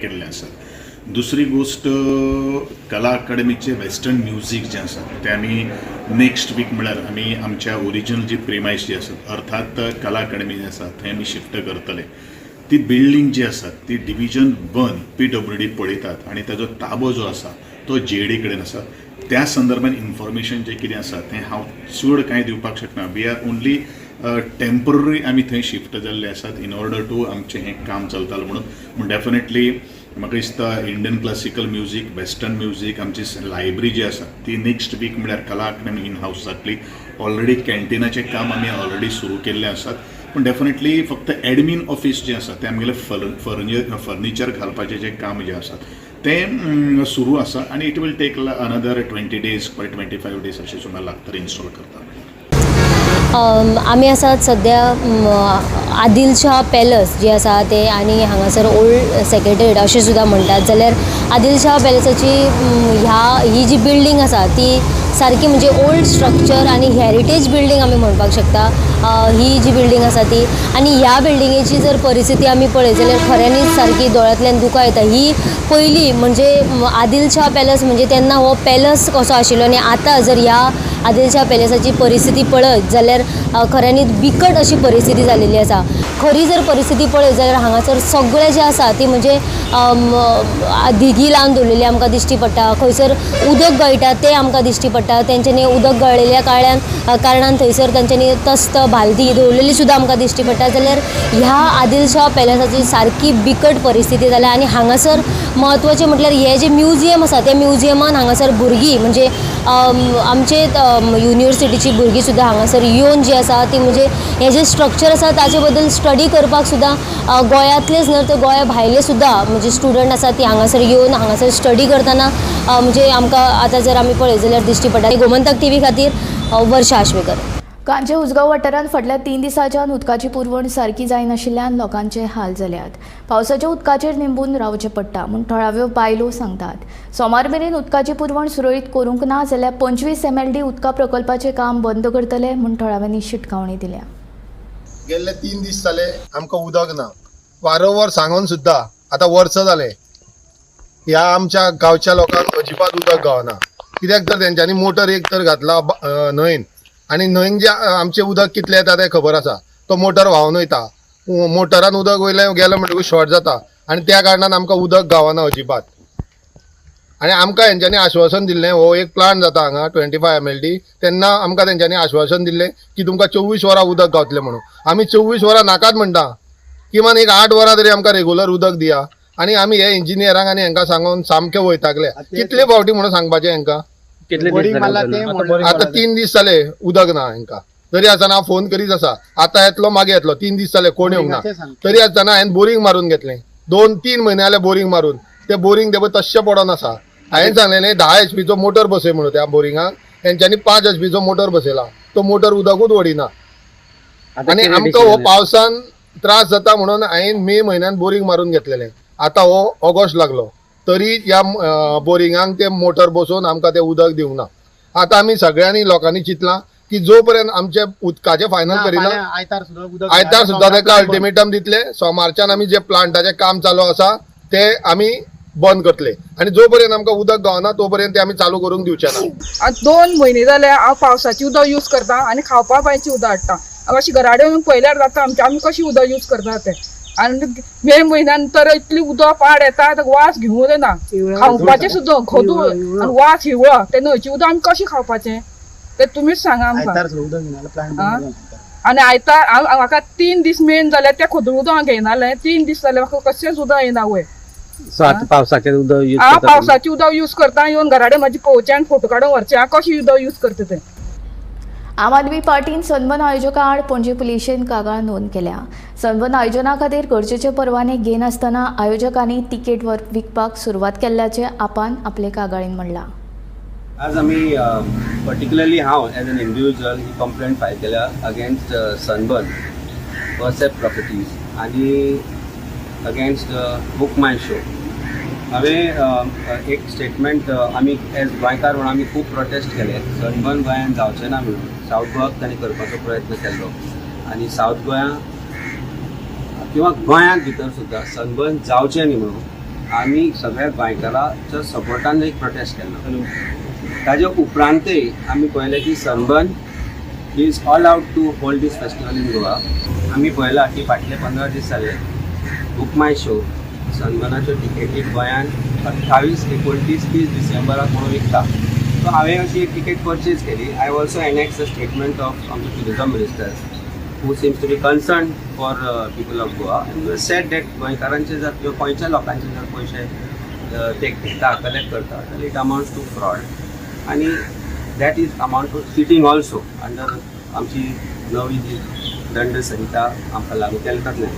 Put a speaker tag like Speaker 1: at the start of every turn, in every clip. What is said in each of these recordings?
Speaker 1: केल्लें आसा. दुसरी गोश्ट, कला अकाडमीचें वेस्टर्न म्युजीक जें आसा तें आमी नेक्स्ट वीक, म्हळ्यार आमी आमच्या ओरिजिनल जी प्रिमायस जी आसा, अर्थात कला अकाडमी जी आसा, थंय आमी शिफ्ट करतले. ती बिल्डींग जी आसा ती डिविजन 1 पीडब्ल्यूडी पळयतात आनी ताजो ताबो जो आसा तो जीएडी कडेन आसा. त्या संदर्भात इन्फॉर्मेशन जें कितें आसा तें हांव चड कांय दिवपाक शकना. We are only temporary, आमी थंय शिफ्ट जाल्ले आसात इन ऑर्डर टू आमचें हें काम चलतालें म्हणून. पूण डेफिनेटली म्हाका दिसता Indian classical music, western music, आमची लायब्ररी जी आसा ती नेक्स्ट वीक म्हळ्यार कला अकादमी इन हावस जातली. ऑलरेडी कॅन्टिनाचें काम आमी ऑलरेडी सुरू केल्लें आसात. पूण डेफिनेटली फक्त एडमीन ऑफीस जें आसा तें आमगेलें फर्निचर घालपाचें जें काम जें आसा तें सुरू आसा आनी it will take another 20 days, 25 days अशें सुमार लागतलें इन्स्टॉल करता.
Speaker 2: आमी आसात सद्या आदिलशाह पॅलस जी आसा ते आनी हांगासर ओल्ड सेक्रेटरीट अशें सुद्दां म्हणटात. जाल्यार आदिलशाह पॅलसाची ही जी बिल्डींग आसा ती सारकी म्हणजे ओल्ड स्ट्रक्चर आनी हेरिटेज बिल्डींग आमी म्हणपाक शकता ही जी बिल्डींग आसा ती. आनी ह्या बिल्डिंगेची जर परिस्थिती आमी पळयत जाल्यार खऱ्यांनीच सारकी दोळ्यांतल्यान दुकां येता. ही पयली म्हणजे आदिलशाह पॅलस म्हणजे तेन्ना हो पॅलस कसो आशिल्लो आनी आतां जर ह्या आदिलशाह पॅलसाची परिस्थिती पळयत जाल्यार खऱ्यांनीच बिकट अशी परिस्थिती जालेली आसा. खरी जर परिस्थिती पळयत जाल्यार हांगासर सगळें जें आसा ती म्हणजे धिगी लावन दवरलेली आमकां दिश्टी पडटा. खंयसर उदक गळटा तें आमकां दिश्टी पडटा. तेंच्यांनी उदक गळिल्ल्या कारणान थंयसर तेंच्यांनी तस्त बालदी दवरलेली सुद्दां आमकां दिश्टी पडटा. जाल्यार ह्या आदिलशाह पॅलसाची सारकी बिकट परिस्थिती जाल्या. आनी हांगासर म्हत्वाचें म्हटल्यार हें जें म्युजियम आसा, त्या म्युजियमान हांगासर भुरगीं म्हणजे आमचे युनिवर्सिटीची भुरगीं सुद्दां हांगासर येवन जी आसा ती म्हणजे हें जें स्ट्रक्चर आसा ताचे बद्दल स्टडी करपाक सुद्दां गोंयांतलेच न्हय तर गोंया भायले सुद्दां म्हणजे स्टुडंट आसा ती हांगासर येवन हांगासर स्टडी करतना म्हणजे आमकां आतां जर आमी पळयत जाल्यार दिश्टी पडटा. गोमंतक टीव्ही खातीर वर्षा आश्वेकर.
Speaker 3: कांजे उसगांव वाठारांत फाटल्या 3 दिसांच्यान उदकाची पुरवण सारकी जायनाशिल्ल्यान लोकांचे हाल जाल्यात. पावसाच्या उदकाचेर निंबून रावचें पडटा म्हूण थळाव्यो बायलो सांगतात. सोमार मेरेन उदकाची पुरवण सुरळीत करूंक ना जाल्यार 25 एमएलडी उदका प्रकल्पाचें काम बंद करतले म्हूण थळाव्यांनी शिटकावणी दिल्या.
Speaker 4: गेल्ले 3 दीस जाले आमकां उदक ना. वारंवार सांगून सुद्दां आतां वर्स जालें, ह्या आमच्या गांवच्या लोकांक अजिबात उदक गावना. कित्याक तर तेंच्यांनी मोटर एक तर घातला न्हंयन आनी न्हंयन जे आमचें उदक कितलें येता तें खबर आसा. तो मोटर व्हांवन वयता. मोटरान उदक वयलें गेलें म्हणटकूच शॉर्ट जाता आनी त्या कारणान आमकां उदक गावना अजिबात. आनी आमकां हेंच्यांनी आश्वासन दिल्लें, हो एक प्लांट जाता हांगा 25 एमएलडी, तेन्ना आमकां तेंच्यांनी आश्वासन दिल्लें की तुमकां 24 वरां उदक गावतलें म्हणून. आमी 24 वरां नाकात म्हणटा, किमान एक 8 वरां तरी आमकां रेगुलर उदक दिया. आनी आमी हे इंजिनियरांक आनी हेंकां सांगून सामकें वैतागले. कितले फावटी म्हणून सांगपाचें हेंकां?
Speaker 5: कितले दीस जाले उदक ना?
Speaker 4: आतां 3 दीस जाले उदक ना हेंकां. तरी आसतना हांव फोन करीत आसा, आतां येतलो मागीर येतलो. 3 दीस जाले कोण येवंक ना. तरी आसतना हांवें बोरींग मारून घेतलें. 2-3 म्हयने जाले बोरींग मारून. तें बोरींग तें पळय तश्शें पडोन आसा. हांवें सांगलेलें 10 एचपीचो मोटर बसय म्हणून त्या बोरिंगाक. तेंच्यांनी 5 एचपीचो मोटर बसयला. तो मोटर उदकूच वडिना.
Speaker 5: आतां
Speaker 4: आनी
Speaker 5: कितें
Speaker 4: आमकां हो
Speaker 5: decision?
Speaker 4: पावसान त्रास जाता म्हणून हांवें मे म्हयन्यान बोरींग मारून घेतलेलें. आतां हो ऑगस्ट लागलो तरी ह्या बोरिंगाक ते मोटर बसोवन आमकां तें उदक दिवंक ना. आतां आमी सगळ्यांनी लोकांनी चिंतलां की जो पर्यंत आमचे उदकाचें फायनल करिना,
Speaker 6: आयतार सुद्दां उदक
Speaker 4: आयतार सुद्दां ताका अल्टिमेटम दितले. सोमारच्यान आमी जे प्लांटाचें काम चालू आसा तें आमी बंद करतले आनी जो पर्यंत आमकां उदक गावना तो पर्यंत ते आमी चालू करूंक दिवचे ना.
Speaker 7: आतां 2 म्हयने जाले हांव पावसाची उदक यूज करता आनी खावपा बांयची उदक हाडटा. हांव अशी घरा कडेन पळयल्यार जाता आमचें आमी कशी उदक यूज करता तें. आनी मे म्हयन्यान तर इतली उदक पाड येता, आतां वास घेवूं येना, खावपाचें सुद्दां खदूळ आनी वास हिवळो. ते न्हंयचें उदक आमी कशें खावपाचें तें तुमीच सांगा आमकां. आनी आयतार हांव म्हाका 3 दीस मेन जाल्यार त्या खदूळ उदक हांव घेयनालें. 3 दीस जाले म्हाका कशेंच उदक येना वयर.
Speaker 5: सो आतां पावसाचें उदक यूज
Speaker 7: हांव
Speaker 5: करता?
Speaker 7: पावसाचें उदक यूज करता. येवन घरा कडेन म्हाजी पळोवचें आनी फोटो काडून व्हरचें. हांव कशें उदक यूज करता तें.
Speaker 3: आम आदमी पार्टीन सनबर्न आयोजका आड पणजे पुलिशेन कागाळ नोंद केल्या. सनबर्न आयोजना खातीर गरजेचे परवाने घेनासतना आयोजकांनी तिकेट विकपाक सुरवात केल्ल्याचें आपान आपले कागाळीन म्हणलां.
Speaker 5: आज आमी पर्टिक्युलरली हांव as an individual he complaint file केल्या अगेन्स्ट सनबर्न परसेप्ट प्रॉपर्टीज आनी अगेन्स्ट बुक माय शो. हांवें एक स्टेटमेंट, आमी एज गोंयकार म्हणून आमी खूब प्रोटेस्ट केले सनबर्न गोंयांत जावचें ना म्हणून. सावथ गोवाक तांणी करपाचो प्रयत्न केल्लो आनी सावथ गोंया किंवा गोंयांत भितर सुद्दां सनबर्न जावचें न्ही म्हणून. आमी सगळ्या गोंयकाराच्या सपोर्टान एक प्रोटेस्ट केल्लो. ताजे उपरांतय आमी पळयलें की Sunburn is all out to hold this festival in Goa. आमी पळयलां की फाटले 15 दीस जाले बुक माय शो सनबर्नाच्यो टिकेटी गोंयांत 28, 29, 30 डिसेंबराक म्हणून विकता. सो हांवें अशी एक टिकेट पर्चेज केली. I also annex the statement of आमचे tourism minister who seems to be concern for people of Goa and said that गोंयकारांचे जर किंवा गोंयच्या लोकांचे जर पयशे ते घेता, कलेक्ट करता जाल्यार it amounts to fraud आनी that is amount to cheating also under आमची नवी जी दंड संहिता आमकां लागू केल्या तातूंतल्यान.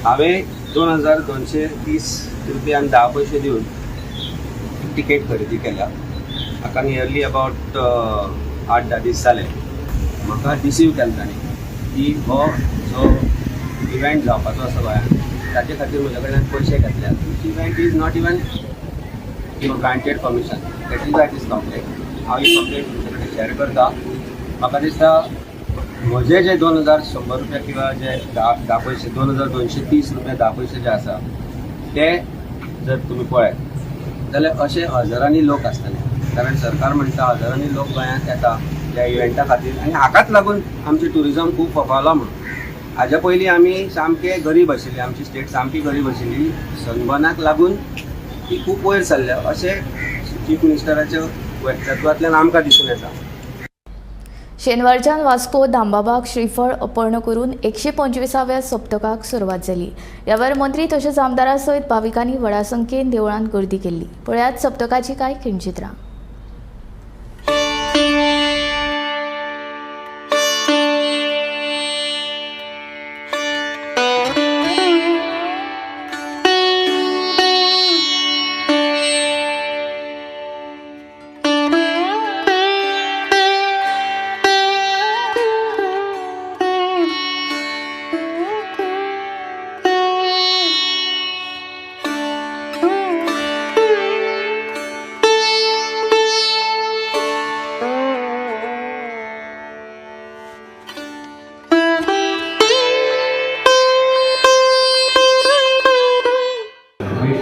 Speaker 5: हांवें 2230 रुपया आनी 10 पयशे दिवन तिकेट खरेदी केल्या. म्हाका नियरली अबावट 8-10 दीस जाले. म्हाका रिसीव केला ताणें की हो जो इव्हेंट जावपाचो आसा गोंयांत ताचे खातीर म्हज्या कडल्यान पयशे घेतल्यात, which event is not even you granted permission. That is why this complaint. हांव ही कंप्लेंट तुमचे कडेन शेअर करता. म्हाका दिसता म्हजे जे 2100 रुपया किंवा जे 10 पयशे 2230 रुपया 10 पयशे जे आसा ते जर तुमी पळयत जाल्यार अशे हजारांनी लोक आसतले, कारण सरकार म्हणटा हजारांनी लोक गोंयांत येता ह्या इव्हेंटा खातीर आनी हाकाच लागून आमचें ट्युरिजम खूब फोफावलां म्हणून. हाज्या पयलीं आमी सामके गरीब आशिल्ले, आमची स्टेट सामकी गरीब आशिल्ली. सनबर्नाक लागून ती खूब वयर सरल्या अशें चीफ मिनिस्टराच्या वक्तत्वांतल्यान आमकां दिसून येता.
Speaker 3: शेनवारच्यान वास्को दामबाबाक श्रीफळ अर्पण करून 125व्या सप्तकाक सुरवात जाली. ह्या वेळार मंत्री तशेंच आमदारा सयत भाविकांनी व्हडा संख्येन देवळांत गर्दी केल्ली. पळयात सप्तकाची कांय खिणचित्रां.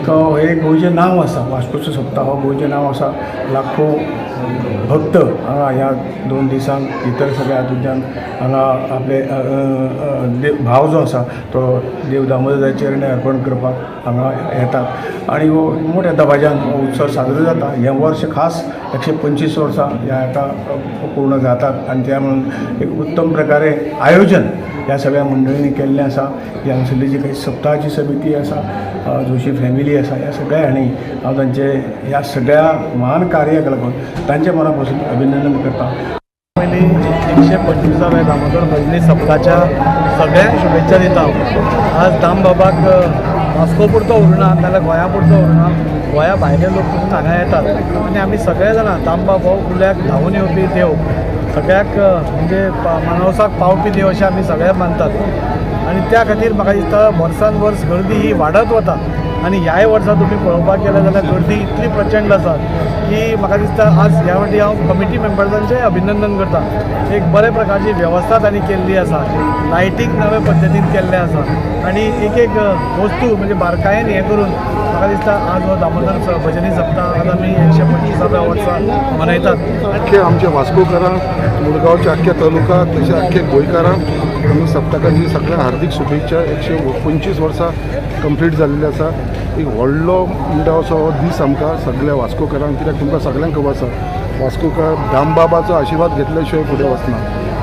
Speaker 6: तो एक गोंयचें नांव आसा, वास्कोचो सप्ता हो गोंयचें नांव आसा. लाखो भक्त हांगा ह्या 2 दिसांक इतर सगळ्या हातूंतल्यान हांगा आपले भाव जो आसा तो देव दामोदराच्या चरणी अर्पण करपाक हांगा येतात आनी हो मोठ्या दबाज्यान हो उत्सव साजरो जाता. हें वर्स खास 125 वर्सां ह्या हाका पूर्ण जातात आनी त्या म्हणून एक उत्तम प्रकारे आयोजन ह्या सगळ्या मंडळींनी केल्लें आसा. ही हांगासरली जी काही सप्ताहाची समिती आसा, जोशी फॅमिली आसा, ह्या सगळ्या हांणी हांव तांचे ह्या सगळ्या महान कार्याक लागून तांचे मना पासून अभिनंदन करता.
Speaker 8: पयलीं 125व्या दामोदर भजनी सप्ताच्या सगळ्यांक शुभेच्छा दिता. आज दामबाबाक वास्को पुरतो उरना नाल्यार गोंया पुरतो उरना, गोंया भायले लोक पसून हांगा येतात आनी आमी सगळे जाणां दामबाब हो उल्याक धांवून येवपी देव, सगळ्याक म्हणजे मानवसाक पावपी देव अशें आमी सगळे मानतात आनी त्या खातीर म्हाका दिसता वर्सान वर्स गर्दी ही वाडत वता आनी ह्याय वर्सा तुमी पळोवपाक गेले जाल्यार गर्दी इतली प्रचंड आसा की म्हाका दिसता आज ह्या फावटी हांव कमिटी मेंबर्सांचें अभिनंदन करता. एक बरे प्रकारची वेवस्था तांणी केल्ली आसा, लायटींग नवे पद्दतीन केल्लें आसा आनी एक एक वस्तू म्हणजे बारकायेन हें करून म्हाका दिसता आज हो दामोदर भजनी सप्ता आज आमी 125व्या वर्सा मनयतात.
Speaker 9: अख्खे आमच्या वास्कोकारांक, मुरगांवच्या अख्ख्या तालुका तशें अख्खे गोंयकारांक आमी सप्तकाची सगळ्यांक हार्दीक शुभेच्छा. 125 वर्सां कंप्लीट जाल्लें आसा. एक व्हडलो म्हणटा असो हो दीस आमकां सगळ्या वास्कोकारांक, कित्याक तुमकां सगळ्यांक खबर आसा वास्कोकार दामबाबाचो आशिर्वाद घेतल्या शिवाय फुडें वचना.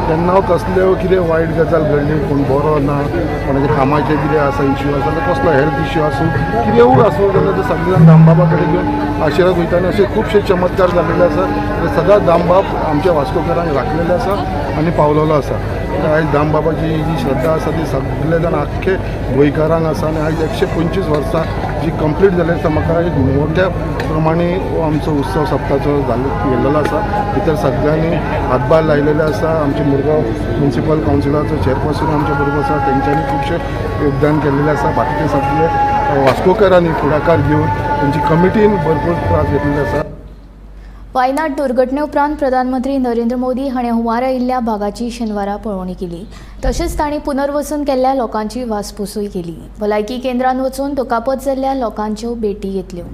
Speaker 9: तेन्ना कसल्यो कितें वायट गजाल घडली, कोण बरो ना, कोणाच्या कामाचें कितें आसा इश्यू आसा, जाल्यार कसलो हेल्थ इश्यू आसूं कितेंय आसूं जाल्यार ते सगळे जाण दामबाबा कडेन घेवन आशिर्वाद वयता आनी अशे खुबशे चमत्कार जाल्लेले आसा. सदांच दामबाब आमच्या वास्कोकारांक राखलेले आसा आनी पावलेलो आसा. आयज दामबाबाची जी श्रद्धा आसा ती सगळे जाण आख्खे गोंयकारांक आसा आनी आयज 125 वर्सां जी कंप्लीट जाली आसा. म्हाका एक मोठ्या प्रमाणे हो आमचो उत्सव सप्ताचो गेल्लो आसा. भितर सगळ्यांनी हातभार लायलेले आसा. आमचे मुरगांव म्युनिसिपल कावन्सिलाचो चेअरपर्सन आमच्या बरोबर आसा, तेंच्यांनी खुबशें योगदान केल्लेलें आसा. बाकीचे सगळे वास्कोकारांनी फुडाकार घेवन तेंची कमिटीन भरपूर त्रास घेतलेले आसा.
Speaker 3: वायनाड दुर्घटने उपरांत प्रधानमंत्री नरेंद्र मोदी हाणें हुंवार आयिल्ल्या भागाची शेनवारा पळोवणी केली. तशेंच तांणी पुनर्वसन केल्ल्या लोकांची वासपुसूय केली. भलायकी केंद्रांत वचून दुखापत जाल्ल्या लोकांच्यो भेटी घेतल्यो.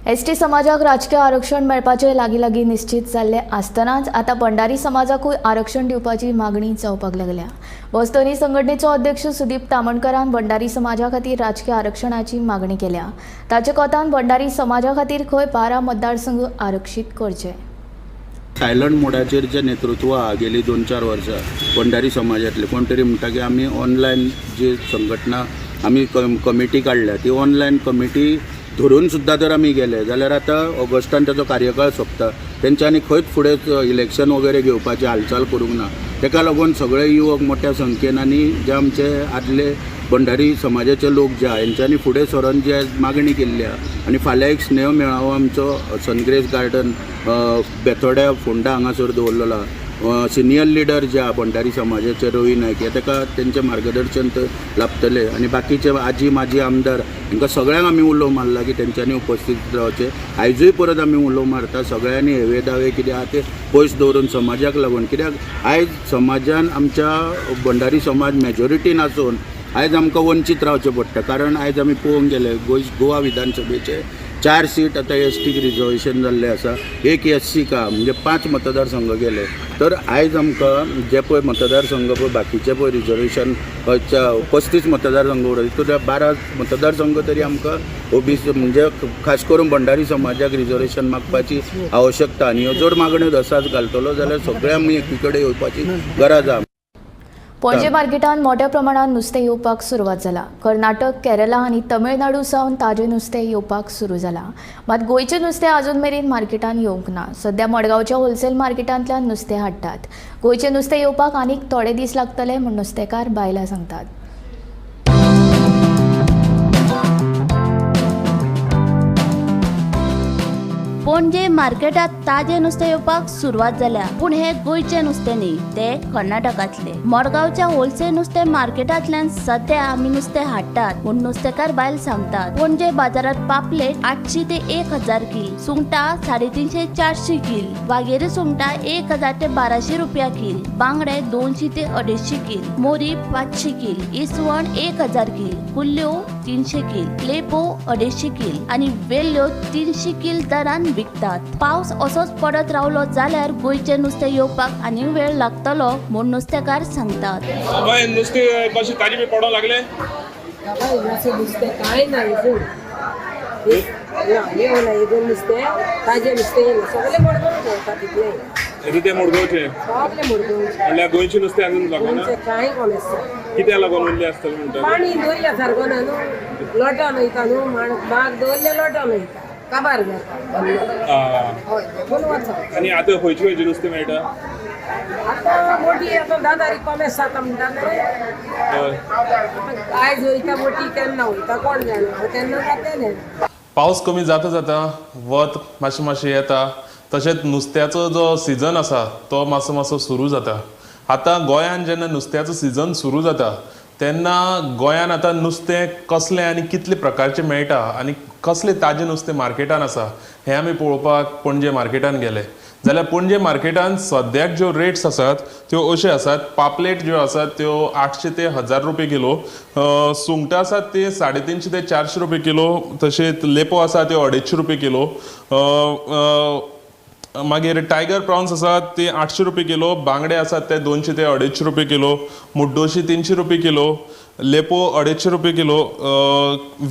Speaker 3: एसटी समाजाक राजकीय आरक्षण मेळपाचें लागीं लागीं निश्चित जाल्लें आसतनाच आतां भंडारी समाजाकूय आरक्षण दिवपाची मागणी जावपाक लागल्या. बस्तोनी संघटनेचो अध्यक्ष सुदीप तामणकरान भंडारी समाजा खातीर राजकीय आरक्षणाची मागणी केल्या. ताचे कोतान भंडारी समाजा खातीर खंय 12 मतदारसंघ आरक्षीत करचे.
Speaker 10: सायलंट मोडाचेर जे नेतृत्व आहा गेली 2-4 वर्सां भंडारी समाजांतले कोण तरी म्हणटा की आमी ऑनलायन जी संघटना आमी कमिटी काडल्या ती ऑनलायन कमिटी धरून सुद्दां जर आमी गेले जाल्यार आतां ऑगस्टान ताचो कार्यकाळ सोंपता, तेंच्यांनी खंयच फुडें इलेक्शन वगैरे घेवपाची हालचाल करूंक ना. ताका लागून सगळे युवक मोठ्या संख्येन आनी जे आमचे आदले भंडारी समाजाचे लोक जे आहा हेंच्यांनी फुडें सरून जे मागणी केल्ली आहा आनी फाल्यां एक स्नेह मेळावो आमचो सनग्रेस गार्डन बेतोड्या फोंडा हांगासर दवरलेलो आहा. सिनियर लिडर जे आहा भंडारी समाजाचे रवी नायक हे ताका तेंचें मार्गदर्शन थंय लाभतलें आनी बाकीचे आजी माजी आमदार हांकां सगळ्यांक आमी उलो मारला की तेंच्यांनी उपस्थीत रावचें. आयजूय परत आमी उलो मारता सगळ्यांनी हेवे दावे कितें आहा ते पयस दवरून समाजाक लागून, कित्याक आयज समाजान आमच्या भंडारी समाज मेजॉरिटीन आसून आयज आमकां वंचीत रावचें पडटा. कारण आयज आमी पळोवंक गेले गोवा विधानसभेचे 4 सीट आतां एस टीक रिजर्वेशन जाल्लें आसा, 1 एस सीक आहा, म्हणजे 5 मतदारसंघ गेले. तर आयज आमकां जे पळय मतदारसंघ पळय बाकीचे पळय रिजर्वेशन 35 मतदारसंघ उरता तितूंत 12 मतदारसंघ तरी आमकां ओबीसी म्हणजे खास करून भंडारी समाजाक रिजर्वेशन मागपाची आवश्यकता आनी ह्यो जर मागण्यो दसाच घालतलो जाल्यार सगळे आमी एकी कडेन येवपाची गरज आहा.
Speaker 3: पणजे मार्केटांत मोठ्या प्रमाणात नुस्तें येवपाक सुरवात जाला. कर्नाटक, केरला आनी तमिळनाडू सावन ताजें नुस्तें येवपाक सुरू जाला. मात गोंयचें नुस्तें अजून मेरेन मार्केटांत येवंक ना. सद्या मडगांवच्या होलसेल मार्केटांतल्यान नुस्तें हाडटात. गोंयचें नुस्तें येवपाक आनीक थोडे दीस लागतले म्हूण नुस्तेकार बायलां सांगतात.
Speaker 11: पणजे मार्केटात ताजें नुस्तें येवपाक सुरवात जाल्या, पूण हे गोंयचें नुस्तें न्ही, ते कर्नाटकांतले. मडगांवच्या होलसेल नुस्तें मार्केटांतल्यान सद्या आमी नुस्तें हाडटात म्हूण नुस्तेकार बायल सांगतात. पणजे बाजारात पापलेट 800 ते 1000 कील, सुंगटां 350 400 कील, वागेरी सुंगटां 1000 ते 1200 रुपया कील, बांगडे 200 ते 250 कील, मोरी 500 कील, इसवण 1000 कील, कुल्ल्यो 300 कील, लेपो 250 कील आनी वेल्ल्यो 300 कील दरान विकतात. पावस असोच पडत रावलो जाल्यार गोंयचें नुस्तें येवपाक आनी वेळ लागतलो म्हूण नुस्तेकार सांगतात.
Speaker 12: नुस्तें कशें ताजें पडोंक लागलें?
Speaker 13: नुस्तें कांय ना, नुस्तें ताजें नुस्तें सगळें मडगांवचें येता तितलें.
Speaker 12: तें मडगांवचें
Speaker 13: सगळें मडगांवचें.
Speaker 12: म्हणल्यार गोंयचें नुस्तें अजून लागना?
Speaker 13: कांय कोण आसता.
Speaker 12: कित्याक लागून उरलें आसतलें म्हणटा?
Speaker 13: पाणी दवरल्या सारको ना न्हू, लोटोन वयता न्हू, बाग दवरलें लोटोन वयता, काबार जाता. हय, देखून वचप.
Speaker 12: आनी आतां खंयचें खंयचें नुस्तें मेळटा?
Speaker 13: आतां मोटी आतां 10 तारीख कोमेस जाता म्हणटा न्हू. आयज वयता मोटी, केन्ना वयता कोण जाणा, तेन्ना जातलें.
Speaker 14: पावस कमी जाता जाता वत मातशें मातशें येता, तशेंच नुस्त्याचो जो सिजन आसा तो मातसो मातसो सुरू जाता. आतां गोंयांत जेन्ना नुस्त्याचो सिजन सुरू जाता तेन्ना गोंयांत आतां नुस्तें कसलें आनी कितले प्रकारचें मेळटा आनी कसलें ताजें नुस्तें मार्केटान आसा हें आमी पळोवपाक पणजे मार्केटान गेले. जाल्यार पणजे मार्केटान सद्याक ज्यो रेट्स आसात त्यो अश्यो आसात. पापलेट ज्यो आसात त्यो 800 ते 1000 रुपये किलो, सुंगटां आसात ती 350 ते 400 रुपये किलो, तशेंच लेपो आसा त्यो 250 रुपये किलो, मागीर टायगर प्रॉन्स आसात ते 800 रुपये किलो, बांगडे आसात ते 200 ते 250 रुपये किलो, मुड्डोशी 300 रुपये किलो, लेपो 250 रुपये किलो,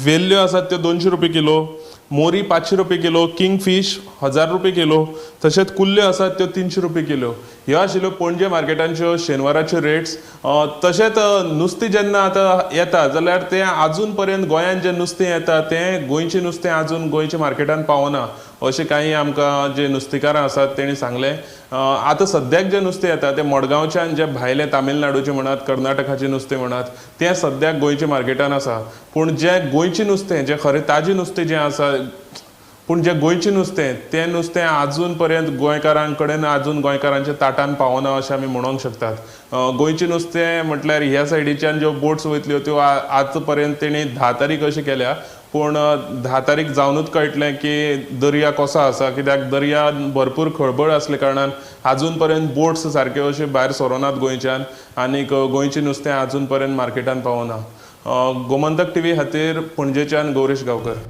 Speaker 14: वेल्ल्यो आसात त्यो 200 रुपये किलो, मोरी 500 रुपये किलो, किंग फिश 1000 रुपये किलो, तशेंच कुल्ल्यो आसात त्यो 300 रुपये किलो. ह्यो आशिल्ल्यो पणजे मार्केटांच्यो शेनवाराच्यो रेट्स. तशेंच नुस्तें जेन्ना आतां येता जाल्यार तें आजून पर्यंत गोंयांत जें नुस्तें येता तें गोंयचें नुस्तें आजून गोंयच्या मार्केटान पावना अशें कांय आमकां जे नुस्तेकारां आसात तेणी सांगलें. आतां सद्याक जें नुस्तें येता तें मडगांवच्यान जें भायलें तामिळनाडूचें म्हणात, कर्नाटकाचें नुस्तें म्हणात, तें सद्याक गोंयच्या मार्केटान आसा. पूण जें गोंयचें नुस्तें, जें खरें ताजें नुस्तें जें आसा, पूण जें गोंयचें नुस्तें तें नुस्तें आजून पर्यंत गोंयकारां कडेन आजून गोंयकारांच्या ताटान पावना अशें आमी म्हणूंक शकतात. गोंयचें नुस्तें म्हटल्यार ह्या सायडीच्यान ज्यो बोट्स वयतल्यो त्यो आज पर्यंत तेणी 10 तारीख अशी केल्या, पूण 10 तारीख जावनूच कळटलें की दर्या कसो आसा, कित्याक दर्या भरपूर खळबळ आसल्या कारणान आजून पर्यंत बोट्स सारक्यो अश्यो भायर सरोनात गोंयच्यान आनीक गोंयचें नुस्तें आजून पर्यंत मार्केटान पावना. गोमंतक टीव्ही खातीर पणजेच्यान गौरेश गांवकर.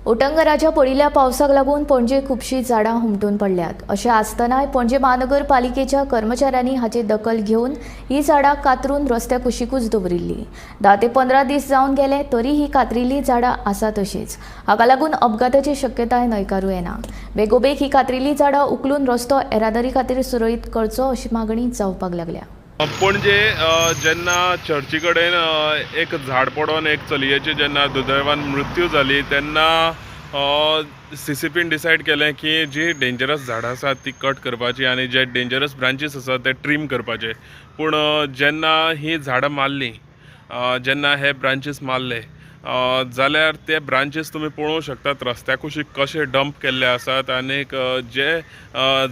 Speaker 3: उटंगराच्या पडिल्ल्या पावसाक लागून पणजे खुबशीं झाडां हुमटून पडल्यात. अशें आसतनाय पणजे महानगरपालिकेच्या कर्मचाऱ्यांनी हाची दखल घेवन ही झाडां कातरून रस्त्या कुशीकूच दवरिल्ली. 10 ते 15 दीस जावन गेले तरी ही कातरिल्ली झाडां आसा तशीच. हाका लागून अपघाताची शक्यताय न्हयकारूं येना. बेगोबेग ही कातरिल्ली झाडां उखलून रस्तो येरादारी खातीर सुरळीत करचो अशी मागणी जावपाक लागल्या.
Speaker 14: पणजे जेन्ना चर्ची कडेन एक झाड पडोन एक चलयेची जेन्ना दुर्दैवान मृत्यू जाली तेन्ना सीसीपीन डिसायड केलें की जी डेंजरस झाडां आसात ती कट करपाची आनी जे डेंजरस ब्रांचीस आसात ते ट्रीम करपाचे. पूण जेन्ना ही झाडां मारली, जेन्ना हे ब्रांचीस मारले जाल्यार ते ब्रांचीस तुमी पळोवंक शकतात रस्त्या कुशीक कशे डंप केल्ले आसात आनीक जे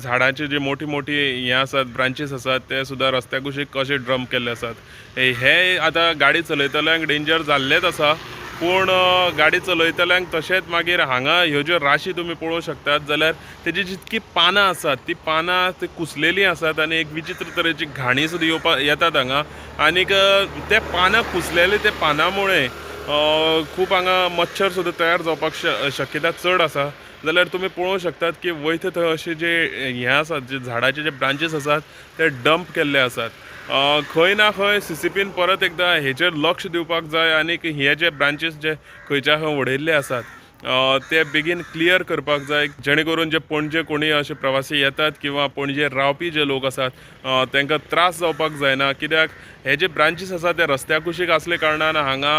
Speaker 14: झाडांची जी मोठी मोठी हें आसात ब्रांचीस आसात ते सुद्दां रस्त्या कुशीक कशे डंप केल्ले आसात. हे आतां गाडी चलयतल्यांक डेंजर जाल्लेच आसा, पूण गाडी चलयतल्यांक तशेंच मागीर हांगा ह्यो ज्यो राशी तुमी पळोवंक शकतात जाल्यार तेजी जितकी पानां आसात ती पानां ती कुसलेलीं आसात आनी एक विचित्र तरेची घाणी सुद्दां येवपाक येतात हांगा आनीक ते पानां कुसलेले ते पानां मुळे खूब हांगा मच्छर सुद्दां तयार जावपाक शक्यता चड आसा. जाल्यार तुमी पळोवंक शकतात की वयता थंय अशे जे हें आसात जे झाडाचे जे ब्रांचीस आसात ते डंप केल्ले आसात. खंय ना खंय सीसीपीन परत एकदां हेचेर लक्ष दिवपाक जाय आनीक हे जे ब्रांचीस जे खंयच्या खंय उडयल्ले आसात ते बेगीन क्लियर करपाक जाय, जेणे करून जे पणजे कोणी अशे प्रवासी येतात किंवा पणजे रावपी जे लोक आसात तांकां त्रास जावपाक जायना. कित्याक हे जे ब्रांचीस आसात ते रस्त्या कुशीक आसले कारणान हांगा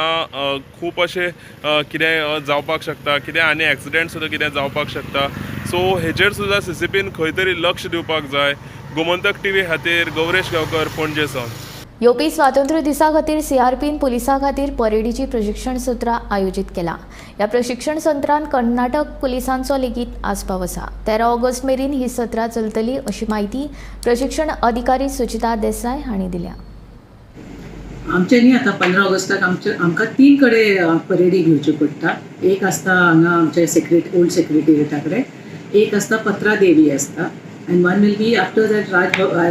Speaker 14: खूब अशें कितें जावपाक शकता, कितें आनी एक्सिडेंट सुद्दां कितें जावपाक शकता. सो हेचेर सुद्दां सीसीपीन खंय तरी लक्ष दिवपाक जाय. गोमंतक टीव्ही खातीर गौरेश गांवकर, पणजे सावन.
Speaker 3: येवपी स्वातंत्र्य दिसा खातीर सीआरपीन पुलिसां खातीर परेडीची प्रशिक्षण सत्रां आयोजीत केला. ह्या प्रशिक्षण सत्रांत कर्नाटक पुलिसांचो लेगीत आस्पाव आसा. 13 ऑगस्ट मेरेन ही सत्रां चलतली अशी म्हायती प्रशिक्षण अधिकारी सुचिता देसाय हांणी दिल्या.
Speaker 15: आमचे न्ही आतां 15 ऑगस्टाक आमकां 3 कडेन परेडी घेवच्यो पडटा. एक आसता हांगा आमचे ओल्ड सेक्रेटेरिएटा कडेन, एक आसता पत्रादेवी आसता, and one will be after that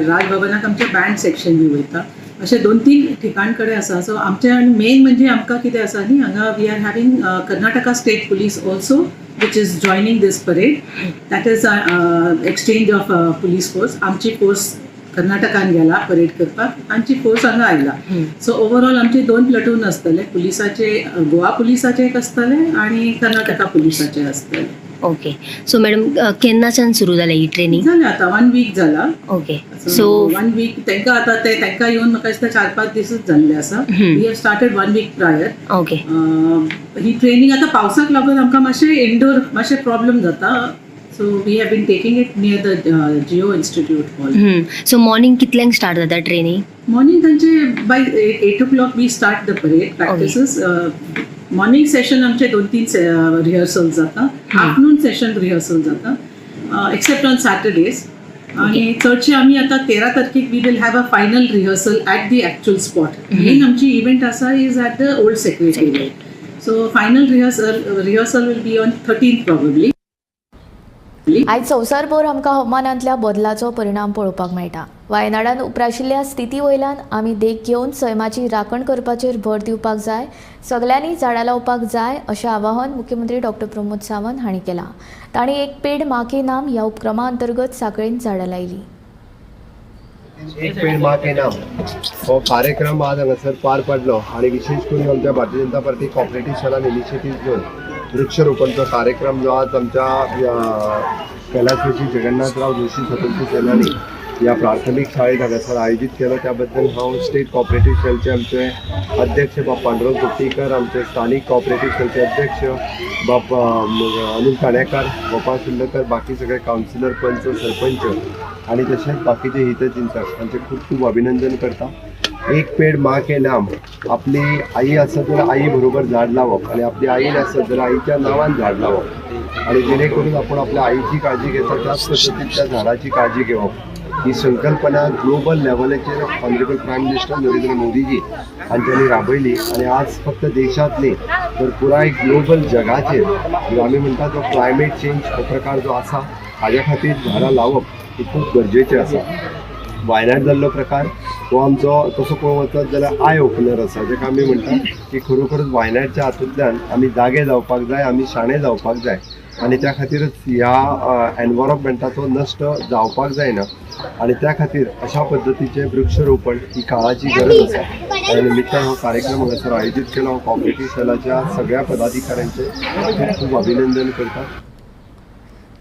Speaker 15: राजभवनाक आमचें बँड सेक्शन बी वयता. अशे 2-3 ठिकाण कडेन आसा. सो आमचे आनी मेन म्हणजे आमकां कितें आसा न्ही, हांगा we are having Karnataka state police also which is joining this parade. That is exchange of police force. आमची फोर्स कर्नाटकान गेला परेड करपाक, आमची फोर्स हांगा आयला. सो ओवरऑल आमचे 2 प्लटून आसतले, पुलिसाचे गोवा पुलिसाचे एक आसतले आनी कर्नाटका पुलिसाचे आसतले.
Speaker 2: ओके, सो मॅडम केन्नाच्यान सुरू जालें ही ट्रेनिंग?
Speaker 15: जालें आतां 1 वीक जाला.
Speaker 2: ओके, सो
Speaker 15: 1 वीक तांकां आतां ते तांकां येवन म्हाका दिसता 4-5 दिसूच जाल्ले आसा. We have started 1 week prior.
Speaker 2: Okay,
Speaker 15: he training आतां पावसाक लागून आमकां मातशें इंडोर मातशें प्रॉब्लम जाता. So we have been taking it near the Jio Institute hall.
Speaker 2: So morning कितल्यांक स्टार्ट जाता ट्रेनिंग?
Speaker 15: मॉर्निंग तांचे by 8 o'clock we start the parade practices. Morning session आमचे 2-3 रिहर्सल जाता, आफ्टरनून सेशन रिहर्सल जाता, एक्सेप्ट ऑन सॅटरडेज. आणि चडशे आमी आतां 13 तारखेक we will have a final rehearsal at the actual spot. Main आमची इव्हेंट आसा is at the old secretariat. So final rehearsal will be on 13 probably.
Speaker 3: आयज संवसारभर आमकां हवामानांतल्या बदलाचो परिणाम पळोवपाक मेळटा. वायनाडान उप्राशिल्ल्या स्थिती वयल्यान आमी देख घेवन सैमाची राखण करपाचेर भर दिवपाक जाय, सगल्यांनी झाडां लावपाक जाय अशें आवाहन मुख्यमंत्री डॉक्टर प्रमोद सावंत हांणी केलां. तांणी एक पेड माँ के नाम ह्या उपक्रमा अंतर्गत सांखळेन झाडां लायली.
Speaker 16: एक पेड माँ के नाम हो कार्यक्रम आज हांगासर पार पडलो आनी विशेष करून आमच्या Bharatiya Janata party cooperative सेलान initiative घेवन वृक्षरोपणचो कार्यक्रम जो आज आमच्या कैलासवासी जगन्नाथराव जोशी स्वतंत्र सेनानी ह्या प्राथमीक शाळेत हांगासर आयोजीत केलो. त्याबद्दल हांव स्टेट कॉपरेटीव सेलचे आमचे अध्यक्ष बाब पांडुरंग कुट्टीकर, आमचे स्थानीक कॉपरेटीव सेलचे अध्यक्ष बाब अनिल काणेकार, गोपाळ सुर्लकर, बाकी सगळे कावन्सिलर, पंच, सरपंच आनी तशेंच बाकीचे हितचिंतक हांचे खूब खूब अभिनंदन करता. एक पेड माँ के नाम, आपली आई आसत जाल्यार आई बरोबर झाड लावप आनी आपली आई नासत जाल्यार आईच्या नांवान झाड लावप आनी जेणे करून आपूण आपल्या आईची काळजी घेता त्याच पद्दतीन त्या झाडाची काळजी घेवप ही संकल्पना ग्लोबल लेवलाचेर honourable prime minister Narendra Modiji हांच्यांनी राबयली आनी आज फक्त देशांत न्ही तर पुराय ग्लोबल जगाचेर आमी म्हणटा तो क्लायमेट चेंज हो प्रकार जो आसा हाज्या खातीर झाडां लावप ही खूब गरजेचें आसा. वायनाड जाल्लो प्रकार हो आमचो तसो पळोवंक वचत जाल्यार I opener आसा, जेका आमी म्हणटा की खरोखरच वायनाडच्या हातूंतल्यान आमी जागे जावपाक जाय, आमी शाणे जावपाक जाय आनी त्या खातीरच ह्या एनवायरमेंटाचो नश्ट जावपाक जायना आनी त्या खातीर अशा पद्दतीचें वृक्षरोपण ही काळाची गरज आसा. त्या निमित्तान हो कार्यक्रम हांगासर आयोजीत केलो. हांव कॉपरेटीव सेलाच्या सगळ्या पदाधिकाऱ्यांचें खूब खूब अभिनंदन करता.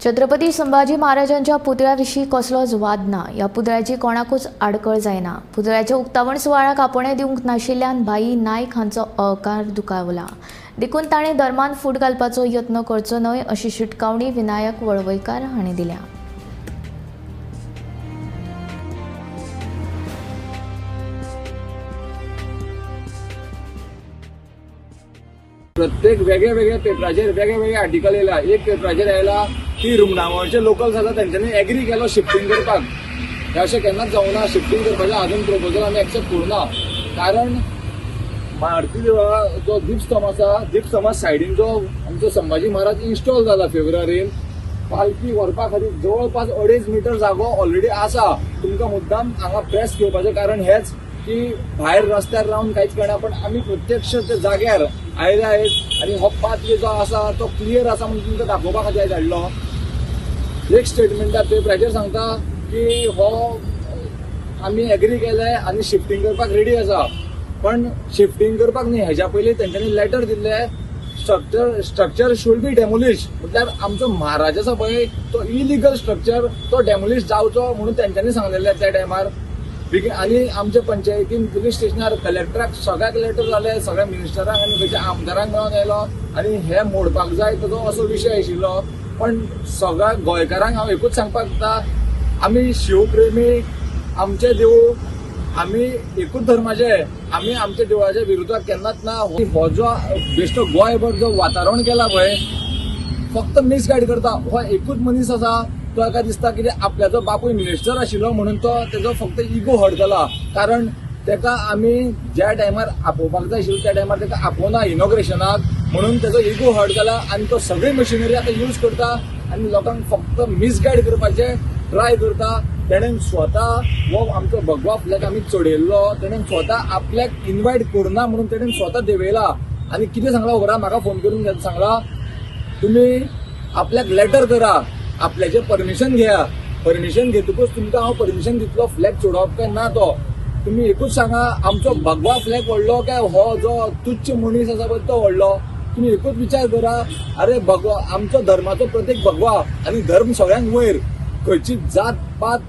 Speaker 3: छत्रपती संभाजी महाराजांच्या पुतळ्या विशीं कसलोच वाद ना. ह्या पुतळ्याची कोणाकूच आडखळ जायना. पुतळ्याच्या उक्तावण सुवाळ्याक आपोवणें दिवंक नाशिल्ल्यान भाई नायक हांचो अहंकार दुखावला. देखून ताणें धर्मान फूट घालपाचो यत्न करचो न्हय अशी शिटकावणी विनायक वळवयकार हांणी दिल्या.
Speaker 17: प्रत्येक वेगळे वेगळे पेपराचेर वेगळे वेगळे आर्टिकल येयला. एक पेपराचेर आयला की रुमडावळचे लोकल्स आसा तेंच्यांनी एग्री केलो शिफ्टींग करपाक. हें अशें केन्नाच जावना. शिफ्टींग करपाचें आजून प्रपोजल आमी एक्सेप्ट करूना, कारण मारुती देवळा जो दीपस्तंभ आसा, दीपस्तंभा सायडीन जो आमचो संभाजी महाराज इन्स्टॉल जाला फेब्रुवारीन, पालखी व्हरपा खातीर जवळपास 2.5 मिटर जागो ऑलरेडी आसा. तुमकां मुद्दाम हांगा प्रेस घेवपाचें कारण हेंच की भायर रस्त्यार रावन कांयच कळना, पण आमी प्रत्यक्ष त्या जाग्यार आयले आहेत आनी हो पाथवे जो आसा तो क्लियर आसा म्हणून तुमकां दाखोवपा खातीर आयज हाडलो. एक स्टेटमेंटार पेपराचेर सांगता की हो आमी एग्री केले आनी शिफ्टींग करपाक रेडी आसा, पण शिफ्टींग करपाक न्ही, हेज्या पयलीं तेंच्यांनी लेटर दिल्लें स्ट्रक्चर should be demolish, म्हटल्यार आमचो महाराज आसा पळय तो इलिगल स्ट्रक्चर तो डेमोलिश जावचो म्हणून तेंच्यांनी सांगलेलें त्या टायमार. आनी आमच्या पंचायतीन पुलीस स्टेशनार कलेक्टराक सगळ्याक लेटर जाले, सगळ्या मिनिस्टरांक आनी खंयच्या आमदारांक मेळोन आयलो आनी हे मोडपाक जाय ताजो असो विशय आशिल्लो. पण सगळ्या गोंयकारांक हांव एकूच सांगपाक जाता, आमी शिवप्रेमी, आमचें देवूळ, आमी एकूच धर्माचे, आमी आमच्या देवळाच्या विरुद्धात केन्नाच ना. हो जो बेश्टो गोंयभर जो वातावरण केला पळय फक्त मिसगायड करता. हो एकूच मनीस आसा तो एका दिसता कितें आपल्याचो बापूय मिनिस्टर आशिल्लो म्हणून तो तेजो फक्त इगो हर्ट जाला, कारण तेका आमी ज्या टायमार आपोवपाक जाय आशिल्लो त्या टायमार तेका आपोवना इनॉग्रेशनाक, म्हणून तेजो इगो हर्ट जाला आनी तो सगळी मशिनरी आतां यूज करता आनी लोकांक फक्त मिसगायड करपाचें ट्राय करता. तेणेन स्वता हो आमचो भगवा फ्लॅग आमी चडयल्लो, तेणेन स्वता आपल्याक इनवायट करुना म्हणून तेणेन स्वता देंवयला. आनी कितें सांगला खबर, म्हाका फोन करून सांगला तुमी आपल्याक लेटर करा, आपल्याचें परमिशन घेया, परमिशन घेतकूच तुमकां हांव परमिशन दितलो फ्लॅग चडोवप काय ना तो. तुमी एकूच सांगा आमचो भगवा फ्लॅग व्हडलो काय हो जो तुच्छ मनीस आसा पळय तो व्हडलो? तुमी एकूच विचार करा, अरे भगवा आमचो धर्माचो प्रतीक भगवा आनी धर्म सगळ्यांक वयर, खंयची जात पात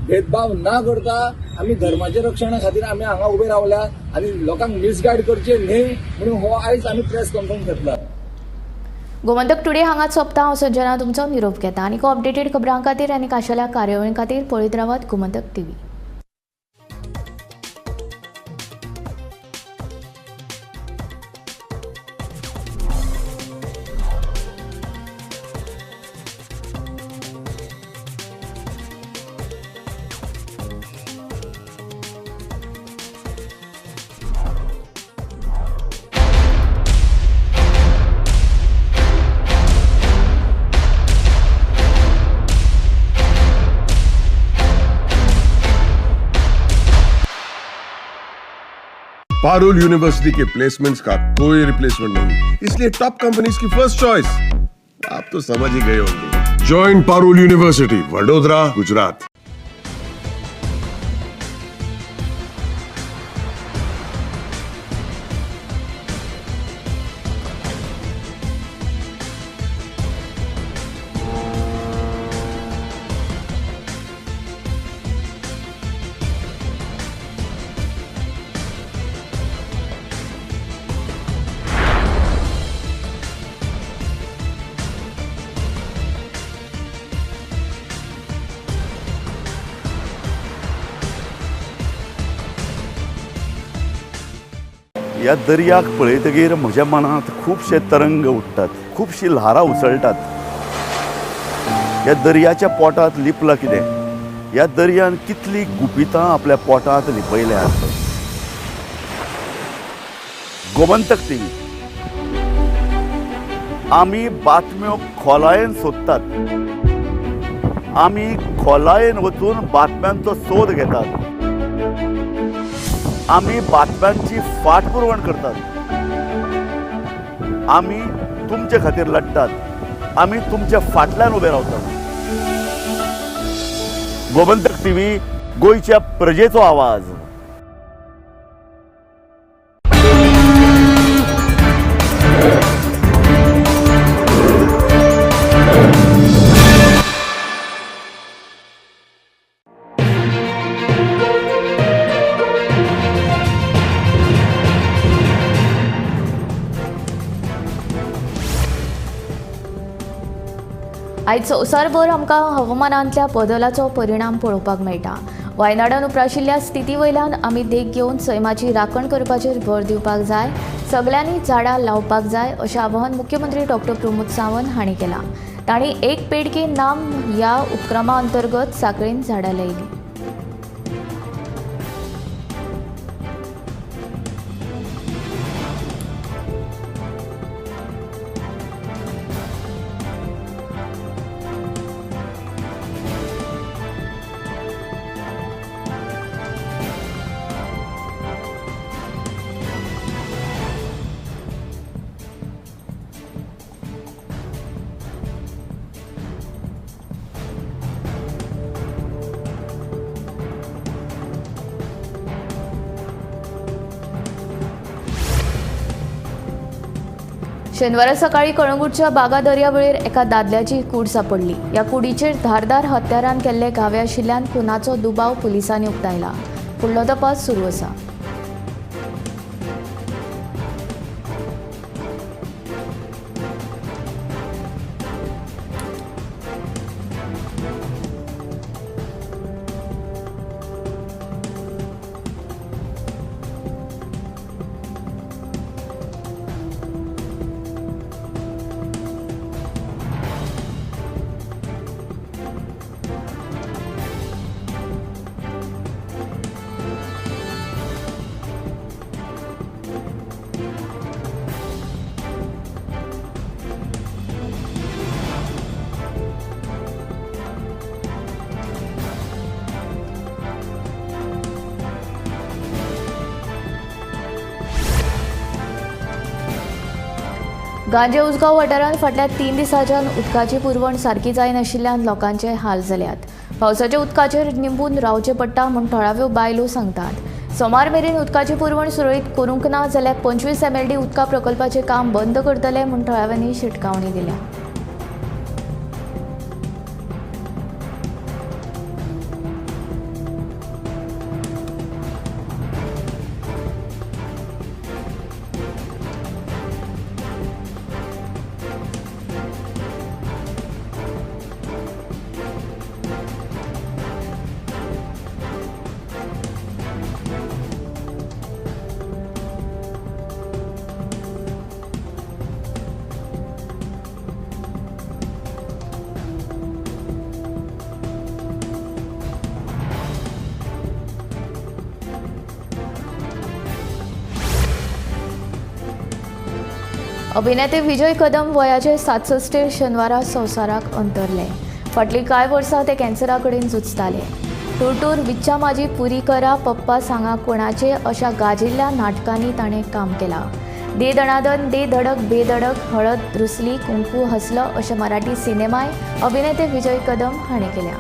Speaker 17: भेदभाव ना करता आमी धर्माच्या रक्षणा खातीर आमी हांगा उबे रावल्या आनी लोकांक मिसगायड करचे न्ही म्हणून हो आयज आमी प्रेस कॉन्फरन्स घेतला.
Speaker 3: गोमंतक टुडे हांगाच सोंपता. हांव संजना तुमचो निरोप घेता आनी अपडेटेड खबरां खातीर आनी खाशेल्या कार्यावळी खातीर पळयत रावात Gomantak TV.
Speaker 18: Parul university K placements का कोई रिप्लेसमेंट नहीं, इसलिए टॉप कंपनीज की फर्स्ट चॉइस। आप तो समझ ही गए होंगे। Join Parul university, Vadodara, Gujarat.
Speaker 19: ह्या दर्याक पळयतगीर म्हज्या मनांत खुबशे तरंग उठ्ठात, खुबशीं ल्हारां उसळटात। ह्या दर्याच्या पोटांत लिपलां कितें? ह्या दर्यान कितलीं गुपितां आपल्या पोटांत लिपयल्यांत। गोमंतक टीव्ही आमी बातम्यो खोलायेन सोदतात, आमी खोलायेन वचून बातम्यांचो सोद घेतात, आमी बातम्यांची फाटपुरवण करतात, आमी तुमचे खातीर लढतात, आमी तुमच्या फाटल्यान उबे रावतात। गोमंतक टीव्ही, गोंयच्या प्रजेचो आवाज।
Speaker 3: आयज संवसारभर आमकां हवामानांतल्या बदलाचो परिणाम पळोवपाक मेळटा। वायनाडान उप्राशिल्ल्या स्थिती वयल्यान आमी देख घेवन सैमाची राखण करपाचेर भर दिवपाक जाय, सगल्यांनी झाडां लावपाक जाय अशें आवाहन मुख्यमंत्री डॉक्टर प्रमोद सावंत हांणी केलां। तांणी एक पेड के नाम ह्या उपक्रमा अंतर्गत सांखळेन झाडां लायलीं। शेनवारा सकाळी कळंगूटच्या बागा दर्यावेळेर एका दादल्याची कूड सापडली। ह्या कुडीचेर धारदार हत्यारान केल्ले घावे आशिल्ल्यान खुनाचो दुबाव पुलिसांनी उक्तायला। फुडलो तपास सुरू आसा। गांजे उसगांव वाठारांत फाटल्या 3 दिसांच्यान उदकाची पुरवण सारकी जायनाशिल्ल्यान लोकांचे हाल जाल्यात। पावसाच्या उदकाचेर निंबून रावचें पडटा म्हूण थळाव्यो बायलो सांगतात। सोमार मेरेन उदकाची पुरवण सुरळीत करूंक ना जाल्यार 25 MLD उदका प्रकल्पाचें काम बंद करतले म्हूण थळाव्यांनी शिटकावणी दिल्या। अभिनेते विजय कदम वयाचे 67 शेनवारा संवसाराक अंतरले। फाटलीं कांय वर्सां ते कॅन्सरा कडेन झुजताले। टुरटूर, विच्चा माझी पुरी करा, पप्पा सांगा कोणाचे अशा गाजिल्ल्या नाटकांनी ताणें काम केलां. दे दणादन, दे धडक बेधडक, हळद रुसली, कुंकू हसलं अशे मराठी सिनेमाय अभिनेते विजय कदम हाणें केल्या.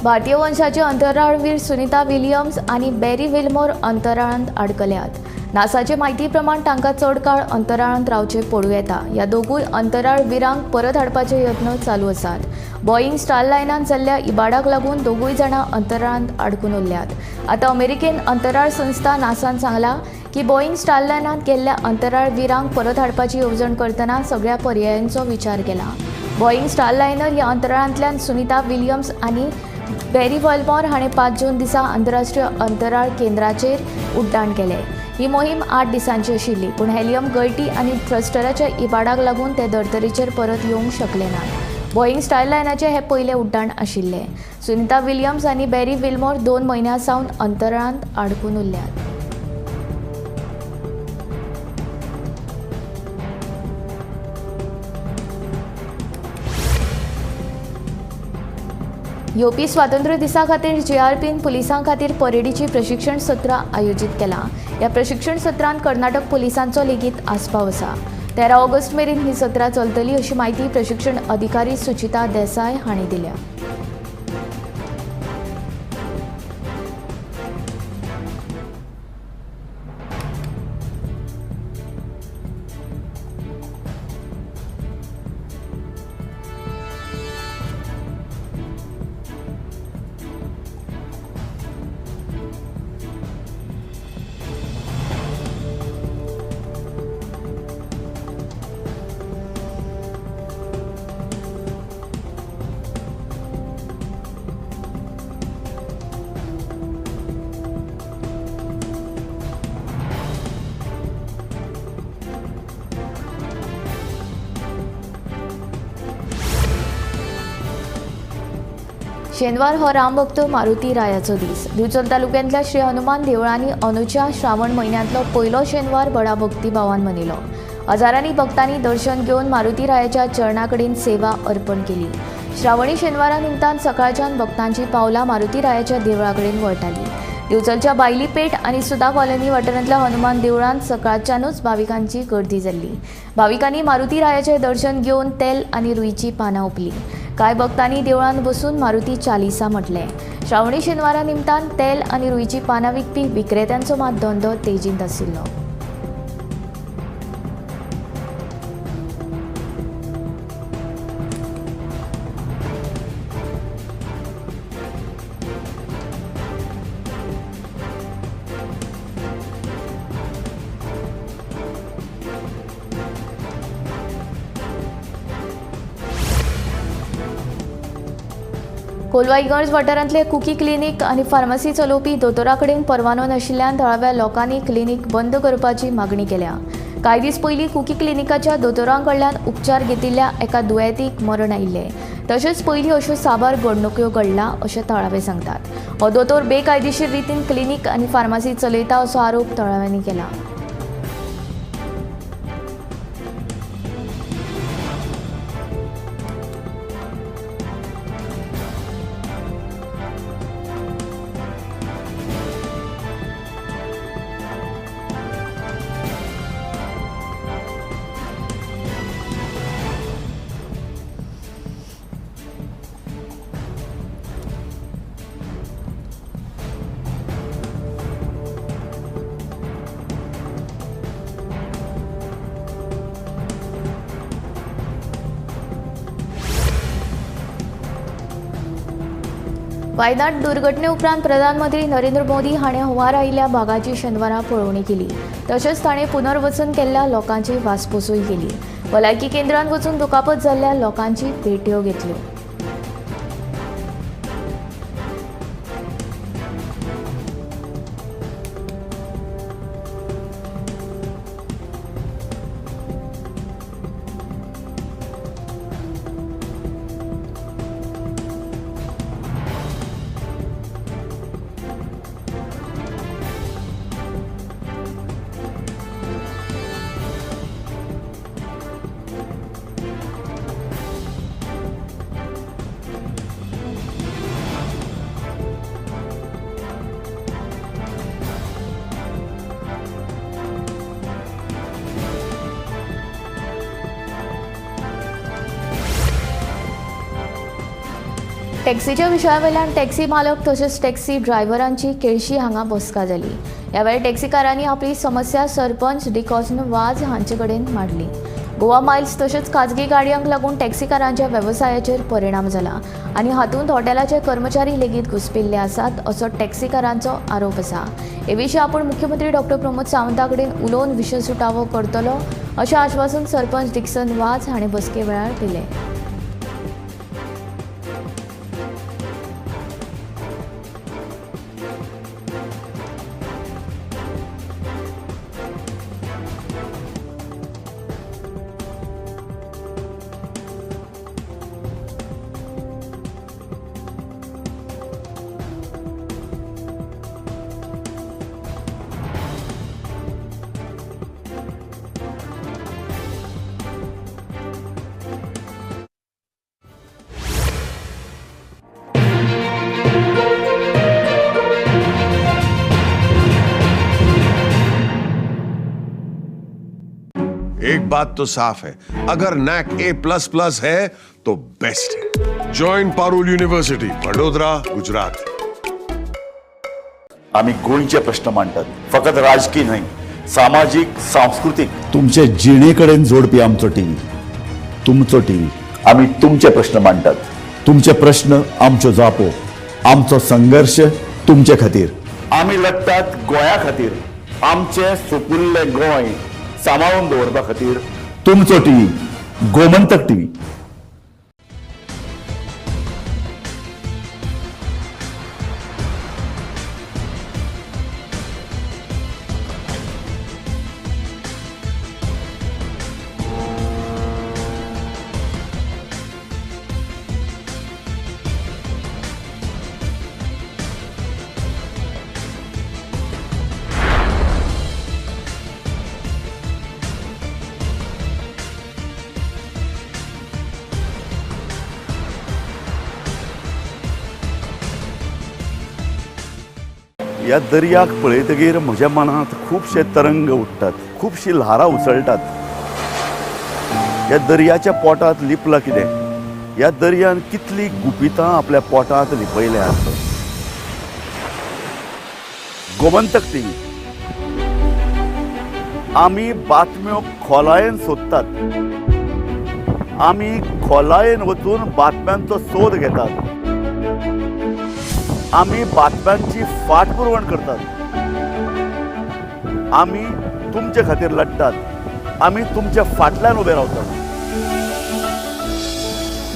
Speaker 3: भारतीय वंशाचे अंतराळवीर सुनीता विलियम्स आनी बॅरी विल्मोर अंतराळांत आडकल्यात. नासाचे म्हायती प्रमाण तांकां चड काळ अंतराळांत रावचें पडूं येता. ह्या दोगूय अंतराळवीरांक परत हाडपाचे यत्न चालू आसात. बॉईंग स्टारलायनान जाल्ल्या इबाडाक लागून दोगूय जाणां अंतराळांत आडकून उरल्यात. आतां अमेरिकेन अंतराळ संस्था नासान सांगलां की बॉईंग स्टारलायनांत गेल्ल्या अंतराळवीरांक परत हाडपाची येवजण करतना सगळ्या पर्यायांचो विचार केला. बॉईंग स्टारलायनर ह्या अंतराळांतल्यान सुनीता विलियम्स आनी बॅरी विल्मोर हाणें 5 जून दिसा आंतरराष्ट्रीय अंतराळ केंद्राचेर उड्डाण केलें. ही मोहीम 8 दिसांची आशिल्ली, पूण हेलियम गळटी आनी थ्रस्टराच्या इबाडाक लागून ते धर्तरेचेर परत येवंक शकले नात. बॉईंग स्टारलायनाचें हें पयलें उड्डाण आशिल्लें. सुनीता विलियम्स आनी बॅरी विल्मोर 2 म्हयन्यां सावन अंतराळांत आडकून उरल्यात. येवपी स्वातंत्र्य दिसा खातीर जीआरपीन पुलिसां खातीर परेडीची प्रशिक्षण सत्रां आयोजीत केलां. ह्या प्रशिक्षण सत्रांत कर्नाटक पुलिसांचो लेगीत आस्पाव आसा. 13 ऑगस्ट मेरेन ही सत्रां चलतली अशी म्हायती प्रशिक्षण अधिकारी सुचिता देसाय हांणी दिल्या. शेनवार हो रामभक्त मारुती रायाचो दीस. दिवचल तालुक्यांतल्या श्री हनुमान देवळांनी अनुच्या श्रावण म्हयन्यांतलो पयलो शेनवार व्हडा भक्तिभावान मनयलो. हजारांनी भक्तांनी दर्शन घेवन मारुती रायाच्या चरणा कडेन सेवा अर्पण केली. श्रावणी शेनवारा निमतान सकाळच्यान भक्तांची पावलां मारुती रायाच्या देवळा कडेन वळटाली. दिवचलच्या बायली पेठ आनी सुदा कॉलनी वाठारांतल्या हनुमान देवळांत सकाळच्यानूच भाविकांची गर्दी जाल्ली. भाविकांनी मारुती रायाचें दर्शन घेवन तेल आनी रुईची पानां ओंपली. कांय भक्तांनी देवळांत बसून मारुती चालिसा म्हटलें. श्रावणी शेनवारा निमतान तेल आनी रुईची पानां विकपी विक्रेत्यांचो मात धंदो तेजींत आशिल्लो. कोलवा इगर्ज वाठारांतले कुकी क्लिनीक आनी फार्मासी चलोवपी दोतोरा कडेन परवानो नाशिल्ल्यान थळाव्या लोकांनी क्लिनीक बंद करपाची मागणी केल्या. कांय दीस पयलीं कुकी क्लिनिकाच्या दोतोरां कडल्यान उपचार घेतिल्ल्या एका दुयेंतीक मरण आयिल्लें. तशेंच पयलीं अश्यो साबार घडणुक्यो घडला अशें थळावे सांगतात. हो दोतोर बेकायदेशीर रितीन क्लिनीक आनी फार्मासी चलयता असो आरोप थळाव्यांनी केला. वायनाड दुर्घटने उपरांत प्रधानमंत्री नरेंद्र मोदी हाणें हुंवार आयिल्ल्या भागाची शेनवारा पळोवणी केली. तशेंच ताणें पुनर्वसन केल्ल्या लोकांची वासपुसूय केली. भलायकी केंद्रांत वचून दुखापत जाल्ल्या लोकांची भेट्यो घेतल्यो. टॅक्सीच्या विशयावेल्यान टॅक्सी मालक तशेंच टॅक्सी ड्रायव्हरांची केळशी हांगा बसका जाली. ह्या वेळार टॅक्सीकारांनी आपली समस्या सरपंच डिकॉसन वाज हांचे कडेन मांडली. गोवा मायल्स तशेंच खाजगी गाडयांक लागून टॅक्सीकारांच्या वेवसायाचेर परिणाम जाला आनी हातूंत हॉटेलाचे कर्मचारी लेगीत घुसपिल्ले आसात असो टॅक्सीकारांचो आरोप आसा. हे विशीं आपूण मुख्यमंत्री डॉक्टर प्रमोद सावंता कडेन उलोवन विशय सुटावो करतलो अशें आश्वासन सरपंच डिक्सन वाज हांणी बसके वेळार दिलें.
Speaker 18: एक बात तो साफ है, अगर नैक A++ है तो बेस्ट है। Join Parul university, Vadodara, Gujarat.
Speaker 19: आम्ही गोंयचे प्रश्न मांडटात, फकत राजकीय न्हय, सामाजीक, सांस्कृतीक, तुमचे जिणे कडेन जोडपी आमचो टीव्ही, तुमचो टीव्ही। आम्ही तुमचे प्रश्न मांडटात, तुमचे प्रश्न आमच्यो जापो, आमचो संघर्ष तुमचे खातीर। आमी लढटात गोंया खातीर, आमचे सुपुल्ले गोंय सांबाळून दवरपा खातीर। तुमचो टीव्ही, गोमंतक टीव्ही। ह्या दर्याक पळयतगीर म्हज्या मनांत खुबशे तरंग उठ्ठात, खुबशी ल्हारां उसळटात। ह्या दर्याच्या पोटांत लिपलां कितें? ह्या दर्यान कितली गुपितां आपल्या पोटांत लिपयल्यात। गोमंतक टीव्ही, आमी बातम्यो खोलायेन सोदतात, आमी खोलायेन वचून बातम्यांचो सोद घेतात, आमी बातम्यांची फाटपुरवण करतात, आमी तुमचे खातीर लढटात, आमी तुमच्या फाटल्यान उबे रावतात।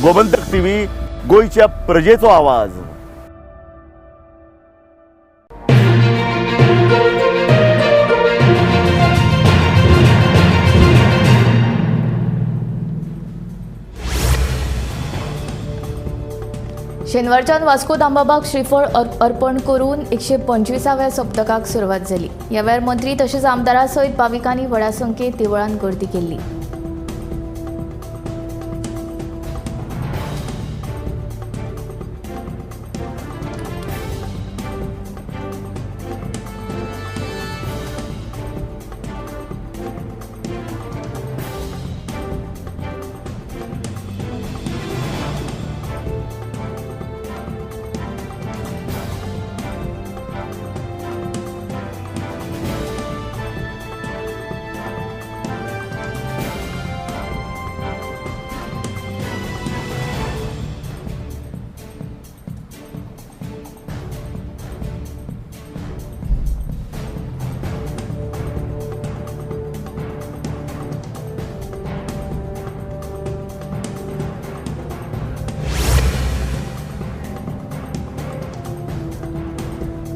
Speaker 19: गोमंतक टीव्ही, गोंयच्या प्रजेचो आवाज।
Speaker 3: शेनवारच्यान वास्को दामबाबाक श्रीफळ अर्पण करून 125व्या सप्तकाक सुरवात जाली. ह्या वेळार मंत्री तशेंच आमदारा सयत भाविकांनी व्हडा संख्येन देवळांत गर्दी केल्ली.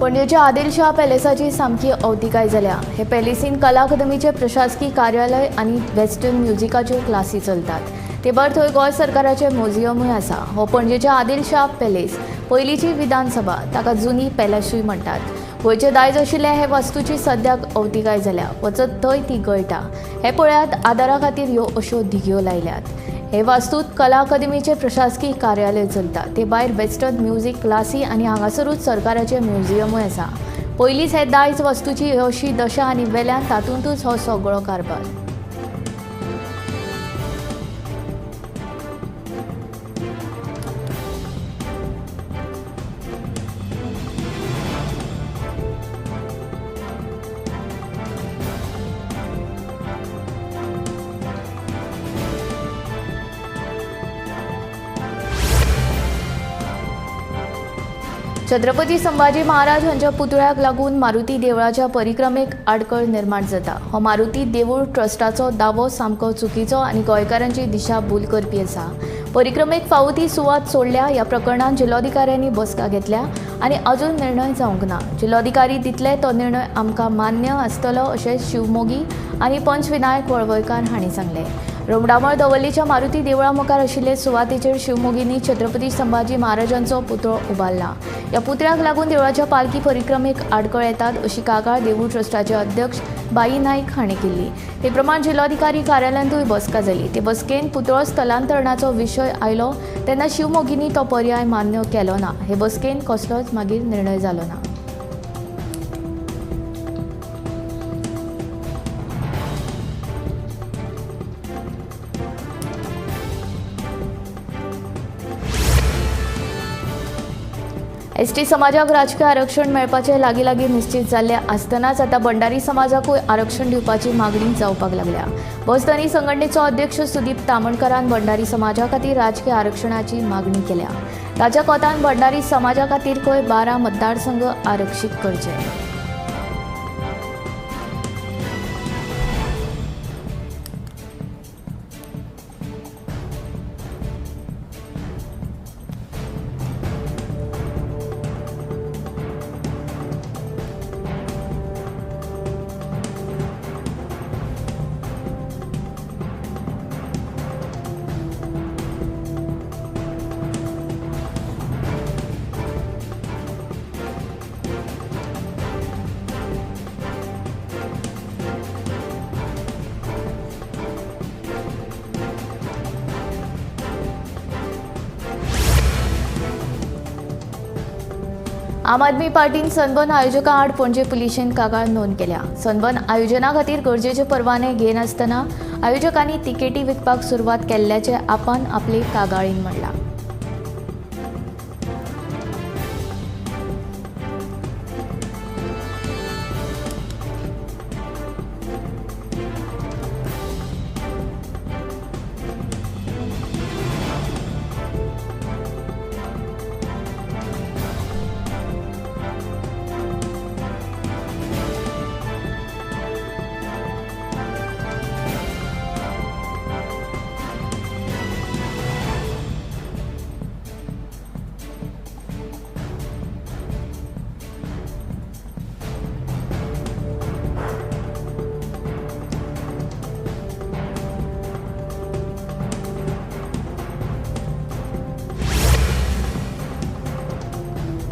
Speaker 3: पणजेच्या आदिलशाह पॅलेसाची सामकी अवतिकाय जाल्या. हे पॅलेसीन कला अकादमीचे प्रशासकी कार्यालय आनी वेस्टर्न म्युझिकाच्यो क्लासी चलतात. ते भायर थंय गोंय सरकाराचें म्युझियमूय आसा. हो पणजेच्या आदिलशाह पॅलेस पयलींची विधानसभा, ताका जुनी पॅलेसूय म्हणटात. गोंयचें दायज आशिल्ल्या हे वस्तूची सद्याक अवतिकाय जाल्या. वचत थंय ती गळटा. हे पळयात, आदारा खातीर ह्यो अश्यो धिगयो लायल्यात. हे वास्तूत कला अकादमीचें प्रशासकी कार्यालय चलता. ते भायर वेस्टर्न म्युझिक क्लासी आनी हांगासरूच सरकाराचें म्युझियमूय आसा. पयलींच हे दायज वस्तूची अशी दशा आनी वेल्यान तातूंतच हो सगळो कारभार. छत्रपती संभाजी महाराज हांच्या पुतळ्याक लागून मारुती देवळाच्या परिक्रमेक आडखळ निर्माण जाता. हो मारुती देवूळ ट्रस्टाचो दावो सामको चुकीचो आनी गोंयकारांची दिशा भूल करपी आसा. परिक्रमेक फावो ती सुवात सोडल्या. ह्या प्रकरणांत जिल्लोधिकाऱ्यांनी बसका घेतल्या आनी अजून निर्णय जावंक ना. जिल्लोधिकारी दितले तो निर्णय आमकां मान्य आसतलो अशें शिवमोगी आनी पंचविनायक वळवयकार हांणी सांगलें. रोमडामळ दवर्लीच्या मारुती देवळा मुखार आशिल्ले सुवातेचेर शिवमोगींनी छत्रपती संभाजी महाराजांचो पुतळो उबारला. ह्या पुतळ्याक लागून देवळाच्या पालखी परिक्रमेक आडखळ येतात अशी कागाळ देवूळ ट्रस्टाचे अध्यक्ष बाई नाईक हांणी केल्ली. ते प्रमाण जिल्लोधिकारी कार्यालयांतूय बसका जाली. ते बसकेन पुतळो स्थलांतरणाचो विशय आयलो तेन्ना शिवमोगींनी तो पर्याय मान्य केलो ना. हे बसकेन कसलोच मागीर निर्णय जालो ना. एसटी समाजाक राजकीय आरक्षण मेळपाचें लागीं लागीं निश्चित जाल्लें आसतनाच आतां भंडारी समाजाकूय आरक्षण दिवपाची मागणी जावपाक लागल्या. बसधनी संघटनेचो अध्यक्ष सुदीप तामणकरान भंडारी समाजा खातीर राजकीय आरक्षणाची मागणी केल्या. ताच्या कोतान भंडारी समाजा खातीर खंय 12 मतदारसंघ आरक्षीत करचे. आम आदमी पार्टीन सनबर्न आयोजकां आड पणजे पुलिशेन कागाळ नोंद केल्या. सनबर्न आयोजना खातीर गरजेचे परवाने घेनासतना आयोजकांनी तिकेटी विकपाक सुरवात केल्ल्याचें आपान आपले कागाळीन म्हणलां.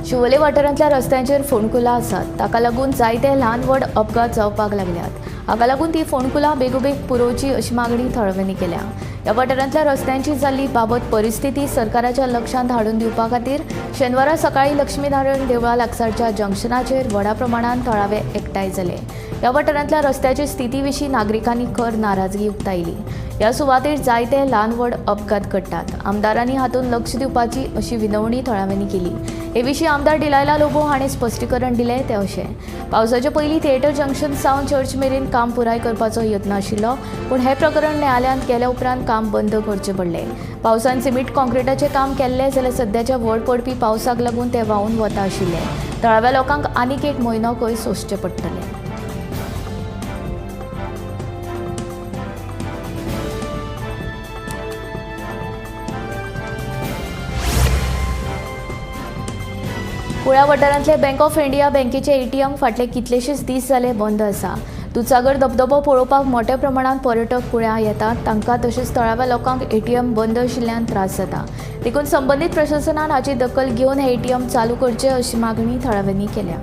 Speaker 3: शिवोले वाठारांतल्या रस्त्यांचेर फोंडकुलां आसात. ताका लागून जायते ल्हान व्हड अपघात जावपाक लागल्यात. हाका लागून ती फोंडकुलां बेगोबेग पुरोवची अशी मागणी थळाव्यांनी केल्या. ह्या वाठारांतल्या रस्त्यांची जाल्ली बाबत परिस्थिती सरकाराच्या लक्षांत हाडून दिवपा खातीर शेनवारा सकाळीं लक्ष्मीनारायण देवळा लागसारच्या जंक्शनाचेर व्हडा प्रमाणांत थळावे एकठांय जाले. ह्या वाठारांतल्या रस्त्याची स्थिती विशीं नागरिकांनी खर नाराजगी उक्तायली. ह्या सुवातेर जायते ल्हान व्हड अपघात घडटात. आमदारांनी हातूंत लक्ष दिवपाची अशी विनवणी थळाव्यांनी केली. हे विशीं आमदार डिलायला लोबो हांणी स्पश्टीकरण दिलें तें अशें, पावसाचे पयलीं थिएटर जंक्शन सावन चर्च मेरेन काम पुराय करपाचो यत्न आशिल्लो, पूण हें प्रकरण न्यायालयांत गेल्या उपरांत काम बंद करचें पडलें. पावसान सिमीट कॉन्क्रिटाचें काम केल्लें जाल्यार सद्याच्या व्हड पडपी पावसाक लागून तें व्हांवून वता आशिल्लें. थळाव्या लोकांक आनीक एक म्हयनो खंय सोंसचें पडटलें. कुळ्या वाठारांतले बँक ऑफ इंडिया बँकेचे एटीएम फाटले कितलेशेच दीस जाले बंद आसा. दुदसागर धबधबो पळोवपाक मोट्या प्रमाणात पर्यटक कुळ्या येतात. तांकां तशेंच थळाव्या लोकांक एटीएम बंद आशिल्ल्यान त्रास जाता. देखून संबंदीत प्रशासनान हाची दखल घेवन हे एटीएम चालू करचे अशी मागणी थळाव्यांनी केल्या.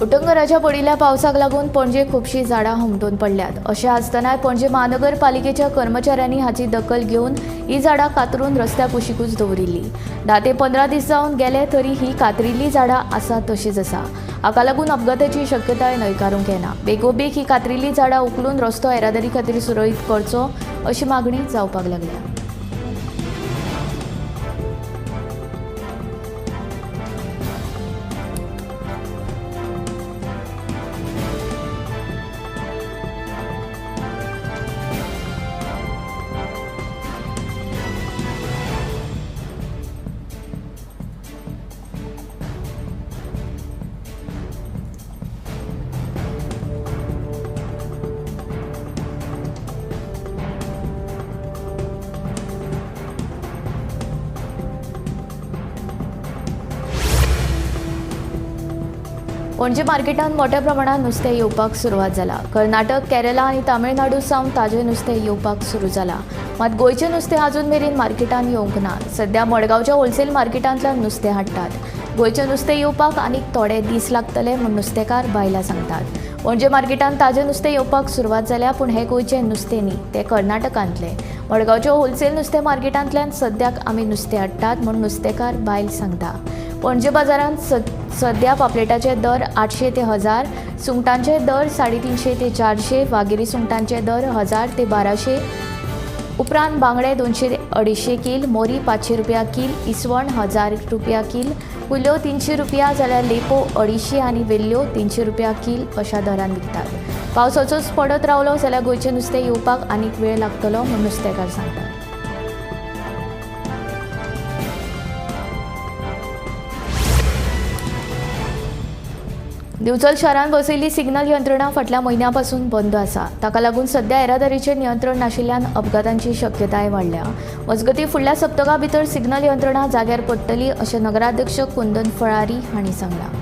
Speaker 3: उटंगराच्या पडिल्ल्या पावसाक लागून पणजे खुबशीं झाडां हुमटून पडल्यात. अशें आसतनाय पणजे महानगरपालिकेच्या कर्मचाऱ्यांनी हाची दखल घेवन ही झाडां कातरून रस्त्या कुशीकूच दवरिल्ली. 10 ते 15 दीस जावन गेले तरी ही कातरिल्ली झाडां आसा तशीच आसा. हाका लागून अपघाताची शक्यताय न्हयकारूंक येना. बेगोबेग ही कातरिल्ली झाडां उखलून रस्तो येरादारी खातीर सुरळीत करचो अशी मागणी जावपाक लागल्या. पणजे मार्केटांत मोठ्या प्रमाणात नुस्तें येवपाक सुरवात जाला. कर्नाटक, केरला आनी तामिळनाडू सावन ताजें नुस्तें येवपाक सुरू जाला. मात गोंयचें नुस्तें अजून मेरेन मार्केटांत येवंक ना. सध्या मडगांवच्या होलसेल मार्केटांतल्यान नुस्तें हाडटात. गोंयचें नुस्तें येवपाक आनीक थोडे दीस लागतले म्हूण नुस्तेकार बायलां सांगतात. पणजे मार्केटांत ताजें नुस्तें येवपाक सुरवात जाल्या, पूण हें गोंयचें नुस्तें न्ही, तें कर्नाटकांतलें. मडगांवच्या होलसेल नुस्तें मार्केटांतल्यान सद्याक आमी नुस्तें हाडटात म्हूण नुस्तेकार बायल सांगता. पणजे बाजारांत सध्या पापलेटाचे दर 800 ते 1000, सुंगटांचे दर 350 ते 400, वागिरी सुंगटांचे दर 1000 ते 1200, उपरांत बांगडे 200 ते 250 कील, मोरी 500 रुपया कील, इसवण 1000 रुपया कील, कुल्ल्यो 300 रुपया जाल्यार लेपो 250 आनी वेल्ल्यो 300 रुपया कील अशा दरान विकतात. पावसाचोच पडत रावलो जाल्यार गोंयचें नुस्तें येवपाक आनीक वेळ लागतलो म्हूण नुस्तेकार सांगतात. दिवचल शारांत बसयल्ली सिग्नल यंत्रणा फाटल्या म्हयन्या पासून बंद आसा. ताका लागून सध्या येरादारीचेर नियंत्रण नाशिल्ल्यान अपघातांची शक्यताय वाडल्या. मजगतीं फुडल्या सप्तका भितर सिग्नल यंत्रणा जाग्यार पडटली अशें नगराध्यक्ष कुंदन फळारी हांणी सांगलां.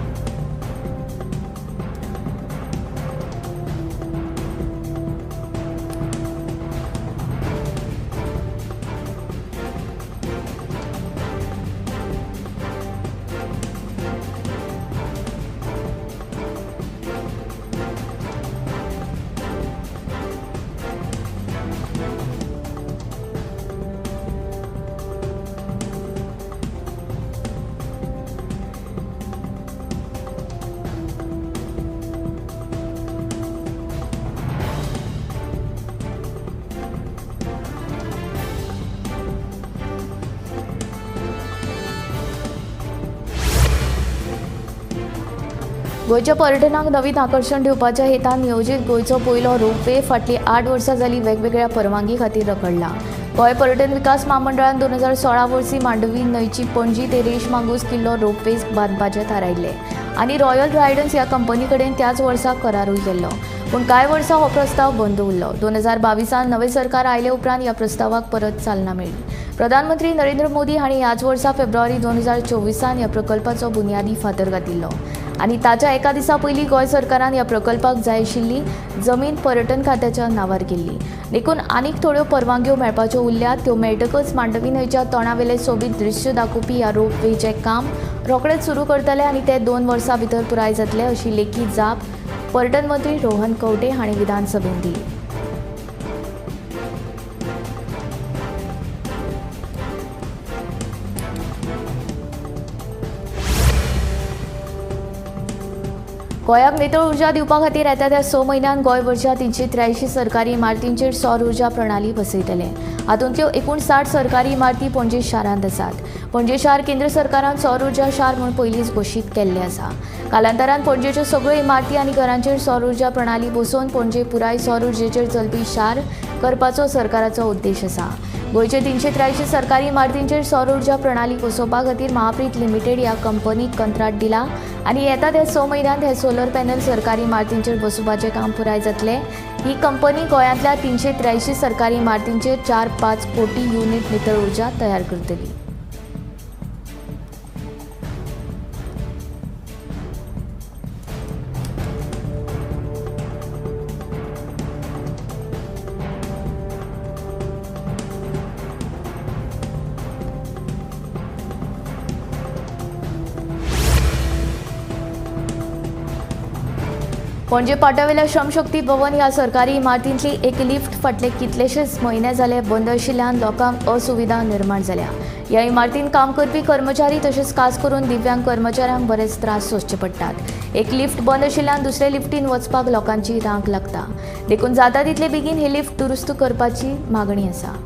Speaker 3: गोंयच्या पर्यटनाक नवीन आकर्शण दिवपाच्या हेतान नियोजीत गोंयचो पयलो रोपवे फाटलीं 8 वर्सां जालीं वेगवेगळ्या परवानगी खातीर रखडला. गोंय पर्यटन विकास म्हामंडळान 2016 वर्सी मांडवी न्हंयची पणजी ते रेश मांगूस किल्लो रोपवे बांदपाचें थारायिल्लें आनी रॉयल रायडन्स ह्या कंपनी कडेन त्याच वर्सा करारूय केल्लो. पूण कांय वर्सां हो प्रस्ताव बंद उरलो. 2022 नवें सरकार आयले उपरांत ह्या प्रस्तावाक परत चालना मेळ्ळी. प्रधानमंत्री नरेंद्र मोदी हांणी ह्याच वर्सा फेब्रुवारी 2024 ह्या प्रकल्पाचो बुन्यादी फातर घातिल्लो आनी ताच्या एका दिसा पयलीं गोंय सरकारान ह्या प्रकल्पाक जाय आशिल्ली जमीन पर्यटन खात्याच्या नांवार केल्ली. देखून आनीक थोड्यो परवानग्यो मेळपाच्यो उरल्यात. त्यो मेळटकच मांडवी न्हंयच्या तोंडावेलें सोबीत दृश्य दाखोवपी ह्या रोपवेचें काम रोखडेंच सुरू करतले आनी ते 2 वर्सां भितर पुराय जातले अशी लेखी जाप पर्यटन मंत्री रोहन खंवटे हांणी विधानसभेंत दिली. गोंयाक नितळ उर्जा दिवपा खातीर येता त्या 6 म्हयन्यांत गोंयभरच्या 383 सरकारी इमारतींचेर सौर उर्जा प्रणाली बसयतले. हातूंतल्यो एकूण 60 सरकारी इमारती पणजे शारांत आसात. पणजे शार केंद्र सरकारान सौर उर्जा शार म्हूण पयलींच घोशीत केल्लें आसा. कालांतरान पणजेच्यो सगळ्यो इमारती आनी घरांचेर सौर उर्जा प्रणाली बसोवन पणजे पुराय सौर उर्जेचेर चलपी शार करपाचो सरकाराचो उद्देश आसा. गोंयचे 383 सरकारी इमारतींचेर सौर उर्जा प्रणाली बसोवपा खातीर महाप्रीत लिमिटेड ह्या कंपनीक कंत्राट दिला आनी येता त्या 6 म्हयन्यांत हे सोलर पॅनल सरकारी इमारतींचेर बसोवपाचें काम पुराय जातलें. ही कंपनी गोंयांतल्या 383 सरकारी इमारतींचेर 4-5 कोटी युनिट नितळ उर्जा तयार करतली. पणजे पाटावेल्या श्रमशक्ती भवन ह्या सरकारी इमारतींतली एक लिफ्ट फाटले कितलेशेच म्हयने जाले बंद आशिल्ल्यान लोकांक असुविधा निर्माण जाल्या. ह्या इमारतींत काम करपी कर्मचारी तशेंच खास करून दिव्यांग कर्मचाऱ्यांक बरेच त्रास सोंसचे पडटात. एक लिफ्ट बंद आशिल्ल्यान दुसरे लिफ्टीन वचपाक लोकांची रांक लागता. देखून जाता तितले बेगीन ही लिफ्ट दुरुस्त करपाची मागणी आसा.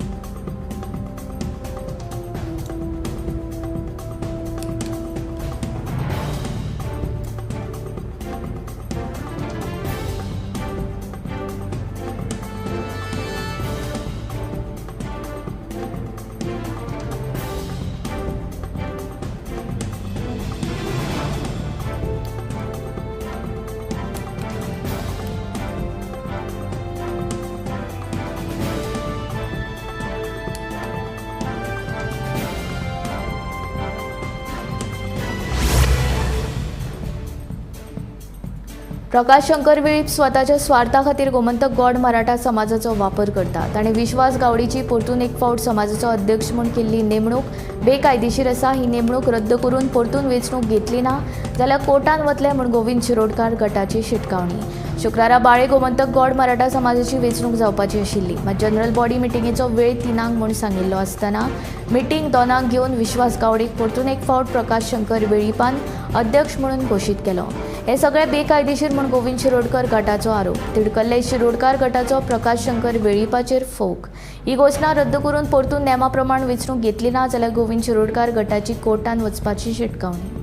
Speaker 3: प्रकाश शंकर वेळीप स्वताच्या स्वार्था खातीर गोमंतक गॉड मराठा समाजाचो वापर करता. ताणें विश्वास गावडीची परतून एक फावट समाजाचो अध्यक्ष म्हूण केल्ली नेमणूक बेकायदेशीर आसा. ही नेमणूक रद्द करून परतून वेंचणूक घेतली ना जाल्यार कोर्टान वतले म्हूण गोविंद शिरोडकार गटाची शिटकावणी. शुक्रारा बाळे गोमंतक गॉड मराठा समाजाची वेंचणूक जावपाची आशिल्ली. मात जनरल बॉडी मिटिंगेचो वेळ 3 म्हूण सांगिल्लो आसतना मिटींग 2 घेवन विश्वास गावडीक परतून एक फावट प्रकाश शंकर वेळीपान अध्यक्ष म्हणून घोशीत केलो. हे सगळे बेकायदेशीर म्हूण गोविंद शिरोडकर गटाचो आरोप. तिडकल्ले शिरोडकार गटाचो प्रकाश शंकर वेळीपाचेर फोग. ही घोशणा रद्द करून परतून नेमा प्रमाण वेंचणूक घेतली ना जाल्यार गोविंद शिरोडकार गटाची कोर्टान वचपाची शिटकावणी.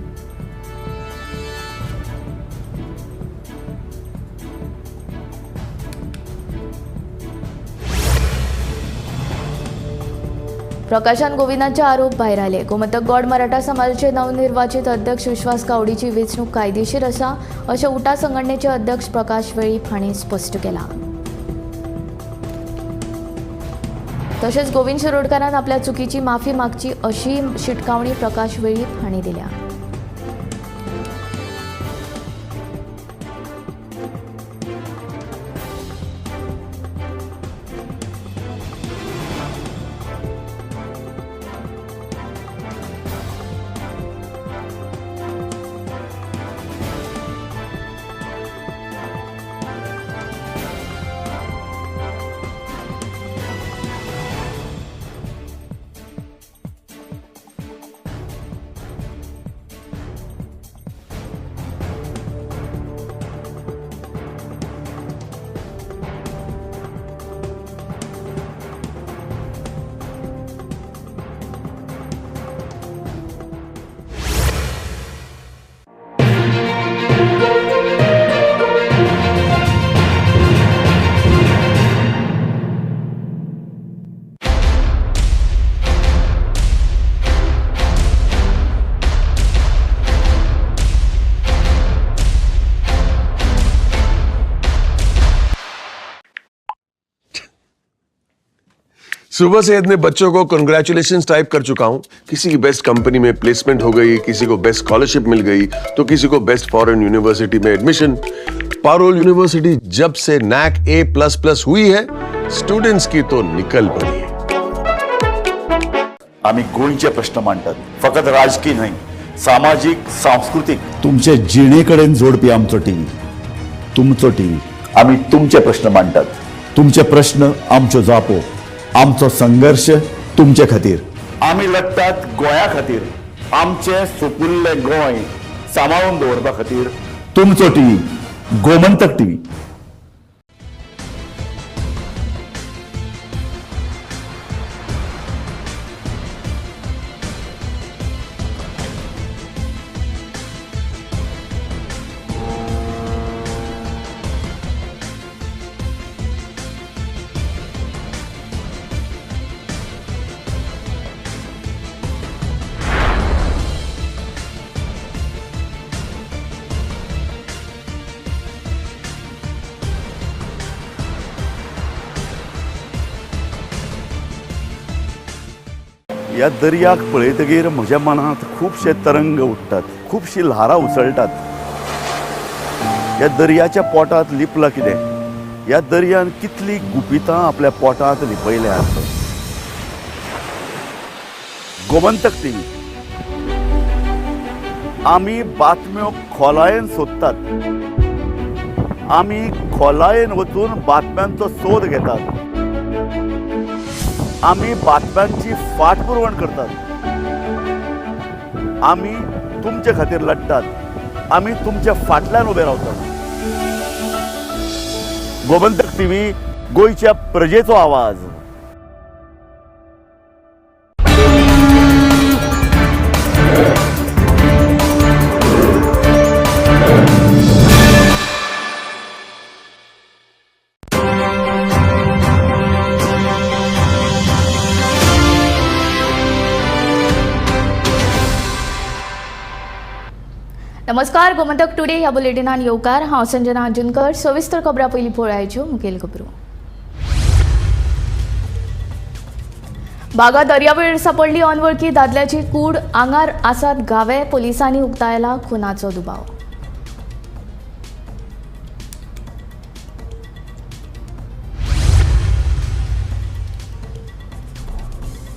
Speaker 3: प्रकाशान गोविंदाचे आरोप भायर आले. गोमंतक गॉड मराठा समाजाचे नवनिर्वाचित अध्यक्ष विश्वास गावडीची वेंचणूक कायदेशीर आसा अशें उटा संघटनेचे अध्यक्ष प्रकाश वेळीप हांणी स्पश्ट केलां. तशेंच गोविंद शिरोडकारान आपल्या चुकीची माफी मागची अशी शिटकावणी प्रकाश वेळीप हांणी दिल्या.
Speaker 18: सुबह से इतने बच्चों को कंग्रेचुलेशंस टाइप कर चुका हूं। किसी की बेस्ट कंपनी में प्लेसमेंट हो गई, किसी को बेस्ट स्कॉलरशिप मिल गई, तो किसी को बेस्ट फॉरेन यूनिवर्सिटी में एडमिशन। पारोल यूनिवर्सिटी जब से नैक A++ हुई है, स्टूडेंट्स की तो निकल पड़ी है।
Speaker 19: आम्ही गोंयचे प्रश्न मांडटात, फकत राजकीय न्हय, सामाजीक, सांस्कृतीक, तुमचे जिणेकडेन जोडपी आमचो टीव्ही, तुमचो टीव्ही। आम्ही तुमचे प्रश्न मांडटात, तुमचे प्रश्न आमच्यो जापो, आमचो संघर्ष तुमचे खातीर। आमी लढतात गोंया खातीर, आमचे सुपुल्ले गोंय सांबाळून दवरपा खातीर, तुमचो टीव्ही गोमंतक टीव्ही. ह्या दर्याक पळयतगीर म्हज्या मनांत खुबशे तरंग उठ्ठात, खुबशी ल्हारां उसळटात. ह्या दर्याच्या पोटांत लिपलां कितें? ह्या दर्यान कितलीं गुपितां आपल्या पोटांत लिपयल्यात. गोमंतक टीव्ही, आमी बातम्यो खोलायेन सोदतात, आमी खोलायेन वचून बातम्यांचो सोद घेतात, आमी बातम्यांची फाटपुरवण करतात, आमी तुमचे खातीर लढतात, आमी तुमच्या फाटल्यान उबे रावतात. गोमंतक टीव्ही, गोंयच्या प्रजेचो आवाज.
Speaker 3: नमस्कार, गोमंतक टुडे ह्या बुलेटिनान येवकार. हांव संजना अंजुनकर. सविस्तर खबरां पयलीं पळयाच्यो मुखेल खबरो. बागा दर्यावेळेर सापडली अनवळखी दादल्याची कूड, आंगार आसात घावे, पोलिसांनी उक्तायला खुनाचो दुबाव.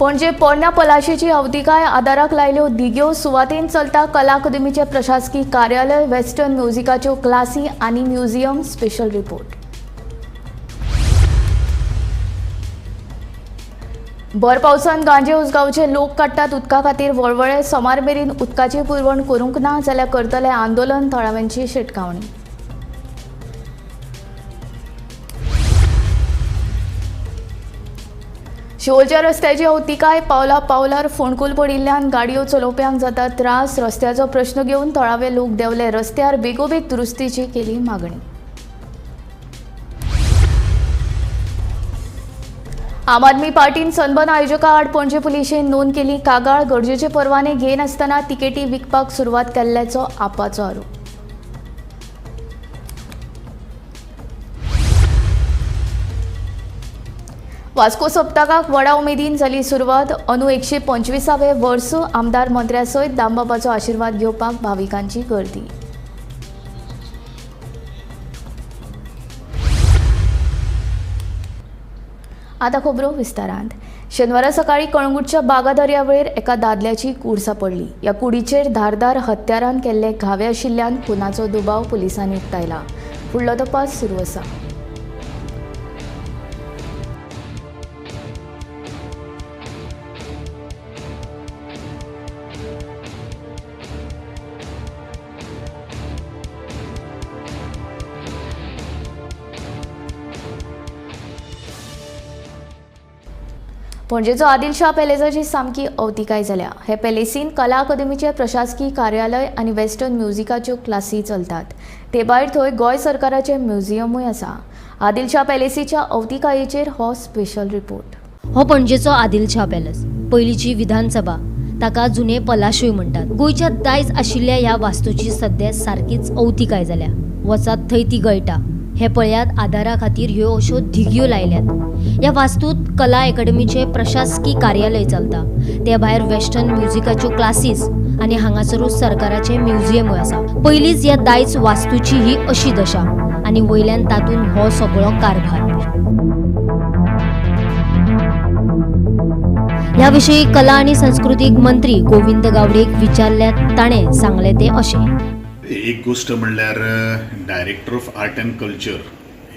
Speaker 3: पणजे पोरण्या पलाशेची अवतिकाय आदाराक लायल्यो धिग्यो, सुवातेन चलता कला अकादमीचें प्रशासकी कार्यालय, वेस्टर्न म्युझिकाच्यो क्लासी आनी म्युझियम. Special report. भर पावसान गांजे उसगांवचे लोक काडटात उदका खातीर वळवळे. सोमार मेरेन उदकाची पुरवण करूंक ना जाल्यार करतले आंदोलन, थळाव्यांची शिटकावणी. शिवोलच्या रस्त्याची अवतिकाय पावला पावलार फोंडकूल पडिल्ल्यान गाडयो चलोवप्यांक जाता त्रास. रस्त्याचो प्रश्न घेवन थळावे लोक देंवले रस्त्यार, बेगोबेग दुरुस्तीची केली मागणी. आम आदमी पार्टीन सनबर्न आयोजका आड पणजे पुलिशेन नोंद केली कागाळ. गरजेचे परवाने घेनासतना तिकेटी विकपाक सुरवात केल्ल्याचो आपाचो आरोप. वास्को सप्तकाक व्हडा उमेदीन जाली सुरवात. अंदू 125वें वर्स आमदार मंत्र्या सयत दामबाबाचो आशिर्वाद घेवपाक भाविकांची गर्दी. आतां खबरो विस्तारांत. शेनवारा सकाळी कळंगूटच्या बागा दर्यावेळेर एका दादल्याची कूड सापडली. ह्या कुडीचेर धारदार हत्यारान केल्ले घावे आशिल्ल्यान खुनाचो दुबाव पुलिसांनी उक्तायला. फुडलो तपास सुरू आसा. पणजेचो आदिलशाह पॅलेसाची सामकी अवतिकाय जाल्या. हे पॅलेसीन कला अकादमीचे प्रशासकी कार्यालय आनी वेस्टर्न म्युझिकाच्यो क्लासी चलतात. ते भायर थंय गोंय सरकाराचें म्युझियमूय आसा. आदिलशाह पॅलेसीच्या अवतिकायेचेर हो स्पेशल रिपोर्ट.
Speaker 2: हो पणजेचो आदिलशाह पॅलेस, पयलींची विधानसभा, ताका जुने पलाशूय म्हणटात. गोंयच्या दायज आशिल्ल्या ह्या वास्तूची सद्या सारकीच अवतिकाय जाल्या. वचात थंय ती गळटा. हे पळयात, आदारा खातीर ह्यो अश्यो धिगयो लायल्यात. ह्या वास्तूत कला अकादमीचे प्रशासकी कार्यालय चलता. ते भायर वेस्टर्न म्युझिकाच्यो क्लासीस आनी हांगासरूच सरकाराचें म्युझियमूय आसा. पयलींच ह्या दायज वास्तूची ही अशी दशा आनी वयल्यान तातूंत हो सगळो कारभार. ह्या विशीं कला आनी संस्कृतीक मंत्री गोविंद गावडेक विचारल्यार ताणें सांगलें तें अशें.
Speaker 1: एक गोश्ट म्हणल्यार director of art and culture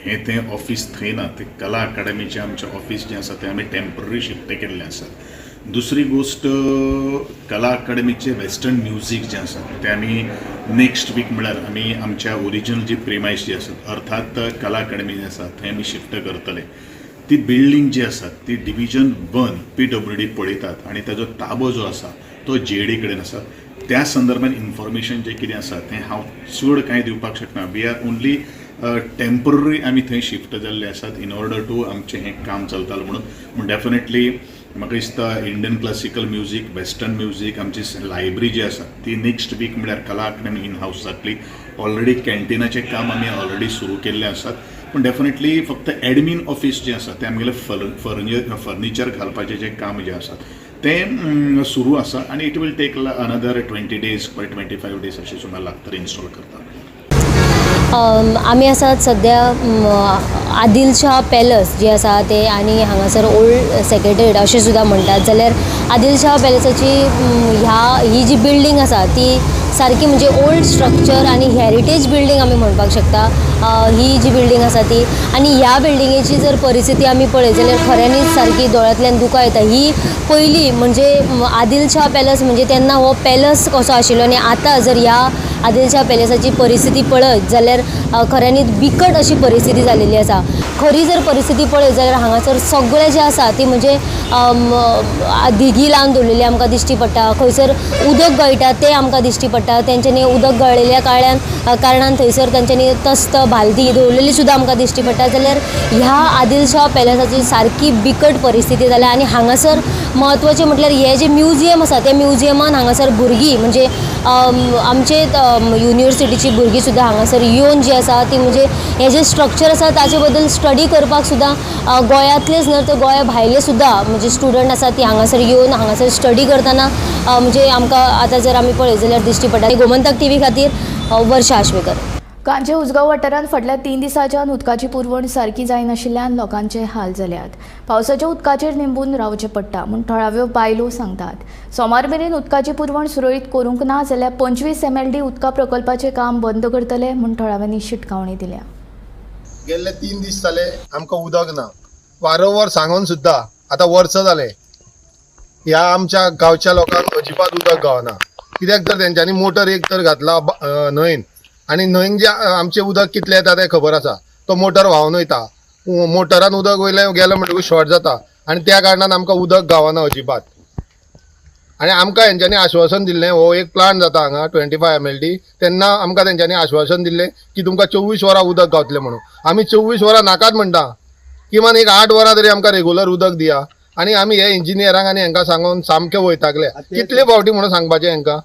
Speaker 1: हें तें ऑफीस थंय ना, तें कला अकादमीचें आमचें ऑफीस जें आसा तें आमी टेम्पररी शिफ्ट केल्लें आसा. दुसरी गोश्ट, कला अकादमीचें वेस्टर्न म्युजीक जें आसा तें आमी नेक्स्ट वीक, म्हळ्यार आमी आमच्या ओरिजिनल जी प्रिमायस जी आसात, अर्थात कला अकादमी जी आसा, थंय आमी शिफ्ट करतले. ती बिल्डींग जी आसा ती डिविजन 1 पीडब्ल्यूडी पळयतात आनी ताजो ताबो जो आसा तो जीएडी कडेन आसा. त्या संदर्भात इन्फॉर्मेशन जें कितें आसा तें हांव चड कांय दिवपाक शकना. We are only temporary, आमी थंय शिफ्ट जाल्ले आसात इन ऑर्डर टू आमचें हें काम चलतालें म्हणून. पूण डेफिनेटली म्हाका दिसता Indian classical music, western music, आमची लायब्ररी जी आसा ती नेक्स्ट वीक म्हळ्यार कला अकादमी इन हावस जातली. ऑलरेडी कॅन्टिनाचें काम आमी ऑलरेडी सुरू केल्लें आसात. पूण डेफिनेटली फक्त एडमीन ऑफीस जें आसा तें आमगेलें फर्निचर घालपाचें जें काम जें आसा तें सुरू आसा आनी it will take another 20 days, 25 days अशें सुमार लागतलें इन्स्टॉल करता.
Speaker 2: आमी आसात सद्या आदिलशाह पॅलस जे आसा ते आनी हांगासर ओल्ड सेक्रेटरीट अशें सुद्दां म्हणटात. जाल्यार आदिलशाह पॅलसाची ह्या ही जी बिल्डींग आसा ती सारकी म्हणजे ओल्ड स्ट्रक्चर आनी हेरिटेज बिल्डींग आमी म्हणपाक शकता ही जी बिल्डींग आसा ती. आनी ह्या बिल्डिंगेची जर परिस्थिती आमी पळयत जाल्यार खऱ्यांनीच सारकी दोळ्यांतल्यान दुकां येता. ही पयली म्हणजे आदिलशाह पॅलस म्हणजे तेन्ना हो पॅलस कसो आशिल्लो आनी आतां जर ह्या आदिलशाह पॅलसाची परिस्थिती पळयत जाल्यार खऱ्यांनीच बिकट अशी परिस्थिती जालेली आसा. खरी जर परिस्थिती पळयत जाल्यार हांगासर सगळें जें आसा ती म्हणजे धिगी लावन दवरलेली आमकां दिश्टी पडटा. खंयसर उदक गळटा तें आमकां दिश्टी पडटा. तेंच्यांनी उदक गळिल्ल्या कारणान थंयसर तेंच्यांनी तस्त बालदी दवरलेली सुद्दां आमकां दिश्टी पडटा. जाल्यार ह्या आदिलशाह पॅलसाची सारकी बिकट परिस्थिती जाल्या. आनी हांगासर म्हत्वाचें म्हटल्यार हें जें म्युजियम आसा त्या म्युजियमान हांगासर भुरगीं म्हणजे आमचे युनिवर्सिटीची भुरगीं सुद्दां हांगासर येवन जी आसा ती म्हणजे हें जें स्ट्रक्चर आसा ताचे बद्दल स्टडी करपाक सुद्दां गोंयांतलेच न्हय तर गोंया भायले सुद्दां म्हणजे स्टुडंट आसा ती हांगासर येवन हांगासर स्टडी करतना म्हणजे आमकां आतां जर आमी पळयत जाल्यार दिश्टी पडटा. गोमंतक टीव्ही खातीर वर्षा आश्वेकर.
Speaker 3: कांजे उसगांव वाठारांत फाटल्या 3 दिसांच्यान उदकाची पुरवण सारकी जायनाशिल्ल्यान लोकांचे हाल जाल्यात. पावसाच्या उदकाचेर निंबून रावचें पडटा म्हूण थळाव्यो बायलो सांगतात. सोमार मेरेन उदकाची पुरवण सुरळीत करूंक ना जाल्यार 25 एमएलडी उदका प्रकल्पाचें काम बंद करतले म्हूण थळाव्यांनी शिटकावणी दिल्या.
Speaker 4: गेल्ले 3 दीस जाले आमकां उदक ना. वारंवार सांगून सुद्दां आतां वर्स जालें ह्या आमच्या गांवच्या लोकांक अजिबात उदक गावना. कित्याक तर तेंच्यांनी मोटर एक तर घातला न्हंयन आनी न्हंयन जे आमचें उदक कितलें येता तें खबर आसा. तो मोटर व्हांवन वयता, मोटरान उदक वयलें गेलें म्हणटकूच शॉर्ट जाता आनी त्या कारणान आमकां उदक गावना अजिबात. आनी आमकां हेंच्यांनी आश्वासन दिल्लें, हो एक प्लांट जाता हांगा 25 MLD, तेन्ना आमकां तेंच्यांनी आश्वासन दिल्लें की तुमकां 24 वरां उदक गावतलें म्हणून. आमी 24 वरां नाकात म्हणटा, किमान एक 8 वरां तरी आमकां रेगुलर उदक दिया. आनी आमी हे इंजिनियरांक आनी हेंकां सांगून सामकें वयतागले. कितले फावटी म्हणून सांगपाचें हेंकां?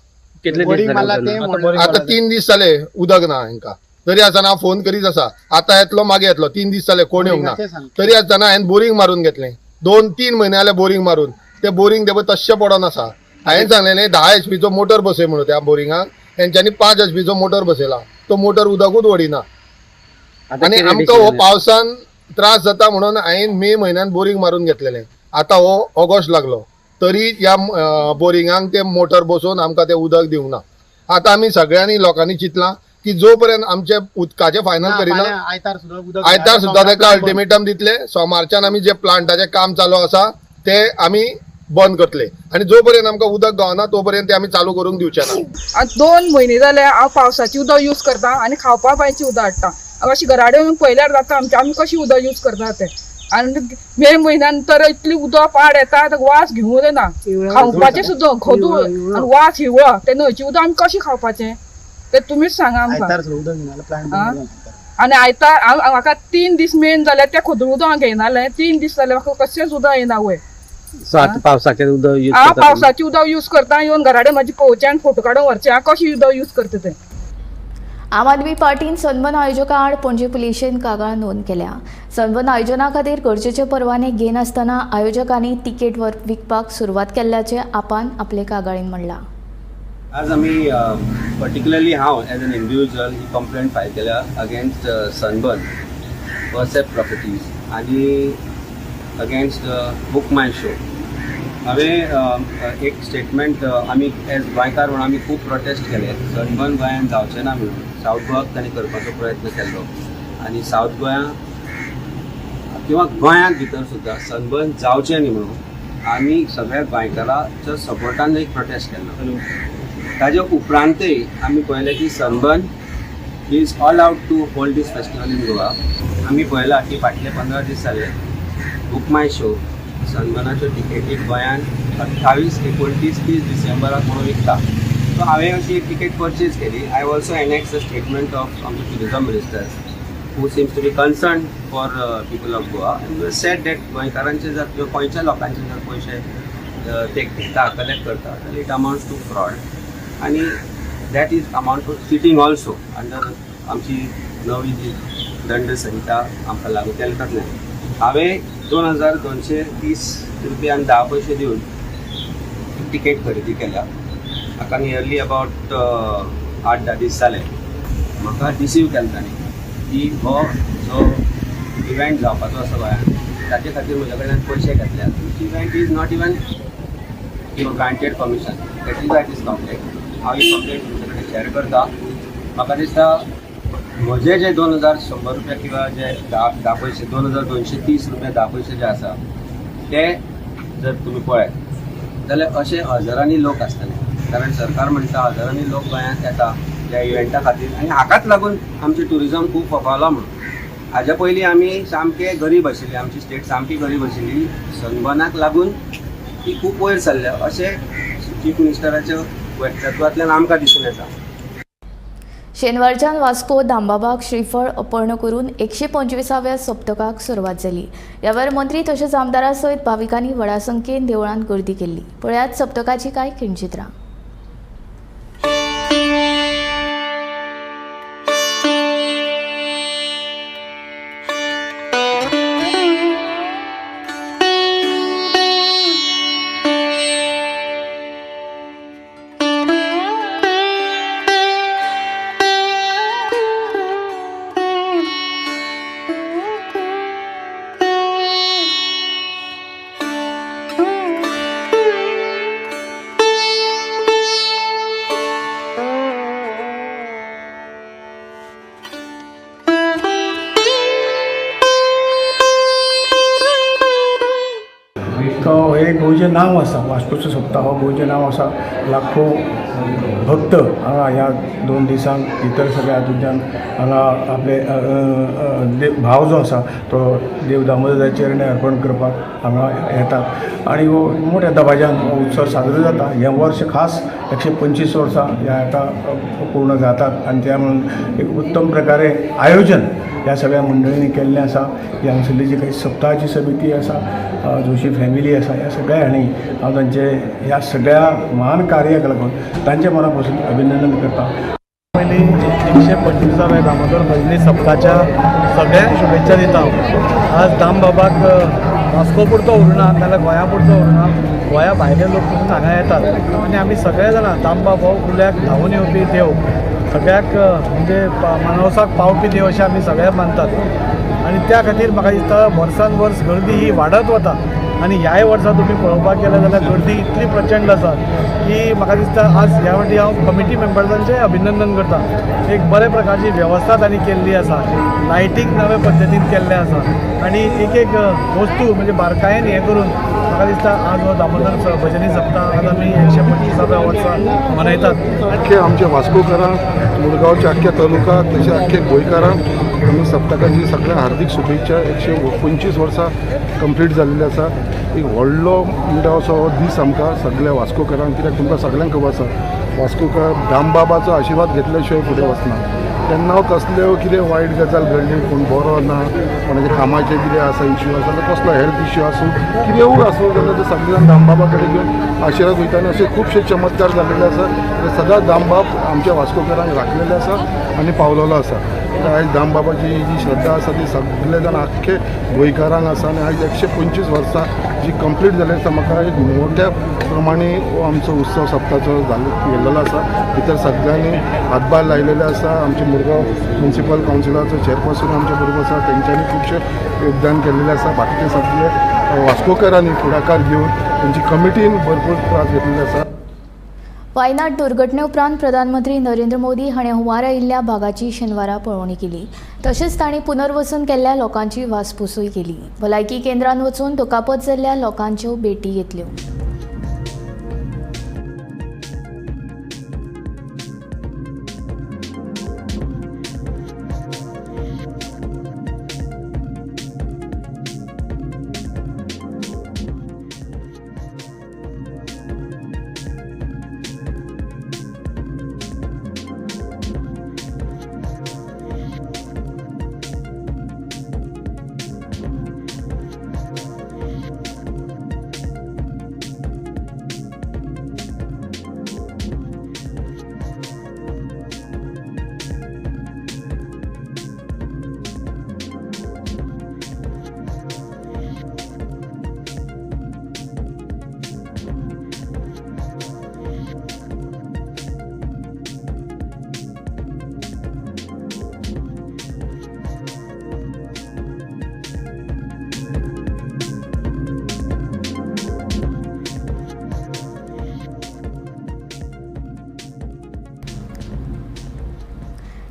Speaker 4: आतां 3 दीस जाले उदक ना हेंकां. तरी आसतना हांव फोन करीत आसा, आतां येतलो मागीर येतलो, 3 दीस जाले कोण येवंक ना. तरी आसतना हांवें बोरींग मारून घेतलें, 2-3 म्हयने जाले बोरींग मारून, तें बोरींग तें पळय तश्शें पडोन आसा. हांवें सांगलेलें 10 HPचो मोटर बसय म्हणून त्या बोरिंगाक, हेंच्यांनी 5 HPचो मोटर बसयला, तो मोटर उदकूच वडिना. आनी आमकां हो पावसान त्रास जाता म्हणून हांवें मे म्हयन्यान बोरींग मारून घेतलेलें. आतां हो ऑगस्ट लागलो तरी ह्या बोरिंगाक ते मोटर बसोवन आमकां तें उदक दिवंक ना. आतां आमी सगळ्यांनी लोकांनी चिंतलां की जो पर्यंत आमचे उदकाचें फायनल करिना, आयतार सुद्दां ताका अल्टिमेटम दितले. सोमारच्यान आमी जे प्लांटाचें काम चालू आसा तें आमी बंद करतले आनी जो पर्यंत आमकां उदक गावना तो पर्यंत ते आमी चालू करूंक दिवचे ना.
Speaker 7: आतां 2 म्हयने जाले हांव पावसाची उदक यूज करता आनी खावपा बांयची उदक हाडटा. अशी घरा कडेन पळयल्यार जाता आमचें, आमी कशी उदक यूज करता तें. आनी मे म्हयन्यान तर इतली उदक पाड येता, वास घेवूं येना, खावपाचें सुद्दां खदूळ आनी वास हिवळ. ते न्हंयचें उदक आमी कशें खावपाचें तें तुमीच सांगा आमकां. आनी आयतार म्हाका 3 दीस मेन जाल्यार त्या खदूळ उदक हांव घेयनालें, 3 दीस जाले म्हाका कशेंच उदक येना वयर.
Speaker 5: पावसाचें उदक यूज
Speaker 7: हांव पावसाचें उदक यूज करता, येवन घरा कडेन म्हाजी पळोवचें आनी फोटो काडून व्हरचें. हांव कशें उदक यूज करता तें.
Speaker 3: आम आदमी पार्टीन सनबर्न आयोजका आड पणजे पुलिशेन कागाळ नोंद केल्या. सनबर्न आयोजना खातीर गरजेचे परवाने घेनासतना आयोजकांनी तिकेट विकपाक सुरवात केल्ल्याचें आपान आपले कागाळीन म्हणलां.
Speaker 5: आज आमी पर्टिक्युलरली हांव as an individual he complaint file केल्या अगेन्स्ट सनबर्न परसेप्ट प्रॉपर्टीज आनी अगेन्स्ट बुक माय शो. हांवें एक स्टेटमेंट, आमी एज गोंयकार म्हणून आमी खूब प्रोटेस्ट केले सनबर्न गोंयांत जावचें ना म्हणून. सावथ गोवाक तांणी करपाचो प्रयत्न केल्लो आनी सावथ गोंया किंवा गोंयांत भितर सुद्दां सनबर्न जावचें न्ही म्हणून आमी सगळ्या गोंयकारांच्या सपोर्टान एक प्रोटेस्ट केल्लो. ताजे उपरांतय आमी पळयलें की Sunburn is all out to hold this festival in Goa. आमी पळयलां की फाटले 15 दीस जाले बुक माय शो सनबर्नाच्यो टिकेटी गोंयांत 28, 29, 30 डिसेंबराक म्हणून विकता. सो हांवें अशी एक टिकेट परचेज केली. I also annex the statement of आमचे tourism minister who seems to be concerned for people of Goa and said that गोंयकारांचे जर किंवा गोंयच्या लोकांचे जर पयशे ते घेता, कलेक्ट करता जाल्यार it amounts to fraud आनी that is amount to cheating also under आमची नवी जी दंड संहिता आमकां लागू केल्या कारणान हांवें 2230 रुपया आनी 10 पयशे दिवन तिकेट खरेदी केल्या. म्हाका नियरली अबावट 8-10 दीस जाले. म्हाका डिसीव केलें तांणी की हो जो इव्हेंट जावपाचो आसा गोंयांत ताचे खातीर म्हज्या कडल्यान पयशे घेतल्यात. Event is not even granted permission. That is why this complaint. हांव ही कंप्लेंट तुमचे कडेन शेअर करता. म्हाका दिसता म्हजे जे 2100 रुपया किंवा जे 10 पयशे 2230 रुपया 10 पयशे जे आसा ते जर तुमी पळयत जाल्यार अशे हजारांनी लोक आसतले, कारण सरकार म्हणटा हजारांनी लोक गोंयांत येता ह्या इव्हेंटा खातीर आनी हाकाच लागून आमचें ट्युरिजम खूब फोफावलां म्हणून. हाज्या पयलीं आमी सामके गरीब आशिल्ले, आमची स्टेट सामकी गरीब आशिल्ली. सनबर्नाक लागून ती खूब वयर सरल्या अशें चीफ मिनिस्टराच्या वक्तृत्वांतल्यान आमकां दिसून येता.
Speaker 3: शेनवारच्यान वास्को दामबाबाक श्रीफळ अर्पण करून 125व्या सप्तकाक सुरवात जाली. ह्या वेळार मंत्री तशेंच आमदारां सयत भाविकांनी व्हडा संख्येन देवळांत गर्दी केल्ली. पळयात सप्तकाची कांय खिणचित्रां.
Speaker 6: तो हे गोंयचें नांव आसा, वास्कोचो सप्ताह हो गोंयचें नांव आसा. लाखो भक्त हांगा ह्या 2 दिसांक इतर सगळ्या हातूंतल्यान हांगा आपले भाव जो आसा तो देव दामोदराच्या चरणी अर्पण करपाक हांगा येतात आनी हो मोठ्या दबाज्यान हो उत्सव साजरो जाता. हें वर्स खास 125 वर्सां ह्या हाका पूर्ण जातात आनी त्या म्हणून एक उत्तम प्रकारे आयोजन ह्या सगळ्या मंडळींनी केल्लें आसा. ही हांगासरली जी काही सप्ताहाची समिती आसा, जोशी फॅमिली आसा, ह्या सगळ्या हांणी हांव तांचे ह्या सगळ्या महान कार्याक लागून तांचे मना पासून अभिनंदन करता.
Speaker 8: पयलीं 125व्या दामोदर भजनी सप्ताच्या सगळ्यांक शुभेच्छा दिता. आज दामबाबाक वास्को पुरतो उरना नाल्यार गोंया पुरतो उरना, गोंया भायले लोक पसून हांगा येतात आनी आमी सगळे जाणां दामबाब हो उल्याक धांवून येवपी देव, सगळ्याक म्हणजे मानवसाक पावपी देव अशें आमी सगळे मानतात आनी त्या खातीर म्हाका दिसता वर्सान वर्स गर्दी ही वाडत वता आनी ह्याय वर्सा तुमी पळोवपाक गेले जाल्यार गर्दी इतली प्रचंड आसा की म्हाका दिसता आज ह्या फावटी हांव कमिटी मेंबर्सांचें अभिनंदन करता. एक बरे प्रकारची वेवस्था तांणी केल्ली आसा, लायटींग नवे पद्दतीन केल्लें आसा आनी एक एक वस्तू म्हणजे बारकायेन हें करून म्हाका दिसता आज हो दामोदर भजनी सप्ताह आज आमी 125व्या वर्सा मनयतात.
Speaker 9: आख्खे आमच्या वास्कोकारांक, मुरगांवच्या आख्ख्या तालुका तशें आख्खे गोंयकारांक आमी सप्तकाची सगळ्या हार्दीक शुभेच्छा. 125 वर्सां कंप्लीट जाल्लें आसा. एक व्हडलो म्हणटा असो हो दीस आमकां सगळ्या वास्कोकारांक, कित्याक तुमकां सगळ्यांक खबर आसा वास्कोकार दामबाबाचो आशिर्वाद घेतल्या शिवाय फुडें वचना. तेन्ना कसल्यो कितें वायट गजाल घडली, कोण बरो ना, कोणाच्या कामाचें कितें आसा इश्यू आसा, जाल्यार कसलो हेल्थ इश्यू आसूं कितेंय आसूं जाल्यार ते सगळे जाण दामबाबा कडेन घेवन आशिर्वाद वयता आनी अशे खुबशे चमत्कार जाल्लेले आसा. सदांच दामबाब आमच्या वास्कोकारांक राखलेले आसा आनी पावलेलो आसा. आयज दामबाबाची जी श्रद्धा आसा ती सगळे जाण आख्खे गोंयकारांक आसा आनी आयज 125 वर्सां जी कंप्लीट जाल्ली आसा. म्हाका एक मोठ्या प्रमाणे हो आमचो उत्सव सप्ताचो गेल्लो आसा. भितर सगळ्यांनी हातभार लायलेले आसा. आमचे मुरगांव म्युनिसिपल कावन्सिलाचो चेअरपर्सन आमच्या बरोबर आसा, तेंच्यांनी खुबशें योगदान केल्लेलें आसा. बाकीचे सगळे वास्कोकारांनी फुडाकार घेवन तेंची कमिटीन भरपूर त्रास घेतलेले आसा.
Speaker 3: वायनाड दुर्घटने उपरांत प्रधानमंत्री नरेंद्र मोदी हाणें हुंवार आयिल्ल्या भागाची शेनवारा पळोवणी केली. तशेंच तांणी पुनर्वसन केल्ल्या लोकांची वासपुसूय केली. भलायकी केंद्रांत वचून दुखापत जाल्ल्या लोकांच्यो भेटी घेतल्यो.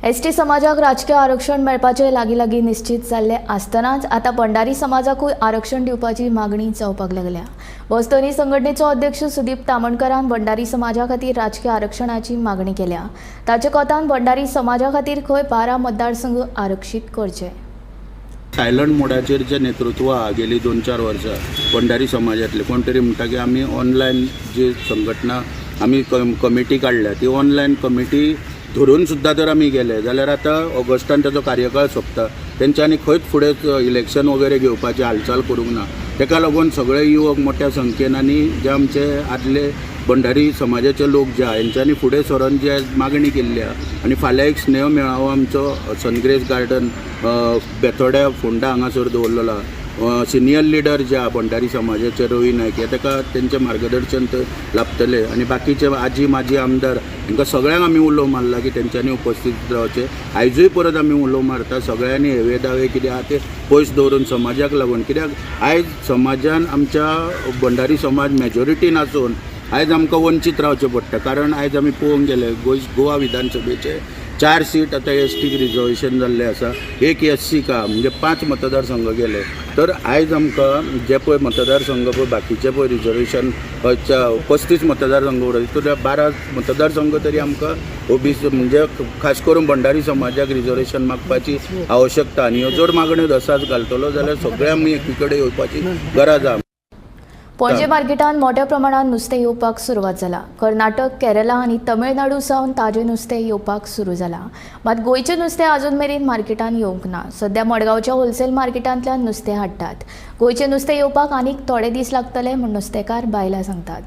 Speaker 3: एसटी समाजाक राजकीय आरक्षण मेळपाचें लागीं लागीं निश्चित जाल्लें आसतनाच आतां भंडारी समाजाकूय आरक्षण दिवपाची मागणी जावपाक लागल्या. बस्तनी संघटनेचो अध्यक्ष सुदीप तामणकरान भंडारी समाजा खातीर राजकीय आरक्षणाची मागणी केल्या. ताचे कोतान भंडारी समाजा खातीर खंय 12 मतदारसंघ आरक्षीत करचे.
Speaker 10: सायलंट मोडाचेर जे नेतृत्व आहा गेली 2-4 वर्सां भंडारी समाजांतले कोण तरी म्हणटा की आमी ऑनलायन जी संघटना आमी कमिटी काडल्या ती ऑनलायन कमिटी धरून सुद्दां जर आमी गेले जाल्यार आतां ऑगस्टान ताजो कार्यकाळ सोंपता, तेंच्यांनी खंयच फुडें इलेक्शन वगैरे घेवपाची हालचाल करूंक ना. तेका लागून सगळे युवक मोठ्या संख्येन आनी जे आमचे आदले भंडारी समाजाचे लोक जे आहा हेंच्यांनी फुडें सरून जे मागणी केल्ली आहा आनी फाल्यां एक स्नेह मेळावो आमचो सनग्रेस गार्डन बेतोड्या फोंडा हांगासर दवरलेलो आहा. सिनियर लिडर जे आहा भंडारी समाजाचे रवी नायक हे ताका तेंचें मार्गदर्शन थंय लाभतलें आनी बाकीचे आजी माजी आमदार हांकां सगळ्यांक आमी उलो मारला की तेंच्यांनी उपस्थीत रावचें. आयजूय परत आमी उलो मारता सगळ्यांनी हेवे दावे कितें आहा ते पयस दवरून समाजाक लागून, कित्याक आयज समाजान आमच्या भंडारी समाज मेजॉरिटीन आसून आयज आमकां वंचीत रावचें पडटा. कारण आयज आमी पळोवंक गेले गोवा विधानसभेचे 4 सीट आतां एस टीक रिजर्वेशन जाल्लें आसा, 1 एस सीक आहा, म्हणजे 5 मतदारसंघ गेले. तर आयज आमकां जे पळय मतदारसंघ पळय बाकीचे पळय रिजर्वेशन 35 मतदारसंघ उरता तितूंत 12 मतदारसंघ तरी आमकां ओबीसी म्हणजे खास करून भंडारी समाजाक रिजर्वेशन मागपाची आवश्यकता आनी ह्यो जर मागण्यो दसाच घालतलो जाल्यार सगळे आमी एकी कडेन येवपाची गरज आहा.
Speaker 3: पणजे मार्केटांत मोठ्या प्रमाणात नुस्तें येवपाक सुरवात जाला. कर्नाटक, केरला आनी तमिळनाडू सावन ताजें नुस्तें येवपाक सुरू जाला. मात गोंयचें नुस्तें अजून मेरेन मार्केटांत येवंक ना. सद्या मडगांवच्या होलसेल मार्केटांतल्यान नुस्तें हाडटात. गोंयचें नुस्तें येवपाक आनीक थोडे दीस लागतले म्हूण नुस्तेकार बायलां सांगतात.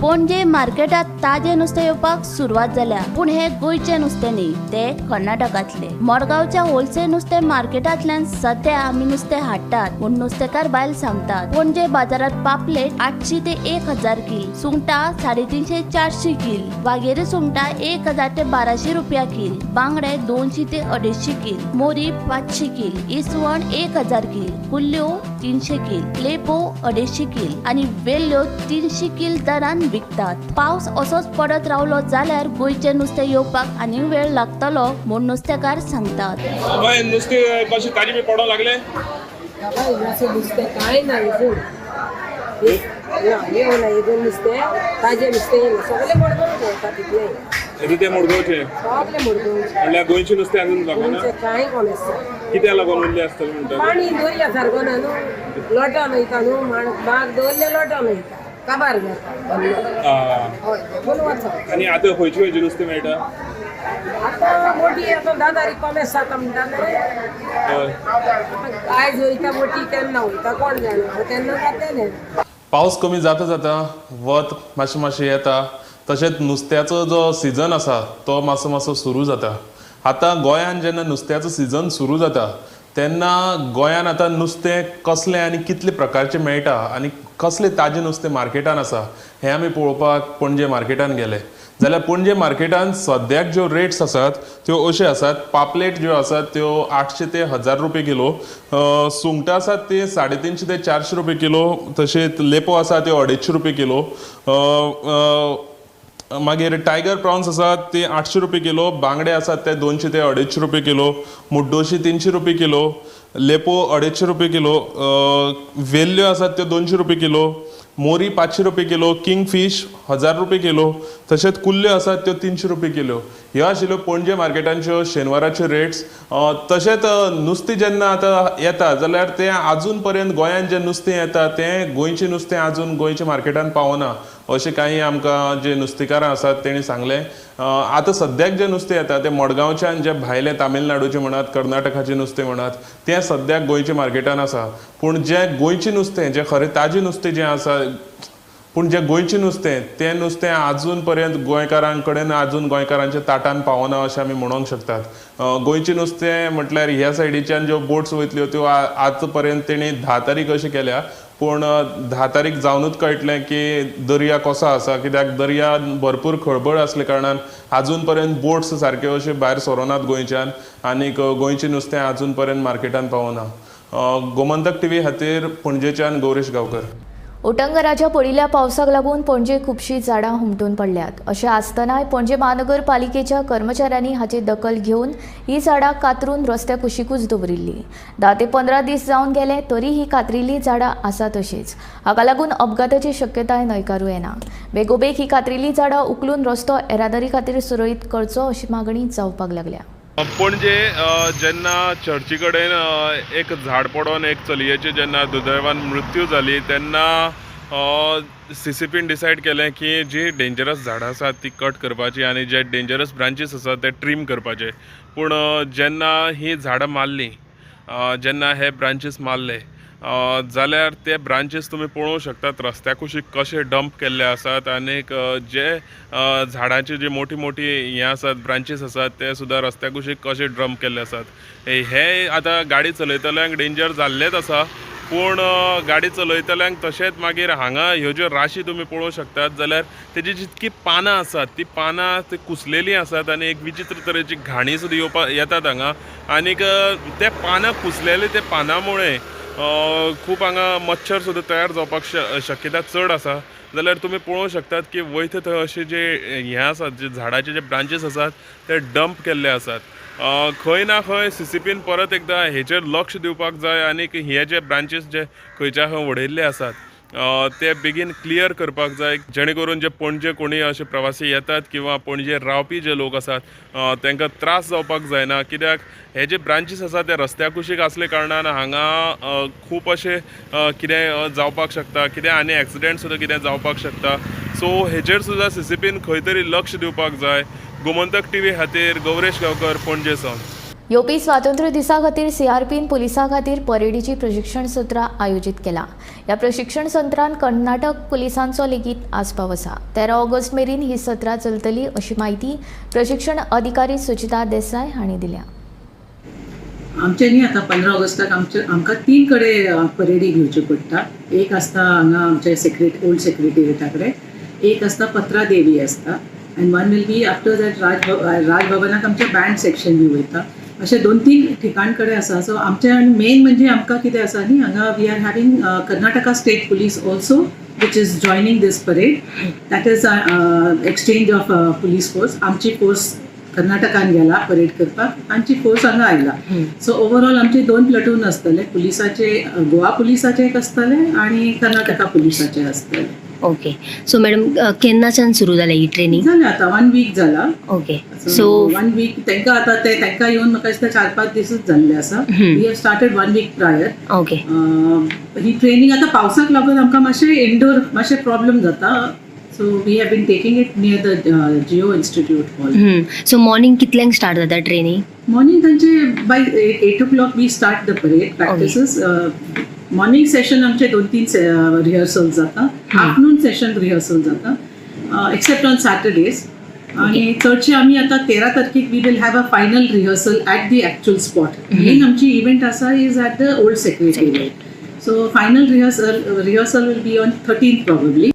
Speaker 11: पणजे मार्केटात ताजें नुस्तें येवपाक सुरवात जाल्या, पूण हे गोंयचें नुस्तें न्ही, ते कर्नाटकांतले. मडगांवच्या होलसेल नुस्तें मार्केटांतल्यान सद्या आमी नुस्तें हाडटात म्हूण नुस्तेकार बायल सांगतात. पणजे बाजारात पापलेट 800 ते 1000 कील, सुंगटां 350 400 कील, वागेरी सुंगटां 1000 ते 1200 रुपया कील, बांगडे 200 ते 250 कील, मोरी 500 कील, इसवण 1000 कील, कुल्ल्यो 300 कील, लेपो 250 कील आनी वेल्ल्यो 300 कील दरान विकतात. पावस असोच पडत रावलो जाल्यार गोंयचें नुस्तें येवपाक आनी वेळ लागतलो म्हूण नुस्तेकार सांगतात.
Speaker 12: नुस्तें कशें ताजें बी पडोंक लागलें?
Speaker 13: नुस्तें कांय ना, येवना नुस्तें ताजें नुस्तें येयना, सगळें मडगांवचें येता तितलें.
Speaker 12: तें मडगांवचें,
Speaker 13: सगळें मडगांवचें.
Speaker 12: म्हणल्यार गोंयचें नुस्तें अजून लागना?
Speaker 13: कांय कोण आसता
Speaker 12: कित्याक लागून उरलें आसतलें म्हणटा?
Speaker 13: पाणी दर्या सारको ना न्हू, लोटोन वयता न्हू, बाग दवरलें लोटोन वयता, काबार जाता. हय, देखून वचप.
Speaker 12: आनी आतां खंयचें खंयचें नुस्तें मेळटा?
Speaker 13: आतां मोटी आतां 10 तारीख कोमेस जाता म्हणटा न्हय, आयज वयता मोटी, केन्ना वयता कोण जाणा, तेन्ना जातलें.
Speaker 14: पावस कमी जाता जाता वत मातशें मातशें येता, तशेंच नुस्त्याचो जो सिजन आसा तो मातसो मातसो सुरू जाता. आतां गोंयांत जेन्ना नुस्त्याचो सिजन सुरू जाता तेन्ना गोंयांत आतां नुस्तें कसलें आनी कितले प्रकारचें मेळटा आनी कसलें ताजें नुस्तें मार्केटान आसा हें आमी पळोवपाक पणजे मार्केटान गेले. जाल्यार पणजे मार्केटान सद्याक ज्यो रेट्स आसात त्यो अश्यो आसात. पापलेट ज्यो आसात त्यो 800 ते 1000 रुपये किलो, सुंगटां आसात ती 350 ते 400 रुपये किलो, तशेंच लेपो आसा त्यो 250 रुपये किलो, मागीर टायगर प्रॉन्स आसात ते 800 रुपये किलो, बांगडे आसात ते 200 ते 250 रुपये किलो, मुड्डोशी 300 रुपये किलो, लेपो 250 रुपये किलो, वेल्ल्यो आसात त्यो 200 रुपये किलो, मोरी 500 रुपये किलो, किंग फीश 1000 रुपये किलो, तशेंच कुल्ल्यो आसात त्यो 300 रुपये किलो. ह्यो आशिल्ल्यो पणजे मार्केटांच्यो शेनवाराच्यो रेट्स. तशेंच नुस्तें जेन्ना आतां येता जाल्यार तें आजून पर्यंत गोंयांत जें नुस्तें येता तें गोंयचें नुस्तें आजून गोंयच्या मार्केटान पावना अशें कांय आमकां जे नुस्तेकारां आसात तेणी सांगलें. आतां सद्याक जें नुस्तें येता तें मडगांवच्यान जें भायलें तामिळनाडूचें म्हणात, कर्नाटकाचें नुस्तें म्हणात, तें सद्याक गोंयच्या मार्केटान आसा. पूण जें गोंयचें नुस्तें, जें खरें ताजें नुस्तें जें आसा, पूण जें गोंयचें नुस्तें तें नुस्तें आजून पर्यंत गोंयकारां कडेन आजून गोंयकारांच्या ताटान पावना अशें आमी म्हणूंक शकतात. गोंयचें नुस्तें म्हटल्यार ह्या सायडीच्यान ज्यो बोट्स वयतल्यो त्यो आतां पर्यंत तेणी 10 तारीख अशें केल्या, पूण 10 तारीख जावनूच कळटलें की दर्या कसो आसा, कित्याक दर्या भरपूर खळबळ आसल्या कारणान आजून पर्यंत बोट्स सारक्यो अश्यो भायर सरोनात गोंयच्यान आनीक गोंयचें नुस्तें आजून पर्यंत मार्केटान पावना. गोमंतक टीव्ही खातीर पणजेच्यान गौरेश गांवकर.
Speaker 3: उटंगराच्या पडिल्ल्या पावसाक लागून पणजे खुबशीं झाडां हुमटून पडल्यात. अशें आसतनाय पणजे महानगरपालिकेच्या कर्मचाऱ्यांनी हाची दखल घेवन ही झाडां कातरून रस्त्या कुशीकूच दवरिल्ली. 10 ते 15 दीस जावन गेले तरी ही कातरिल्ली झाडां आसा तशीच. हाका लागून अपघाताची शक्यताय न्हयकारूं येना. बेगोबेग ही कातरिल्ली झाडां उखलून रस्तो येरादारी खातीर सुरळीत करचो अशी मागणी जावपाक लागल्या.
Speaker 14: पणजे जेन्ना चर्ची कडेन एक झाड पडोन एक चलयेची जेन्ना दुर्दैवान मृत्यू जाली तेन्ना सीसीपीन डिसायड केलें की जी डेंजरस झाडां आसात ती कट करपाची आनी जे डेंजरस ब्रांचीस आसात ते ट्रीम करपाचे. पूण जेन्ना ही झाडां मारली, जेन्ना हे ब्रांचीस मारले जाल्यार ते ब्रांचीस तुमी पळोवंक शकतात रस्त्या कुशीक कशे डंप केल्ले आसात आनीक जे झाडांची जी मोठी मोठी हें आसात ब्रांचीस आसात ते सुद्दां रस्त्या कुशीक कशे डंप केल्ले आसात. हे आतां गाडी चलयतल्यांक डेंजर जाल्लेच आसा, पूण गाडी चलयतल्यांक तशेंच मागीर हांगा ह्यो ज्यो राशी तुमी पळोवंक शकतात जाल्यार तेजी जितकी पानां आसात ती पानां ती कुसलेलीं आसात आनी एक विचित्र तरेची घाणी सुद्दां येवपाक येतात हांगा आनीक ते पानां कुसलेले ते पानां मुळे खूब हांगा मच्छर सुद्दां तयार जावपाक शक्यता चड आसा. जाल्यार तुमी पळोवंक शकतात की वयता थंय अशे जे हें आसात जे झाडाचे जे ब्रांचीस आसात ते डंप केल्ले आसात. खंय ना खंय सीसीपीन परत एकदां हेचेर लक्ष दिवपाक जाय आनीक हे जे ब्रांचीस जे खंयच्या खंय उडयल्ले आसात ते बेगीन क्लियर करपाक जाय, जेणे करून जे पणजे कोणी अशे प्रवासी येतात किंवा पणजे रावपी जे लोक आसात तांकां त्रास जावपाक जायना. कित्याक हे जे ब्रांचीस आसात ते रस्त्या कुशीक आसले कारणान हांगा खूब अशें कितें जावपाक शकता, कितें आनी एक्सिडेंट सुद्दां कितें जावपाक शकता. सो हेचेर सुद्दां सीसीपीन खंय तरी लक्ष दिवपाक जाय. गोमंतक टीव्ही खातीर गौरेश गांवकर, पणजे सावन.
Speaker 3: येवपी स्वातंत्र्य दिसा खातीर सीआरपीन पुलिसां खातीर परेडीची प्रशिक्षण सत्रां आयोजीत केला. ह्या प्रशिक्षण सत्रांत कर्नाटक पुलिसांचो लेगीत आस्पाव आसा. 13 ऑगस्ट मेरेन ही सत्रां चलतली अशी म्हायती प्रशिक्षण अधिकारी सुचिता देसाय हांणी दिल्या.
Speaker 15: आमचे न्ही आतां 15 ऑगस्टाक आमकां 3 कडेन परेडी घेवच्यो पडटा. एक आसता हांगा आमचे ओल्ड सेक्रेटेरिएटा कडेन, एक आसता पत्रादेवी आसता, and one will be after that राजभवनाक आमचें बँड सेक्शन बी वयता. अशे 2-3 ठिकाण कडेन आसा. सो आमचे आनी मेन म्हणजे आमकां कितें आसा न्ही, हांगा we are having Karnataka state police also which is joining this parade. That is exchange of police force. आमची फोर्स कर्नाटकान गेला परेड करपाक, तांची फोर्स हांगा आयला. सो ओवरऑल आमचे 2 प्लटून आसतले, पुलिसाचे गोवा पुलिसाचे एक आसतले आनी कर्नाटका पुलिसाचे आसतले.
Speaker 2: ओके, सो मॅडम केन्नाच्यान सुरू जालें ही ट्रेनिंग?
Speaker 15: जालें आतां 1 वीक जाला.
Speaker 2: ओके, सो
Speaker 15: 1 वीक तांकां आतां ते तांकां येवन म्हाका दिसता 4-5 दिसूच जाल्ले आसा. We have started 1 week prior.
Speaker 2: Okay,
Speaker 15: he training आतां पावसाक लागून आमकां मातशें इंडोर मातशें प्रॉब्लम जाता. So we have been taking it near the Jio Institute hall.
Speaker 2: So morning कितल्यांक स्टार्ट जाता ट्रेनिंग?
Speaker 15: मॉर्निंग तांचे by 8 o'clock we start the parade practices. Morning session आमचे 2-3 रिहर्सल जाता, आफ्टरनून सेशन रिहर्सल जाता, एक्सेप्ट ऑन सॅटरडेज. आणि चडशे आमी आतां 13 तारखेक we will have a final rehearsal at the actual spot. Main आमची इव्हेंट आसा is at the old secretariat. So final rehearsal will be on 13 probably.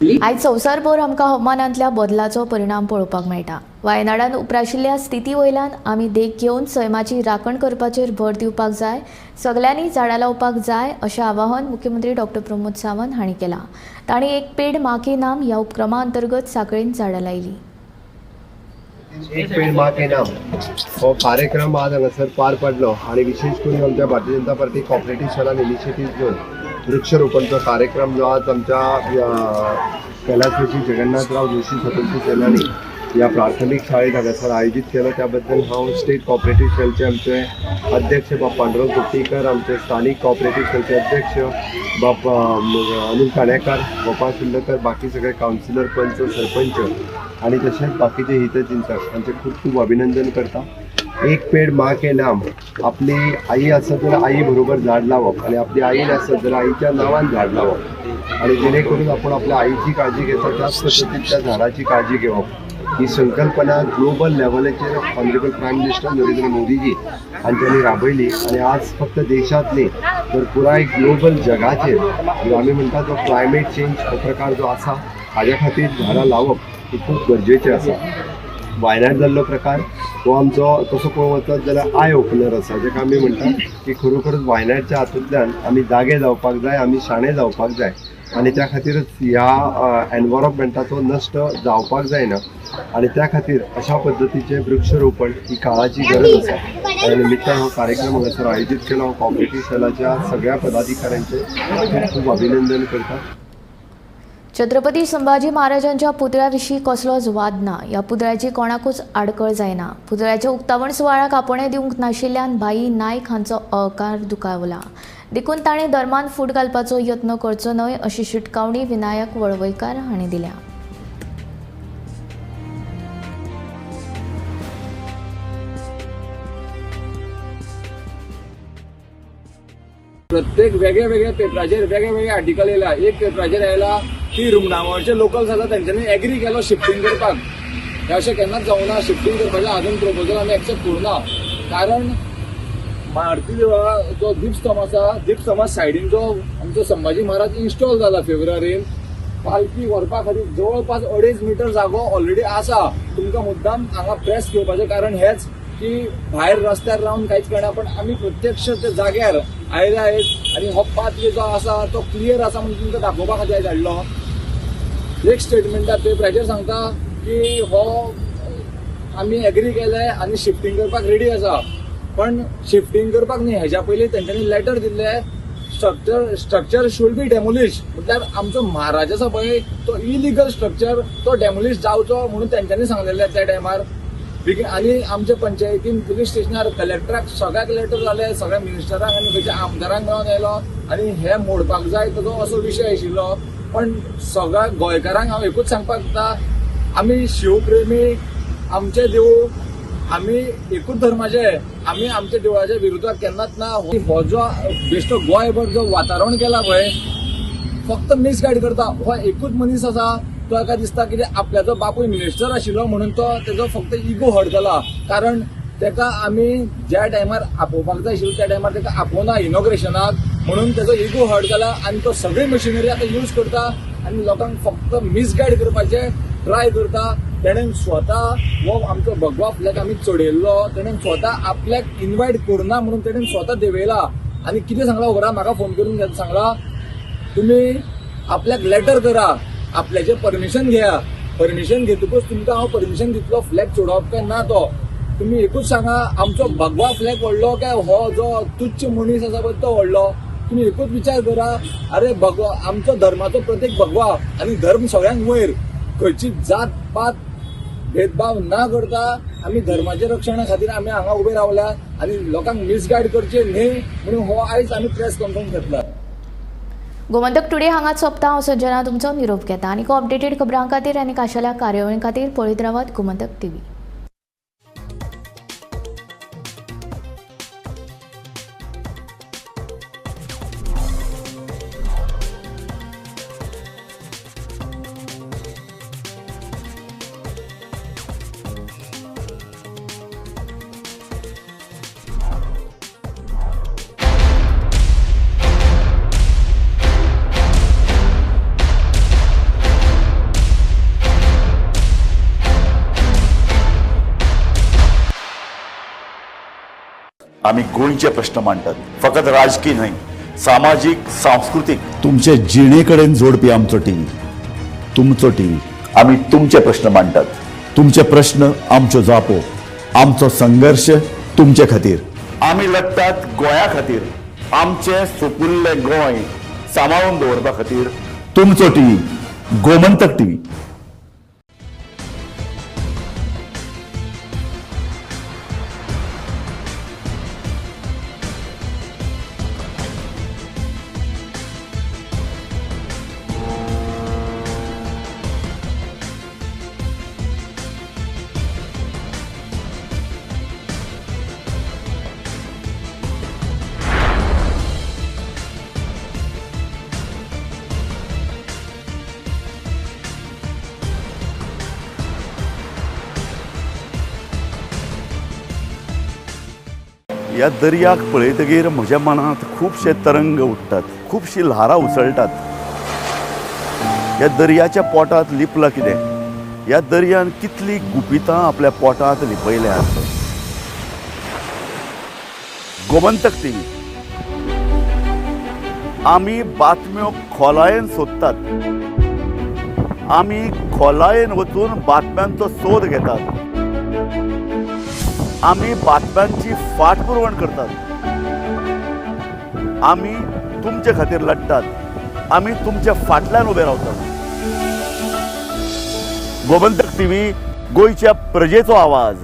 Speaker 3: आयज संवसारभर आमकां हवामानांतल्या बदलाचो परिणाम पळोवपाक मेळटा. वायनाडान उप्राशिल्ल्या स्थिती वयल्यान आमी देख घेवन सैमाची राखण करपाचेर भर दिवपाक जाय, सगल्यांनी झाडां लावपाक जाय अशें आवाहन मुख्यमंत्री डॉक्टर प्रमोद सावंत हांणी केलां. तांणी एक पेड माँ के नाम ह्या उपक्रमा अंतर्गत सांखळेन झाडां लायली.
Speaker 16: एक पेड माँ के नाम हो कार्यक्रम आज हांगासर पार पडलो आनी विशेष करून आमच्या Bharatiya Janata party cooperative सेलान initiative घेवन वृक्षरोपणचो कार्यक्रम जो आज आमच्या कैलासवासी जगन्नाथराव जोशी स्वतंत्र सेनानी ह्या प्राथमीक शाळेत हांगासर आयोजीत केलो. त्याबद्दल हांव स्टेट कॉपरेटीव सेलचे आमचे अध्यक्ष बाब पांडुरंग कुट्टीकर, आमचे स्थानीक कॉपरेटीव सेलचे अध्यक्ष बाब अनिल काणेकार, गोपाळ सुर्लकर, बाकी सगळे कावन्सिलर, पंच, सरपंच आनी तशेंच बाकीचे हितचिंतक हांचे खूब खूब अभिनंदन करता. एक पेड माँ के नाम, आपली आई आसत जाल्यार आई बरोबर झाड लावप आनी आपली आई नासत जाल्यार आईच्या नांवान झाड लावप आनी जेणे करून आपूण आपल्या आईची काळजी घेता त्याच पद्दतीन त्या झाडाची काळजी घेवप ही संकल्पना ग्लोबल लेवलाचेर honourable prime minister Narendra Modiji हांच्यांनी राबयली आनी आज फक्त देशांत न्ही तर पुराय ग्लोबल जगाचेर जो आमी म्हणटा तो क्लायमेट चेंज हो प्रकार जो आसा हाज्या खातीर झाडां लावप ही खूब गरजेचें आसा. वायनाड जाल्लो प्रकार हो आमचो तसो पळोवंक वचत जाल्यार I opener आसा, जेका आमी म्हणटा की खरोखरच वायनाडच्या हातूंतल्यान आमी जागे जावपाक जाय, आमी शाणे जावपाक जाय आनी त्या खातीरच ह्या एनवायरमेंटाचो नश्ट जावपाक जायना आनी त्या खातीर अशा पद्दतीचें वृक्षरोपण ही काळाची गरज आसा. त्या निमित्तान हो कार्यक्रम हांगासर आयोजीत केलो. हांव कॉपरेटीव सेलाच्या सगळ्या पदाधिकाऱ्यांचें खूब खूब अभिनंदन करता.
Speaker 3: छत्रपती संभाजी महाराजांच्या पुतळ्या विशीं कसलोच वाद ना. ह्या पुतळ्याची कोणाकूच आडखळ जायना. पुतळ्याच्या उक्तावण सुवाळ्याक आपोवणें दिवंक नाशिल्ल्यान भाई नायक हांचो अहकार दुखावला. देखून ताणें धर्मान फूट घालपाचो यत्न करचो न्हय अशी शिटकावणी विनायक वळवयकार हांणी दिल्या.
Speaker 17: प्रत्येक वेगळ्या वेगळ्या पेपराचेर वेगळे वेगळे आर्टिकल येयला. एक पेपराचेर आयला की रुमडावळचे लोकल्स आसा तेंच्यांनी एग्री केलो शिफ्टींग करपाक. हें अशें केन्नाच जावना. शिफ्टींग करपाचें आजून प्रपोजल आमी एक्सेप्ट करुना, कारण मारुती देवळा जो दीपस्तंभ आसा, दीपस्तंभा सायडीन जो आमचो संभाजी महाराज इन्स्टॉल जाला फेब्रुवारीन, पालखी व्हरपा खातीर जवळपास 2.5 मिटर जागो ऑलरेडी आसा. तुमकां मुद्दाम हांगा प्रेस घेवपाचें कारण हेंच की भायर रस्त्यार रावन कांयच कळना, पण आमी प्रत्यक्ष त्या जाग्यार आयले आयज आनी हो पाथवे जो आसा तो क्लियर आसा म्हणून तुमकां दाखोवपा खातीर आयज हाडलो. एक स्टेटमेंटार पेपराचेर सांगता की हो आमी एग्री केले आनी शिफ्टींग करपाक रेडी आसा, पण शिफ्टींग करपाक न्ही, हेज्या पयलीं तेंच्यांनी लेटर दिल्लें स्ट्रक्चर should be demolish, म्हटल्यार आमचो महाराज आसा पळय तो इलिगल स्ट्रक्चर तो डेमोलिश जावचो म्हणून तेंच्यांनी सांगलेलें त्या टायमार. आनी आमच्या पंचायतीन पुलीस स्टेशनार कलेक्टराक सगळ्याक लेटर जाले, सगळ्या मिनिस्टरांक आनी खंयच्या आमदारांक मेळोन आयलो आनी हे मोडपाक जाय ताजो असो विशय आशिल्लो. पण सगळ्या गोंयकारांक हांव एकूच सांगपाक जाता, आमी शिवप्रेमी, आमचें देवूळ, आमी एकूच धर्माचे, आमी आमच्या देवळाच्या विरोधात केन्नाच ना. हो जो बेश्टो गोंयभर जो वातावरण केला पळय फक्त मिसगायड करता. हो एकूच मनीस आसा तो एका दिसता कितें आपल्याचो बापूय मिनिस्टर आशिल्लो म्हणून तो तेजो फक्त इगो हर्ट जाला, कारण तेका आमी ज्या टायमार आपोवपाक जाय आशिल्लो त्या टायमार तेका आपोवना इनॉग्रेशनाक, म्हणून तेजो इगो हर्ट जाला आनी तो सगळी मशिनरी आतां यूज करता आनी लोकांक फक्त मिसगायड करपाचें ट्राय करता. तेणेन स्वता हो आमचो भगवा फ्लॅग आमी चडयल्लो, तेणेन स्वता आपल्याक इनवायट करुना म्हणून तेणेन स्वता देंवयला आनी कितें सांगला खबर आहा, म्हाका फोन करून सांगला तुमी आपल्याक लेटर करा, आपल्याचें परमिशन घेया, परमिशन घेतकूच तुमकां हांव परमिशन दितलो फ्लॅग चडोवप काय ना तो. तुमी एकूच सांगा आमचो भगवा फ्लॅग व्हडलो काय हो जो तुच्छ मनीस आसा पळय तो व्हडलो? तुमी एकूच विचार करा, अरे भगवा आमचो धर्माचो प्रतीक भगवा आनी धर्म सगळ्यांक वयर, खंयची जात पात भेदभाव ना करता आमी धर्माच्या रक्षणा खातीर आमी हांगा उबे रावल्या आनी लोकांक मिसगायड करचे न्ही म्हणून हो आयज आमी प्रेस कॉन्फरन्स घेतला.
Speaker 3: गोमंतक टुडे हांगाच सोंपता. हांव संजना तुमचो निरोप घेता. आनी अपडेटेड खबरां खातीर आनी खाशेल्या कार्यावळी खातीर पळयत रावात गोमंतक टीव्ही.
Speaker 19: आमी गोंयचे प्रश्न मांडटात, फकत राजकीय न्हय, सामाजीक, सांस्कृतीक, तुमचे जिणे कडेन जोडपी आमचो टीव्ही, तुमचो टीव्ही। आमी तुमचे प्रश्न मांडटात, तुमचे प्रश्न आमच्यो जापो, आमचो संघर्श तुमचे खातीर। आमी लढटात गोंया खातीर, आमचें सुपुल्लें गोंय सांबाळून दवरपा खातीर। तुमचो टीव्ही, गोमंतक टीव्ही। ह्या दर्याक पळयतगीर म्हज्या मनांत खुबशे तरंग उठ्ठात, खुबशी ल्हारां उसळटात। ह्या दर्याच्या पोटांत लिपलां कितें? ह्या दर्यान कितली गुपितां आपल्या पोटांत लिपयल्यात। गोमंतक टीव्ही, आमी बातम्यो खोलायेन सोदतात, आमी खोलायेन वचून बातम्यांचो सोद घेतात, आमी बातम्यांची फाटपुरवण करतात, आमी तुमचे खातीर लढटात, आमी तुमच्या फाटल्यान उबे रावतात। गोमंतक टीव्ही, गोंयच्या प्रजेचो आवाज।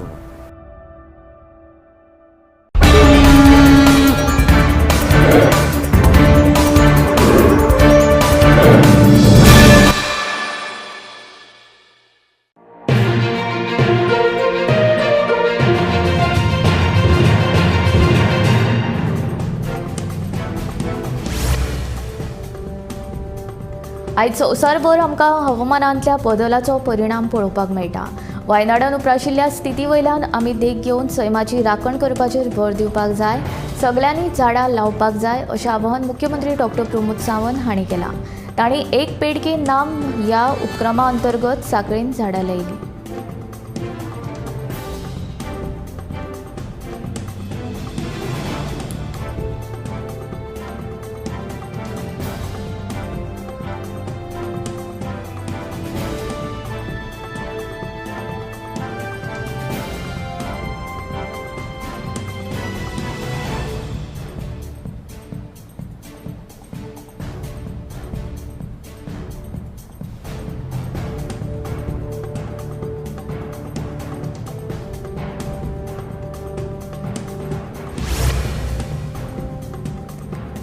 Speaker 3: आयज संवसारभर आमकां हवामानांतल्या बदलाचो परिणाम पळोवपाक मेळटा। वायनाडान उप्राशिल्ल्या स्थिती वयल्यान आमी देख घेवन सैमाची राखण करपाचेर भर दिवपाक जाय, सगल्यांनी झाडां लावपाक जाय अशें आवाहन मुख्यमंत्री डॉक्टर प्रमोद सावंत हांणी केलां। तांणी एक पेड के नाम ह्या उपक्रमा अंतर्गत सांखळेन झाडां लायलीं।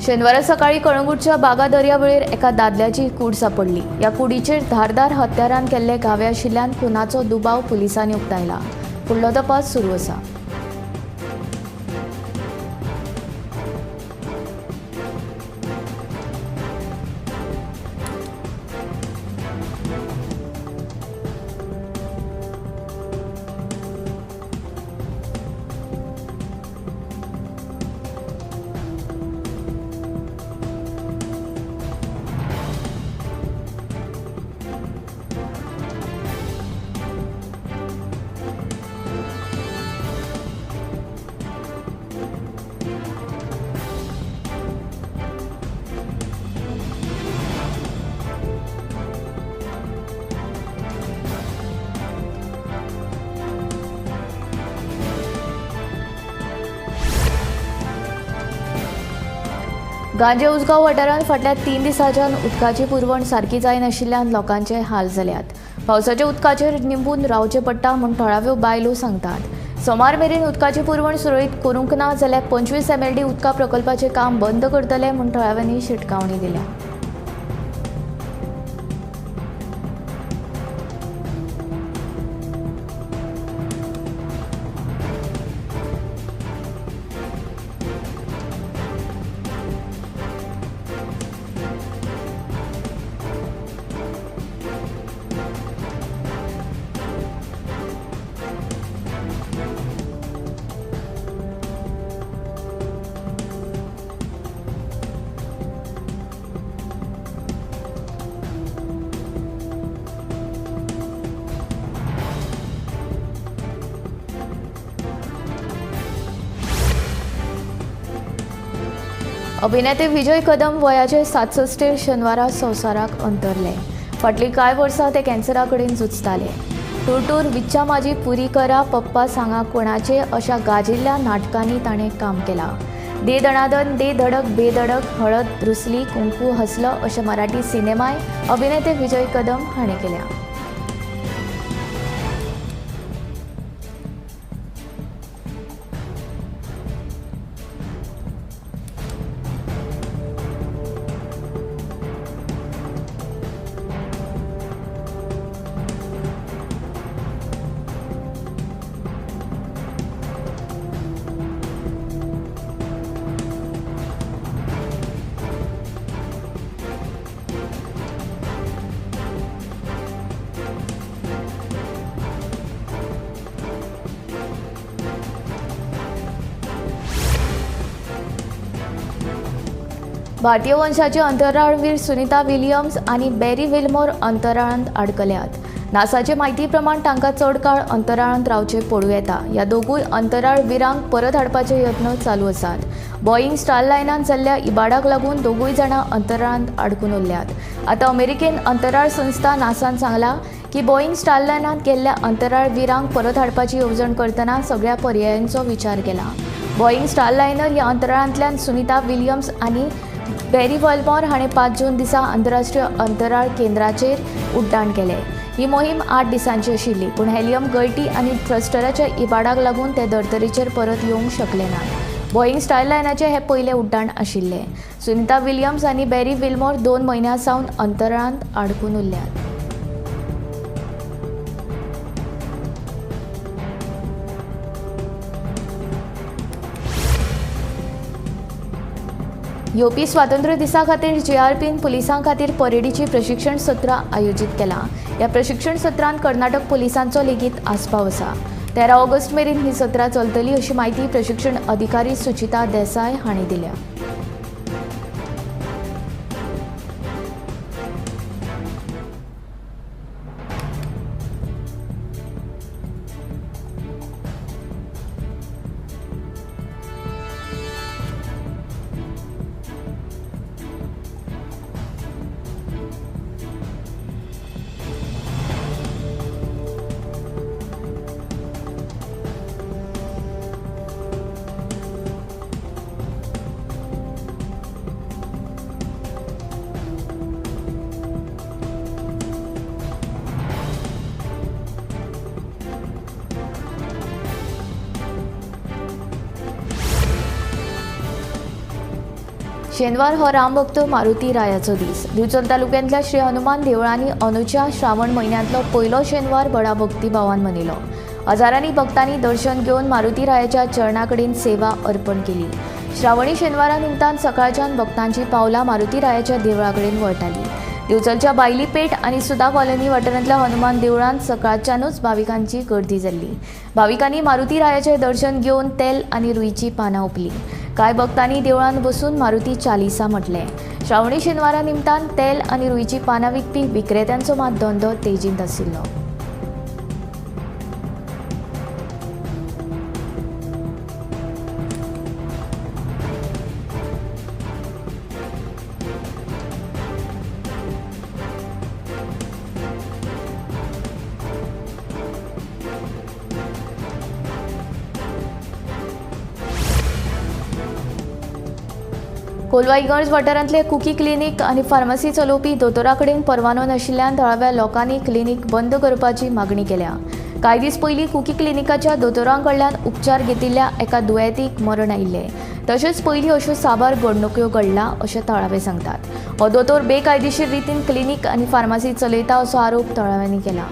Speaker 3: शेनवारा सकाळी कळंगूटच्या बागा दर्यावेळेर एका दादल्याची कूड सापडली। ह्या कुडीचेर धारदार हत्यारान केल्ले घावे आशिल्ल्यान खुनाचो दुबाव पुलिसांनी उक्तायला। फुडलो तपास सुरू आसा। गांजे उसगांव वाठारांत फाटल्या 3 दिसांच्यान उदकाची पुरवण सारकी जायनाशिल्ल्यान लोकांचे हाल जाल्यात। पावसाच्या उदकाचेर निंबून रावचें पडटा म्हूण थळाव्यो बायलो सांगतात। सोमार मेरेन उदकाची पुरवण सुरळीत करूंक ना जाल्यार 25 MLD उदका प्रकल्पाचें काम बंद करतले म्हूण थळाव्यांनी शिटकावणी दिल्या। अभिनेते विजय कदम वयाचे 67 शेनवारा संवसाराक अंतरले. फाटलीं कांय वर्सां ते कॅन्सरा कडेन झुजताले. टुरटूर, विच्चा माझी पुरी करा, पप्पा सांगा कोणाचे अशा गाजिल्ल्या नाटकांनी ताणें काम केलां. दे दणादन, दे धडक बेधडक, हळद रुसली, कुंकू हसलं अशे मराठी सिनेमाय अभिनेते विजय कदम हाणें केल्या. भारतीय वंशाचे अंतराळवीर सुनीता विलियम्स आनी बॅरी विल्मोर अंतराळांत आडकल्यात. नासाचे म्हायती प्रमाण तांकां चड काळ अंतराळांत रावचें पडूं येता. ह्या दोगूय अंतराळवीरांक परत हाडपाचे यत्न चालू आसात. बोईंग स्टारलायनांत जाल्ल्या इबाडाक लागून दोगूय जाणां अंतराळांत आडकून उरल्यात. आतां अमेरिकेन अंतराळ संस्था नासान सांगलां की बोईंग स्टारलायनांत गेल्ल्या अंतराळवीरांक परत हाडपाची येवजण करतना सगळ्या पर्यायांचो विचार केला. बोईंग स्टारलायनर ह्या अंतराळांतल्यान सुनीता विलियम्स आनी बॅरी विल्मोर हाणें 5 जून दिसा आंतरराष्ट्रीय अंतराळ केंद्राचेर उड्डाण केलें. ही मोहीम 8 दिसांची आशिल्ली, पूण हेलियम गळटी आनी थ्रस्टराच्या इबाडाक लागून ते धर्तरेचेर परत येवंक शकले नात. बोईंग स्टारलायनाचें हें पयलें उड्डाण आशिल्लें. सुनीता विलियम्स आनी बॅरी विल्मोर 2 म्हयन्यां सावन अंतराळांत आडकून उरल्यात. येवपी स्वातंत्र्य दिसा खातीर जीआरपीन पुलिसां खातीर परेडीची प्रशिक्षण सत्रां आयोजीत केलां. ह्या प्रशिक्षण सत्रांत कर्नाटक पुलिसांचो लेगीत आस्पाव आसा. 13 ऑगस्ट मेरेन ही सत्रां चलतली अशी म्हायती प्रशिक्षण अधिकारी सुचिता देसाय हांणी दिल्या. शेनवार हो रामभक्त मारुती रायाचो दीस. दिवचल तालुक्यांतल्या श्री हनुमान देवळांनी अनुच्या श्रावण म्हयन्यांतलो पयलो शेनवार व्हडा भक्तिभावान मनयलो. हजारांनी भक्तांनी दर्शन घेवन मारुती रायाच्या चरणा कडेन सेवा अर्पण केली. श्रावणी शेनवारा निमतान सकाळच्यान भक्तांची पावलां मारुती रायाच्या देवळा कडेन वळटाली. दिवचलच्या बायली पेठ आनी सुदा कॉलनी वाठारांतल्या हनुमान देवळांत सकाळच्यानूच भाविकांची गर्दी जाल्ली. भाविकांनी मारुती रायाचें दर्शन घेवन तेल आनी रुईची पानां ओंपली. कांय भक्तांनी देवळांत बसून मारुती चालिसा म्हटलें. श्रावणी शेनवारा निमतान तेल आनी रुईची पानां विकपी विक्रेत्यांचो मात धंदो तेजींत आशिल्लो. कोलवा इगर्ज वाठारांतले कुकी क्लिनीक आनी फार्मासी चलोवपी दोतोरा कडेन परवानो नाशिल्ल्यान थळाव्या लोकांनी क्लिनीक बंद करपाची मागणी केल्या. कांय दीस पयलीं कुकी क्लिनिकाच्या दोतोरां कडल्यान उपचार घेतिल्ल्या एका दुयेंतीक मरण आयिल्लें. तशेंच पयलीं अश्यो साबार घडणुक्यो घडला अशें थळावे सांगतात. हो दोतोर बेकायदेशीर रितीन क्लिनीक आनी फार्मासी चलयता असो आरोप थळाव्यांनी केला.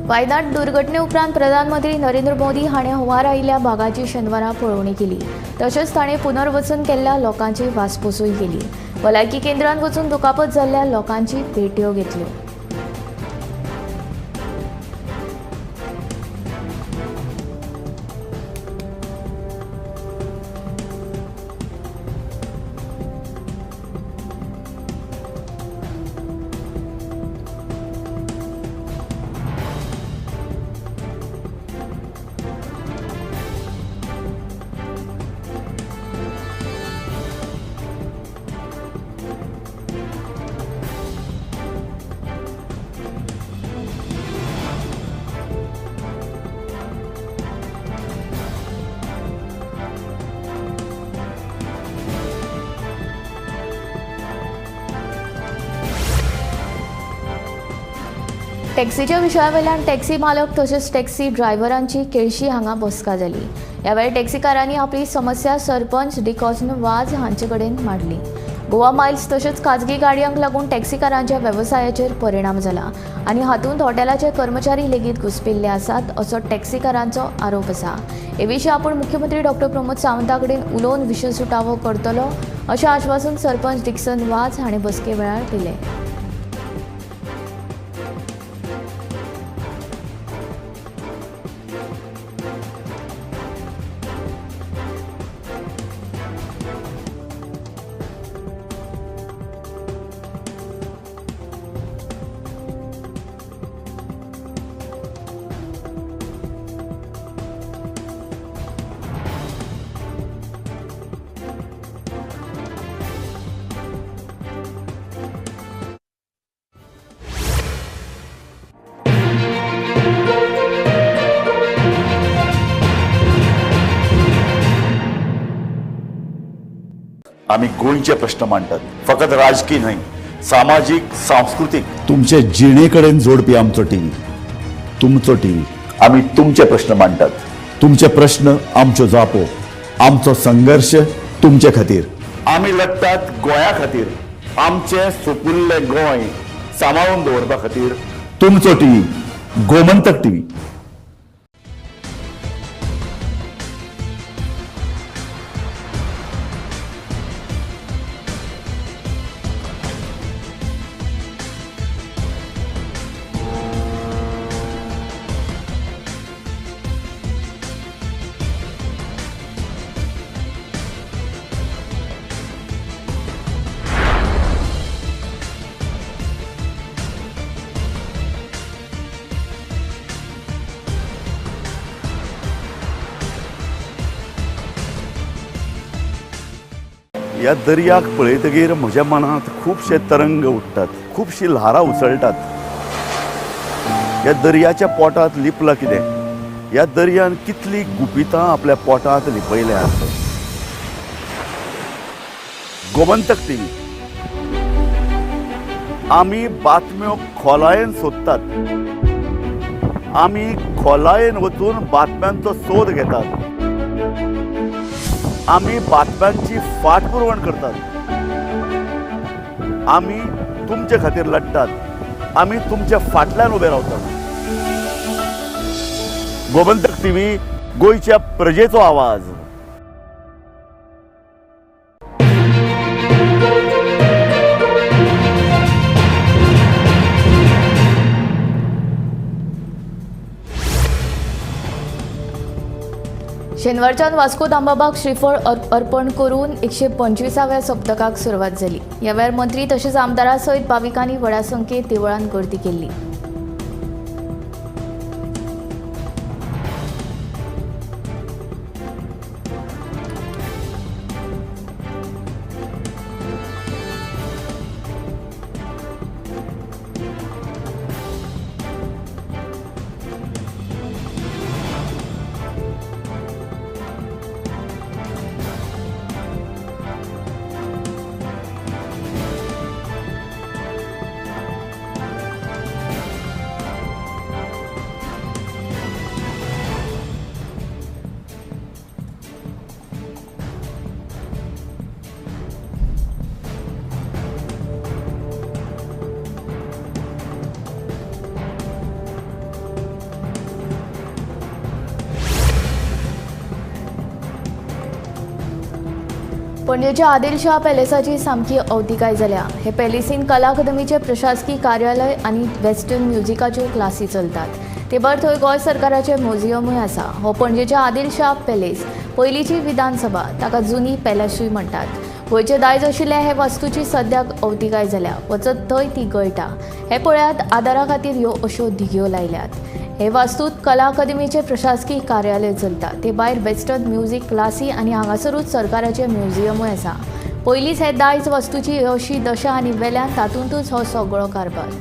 Speaker 3: वायनाड दुर्घटने उपरांत प्रधानमंत्री नरेंद्र मोदी हाणें हुंवार आयिल्ल्या भागाची शेनवारा पळोवणी केली. तशेंच ताणें पुनर्वसन केल्ल्या लोकांची वासपूसूय केली. भलायकी केंद्रांत वचून दुखापत जाल्ल्या लोकांची भेट्यो घेतल्यो. टॅक्सीच्या विशयावेल्यान टॅक्सी मालक तशेंच टॅक्सी ड्रायव्हरांची केळशी हांगा बसका जाली. ह्या वेळार टॅक्सीकारांनी आपली समस्या सरपंच डिकॉसन वाज हांचे कडेन मांडली. गोवा मायल्स तशेंच खाजगी गाडयांक लागून टॅक्सीकारांच्या वेवसायाचेर परिणाम जाला आनी हातूंत हॉटेलाचे कर्मचारी लेगीत घुसपिल्ले आसात असो टॅक्सीकारांचो आरोप आसा. हे विशीं आपूण मुख्यमंत्री डॉ प्रमोद सावंता कडेन उलोवन विशय सुटावो करतलो अशें आश्वासन सरपंच डिक्सन वाज हांणी बसके वेळार दिलें.
Speaker 19: आमी गोंयचे प्रश्न मांडटात, फकत राजकीय न्हय, सामाजीक, सांस्कृतीक, तुमचे जिणे कडेन जोडपी आमचो टीव्ही, तुमचो टीव्ही. आमी तुमचे प्रश्न मांडटात, तुमचे प्रश्न आमच्यो जापो, आमचो संघर्श तुमचे खातीर. आमी लढटात गोंया खातीर, आमचें सुपुल्लें गोंय सांबाळून दवरपा खातीर. तुमचो टीव्ही, गोमंतक टीव्ही. ह्या दर्याक पळयतगीर म्हज्या मनांत खुबशे तरंग उठ्ठात, खुबशी ल्हारां उसळटात. ह्या दर्याच्या पोटांत लिपलां कितें? ह्या दर्यान कितली गुपितां आपल्या पोटांत लिपयल्यात. गोमंतक टीव्ही, आमी बातम्यो खोलायेन सोदतात, आमी खोलायेन वचून बातम्यांचो सोद घेतात, आमी बातम्यांची फाटपुरवण करतात, आमी तुमचे खातीर लढटात, आमी तुमच्या फाटल्यान उबे रावतात. गोमंतक टीव्ही, गोंयच्या प्रजेचो आवाज.
Speaker 3: शेनवारच्यान वास्को दामबाबाक श्रीफळ अर्पण करून 125व्या सप्तकाक सुरवात जाली. ह्या वेळार मंत्री तशेंच आमदारा सयत भाविकांनी व्हडा संख्येत देवळांत गर्दी केल्ली. पणजेच्या आदिलशाह पॅलेसाची सामकी अवतिकाय जाल्या. हे पॅलेसीन कला अकादमीचें प्रशासकी कार्यालय आनी वेस्टर्न म्युजिकाच्यो क्लासी चलतात. ते भायर थंय गोंय सरकाराचें म्युझियमूय आसा. हो पणजेच्या आदिलशाह पॅलेस पयलींची विधानसभा, ताका जुनी पॅलेसूय म्हणटात. गोंयचें दायज आशिल्ल्या हे वस्तूची सद्याक अवतिकाय जाल्या. वचत थंय ती गळटा. हे पळयात आदारा खातीर ह्यो अश्यो धिगयो लायल्यात. हे वास्तूत कला अकादमीचें प्रशासकी कार्यालय चलता. ते भायर वेस्टर्न म्युझिक क्लासी आनी हांगासरूच सरकाराचें म्युझियमूय आसा. पयलींच हे दायज वस्तूची अशी दशा आनी वेल्यान तातूंतच हो सगळो कारभार.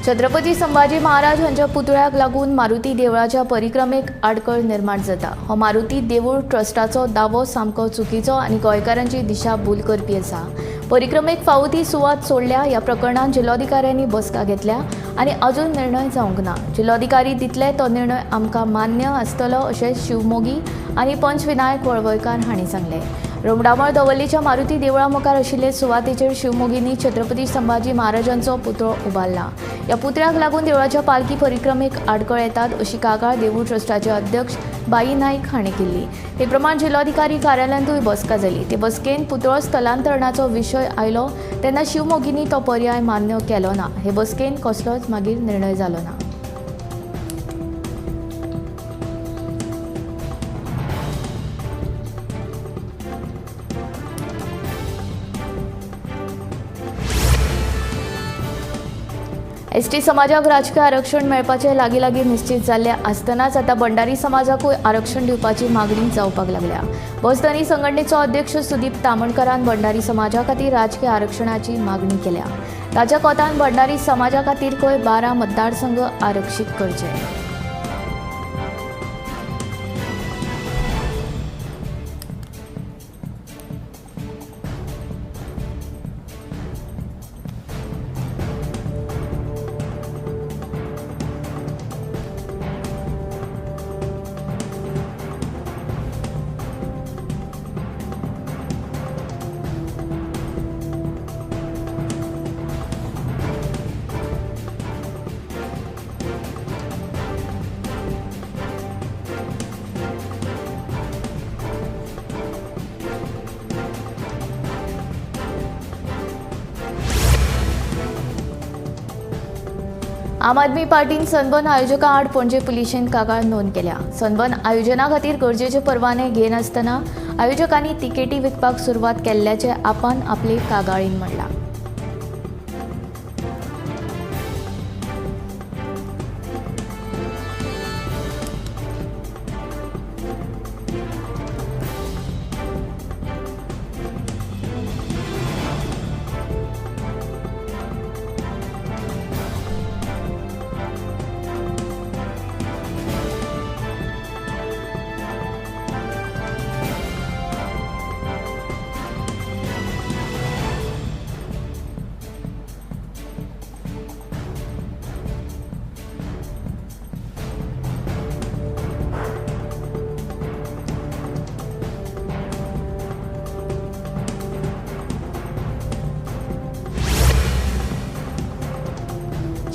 Speaker 3: छत्रपती संभाजी महाराज हांच्या पुतळ्याक लागून मारुती देवळाच्या परिक्रमेक आडखळ निर्माण जाता. हो मारुती देवूळ ट्रस्टाचो दावो सामको चुकीचो आनी गोंयकारांची दिशा भूल करपी आसा. परिक्रमेक फावो ती सुवात सोडल्या. ह्या प्रकरणांत जिल्लोधिकाऱ्यांनी बसका घेतल्या आनी अजून निर्णय जावंक ना. जिल्लोधिकारी दितले तो निर्णय आमकां मान्य आसतलो अशें शिवमोगी आनी पंच विनायक वळवयकार हांणी सांगलें. रोमडामळ दवर्लीच्या मारुती देवळा मुखार आशिल्ले सुवातेचेर शिवमोगींनी छत्रपती संभाजी महाराजांचो पुतळो उबारला. ह्या पुतळ्याक लागून देवळाच्या पालखी परिक्रमेक आडखळ येतात अशी कागाळ देवूळ ट्रस्टाचे अध्यक्ष बाई नाईक हांणी केल्ली. ते प्रमाण जिल्लोधिकारी कार्यालयांतूय बसका जाली. ते बसकेन पुतळो स्थलांतरणाचो विशय आयलो तेन्ना शिवमोगींनी तो पर्याय मान्य केलो ना. हे बसकेन कसलोच मागीर निर्णय जालो ना. एसटी समाजाक राजकीय आरक्षण मेळपाचें लागीं लागीं निश्चित जाल्लें आसतनाच आतां भंडारी समाजाकूय आरक्षण दिवपाची मागणी जावपाक लागल्या. बसधनी संघटनेचो अध्यक्ष सुदीप तामणकरान भंडारी समाजा खातीर राजकीय आरक्षणाची मागणी केल्या. ताच्या कोतान भंडारी समाजा खातीर खंय 12 मतदारसंघ आरक्षीत करचे. आम आदमी पार्टीन सनबर्न आयोजकां आड पणजे पुलिशेन कागाळ नोंद केल्या. सनबर्न आयोजना खातीर गरजेचे परवाने घेनासतना आयोजकांनी तिकेटी विकपाक सुरवात केल्ल्याचें आपान आपले कागाळीन म्हणलां.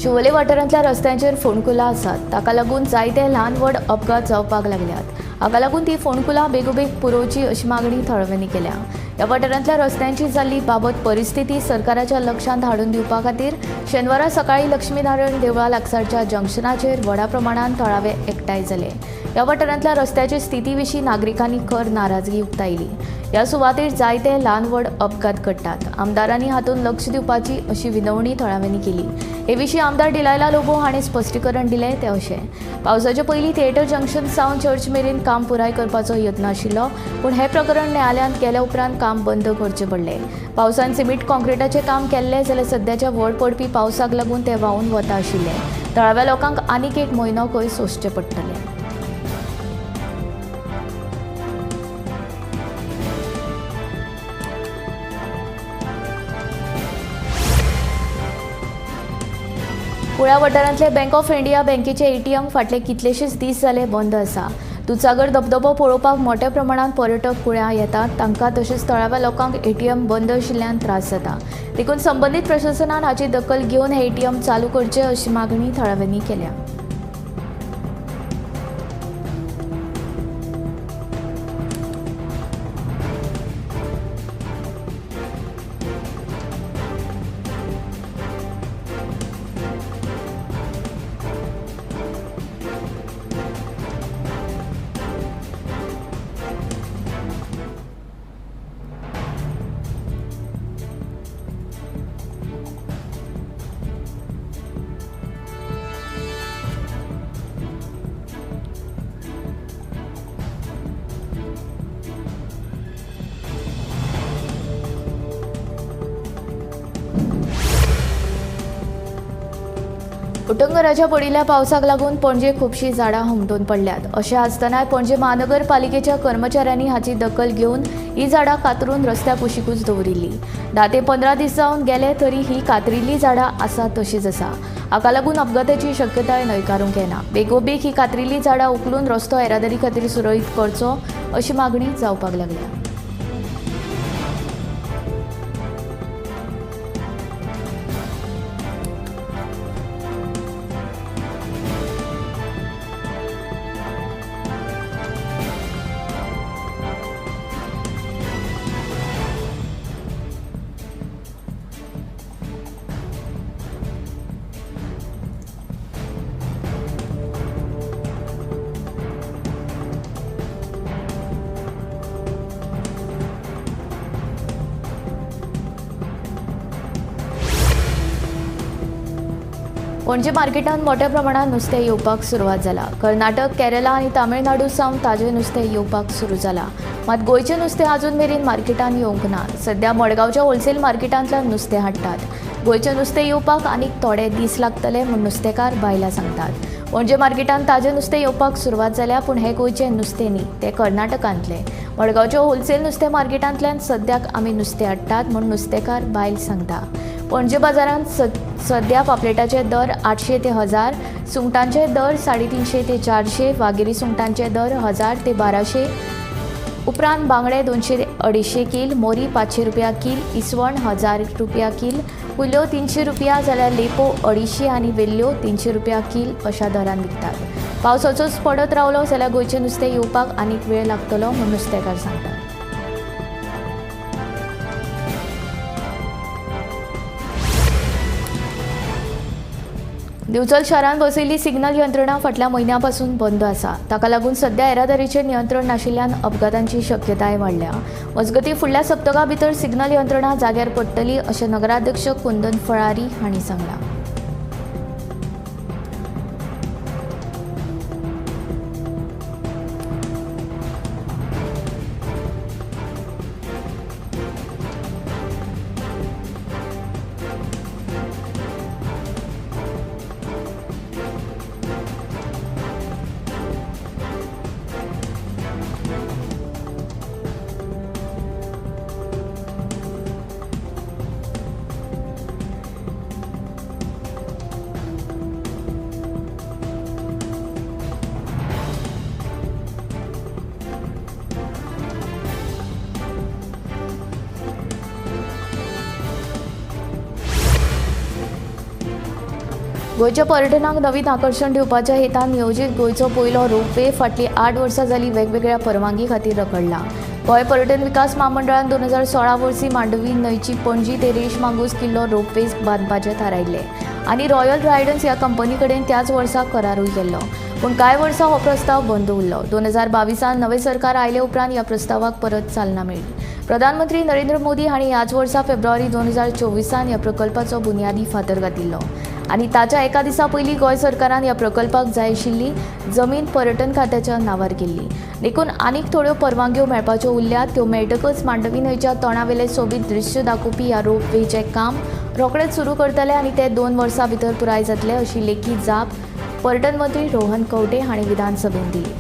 Speaker 3: शिवोले वाठारांतल्या रस्त्यांचेर फोंडकुलां आसात. ताका लागून जायते ल्हान व्हड अपघात जावपाक लागल्यात. हाका लागून ती फोंडकुलां बेगोबेग पुरोवची अशी मागणी थळाव्यांनी केल्या. ह्या वाठारांतल्या रस्त्यांची जाल्ली बाबत परिस्थिती सरकाराच्या लक्षांत हाडून दिवपा खातीर शेनवारा सकाळीं लक्ष्मीनारायण देवळा लागसारच्या जंक्शनाचेर व्हडा प्रमाणांत थळावे एकठांय जाले. ह्या वाठारांतल्या रस्त्याची स्थिती विशीं नागरिकांनी खर नाराजगी उक्तायली. ह्या सुवातेर जायते ल्हान व्हड अपघात घडटात. आमदारांनी हातूंत लक्ष दिवपाची अशी विनवणी थळाव्यांनी केली. हे विशीं आमदार डिलायला लोबो हांणी स्पश्टीकरण दिलें तें अशें, पावसाचे पयलीं थिएटर जंक्शन सावन चर्च मेरेन काम पुराय करपाचो यत्न आशिल्लो, पूण हें प्रकरण न्यायालयांत गेल्या उपरांत काम बंद करचें पडलें. पावसान सिमीट कॉन्क्रिटाचें काम केल्लें जाल्यार सद्याच्या व्हड पडपी पावसाक लागून तें व्हांवून वता आशिल्लें. थळाव्या लोकांक आनीक एक म्हयनो खंय सोंसचें पडटलें. कुळ्या वाठारांतले बँक ऑफ इंडिया बँकेचे एटीएम फाटले कितलेशेच दीस जाले बंद आसा. दुदसागर धबधबो पळोवपाक मोट्या प्रमाणात पर्यटक कुळ्या येतात. तांकां तशेंच थळाव्या लोकांक एटीएम बंद आशिल्ल्यान त्रास जाता. देखून संबंदीत प्रशासनान हाची दखल घेवन हे एटीएम चालू करचे अशी मागणी थळाव्यांनी केल्या. उटंगराच्या पडिल्ल्या पावसाक लागून पणजे खुबशीं झाडां हुमटून पडल्यात. अशें आसतनाय पणजे महानगरपालिकेच्या कर्मचाऱ्यांनी हाची दखल घेवन ही झाडां कातरून रस्त्या कुशीकूच दवरिल्ली. 10 ते 15 दीस जावन गेले तरी ही कातरिल्ली झाडां आसा तशीच आसा. हाका लागून अपघाताची शक्यताय न्हयकारूंक येना. बेगोबेग ही कातरिल्ली झाडां उखलून रस्तो येरादारी खातीर सुरळीत करचो अशी मागणी जावपाक लागल्या. पणजे मार्केटांत मोठ्या प्रमाणात नुस्तें येवपाक सुरवात जाला. कर्नाटक, केरला आनी तामिळनाडू सावन ताजें नुस्तें येवपाक सुरू जाला. मात गोंयचें नुस्तें अजून मेरेन मार्केटांत येवंक ना. सध्या मडगांवच्या होलसेल मार्केटांतल्यान नुस्तें हाडटात. गोंयचें नुस्तें येवपाक आनीक थोडे दीस लागतले म्हूण नुस्तेकार बायलां सांगतात. पणजे मार्केटांत ताजें नुस्तें येवपाक सुरवात जाल्या, पूण हें गोंयचें नुस्तें न्ही, तें कर्नाटकांतलें. मडगांवच्या होलसेल नुस्तें मार्केटांतल्यान सद्याक आमी नुस्तें हाडटात म्हूण नुस्तेकार बायल सांगता. पणजे बाजारांत सध्या पापलेटाचे दर 800 ते 1000, सुंगटांचे दर 350 ते 400, वागिरी सुंगटांचे दर 1000 ते 1200, उपरांत बांगडे 200 ते 250 कील, मोरी 500 रुपया कील, इसवण 1000 रुपया कील, कुल्ल्यो 300 रुपया जाल्यार लेपो 250 आनी वेल्ल्यो 300 रुपया कील अशा दरान विकतात. पावसाचोच पडत रावलो जाल्यार गोंयचें नुस्तें येवपाक आनीक वेळ लागतलो म्हूण नुस्तेकार सांगतात. दिवचल शारांत बसयल्ली सिग्नल यंत्रणा फाटल्या म्हयन्या पासून बंद आसा. ताका लागून सध्या येरादारीचेर नियंत्रण नाशिल्ल्यान अपघातांची शक्यताय वाडल्या. मजगतीं फुडल्या सप्तका भितर सिग्नल यंत्रणा जाग्यार पडटली अशें नगराध्यक्ष कुंदन फळारी हांणी सांगलां. गोंयच्या पर्यटनाक नवीन आकर्शण दिवपाच्या हेतान नियोजीत गोंयचो पयलो रोपवे फाटलीं 8 वर्सां जालीं वेगवेगळ्या परवानगी खातीर रखडला. गोंय पर्यटन विकास म्हामंडळान 2016 वर्सी मांडवी न्हंयची पणजी ते रेश मांगूस किल्लो रोपवे बांदपाचें थारायिल्लें आनी रॉयल रायडन्स ह्या कंपनी कडेन त्याच वर्सा करारूय केल्लो. पूण कांय वर्सां हो प्रस्ताव बंद उरलो. 2022 नवें सरकार आयले उपरांत ह्या प्रस्तावाक परत चालना मेळ्ळी. प्रधानमंत्री नरेंद्र मोदी हांणी ह्याच वर्सा फेब्रुवारी 2024 ह्या प्रकल्पाचो बुन्यादी फातर घातिल्लो आनी ताच्या एका दिसा पयलीं गोंय सरकारान ह्या प्रकल्पाक जाय आशिल्ली जमीन पर्यटन खात्याच्या नांवार केल्ली. देखून आनीक थोड्यो परवानग्यो मेळपाच्यो उरल्यात. त्यो मेळटकच मांडवी न्हंयच्या तोंडावेलें सोबीत दृश्य दाखोवपी ह्या रोपवेचें काम रोखडेंच सुरू करतले आनी ते 2 वर्सां भितर पुराय जातले अशी लेखी जाप पर्यटन मंत्री रोहन खंवटे हांणी विधानसभेंत दिली.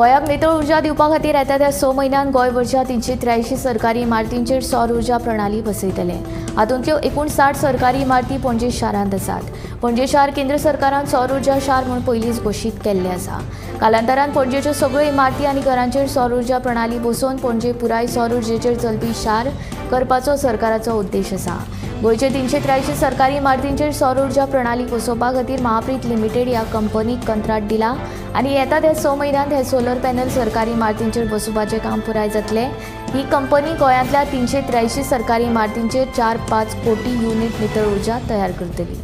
Speaker 3: गोंयाक नितळ उर्जा दिवपा खातीर येता त्या 6 म्हयन्यांत गोंयभरच्या 383 सरकारी इमारतींचेर सौर उर्जा प्रणाली बसयतले. हातूंतल्यो एकूण 60 सरकारी इमारती पणजे शारांत आसात. पणजे शार केंद्र सरकारान सौर उर्जा शार म्हूण पयलींच घोशीत केल्लें आसा. कालांतरान पणजेच्यो सगळ्यो इमारती आनी घरांचेर सौर उर्जा प्रणाली बसोवन पणजे पुराय सौर उर्जेचेर चलपी शार करपाचो सरकाराचो उद्देश आसा. गोंयचे 383 सरकारी इमारतींचेर सौर उर्जा प्रणाली बसोवपा खातीर महाप्रीत लिमिटेड ह्या कंपनीक कंत्राट दिला आनी येता त्या 6 म्हयन्यांत हे सोलर पॅनल सरकारी इमारतींचेर बसोवपाचें काम पुराय जातलें. ही कंपनी गोंयांतल्या 383 सरकारी इमारतींचेर 4-5 कोटी युनिट नितळ उर्जा तयार करतली.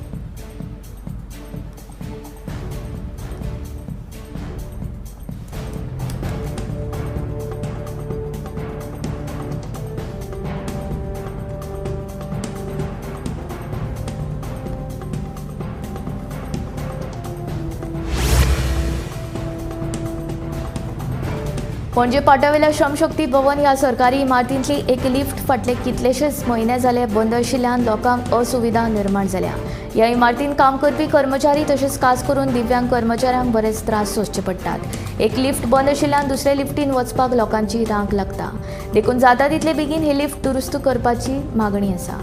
Speaker 3: पणजे पाटावेल्या श्रमशक्ती भवन ह्या सरकारी इमारतींतली एक लिफ्ट फाटले कितलेशेच म्हयने जाले बंद आशिल्ल्यान लोकांक असुविधा निर्माण जाल्या. ह्या इमारतींत काम करपी कर्मचारी तशेंच खास करून दिव्यांग कर्मचाऱ्यांक बरेच त्रास सोंसचे पडटात. एक लिफ्ट बंद आशिल्ल्यान दुसऱ्या लिफ्टीन वचपाक लोकांची रांक लागता. देखून जाता तितले बेगीन ही लिफ्ट दुरुस्त करपाची मागणी आसा.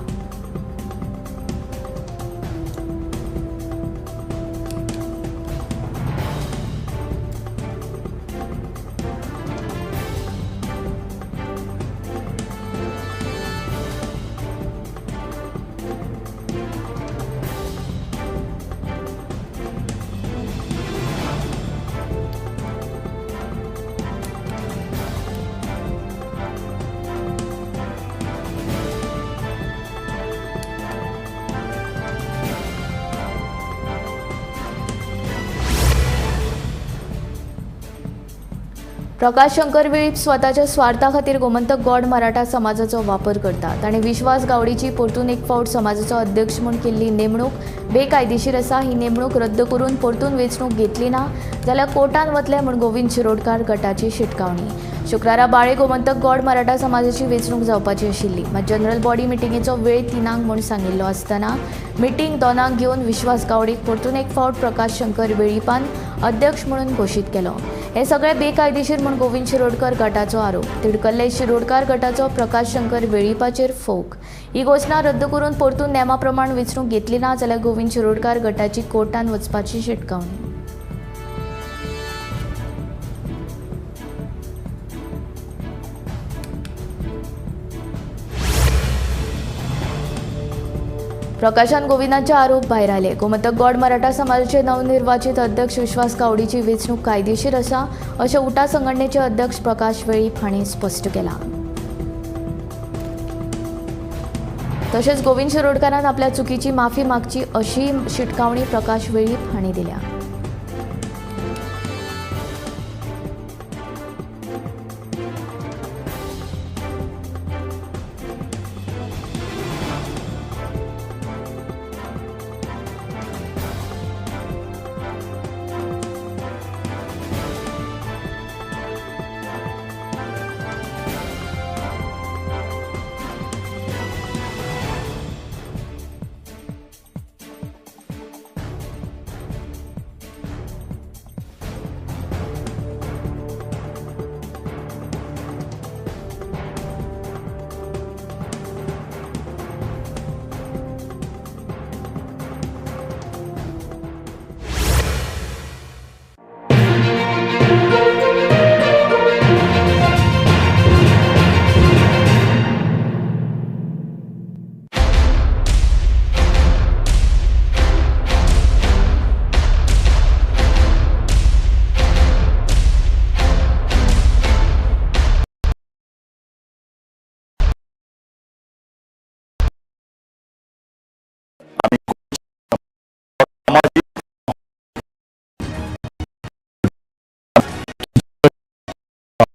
Speaker 3: प्रकाश शंकर वेळीप स्वताच्या स्वार्था खातीर गोमंतक गॉड मराठा समाजाचो वापर करता. ताणें विश्वास गावडीची परतून एक फावट समाजाचो अध्यक्ष म्हूण केल्ली नेमणूक बेकायदेशीर आसा. ही नेमणूक रद्द करून परतून वेंचणूक घेतली ना जाल्यार कोर्टान वतले म्हूण गोविंद शिरोडकार गटाची शिटकावणी. शुक्रारा बाळे गोमंतक गॉड मराठा समाजाची वेंचणूक जावपाची आशिल्ली. मात जनरल बॉडी मिटिंगेचो वेळ 3 म्हूण सांगिल्लो आसतना मिटींग 2 घेवन विश्वास गावडीक परतून एक फावट प्रकाश शंकर वेळीपान अध्यक्ष म्हणून घोशीत केलो. हे सगळे बेकायदेशीर म्हूण गोविंद शिरोडकर गटाचो आरोप. तिडकल्ले शिरोडकार गटाचो प्रकाश शंकर वेळीपाचेर फोग. ही घोशणा रद्द करून परतून नेमा प्रमाण वेंचणूक घेतली ना जाल्यार गोविंद शिरोडकार गटाची कोर्टान वचपाची शिटकावणी. प्रकाशान गोविंदाचे आरोप भायर आले. गोमंतक गॉड मराठा समाजाचे नवनिर्वाचित अध्यक्ष विश्वास गावडीची वेंचणूक कायदेशीर आसा अशें उटा संघटनेचे अध्यक्ष प्रकाश वेळीप हांणी स्पश्ट केलां. तशेंच गोविंद शिरोडकारान आपल्या चुकीची माफी मागची अशी शिटकावणी प्रकाश वेळीप हांणी दिल्या.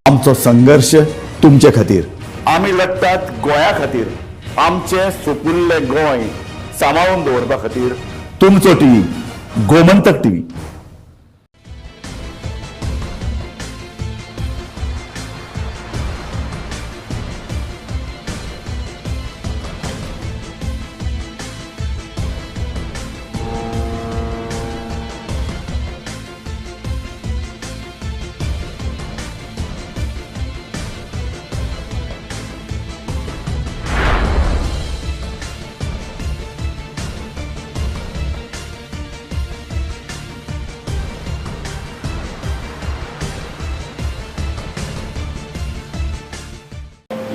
Speaker 19: आमचो संघर्ष तुमचे खातीर, आमी लढतात गोंया खातीर, आमचे सुपुल्ले गोंय सांबाळून दवरपा खातीर तुमचो टीव्ही गोमंतक टीव्ही.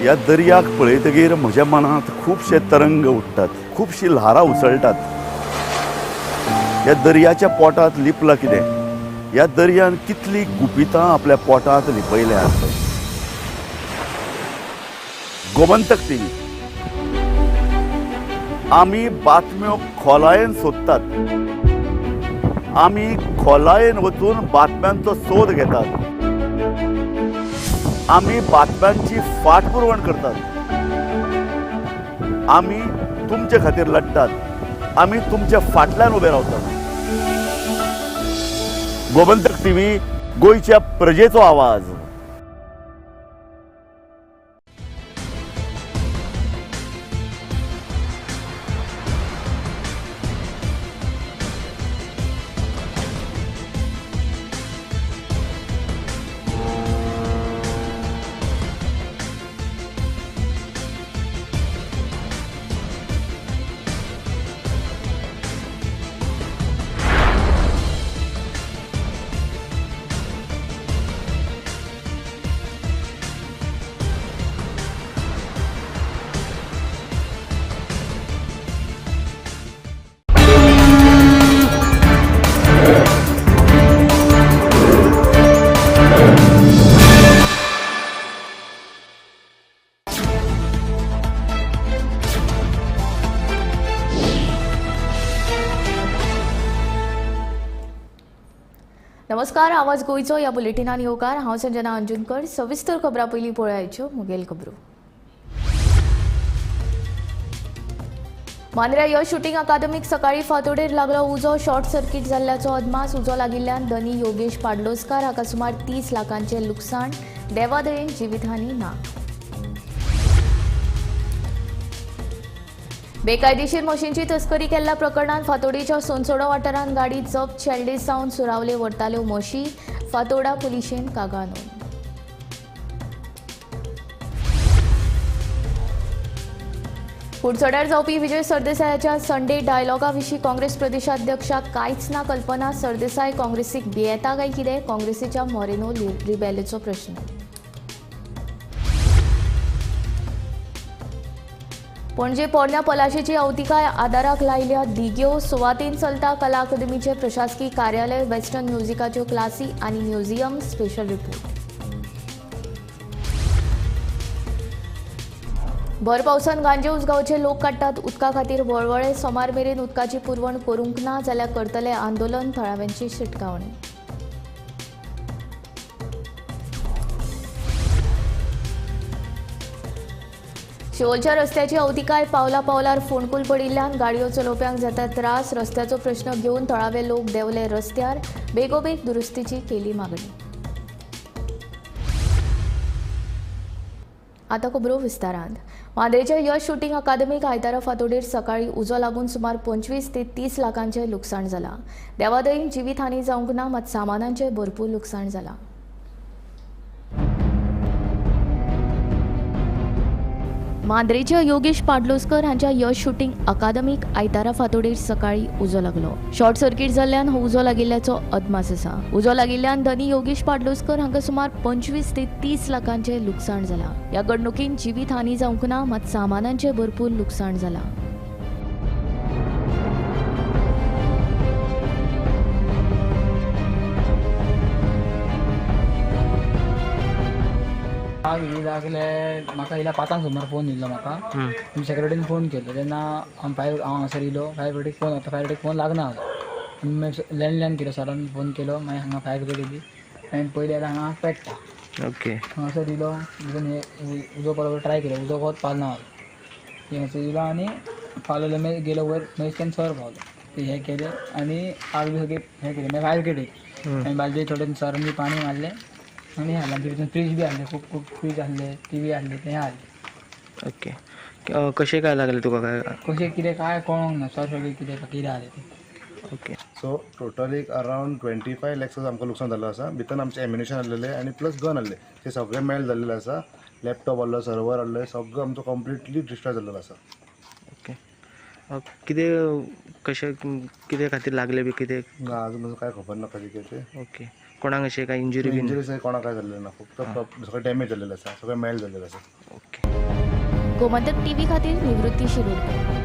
Speaker 19: ह्या दर्याक पळयतगीर म्हज्या मनांत खुबशे तरंग उठ्ठात, खुबशी ल्हारां उसळटात. ह्या दर्याच्या पोटांत लिपलां कितें? ह्या दर्यान कितली गुपितां आपल्या पोटांत लिपयल्यात. गोमंतक टीव्ही आमी बातम्यो खोलायेन सोदतात, आमी खोलायेन वचून बातम्यांचो सोद घेतात, आमी बातम्यांची फाटपुरवण करतात, आमी तुमचे खातीर लढतात, आमी तुमच्या फाटल्यान उबे रावतात. गोमंतक टीव्ही, गोंयच्या प्रजेचो आवाज.
Speaker 3: नमस्कार, आवाज गोंयचो ह्या बुलेटिनान येवकार. हांव संजना अंजुनकर. सविस्तर खबरां पयलीं पळयाच्यो मुखेल खबरो. मांद्र्या यश शुटींग अकादमीक सकाळीं फांतोडेर लागलो उजो. शॉर्ट सर्किट जाल्ल्याचो अदमास. उजो लागिल्ल्यान धनी योगेश पाडलोस्कार हाका सुमार 30 लाखांचें लुकसाण. देवादयेन जिवीतहानी ना. बेकायदेशीर मशीनची तस्करी केल्ल्या प्रकरणात फातोडेच्या सोनसोडो वाठारांत गाडी जप्त. शेल्डे सावन सुरावले व्हरताल्यो म्हशी. फातोडा पुलिशेन कागाळ नोंद. कुडचड्यार जावपी विजय सरदेसायाच्या संडे डायलॉगा विशीं काँग्रेस प्रदेशाध्यक्षाक कांयच ना कल्पना. सरदेसाय काँग्रेसीक भियेता काय कितें? काँग्रेसीच्या मोरेनो रिबेलोचो प्रश्न. पणजे पोरण्या पलाशेची अवतिकाय आदाराक लायल्या दिग्यो. सुवातेन चलता कला अकादमीचे प्रशासकीय कार्यालय. वेस्टर्न म्युझिकाच्यो क्लासी आनी म्युझियम. Special report. भर पावसान गांजे उसगांवचे लोक काडटात उदका खातीर वळवळे. सोमार मेरेन उदकाची पुरवण करूंक ना जाल्यार करतले आंदोलन. थळाव्यांची शिटकावणी. शिवोलच्या रस्त्याची अवतिकाय पावला पावलार फोंडकूल पडिल्ल्यान गाडयो चलोवप्यांक जाता त्रास. रस्त्याचो प्रश्न घेवन थळावे लोक देंवले रस्त्यार. बेगोबेग दुरुस्तीची केली मागणी. आतां खबरो विस्तारान. मांद्रेच्या यश शुटींग अकादमीक आयतारा फांतोडेर सकाळीं उजो लागून सुमार 25 ते 30 लाखांचें लुकसाण जालां. देवादयेन जिवीतहानी जावंक ना, मात सामानांचें भरपूर लुकसाण जालां. मांद्रेच्या योगेश पाडलोस्कर हांच्या यश शुटींग अकादमीक आयतारा फांतोडेर सकाळीं उजो लागलो. शॉर्ट सर्किट जाल्ल्यान हो उजो लागिल्ल्याचो अदमास आसा. उजो लागिल्ल्यान धनी योगेश पाडलोस्कर हांकां सुमार 25 ते 30 लाखांचें लुकसाण जालां. ह्या घडणुकेन जिवीतहानी जावंक ना, मात सामानांचें भरपूर लुकसाण जालां.
Speaker 20: आग ही लागले म्हाका येयल्या 5 सुमार फोन येयल्लो म्हाका. सेक्रेटरीन फोन केलो तेन्ना हांव हांगासर येयलो. फायर ब्रिगेडीक फोन वता, फायर ब्रिगेडीक फोन लागना जालो. मागीर लँडलायन केलो, सरान फोन केलो. मागीर हांगा फायर ब्रिगेड येयली आनी पयलीं जाल्यार हांगा पेट्टा.
Speaker 21: ओके,
Speaker 20: हांगासर येयलो भितून हे उजो बरोबर ट्राय केलो, उजो कोत पालना जालो. हांगासर येयलो आनी पालवलो, मागीर गेलो वयर, मागीर तेन्ना सर पावलो. ते हें केलें आनी आग बी सगळी हें केलें. मागीर फायर ब्रिगेड येयली आनी बालदी थोडे सरान बी पाणी मारलें आनी हाडलें. भितून फ्रीज बी आहले, खूब खूब फ्रीज आहले, टीव्ही आहले, तें आहले.
Speaker 21: ओके, कशें काय लागलें तुका? काय
Speaker 20: कशें कितें काय कळोंक ना सर, सगळें कितें कितें आहलें तें.
Speaker 21: ओके,
Speaker 22: सो टोटल एक अरावंड 25 लॅक्स आमकां लुकसाण जाल्लो आसा. भितर आमचें एम्युनेशन आहलेलें आनी प्लस गन आहले, ते सगळें मेल्ट जाल्लेलें आसा. लॅपटॉप आहलो, सर्वर आहले, सगळो आमचो कंप्लिटली डिस्ट्रॉय जाल्लेलो आसा.
Speaker 21: ओके, कितें कशें कितें खातीर लागलें बी कितें?
Speaker 22: ना, अजून म्हाका कांय खबर ना कशें कितें तें.
Speaker 21: ओके, कोणाक अशें काय इंजुरी बी?
Speaker 22: इंजुरी कोणाक काय जाल्लें ना, फक्त सगळें डॅमेज जाल्लेलें आसा, सगळें मेल्ट जाल्लेलें आसा.
Speaker 21: ओके.
Speaker 3: गोमंतक टीव्ही खातीर निवृत्ती शिरोडकर.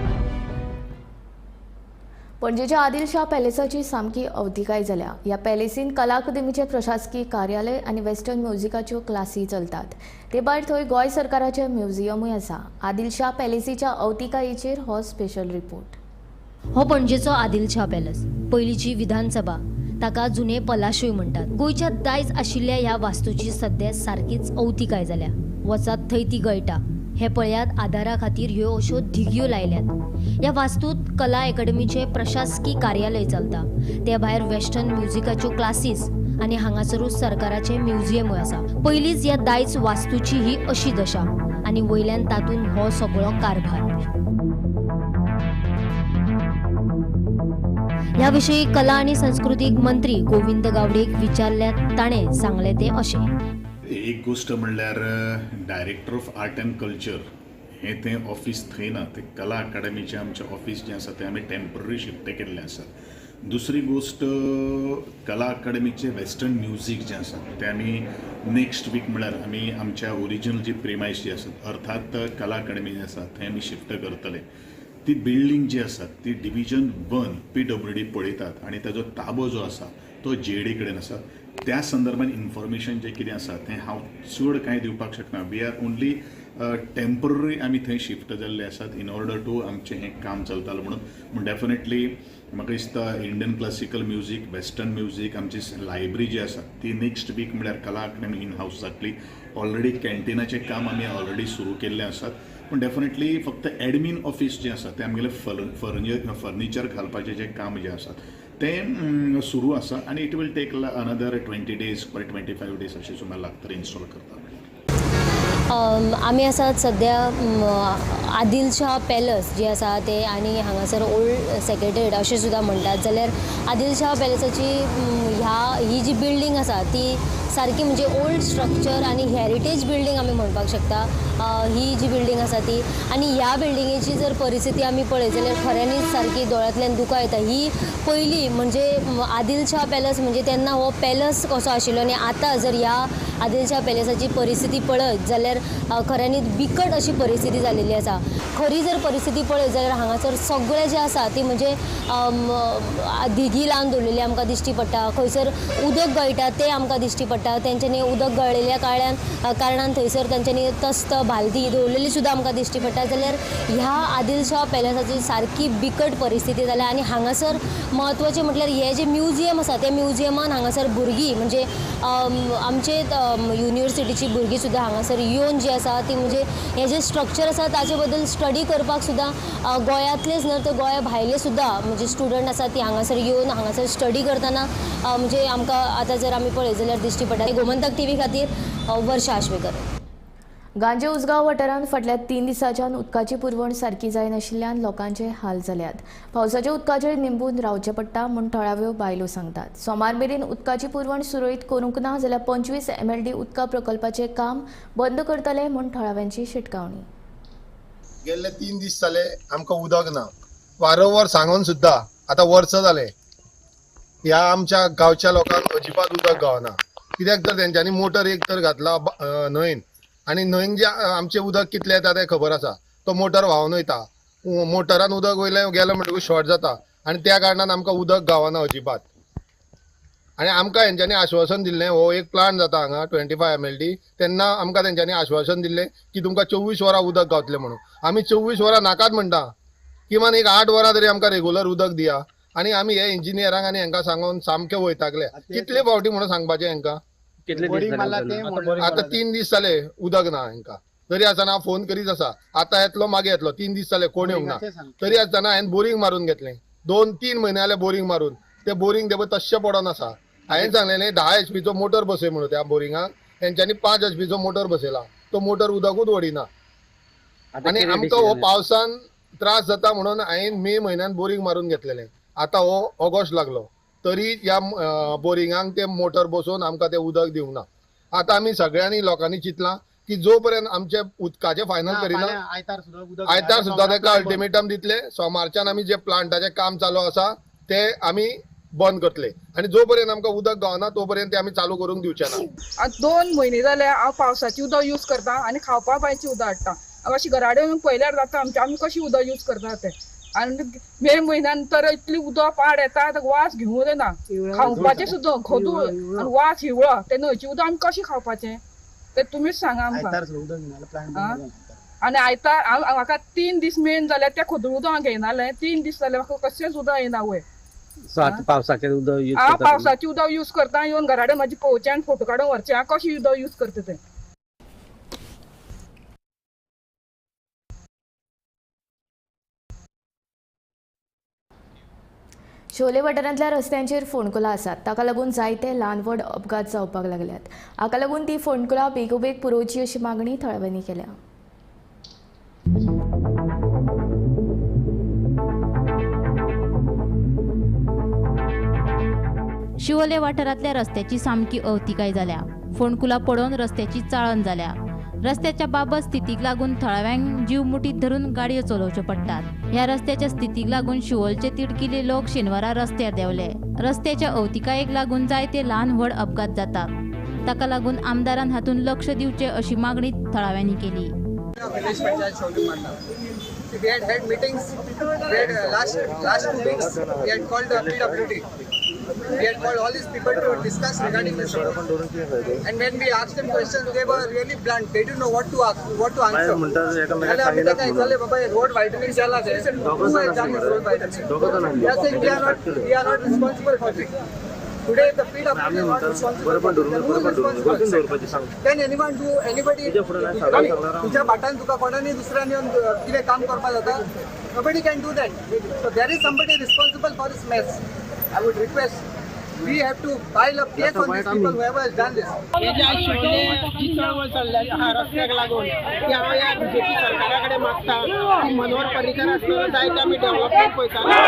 Speaker 3: पणजेच्या आदिलशाह पॅलेसाची सामकी अवतिकाय जाल्या. ह्या पॅलेसीन कला अकादमीचें प्रशासकीय कार्यालय आनी वेस्टर्न म्युझिकाच्यो क्लासी चलतात. ते भायर थंय गोंय सरकाराचें म्युझियमूय आसा. आदिलशाह पॅलेसीच्या अवतिकायेचेर हो स्पेशल रिपोर्ट.
Speaker 2: हो पणजेचो आदिलशाह पॅलेस, पयलींची विधानसभा, ताका जुने पलाशूय म्हणटात. गोंयच्या दायज आशिल्ल्या ह्या वास्तूची सद्या सारकीच अवतिकाय जाल्या. वचात थंय ती गळटा. हे पळयात, आदारा खातीर ह्यो अश्यो धिगयो लायल्यात. ह्या वास्तूत कला अकादमीचें प्रशासकी कार्यालय चलता. ते भायर वेस्टर्न म्युझिकाच्यो क्लासीस आनी हांगासरूच सरकाराचें म्युझियमूय आसा. पयलींच ह्या दायज वास्तूची ही अशी दशा आनी वयल्यान तातूंत हो सगळो कारभार. ह्या विशीं कला आनी संस्कृतीक मंत्री गोविंद गावडेक विचारल्यार ताणें सांगलें तें अशें.
Speaker 1: एक गोश्ट म्हणल्यार director of art and culture हें तें ऑफीस थंय ना, तें कला अकादमीचें आमचें ऑफीस जें आसा तें आमी टेम्पररी शिफ्ट केल्लें आसा. दुसरी गोश्ट, कला अकादमीचें वेस्टर्न म्युजीक जें आसा तें आमी नेक्स्ट वीक म्हणल्यार आमी आमच्या ओरिजिनल जी प्रिमायस जी आसा अर्थात कला अकादमी जी आसा थंय आमी शिफ्ट करतले. ती बिल्डींग जी आसा ती डिविजन 1 PWD पळयतात आनी ताजो ताबो जो आसा तो GAD कडेन आसा. त्या संदर्भात इन्फॉर्मेशन जें कितें आसा तें हांव चड कांय दिवपाक शकना. We are only temporary आमी थंय शिफ्ट जाल्ले आसात इन ऑर्डर टू आमचें हें काम चलतालें म्हणून. पूण डेफिनेटली म्हाका दिसता Indian classical music, western music, आमची लायब्ररी जी आसा ती नेक्स्ट वीक म्हणल्यार कला अकादमी इन हावस जातली. ऑलरेडी कॅन्टिनाचें काम आमी ऑलरेडी सुरू केल्लें आसात. पूण डेफिनेटली फक्त एडमीन ऑफीस जें आसा तें आमगेलें फर्निचर घालपाचें जें काम जें आसा तें सुरू आसा आनी it will take another 20 days or 25 days अशें सुमार लागतलें इन्स्टॉल करपाक.
Speaker 2: आमी आसात सद्या आदिलशाह पॅलस जे आसा ते आनी हांगासर ओल्ड सेक्रेटरीट अशें सुद्दां म्हणटात. जाल्यार आदिलशाह पॅलसाची ही जी बिल्डींग आसा ती सारकी म्हणजे ओल्ड स्ट्रक्चर आनी हेरिटेज बिल्डींग आमी म्हणपाक शकता ही जी बिल्डींग आसा ती. आनी ह्या बिल्डिंगेची जर परिस्थिती आमी पळयत जाल्यार खऱ्यांनीच सारकी दोळ्यांतल्यान दुकां येता. ही पयली म्हणजे आदिलशाह पॅलस म्हणजे तेन्ना हो पॅलस कसो आशिल्लो आनी आतां जर ह्या आदिलशाह पॅलसाची परिस्थिती पळयत जाल्यार खऱ्यांनीच बिकट अशी परिस्थिती जालेली आसा. खरी जर परिस्थिती पळयत जाल्यार हांगासर सगळें जें आसा ती म्हणजे धिगी लावन दवरलेली आमकां दिश्टी पडटा. खंयसर उदक गळटा तें आमकां दिश्टी पडटा. तेंच्यांनी उदक गळिल्ल्या कारणान थंयसर तेंच्यांनी तस्त बालदी दवरलेली सुद्दां आमकां दिश्टी पडटा. जाल्यार ह्या आदिलशाह पॅलसाची सारकी बिकट परिस्थिती जाल्या. आनी हांगासर म्हत्वाचें म्हटल्यार हें जें म्युझियम आसा त्या म्युझियमान हांगासर भुरगीं म्हणजे आमचे युनिवर्सिटीची भुरगीं सुद्दां हांगासर येवन जी आसा ती म्हणजे हें जें स्ट्रक्चर आसा ताचे बद्दल स्टडी करपाक सुद्दां गोंयांतलेच न्हय तर गोंया भायले सुद्दां म्हणजे स्टुडंट आसा ती हांगासर येवन हांगासर स्टडी करतना म्हणजे आमकां आतां जर आमी पळयत जाल्यार दिश्टी पडटा. गोमंतक टीव्ही खातीर वर्षा आश्वेकर.
Speaker 3: गांजे उसगांव वाठारांत फाटल्या 3 दिसांच्यान उदकाची पुरवण सारकी जायनाशिल्ल्यान लोकांचे हाल जाल्यात. पावसाच्या उदकाचेर निंबून रावचें पडटा म्हूण थळाव्यो बायलो सांगतात. सोमार मेरेन उदकाची पुरवण सुरळीत करूंक ना जाल्यार 25 MLD उदका प्रकल्पाचें काम बंद करतले म्हूण थळाव्यांची शिटकावणी.
Speaker 4: गेल्ले 3 दीस जाले आमकां उदक ना. वारंवार सांगून सुद्दां आतां वर्सां जालें ह्या आमच्या गांवच्या लोकांक अजिबात उदक गावना. कित्याक तर तेंच्यांनी मोटर एक तर घातला न्हंयन आनी न्हंयन जे आमचें उदक कितलें येता तें खबर आसा. तो मोटर व्हांवन वयता, मोटरान उदक वयलें गेलें म्हणटकूच शॉर्ट जाता आनी त्या कारणान आमकां उदक गावना अजिबात. आनी आमकां हेंच्यांनी आश्वासन दिल्लें हो एक प्लांट जाता हांगा 25 MLD, तेन्ना आमकां तेंच्यांनी आश्वासन दिल्लें की तुमकां 24 वरां उदक गावतलें म्हणून. आमी 24 वरां नाकात म्हणटा, किमान एक 8 वरां तरी आमकां रेगुलर उदक दिया. आनी आमी हे इंजिनियरांक आनी हेंकां सांगून सामकें वैतागले. कितले फावटी म्हणून सांगपाचें हेंकां? आतां 3 दीस जाले उदक ना हेंकां. तरी आसतना हांव फोन करीत आसा, आतां येतलो मागीर येतलो, 3 दीस जाले कोण येवंक ना. तरी आसतना हांवें बोरींग मारून घेतलें, 2-3 म्हयने जाले बोरींग मारून. तें बोरींग तें पळय तश्शें पडोन आसा. हांवें सांगलेलें 10 HPचो मोटर बसय म्हणून त्या बोरिंगाक, तेंच्यांनी 5 HPचो मोटर बसयला. तो मोटर उदकूच वडिना. आनी आमकां हो पावसान त्रास जाता म्हणून हांवें मे म्हयन्यान बोरींग मारून घेतलेलें. आतां हो ऑगस्ट लागलो तरी ह्या बोरिंगांक ते मोटर बसोवन आमकां तें उदक दिवंक ना. आतां आमी सगळ्यांनी लोकांनी चिंतलां की जो पर्यंत आमचे उदकाचें फायनल करिना, आयतार सुद्दां ताका अल्टिमेटम दितले. सोमारच्यान आमी जे प्लांटाचें काम चालू आसा तें आमी बंद करतले आनी जो पर्यंत आमकां उदक गावना तो पर्यंत ते आमी चालू करूंक दिवचे ना.
Speaker 7: 2 म्हयने जाले हांव पावसाचें उदक यूज करता आनी खावपा बांयचें उदक हाडटा. अशी घरा कडेन पळयल्यार जाता आमचें, आमी कशी उदक यूज करता तें. आनी मे म्हयन्यान तर इतली उदक पाड येता, वास घेवूं येना, खावपाचें सुद्दां खदूळ आनी वास हिवळो. ते न्हंयचें उदक आमी कशें खावपाचें तें तुमीच सांगा आमकां. आनी आयतार म्हाका 3 दीस मेन जाल्यार त्या खदूळ उदक हांव घेयनालें, 3 दीस जाले म्हाका कशेंच उदक येना वयर.
Speaker 5: पावसाचें उदक यूज
Speaker 7: हांव पावसाचें उदक यूज करता, येवन घरा कडेन म्हाजी पळोवचें आनी फोटो काडून व्हरचें. हांव कशें उदक यूज करता तें.
Speaker 3: शिवोले वाठारांतल्या रस्त्यांचेर फोंडकुलां आसात, ताका लागून जायते ल्हान व्हड अपघात जावपाक लागल्यात. हाका लागून ती फोंडकुलां बेगोबेग पुरोवची अशी मागणी थळाव्यांनी केल्या.
Speaker 18: शिवोले वाठारांतल्या रस्त्याची सामकी अवतिकाय जाल्या. फोंडकुलां पडोवन रस्त्याची चाळण जाल्या. रस्त्याच्या बाबत स्थितीक लागून थळाव्यांक जीव मुठीत धरून गाडयो चलोवच्यो पडटात. ह्या रस्त्याच्या स्थितीक लागून शिवोलचे तिडकिले लोक शेनवारा रस्त्यार देंवले. रस्त्याच्या अवतिकायेक लागून जायते ल्हान व्हड अपघात जातात. ताका लागून आमदारान हातूंत लक्ष दिवचें अशी मागणी थळाव्यांनी केली.
Speaker 23: We had had meetings. We had last 2 weeks we had called the PWD. We had called all these people to discuss regarding this. And when we asked them questions, they were really blunt. They didn't know what to ask, what to answer. Baba, road widening chala hai. Who has done this road widening? They are saying we are not responsible for this. Today the PWD is not responsible. Who is responsible? Can anyone do anybody? तुझ्या बाटान तुका कोणानी दुसऱ्याने येवन कितें काम करपाक जाता? Nobody can do that. So there is somebody responsible for this mess. I would request we have to file a case on these people whoever has done this.
Speaker 24: हे जे शिवोले जी चळवळ चल्ल्या आहा रस्त्याक लागून ती हांव ह्या बीजेपी सरकारा कडेन मागता की मनोहर पर्रीकर आसतना जायते आमी डेव्हलपमेंट पळयताले,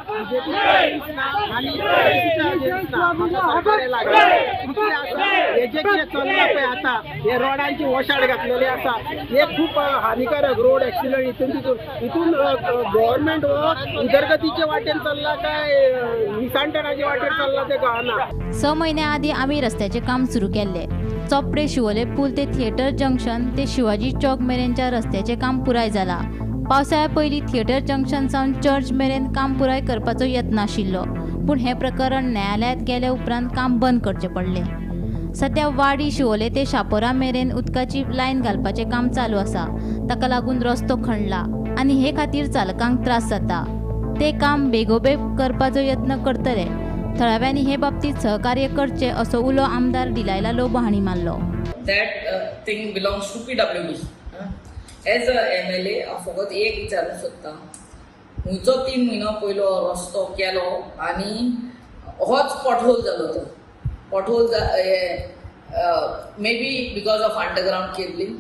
Speaker 24: बीजेपी दिसना आनी दिसना म्हाका सरकार लागला. कितें आसा हे जे कितें चल्लां पळय आतां हे रोडांची वशाड घातलेली आसा, हे खूब हानिकारक रोड एक्सिडंट हितून तितून हितून गव्हर्मेंट हो उदरगतीचे वाटेन चल्ला काय मिसांटणाचे वाटेन चल्ला ते कळना.
Speaker 18: 6 म्हयन्या आदीं आमी रस्त्याचें काम सुरू केल्लें. चोपडे शिवोले पूल ते थिएटर जंक्शन ते शिवाजी चौक मेरेनच्या रस्त्याचें काम पुराय जालां. पावसाळ्या पयलीं थिएटर जंक्शन सावन चर्च मेरेन काम पुराय करपाचो यत्न आशिल्लो, पूण हें प्रकरण न्यायालयांत गेल्या उपरांत काम बंद करचें पडलें. सद्या वाडी शिवोले ते शापोरा मेरेन उदकाची लायन घालपाचें काम चालू आसा. ताका लागून रस्तो खणला आनी हे खातीर चालकांक त्रास जाता. ते काम बेगोबेग करपाचो यत्न करतले. थळाव्यांनी हे बाबतीत सहकार्य करचें असो उलो आमदार डिलायला लोबो हांणी मारलो.
Speaker 25: That thing belongs to PWD. As a MLA हांव फकत एक विचारूंक सोदता, खंयचो 3 म्हयनो पयलो रस्तो केलो आनी होच पॉटहोल जालो. तो pothole may be because of underground cabling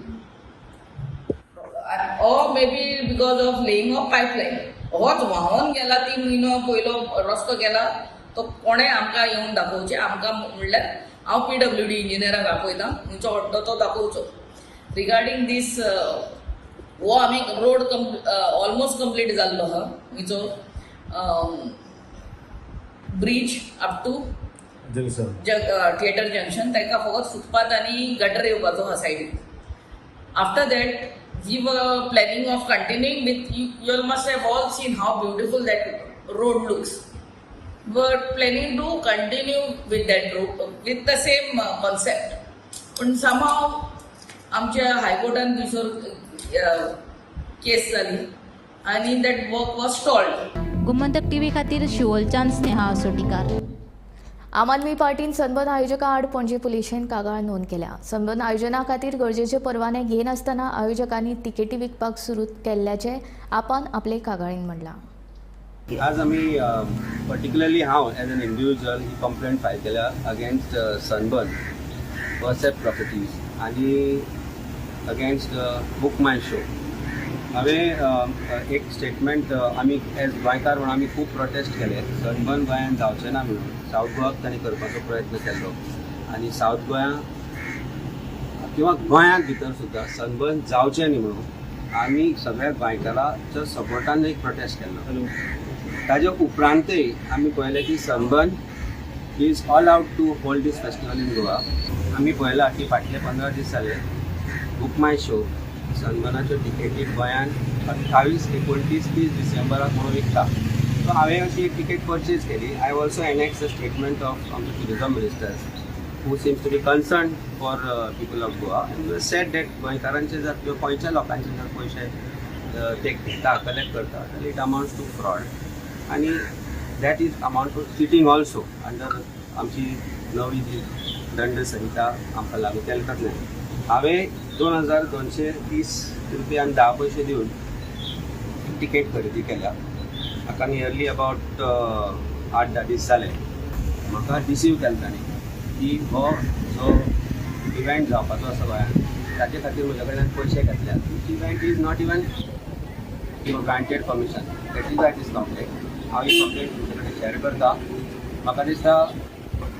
Speaker 25: or may be because of laying of pipeline. होच व्हांवोन गेला 3 म्हयनो पयलो रस्तो केला तो कोणें आमकां येवन दाखोवचें. आमकां म्हणल्यार हांव PWD इंजिनियराक आपयता, खंयचो हड्डो तो दाखोवचो. रिगार्डींग दीस हो आमी रोड ऑलमोस्ट कंप्लीट जाल्लो आहा, खंयचो bridge up to theatre junction, ताका फकत फुटपाथ आनी गटर येवपाचो आहा सायडीन. After that we were planning of continuing with you all must have all seen how beautiful that road looks. We were planning to continue with that road with the same concept, पण somehow आमच्या हायकोर्टान थंयसर केस जाली आनी that work was stalled.
Speaker 18: Gomantak TV खातीर शिवोलच्यान स्नेहा असोटीकार.
Speaker 3: आम Aadmi पार्टीन sunburn आयोजकां आड पणजे पुलिशेन कागाळ नोंद केल्या. सनबर्न आयोजना खातीर गरजेचे परवाने घेनासतना आयोजकांनी तिकेटी विकपाक सुरू केल्ल्याचें आपान आपले कागाळीन म्हणलां.
Speaker 26: आज आमी पर्टिक्युलरली हांव as an individual he complaint file केल्या अगेन्स्ट सनबर्न परसेप्ट प्रॉपर्टीज आनी अगेन्स्ट बुक माय शो. हांवें एक स्टेटमेंट आमी एज गोंयकार म्हणून आमी खूब प्रोटेस्ट केले सनबर्न गोंयांत जावचें ना म्हणून. सावथ गोवाक तांणी करपाचो प्रयत्न केल्लो आनी सावथ गोंया किंवा गोंयांत भितर सुद्दां सनबर्न जावचें न्ही म्हणून आमी सगळ्या गोंयकाराच्या सपोर्टान एक प्रोटेस्ट केल्लो. ताजे उपरांतय आमी पळयलें की Sunburn is all out to hold this festival in Goa. आमी पळयलां की फाटले 15 दीस जाले बुक माय शो सनबर्नाच्यो टिकेटी गोंयांत 28, 29, 30 डिसेंबराक म्हणून विकता. सो हांवें अशी एक टिकेट पर्चेज केली. I also annex the statement of आमचे tourism ministers who seems to be concern for people of Goa and said that गोंयकारांचे जर किंवा गोंयच्या लोकांचे जर पयशे ते घेता, कलेक्ट करता जाल्यार it amounts to fraud आनी that is amount to cheating also under आमची नवी जी दंड संहिता आमकां लागू केल्या कारणान हांवें 2230 रुपया आनी 10 पयशे दिवन तिकेट खरेदी केल्या. म्हाका नियरली अबावट 8-10 दीस जाले. म्हाका डिसीव केलें तांणी की हो जो इव्हेंट जावपाचो आसा गोंयांत ताचे खातीर म्हज्या कडल्यान पयशे घेतल्यात, which event is not even granted permission. That is why this complaint. हांव ही कंप्लेंट तुमचे कडेन शेअर करता. म्हाका दिसता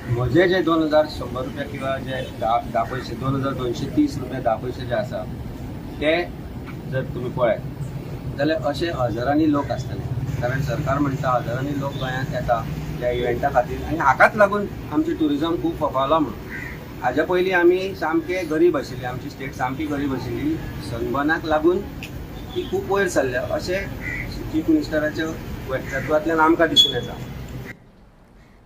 Speaker 26: म्हजे जे 2100 रुपया किंवा जे 10 पयशे 2230 रुपया 10 पयशे जे आसा ते जर तुमी पळयत जाल्यार अशे हजारांनी लोक आसतले, कारण सरकार म्हणटा हजारांनी लोक गोंयांत येता ह्या इव्हेंटा खातीर आनी हाकाच लागून आमचें ट्युरिजम खूब फोफावलां म्हणून. हाज्या पयलीं आमी सामके गरीब आशिल्ले, आमची स्टेट सामकी गरीब आशिल्ली, सनबर्नाक लागून ती खूब वयर सरल्या अशें चीफ मिनिस्टराच्या वक्तव्यांतल्यान आमकां दिसून येता.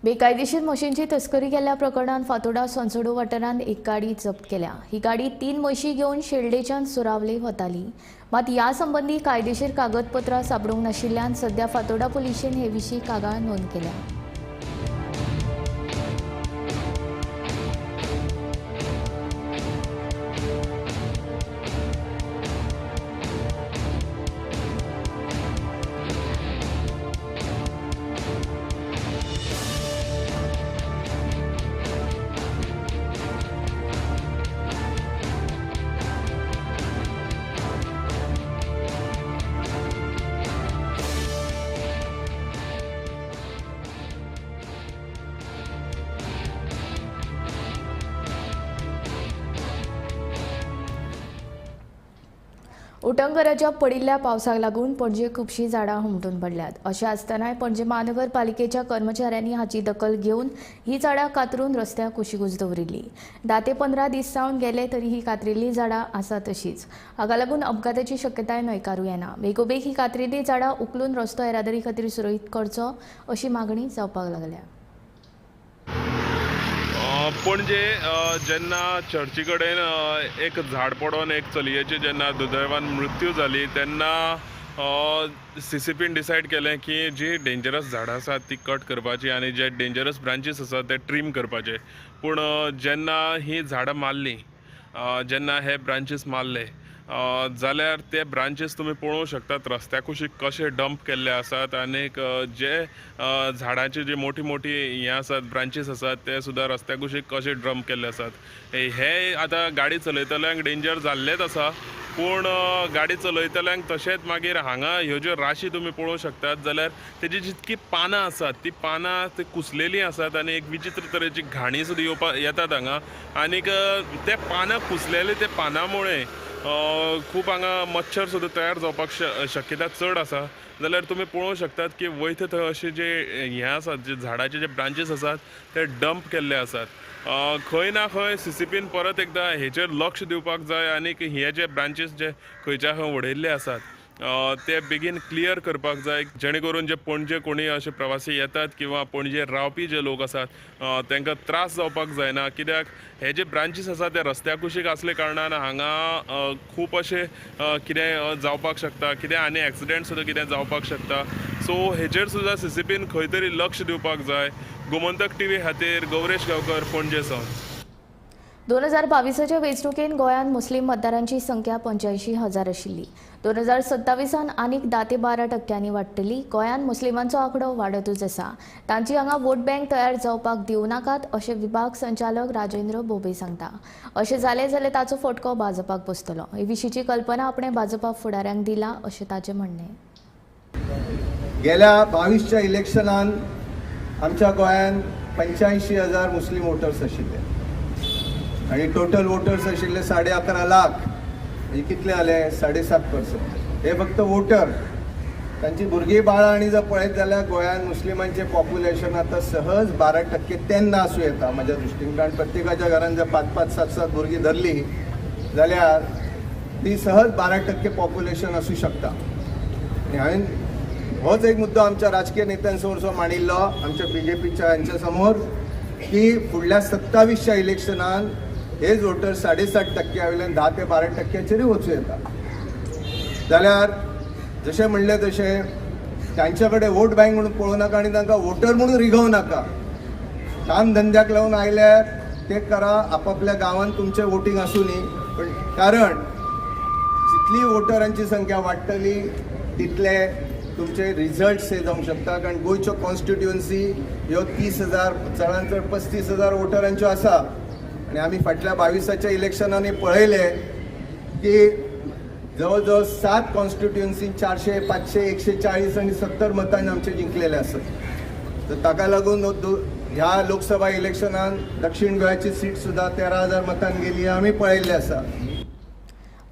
Speaker 3: बेकायदेशीर म्हशींची तस्करी केल्ल्या प्रकरणांत फातोडा सोनसडो वाठारांत एक गाडी जप्त केल्या. ही गाडी 3 म्हशी घेवन शेल्डेच्यान सुरावले वताली. मात ह्या संबंदी कायदेशीर कागदपत्रां सापडूंक नाशिल्ल्यान सध्या फातोडा पुलिशेन हे विशीं कागाळ नोंद केल्या. उटंगराच्या पडिल्ल्या पावसाक लागून पणजे खुबशीं झाडां हुमटून पडल्यात. अशें आसतनाय पणजे महानगरपालिकेच्या कर्मचाऱ्यांनी हाची दखल घेवन ही झाडां कातरून रस्त्या कुशीकूच दवरिल्ली. 10 ते 15 दीस जावन गेले तरी ही कातरिल्ली झाडां आसा तशीच. हाका लागून अपघाताची शक्यताय न्हयकारूं येना. बेगोबेग ही कातरिल्ली झाडां उखलून रस्तो येरादारी खातीर सुरळीत करचो अशी मागणी जावपाक लागल्या.
Speaker 14: पणजे जेन्ना चर्ची कडेन एक झाड पडोन एक चलयेची जेन्ना दुर्दैवान मृत्यू जाली तेन्ना सीसीपीन डिसायड केलें की जी डेंजरस झाडां आसात ती कट करपाची आनी जे डेंजरस ब्रांचीस आसात ते ट्रीम करपाचे. पूण जेन्ना ही झाडां मारली, जेन्ना हे ब्रांचीस मारले जाल्यार ते ब्रांचीस तुमी पळोवंक शकतात रस्त्या कुशीक कशे डंप केल्ले आसात आनीक जे झाडांची जी मोठी मोठी हें आसात ब्रांचीस आसात ते सुद्दां रस्त्या कुशीक कशे डंप केल्ले आसात. हे आतां गाडी चलयतल्यांक डेंजर जाल्लेच आसा, पूण गाडी चलयतल्यांक तशेंच मागीर हांगा ह्यो ज्यो राशी तुमी पळोवंक शकतात जाल्यार तेजी जितकी पानां आसात ती पानां ती कुसलेलीं आसात आनी एक विचित्र तरेची घाणी सुद्दां येवपाक येतात हांगा. आनीक ते पानां कुसलेले ते पानां मुळे खूब हांगा मच्छर सुद्दां तयार जावपाक शक्यता चड आसा. जाल्यार तुमी पळोवंक शकतात की वयता थंय अशे जे हें आसात जे झाडाचे जे ब्रांचीस आसात ते डंप केल्ले आसात. खंय ना खंय सीसीपीन परत एकदां हेचेर लक्ष दिवपाक जाय आनीक हे जे ब्रांचीस जे खंयच्या खंय उडयल्ले आसात ते बेगीन क्लियर करपाक जाय, जेणे करून जे पणजे कोणी अशे प्रवासी येतात किंवा पणजे रावपी जे लोक आसात तांकां त्रास जावपाक जायना. कित्याक हे जे ब्रांचीस आसात ते रस्त्या कुशीक आसले कारणान हांगा खूब अशें कितें जावपाक शकता, कितें आनी एक्सिडेंट सुद्दां कितें जावपाक शकता. सो हेचेर सुद्दां सीसीपीन खंय तरी लक्ष दिवपाक जाय. गोमंतक टीव्ही खातीर गौरेश गांवकर, पणजे सावन.
Speaker 3: 2022 वेंचणुकेंत गोंयांत मुस्लीम मतदारांची संख्या 85,000 आशिल्ली. 2027 आनीक 10 ते 12 टक्क्यांनी वाडटली. गोंयांत मुस्लिमांचो आंकडो वाडतूच आसा. तांची हांगा वोट बँक तयार जावपाक दिवं नाकात अशें विभाग संचालक राजेंद्र बोबे सांगता. अशें जालें जाल्यार ताचो फटको भाजपाक बसतलो. हे विशींची कल्पना आपणें भाजपा फुडाऱ्यांक दिला अशें ताचें म्हणणें.
Speaker 6: गेल्या 22च्या इलेक्शनान आमच्या गोंयांत 85,000 मुस्लीम वोटर्स आशिल्ले आणि टोटल वोटर्स आशिल्ले 11.5 लाख, म्हणजे कितले आले 7.5%. हे फक्त वोटर, तांची भुरगीं बाळां आनी जर पळयत जाल्यार गोंयांत मुस्लिमांचें पॉप्युलेशन आतां सहज 12% तेन्ना आसूं येता म्हज्या दृश्टीन, कारण प्रत्येकाच्या घरान जर 5-5, 7-7 भुरगीं धरलीं जाल्यार ती सहज 12% पॉप्युलेशन आसूं शकता. आनी हांवें होच एक मुद्दो आमच्या राजकीय नेत्यांसमोर सो मांडिल्लो, आमच्या बीजेपीच्या हांच्या समोर, की फुडल्या 27च्या इलेक्शनान हेच वोटर 7.5% वयल्यान 10 ते 12%चेरूय वचूं येता. जाल्यार जशें म्हणलें तशें तांच्या कडेन वोट बँक म्हणून पळोवं नाका आनी तांकां वोटर म्हणून रिगोवं नाका. काम धंद्याक लावन आयल्यार ते करा, आपापल्या गांवांत तुमचें वोटींग आसूं न्ही, पण कारण जितली वोटरांची संख्या वाडटली तितले तुमचे रिजल्ट्स हे जावंक शकता. कारण गोंयच्यो कॉन्स्टिट्युएन्सी ह्यो 30,000 चडान चड 35,000 वोटरांच्यो आसा आनी आमी फाटल्या 22च्या इलेक्शनांनी पळयलें की जवळ जवळ 7 कॉन्स्टिट्युएन्सी 400, 500, 140 आनी 70 मतांनी आमचे जिंकलेले आसत. तर ताका लागून ह्या लोकसभा इलेक्शनान दक्षिण गोंयाची सीट सुद्दां 13,000 मतान गेली आमी पळयल्लें आसा.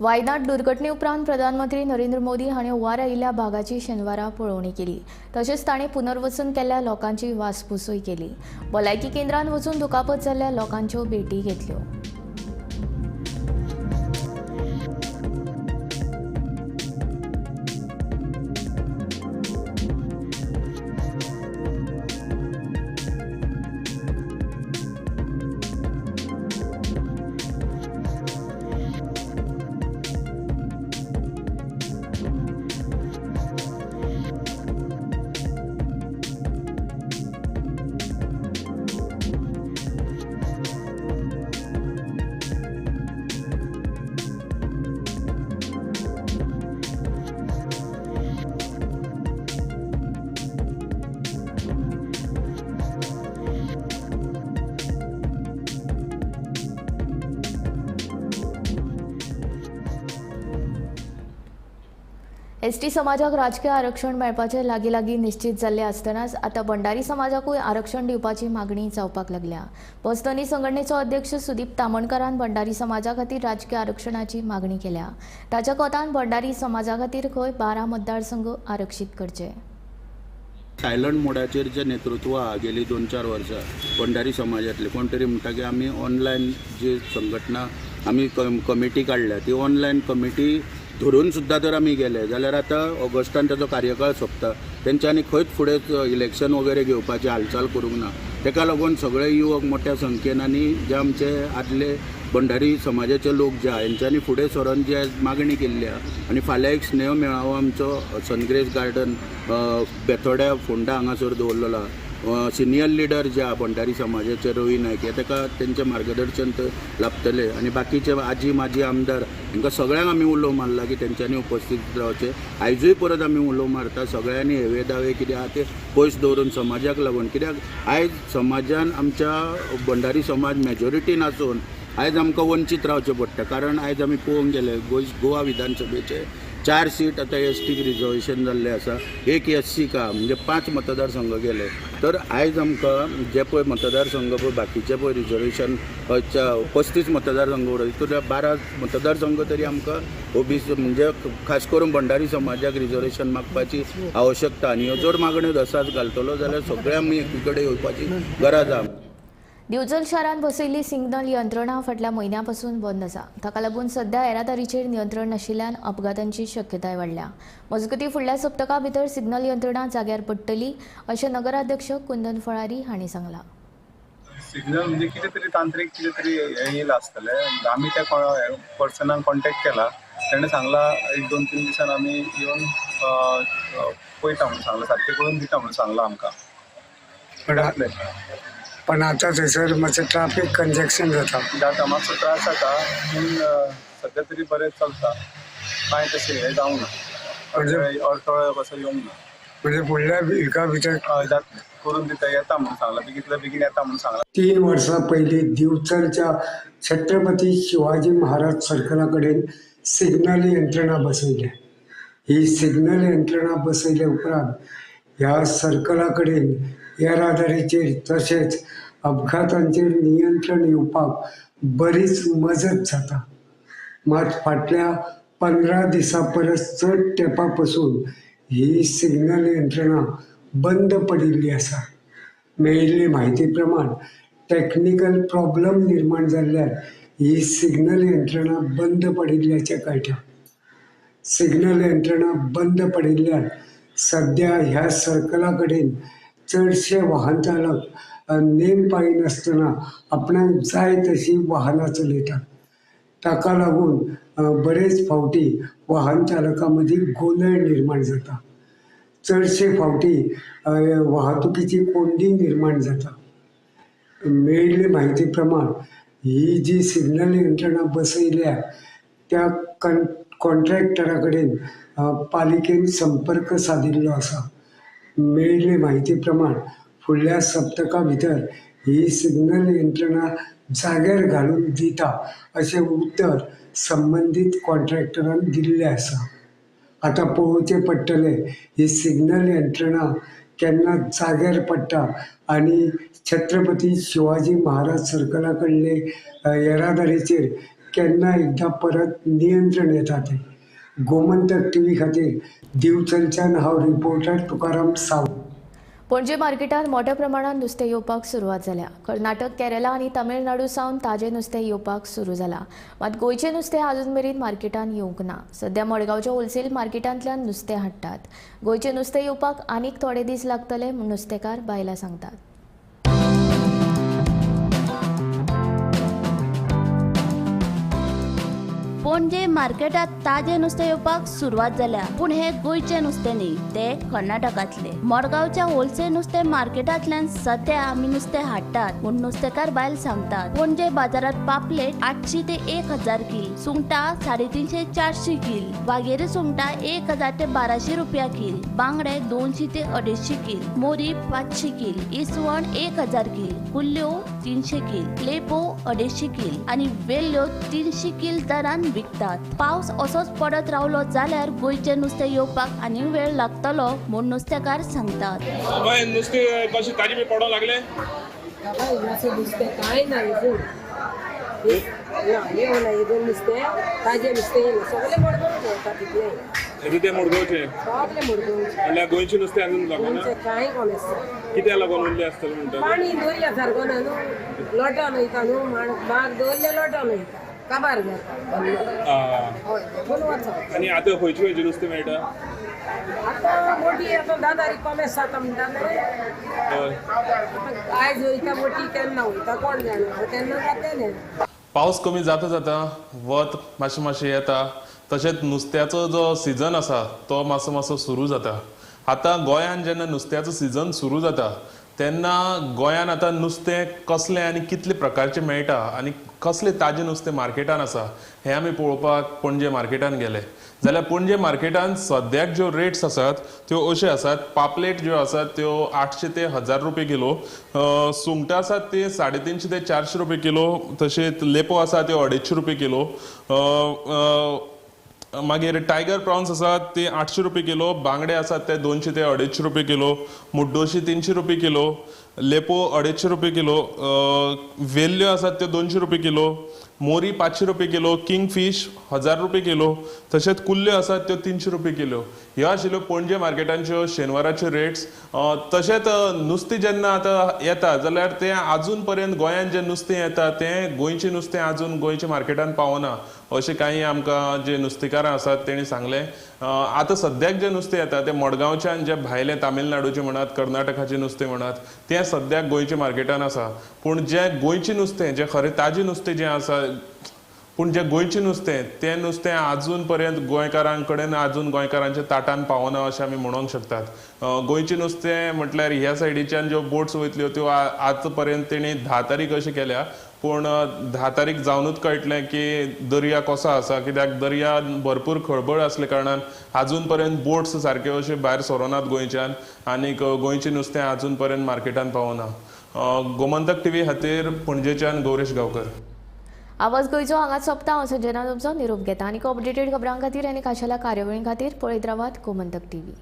Speaker 3: वायनाड दुर्घटने उपरांत प्रधानमंत्री नरेंद्र मोदी हांणी हुंवार आयिल्ल्या भागाची शेनवारा पळोवणी केली. तशेंच तांणी पुनर्वसन केल्ल्या लोकांची वासपुसूय केली. भलायकी केंद्रांत वचून दुखापत जाल्ल्या लोकांच्यो भेटी घेतल्यो. एसटी समाजाक राजकीय आरक्षण मेळपाचें लागीं लागीं निश्चित जाल्लें आसतनाच आतां भंडारी समाजाकूय आरक्षण दिवपाची मागणी जावपाक लागल्या. बसधनी संघटनेचो अध्यक्ष सुदीप तामणकारान भंडारी समाजा खातीर राजकीय आरक्षणाची मागणी केल्या. ताच्या कोतान भंडारी समाजा खातीर खंय 12 मतदारसंघ आरक्षीत करचे.
Speaker 8: सायलंट मोडाचेर जे नेतृत्व आहा गेली 2-4 वर्सां भंडारी समाजांतले कोण तरी म्हणटा की आमी ऑनलायन जी संघटना आमी कमिटी काडल्या ती ऑनलायन कमिटी धरून सुद्दां जर आमी गेले जाल्यार आतां ऑगस्टान ताचो कार्यकाळ सोंपता, तेंच्यांनी खंयच फुडें इलेक्शन वगैरे घेवपाची हालचाल करूंक ना. ताका लागून सगळे युवक मोठ्या संख्येन आनी जे आमचे आदले भंडारी समाजाचे लोक जे आहा हेंच्यांनी फुडें सरून जे मागणी केल्ली आहा आनी फाल्यां एक स्नेह मेळावो आमचो सनग्रेस गार्डन बेतोड्या फोंडा हांगासर दवरलेलो आहा. सिनियर लिडर जे आहा भंडारी समाजाचे रवी नायक हे ताका तेंचें मार्गदर्शन लाभतलें आनी बाकीचे आजी माजी आमदार हांकां सगळ्यांक आमी उलो मारला की तेंच्यांनी उपस्थीत रावचें. आयजूय परत आमी उलो मारता सगळ्यांनी हेवे दावे कितें आहा ते पयस दवरून समाजाक लागून, कित्याक आयज समाजान आमच्या भंडारी समाज मेजॉरिटीन आसून आयज आमकां वंचीत रावचें पडटा. कारण आयज आमी पळोवंक गेले गोवा विधानसभेचे 4 सीट आतां एस टीक रिजर्वेशन जाल्लें आसा, 1 एस सीक आहा, म्हणजे 5 मतदारसंघ गेले. तर आयज आमकां जे पळय मतदारसंघ पळय बाकीचे पळय रिजर्वेशन 35 मतदारसंघ उरता तितूंतल्या 12 मतदारसंघ तरी आमकां ओबीसी म्हणजे खास करून भंडारी समाजाक रिजर्वेशन मागपाची आवश्यकता आनी ह्यो जर मागण्यो दसाच घालतलो जाल्यार सगळे आमी एकी कडेन येवपाची गरज आहा.
Speaker 3: दिवचल शारांत बसयल्ली सिग्नल यंत्रणा फाटल्या म्हयन्या पासून बंद आसा. ताका लागून सध्या येरादारीचेर नियंत्रण नाशिल्ल्यान अपघातांची शक्यताय वाडल्या. मजगतीं फुडल्या सप्तका भितर सिग्नल यंत्रणा जाग्यार पडटली अशें नगराध्यक्ष कुंदन फळारी हांणी सांगलां.
Speaker 9: सिग्नल म्हणजे कितें तरी तांत्रीक कितें तरी हें येयलां आसतलें. आमी त्या पर्सनाक कॉन्टेक्ट केला, तेणें सांगलां 1-2-3 दिसान आमी येवन पळयता म्हणून सांगलां, सारकें करून दिता म्हणून सांगलां आमकां.
Speaker 10: पण आता थंयसर मातशें ट्राफीक कंजेक्शन जाता
Speaker 9: जाता, मातसो त्रास जाता, पूण सद्या तरी बरें चलता, कांय तशें हें जावंक ना, अडथळो कसो येवंक ना.
Speaker 10: म्हणजे फुडल्या विका भितर
Speaker 9: जातलें, करून दिता, येता म्हणून सांगलां, बेगींतल्या बेगीन येता म्हणून सांगलां.
Speaker 10: 3 वर्सां पयलीं दिवचलच्या छत्रपती शिवाजी महाराज सर्कला कडेन सिग्नल यंत्रणा बसयल्या. ही सिग्नल यंत्रणा बसयल्या उपरांत ह्या सर्कला कडेन येरादारीचेर तशेंच अपघातांचेर नियंत्रण येवपाक बरीच मजत जाता. मात फाटल्या 15 दिसां परस चड तेंपा पसून ही सिग्नल यंत्रणा बंद पडिल्ली आसा. मेळिल्ले म्हायती प्रमाण टॅक्निकल प्रॉब्लम निर्माण जाल्ल्यान ही सिग्नल यंत्रणा बंद पडिल्ल्याचें कळटा. सिग्नल यंत्रणा बंद पडिल्ल्यान सद्या ह्या सर्कला कडेन चडशे वाहन चालक नेम पाळिनासतना आपणाक जाय तशी वाहनां चलयतात. ताका लागून बरेच फावटी वाहन चालकां मदीं गोंदळ निर्माण जाता. चडशे फावटी वाहतुकीची कोंडी निर्माण जाता. मेळिल्ले म्हायती प्रमाण ही जी सिग्नल यंत्रणा बसयल्या त्या कॉन्ट्रॅक्टरा कडेन पालिकेन संपर्क सादिल्लो आसा. मेळिल्ले म्हायती प्रमाण फुडल्या सप्तका भितर ही सिग्नल यंत्रणा जाग्यार घालून दिता अशें उतर संबंदीत कॉन्ट्रॅक्टरान दिल्लें आसा. आतां पळोवचें पडटलें ही सिग्नल यंत्रणा केन्ना जाग्यार पडटा आनी छत्रपती शिवाजी महाराज सर्कला कडले येरादारीचेर केन्ना एकदां परत नियंत्रण येता तें. गोमंतक टीव्ही खातीर दिवचलच्यान हांव रिपोर्टर तुकाराम सावंत.
Speaker 3: पणजे मार्केटांत मोठ्या प्रमाणात नुस्तें येवपाक सुरवात जाल्या. कर्नाटक, केरला आनी तमिळनाडू सावन ताजें नुस्तें येवपाक सुरू जाला. मात गोंयचें नुस्तें आजून मेरेन मार्केटांत येवंक ना. सद्या मडगांवच्या होलसेल मार्केटांतल्यान नुस्तें हाडटात. गोंयचें नुस्तें येवपाक आनीक थोडे दीस लागतले म्हूण नुस्तेकार बायलां सांगतात.
Speaker 11: पणजे मार्केटात ताजें नुस्तें येवपाक सुरवात जाल्या, पूण हे गोंयचें नुस्तें न्ही, तें कर्नाटकांतलें. मडगांवच्या होलसेल नुस्तें मार्केटांतल्यान सद्या आमी नुस्तें हाडटात म्हूण नुस्तेकार बायल सांगतात. पणजे बाजारात पापलेट 800 ते 1000 कील, सुंगटां 350 400 कील, वागेरी सुंगटां 1000 ते 1200 रुपया कील, बांगडे 200 ते 250 कील, मोरी 500 कील, इसवण 1000 कील, कुल्ल्यो 300 कील, लेपो 250 कील आनी वेल्ल्यो 300 कील दरान विकतात. पावस असोच पडत रावलो जाल्यार गोंयचें नुस्तें येवपाक आनी वेळ लागतलो म्हूण नुस्तेकार सांगतात.
Speaker 12: नुस्तें कशें ताजें बी पडोंक लागलें?
Speaker 13: नुस्तें कांय ना, नुस्तें ताजें नुस्तें सगळें मडगांवचें येता तितलें.
Speaker 12: तें मडगांवचें?
Speaker 13: सगळें मडगांवचें.
Speaker 12: म्हणल्यार गोंयचें नुस्तें आजून लागना?
Speaker 13: कांय कोण आसता.
Speaker 12: कित्याक लागून उरलें आसतलें म्हणटा?
Speaker 13: पाणी दर्या सारको ना न्हू, लोटोन वयता न्हू, बाग दवरलें लोटोन वयता, काबार जाता.
Speaker 12: आनी आतां खंयचें खंयचें नुस्तें मेळटा?
Speaker 13: आतां बोटी आतां 10 तारीख कोमेस जाता म्हणटा न्हू. आयज वयता बोटी, केन्ना वयता कोण जाणा, तेन्ना जातलें.
Speaker 14: पावस कमी जाता जाता वत मातशें मातशें येता, तशेंच नुस्त्याचो जो सिजन आसा तो मातसो मातसो सुरू जाता. आतां गोंयांत जेन्ना नुस्त्याचो सिजन सुरू जाता तेन्ना गोंयांत आतां नुस्तें कसलें आनी कितले प्रकारचें मेळटा आनी कसलें ताजें नुस्तें मार्केटान आसा हें आमी पळोवपाक पणजे मार्केटान गेले. जाल्यार पणजे मार्केटान सद्याक ज्यो रेट्स आसात त्यो अश्यो आसात. पापलेट ज्यो आसात त्यो 800 ते 1000 रुपये किलो, सुंगटां आसात ती 350 ते 400 रुपये किलो, तशेंच लेपो आसा त्यो 250 रुपये किलो, मागीर टायगर प्रॉन्स आसात ते 800 रुपये किलो, बांगडे आसात ते 200 ते 250 रुपये किलो, मुड्डोशी 300 रुपये किलो, लेपो 250 रुपये किलो, वेल्ल्यो आसात त्यो 200 रुपये किलो, मोरी 500 रुपये किलो, किंग फिश 1000 रुपये किलो, तशेंच कुल्ल्यो आसात त्यो 300 रुपये किलो. ह्यो आशिल्ल्यो पणजे मार्केटांच्यो शेनवाराच्यो रेट्स. तशेंच नुस्तें जेन्ना आतां येता जाल्यार तें आजून पर्यंत गोंयांत जें नुस्तें येता तें गोंयचें नुस्तें आजून गोंयच्या मार्केटान पावना अशें कांय आमकां जे नुस्तेकारां आसात तेणी सांगलें. आतां सद्याक जें नुस्तें येता तें मडगांवच्यान जें भायलें तामिळनाडूचें म्हणात, कर्नाटकाचें नुस्तें म्हणात, तें सद्याक गोंयच्या मार्केटान आसा. पूण जें गोंयचें नुस्तें, जें खरें ताजें नुस्तें जें आसा, पूण जें गोंयचें नुस्तें तें नुस्तें आजून पर्यंत गोंयकारां कडेन आजून गोंयकारांच्या ताटान पावना अशें आमी म्हणूंक शकतात. गोंयचें नुस्तें म्हटल्यार ह्या सायडीच्यान ज्यो बोट्स वयतल्यो त्यो आतां पर्यंत तेणी 10 तारीख अशें केल्या, पूण 10 तारीख जावनूच कळटलें की दर्या कसो आसा, कित्याक दर्या भरपूर खळबळ आसल्या कारणान आजून पर्यंत बोट्स सारक्यो अश्यो भायर सरोनात गोंयच्यान आनीक गोंयचें नुस्तें आजून पर्यंत मार्केटान पावना. गोमंतक टीव्ही खातीर पणजेच्यान गौरेश गांवकर.
Speaker 3: आवाज गोंयचो हांगाच सोंपता. हांव संजना तुमचो निरोप घेता आनी अपडेटेड खबरां खातीर आनी खाशेल्या कार्यावळीं खातीर पळयत रावात गोमंतक टीव्ही.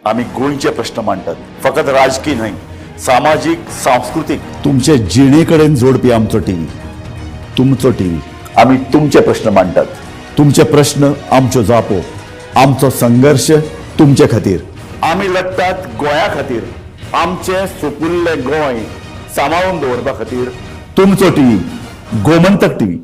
Speaker 15: आमी गोंयचे प्रश्न मांडटात, फकत राजकी न्हय, सामाजीक, सांस्कृतीक, तुमचे जिणे कडेन जोडपी आमचो टीव्ही, तुमचो टीव्ही. आमी तुमचे प्रश्न मांडटात, तुमचे प्रश्न आमच्यो जापो, आमचो संघर्श तुमचे खातीर. आमी लढटात गोंया खातीर, आमचें सुपुल्लें गोंय सांबाळून दवरपा खातीर. तुमचो टीव्ही, गोमंतक टीव्ही.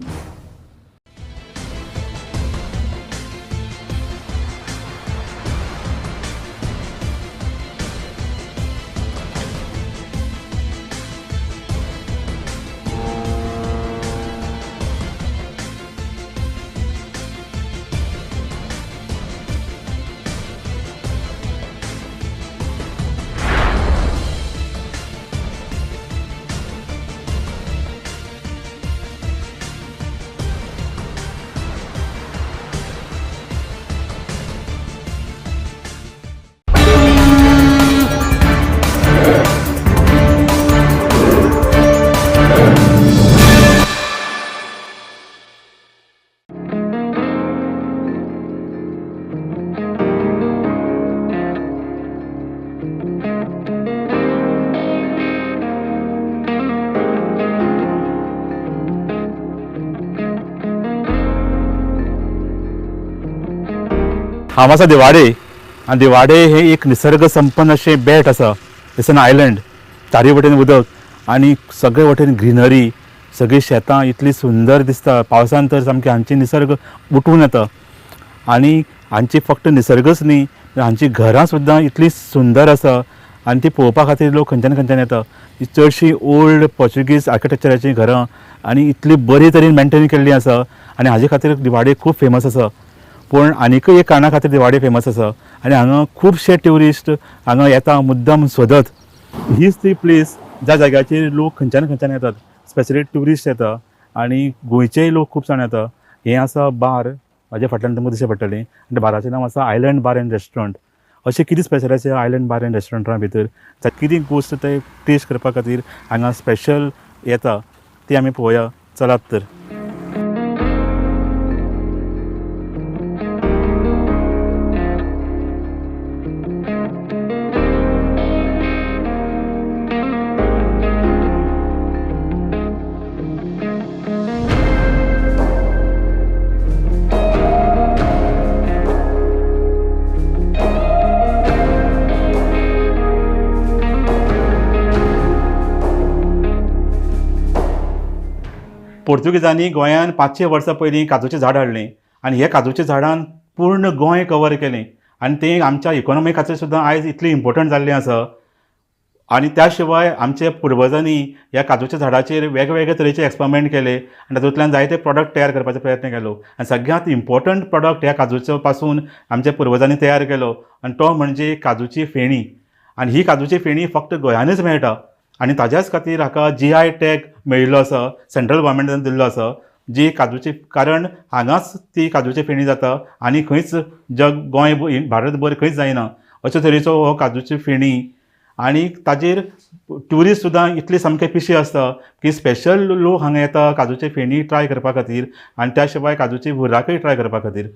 Speaker 16: हांव आसा दिवाडे आनी दिवाडे हे एक निसर्ग संपन्न अशें बेट आसा. It's an island. चारी वटेन उदक आनी सगळे वटेन ग्रिनरी, सगळीं शेतां इतली सुंदर दिसता. पावसान तर सामकी हांची निसर्ग उठून येता आनी हांची फक्त निसर्गच न्ही, हांची घरां सुद्दां इतली सुंदर आसा आनी ती पळोवपा खातीर लोक खंयच्यान खंयच्यान येता. ही चडशीं ओल्ड पोर्चुगीज आर्किटेक्चराचीं घरां आनी इतली बरी तरेन मेनटेन केल्लीं आसा आनी हाजे खातीर दिवाडे खूब फेमस आसा. पूण आनीकय एक कारणा खातीर दिवाडे फेमस आसा आनी हांगा खुबशे ट्युरिस्ट हांगा येता मुद्दम सोदत. हीच ती प्लेस ज्या जाग्याचेर लोक खंयच्यान खंयच्यान येतात, स्पेशली ट्युरिस्ट येता आनी गोंयचेय लोक खूब जाण येता. हें आसा बार, म्हाज्या फाटल्यान तुमकां दिश्टी पडटलें आनी बाराचें नांव आसा आयलंड बार एंड रेस्टॉरंट. अशें कितें स्पेशल आसा आयलंड बार एंड रेस्टॉरंटा भितर, कितें गोश्ट ते टेस्ट करपा खातीर हांगा स्पेशल येता ती आमी पळोवया. चलात तर. पोर्तुगीजांनी गोंयांत 500 वर्सां पयलीं काजूचें झाड हाडलें आनी हे काजूच्या झाडान पूर्ण गोंय कवर केलें आनी तें आमच्या इकोनॉमी खातीर सुद्दां आयज इतलें इम्पोर्टंट जाल्लें आसा. आनी त्या शिवाय आमच्या पुर्वजांनी ह्या काजूच्या झाडाचेर वेगवेगळे तरेचे एक्सपेरिमेंट केले आनी तातूंतल्यान जायते प्रोडक्ट तयार करपाचो प्रयत्न केलो आनी सगळ्यांत इम्पोर्टंट प्रोडक्ट ह्या काजूचो पासून आमच्या पुर्वजांनी तयार केलो आनी तो म्हणजे काजूची फेणी. आनी ही काजूची फेणी फक्त गोंयानूच मेळटा आनी ताज्याच खातीर हाका GI tag मेळिल्लो आसा, सेंट्रल गव्हर्मेंटान दिल्लो आसा, जी काजूची, कारण हांगाच ती काजूची फेणी जाता आनी खंयच जग गोंय भारतभर खंयच जायना अशे तरेचो हो काजूची फेणी. आनी ताजेर ट्युरिस्ट सुद्दां इतले सामके पिशे आसता की स्पेशल लोक हांगा येता काजूची फेणी ट्राय करपा खातीर आनी त्या शिवाय काजूची हुर्राकय ट्राय करपा खातीर.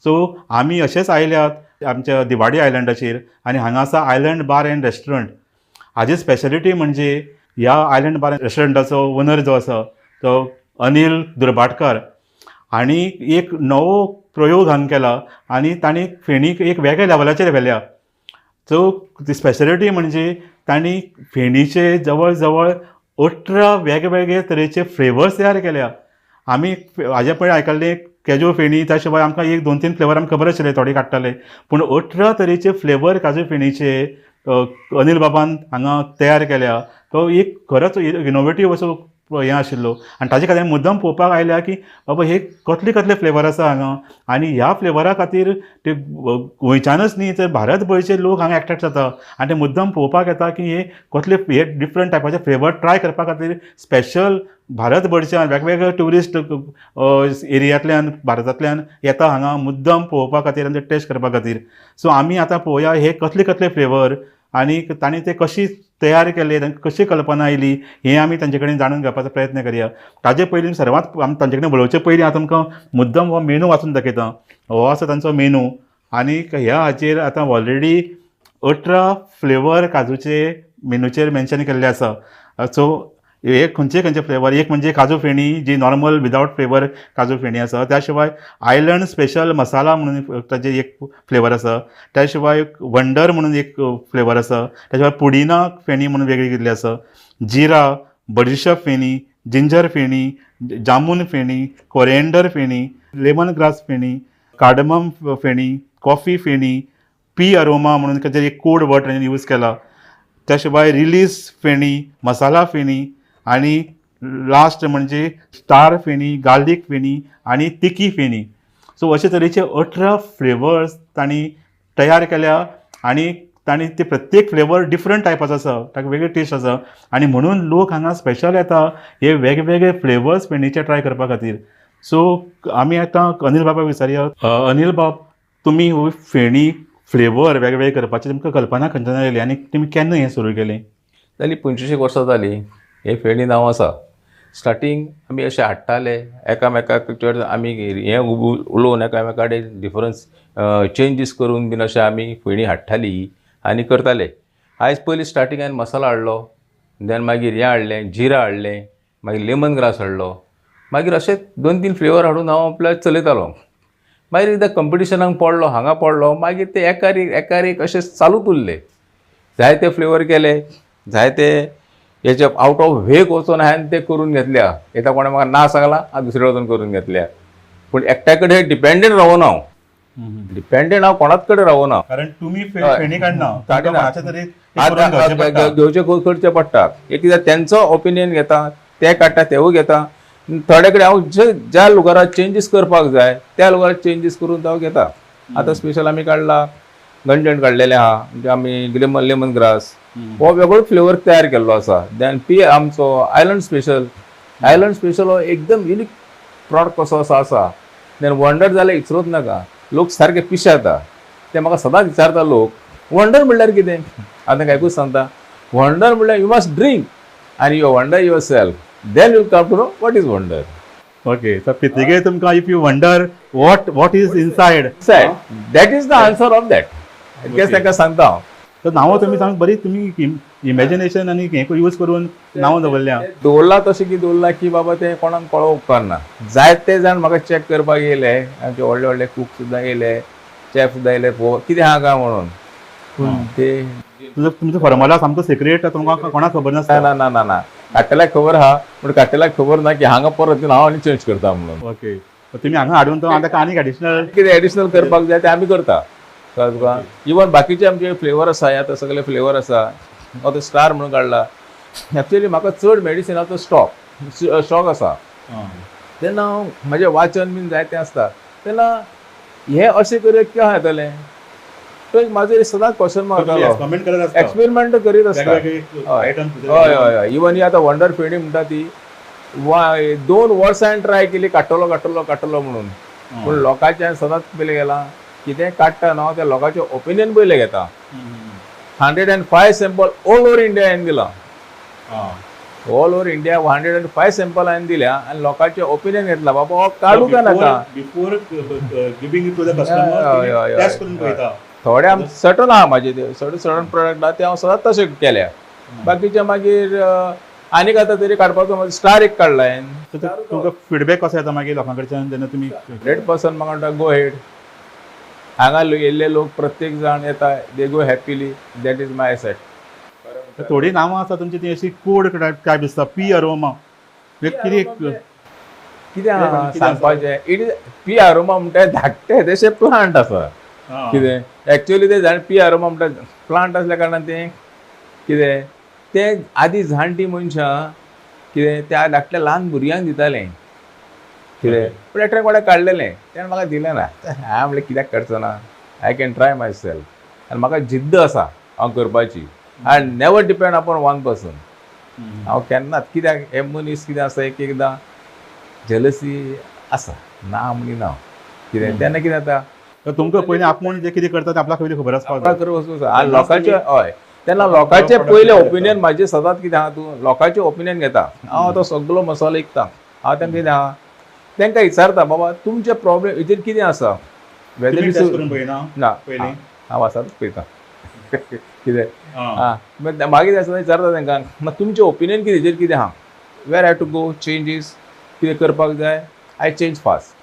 Speaker 16: सो आमी अशेच आयल्यात आमच्या दिवाडी आयलंडाचेर आनी हांगा आसा आयलंड बार एंड रेस्टॉरंट. हाजी स्पेशलिटी म्हणजे ह्या आयलंड बार रेस्टॉरंटाचो ओनर जो आसा तो अनिल दुर्भाटकर आनी एक नवो प्रयोग हांगा केला आनी तांणी फेणीक एक वेगळ्या लेवलाचेर व्हेल्या. सो ती स्पेशलिटी म्हणजे तांणी फेणीचे जवळ जवळ 18 वेगवेगळे तरेचे फ्लेवर्स तयार केल्या. आमी हाजे पयलीं आयकल्लें केजू फेणी, त्या शिवाय आमकां 1 2 3 फ्लेवर आमकां खबर आशिल्ले, थोडे काडटाले, पूण 18 तरेचे फ्लेवर काजू फेणीचे अनिल बाबान हांगा तयार केल्या. तो एक खरोच इनोवेटीव असो हें आशिल्लो आनी ताजे खातीर मुद्दम पळोवपाक आयल्या की बाबा हे कसले कसले फ्लेवर आसा हांगा आनी ह्या फ्लेवरा खातीर ते गोंयच्यानच न्ही तर भारतभरचे लोक हांगा एट्रेक्ट जाता आनी ते मुद्दम पळोवपाक येता की हे कसले हे डिफरंट टायपाचे फ्लेवर ट्राय करपा खातीर स्पेशल भारतभरच्यान वेगवेगळे ट्युरिस्ट एरियांतल्यान भारतांतल्यान येता हांगा मुद्दम पळोवपा खातीर आनी ते टेस्ट करपा खातीर. सो आमी आतां पळोवया हे कसले कसले फ्लेवर आनी तांणी ते कशी तयार केले, तांकां कशी कल्पना आयली हें आमी तांचे कडेन जाणून घेवपाचो प्रयत्न करया. ताजे पयलीं सर्वात आमी तांचे कडेन उलोवचे पयलीं हांव तुमकां मुद्दम हो मेनू वाचून दाखयता. हो आसा तांचो मेनू आनी ह्या हाचेर आतां ऑलरेडी 18 फ्लेवर काजूचे मेनूचेर मेन्शन केल्ले आसा. सो हे खंयचे खंयचे फ्लेवर, एक म्हणजे काजू फेणी जी नॉर्मल विदावट फ्लेवर काजू फेणी आसा, त्या शिवाय आयलंड स्पेशल मसाला म्हणून ताजे एक फ्लेवर आसा, त्या शिवाय वंडर म्हणून एक फ्लेवर आसा, त्या शिवाय पुडिना फेणी म्हणून वेगळी केल्ली आसा, जिरा, बडिशप feni, ginger feni, jamun feni, coriander feni, lemon grass feni, cardamom feni, coffee feni, pea aroma म्हणून ताजेर एक कोड वर्ड ताणें यूज केला, त्या शिवाय रिलीज फेणी, मसाला फेणी आनी लास्ट म्हणजे स्टार फेणी, गार्लीक फेणी आनी तिकी फेणी. सो अशे तरेचे 18 फ्लेवर्स तांणी तयार केल्या आनी तांणी ते प्रत्येक फ्लेवर डिफरंट टायपाचो आसा, ताका वेगळी टेस्ट आसा आनी म्हणून लोक हांगा स्पेशल येता हे वेगवेगळे फ्लेवर्स फेणीचे ट्राय करपा खातीर. सो आमी आतां अनिल बाबाक विचारया. अनिल बाब, तुमी हो फेणी फ्लेवर वेगवेगळे करपाची तुमकां कल्पना खंयच्यान आयली आनी तुमी केन्ना हें सुरू केलें?
Speaker 1: जाली 25 वर्सां जालीं हे फेणी नांव आसा. स्टार्टींग आमी अशें हाडटाले एकामेकाक, आमी हें उलोवन एकामेका कडेन डिफरन्स चेंजीस करून बीन अशें आमी फेणी हाडटाली आनी करताले. आयज पयलीं स्टार्टींग हांवें मसालो हाडलो, देन मागीर हें हाडलें, जिरा हाडलें, मागीर लेमन ग्रास हाडलो, मागीर अशें 2-3 फ्लेवर हाडून हांव आपल्या चलयतालो. मागीर एकदां कंपिटिशनाक पडलो, हांगा पडलो, मागीर ते एकार एक एकार एक अशें चालूच उरलें. जायते फ्लेवर केले, जायते हेचे आवट ऑफ वेक वचून हांवें ते करून घेतल्या. एकदां कोणें म्हाका ना सांगलां, हांव दुसरे वचून करून घेतल्या. पूण एकट्या कडेन डिपेंडंट रावना हांव, डिपेंडंट हांव कोणाच कडेन रावना.
Speaker 16: कारण तुमी फेणी काडना,
Speaker 1: घेवचें करचें पडटा. एक कित्याक तेंचो ओपिनियन घेता, ते काडटा तेवूय घेता. थोडे कडेन हांव ज्या लुगाराक चेंजीस करपाक जाय त्या लुगाराक चेंजीस करून हांव घेता. आतां स्पेशल आमी काडला गंजण काडलेलें आहा, म्हणजे आमी लेमन ग्रास हो वेगळो फ्लेवर तयार केल्लो आसा. देन पी आमचो आयलंड स्पेशल, आयलंड स्पेशल हो एकदम युनीक प्रॉडक्ट कसो असो आसा. देन वंडर जाल्यार विचारूच नाका, लोक सारके पिशे जाता. ते म्हाका सदांच विचारता लोक, वंडर म्हणल्यार कितें? हांव तांकां एकूच सांगता, वंडर म्हणल्यार you must drink आनी you wonder yourself, then you come to know what is wonder.
Speaker 16: Okay, so पितिगे तुमकां if you wonder what is inside,
Speaker 1: that is the answer of that. तेच तांकां सांगता हांव.
Speaker 16: तर नांवां तुमी सांग बरी, तुमी इमॅजिनेशन आनी हें यूज करून नांवां दवरल्या.
Speaker 1: दवरलां तशें की दवरलां की बाबा तें कोणाक कळोवंक उपकारना. जायते जाण म्हाका चॅक करपाक येयले, आमचे व्हडले व्हडले कूक सुद्दां येयले, चॅफ सुद्दां येयले, कितें आहा काय म्हणून. पूण ते
Speaker 16: तुमचो फॉर्मुला सामको सिक्रेट, तुमकां कोणाक खबर नासता?
Speaker 1: ना ना ना ना, काडटल्याक खबर आहा, पूण काडटल्याक खबर ना की हांगा परत येवन हांव आनी चेंज करता म्हणून.
Speaker 16: ओके, तुमी हांगा हाडून तो आतां आनीक एडिशनल
Speaker 1: कितें एडिशनल करपाक जाय तें आमी करता. कळ्ळें तुका? इवन बाकीचे आमचे फ्लेवर आसा, आतां सगळे फ्लेवर आसा. आतां स्टार म्हणून काडला. एक्चुअली म्हाका चड मेडिसिनाचो स्टॉक आसा. तेन्ना हांव म्हजें वाचन बीन जायतें आसता, तेन्ना हें अशें करूया कित्याक जातलें, तो एक म्हाजो सदांच क्वेश्चन मारतालो, एक्सपेरिमेंट करीत आसता. हय हय हय. इवन ही आतां वंडर फेणी म्हणटा ती 2 वर्सां हांवें ट्राय केली, काडटलो काडटलो काडटलो म्हणून. पूण लोकांचें हांवें सदांच पयलें गेलां, कितें काडटा न्हू तें लोकांचें ओपिनियन पयलें घेता. 105 सॅम्पल ऑल ओवर इंडिया हांवें दिलां. ऑल ओवर इंडिया 105 सॅम्पल हांवें दिल्या आनी लोकांचें ओपिनियन घेतलां, बाबा हो काडूं काय नाका.
Speaker 16: Before giving to the customer test करून पळयता.
Speaker 1: थोडे आम सर्टन आहा म्हाजे ते सर्टन प्रोडक्ट आहा ते हांव सदांच तशें केल्या. बाकीचे मागीर आनीक आतां तरी काडपाचो म्हाजो स्टार एक काडला हांवें.
Speaker 16: तुमकां फिडबॅक कसो येता मागीर लोकां कडच्यान जेन्ना तुमी?
Speaker 1: 100% म्हाका म्हणटा गो हेड. हांगा येयल्ले लोक प्रत्येक जाण येता, they go happily, that is my asset.
Speaker 16: थोडीं नांवां आसा तुमची ती अशी कोड काय दिसता, पी अरोमा कितें
Speaker 1: कितें आहा सांगपाचें? It is P aroma म्हणटा धाकटे तशें प्लांट आसा. कितें एक्चुअली तें झाड पी अरोमा म्हणटा प्लांट आसल्या कारणान तें कितें तें आदीं जाणटीं मनशां कितें त्या धाकट्या ल्हान भुरग्यांक दितालें कितें, पूण एकट्यान कोणें काडलेलें तेणें म्हाका दिलें ना. हांवें म्हणलें कित्याक काडचो ना, I can try myself. आनी म्हाका जिद्द आसा हांव करपाची. I never depend upon one person. हांव केन्नाच कित्याक हे मनीस कितें आसा एक एकदां जेलसी आसा ना म्हणी ना कितें, तेन्ना कितें जाता
Speaker 16: तुमकां पयलीं आपूण जें कितें करता तें आपल्याक पयलीं खबर आसपाक
Speaker 1: जाय. लोकांचे हय, तेन्ना लोकांचे पयलें ओपिनियन म्हाजें सदांच कितें आहा, तूं लोकांचें ओपिनियन घेता. हांव आतां सगलो मसालो विकता, हांव तांकां कितें आहा तांकां विचारता, बाबा तुमचे प्रॉब्लेम हेजेर कितें आसा.
Speaker 16: ना,
Speaker 1: हांव आसात पळयता. कितें आं मागीर आसतना विचारता तांकां मागीर तुमचें ओपिनियन कितें हेजेर कितें आहा, where have to go changes कितें करपाक जाय, I change fast.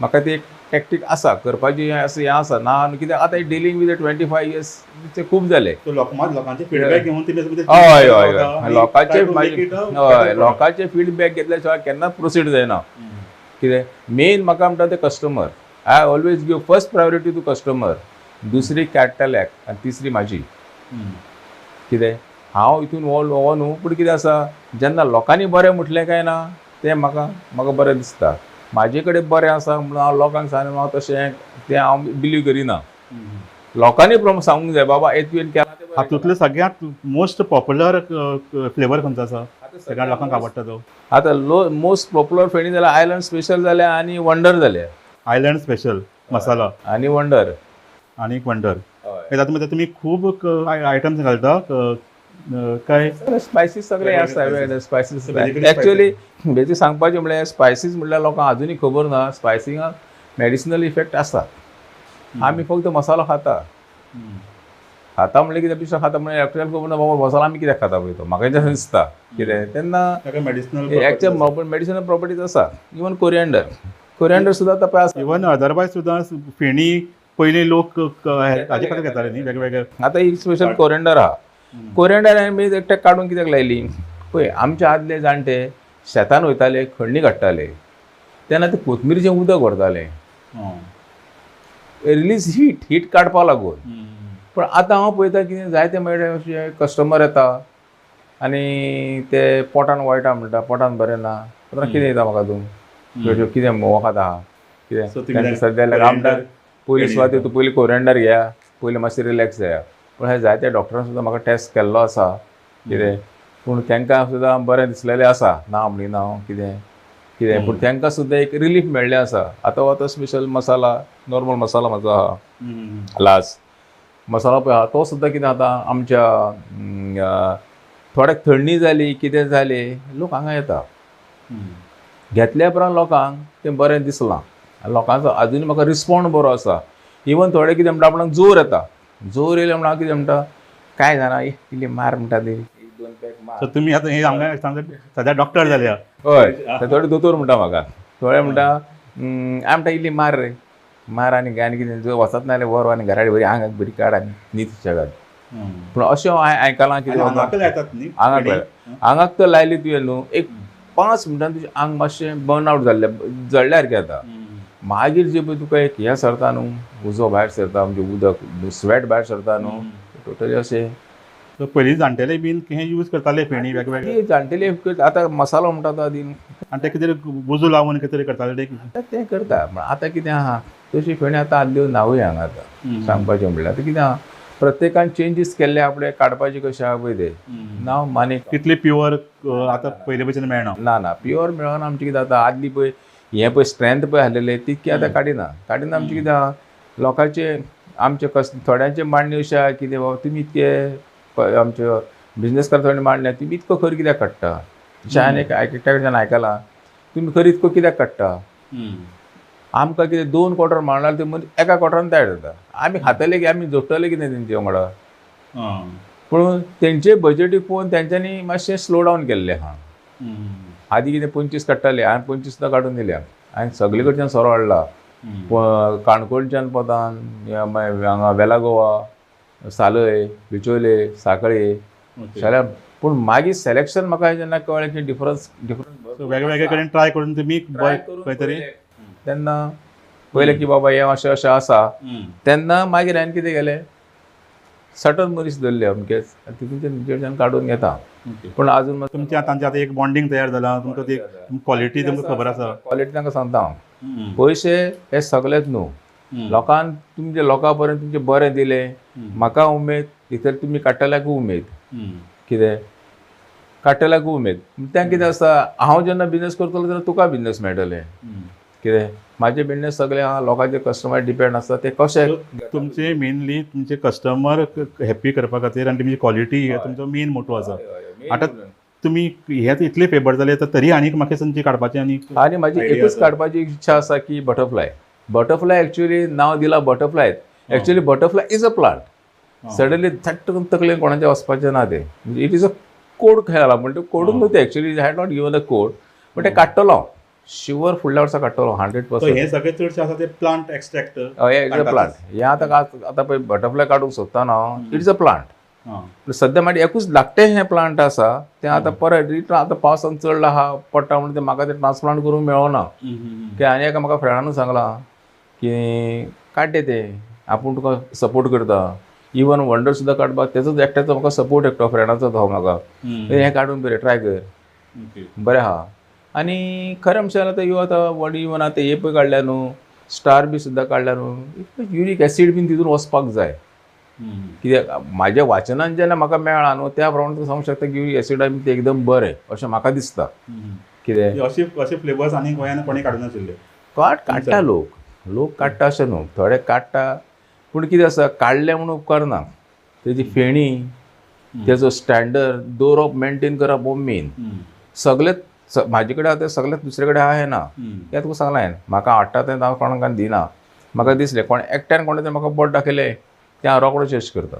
Speaker 1: म्हाका ती एक टॅक्टीक आसा करपाची, अशें हें आसा ना कित्याक आतां डिलींग विथ 25 इयर्स ते खूब जाले.
Speaker 16: लोकांचे फिडबॅक घेवन
Speaker 1: हय हय हय लोकांचे हय लोकांचे फिडबॅक घेतल्या शिवाय केन्नाच प्रोसीड जायना. कितें मेन म्हाका म्हणटा ते customer, I always give first priority to customer, दुसरी कॅटलॅक आनी तिसरी म्हाजी. कितें हांव हितून हो न्हू, पूण कितें आसा जेन्ना लोकांनी बरें म्हटलें काय ना तें म्हाका म्हाका बरें दिसता. म्हाजे कडेन बरें आसा म्हणून हांव लोकांक सांगना, हांव तशें तें हांव बिलीव करिना. लोकांनी सांगूंक जाय बाबा हे तुवें केलां तें.
Speaker 16: हातूंतलो सगळ्यांत मोस्ट पॉप्युलर फ्लेवर खंयचो आसा सगळ्या लोकांक आवडटा तो?
Speaker 1: आतां मोस्ट पॉप्युलर फेणी जाल्यार आयलंड स्पेशल जाल्या आनी वंडर जाल्या.
Speaker 16: आयलंड स्पेशल मसाला
Speaker 1: आनी वंडर,
Speaker 16: आनी एक वंडर. तातूंत तुमी खूब आयटम्स घालता काय?
Speaker 1: स्पायसीस सगळे आसता, स्पायसीस एक्चुअली बेजी सांगपाचें म्हणल्यार स्पायसीस म्हणल्यार लोकांक आजुनूय खबर ना स्पायसिंगाक मेडिसिनल इफेक्ट आसा. आमी फक्त मसालो खाता खाता म्हणल्यार कितें पिशो खाता म्हणल्यार डॉक्टराक खबर ना बाबा मसालो आमी कित्याक खाता पळय तो, म्हाका जशें दिसता कितें तेन्ना एक्चुअल मेडिसिनल प्रॉपर्टीज आसा. इवन कोरियंडर, कोरियंडर सुद्दां आतां पळय आसा.
Speaker 16: इवन अदरवायज सुद्दां फेणी पयलीं लोक हाजे खातीर घेताले न्ही वेगवेगळे.
Speaker 1: आतां एक स्पेशल कोरियंडर आहा, कोरियंडर आमी एकट्याक काडून कित्याक लायली पळय, आमचे आदले जाणटे शेतान वयताले खडणी काडटाले तेन्ना ते कोथमिरीचें उदक व्हरताले रिलीज हीट, हीट काडपा लागून. पूण आतां हांव पळयता कितें जायते मेळटा अशे कस्टमर येता आनी ते पोटान वळटा म्हणटा, पोटान बरें ना, कितें दिता म्हाका तूं, कितें वखद आहा कितें सद्या म्हणटा पयलीं सुवातेर तूं पयलीं कोरियंडर घेया, पयलीं मातशें रिलॅक्स जाया. पूण हे जायते डॉक्टरान सुद्दां म्हाका टेस्ट केल्लो आसा कितें, पूण तांकां सुद्दां बरें दिसलेलें आसा ना म्हणिना हांव कितें कितें, पूण तांकां सुद्दां एक रिलीफ मेळ्ळें आसा. आतां हो तो स्पेशल मसाला नॉर्मल मसाला म्हाजो आहा लास्ट मसाला पळय आहा तो सुद्दां कितें आतां आमच्या थोड्याक थंडी जाली कितें जालें लोक हांगा येता घेतल्या उपरांत लोकांक तें बरें दिसलां, लोकांचो आजुनूय म्हाका रिस्पोंड बरो आसा. इवन थोडे कितें म्हणटा आपणाक जोर येता, जोर येयले म्हणून हांव कितें म्हणटा कांय जाणा इल्ली मार म्हणटा ती एक दोन पॅक मार.
Speaker 16: तुमी आतां हे हांगा सद्या डॉक्टर जाल्या?
Speaker 1: हय, थोडे दोतोर म्हणटा म्हाका, थोडे म्हणटा हांव म्हणटा इल्ली मार रे मार आनी आनी कितें जो वचत ना जाल्यार व्हर आनी घरा बरी आंगाक बरी काड आनी न्हीद सुशेगाद. पूण अशें हांवें आयकलां कितें आंगाक आंगाक तर लायली तुवें न्हू एक 5 मिनटान तुजें आंग मातशें बर्न आवट जाल्लें जळ्ळ्या सारकें जाता. मागीर जे पळय तुका एक हें सरता न्हू उजो भायर सरता म्हणजे उदक स्वेट भायर सरता न्हू टोटली अशें.
Speaker 16: पयलीं जाणटेले बीन हें यूज करताले फेणी वेगवेगळे
Speaker 1: जाणटेले आतां मसालो म्हणटा तो आदी
Speaker 16: आनी ते कितें उजो लावन कितें तरी करताले
Speaker 1: तें करता. आतां कितें आहा तशी फेणी आतां आदल्यो नावूय हांगा आतां सांगपाचें म्हणल्यार आतां कितें आहा प्रत्येकान चेंजीस केल्ले आपणे काडपाचे कशें आहा पळय ते नांव मानीक
Speaker 16: तितले प्युअर आतां पयले भशेन मेळना.
Speaker 1: ना ना प्युअर मेळना. आमचें कितें आतां आदली पळय हें पळय स्ट्रेंथ पळय आसलेलें तितकी आतां काडिना काडिना. आमचें कितें आहा लोकांचे आमचे कस थोड्यांचे मांडणी अशें आहा कितें बाबा तुमी इतके आमचे बिजनेस करता थोडे मांडणे तुमी इतको खर कित्याक काडटा, अशें हांवें एकट्या कडच्यान आयकलां तुमी खर इतको कित्याक काडटा, आमकां कितें 2 क्वॉर्टर मांडल्यार ते मदीं एका क्वॉर्टरान तयार जाता, आमी खातले की आमी जोडटले कितें तेंचे वांगडा. पूण तेंचे बजेटीक पळोवन तेंच्यांनी मातशें स्लो डावन केल्लें आहा. आदी कितें 25 काडटाले हांवें 25 सुद्दां काडून दिल्या. हांवें सगळे कडच्यान सोरो हाडला, काणकोणच्यान पोतान हांगा वेला गोवा सालय बिचोले साखळे जाल्यार. पूण मागीर सिलेक्शन म्हाका जेन्ना कळ्ळें की डिफरन्स डिफरन्स
Speaker 16: वेगवेगळे कडेन ट्राय करून तुमी खंय तरी
Speaker 1: तेन्ना पळयलें की बाबा हें अशें अशें आसा तेन्ना मागीर हांवें कितें केलें सर्टन मनीस धरले अमकेच तितून तेंच्यान काडून घेता. पूण आजून
Speaker 16: तुमच्या तांचे आतां एक बॉन्डिंग तयार जाला, तुमकां ती क्वॉलिटी तुमकां खबर आसा,
Speaker 1: क्वॉलिटी तांकां सांगता हांव. पयशे हे सगळेच न्हू, लोकांक तुमचे लोकां पर्यंत तुमचें बरें दिलें म्हाका उमेद, भितर तुमी काडटल्याकूय उमेद, कितें काडटल्याकूय उमेद. तें कितें आसता हांव जेन्ना बिजनेस करतलो तेन्ना तुका बिजनेस मेळटलें, कितें म्हाजे बिजनेस सगळे आहा लोकांचे कस्टमर डिपेंड आसता ते कशे
Speaker 16: तुमचे मेनली तुमचे कस्टमर हॅप्पी करपा खातीर आनी तुमची क्वॉलिटी हे तुमचो मेन मोटो आसा. आतां तुमी हे इतले फेवर जाले तरी आनीक म्हाका तुमची काडपाची आनी
Speaker 1: आनी म्हाजी एकूच काडपाची इच्छा आसा की बटरफ्लाय. बटरफ्लाय एक्चुअली नांव दिलां butterfly, actually butterfly is a plant. Suddenly थट्ट करून तकलेन कोणाच्या वचपाचें ना तें. म्हणजे it is a code खेळला म्हणटा कोडून न्हू तें actually I had not given a code, but तें काडटलो शुवर फुडल्या वर्सा काडटलो 100%.
Speaker 16: हे सगळे चडशे आसा ते प्लांट एक्स्ट्रॅक्ट.
Speaker 1: हय, it's a plant. हें आतां आतां पळय बटरफ्लाय काडूंक सोदता ना, it's a plant. सद्या मागीर एकूच धाकटें हें प्लांट आसा तें आतां परत रिटर्न आतां पावसान चडला आहा पडटा म्हणून तें म्हाका तें ट्रान्सप्लांट करूंक मेळना. तें आनी एका म्हाका फ्रेंडानूच सांगलां की काडटे तें, आपूण तुका सपोर्ट करता. इवन वंडर सुद्दां काडपाक तेजोच एकट्याचो म्हाका सपोर्ट, एकटो फ्रेंडाचो तो म्हाका, हें काडून बरें ट्राय कर, बरें आहा. आनी खरें म्हणचें जाल्यार आतां यो आतां वड इवन आतां हे पळय काडल्या न्हू, स्टार बी सुद्दां काडल्या न्हू, युरीक एसीड बीन तितून वचपाक जाय. कित्याक म्हाज्या वाचनान जेन्ना म्हाका मेळ्ळां न्हू त्या प्रमाणे तुका सांगूंक शकता की युरीक एसिडान ते एकदम बरें अशें म्हाका दिसता. कितें
Speaker 16: अशे अशे फ्लेवर्स आनी गोंयांत कोणी काडूं नाशिल्ले.
Speaker 1: काडटा लोक, लोक काडटा अशें न्हू, थोडे काडटा, पूण कितें आसा काडलें म्हणून उपकारना. तेजी फेणी, तेजो स्टँडर्ड दवरप, मेनटेन करप हो मेन. सगळे म्हाजे कडेन आतां सगळें दुसरे कडेन आहा हें ना, तें तुका सांगलां हांवें. म्हाका आवडटा तें हांव कोणाक दिना. म्हाका दिसलें कोण एकट्यान कोणें तें म्हाका बोट दाखयलें तें हांव रोकडो चेंज करता.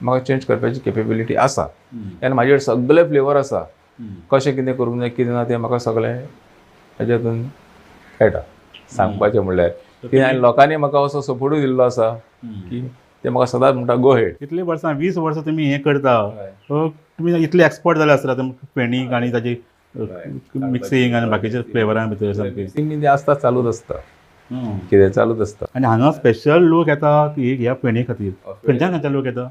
Speaker 1: म्हाका चेंज करपाची केपेबिलिटी आसा आनी म्हाजे कडेन सगळे फ्लेवर आसा. कशें कितें करूंक जाय कितें ना तें म्हाका सगळें हेज्यातून कळटा. सांगपाचें म्हणल्यार की आनी लोकांनी म्हाका असो सपोर्टूय दिल्लो आसा की ते म्हाका सदांच म्हणटा गो हेड.
Speaker 16: कितलीं वर्सां, 20 वर्सां तुमी हें करता, तुमी इतले एक्सपर्ट जाले आसता फेणीक आनी ताजी मिक्सिंग आनी बाकीच्या फ्लेवरां भितर सामकें
Speaker 1: मिक्सिंग बीन आसता, चालूच आसता, कितें चालूच आसता.
Speaker 16: आनी हांगा स्पेशल लोक येता ह्या फेणी खातीर. खंयच्यान खंयच्यान लोक येता?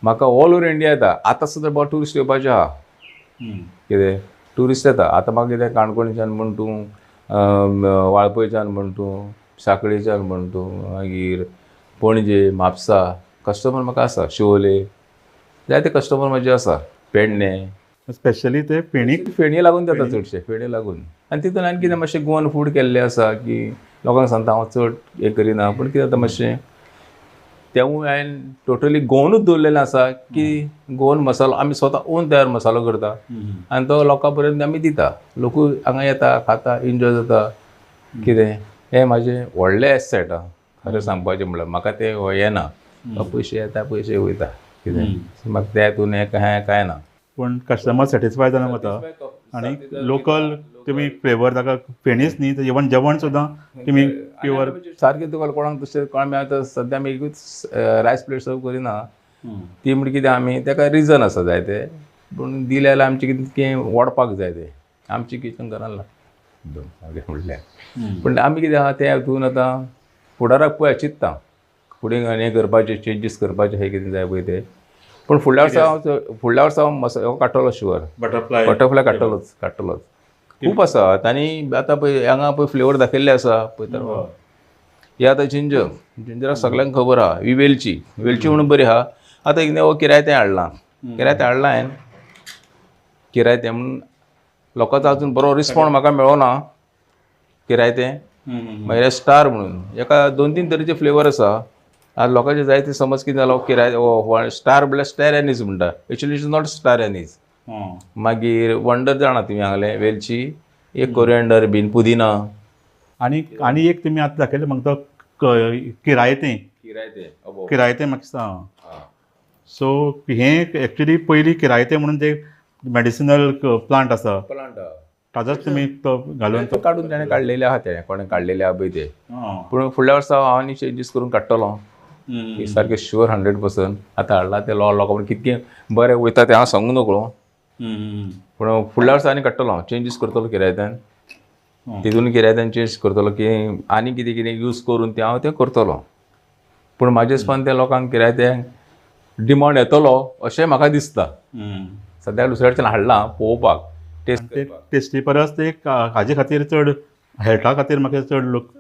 Speaker 1: म्हाका ऑल ओवर इंडिया येता. आतां सुद्दां बरो ट्युरिस्ट येवपाचे आहा. कितें ट्युरिस्ट येता आतां म्हाका कितें काणकोणच्यान म्हण तूं, वाळपयच्यान म्हण तूं, साखळीच्यान म्हण तूं, मागीर पणजे, म्हापसा कस्टमर म्हाका आसा. शिवोले जायते कस्टमर म्हाजे आसा. पेडणे
Speaker 16: स्पेशली ते फेणी
Speaker 1: फेणी लागून जाता चडशे, फेणी लागून. आनी तितून आनी कितें मातशें गोवन फूड केल्लें आसा की लोकांक सांगता हांव चड हें करिना, पूण कितें जाता मातशें तेवूय हांवें टोटली गोवनूच दवरलेलें आसा की गोवन मसालो आमी स्वता ओन तयार मसालो करता आनी तो लोकां पर्यंत आमी दिता. लोकूय हांगा येता, खाता, एन्जॉय जाता. कितें हें म्हाजें व्हडलें एसेट आहा. खरें सांगपाचें म्हणल्यार म्हाका तें येना, पयशे येता पयशे वयता, कितें म्हाका त्या हितून हें कांय ना.
Speaker 16: पूण कस्टमर सॅटिस्फाय जावन वता आनी लोकल तुमी फ्लेवर ताका फेणीच न्ही, इवन जेवण सुद्दां तुमी प्युअर
Speaker 1: सारकें तुका कोणाक दुसरें कोण आतां सद्या आमी एकूच रायस प्लेट सर्व करिना. ती म्हणजे कितें आमी ताका रिजन आसा जायते, पूण दिलें जाल्यार आमचें कितें वाडपाक जाय तें आमचें किचन घरान लागता सारकें म्हणल्यार. पूण आमी कितें आहा त्या हितून आतां फुडाराक पळय चिंत्ता फुडें हें करपाचें, चेंजीस करपाचें, हें कितें जाय पळय तें. पूण फुडल्या वर्सा हांव, फुडल्या वर्सा हांव मसालो काडटलो शुवर,
Speaker 16: बटरफ्लाय
Speaker 1: बटरफ्लाय काडटलोच, काडटलोच. खूब आसा आनी आतां पळय हांगा पळय फ्लेवर दाखयल्ले आसा पळय. तर हे आतां जिंजर, जिंजराक सगल्यांक खबर आहा. ही वेलची, वेलची म्हणून बरी आहा. आतां एक हो किरायतें हाडलां, किरायतें हाडलां हांवें, किरायतें म्हणून लोकांचो अजून बरो रिस्पोन्स म्हाका मेळोना. किरायतें मागीर स्टार म्हणून एका 2-3 तरेचे फ्लेवर आसा. आतां लोकांचे जायते समज कितें जालो किराय स्टार म्हणल्यार स्टार एनीज म्हणटा, actually it is not star anise. मागीर वंडर जाणा तुमी हांगलें वेलची, एक कोरिएंडर बीन, पुदिना.
Speaker 16: आनी आनी एक तुमी आतां दाखयलें म्हाका तो किरायतें,
Speaker 1: किरायतें,
Speaker 16: किरायतें म्हाका दिसता. सो हें एक्चुली पयलीं किरायतें म्हणून ते मेडिसिनल प्लांट आसा, ताजोच तुमी तो घालून
Speaker 1: तो काडून तेणें काडलेले आहा, तेणें कोणें काडलेले आहा पळय ते. पूण फुडल्या वर्सा हांव आनी चेंजीस करून काडटलो सारकें शुवर 100%. आतां हाडलां तें लोकां कितकें बरें वयता तें हांव सांगूं नकळो, पूण फुडल्या वर्सा आनी काडटलो हांव, चेंजीस करतलो किरायत्यान, तितून किरायत्यान चेंज करतलो की आनी कितें कितें यूज करून तें हांव तें करतलो. पूण म्हाजे हिसपान तें लोकांक किरायत्यांक डिमांड येतलो अशें म्हाका दिसता. सद्याक दुसऱ्या कडच्यान हाडलां पळोवपाक, टेस्ट
Speaker 16: टेस्टी परस ते हाजे खातीर चड हेल्था खातीर म्हाका चड लोक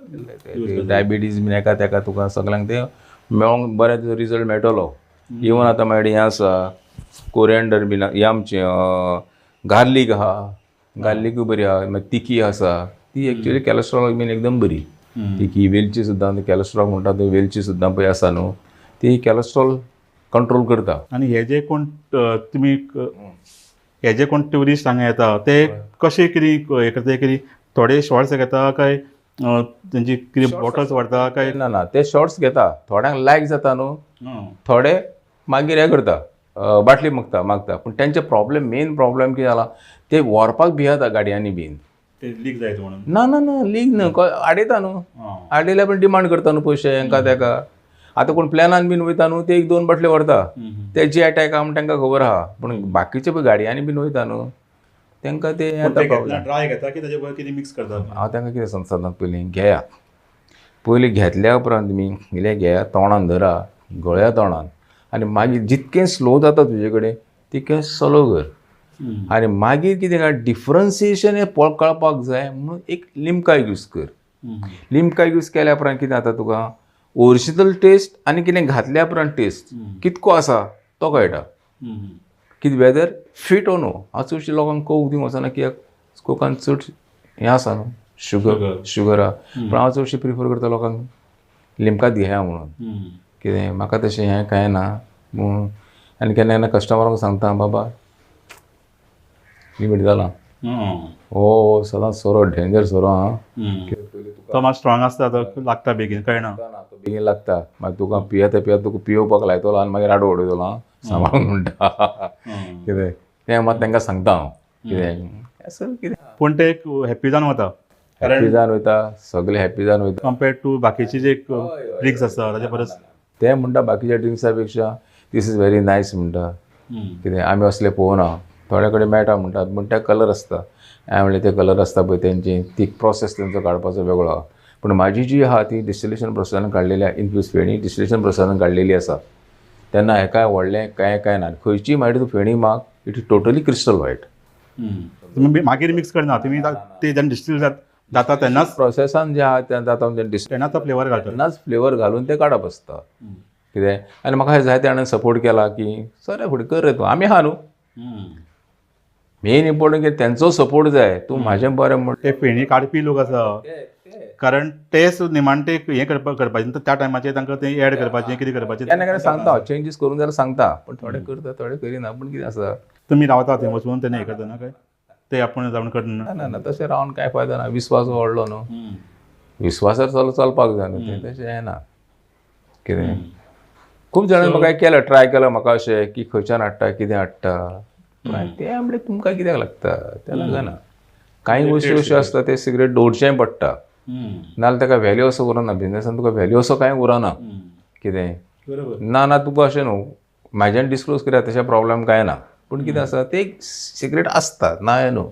Speaker 1: डायबिटीज बीन एका तेका तुका सगल्यांक तें मेळोंक बरें रिजल्ट मेळटलो. इवन आतां मागीर हें आसा कोरिएंडर बीन, हें आमचें गार्लीक आहा, गार्लिकूय बरी आहा. मागीर तिखी आसा, ती एक्चुअली कॅलेस्ट्रॉल बीन एकदम बरी. तिखी वेलची सुद्दां कॅलेस्ट्रॉल म्हणटा ते वेलची सुद्दां पळय आसा न्हू, ती कॅलेस्ट्रॉल कंट्रोल करता.
Speaker 16: आनी हे जे कोण तुमी हे जे कोण ट्युरिस्ट हांगा येता ते कशे कितें हें करता, कितें थोडे शॉर्ट्स घेता काय तेंची कितें बॉटल्स व्हरता काय?
Speaker 1: ना ना, ते शॉर्ट्स घेता, थोड्यांक लायक जाता न्हू, थोडे मागीर हें करता, बाटली मागता मागता. पूण तेंचे प्रॉब्लेम, मेन प्रॉब्लेम कितें जाला, ते व्हरपाक भियेता गाडयांनी बीन,
Speaker 16: ते लीक जायत म्हणून.
Speaker 1: ना ना ना, लीक न्हू, आडयता न्हू, आडयल्या पण डिमांड करता न्हू पयशे हेंकां तेका. आतां कोण प्लॅनान बीन वयता न्हू, ते 1-2 बाटले व्हरता, ते जी अटॅक आहा म्हण तांकां खबर आहा. पूण बाकीचे पळय गाडयांनी बीन वयता न्हू, तांकां ते
Speaker 16: ड्राय घेता की ताजे बरोबर कितें मिक्स करता.
Speaker 1: हांव तांकां कितें सांगता, पयलीं घेया, पयलीं घेतल्या उपरांत तुमी इल्लें घेया, तोंडान धरा, गळ्या तोंडान, आनी मागीर जितकें स्लो जाता तुजे कडेन तितकें स्लो कर. आनी मागीर कितें काय डिफरन्सिएशन हें कळपाक जाय म्हणून एक लिमका यूज कर. लिमका यूज केल्या उपरांत कितें जाता, तुका ओरिजिनल टेस्ट आनी कितें घातल्या उपरांत टेस्ट कितको आसा तो कळटा, कितें वेदर फिट ओ नो. हांव चडशे लोकांक कोक दिवंक वचना, कित्याक कोकान चड हें आसा न्हू, शुगर शुगर आहा. पूण हांव चडशें प्रिफर करता लोकांक लिमकात घेया म्हणून. कितें म्हाका तशें हें कांय ना म्हूण. आनी केन्ना केन्ना कस्टमरांक सांगता, बाबा लिमीट जालां, हो सदांच सोरो डेंजर सोरो आं,
Speaker 16: तो मात स्ट्रॉंग आसता, तो लागता बेगीन, कळना,
Speaker 1: तो बेगीन लागता. मागीर तुका पियेता पियेता तुका पियोवपाक लायतलो आनी मागीर आडो उडयतलो आं, सांबाळून म्हणटा कितें. तें मात तांकां सांगता हांव कितें असो कितें.
Speaker 16: पूण ते हॅप्पी जावन वता,
Speaker 1: हॅप्पी जावन वयता, सगळे हॅप्पी जावन वयता
Speaker 16: कंपेर्ड टू बाकीचे जे ड्रिंक्स आसता ताजे परस.
Speaker 1: ते म्हणटा बाकीच्या ड्रिंक्सा पेक्षा this is very nice म्हणटा. कितें आमी असले पळोवना, थोडे कडेन मेळटा म्हणटात, पूण ते कलर आसता. हांवें म्हणलें ते कलर आसता पळय तेंची ती प्रोसेस तेंचो काडपाचो वेगळो आहा. पूण म्हाजी जी आहा ती डिस्टिलेशन प्रोसेसान काडलेली आहा, इन्फ्यूज फेणी डिस्टिलेशन प्रोसेसान काडलेली आसा. तेन्ना हेकाय व्हडलें कांय कांय ना. खंयची मागीर तूं फेणी माग, it is totally crystal white.
Speaker 16: तुमी मागीर मिक्स करना, तुमी ते जेन्ना डिस्टील जाता तेन्नाच
Speaker 1: प्रोसेसान जे आहा तें जाता,
Speaker 16: तेन्नाच तो फ्लेवर घालता,
Speaker 1: तेन्नाच फ्लेवर घालून तें काडप आसता कितें. आनी म्हाका जायते जाणांनी सपोर्ट केला की सर फुडें कर रे तूं, आमी आहा न्हू. मेन इम्पोर्टंट की तेंचो सपोर्ट जाय, तूं म्हाजें बरें म्हण.
Speaker 16: ते फेणी काडपी लोक आसा, कारण तेच निमाणते हें करपाचें त्या टायमाचेर तांकां तें एड करपाचें कितें करपाचें.
Speaker 1: केन्ना केन्ना सांगता हांव, चेंजीस करूंक जाल्यार सांगता, पूण थोडे करता थोडे करिना. पूण कितें आसा,
Speaker 16: तुमी रावता थंय वचून तेन्ना हें करतना काय ते आपूण जावन करना?
Speaker 1: ना ना, तशें रावन कांय फायदो ना. विस्वास व्हडलो न्हू, विस्वासार चलपाक जाय न्हू, तें तशें येना कितें. खूब जाणांनी म्हाका केलें, ट्राय केलां म्हाका अशें की खंयच्यान हाडटा कितें हाडटा, तें म्हणल्यार तुमकां कित्याक लागता, तें लागना. कांय गोश्टी अश्यो आसता ते सिगरेट दवरचेंय पडटा, नाजाल्यार ताका व्हॅल्यू असो उरना, बिजनेसान तुका व्हॅल्यू असो कांय उरना कितें. ना ना, तुका अशें न्हू म्हाज्यान डिस्क्लोज करया तशें प्रॉब्लेम कांय ना. पूण कितें आसा ते एक सिगरेट आसता, ना हें न्हू.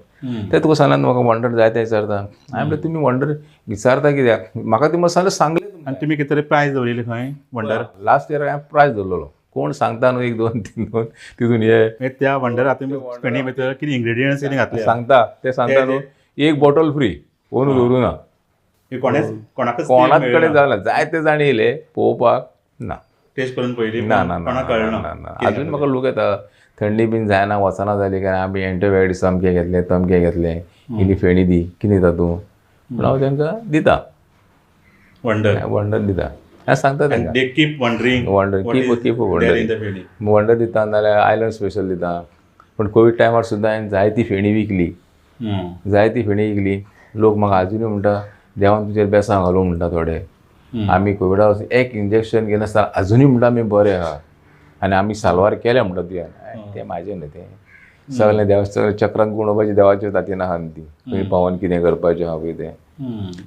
Speaker 1: तें तुका सांगलें म्हाका वंडर जाय तें विचारता. हांवें म्हणलें तुमी वंडर विचारता कित्याक, म्हाका तुमी सांगलें सांगलें.
Speaker 16: आनी तुमी कितें तरी प्रायज दवरिल्ली खंय वंडर?
Speaker 1: लास्ट इयर हांवें प्रायज दवरलेलो, कोण सांगता न्हू 1 2 3 2 तितून हे
Speaker 16: त्या वंडरा तुमी फेणी भितर कितें इंग्रेडियंट्स कितें घातले
Speaker 1: सांगता, ते सांगता न्हू 1 बॉटल फ्री, कोण दवरूं ना, कोणाच कडेन जालें जायते जाण येयले पळोवपाक ना,
Speaker 16: टेस्ट करून पळयली
Speaker 1: ना ना ना. अजून म्हाका लोक येता, थंडी बीन जायना वचना जाली काय आमी एंटीबायोटिक्स अमकें घेतलें तमकें घेतलें, इल्ली फेणी दी कितें दिता तूं, पूण हांव तांकां दिता
Speaker 16: वंडर,
Speaker 1: वंडर दिता. हांव सांगता तांकां
Speaker 16: keep wondering,
Speaker 1: wonder keep wonder wonder दिता, नाजाल्यार आयलंड स्पेशल दिता. पूण कोवीड टायमार सुद्दां हांवें जायती फेणी विकली, जायती फेणी विकली. लोक म्हाका आजुनूय म्हणटा देवान तुजेर बेसां घालूं म्हणटा थोडे. आमी कोविडा एक इंजेक्शन घेनासतना आजुनूय म्हणटा आमी बरे आहा आनी आमी साल्वार केल्या म्हणटा तुवें. तें म्हाजें न्हू, तें सगळें देवा सगळें चक्रांत गुणोवपाचें देवाच्यो तातीन आहा न्हू ती, खंय पावोन कितें करपाचें आहा पळय तें.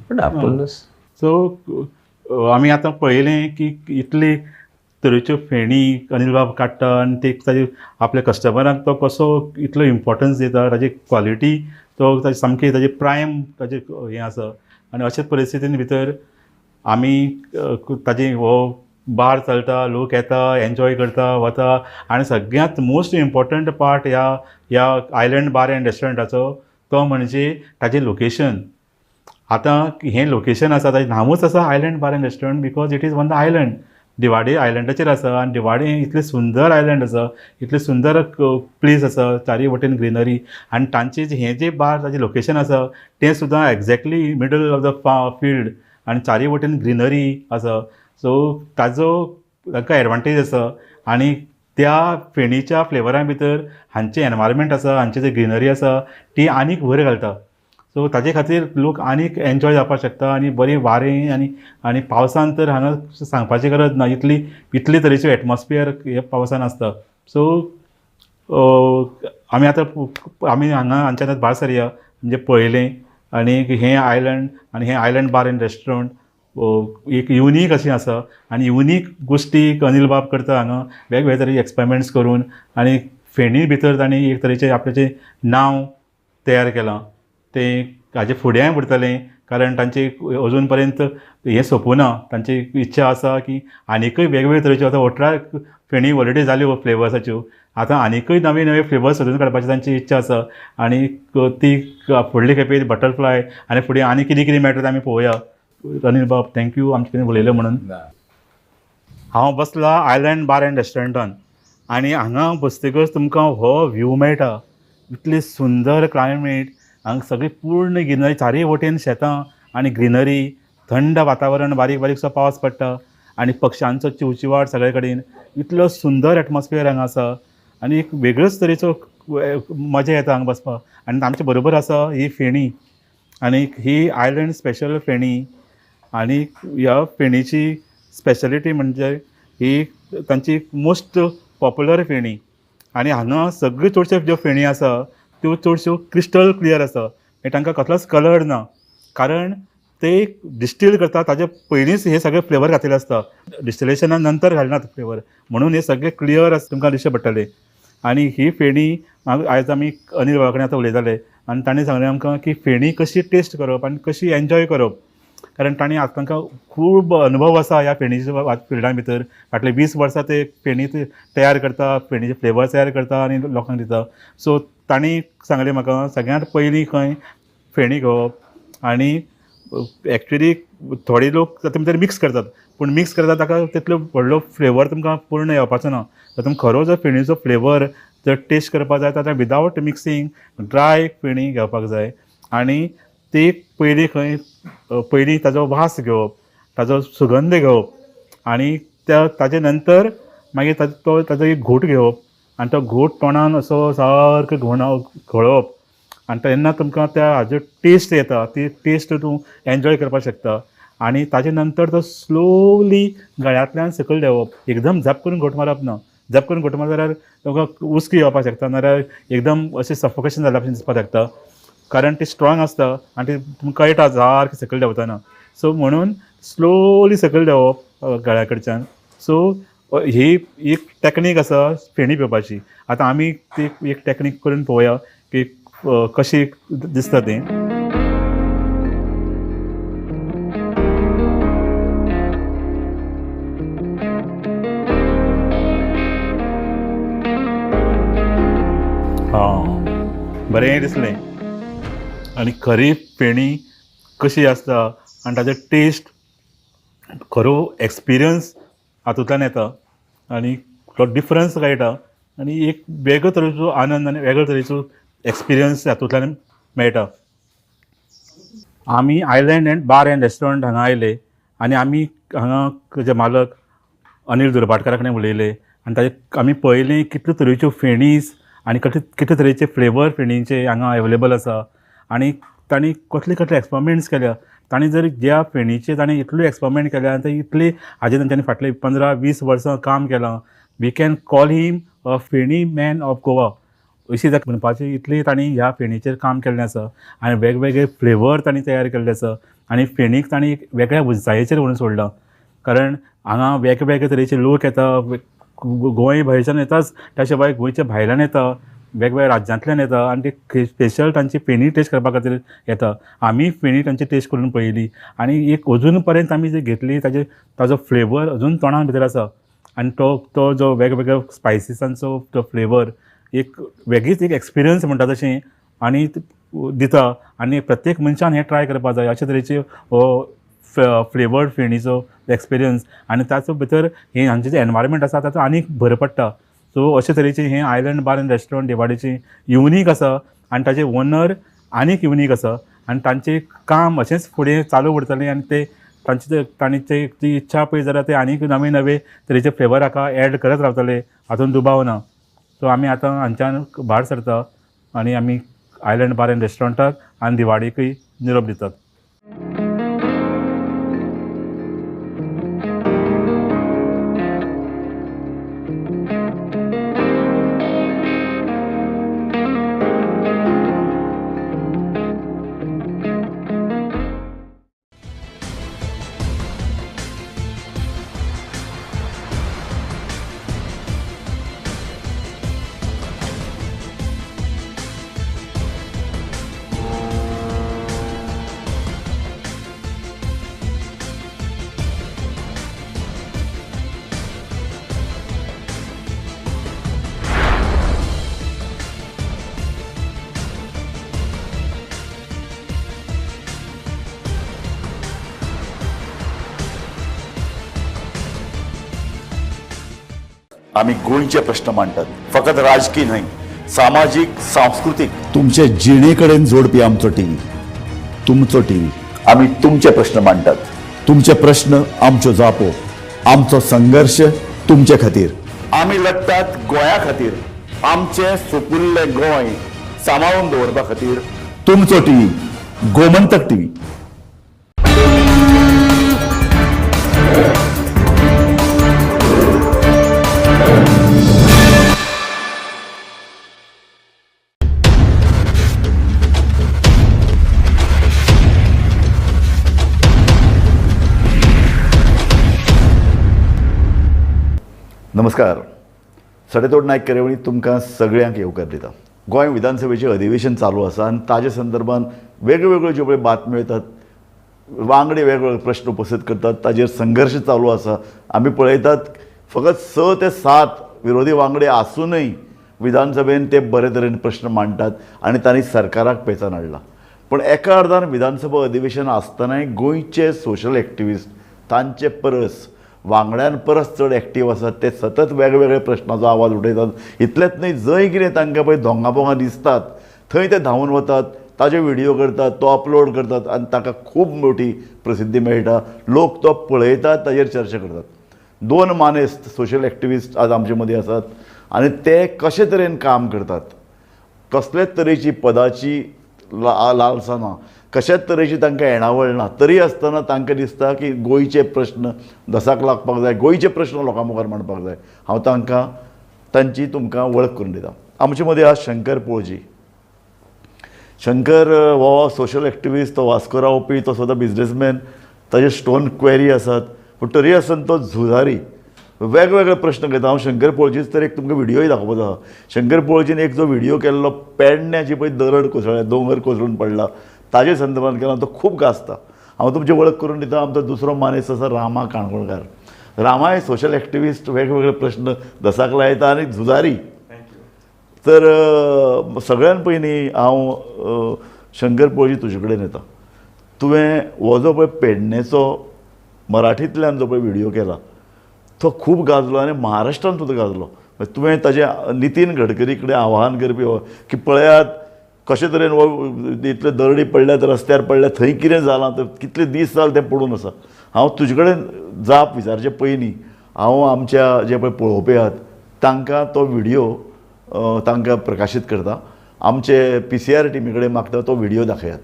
Speaker 1: पूण आपूण
Speaker 16: सो आमी आतां पळयलें की इतली तरेच्यो फेणी अनिल बाब काडटा आनी ते ताजे आपल्या कस्टमरांक तो कसो इतलो इम्पोर्टन्स दिता, ताजी क्वॉलिटी तो ताजी सामकी ताजी प्रायम ताजें हें आसा. आनी अशे परिस्थितीन भितर आमी ताजी हो बार चलता, लोक येता, एन्जॉय करता, वता. आनी सगळ्यांत मोस्ट इम्पोर्टंट पार्ट ह्या ह्या आयलंड बार एंड रेस्टॉरंटाचो तो म्हणजे ताजें लोकेशन. आतां हें लोकेशन आसा ताजें नांवूच आसा island bar and restaurant because it is on the island. Divar आयलंडाचेर आसा आनी दिवाडे हें इतलें सुंदर आयलंड आसा, इतलें सुंदर प्लेस आसा, चारी वटेन ग्रिनरी. आनी तांचें हें जें बार ताजें लोकेशन आसा तें सुद्दां exactly middle of the field आनी चारी वटेन ग्रिनरी आसा. सो ताजो तांकां एडवांटेज आसा. आनी त्या फेणीच्या फ्लेवरा भितर हांचें एनवायरमेंट आसा, हांची जी ग्रिनरी आसा ती आनीक भर घालता. सो ताजे खातीर लोक आनीक एन्जॉय जावपाक शकता आनी बरें वारें आनी आनी पावसान तर हांगा सांगपाची गरज ना, इतली इतले तरेचे एटमॉस्फियर हे पावसान आसता. सो आमी आतां आमी हांगा हांच्यान भायर सरया म्हणजे पळयलें आनी हें आयलंड आनी हें आयलंड बार एंड रेस्टॉरंट एक युनीक अशें आसा आनी युनीक गोश्टी अनिल बाब करता हांगा वेगवेगळे तरेचे एक्सपेरिमेंट्स करून आनी फेणी भितर तांणी एक तरेचें आपल्याचें नांव तयार केलां. तें हाजे फुडेंय उरतलें कारण तांची अजून पर्यंत हें सोंपूना, तांची इच्छा आसा की आनीकय वेगवेगळे तरेच्यो आतां 18 फेणी ऑलरेडी जाल्यो फ्लेवर्साच्यो, आतां आनीकय नवे नवे फ्लेवर्स सोदून काडपाची तांची इच्छा आसा आनी ती फुडले खेपे बटरफ्लाय आनी फुडें आनी कितें कितें मेळटा तें आमी पळोवया. अनिल बाब thank you आमचे कडेन उलयलें म्हणून. हांव बसला आयलंड बार एंड रेस्टॉरंटान आनी हांगा बसतकच तुमकां हो व्यू मेळटा, इतली सुंदर क्लायमेट, हांगा सगळी पूर्ण ग्रिनरी, चारय वटेन शेतां आनी ग्रिनरी, थंड वातावरण, बारीक बारीकसो पावस पडटा आनी पक्ष्यांचो चिवचिवाट सगळे कडेन, इतलो सुंदर एटमॉस्फियर हांगा आसा आनी एक वेगळोच तरेचो मजा येता हांगा बसपाक. आनी आमचे बरोबर आसा ही फेणी आनी ही आयलंड स्पेशल फेणी आनी ह्या फेणीची स्पेशलिटी म्हणजे ही तांची मोस्ट पॉप्युलर फेणी आनी हांगा सगळ्यो चडश्यो ज्यो फेणी आसा त्यो चडश्यो क्रिस्टल क्लियर आसा, तांकां कसलोच कलर ना, कारण ते डिस्टील करता ताजे पयलींच हे सगळे फ्लेवर घातलेले आसता, डिस्टिलेशना नंतर घालनात फ्लेवर, म्हणून हे सगळे क्लियर आसा तुमकां दिश्टी पडटले. आनी ही फेणी आयज आमी अनिल बाबा कडेन आतां उलयताले आनी ताणें सांगलें आमकां की फेणी कशी टेस्ट करप आनी कशी एन्जॉय करप, कारण तांणी आतां तांकां खूब अनुभव आसा ह्या फेणीच्या फिल्डा भितर, फाटले 20 वर्सां ते फेणी तयार करता, फेणीचे फ्लेवर तयार करता आनी लोकांक दिता. सो तांणी सांगलें म्हाका सगळ्यांत पयलीं खंय फेणी घेवप आनी एक्चुली थोडे लोक तातूंत भितर मिक्स करतात, पूण मिक्स करता ताका तितलो व्हडलो फ्लेवर तुमकां पूर्ण येवपाचो ना. तर तुमकां खरो जर फेणीचो फ्लेवर जर टेस्ट करपाक जाय जाल्यार विदावट मिक्सींग ड्राय फेणी घेवपाक जाय आनी ती पयलीं खंय पयलीं ताजो वास घेवप, ताजो सुगंध घेवप आनी त्या ताजे नंतर मागीर तो ताजो एक घोट घेवप आनी तो घोट तोंडान असो सारको घोळोवप आनी तेन्ना तुमकां त्या हाजो टेस्ट येता, ती टेस्ट तूं एन्जॉय करपाक शकता. आनी ताजे नंतर तो स्लोली गळ्यांतल्यान सकयल देंवप, एकदम झप करून घोट मारप ना, झप करून घोट मारत जाल्यार तुमकां उस्की येवपाक शकता, नाजाल्यार एकदम अशें सफोकेशन जाल्ल्या भशेन दिसपाक शकता, कारण ती स्ट्रॉंग आसता आनी ती तुमकां कळटा सारकें सकयल देंवतना. सो म्हणून स्लोली सकयल देंवप गळ्या कडच्यान. सो ही एक टॅक्नीक आसा फेणी पिवपाची. आतां आमी ती एक टॅक्नीक करून पळोवया की कशी दिसता तें. हां, बरें दिसलें. आनी खरी फेणी कशी आसता आनी ताजो टेस्ट, खरो एक्सपिरियन्स हातूंतल्यान येता आनी तो डिफरन्स कळटा आनी एक वेगळो तरेचो आनंद आनी वेगळे तरेचो एक्सपिरियन्स हातूंतल्यान मेळटा. आमी island and bar and restaurant हांगा आयले आनी आमी हांगा जे मालक अनिल दुर्भाटकारा कडेन उलयले आनी ताजे आमी पळयलें कितल्यो तरेच्यो फेणीस आनी कितले तरेचे फ्लेवर फेणींचे हांगा अवेलेबल आसा आनी तांणी कसले कसले एक्सपेरिमेंट्स केल्या. तांणी जर ज्या फेणीचे तांणी इतले एक्सपेरिमेंट केल्या आनी ते इतले हाजेर तांच्यांनी फाटले 15-20 वर्सां काम केलां. We can call him a feni man of Goa अशी ताका म्हणपाची, इतली तांणी ह्या फेणीचेर काम केल्लें आसा आनी वेगवेगळे फ्लेवर तांणी तयार केल्ले आसा आनी फेणीक तांणी एक वेगळ्या उंचायेचेर व्हरून सोडलां, कारण हांगा वेगवेगळे तरेचे लोक येता, गोंय भायरच्यान येताच, त्या शिवाय गोंयच्या भायल्यान येता, वेगवेगळ्या राज्यांतल्यान येता आनी ते स्पेशल तांची फेणी टेस्ट करपा खातीर येता. आमी फेणी तांची टेस्ट करून पळयली आनी एक अजून पर्यंत आमी जी घेतली ताजे ताजो फ्लेवर अजून तोंडान भितर आसा आनी तो तो जो वेगवेगळ्या स्पायसिसांचो तो फ्लेवर एक वेगळीच एक एक्सपिरियन्स म्हणटा तशें आनी दिता आनी प्रत्येक मनशान हें ट्राय करपाक जाय अशे तरेचे हो फ्लेवर्ड फेणीचो एक्सपिरियन्स आनी ताचो भितर हें हांचें जें एनवायरमेंट आसा ताचो आनीक भर पडटा. सो अशे तरेचें हें आयलंड बार एंड रेस्टॉरंट दिवाडेचें युनीक आसा आनी ताजे ओनर आनीक युनीक आसा आनी तांचें काम अशेंच फुडें चालू उरतलें आनी ते तांचे तांणी ती इच्छा पळय जाल्यार ते आनीक नवे नवे तरेचे फ्लेवर हाका एड करत रावतले हातूंत दुबाव ना. सो आमी आतां हांच्यान भायर सरता आनी आमी आयलँड बार एंड रेस्टॉरंटाक आनी दिवाळेकूय निरोप दितात.
Speaker 15: आमी गोंयचे प्रश्न मांडटात, फकत राजकी न्हय, सामाजीक, सांस्कृतीक, तुमचे जिणे कडेन जोडपी आमचो टीव्ही, तुमचो टीव्ही. आमी तुमचे प्रश्न मांडटात, तुमचे प्रश्न आमच्यो जापो, आमचो संघर्श तुमचे खातीर. आमी लढटात गोंया खातीर, आमचें सुपुल्लें गोंय सांबाळून दवरपा खातीर. तुमचो टीव्ही, गोमंतक टीव्ही. नमस्कार, सडेतोड नायक कार्यावळींत तुमकां सगळ्यांक येवकार दिता. गोंय विधानसभेचें अधिवेशन चालू आसा आनी ताजे संदर्भात वेगळ्यो ज्यो पळय बातम्यो येतात, वांगडी वेगवेगळे प्रश्न उपस्थित करतात, ताजेर संघर्श चालू आसा. आमी पळयतात फकत 6 ते 7 विरोधी वांगडी आसूनय विधानसभेन ते बरे तरेन प्रश्न मांडटात आनी तांणी सरकाराक पेचान हाडला. पूण एका अर्दान विधानसभा अधिवेशन आसतनाय गोंयचे सोशल एक्टिविस्ट तांचे परस वांगड्यां परस चड एक्टीव आसात, ते सतत वेगवेगळे प्रश्नाचो आवाज उठयतात. इतलेंच न्हय, जंय कितें तांकां पळय धोंगा पोंगा दिसतात थंय ते धांवून वतात, ताजे व्हिडियो करतात, तो अपलोड करतात आनी ताका खूब मोठी प्रसिद्धी मेळटा. लोक तो पळयतात, ताजेर चर्चा करतात. 2 मानेस्त सोशल एक्टिविस्ट आज आमचे मदीं आसात आनी ते कशे तरेन काम करतात, कसलेच तरेची पदाची लालसा ना, कशेच तरेची तांकां येणावळ ना, तरी आसतना तांकां दिसता की गोंयचे प्रश्न दसाक लागपाक जाय, गोंयचे प्रश्न लोकां मुखार मांडपाक जाय. हांव तांकां तांची तुमकां वळख करून दिता. आमचे मदीं आज शंकर पोळजी. शंकर हो सोशल एक्टिविस्ट, तो वास्को रावपी, तो स्वता बिजनेसमॅन, ताजे स्टोन क्वेरी आसात, पूण तरी आसतना तो झुजारी, वेगवेगळे प्रश्न घेता. हांव शंकर पोळजीच तर एक तुमकां व्हिडियोय दाखोवपाचो आसा. शंकर पोळजीन एक जो व्हिडियो केल्लो, पेडण्याची पळय दरड कोसळ्ळ्या, दोंगर कोसळून पडला, ताजे संदर्भात केला, तो खूब गाजता. हांव तुमची वळख करून दिता. आमचो दुसरो मानेस्त आसा रामा काणकोणकार. रामाय सोशल एक्टिविस्ट, वेगवेगळे प्रश्न दसाक लायता आनी झुजारी. तर सगळ्यान पयलीं हांव शंकर पोळजी तुजे कडेन येता. तुवें हो जो पळय पेडणेचो मराठींतल्यान जो पळय व्हिडियो केला तो खूब गाजलो आनी महाराष्ट्रान सुद्दां गाजलो. तुवें ताजें नितीन गडकरी कडेन आवाहन करपी हो की पळयात कशे तरेन हो इतले दरडी पडल्यात, रस्त्यार पडल्यात, थंय कितें जालां, तर कितले दीस जाले तें पडून आसा. हांव तुजे कडेन जाप विचारचे पयलीं हांव आमच्या जे पळय पळोवपी आहात तांकां तो व्हिडियो तांकां प्रकाशीत करता. आमचे PCR टिमी कडेन मागता तो व्हिडियो दाखयात.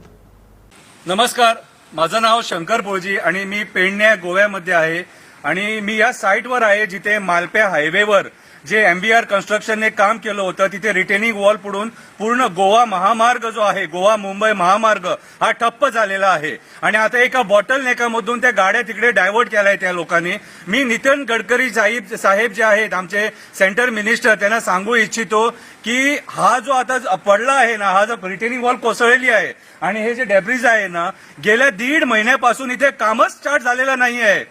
Speaker 2: नमस्कार, माझं नाव शंकर पोळजी आणि मी पेडणे गोव्यामध्ये आहे आणि मी या साईटवर आहे जिथे मालप्या हायवेवर जे MVR कन्स्ट्रक्शनने काम केलं होतं तिथे रिटेनिंग वॉल पडून पूर्ण गोवा महामार्ग जो आहे, गोवा मुंबई महामार्ग हा ठप्प झालेला आहे आणि आता एका बॉटल नेकामधून त्या गाड्या तिकडे डायव्हर्ट केल्या आहेत त्या लोकांनी. मी नितीन गडकरी साहेब जे आहेत आमचे सेंटर मिनिस्टर, त्यांना सांगू इच्छितो की हा जो आता पडला आहे ना, हा जो रिटेनिंग वॉल कोसळलेली आहे आणि हे जे डेब्रीज आहे ना, गेल्या 1.5 महिन्यापासून इथे कामच स्टार्ट झालेलं नाही आहे.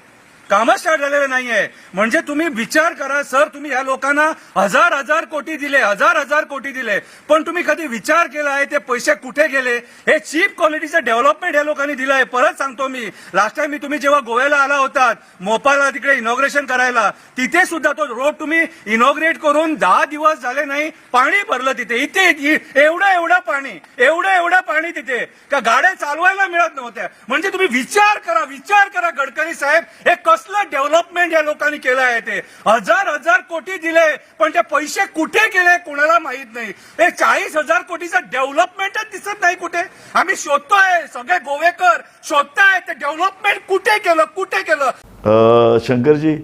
Speaker 2: कामच स्टार्ट झालेलं नाहीये. म्हणजे तुम्ही विचार करा सर, तुम्ही या लोकांना हजार हजार कोटी दिले, हजार हजार कोटी दिले, पण तुम्ही कधी विचार केला आहे ते पैसे कुठे गेले? हे चीप क्वालिटीचं डेव्हलपमेंट या लोकांनी दिलं आहे. परत सांगतो मी, लास्ट टाइम मी तुम्ही जेव्हा गोव्याला आला होतात मोपाला तिकडे इनॉग्रेशन करायला, तिथे सुद्धा तो रोड तुम्ही इनॉग्रेट करून 10 दिवस झाले नाही, पाणी भरलं तिथे. इथे एवढं एवढं पाणी, एवढं एवढं पाणी तिथे का गाड्या चालवायला मिळत नव्हत्या. म्हणजे तुम्ही विचार करा, विचार करा गडकरी साहेब, हे कसलं डेव्हलपमेंट या लोकांनी केलं आहे? ते हजार हजार कोटी दिले, पण ते पैसे कुठे गेले कोणाला माहित नाही. हे 40,000 कोटीचं डेव्हलपमेंटच दिसत नाही कुठे. आम्ही शोधतोय, सगळे गोवेकर शोधताय ते डेव्हलपमेंट कुठे केलं, कुठे केलं.
Speaker 15: शंकरजी,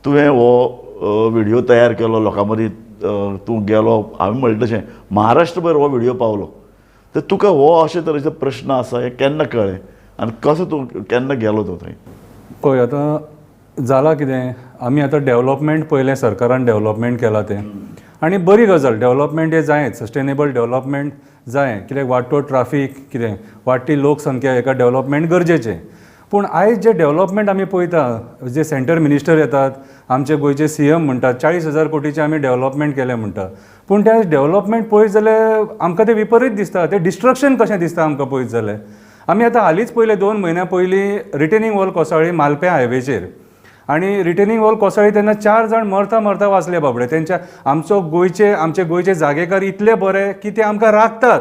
Speaker 15: तुवें हो व्हिडिओ तयार केलो, लोकां मदीं तूं गेलो, हांवें म्हणलें तशें महाराष्ट्रभर हो व्हिडिओ पावलो, तर तुका हो अशे तरेचो प्रश्न आसा हें केन्ना कळ्ळें आनी कसो तूं केन्ना गेलो तो थंय?
Speaker 2: पळय आतां जालां कितें, आमी आतां डेव्हलपमेंट पळयलें, सरकारान डेव्हलपमेंट केलां तें, आनी बरी गजाल, डेव्हलपमेंट हें जायच, सस्टेनेबल डेव्हलपमेंट जाय, कित्याक वाडटो ट्राफीक, कितें वाडटी लोकसंख्या, हेका डेव्हलपमेंट गरजेचें. पूण आयज जे डेव्हलपमेंट आमी पळयता, जे सेंटर मिनिस्टर येतात, आमचे गोंयचे सीएम म्हणटात 40,000 कोटीचें आमी डेव्हलपमेंट केलें म्हणटा, पूण तें डेव्हलपमेंट पळयत जाल्यार आमकां तें विपरीत दिसता, तें डिस्ट्रक्शन कशें दिसता आमकां पळयत जाल्यार. आमी आतां हालींच पळयलें, 2 म्हयन्या पयलीं रिटेनिंग वॉल कोसळ्ळी मालप्या हायवेचेर, आनी रिटेनिंग वॉल कोसळ्ळी तेन्ना 4 जाण मरता मरता वाचले बाबडे. तेंच्या आमचो गोंयचे, आमचे गोंयचे जागेकार इतले बरे की ते आमकां राखतात,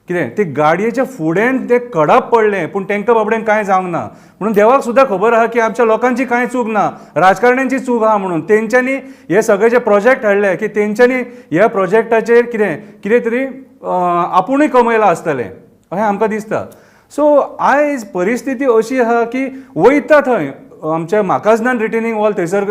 Speaker 2: कितें ते गाडयेच्या फुडें ते कडप पडलें, पूण तांकां बाबड्यांक कांय जावंक ना. म्हणून देवाक सुद्दां खबर आहा की आमच्या लोकांची कांय चूक ना, राजकारण्यांची चूक आहा. म्हणून तेंच्यांनी हे सगळे जे प्रोजेक्ट हाडले की तेंच्यांनी ह्या प्रोजेक्टाचेर कितें कितें तरी आपुणूय कमयलां आसतलें अशें आमकां दिसता. सो आयज परिस्थिती अशी आहा की वयता थंय आमच्या म्हाकाजनान रिटेनिंग वॉल थंयसर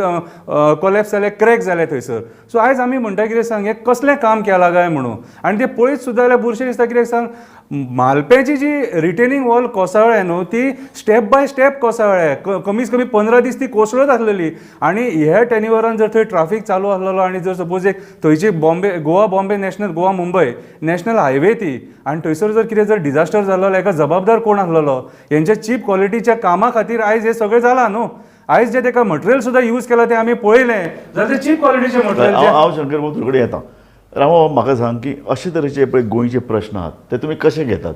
Speaker 2: कोलॅप्स जालें, क्रॅक जालें थंयसर. सो आयज आमी म्हणटा कितें सांग, हें कसलें काम केलां काय म्हणून. आनी तें पळयत सुद्दां जाल्यार बुरशें दिसता. कित्याक सांग, मालप्याची जी रिटेनिंग वॉल कोसळ्ळें न्हू ती स्टेप बाय स्टेप कोसळ्ळें, कमीत कमी 15 दीस ती कोसळत आसलेली. आनी ह्या टेनिवरान जर थंय ट्राफीक चालू आसलेलो आनी जर सपोज एक थंयची Bombay Goa Bombay national Goa Mumbai national highway ती, आनी थंयसर जर कितें जर डिजास्टर जालो हेका जबाबदार कोण आसलेलो? हेंच्या चीप क्वॉलिटीच्या कामा खातीर आयज हें सगळें जालां न्हू. आयज जे तेका मटेरियल सुद्दां यूज केलां तें आमी पळयलें जाल्यार तें चीप क्वॉलिटीचें मटेरियल.
Speaker 15: हांव शंकर भाऊ तुजे कडेन येता. रामो, म्हाका सांग की अशे तरेचे पळय गोंयचे प्रश्न आहात ते तुमी कशे घेतात?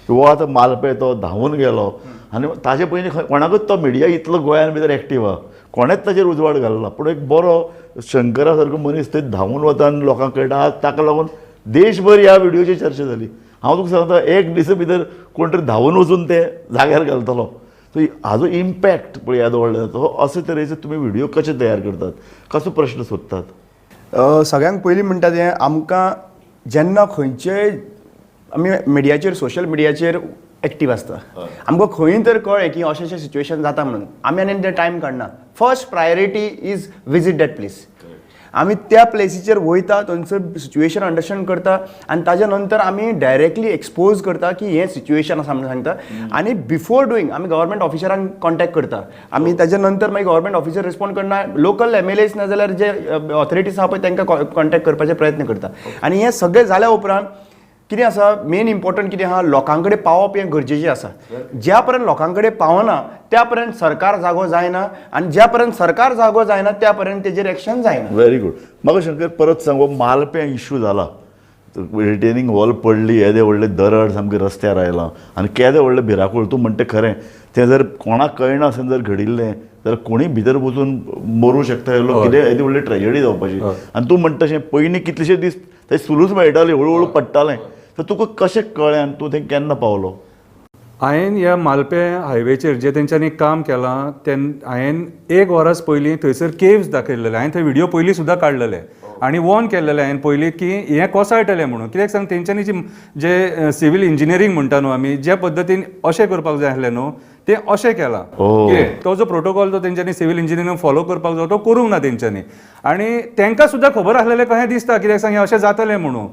Speaker 15: हो आतां मालपे तो धांवून गेलो आनी ताजे पयलीं कोणाकूच तो मिडिया इतलो गोंयान भितर एक्टीव आहा, कोणेच ताचेर उजवाड घालना, पूण एक बरो शंकरा सारको मनीस थंय धांवून वता आनी लोकांक कळटा. आज ताका लागून देशभर ह्या व्हिडियोची चर्चा जाली. हांव तुका सांगता, एक दिसा भितर कोण तरी धांवून वचून ते जाग्यार घालतलो. सो हाजो इम्पॅक्ट पळय येदो व्हडलो जाता. अशे तरेचे तुमी व्हिडियो कशे तयार करतात, कसो प्रश्न सोदतात?
Speaker 6: सगळ्यांत पयलीं म्हणटा तें, आमकां जेन्ना खंयचे आमी मिडियाचेर सोशल मिडियाचेर एक्टीव आसता, आमकां खंय तर कळ्ळें की अशें अशें सिच्युएशन जाता म्हणून आमी आनी तें टायम काडना. First priority is visit that place. आमी त्या प्लेसीचेर वयता, थंयसर सिच्युएशन अंडरस्टँड करता आनी ताज्या नंतर आमी डायरेक्टली एक्सपोज करता की हें सिच्युएशन आसा म्हणून सांगता. आनी बिफोर डुईंग आमी गव्हर्मेंट ऑफिसरांक कॉन्टेक्ट करता. आमी ताज्या नंतर मागीर गव्हर्मेंट ऑफिसर रिस्पॉन्ड करना, लोकल MLAs ना जाल्यार जे ऑथॉरिटीज आहा पळय तांकां कॉन्टेक्ट करपाचे प्रयत्न करता. आनी हें सगळें जाल्या उपरांत कितें आसा मेन इम्पॉर्टंट कितें आहा, लोकां कडेन पावप हें गरजेचें आसा. ज्या पर्यंत लोकां कडेन पावना त्या पर्यंत सरकार जागो जायना आनी ज्या पर्यंत सरकार जागो जायना त्या पर्यंत तेजेर एक्शन जायना.
Speaker 15: Very good. म्हाका शंकर परत सांग, हो मालप्यां इशू जाला, रिटेनिंग वॉल पडली, येदे व्हडले दरड सामकें रस्त्यार आयलां आनी केदें व्हडलें भिरांकूळ. तूं म्हणटा खरें, तें जर कोणाक कळना आसतना जर घडिल्लें जाल्यार कोणूय भितर वचून मरूं शकता, लोक कितें येदी व्हडली ट्रेजडी जावपाची. आनी तूं म्हणटा तशें पयलीं कितलेशे दीस ते सुलूस मेळटाली, हळू हळू पडटालें. तर तुका कशें कळ्ळें आनी तूं थंय केन्ना पावलो?
Speaker 2: हांवें ह्या मालपें हायवेचेर जें तेंच्यांनी काम केलां तेन्ना हांवें 1 वरस पयलीं थंयसर केव्स दाखयल्लेले. हांवें थंय व्हिडियो पयलीं सुद्दां काडलेले आनी वॉर्न केल्लेले हांवें पयलीं की हें कोसळटलें म्हणून. कित्याक सांग, तेंच्यांनी जी जे सिवील इंजिनियरींग म्हणटा न्हू आमी, ज्या पद्दतीन अशें करपाक जाय आसलें न्हू तें अशें केलां. कितें तो जो प्रोटोकॉल जो तेंच्यांनी सिवील इंजिनियरींग फॉलो करपाक जाय तो करूंक ना तेंच्यांनी. आनी तांकां सुद्दां खबर आसलेलें कशें दिसता, कित्याक सांग हें अशें जातलें म्हणून.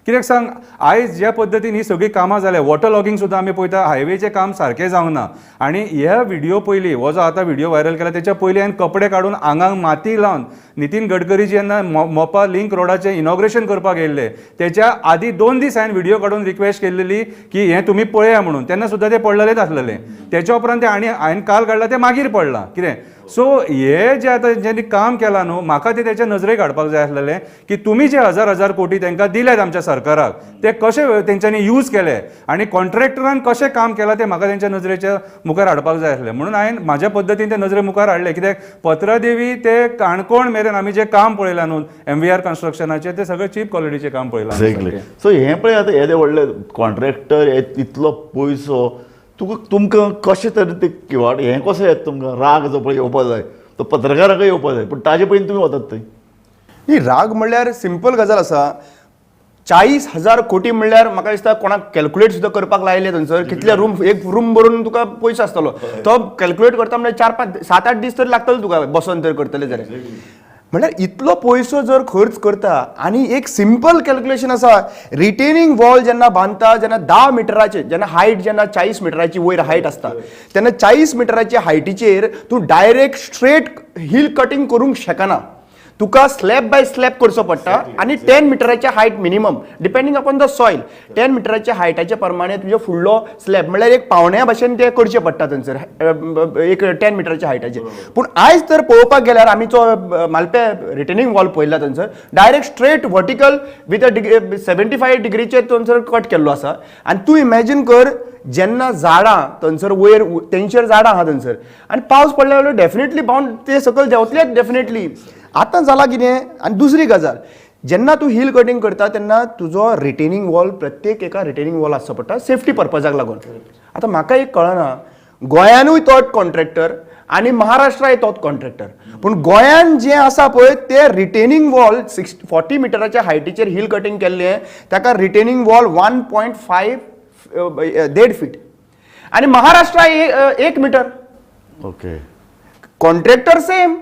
Speaker 2: कित्याक सांग, आयज ज्या पद्दतीन ही सगळीं कामां जाल्या, वॉटर लॉगींग सुद्दां आमी पळयता, हायवेचें काम सारकें जावंक ना. आनी ह्या व्हिडियो पयलीं हो जो आतां व्हिडियो व्हायरल केला तेच्या पयलीं हांवें कपडे काडून आंगाक माती लावन नितीन गडकरी जेन्ना मोपा लिंक रोडाचें इनॉग्रेशन करपाक येयल्ले तेच्या आदी 2 दीस हांवें व्हिडियो काडून रिक्वेस्ट केल्लेली की हें तुमी पळया म्हणून, तेन्ना सुद्दां तें पडलेलेंच आसलेलें. तेच्या उपरांत तें आनी हांवें काल काडलां तें मागीर पडलां. कितें सो हे जे आतां जेन्ना काम केलां न्हू, म्हाका तें तेच्या नजरेक हाडपाक जाय आसलेलें की तुमी जे हजार हजार कोटी तांकां दिल्यात आमच्या सरकाराक ते कशे तेंच्यांनी यूज केले आनी कॉन्ट्रॅक्टरान कशें काम केलां तें म्हाका तेंच्या नजरेच्या मुखार हाडपाक जाय आसलें. म्हणून हांवें म्हाज्या पद्दतीन ते नजरे मुखार हाडलें. कित्याक पत्रादेवी ते काणकोण मेरेन आमी जें काम पळयलां न्हू MVR कन्स्ट्रक्शनाचें तें सगळें चीप क्वॉलिटीचें काम पळयलां.
Speaker 15: एक्झॅक्टली. सो हें पळय आतां येदे व्हडले कॉन्ट्रॅक्टर इतलो पयसो तुका तुमकां कशें तरेन ते किवाड हें कसो येता तुमकां राग जो पळय येवपा जाय तो पत्रकारांकय येवपा जाय, पूण ताजे पयलीं तुमी वतात थंय.
Speaker 6: न्ही, राग म्हणल्यार सिंपल गजाल आसा. 40,000 कोटी म्हणल्यार म्हाका दिसता कोणाक कॅल्क्युलेट सुद्दां करपाक लायले थंयसर कितले रूम, एक रूम भरून तुका पयसो आसतलो तो कॅल्क्युलेट करता म्हणल्यार 4, 5, 7, 8 दीस तरी लागतले तुका बसोन तर करतले जाल्यार. म्हणल्यार इतलो पयसो जर खर्च करता आनी एक सिंपल कॅल्क्युलेशन आसा, रिटेनिंग वॉल जेन्ना बांदता जेन्ना 10 मिटराचे जेन्ना हायट जेन्ना 40 मिटराची वयर हायट आसता तेन्ना 40 मिटराच्या हायटीचेर तूं डायरेक्ट स्ट्रेट हिल कटिंग करूंक शकना, तुका स्लॅब बाय स्लॅब करचो पडटा. आनी 10 मिटराचे height minimum depending upon the soil 10 मिटराच्या हायटाच्या प्रमाणे तुजो फुडलो स्लॅब म्हणल्यार एक पावण्या भाशेन ते करचे पडटा थंयसर एक 10 मिटराच्या हायटाचे. पूण आयज तर पळोवपाक गेल्यार आमी जो मालपे रिटेनिंग वॉल पळयला थंयसर direct straight vertical with a 75 डिग्रीचेर थंयसर कट केल्लो आसा. आनी तूं इमॅजीन कर जेन्ना झाडां थंयसर वयर तेंचेर झाडां आहा थंयसर आनी पावस पडल्या जाल्यार डेफिनेटली बावंड ते सकयल देंवतलेच डेफिनेटली. आतां जाला कितें. आनी दुसरी गजाल, जेन्ना तूं हिल कटिंग करता तेन्ना तुजो रिटेनिंग वॉल प्रत्येक एका रिटेनिंग वॉल आसचो पडटा सेफ्टी पर्पजाक लागून. आतां म्हाका एक कळना, गोंयानूय तोच कॉन्ट्रॅक्टर आनी महाराष्ट्राय तोच कॉन्ट्रॅक्टर, पूण गोंयान जें आसा पळय ते रिटेनिंग वॉल 40 मिटराच्या हायटीचेर हिल कटिंग केल्लें ताका रिटेनिंग वॉल 1.5 1.5 फीट आनी Maharashtra 1 metre.
Speaker 15: Okay,
Speaker 6: contractor same,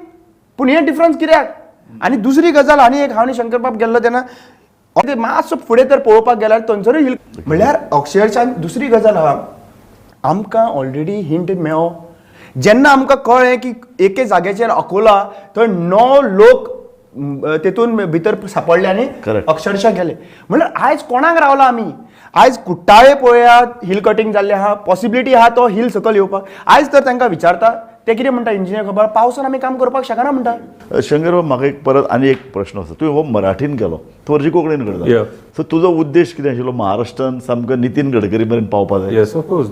Speaker 6: पूण हे डिफरन्स कित्याक. आनी दुसरी गजाल, आनी एक हांव आनी शंकरबाब गेल्लो तेन्ना मातसो फुडें तर पळोवपाक गेल्यार थंयसरूय हिल म्हणल्यार अक्षरशा. दुसरी गजाल आहा, आमकां ऑलरेडी हिंट मेळो जेन्ना आमकां कळ्ळें की एके जाग्याचेर अकोला थंय 9 लोक तेतून भितर सापडले आनी अक्षरशा गेले. म्हणल्यार आयज कोणाक रावला आमी. आयज कुट्टाळे पळयात हिल कटिंग जाल्लें आहा, पॉसिबिलिटी आहा तो हिल सकयल येवपाक. आयज तर तांकां विचारता ते कितें म्हणटा इंजिनियर खबर पावसान आमी काम करपाक शकना म्हणटा.
Speaker 15: शंकर बाब, म्हाका एक परत आनी एक प्रश्न आसा, तुवें हो मराठीन केलो, तूं अर्जी कोंकणीन करता, सो तुजो उद्देश कितें आशिल्लो महाराष्ट्रान सामको नितीन गडकरी मेरेन पावपा जाय?
Speaker 2: येस, ऑफकोर्स.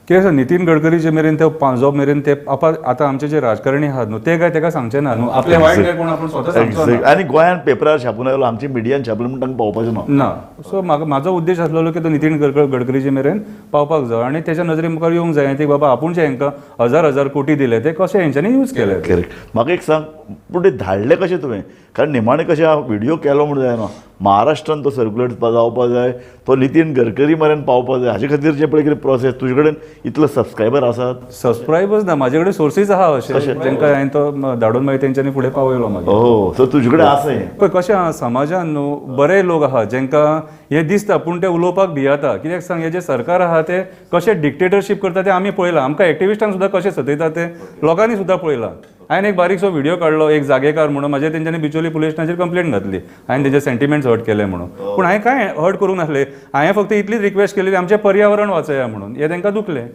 Speaker 2: कितें आसा, नितीन गडकरी जे मेरेन ते जो मेरेन ते आतां आमचे जे राजकारणी आहात न्हू ते काय तेका सांगचे ना न्हू आपले वायट काय कोण आपूण स्वता सांगचो ना.
Speaker 15: आनी गोंयान पेपरार छापून आयलो, आमच्या मिडियान छापलो म्हूण तांकां पावपाचें ना.
Speaker 2: ना, सो म्हाका म्हाजो उद्देश आसलेलो की तो नितीन गडकरीचे मेरेन पावपाक जाय आनी तेच्या नजरे मुखार येवंक जाय की बाबा आपूण जे हांकां हजार हजार कोटी दिले ते कशे हेंच्यांनी यूज केले.
Speaker 15: करेक्ट. म्हाका एक सांग, पूण ते धाडले कशें तुवें? कारण निमाणें कशें व्हिडियो केलो म्हूण जायना, महाराष्ट्रान तो सर्क्युलेट जावपा जाय, तो नितीन गडकरी मेरेन पावपा जाय, हाजे खातीर जें पळय कितें प्रोसेस तुजे कडेन इतलो सबस्क्रायबर आसात?
Speaker 2: सबस्क्रायबर्स ना, म्हाजे कडेन सोर्सीस आहा अशे जेंका हांवें तो धाडून मागीर तेंच्यांनी फुडें पावयलो मागीर.
Speaker 15: हो, सो तुजे कडेन आसा हें.
Speaker 2: पळय कशें आहा समाजान न्हू बरे लोक आहा जेंकां हें दिसता पूण ते उलोवपाक भियेता. कित्याक सांग, हें जें सरकार आहा ते कशें डिक्टेटरशीप करता तें आमी पळयलां, आमकां एक्टिविस्टांक सुद्दां कशें सतयता तें लोकांनी सुद्दां पळयलां. हांवें एक बारीकसो व्हिडियो काडलो एक जागेकार म्हणून, म्हाजे तेंच्यांनी बिचोली पुलीस स्टेशनाचेर कंप्लेन घातली, हांवें तेंचे सेंटिमेंट्स हर्ट केले म्हणून. पूण हांवें कांय हर्ट करूंक नासलें, हांवें फक्त इतलीच रिक्वेस्ट केली आमचें पर्यावरण वाचया म्हणून, हें तेंकां दुखलें.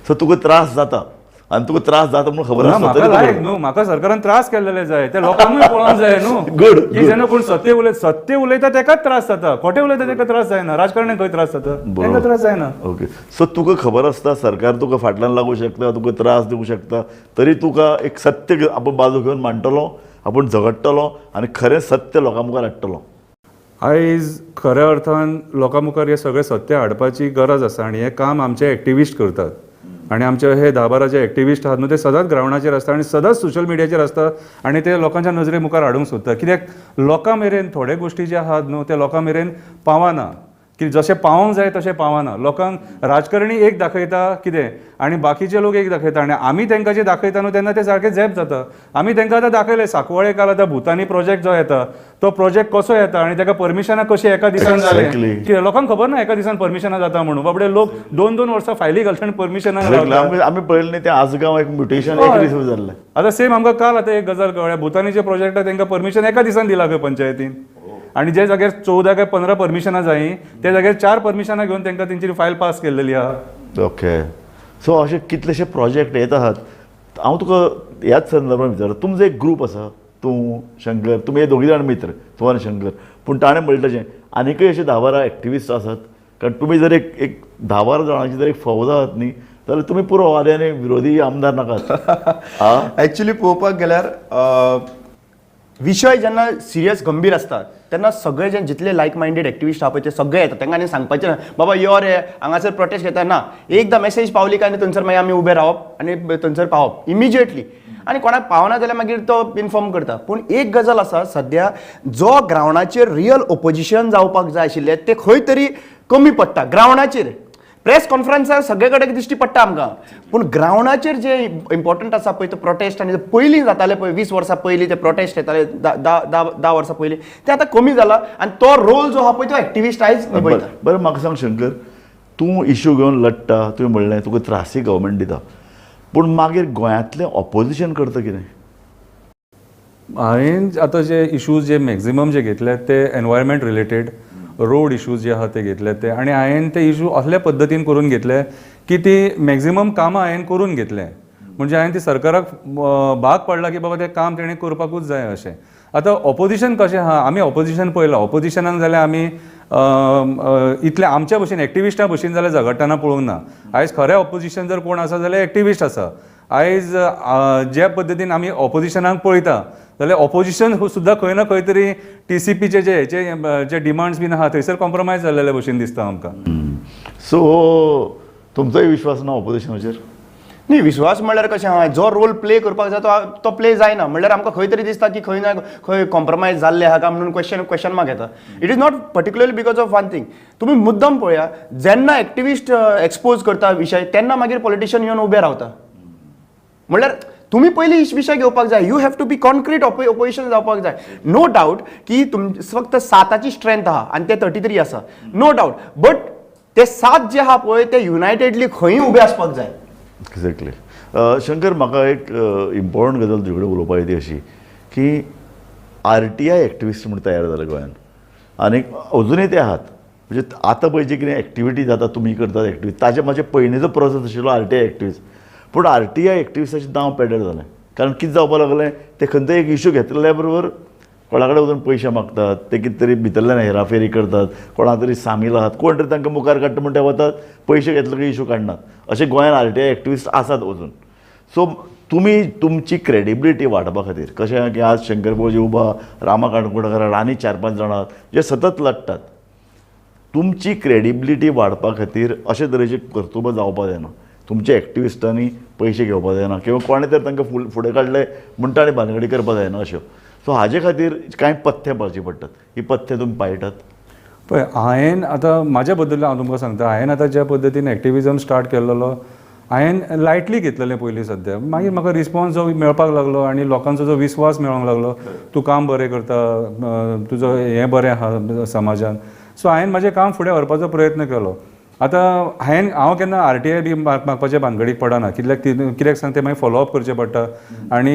Speaker 15: सो तुका त्रास जाता आनी तुका त्रास जाता म्हणून खबर
Speaker 2: आसा? म्हाका लायक न्हू, म्हाका सरकारान त्रास केल्ले जाय, ते लोकांकूय पळोवंक जाय न्हू.
Speaker 15: गुड.
Speaker 2: की जेन्ना कोण सत्य उलयता, सत्य उलयता तेकाच त्रास जाता, खोटें उलयता तेका त्रास जायना, राजकारण्याक खंय त्रास जाता, तेंकां त्रास जायना.
Speaker 15: ओके, सो तुका खबर आसता सरकार तुका फाटल्यान लागूं शकता, तुका त्रास दिवंक शकता, तरी तुका एक सत्य आपूण बाजू घेवन मांडटलो, आपूण झगडटलो आनी खरें सत्य लोकां मुखार हाडटलो.
Speaker 2: आयज खऱ्या अर्थान लोकां मुखार हें सगळें सत्य हाडपाची गरज आसा आनी हें काम आमचे एक्टिविस्ट करतात. आनी आमचे हे 10-12 जे एक्टिविस्ट आहात न्हू ते सदांच ग्रावंडाचेर आसता आनी सदांच सोशल मिडियाचेर आसता आनी ते लोकांच्या नजरे मुखार हाडूंक सोदता. कित्याक लोकां मेरेन थोडे गोश्टी जे आहात न्हू ते लोकां मेरेन पावना, की जशें पावोंक जाय तशें पावना. लोकांक राजकारणी एक दाखयता कितें आनी बाकीचे लोक एक दाखयता आनी आमी तांकां जे दाखयता न्हू तेन्ना ते सारके झेप जाता. आमी तांकां आतां दाखयलें साकवाळे काल आतां भुतानी प्रोजेक्ट जो येता तो प्रोजेक्ट कसो येता आनी ताका परमिशनां कशीं एका दिसान जालें कितें लोकांक खबर ना एका दिसान परमिशनां जाता म्हणून. बाबडे लोक 2-2 वर्सां फायली घालता आनी परमिशनां.
Speaker 15: आमी पळयलें न्ही तें आजगांव एक म्युटेशन एक दीस जाल्लें.
Speaker 2: आतां सेम आमकां काल आतां एक गजाल कळ्ळ्या, भुतानीचे प्रोजेक्टाक तांकां परमिशन एका दिसान दिलां खंय पंचायतीन, आनी जे जाग्यार 14 काय 15 परमिशनां जाय त्या जाग्यार 4 परमिशनां घेवन तांकां तेंची फायल पास केल्लेली आहा.
Speaker 15: ओके, सो अशे कितलेशे प्रोजेक्ट येत आहात. हांव तुका ह्याच संदर्भात विचारता, तुमचो एक ग्रूप आसा, तूं शंकर, तुमी हे दोगी जाण मित्र, तूं आनी शंकर, पूण ताणें म्हणलें तशें आनीकय अशे 10-12 एक्टिविस्ट आसात, कारण तुमी जर एक 10-12 जाणांची जर एक फौज आहात न्ही जाल्यार तुमी पुरो आनी विरोधी आमदार नाकात.
Speaker 6: एक्चुली पळोवपाक गेल्यार विशय जेन्ना सिरियस गंभीर आसता
Speaker 4: तेन्ना सगळे जे जितले लायक मायंडेड एक्टिविस्ट आहा पळय ते सगळे येता. तांकां आनी सांगपाचें ना बाबा यो रे हांगासर प्रोटेस्ट घेता ना, एकदां मॅसेज पावली काय थंयसर मागीर आमी उबे रावप आनी थंयसर पावप इमिजिएटली. आनी कोणाक पावना जाल्यार मागीर तो इन्फॉर्म करता. पूण एक गजाल आसा, सद्या जो ग्रावंडाचेर रियल ओपोजिशन जावपाक जाय आशिल्लें तें खंय तरी कमी पडटा. ग्रावंडाचेर प्रेस कॉन्फरन्सार सगळे कडेन दिश्टी पडटा आमकां, पूण ग्रावंडाचेर जे इम्पॉर्टंट आसा पळय तो प्रोटेस्ट, आनी पयलीं जाताले पळय 20 वर्सां पयलीं ते प्रोटेस्ट येताले, 10 वर्सां पयलीं, ते आतां कमी जाला आनी तो रोल जो आहा पळय तो एक्टिविस्ट आयज निभयता.
Speaker 15: बरें म्हाका सांग शंकर, तूं इश्यू घेवन लडटा, तुवें म्हणलें तुका त्रासय गव्हर्मेंट दिता, पूण मागीर गोंयांतलें ऑपोजिशन करता कितें?
Speaker 2: हांवें आतां जे इशूज जे मॅक्झिमम जे घेतले ते एनवायरमेंट रिलेटेड, रोड इशूज जे आहा ते घेतले ते, आनी हांवें ते इशू असल्या पद्दतीन करून घेतले की ती मॅक्झिमम कामां हांवें करून घेतले. म्हणजे हांवें ती सरकाराक भाग पडला की बाबा तें काम तेणें करपाकूच जाय अशें. आतां ऑपोजिशन कशें आहा, आमी ऑपोजिशन पळयलां, ऑपोजिशनाक जाल्यार आमी इतलें आमच्या भशेन एक्टिविस्टां भशेन जाल्यार झगडटना पळोवंक ना. आयज खरें ऑपोजिशन जर कोण आसा जाल्यार एक्टिविस्ट आसा. आयज ज्या पद्दतीन आमी ऑपोजिशनाक पळयता जाल्यार ऑपोजिशन सुद्दां खंय ना खंय तरी टीसीपीचे जे हेचे जे डिमांड्स बीन आहा थंयसर कॉम्प्रोमायज जाल्ले भशेन दिसता आमकां.
Speaker 15: सो तुमचोय विश्वास ना ऑपोजिशनाचेर?
Speaker 4: न्ही, विश्वास म्हणल्यार कशें आहा, जो रोल प्ले करपाक जाय तो प्ले जायना. म्हणल्यार आमकां खंय तरी दिसता की खंय ना खंय कॉम्प्रोमायज जाल्लें आहा काय म्हणून क्वेश्चन मार्क येता. It is not particularly because of one thing. तुमी मुद्दम पळया, जेन्ना एक्टिविस्ट एक्सपोज करता विशय तेन्ना मागीर पॉलिटिशियन येवन उबे रावता. म्हणल्यार तुमी पयलीं विशय घेवपाक जाय, you have to be concrete opposition जावपाक जाय. नो डावट की फक्त 7 स्ट्रेंथ आहा आनी ते 33 आसा, नो डावट, बट ते 7 जे आहा पळय ते युनायटेडली खंय उबे आसपाक जाय.
Speaker 15: एक्झॅक्टली. शंकर, म्हाका एक इम्पॉर्टंट गजाल तुजे कडेन उलोवपाक ती अशी की RTI activist म्हूण तयार जाले गोंयांत आनी अजुनूय ते आहात. म्हणजे आतां पळय जी कितें एक्टिविटी जाता तुमी करतात एक्टिविटी, ताजे म्हाजे पयलींचो प्रोसेस आशिल्लो RTI activist, पूण RTI एक्टिविस्टाचें नांव पेड्ड्यार जालें. कारण कितें जावपाक लागलें, ते खंयचो एक इशू घेतल्या बरोबर कोणा कडेन वचून पयशे मागतात, ते कितें तरी भितरल्यान हेराफेरी करतात, कोणा तरी सामील आहात, कोण तरी तांकां मुखार काडटा म्हण ते वतात, पयशे घेतले की इशू काडनात. अशे गोंयांत RTI activist आसात अजून. सो तुमी तुमची क्रेडिबिलिटी वाडपा खातीर कशें की आज शंकर पोळजी उबा, रामा काणकोणकर आनी 4-5 जाणां जे सतत लडटात, तुमची क्रेडिबिलिटी वाडपा खातीर अशे तरेची कर्तुबां जावपाक जायना. तुमच्या एक्टिविस्टांनी पयशे घेवपाक जायना किंवा कोणें तर तांकां फुडें काडले म्हण ताणें भानगडी करपाक जायना अश्यो. सो हाजे खातीर कांय पथ्यां पाळचीं पडटात, ही पथ्यां तुमी पाळटात?
Speaker 2: पळय, हांवें आतां म्हाज्या बद्दल हांव तुमकां सांगता, हांवें आतां ज्या पद्दतीन एक्टिविजम स्टार्ट केल्लो हांवें लायटली घेतलेलें पयलीं सद्या, मागीर म्हाका रिस्पॉन्स जो मेळपाक लागलो आनी लोकांचो जो विस्वास मेळोंक लागलो, तूं काम बरें करता, तुजो हें बरें आहा समाजान, सो हांवें म्हाजें काम फुडें व्हरपाचो प्रयत्न केलो. आतां हांव केन्ना RTI बी मागपाचे भानगडीक पडना, कित्याक सांग तें मागीर फॉलोअप करचें पडटा आनी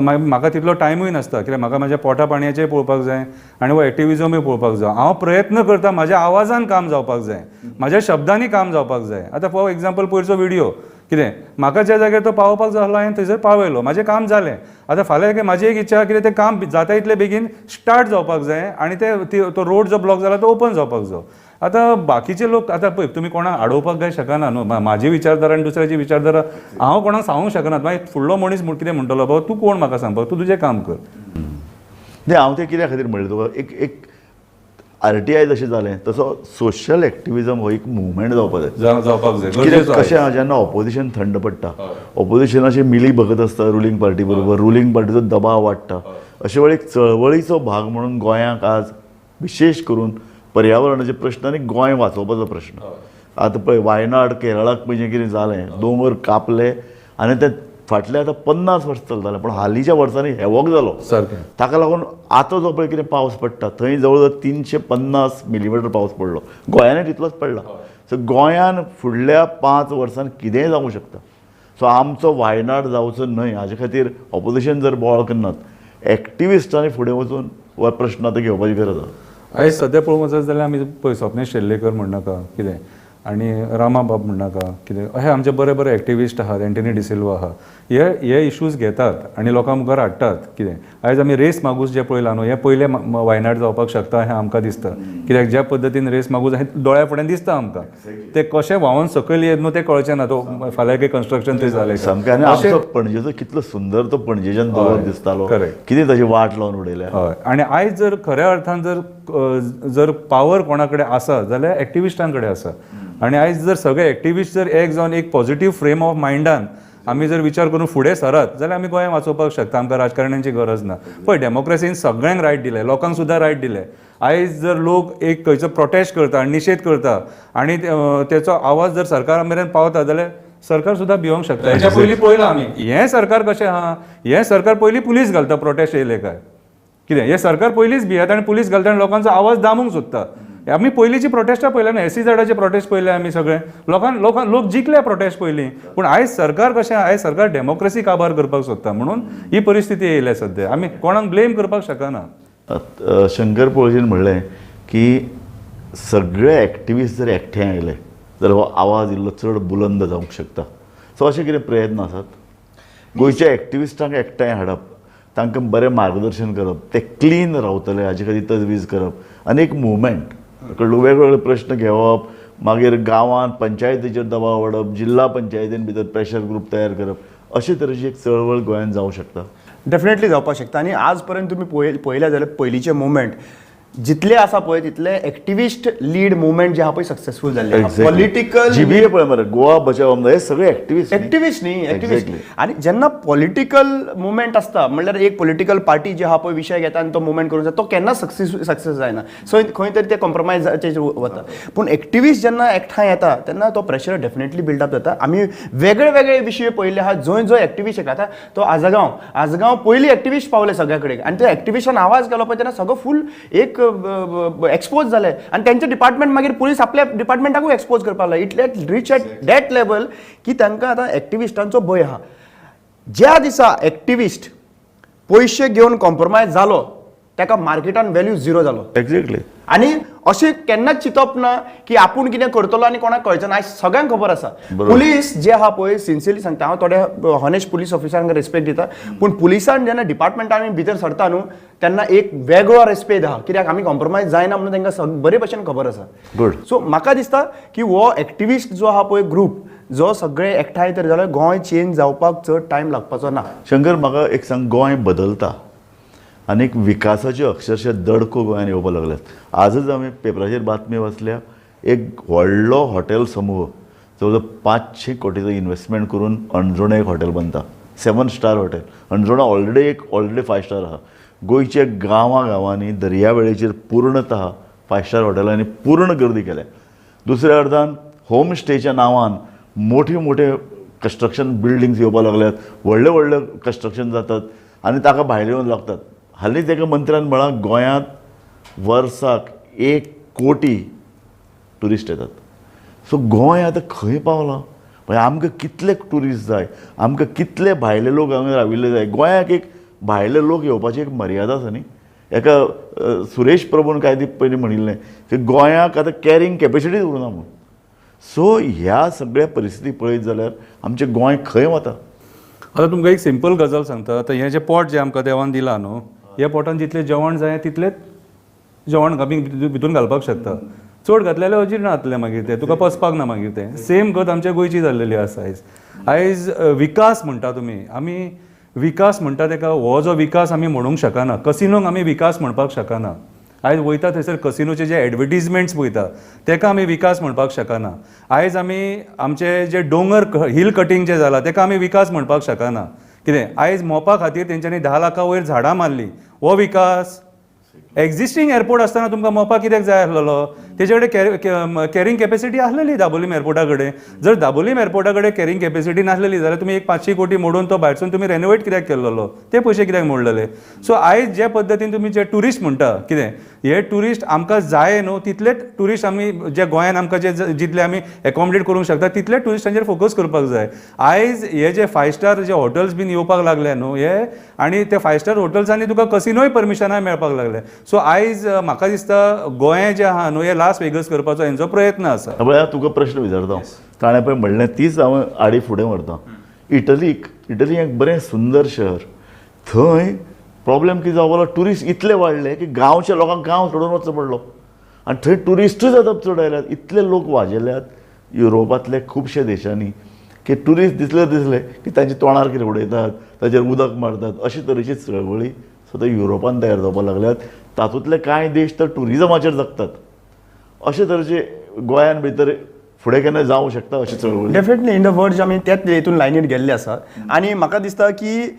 Speaker 2: मागीर म्हाका तितलो टायमूय नासता, कित्याक म्हाका म्हाज्या पोटा पाणयाचें पळोवपाक जाय आनी हो एक्टिविजमूय पळोवपाक जाय. हांव प्रयत्न करता म्हाज्या आवाजान काम जावपाक जाय, म्हाज्या शब्दांनी काम जावपाक जाय. आतां फॉर एग्जाम्पल पयरचो विडियो कितें म्हाका ज्या जाग्यार तो पावोवपाक जाय आसलो हांवें थंयसर पावयलो, म्हाजें काम जालें. आतां फाल्यां म्हाजी एक इच्छा कितें तें काम जाता इतले बेगीन स्टार्ट जावपाक जाय आनी ते तो रोड जो ब्लॉक जाला तो ओपन जावपाक जाय. आतां बाकीचे लोक आतां पळय तुमी कोणाक आडोवपाक काय शकना न्हू, म्हाजी विचारधारा आनी दुसऱ्याची विचारधारा हांव कोणाक सांगूंक शकना. मागीर फुडलो मनीस कितें म्हणटलो, बाबा तूं कोण म्हाका सांगपाक, तूं तुजें काम कर.
Speaker 15: न्ही, हांव तें कित्या खातीर म्हणलें तुका, एक RTI जशें जालें तसो सोशल एक्टिविजम हो एक मुवमेंट जावपाक जाय,
Speaker 2: जावपाक जाय.
Speaker 15: कित्याक कशें आहा, जेन्ना ऑपोजिशन थंड पडटा, ऑपोजिशनाची मिली भगत आसता रुलींग पार्टी बरोबर, रुलींग पार्टीचो दबाव वाडटा, अशे वेळी एक चळवळीचो भाग म्हणून गोंयांक आज विशेश करून पर्यावरणाचे प्रश्न आनी गोंय वाचोवपाचो प्रश्न. आतां पळय वायनाड केरळाक पळय जें कितें जालें, दोंगर कापले आनी ते फाटले आतां 50 वर्सां चलताले, पूण हालींच्या वर्सांनी हेवोक जालो
Speaker 2: सारकें.
Speaker 15: ताका लागून आतां जो पळय कितें पावस पडटा थंय जवळ जवळ 350 मिलीमिटर पावस पडलो, गोंयांनी तितलोच पडला. सो गोंयान फुडल्या 5 वर्सांत कितेंय जावंक शकता. सो आमचो वायनाड जावचो न्हय हाजे खातीर ऑपोजिशन जर बोवाळ करनात, एक्टिविस्टांनी फुडें वचून हो प्रश्न आतां घेवपाची गरज आसा.
Speaker 2: आयज सद्या पळोवंक वचत जाल्यार आमी पळय स्वप्नेश शेल्लेकर म्हणनाका कितें, आनी रामा बाब म्हणनाका कितें, अशे आमचे बरे बरे एक्टिविस्ट आहात, एंटनी डिसिल्वा आहा, हे हे इश्यूज घेतात आनी लोकां मुखार हाडटात. कितें आयज आमी रेस मागूस जें पळयलां न्हू, हें पयलें वायनाड जावपाक शकता हें आमकां दिसता. कित्याक ज्या पद्दतीन रेस मागूस हें दोळ्या फुड्यान दिसता आमकां, ते कशें व्हांवन सकयल येत न्हू तें कळचें ना. तो फाल्यां काही कन्स्ट्रक्शन थंय जालें
Speaker 15: सामकें. आनी आमचो पणजेचो कितलो सुंदर तो पणजेच्यान दोंगर दिसतालो, कितें ताची वाट लावन उडयल्या.
Speaker 2: हय, आनी आयज जर खऱ्या अर्थान जर जर पावर कोणा कडेन आसा जाल्यार एक्टिविस्टां कडेन आसा. आनी आयज जर सगळे एक्टिविस्ट जर एक जावन एक पॉझिटिव्ह फ्रेम ऑफ मायंडान आमी जर विचार करून फुडें सरत जाल्यार आमी गोंय वाचोवपाक शकता. आमकां राजकारण्यांची गरज ना. पळय, डेमोक्रेसीन सगळ्यांक रायट दिले, लोकांक सुद्दां रायट दिले. आयज जर लोक एक खंयचो प्रोटेस्ट करता आनी निशेध करता आनी तेचो आवाज जर सरकारा मेरेन पावता जाल्यार सरकार सुद्दां भिवंक शकता. हेच्या पयलीं पळयलां आमी, हें सरकार कशें आहा, हें सरकार पयलीं पुलीस घालता प्रोटेस्ट येयले काय कितें, हें सरकार पयलींच भियेता आनी पुलीस घालता आनी लोकांचो आवाज दामूंक सोदता. आमी पयलींची प्रोटेस्टां पळयल्या न्हू, एस सी झाडाचे प्रोटेस्ट पळयले आमी सगळे, लोकांक लोकां लोक जिखले प्रोटेस्ट पयलीं. पूण आयज सरकार कशें, आयज सरकार डेमोक्रेसी काबार करपाक सोदता म्हणून ही परिस्थिती येयल्या सद्या. आमी कोणाक ब्लेम करपाक शकना.
Speaker 15: शंकर पोळजीन म्हणलें की सगळे एक्टिविस्ट जर एकठांय आयले जाल्यार हो आवाज इल्लो चड बुलंद जावंक शकता. सो अशे कितें प्रयत्न आसात गोंयच्या एक्टिविस्टांक एकठांय हाडप, तांकां बरें मार्गदर्शन करप, ते क्लीन रावतले हाजे खातीर तजवीज करप आनी एक मुवमेंट वेगवेगळे प्रश्न घेवप, मागीर गांवांत पंचायतीचेर दबाव हाडप, जिल्हा पंचायतीन भितर प्रेशर ग्रूप तयार करप, अशे तरेची एक चळवळ गोंयांत जावंक शकता.
Speaker 4: डेफिनेटली जावपाक शकता. आनी आज पर्यंत तुमी पळयल्या जाल्यार पयलींचे मुवमेंट जितले आसा पळय तितले एक्टिविस्ट लीड मुवमेंट जे आहा पळय सक्सेसफूल जाल्ले. पॉलिटिकल
Speaker 15: जीबीए पळय मरे, गोवा बचाव आमदार, हे सगळे एक्टिविस्ट
Speaker 4: एक्टिविस्ट न्ही, एक्टिविस्ट. आनी जेन्ना पॉलिटिकल मुवमेंट आसता म्हणल्यार एक पॉलिटिकल पार्टी जी आहा पळय विशय घेता आनी तो मुवमेंट करूंक जाता, तो केन्ना सक्सेस जायना. सो खंय तरी ते कॉम्प्रोमायजाचेर वता. पूण एक्टिविस्ट जेन्ना एकठांय येता तेन्ना तो प्रेशर डेफिनेटली बिल्डअप जाता. आमी वेगळे वेगळे विशय पळयल्ले आहा, जंय जंय एक्टिविस्ट येता तो आजगांव आजगांव पयलीं एक्टिविस्ट पावले सगळ्या कडेन आनी त्या एक्टिविस्टान आवाज केलो पळय तेन्ना सगळो फूल एक एक्सपोज जाले आनी तेंचे डिपार्टमेंट मागीर पुलीस आपल्या डिपार्टमेंटाकूय एक्सपोज करपाक लागले. इतले रीच एट that level की तांकां आतां एक्टिविस्टांचो भंय आहा. ज्या दिसा एक्टिविस्ट पयशे घेवन कॉम्प्रोमायज जालो ताका मार्केटान व्हॅल्यू झिरो जालो.
Speaker 15: एक्झॅक्टली.
Speaker 4: आनी अशें केन्नाच चिंतप ना की आपूण कितें करतलो आनी कोणाक कळचें ना. आयज सगळ्यांक खबर आसा. पुलीस जे आहा पळय, सिन्सियरली सांगता हांव, थोडे हॉनेस्ट पुलीस ऑफिसरांक रेस्पेक्ट दिता, पूण पुलिसान जेन्ना डिपार्टमेंटान आमी भितर सरता न्हू तेन्ना एक वेगळो रेस्पेद आहा, कित्याक आमी कॉम्प्रोमायज जायना म्हणून तांकां बरे भशेन खबर आसा.
Speaker 15: गुड.
Speaker 4: सो म्हाका दिसता की हो एक्टिविस्ट जो आहा पळय ग्रूप जो सगळे एकठांय तर जाल्यार गोंय चेंज जावपाक चड टायम लागपाचो ना.
Speaker 15: शंकर, म्हाका एक सांग, गोंय बदलता आनी एक विकासाच्यो अक्षरशः दडको गोंयांत येवपाक लागल्यात. आजच आमी पेपराचेर बातमी वाचल्या, एक व्हडलो हॉटेल समूह जवळ जवळ 500 कोटीचो इन्वेस्टमेंट करून अंजुणा एक हॉटेल बांदता, 7 स्टार हॉटेल. अंजुणा ऑलरेडी एक ऑलरेडी 5 स्टार आहा. गोंयच्या गांवां गांवांनी दर्यावेळेचेर पूर्णतः 5 स्टार हॉटेलांनी पूर्ण गर्दी केल्या. दुसऱ्या अर्थान होम स्टेच्या नांवान मोठे मोठे कन्स्ट्रक्शन बिल्डिंग्स येवपाक लागल्यात, व्हडले व्हडले कन्स्ट्रक्शन जातात आनी ताका भायले येवन लागतात. हालींच एका मंत्र्यान म्हळां गोंयांत वर्साक 1 कोटी ट्युरिस्ट येतात. सो गोंय आतां खंय पावलां? म्हणजे आमकां कितले ट्युरिस्ट जाय, आमकां कितले भायले लोक हांगा राविल्ले जाय. गोंयाक एक भायले लोक येवपाची एक मर्यादा आसा न्ही. एका सुरेश प्रभून कांय दीस पयलीं म्हणिल्लें की गोंयाक आतां कॅरिंग कॅपेसिटीच उरना म्हणून. सो ह्या सगळ्या परिस्थिती पळयत जाल्यार आमचें गोंय खंय वता?
Speaker 2: आतां तुमकां एक सिंपल गजाल सांगता. आतां हें जें पोट जें आमकां देवान दिलां न्हू, ह्या पोटान जितलें जेवण जाय तितलेंच जेवण आमी भितून घालपाक शकता. चड घातलें जाल्यार अजीर्ण जातलें मागीर तें, तुका पचपाक ना मागीर तें. सेम गत आमच्या गोंयची जाल्लेली आसा आयज. आयज विकास म्हणटा तुमी, आमी विकास म्हणटा तेका हो जो विकास आमी म्हणूंक शकना. कसिनोक आमी विकास म्हणपाक शकना. आयज वयता थंयसर कसिनोचे जे एडवर्टीजमेंट्स पळयता तेका आमी विकास म्हणपाक शकना. आयज आमी आमचे जे दोंगर हिल कटींग जे जाला तेका आमी विकास म्हणपाक शकना. कितें आयज मोपा खातीर तेंच्यांनी 10 लाखां वयर झाडां मारली, हो विकास? एक्झिस्टींग एअरपोर्ट आसतना तुमकां मोपा कित्याक जाय आसलेलो? तेजे कडेन कॅरिंग कॅपेसिटी आसलेली दाबोलीम एअरपोर्टा कडेन. जर दाबोलीम एअरपोर्टा कडेन कॅरिंग कॅपेसिटी नासलेली जाल्यार तुमी एक 500 कोटी मोडून तो भायरसून तुमी रेनोवेट कित्याक केल्लो? ते पयशे कित्याक मोडलेले? सो आयज जे पद्दतीन तुमी जे ट्युरिस्ट म्हणटा कितें हे ट्युरिस्ट आमकां जाय न्हू तितले ट्युरिस्ट आमी जे गोंयान आमकां जे जितले आमी एकोमोडेट करूंक शकता तितले ट्युरिस्टांचेर फोकस करपाक जाय. आयज हे जे फायव स्टार जे हॉटेल्स बीन येवपाक लागले न्हू हे, आनी ते फायव स्टार हॉटेल्सांनी तुका कसिनोय परमिशनाय मेळपाक लागले. सो आयज म्हाका दिसता गोंय जें आहा न्हू हे लास वेगस करपाचो हेंचो प्रयत्न आसा.
Speaker 15: पळय तुका प्रश्न विचारता, ताणें पळय म्हणलें तीच हांव आडी फुडें व्हरता. इटली एक बरें सुंदर शहर, थंय प्रॉब्लेम कितें जावपाक ट्युरिस्ट इतले वाडले की गांवच्या लोकांक गांव सोडून वचचो पडलो आनी थंय ट्युरिस्टूच आतां चड आयल्यात. इतले लोक वाजेल्यात युरोपांतले खुबशे देशांनी की ट्युरिस्ट दिसले दिसले की तांच्या तोंडार कितें उडयतात, ताचेर उदक मारतात, अशे तरेची चळवळी सुद्दां युरोपान तयार जावपाक लागल्यात. तातूंतले कांय देश तर ट्युरिजमाचेर जगतात. अशे तरेचे गोंयान भितर फुडें केन्ना जावं शकता अशी चळवळी?
Speaker 4: डेफिनेटली इन the verge आमी त्याच हेतून लायनीर गेल्ले आसा. आनी म्हाका दिसता की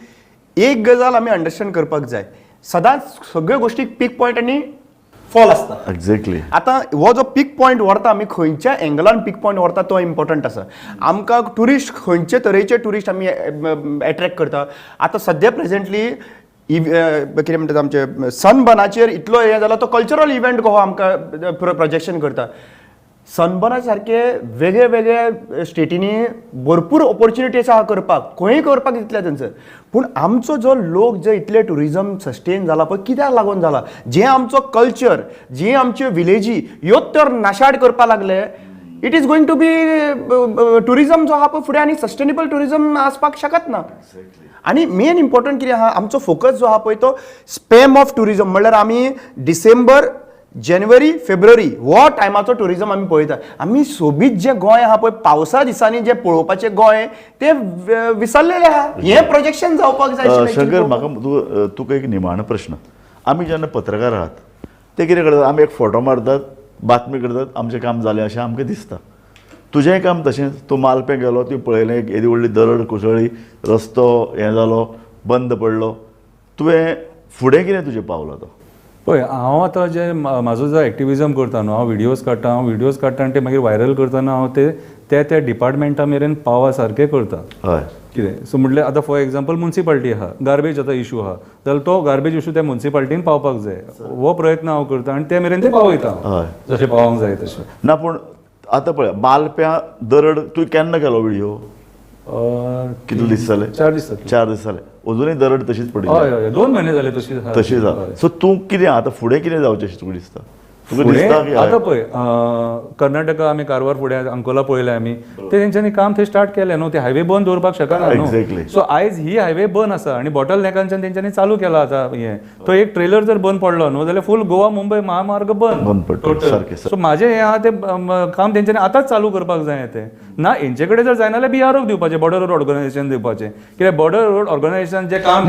Speaker 4: एक गजाल आमी अंडरस्टँड करपाक जाय, सदांच सगळ्यो गोष्टीक पीक पॉयंट आनी फॉल आसता.
Speaker 15: एक्झॅक्टली.
Speaker 4: आतां हो जो पीक पॉयंट व्हरता आमी खंयच्या एंगलान पीक पॉयंट व्हरता तो इम्पॉर्टंट आसा. आमकां ट्युरिस्ट खंयचे तरेचे ट्युरिस्ट आमी एट्रॅक्ट करता. आतां सद्या प्रेजेंटली कितें म्हणटात आमचे सनबर्नाचेर इतलो हें जाला, तो कल्चरल इव्हेंट कसो आमकां प्रोजेक्शन करता. सनबर्ना सारके वेगळे वेगळे स्टेटींनी भरपूर ऑपॉर्च्युनिटी आसा करपाक, खंय करपाक दितले थंयसर. पूण आमचो जो लोक जे इतले ट्युरिजम सस्टेन जाला पळय कित्याक लागून जाला, जे आमचो कल्चर, जे आमच्यो विलेजी ह्यो तर नाशाड करपाक लागले. It is going to be tourism जो आहा पळय फुडें आनी सस्टेनेबल ट्युरिजम आसपाक शकत ना. आनी मेन इम्पॉर्टंट कितें आहा, आमचो फोकस जो आहा पळय तो स्पॅम ऑफ ट्युरिजम, म्हणल्यार आमी डिसेंबर जानेवारी फेब्रुवारी हो टायमाचो ट्युरिजम आमी पळयता. आमी सोबीत जें गोंय आहा पळय पावसा दिसांनी जें पळोवपाचें गोंय तें विसरलेलें आहा. हें प्रोजेक्शन जावपाक जाय.
Speaker 15: शंकर, म्हाका तुका एक निमाणो प्रश्न. आमी जेन्ना पत्रकार आहात ते कितें करतात, आमी एक फोटो मारतात, बातमी करतात, आमचें काम जालें अशें आमकां दिसता. तुजेंय काम तशेंच, तूं मालपें गेलो, तुवें पळयलें येदी व्हडली दरड कोसळ्ळी, रस्तो हें जालो, बंद पडलो, तुवें फुडें कितें तुजें पावल आतां?
Speaker 2: पळय हांव आतां जे म्हाजो जो एक्टिविजम करता न्हू, हांव व्हिडियोज काडटा, हांव व्हिडियोज काडटा आनी ते मागीर व्हायरल करतना हांव ते त्या त्या डिपार्टमेंटा मेरेन पावा सारकें करता.
Speaker 15: हय,
Speaker 2: कितें सो म्हटल्यार आतां फॉर एग्जाम्पल मुन्सिपाल्टी आहा, गार्बेज आतां इशू आहा जाल्यार तो गार्बेज इशू त्या मुन्सिपाल्टीन पावपाक जाय, हो प्रयत्न हांव करता आनी ते मेरेन ते पावयता
Speaker 15: हय
Speaker 2: जशें पावोंक जाय तशें.
Speaker 15: ना पूण आतां पळय मालप्यां दरड तुवें केन्ना केलो व्हिडियो? कितले दीस जाले?
Speaker 2: 4 दीस जाले.
Speaker 15: 4 दीस जाले, अजुनूय दरड तशीच पडिल्ली.
Speaker 2: हय हय, 2 म्हयने जाले तशीच.
Speaker 15: तशीच आहा. सो तूं कितें आतां फुडें कितें जावचें अशें तुका दिसता?
Speaker 2: आतां पळय कर्नाटका आमी कारवार फुडें अंकोला पळयलें आमी, ते तेंच्यांनी काम थंय स्टार्ट केलें न्हू, ते हायवे बंद दवरपाक शकना न्हू. सो आयज ही हायवे बंद आसा आनी बॉटल नेकांच्यान तेंच्यांनी चालू केला आतां हें, तो एक ट्रेलर जर बंद पडलो न्हू जाल्यार फूल गोवा मुंबय महामार्ग बंद
Speaker 15: पडटलो.
Speaker 2: सो म्हाजें हें आहा तें काम तेंच्यांनी आतांच चालू करपाक जाय तें. ना हेंचे कडेन जर जायना जाल्यार बीआरओक दिवपाचें, बॉर्डर रोड ऑर्गनायझेशन दिवपाचें, कित्याक बॉर्डर रोड ऑर्गनायझेशन जें काम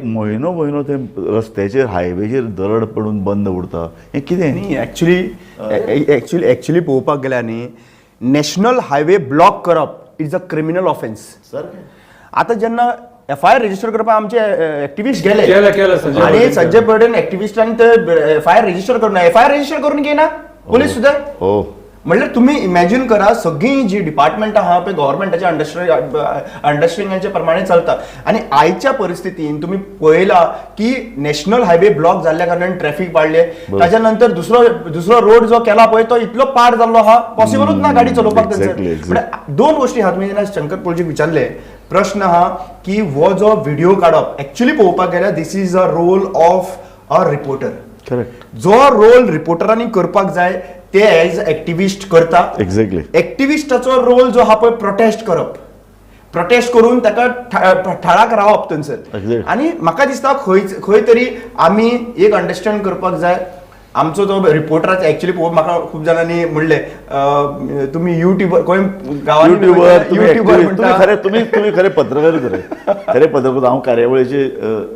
Speaker 15: म्हयनो म्हयनो ते रस्त्याचेर हायवेचेर दरड पडून बंद उरता, हें कितें?
Speaker 4: एक्चुअली एक्चुअली एक्चुअली पळोवपाक गेल्यार न्ही, नॅशनल हायवे ब्लॉक करप is a criminal offence. आतां जेन्ना एफआयआर रजिस्टर करपाक आमचे एक्टिविस्ट गेले आनी संजय बर्डन एक्टिविस्टांनी ते एफआयआर रजिस्टर करून, एफआयआर रजिस्टर करून घेयना पुलीस सुद्दां. म्हणल्यार तुमी इमॅजीन करा, सगळीं जी डिपार्टमेंट आहा पळय गव्हर्मेंटाच्या अंडरस्टँडिंगाच्या प्रमाणे चलता. आनी आयच्या परिस्थितीन तुमी पळयला की नॅशनल हायवे ब्लॉक जाल्ल्या कारणान ट्रॅफिक वाडले, ताच्या नंतर दुसरो रोड जो केला पळय तो इतलो पाड जाल्लो आहा, पॉसिबलूच ना गाडी चलोवपाक थंयसर. दोन गोश्टी आहा, तुमी जेन्ना शंकर पोळजीक विचारले प्रश्न आहा की हो जो व्हिडिओ काडप, एक्चुअली पळोवपाक गेल्यार this is a role of a reporter.
Speaker 15: Correct.
Speaker 4: जो रोल रिपोर्टरांनी करपाक जाय ते एज एक्टिविस्ट करता.
Speaker 15: एक्झॅक्टली.
Speaker 4: एक्टिविस्टाचो रोल जो आहा पळय प्रोटेस्ट करप, प्रोटेस्ट करून ताका ठाळाक रावप थंयसर. आनी म्हाका दिसता खंय तरी आमी एक अंडरस्टँड करपाक जाय, आमचो जो रिपोर्टराचो एक्चुअली पळोवप, म्हाका खूब जाणांनी म्हणलें तुमी युट्यूबर, खंय गांवांनी
Speaker 15: युट्यूबर, तुमी खरे पत्रकार, खरे पत्रकार. हांव कार्यावळीचे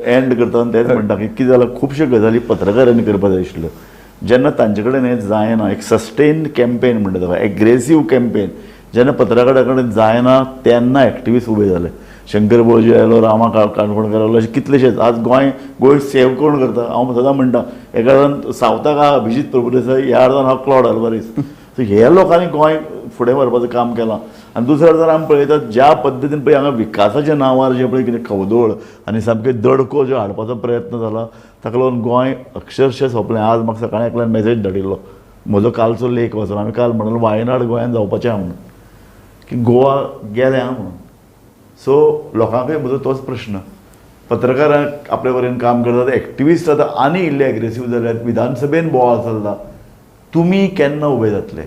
Speaker 15: एंड करता आनी तेंच म्हणटा की कितें जालां, खुबश्यो गजाली पत्रकारांनी करपाक जाय आशिल्ल्यो, जेन्ना तांचे कडेन हें जायना, एक सस्टेन कॅम्पेन म्हणटा ताका, एग्रेसीव कॅम्पेन जेन्ना पत्रकारा कडेन जायना तेन्ना एक्टिविस्ट उबे जाले. शंकर बोळजी आयलो, रामा काणकोणकर आयलो, अशे कितलेशेच. आज गोंय सेव कोण करता? हांव सदां म्हणटा, एका अर्दान सावथाक आहा अभिजीत प्रभुदेसाय, ह्या अर्दान आहा क्लॉड अल्वारीस. सो ह्या लोकांनी गोंय फुडें व्हरपाचें काम केलां. आनी दुसरें जर आमी पळयतात ज्या पद्दतीन पळय हांगा विकासाच्या नांवार जें पळय कितें खवदोळ आनी सामकें दडको जो हाडपाचो प्रयत्न जाला ताका लागून गोंय अक्षरशः सोंपलें. आज म्हाका सकाळीं एकल्यान मॅसेज धाडिल्लो, म्हजो कालचो लेख वाचून, आमी काल म्हणून वायनाड गोंयांत जावपाचें आहा म्हणून, की गोवा गेलें आहा म्हणून. सो लोकांकय म्हजो तोच प्रश्न, पत्रकारांक आपले वरेन काम करतात, एक्टिविस्ट आतां आनी इल्ले एग्रेसीव जाल्यात, विधानसभेन बोवाळ चल्ला, तुमी केन्ना उबे जातले?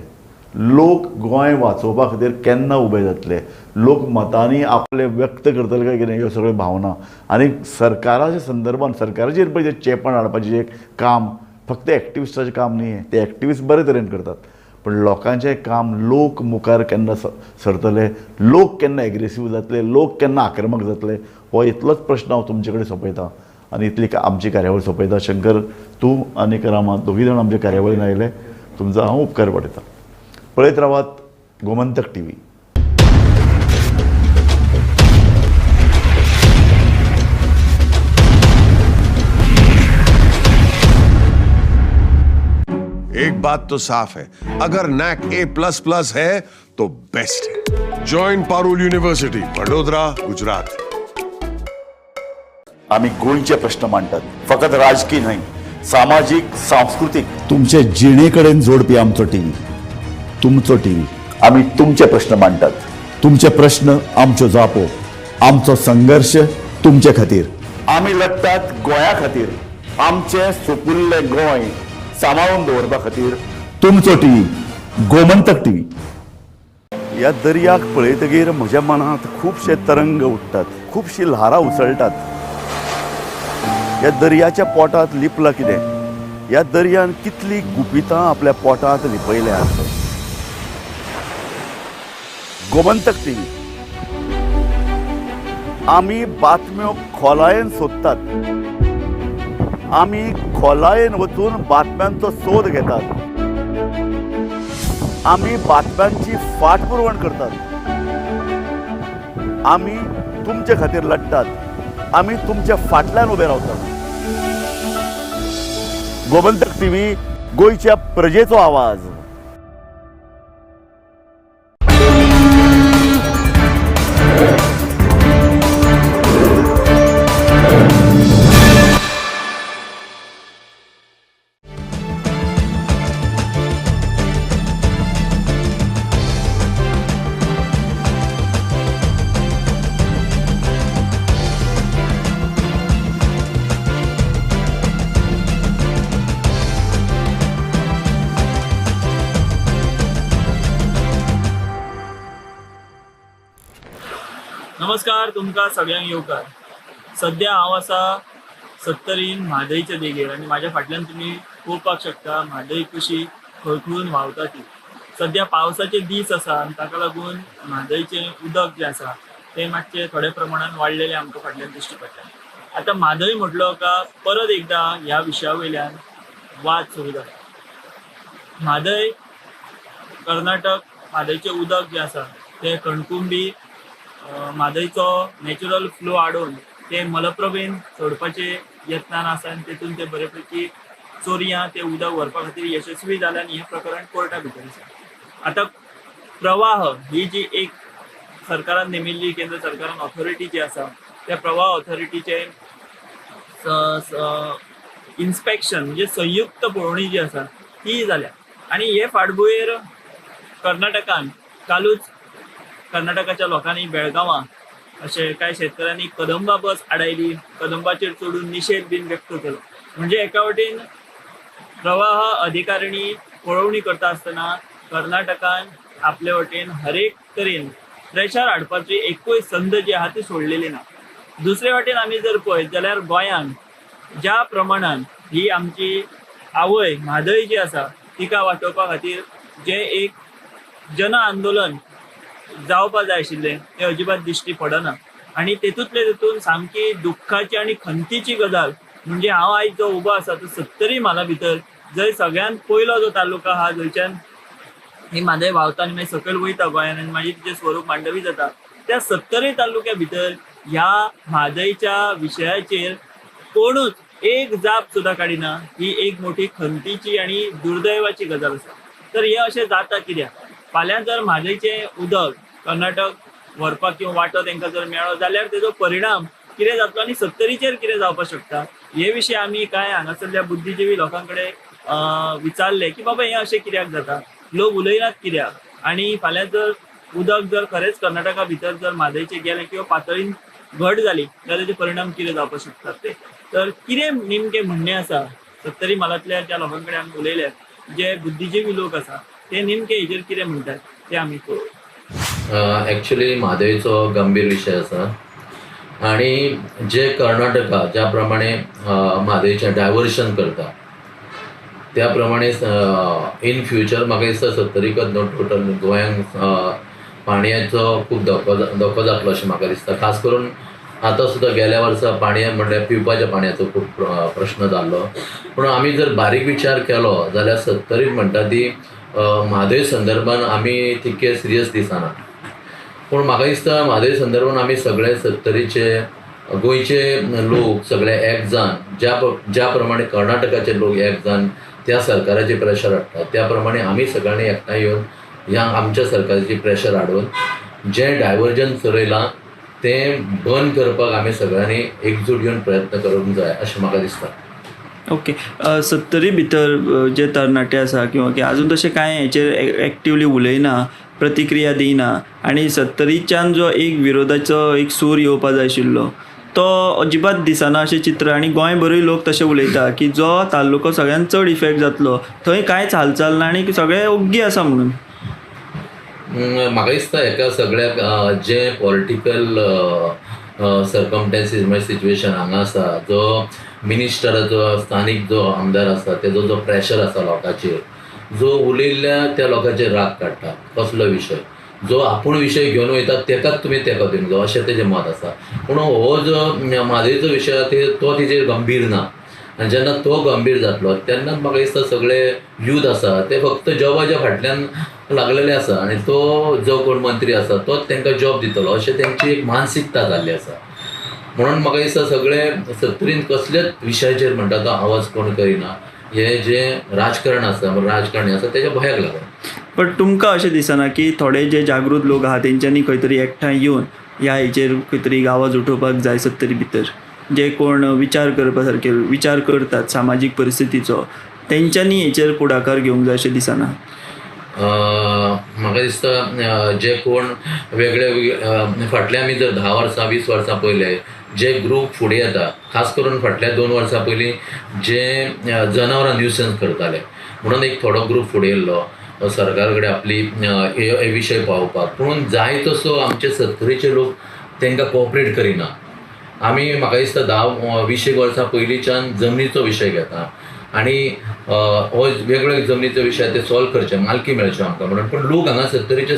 Speaker 15: लोक गोंय वाचोवपा खातीर केन्ना उबे जातले? लोक मतांनी आपले व्यक्त करतले काय कितें? ह्यो सगळ्यो भावना आनी सरकाराच्या संदर्भान सरकाराचेर पळय जें चेपण हाडपाचें जें काम फक्त एक्टिविस्टाचें काम न्ही, ते एक्टिविस्ट बरे तरेन करतात, पण लोकांचें काम लोक मुखार केन्ना सरतले, लोक केन्ना एग्रेसीव जातले, लोक केन्ना आक्रमक जातले, हो इतलोच प्रश्न हांव तुमचे कडेन सोंपयता आनी इतली आमची कार्यावळ सोंपयता. शंकर, तूं आनी रामा दोगूय जाण आमच्या कार्यावळीन आयले, तुमचो हांव उपकार पडयता. पळयत रावात गोमंतक टीव्ही.
Speaker 5: एक बात तो साफ है, अगर नैक A++ है तो बेस्ट है. Join Parul university, Vadodara, Gujarat.
Speaker 15: आमी गोंयचे प्रश्न मांडटात, फकत राजकीय न्हय, सामाजीक, सांस्कृतीक, तुमचे जिणे कडेन जोडपी आमचो टीव्ही, तुमचो टीव्ही. आमी तुमचे प्रश्न मांडटात, तुमचे प्रश्न आमच्यो जापो, आमचो संघर्श तुमचे खातीर. आमी लढटात गोंया खातीर, आमचें सुपुल्लें गोंय सांबाळून दवरपा खातीर. तुमचो टीव्ही, गोमंतक टीव्ही. ह्या दर्याक पळयतगीर म्हज्या मनांत खुबशे तरंग उठ्ठात, खुबशीं ल्हारां उसळटात. ह्या दर्याच्या पोटांत लिपलां कितें? ह्या दर्यान कितलीं गुपितां आपल्या पोटांत लिपयल्यांत? गोमंतक टीव्ही. आमी बातम्यो खोलायेन सोदतात, आमी खोलायेन वचून बातम्यांचो सोद घेतात, आमी बातम्यांची फाटपुरवण करतात, आमी तुमचे खातीर लढटात, आमी तुमच्या फाटल्यान उबे रावतात. गोमंतक टीव्ही, गोंयच्या प्रजेचो आवाज.
Speaker 17: नमस्कार, तुमकां सगळ्यांक येवकार. सद्या हांव आसा सत्तरीन म्हादयच्या देगेर आनी म्हाज्या फाटल्यान तुमी पळोवपाक शकता म्हादय कशी खळखळून व्हांवता ती. सद्या पावसाचे दीस आसा आनी ताका लागून म्हादयचें उदक जें आसा तें मातशें थोड्या प्रमाणान वाडलेलें आमकां फाटल्यान दिश्टी पडटा. आतां म्हादय म्हटलो का परत एकदां ह्या विशया वयल्यान वाद सुरू जाला. म्हादय कर्नाटक, म्हादयचें उदक जें आसा तें कणकुंबी म्हादयचो नॅचरल फ्लो आडोवन ते मलप्रभेन सोडपाचे यत्नान आसा आनी तेतून ते बरे पैकी चोरयां ते उदक व्हरपा खातीर यशस्वी जाले आनी हें प्रकरण कोर्टा भितर आसा. आतां प्रवाह ही जी एक सरकारान नेमिल्ली, केंद्र सरकारान ऑथॉरिटी जी आसा त्या प्रवाह ऑथॉरिटीचे इन्स्पेक्शन म्हणजे संयुक्त पळोवणी जी आसा ती जाल्या आनी हे फाटभुंयेर कर्नाटकान कालूच कर्नाटकाच्या लोकांनी बेळगांवां अशें कांय शेतकऱ्यांनी कदंबा बस आडायली, कदंबाचेर चडून निशेध बीन व्यक्त केलो. म्हणजे एका वटेन प्रवाह अधिकारिणी पळोवणी करता आसतना कर्नाटकान आपले वटेन हरेक तरेन प्रेशर हाडपाची एकूय संद जी आहा ती सोडलेली ना. दुसरे वाटेन आमी जर पळयत जाल्यार गोंयान ज्या प्रमाणान ही आमची आवय म्हादय जी आसा तिका वाटोवपा खातीर जें एक जन आंदोलन जावपा जाय आशिल्लें तें अजिबात दिश्टी पडना. आनी तेतूंतले तेतून सामकी दुख्खाची आनी खंतीची गजाल म्हणजे हांव आयज जो उबो आसा तो सत्तरी म्हाला भितर, जंय सगळ्यांत पयलो जो तालुका आहा जंयच्यान ही म्हादय व्हांवता आनी मागीर सकयल वयता गोंयान आनी मागीर तिचें स्वरूप मांडवी जाता, त्या सत्तरी तालुक्या भितर ह्या म्हादयच्या विशयाचेर कोणूच एक जाप सुद्दां काडिना. ही एक मोठी खंतीची आनी दुर्दैवाची गजाल आसा. तर हे अशें जाता कित्याक? फाल्यां जर म्हादयचें उदक कर्नाटक व्हरपाक किंवा वांटो तांकां जर मेळ्ळो जाल्यार तेजो परिणाम कितें जातलो आनी सत्तरीचेर कितें जावपाक शकता हे विशीं आमी कांय हांगासरल्या बुद्धिजिवी लोकां कडेन विचारलें की बाबा हें अशें कित्याक जाता, लोक उलयनात कित्याक, आनी फाल्यां जर उदक जर खरेंच कर्नाटका भितर जर म्हादयचें गेलें किंवा पातळीन घट जाली जाल्यार तेजे परिणाम कितें जावपाक शकतात ते. तर कितें नेमकें म्हणणें आसा सत्तरी म्हालांतल्या ज्या लोकां कडेन आमी उलयले, जे बुद्धिजिवी लोक आसा ते नेमके हेजेर कितें म्हणटात ते आमी पळोवया.
Speaker 7: एक्चुअली म्हादयचो गंभीर विशय आसा आनी जे कर्नाटका ज्या प्रमाणे म्हादयचें डायवर्शन करता त्या प्रमाणे इन फ्युचर म्हाका दिसता सत्तरीकच न्हू टोटल गोंयांक पाणयाचो खूब धोको जातलो अशें म्हाका दिसता. खास करून आतां सुद्दां गेल्या वर्सा पाणया म्हणल्यार पिवपाच्या पाणयाचो खूब प्रश्न जाल्लो. पूण आमी जर बारीक विचार केलो जाल्यार सत्तरीक म्हणटा ती म्हादय संदर्भान आमी तितके सिरियस दिसना. पूण म्हाका दिसता म्हादय संदर्भान आमी सगळे सत्तरीचे गोंयचे लोक सगळे एक जावन ज्या प्रमाणे कर्नाटकाचे लोक एक जावन त्या सरकाराचे प्रेशर हाडटा त्या प्रमाणे आमी सगळ्यांनी एकठांय येवन ह्या आमच्या सरकाराची प्रेशर हाडून जें डायवर्जन चलयलां तें बंद करपाक आमी सगळ्यांनी एकजूट येवन प्रयत्न करूंक जाय अशें म्हाका दिसता.
Speaker 17: ओके, सत्तरी भितर जे तरणाटे आसा किंवा अजून तशें कांय हेचेर एक्टिवली उलयना, प्रतिक्रिया दिना आनी सत्तरीच्यान जो एक विरोधाचो एक सूर येवपा जाय आशिल्लो तो अजिबात दिसना अशें चित्र. आनी गोंयभरूय लोक तशें उलयता की जो तालुको सगळ्यांत चड इफेक्ट जातलो थंय कांयच हालचाल ना आनी सगळे ओग्गी आसा म्हणून.
Speaker 7: म्हाका दिसता हेका सगळ्याक जे पॉलिटिकल सर्कमस्टन्सीस म्हणजे सिच्युएशन हांगा आसा, जो मिनिस्टराचो स्थानीक जो आमदार आसा तेजो जो प्रेशर आसा लोकांचेर, जो उलयल्ल्या त्या लोकांचेर राग काडटा कसलो विशय, जो आपूण विशय घेवन वयता तेकाच तुमी तेको दिवंक जाय अशें तेजें मत आसा. पूण हो जो म्हादयचो विशय आसा तो तेजेर गंभीर ना आनी जेन्ना तो गंभीर जातलो तेन्नाच म्हाका दिसता सगळे यूथ आसा ते फक्त जॉबाच्या फाटल्यान लागलेले आसा आनी तो जो कोण मंत्री आसा तोच तांकां जॉब दितलो अशें तेंची एक मानसिकता जाल्ली आसा. म्हणून म्हाका दिसता सगळे सत्तरीन कसल्याच विशयाचेर म्हणटा तो आवाज कोण करिना, हे जे राजकारण आसा राजकारणी आसा तेच्या भंयाक लागून.
Speaker 17: पण तुमकां अशें दिसना की थोडे जे जागृत लोक आहा तेंच्यांनी खंय तरी एकठांय येवन ह्या हेचेर खंय तरी आवाज उठोवपाक जाय सत्तरी भितर, जे कोण विचार करपा सारके विचार करतात सामाजीक परिस्थितीचो तेंच्यांनी हेचेर फुडाकार घेवंक जाय अशें दिसना?
Speaker 7: म्हाका दिसता जे कोण वेगळे वेगळे फाटले आमी जर 10 वर्सां 20 वर्सां पयले जे ग्रूप फुडें येता, खास करून फाटल्या 2 वर्सां पयलीं जे जनावरां न्युसन्स करताले म्हणून एक थोडो ग्रूप फुडें येयल्लो सरकार कडेन आपली हे विशय पावोवपाक. पूण जाय तसो आमचे सत्तरीचे लोक तांकां कोऑपरेट करिना. आमी म्हाका दिसता 10-20 वर्सां पयलींच्यान जमनीचो विशय घेता आनी हो वेगळे जमनीचो विशय ते सॉल्व करचे, मालकी मेळच्यो आमकां म्हणून. पूण लोक हांगा सत्तरीचे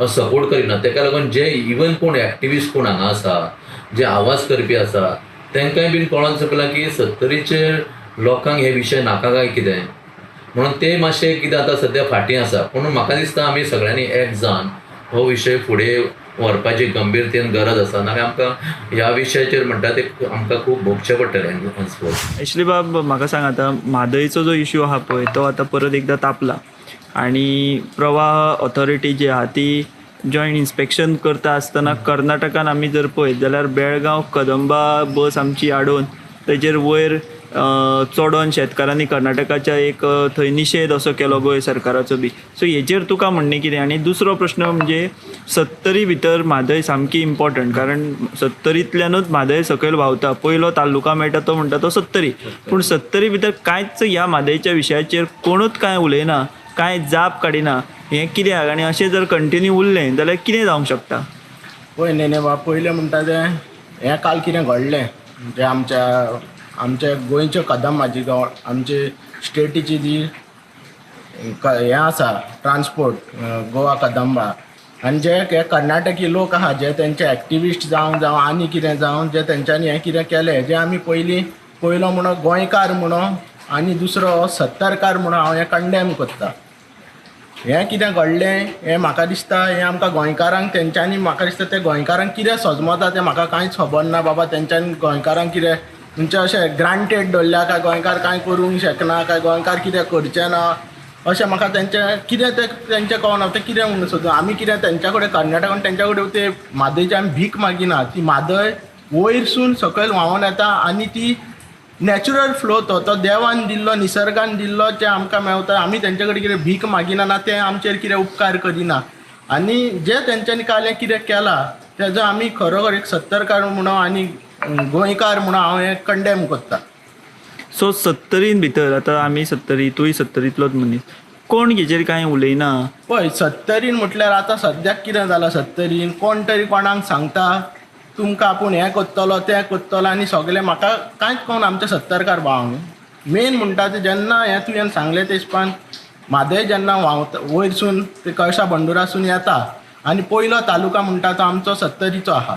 Speaker 7: सपोर्ट करिना. तेका लागून जे इवन कोण एक्टिविस्ट कोण हांगा आसा जे आवाज करपी आसा तांकांय बीन कळोन चुकलां की सत्तरीचे लोकांक हे विशय नाका काय कितें म्हणून ते मातशे कितें आतां सद्या फाटीं आसा. पूण म्हाका दिसता आमी सगळ्यांनी एक जावन हो विशय फुडें व्हरपाची गंभीरतेन गरज आसा, नाल्यार आमकां ह्या विशयाचेर म्हणटा ते आमकां खूब भोगचें पडटलें हेन्सफोर्थ.
Speaker 17: एशली बाब, म्हाका सांग आतां म्हादयचो जो इश्यू आहा पळय तो आतां परत एकदां तापला आनी प्रवाह ऑथॉरिटी जी आहा ती जॉयंट इन्स्पेक्शन करता आसतना कर्नाटकान आमी जर पळयत जाल्यार बेळगांव कदंबा बस आमची आडोवन तेजेर वयर चडोन शेतकारांनी कर्नाटकाच्या एक थंय निशेध असो केलो गोंय सरकाराचो बी. सो हेजेर तुका म्हणणें कितें? आनी दुसरो प्रश्न म्हणजे सत्तरी भितर म्हादय सामकी इम्पॉर्टंट, कारण सत्तरींतल्यानूच म्हादय सकयल व्हांवता, पयलो तालुका मेळटा तो म्हणटा तो सत्तरी. पूण सत्तरी भितर कांयच ह्या म्हादयच्या विशयाचेर कोणूच कांय उलयना, कांय जाप काडिना, हें कित्याक? आनी अशें जर कंटिन्यू उरलें जाल्यार कितें जावंक शकता?
Speaker 24: पळय न्ही बाब, पयलें म्हणटा तें हें काल कितें घडलें म्हणजे आमच्या आमच्या गोंयच्यो कदंबा जी आमचे स्टेटीची जी हें आसा ट्रान्सपोर्ट गोवा कदंबा, आनी जे हे कर्नाटकी लोक आहा जे तेंचे एक्टिविस्ट जावं जावं आनी कितें जावं जे तेंच्यांनी हें कितें केलें, जें आमी पयलीं पयलो म्हणून गोंयकार म्हणून आनी दुसरो सत्तरकार म्हणून हांव हें कंडेम करता. हें कितें घडलें हें म्हाका दिसता हें आमकां गोंयकारांक तेंच्यांनी म्हाका दिसता ते गोंयकारांक कितें सजमता तें म्हाका कांयच खबर ना बाबा. तेंच्यांनी गोंयकारांक कितें म्हणजे अशें ग्रांटेड दवरल्या काय गोंयकार कांय करूंक शकना काय गोंयकार कितें करचें ना
Speaker 19: अशें म्हाका तेंचें कितें तें तेंचें कळना तें कितें म्हणून सोदता. आमी कितें तेंच्या कडेन कर्नाटकान तेंच्या कडेन ते म्हादयची आमी भीक मागिना. ती म्हादय वयरसून सकयल व्हांवून येता आनी ती नॅचरल फ्लो तो तो देवान दिल्लो, निसर्गान दिल्लो जें आमकां मेवता. आमी तेंचे कडेन कितें भीक मागिना ना ते आमचेर कितें उपकार करिना. आनी जे तेंच्यांनी काल हें कितें केलां तेजो आमी खरोखर एक सत्तरकार म्हणून आनी गोंयकार म्हणून हांव हें कंडेम करता.
Speaker 17: सो सत्तरीन भितर आतां आमी सत्तरी, तूंय सत्तरींतलोच मनीस, कोण हेजेर कांय उलयना.
Speaker 19: पळय सत्तरीन म्हटल्यार आतां सद्याक कितें जालां, सत्तरीन कोण तरी कोणाक सांगता तुमकां आपूण हें करतलो तें करतलो आनी सगळें. म्हाका कांयच कळना आमच्या सत्तरकार भावांक. मेन म्हणटा तें जेन्ना हें तुवें सांगलें ते हिसपान म्हादय जेन्ना व्हांवता वयरसून ते कळसा बंडुरासून येता आनी पयलो तालुका म्हणटा तो आमचो सत्तरीचो आहा.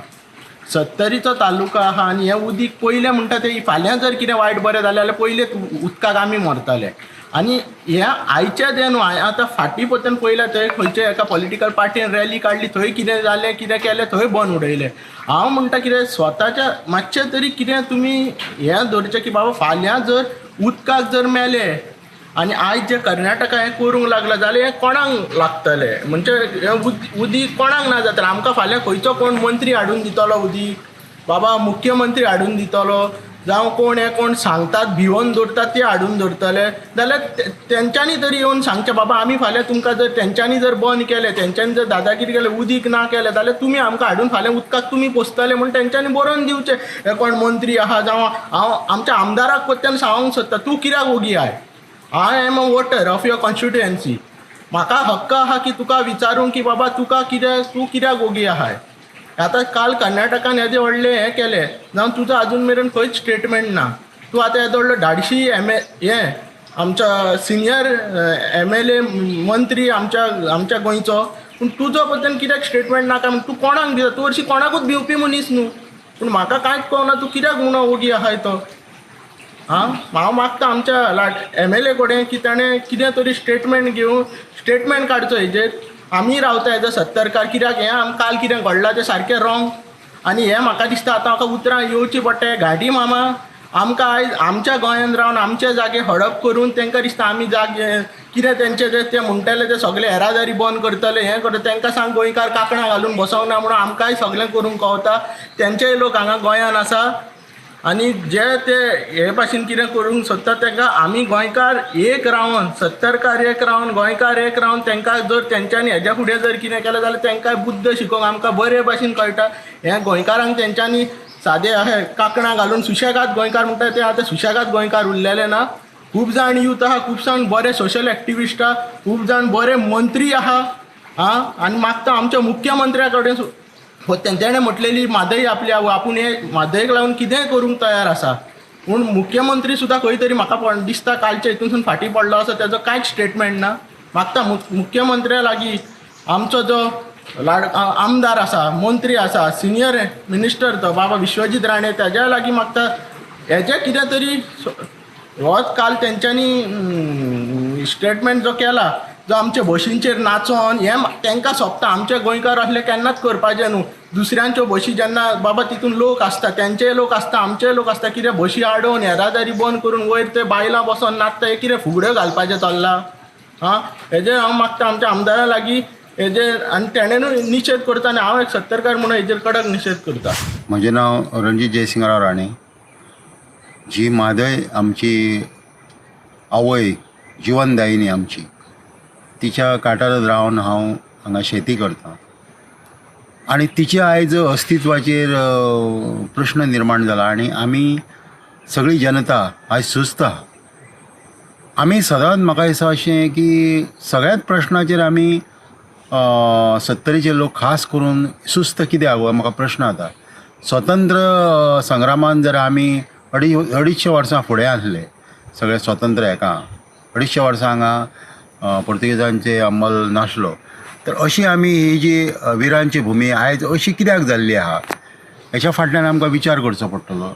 Speaker 19: सत्तरीचो तालुका आहा आनी हें उदीक पयलें म्हणटा तें फाल्यां जर कितें वायट बरें जालें जाल्यार पयलें उदकाक आमी मरतले. आनी हें आयचें तें न्हू, हांवें आतां फाटीं परतून पळयलें थंय खंयचे एका पॉलिटिकल पार्टीन रॅली काडली, थंय कितें जालें कितें केलें थंय बंद उडयलें. हांव म्हणटा कितें स्वताच्या मातशें तरी कितें तुमी हें दवरचें की बाबा फाल्यां जर उदकाक जर मेले आनी आयज जें कर्नाटका हें करूंक लागलां जाल्यार हें कोणाक लागतलें, म्हणजे हें उदीक कोणाक ना जातलें. आमकां फाल्यां खंयचो कोण मंत्री हाडून दितलो उदीक, बाबा मुख्यमंत्री हाडून दितलो, जावं कोण हें कोण सांगतात भिवोन दवरतात ते हाडून दवरतले जाल्यार तेंच्यांनी तरी येवन सांगचें बाबा आमी फाल्यां तुमकां जर तेंच्यांनी जर बंद केलें, तेंच्यांनी जर दादागिरी केलें, उदीक ना केलें जाल्यार तुमी आमकां हाडून फाल्यां उदकाक तुमी पोसतले म्हूण तेंच्यांनी बरोवन दिवचें. हे कोण मंत्री आहा जावं हांव आमच्या आमदाराक परत्यान सांगूंक सोदता, तूं कित्याक ओगी I? I am a voter of your constituency. म्हाका हक्क आहा की तुका विचारूंक की बाबा तुका कितें, तूं कित्याक ओगी आहाय? आतां काल कर्नाटकान येदें व्हडलें हें केलें जावं तुजो आजून मेरेन खंयच स्टेटमेंट ना. तूं आतां येदो व्हडलो धाडशी एम ए हें आमच्या सिनियर MLA मंत्री आमच्या आमच्या गोंयचो, पूण तुजो बद्दल कित्याक स्टेटमेंट ना काय म्हण तूं कोणाक भिता? तूं हरशीं कोणाकूच भिवपी मनीस न्हू, पूण म्हाका कांयच कळना तूं कित्याक म्हणून ओगी आहाय तो. आं, हांव मागता आमच्या MLA कडेन की ताणें कितें तरी स्टेटमेंट घेवन स्टेटमेंट काडचो हेजेर. आमी रावता एज अ सत्तरकार, कित्याक हें आमकां काल कितें घडलां तें सारकें रोंग आनी हें म्हाका दिसता आतां म्हाका उतरां येवचीं पडटा. घाडी मामा आमकां आयज आमच्या गोंयांत रावन आमचे जागे हडप करून तांकां दिसता आमी जागे कितें तेंचे ते म्हणटले ते सगळे येरादारी बंद करतले हें करतले. तांकां सांग गोंयकार कांकणां घालून बसोंक ना म्हणून आमकांय सगळें करूंक कवता. तेंचेय लोक हांगा गोंयांत आसा आनी जे ते हे भाशेन कितें करूंक सोदता तांकां आमी गोंयकार एक रावन, सत्तरकार एक रावन, गोंयकार एक रावन तांकां जर तेंच्यांनी हेज्या फुडें जर कितें केलें जाल्यार तांकां बुद्द शिकोवंक आमकां बरे भाशेन कळटा. हें गोंयकारांक तेंच्यांनी सादे अशें कांकणां घालून सुशेगाद गोंयकार म्हणटा ते आतां सुशेगाद गोंयकार उरलेले ना. खूब जाण यूथ आहा, खूब जाण बरे सोशल एक्टिविस्ट आहा, खूब जाण बरे मंत्री आहा. आं, आनी मागता आमच्या मुख्यमंत्र्या कडेन तेणें म्हटलेली म्हादय आपली आपूण हे म्हादयक लागून कितेंय करूंक तयार आसा, पूण मुख्यमंत्री सुद्दां खंय तरी म्हाका दिसता कालच्या हितूनसून फाटीं पडलो आसा, तेजो कांयच स्टेटमेंट ना. मागता मुख्यमंत्र्या लागीं आमचो जो लाड आमदार आसा, मंत्री आसा, सिनियर मिनिस्टर तो बाबा विश्वजीत राणे, तेज्या लागीं मागता हेजें कितें तरी होच काल तेंच्यांनी स्टेटमेंट जो केला जो आमचे बशींचेर नाचोन हें तांकां सोंपता. आमचे गोंयकार असले केन्नाच करपाचें न्हू. दुसऱ्यांच्यो बशी जेन्ना बाबा तितून लोक आसता, तेंचेय लोक आसता, आमचेय लोक आसता, कितें बशी आडोवन येरादारी बंद करून वयर ते बायलां बसोन नाचता, हें कितें फुगड्यो घालपाचें चल्लां? आं, हेजेर हांव मागता आमच्या आमदारा लागीं हेजेर आनी तेणेनूय निशेध करता आनी हांव एक सत्तरकार म्हणून हेजेर कडक निशेध करता.
Speaker 20: म्हजें नांव रणजीत जयसिंगराव राणे. जी म्हादय आमची आवय, जिवनदायिनी आमची, तिच्या काठारच रावन हांव हांगा शेती करतां आनी तिच्या आयज अस्तित्वाचेर प्रश्न निर्माण जाला आनी आमी सगळी जनता आयज सुस्त आहा. आमी सदांच म्हाका दिसता अशें की सगळ्याच प्रश्नाचेर आमी सत्तरीचे लोक खास करून सुस्त कित्याक हो म्हाका प्रश्न जाता. स्वतंत्र संग्रामान जर आमी 250 वर्सां फुडें आसले, सगळे स्वतंत्र हेका 250 वर्सां हांगा पुर्तुगेजांचे अंमल नासलो, तर अशी आमी ही जी विरांची भुमी आयज अशी कित्याक जाल्ली आहा हेच्या फाटल्यान आमकां विचार करचो पडटलो.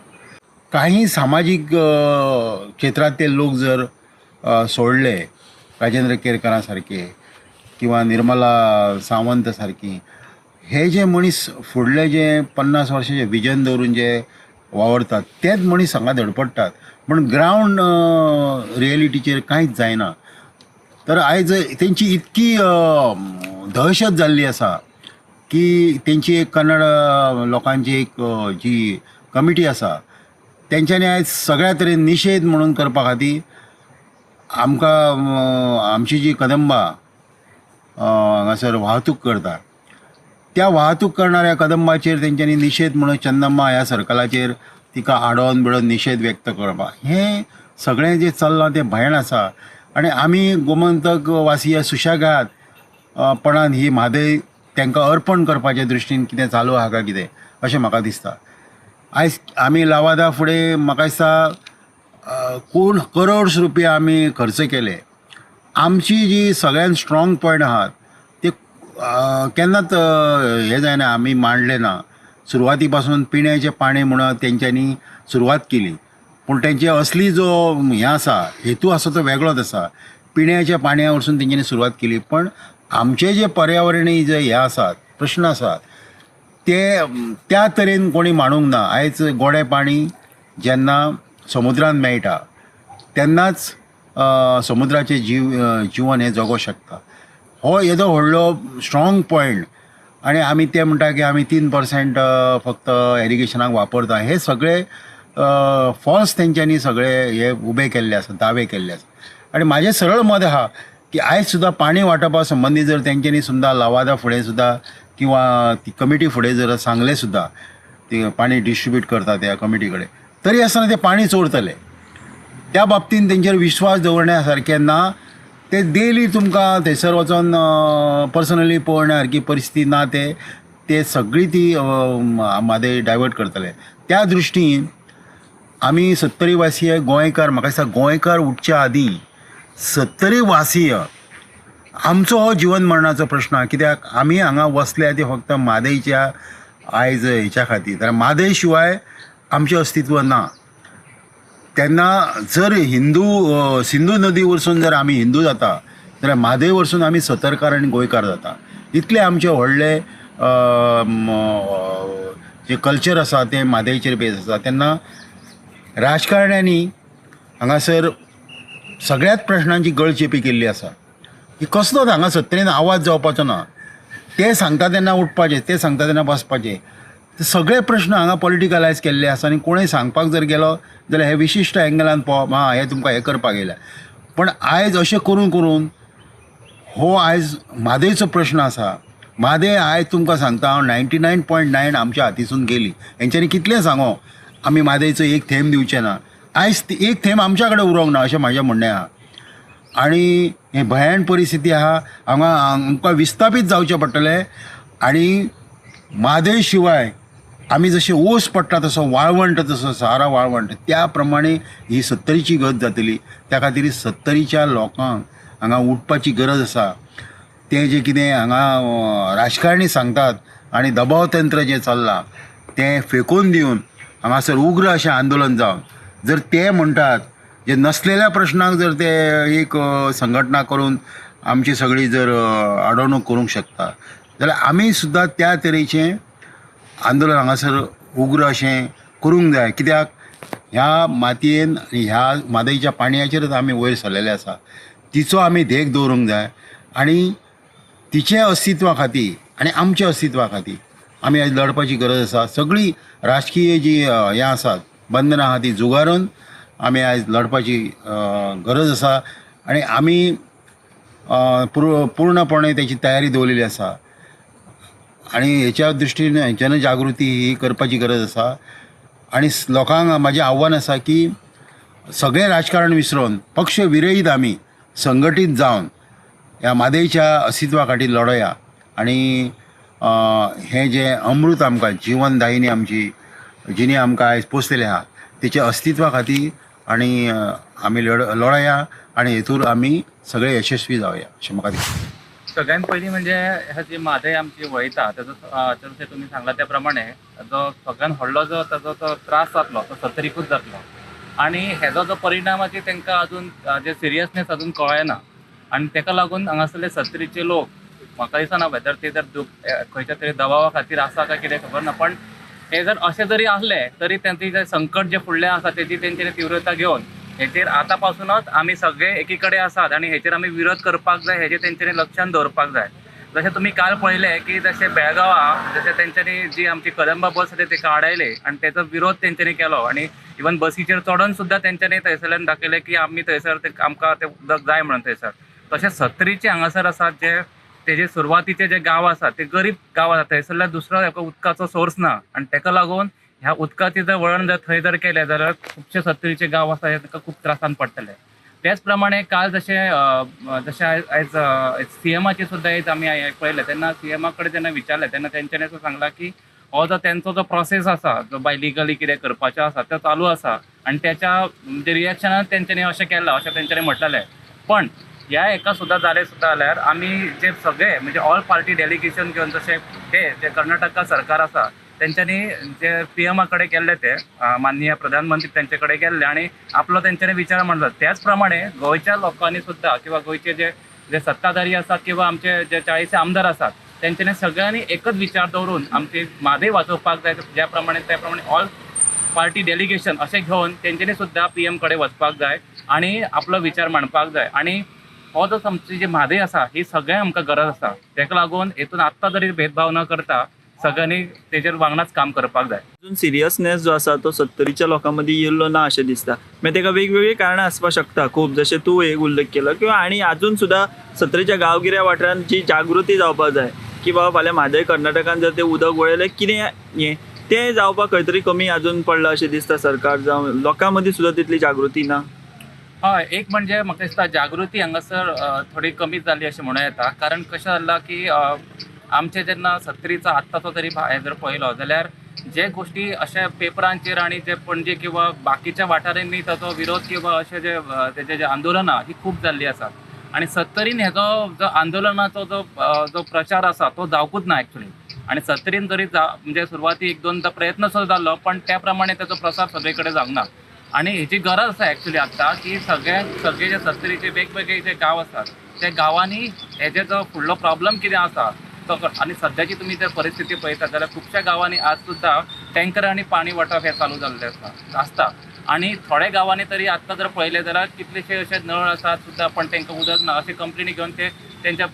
Speaker 20: काही सामाजीक क्षेत्रांतले लोक जर सोडले, राजेंद्र केरकरा सारके किंवा निर्मला सावंत सारकी, हे जे मनीस फुडले जे 50 वर्सांचे विजन दवरून जे वावरतात तेच मनीस हांगा धडपडटात, पूण ग्रावंड रियलिटीचेर कांयच जायना. तर आयज तेंची इतकी दहशत जाल्ली आसा की तेंची एक कन्नड लोकांची एक जी कमिटी आसा तेंच्यांनी आयज सगळ्या तरेन निशेध म्हणून करपा खातीर आमकां आमची जी कदंबा हांगासर वाहतूक करता त्या वाहतूक करणाऱ्या कदंबाचेर तेंच्यांनी निशेध म्हणून चंदम्मा ह्या सर्कलाचेर तिका आडोवन बिडोवन निशेध व्यक्त करपाक हें सगळें जें चल्लां तें भयाण आसा. आनी आमी गोमंतक वासीय सुशेगाद पणान ही म्हादय तांकां अर्पण करपाच्या दृश्टीन कितें चालू आहा काय कितें अशें म्हाका दिसता. आयज आमी लावादा फुडें म्हाका दिसता कोण करोड्स रुपया आमी खर्च केले. आमची जी सगळ्यान स्ट्रॉंग पॉयंट आहात ते केन्नाच हें जायना, आमी मांडलें ना. सुरवाती पासून पिण्याचें पाणी म्हणून तेंच्यांनी सुरवात केली, पूण तेंचे असली जो हें आसा हेतू आसा तो वेगळोच आसा. पिण्याच्या पाणया वरसून तेंच्यांनी सुरवात केली, पण आमचे जे पर्यावरणीय जे हे आसात प्रश्न आसात ते त्या तरेन कोणी मांडूंक ना. आयज गोडें पाणी जेन्ना समुद्रान मेळटा तेन्नाच समुद्राचें जिवन हें जगोंक शकता. हो येदो व्हडलो स्ट्रॉंग पॉयंट आनी आमी ते म्हणटा की आमी 3% फक्त एरिगेशनाक वापरता, हे सगळे फॉल्स तेंच्यांनी सगळे हे उबे केल्ले आसा, दावे केल्ले आसा. आनी म्हाजें सरळ मत आहा की आयज सुद्दां पाणी वांटपा संबंदी जर तेंच्यांनी सुद्दां लवादा फुडें सुद्दां किंवा ती कमिटी फुडें जर सांगलें सुद्दां ती पाणी डिस्ट्रिब्यूट करता त्या कमिटी कडेन, तरी आसतना तें पाणी चोरतले. त्या बाबतीन तेंचेर विश्वास दवरण्या सारकें ना. ते डेली तुमकां थंयसर वचोन पर्सनली पळोवण्या सारकी परिस्थिती ना. ते ते सगळी ती म्हादय डायवर्ट करतले. त्या दृश्टीन आमी सत्तरी वासीय गोंयकार, म्हाका दिसता गोंयकार उठच्या आदीं सत्तरी वासीय आमचो हो जिवन मरणाचो प्रश्न आहा. कित्याक आमी हांगा वसल्या ते फक्त म्हादयच्या आयज हेच्या खातीर, कारण म्हादय शिवाय आमचें अस्तित्व ना. तेन्ना जर हिंदू सिंधू नदी वरसून जर आमी हिंदू जाता जाल्यार म्हादय वरसून आमी सतरकार आनी गोंयकार जाता. इतले आमचे व्हडले जे कल्चर आसा तें म्हादयचेर बेज आसा. तेन्ना राजकारण्यांनी हांगासर सगळ्याच प्रश्नांची गळचेपी केल्ली आसा की कसलोच हांगा सत्तरीन आवाज जावपाचो ना. ते सांगता तेन्ना उठपाचें, ते सांगता तेन्ना बसपाचें, सगळे प्रश्न हांगा पॉलिटिकलायज केल्ले आसा. आनी कोणूय सांगपाक जर गेलो जाल्यार हे विशिश्ट एंगलान पळोवप, आं हें तुमकां हें करपाक येयल्या. पण आयज अशें करून करून हो आयज म्हादयचो प्रश्न आसा. म्हादय आयज तुमकां सांगता हांव 99.9 आमच्या हातीसून गेली. हेंच्यांनी कितलें सांगो आमी म्हादयचो एक थेंब दिवचें ना, आयज एक थेंब आमच्या कडेन उरोंक ना अशें म्हाजें म्हणणें आहा. आनी हे भयान परिस्थिती आहा, हांगा आमकां विस्थापीत जावचें पडटलें. आनी म्हादय शिवाय आमी जशें ओस पडटा तसो वाळवंट, तसो सहारा वाळवंट, त्या प्रमाणे ही सत्तरीची गत जातली. त्या खातीर सत्तरीच्या लोकांक हांगा उठपाची गरज आसा. तें जें कितें हांगा राजकारणी सांगतात आनी दबाव तंत्र जें चल्लां तें फेकून दिवन हांगासर उग्र अशें आंदोलन जावन जर ते म्हणटात जे नसलेल्या प्रश्नाक जर ते एक संघटना करून आमची सगळी जर अडवणूक करूंक शकता जाल्यार आमी सुद्दां त्या तरेचें आंदोलन हांगासर उग्र अशें करूंक जाय. कित्याक ह्या मातयेन ह्या म्हादयच्या पाणयाचेरच आमी वयर सरलेले आसा, तिचो आमी देख दवरूंक जाय आनी तिचे अस्तित्वा खातीर आनी आमच्या अस्तित्वा खातीर आमी आयज लढपाची गरज आसा. सगळी राजकीय जी हें आसात बंधनां आहा ती जुगारून आमी आयज लढपाची गरज आसा. आनी आमी पूर्णपणे तेची तयारी दवरलेली आसा आनी हेच्या दृश्टीन जनजागृती ही करपाची गरज आसा. आनी लोकांक म्हाजें आव्हान आसा की सगळें राजकारण विसरून पक्ष विरयत आमी संघटीत जावन ह्या म्हादयच्या अस्तित्वा खातीर लढोया. आनी हें जें अमृत आमकां जिवनदायिनी आमची जिणी आमकां आयज पोसलेली आहा तिच्या अस्तित्वा खातीर आनी आमी लढोया आनी हेतूर आमी सगळे यशस्वी जावया अशें म्हाका दिसता.
Speaker 18: सगळ्यात पयलीं म्हणजे ह्या जी म्हादय आमची वयता तेजो जशें तुमी सांगला त्या प्रमाणे जो सगळ्यान व्हडलो जो ताजो जो त्रास जातलो तो सत्तरीकूच जातलो आनी हेजो जो परिणामाची तांकां अजून जे सिरियसनेस अजून कळना आनी ताका लागून हांगासरले सत्तरीचे लोक म्हाका दिसना वेदर ते जर खंयच्या तरी दबावा खातीर आसा काय कितें खबर ना, पण हे जर अशें जरी आसले तरी तांचे जे संकट जे फुडलें आसा तेजी तेंच्यानी तीव्रता घेवन हेचेर आतां पासूनच आमी सगळे एकी कडेन आसात आनी हेचेर आमी विरोध करपाक जाय, हेजेर तेंच्यांनी लक्षान दवरपाक जाय. जशें तुमी काल पळयलें की जशें बेळगांवां जशें तेंच्यांनी जी आमची कदंबा बस आसा तेका आडायले आनी तेचो विरोध तेंच्यांनी केलो आनी इवन बसीचेर चडोन सुद्दां तेंच्यांनी थंयसरल्यान दाखयलें की आमी थंयसर आमकां तें उदक जाय म्हणून थंयसर. तशें सत्तरीचे हांगासर आसात जे तेजे सुरवातीचे जे गांव आसात ते गरीब गांव आसात, थंयसरल्यान दुसरो एका उदकाचो सोर्स ना आनी तेका लागून ह्या उदकाचें जर वळण जर थंय जर केलें जाल्यार खुबशे सत्तरीचे गांव आसा हे ताका खूब त्रासान पडटले. त्याच प्रमाणे काल जशें जशें आयज सीएमाचे सुद्दां आयज आमी पळयलें तेन्ना सीएमा कडेन जेन्ना विचारलें तेन्ना तेंच्यांनी असो सांगलां की हो जो तेंचो जो प्रोसेस आसा जो बाय लिगली कितें करपाचें आसा तो चालू आसा आनी तेच्या म्हणजे रिएक्शनान तेंच्यांनी अशें केलां अशें तेंच्यांनी म्हटलेलें. पण ह्या हेका सुद्दां जालें सुद्दां जाल्यार आमी जे सगळे म्हणजे ऑल पार्टी डेलिगेशन घेवन जशें हे जे कर्नाटका सरकार आसा तेंच्यांनी जे पीएमा कडेन गेल्ले ते माननीय प्रधानमंत्री तेंचे कडेन गेल्ले आनी आपलो तेंच्यांनी विचार मांडलो. त्याच प्रमाणे गोंयच्या लोकांनी सुद्दां किंवा गोंयचे जे जे सत्ताधारी आसात किंवा आमचे जे 40 आमदार आसात तेंच्यांनी सगळ्यांनी एकच विचार दवरून आमची म्हादय वाचोवपाक जाय ज्या प्रमाणे त्या प्रमाणे ऑल पार्टी डेलिगेशन अशें घेवन तेंच्यांनी सुद्दां पीएम कडेन वचपाक जाय आनी आपलो विचार मांडपाक जाय. आनी हो जो आमची जी म्हादय आसा ही सगळ्यांक आमकां गरज आसा, तेका लागून हेतून आत्तां जरी भेदभाव न करता सगळ्यांनी तेजेर वांगडाच काम करपाक जाय.
Speaker 17: अजून सिरियसनेस जो आसा तो सत्तरीच्या लोकां मदीं येयल्लो ना अशें दिसता. मागीर तेका वेगवेगळीं कारणां आसपाक शकता खूब, जशें तूं एक उल्लेख केलो किंवा आनी आजून सुद्दां सत्तरीच्या गांवगिऱ्या वाठारांत जी जागृती जावपाक जाय की बाबा फाल्यां म्हादय कर्नाटकान जर तें उदक वळयलें कितें हें तें जावपाक खंय तरी कमी आजून पडलां अशें दिसता. सरकार जावं लोकां मदीं सुद्दां तितली जागृती ना.
Speaker 18: हय, एक म्हणजे म्हाका दिसता जागृती हांगासर थोडी कमी जाली अशें म्हणूं येता. कारण कशें जालां की आमचे जेन्ना सत्तरीचो आत्ताचो जरी हें जर पळयलो जाल्यार जे गोश्टी अशे पेपरांचेर आनी जे पणजे किंवा बाकीच्या वाठारांनी ताचो विरोध किंवा अशे जे तेजे जे आंदोलनां ही खूब जाल्ली आसात आनी सत्तरीन हेजो जो आंदोलनाचो जो जो प्रचार आसा तो जावकूच ना एक्चुली. आनी सत्तरीन जरी म्हणजे सुरवाती एक दोनदा प्रयत्न सुद्दां जाल्लो पण त्या प्रमाणे ताचो प्रसार सगळे कडेन जावंक ना. आनी हेजी गरज आसा एक्चुली आत्तां की सगळे जे सत्तरीचे वेगवेगळे जे गांव आसात त्या गांवांनी हेजे जो फुडलो प्रॉब्लम कितें आसा तो आनी सद्याची तुमी जर परिस्थिती पळयता जाल्यार खुबश्या गांवांनी आज सुद्दां टँकर आनी पाणी वांटप हें चालू जाल्लें आसता आनी थोड्या गांवांनी तरी आत्तां जर पळयलें जाल्यार कितलेशे अशे नळ आसात सुद्दां पण तांकां उदक ना अशे कंप्लेनी घेवन ते तेंच्या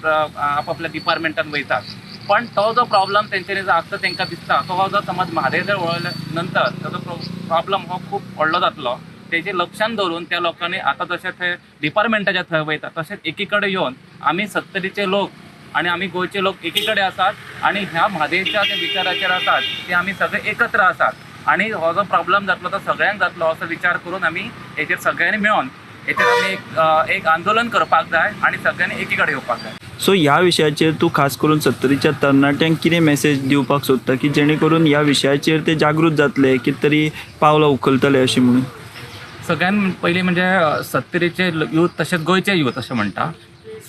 Speaker 18: आपापल्या डिपार्टमेंटान वयतात. पण तो जो प्रॉब्लम तेंच्यांनी जो आत्तां तांकां दिसता तो जो समज म्हादय जर वळयल्या नंतर ताजो प्रॉब्लम हो खूब व्हडलो जातलो. तेजेर लक्षान दवरून त्या लोकांनी आतां जशें थंय डिपार्टमेंटाच्या थंय वयता तशेंच एकी कडेन येवन आमी सत्तरीचे लोक आनी आमी गोंयचे लोक एकी कडेन आसात आनी ह्या म्हादयच्या ज्या विचाराचेर आसात ते आमी सगळे एकत्र आसात आनी हो जो प्रॉब्लम जातलो तो सगळ्यांक जातलो असो विचार करून आमी हेचेर सगळ्यांनी मेळोन हेचेर आमी एक आंदोलन करपाक जाय आनी सगळ्यांनी एकी कडेन येवपाक जाय.
Speaker 17: सो ह्या विशयाचेर तूं खास करून सत्तरीच्या तरणाट्यांक कितें मॅसेज दिवपाक सोदता की जेणे करून ह्या विशयाचेर ते जागृत जातले, कितें तरी पावलां उखलतले अशें म्हणून?
Speaker 18: सगळ्यान पयलीं म्हणजे सत्तरीचे यूथ तशेंच गोंयचे यूथ अशें म्हणटा,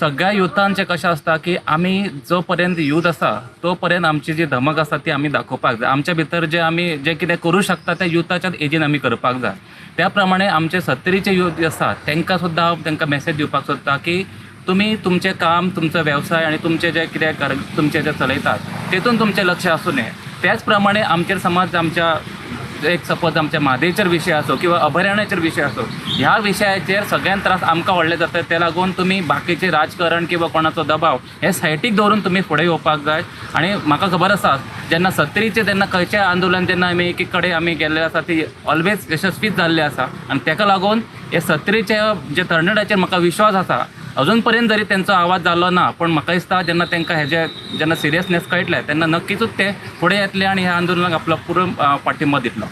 Speaker 18: सगळ्या युथांचें कशें आसता की आमी जो पर्यंत यूथ आसा तो पर्यंत आमची जी धमक आसा ती आमी दाखोवपाक जाय. आमच्या भितर जे आमी जें कितें करूं शकता त्या युथाच्याच एजीन आमी करपाक जाय. त्या प्रमाणे आमचे सत्तरीचे यूथ जे आसा तांकां सुद्दां हांव तांकां मॅसेज दिवपाक सोदता की तुमी तुमचें काम, तुमचो वेवसाय आनी तुमचें जें कितें तुमचें जें चलयतात तेतून तुमचें लक्ष आसूं नये. त्याच प्रमाणे आमचेर समाज आमच्या एक सपोज आमच्या म्हादयचेर विशय आसूं किंवा अभयारण्याचेर विशय आसूं, ह्या विशयाचेर सगळ्यांत त्रास आमकां व्हडले जाता. ते लागून तुमी बाकीचें राजकारण किंवा कोणाचो दबाव हे सायटीक दवरून तुमी फुडें येवपाक जाय. आनी म्हाका खबर आसा जेन्ना सत्तरीचें जेन्ना खंयचें आंदोलन जेन्ना आमी एकी कडेन आमी गेल्ले आसा ती ऑलवेज यशस्वीच जाल्लें आसा आनी तेका लागून हे सत्तरीच्या जे तरणाट्याचेर म्हाका विश्वास आसा. अजून पर्यंत जरी तेंचो आवाज जालो ना पण म्हाका दिसता जेन्ना तांकां हेजे जेन्ना सिरियसनेस कळटलें तेन्ना नक्कीच ते फुडें येतले आनी ह्या आंदोलनाक आपलो पुरो पाठिंबो दितलो.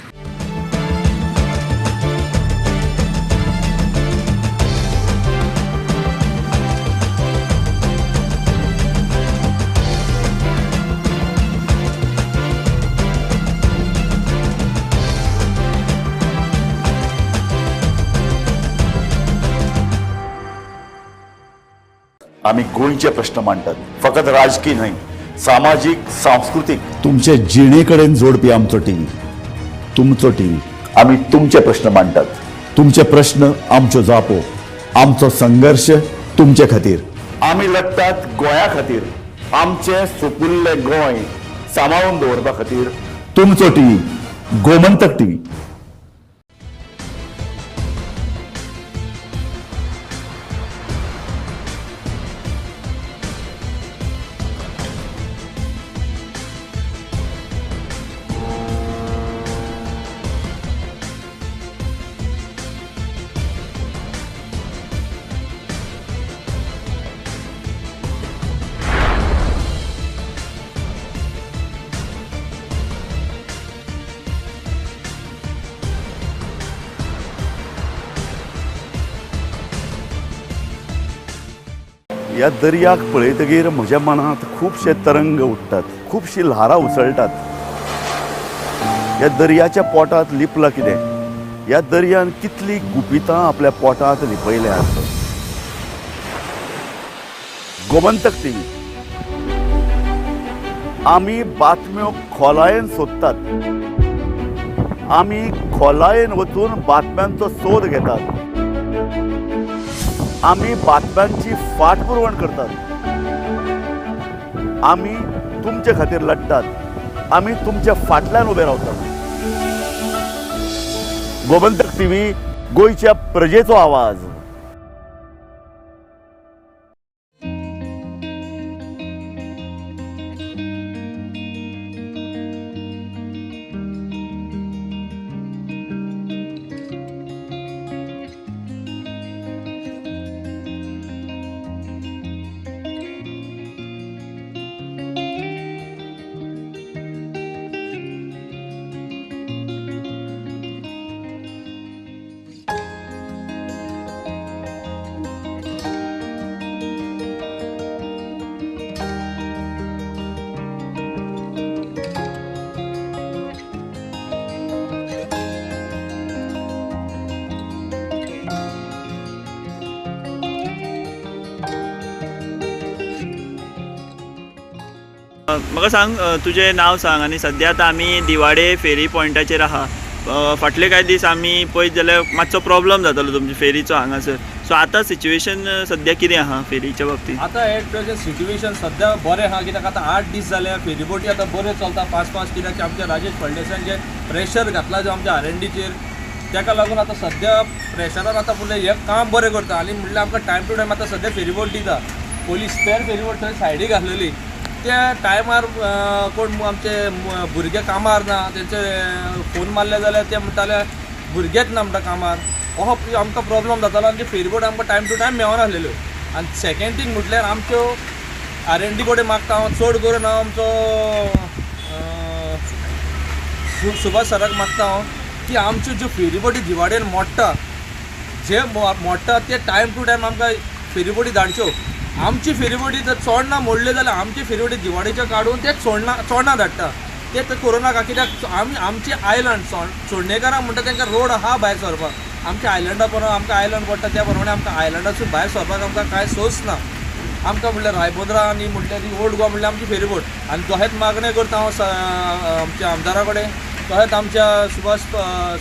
Speaker 15: आमी गोंयचे प्रश्न मांडटात, फकत राजकीय न्हय, सामाजीक, सांस्कृतीक, तुमचे जिणे कडेन जोडपी आमचो टीव्ही, तुमचो टीव्ही. आमी तुमचे प्रश्न मांडटात, तुमचे प्रश्न आमच्यो जापो, आमचो संघर्श तुमचे खातीर. आमी लढटात गोंया खातीर, आमचें सुपुल्लें गोंय सांबाळून दवरपा खातीर. तुमचो टीव्ही, गोमंतक टीव्ही. ह्या दर्याक पळयतगीर म्हज्या मनांत खुबशे तरंग उठ्ठात, खुबशीं ल्हारां उसळटात. ह्या दर्याच्या पोटांत लिपलां कितें? ह्या दर्यान कितलीं गुपितां आपल्या पोटांत लिपयल्यांत. गोमंतक टीव्ही, आमी बातम्यो खोलायेन सोदतात, आमी खोलायेन वचून बातम्यांचो सोद घेतात, आमी बातम्यांची फाटपुरवण करतात, आमी तुमचे खातीर लढटात, आमी तुमच्या फाटल्यान उबे रावतात. गोमंतक टीव्ही, गोंयच्या प्रजेचो आवाज.
Speaker 17: म्हाका सांग, तुजें नांव सांग आनी सद्या आतां आमी दिवाडे फेरी पॉयंटाचेर आहा. फाटले कांय दीस आमी पळयत जाल्यार मातसो प्रॉब्लम जातालो तुमच्या फेरीचो हांगासर. सो आतां सिच्युएशन सद्या कितें आहा फेरीच्या बाबतींत?
Speaker 8: आतां एट प्रेजंट सिच्युएशन सद्या बरें आहा, कित्याक आतां 8 दीस जाले फेरीबोटी आतां बऱ्यो चलता 5-5, कित्याक आमच्या राजेश फळदेसायान जे प्रेशर घातला जो आमच्या आर&डीचेर, ताका लागून आतां सद्या प्रेशरान आतां फुडलें हें काम बरें करता. आनी म्हणल्यार आमकां टायम टू टायम आतां सद्या फेरीबोट दिता. पयलीं स्पेर फेरीबोट थंय सायडीक आसलेली, त्या टायमार कोण आमचे भुरगे कामार ना, तेंचे फोन मारले जाल्यार ते म्हणटाले भुरगेच ना म्हणटा कामार. असो आमकां प्रॉब्लम जातालो आनी फेरीबोट आमकां टायम टू टायम मेळनासलेल्यो. आनी सेकेंड थींग म्हटल्यार आमच्यो आर&डी कडेन मागता हांव, चड करून हांव आमचो सुभाष सराक मागता हांव की आमच्यो ज्यो फेरीबोटी दिवाडेन मोडटा, जे मोडटा ते टायम टू टायम आमकां फेरीबोटी धाडच्यो. आमची फेरीबोटी जर चोडणा मोडले जाल्यार आमची फेरीबोटी दिवाडेच्यो काडून ते चोडणा धाडटा. ते कोरोनाक, कित्याक आमी आमची आयलंड चोडणेकारांक म्हणटा तांकां रोड आहा भायर सरपाक, आमच्या आयलंडा प्रमाणे आमकां आयलंड पडटा, त्या प्रमाणे आमकां आयलंडासून भायर सरपाक आमकां कांय सोर्स ना. आमकां म्हणल्यार रायबोंद्रा आनी म्हणल्यार ओल्ड गोवा म्हणल्यार आमची फेरीबोट. आनी तहेच मागणें करता हांव आमच्या आमदारा कडेन, तहेच आमच्या सुभाष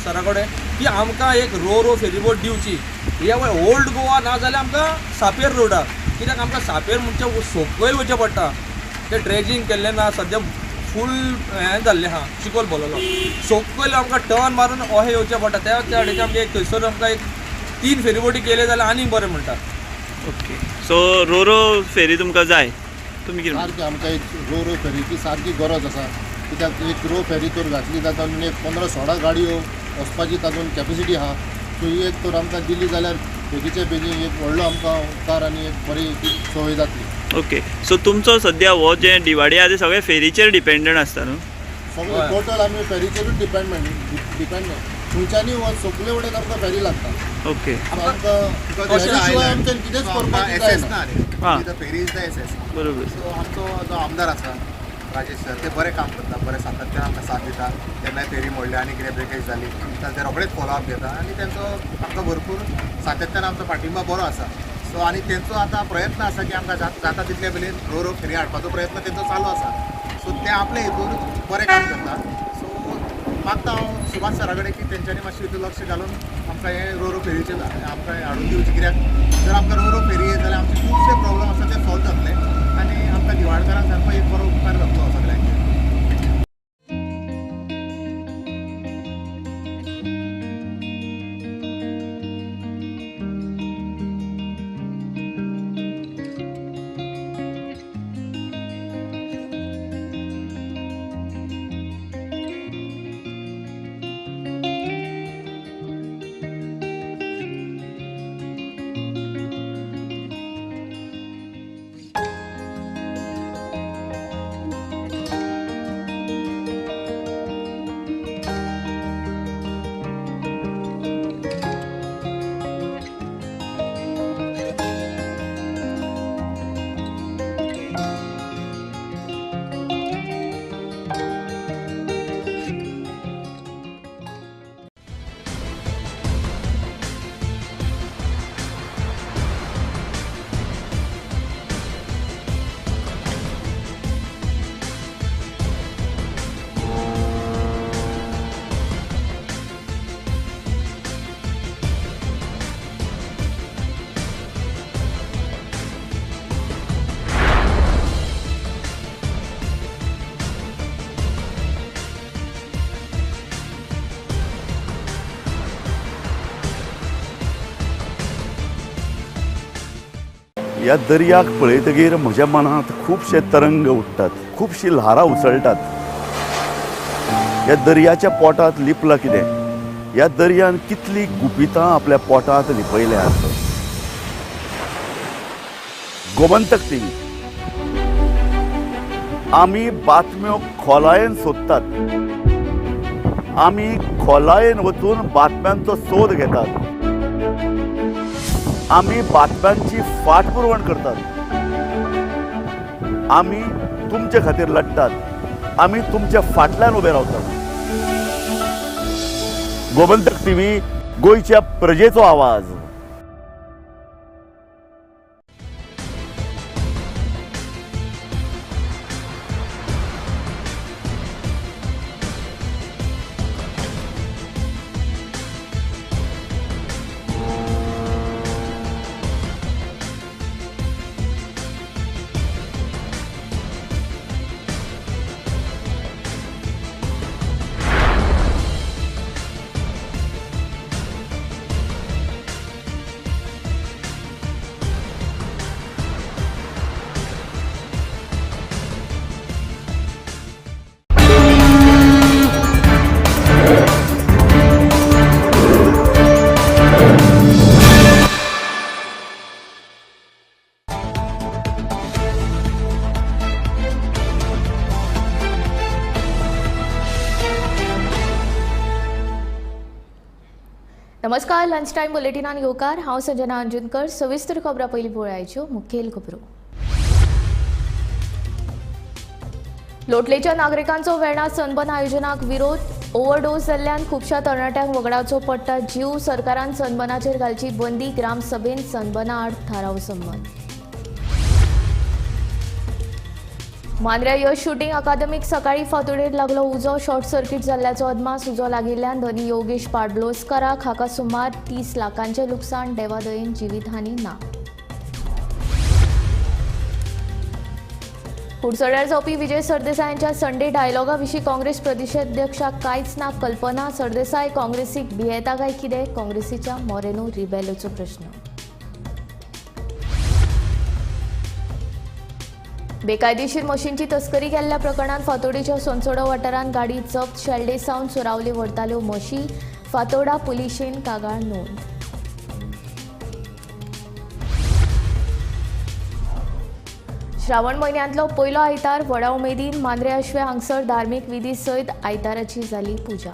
Speaker 8: सरा कडेन की आमकां एक रो रो फेरीबोट दिवची. हे ओल्ड गोवा ना जाल्यार आमकां सापेर रोडार, कित्याक आमकां सापेर म्हणचे सकयल वचचें पडटा. ते ड्रेजींग केल्लें ना, सद्या फूल हें जाल्लें आहा, चिकोल भरलेलो, सकयल आमकां टर्न मारून अहें येवचें पडटा. त्या सायडीचे आमगे एक थंयसर आमकां एक 3 फेरीबोटी केल्यो जाल्यार आनीक बरें म्हणटा.
Speaker 17: ओके, सो रो रो फेरी तुमकां जाय? तुमी कितें
Speaker 21: सारकी आमकां एक रो रो फेरीची सारकी गरज आसा, कित्याक एक रो फेरी तर घातली जाता तातूंत एक 15-16 गाडयो वचपाची तातूंत कॅपेसिटी आहा. सो ही एक तर आमकां दिली जाल्यार बेगीचे बेगीन एक व्हडलो आमकां उपकार आनी एक बरी संवय जातली.
Speaker 17: ओके, सो तुमचो सद्या हो जे दिवाडे आहा ते सगळे फेरीचेर डिपेंडंट आसता न्हू?
Speaker 21: सगळे टोटल आमी फेरीचेरूच डिपेंड, खंयच्यानी सगळे वटेन आमकां फेरी लागता.
Speaker 17: ओके,
Speaker 21: आमकां शिवाय आमच्यान कितेंच करपाक जायना.
Speaker 22: फेरी is the SS.
Speaker 17: बरोबर.
Speaker 22: सो आमचो जो आमदार आसा राजेश सर, ते बरें काम करता, बरें सातत्यान आमकां साथ दिता. केन्नाय फेरी मोडल्या आनी कितें ब्रेकेज जाली जाल्यार ते रोखडेच फॉलोअप घेता आनी तेंचो आमकां भरपूर सातत्यान आमचो पाठिंबा बरो आसा. सो आनी तेंचो आतां प्रयत्न आसा की आमकां जाता तितले बेगीन रो रो फेरी हाडपाचो प्रयत्न तेंचो चालू आसा. सो ते आपले हितून बरें काम करता. सो मागता हांव सुभाष सरा कडेन की तेंच्यांनी मातशें हितून लक्ष घालून आमकां हें रो रो फेरीचेर आमकां हाडून दिवचें, कित्याक जर आमकां रो रो फेरी येत जाल्यार आमचे खुबशे प्रॉब्लम आसा ते सॉल्व जातले आनी आमकां दिवाडकारांक सारको एक बरो उपकार जातलो सगळ्यांचेर.
Speaker 15: ह्या दर्याक पळयतगीर म्हज्या मनांत खुबशे तरंग उठ्ठात, खुबशी ल्हारां उसळटात. ह्या दर्याच्या पोटांत लिपलां कितें? ह्या दर्यान कितली गुपितां आपल्या पोटांत लिपयल्यात. गोमंतक टीव्ही आमी बातम्यो खोलायेन सोदतात, आमी खोलायेन वचून बातम्यांचो सोद घेतात, आमी बातम्यांची फाटपुरवण करतात, आमी तुमचे खातीर लढतात, आमी तुमच्या फाटल्यान उबे रावतात. गोमंतक टीव्ही, गोंयच्या प्रजेचो आवाज.
Speaker 3: नमस्कार, लंच टायम बुलेटिनान येवकार. हांव संजना अंजुनकर. सविस्तर खबरां पयलीं पळयाच्यो मुखेल खबरो. लोटलेच्या नागरिकांचो वेर्णा सनबर्न आयोजनाक विरोध. ओव्हरडोस जाल्ल्यान खुबश्या तरणाट्यांक वगडावचो पडटा जीव. सरकारान सनबर्नाचेर घालची बंदी. ग्रामसभेन सनबर्ना आड थाराव संमत. मांद्र्या यश शूटिंग अकादमीक सकाळी फांतोडेर लागलो उजो. शॉर्ट सर्किट जाल्ल्याचो अदमास. उजो लागिल्ल्यान धनी योगेश पाडलोस्कराक हाका सुमार 30 लाखांचें लुकसाण. देवादयेन जिवीतहानी ना. कुडचड्यार जावपी विजय सरदेसाय यांच्या संडे डायलॉगा विशीं काँग्रेस प्रदेशाध्यक्षाक कांयच ना कल्पना. सरदेसाय काँग्रेसीक भियेता काय कितें? काँग्रेसीच्या मोरेनो रिबेलोचो प्रश्न. बेकायदेशीर मशीनची तस्करी केल्ल्या प्रकरणात फातोडेच्या सोनसोडो वाठारांत गाडी जप्त. शेल्डे सावन चोरावली व्हरताल्यो म्हशी. फातोडा पुलिशेन कागाळ नोंद. श्रावण म्हयन्यांतलो पयलो आयतार व्हडा उमेदीन मांद्रे आश्वे हांगसर धार्मीक विधी सयत आयताराची जाली पुजा.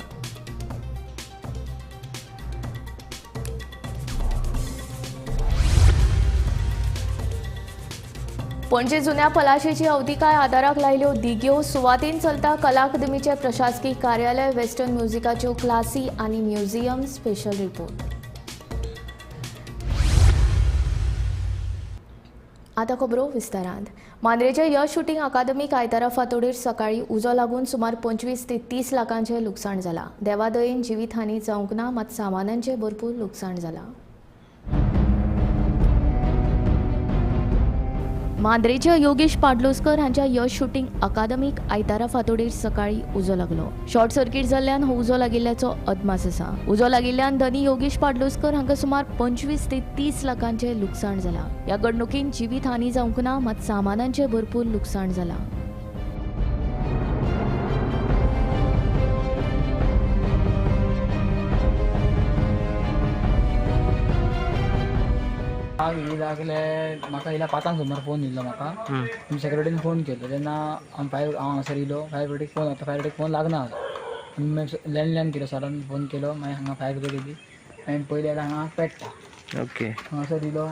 Speaker 3: पणजे जुन्या पलाशेची अवतिकाय आदाराक लायल्यो दिग्यो. सुवातेन चलता कला अकादमीचें प्रशासकीय कार्यालय. वेस्टर्न म्युझिकाच्यो क्लासी आनी म्युझियम. Special report. आतां खबरो विस्तारांत. मांद्रेच्या यश शूटिंग अकादमीक आयतारा फांतोडेर सकाळी उजो लागून सुमार 25 ते 30 लाखांचें लुकसाण जालां. देवादयेन जिवीतहानी जावंक ना, मात सामानांचें भरपूर लुकसाण जालां. मांद्रेच्या योगेश पाडलोस्कर हांच्या यश शूटिंग अकादमीक आयतारा फांतोडेर सकाळी उजो लागलो. शॉर्ट सर्किट जाल्ल्यान हो उजो लागिल्ल्याचो अदमास आसा. उजो लागिल्ल्यान धनी योगेश पाडलोस्कर हांकां सुमार 25 ते 30 लाखांचें लुकसाण जालां. ह्या घडणुकेन जिवीतहानी जावंक ना, मात सामानांचें भरपूर लुकसाण जालां.
Speaker 9: हांव लागले म्हाका येयला 5 सुमार फोन येयलो म्हाका. सेक्युरिटीन फोन केलो तेन्ना हांव फायर हांव हांगासर येयलो. फायर ब्रिगेडीक फोन आतां फायर ब्रिगेडीक फोन लागना आसलो. लँडलायन केलो, सरान फोन केलो. मागीर हांगा फायर ब्रिगेड येयली. मागीर पयलें जाल्यार हांगा पेट्टा.
Speaker 10: ओके.
Speaker 9: हांगासर येयलो,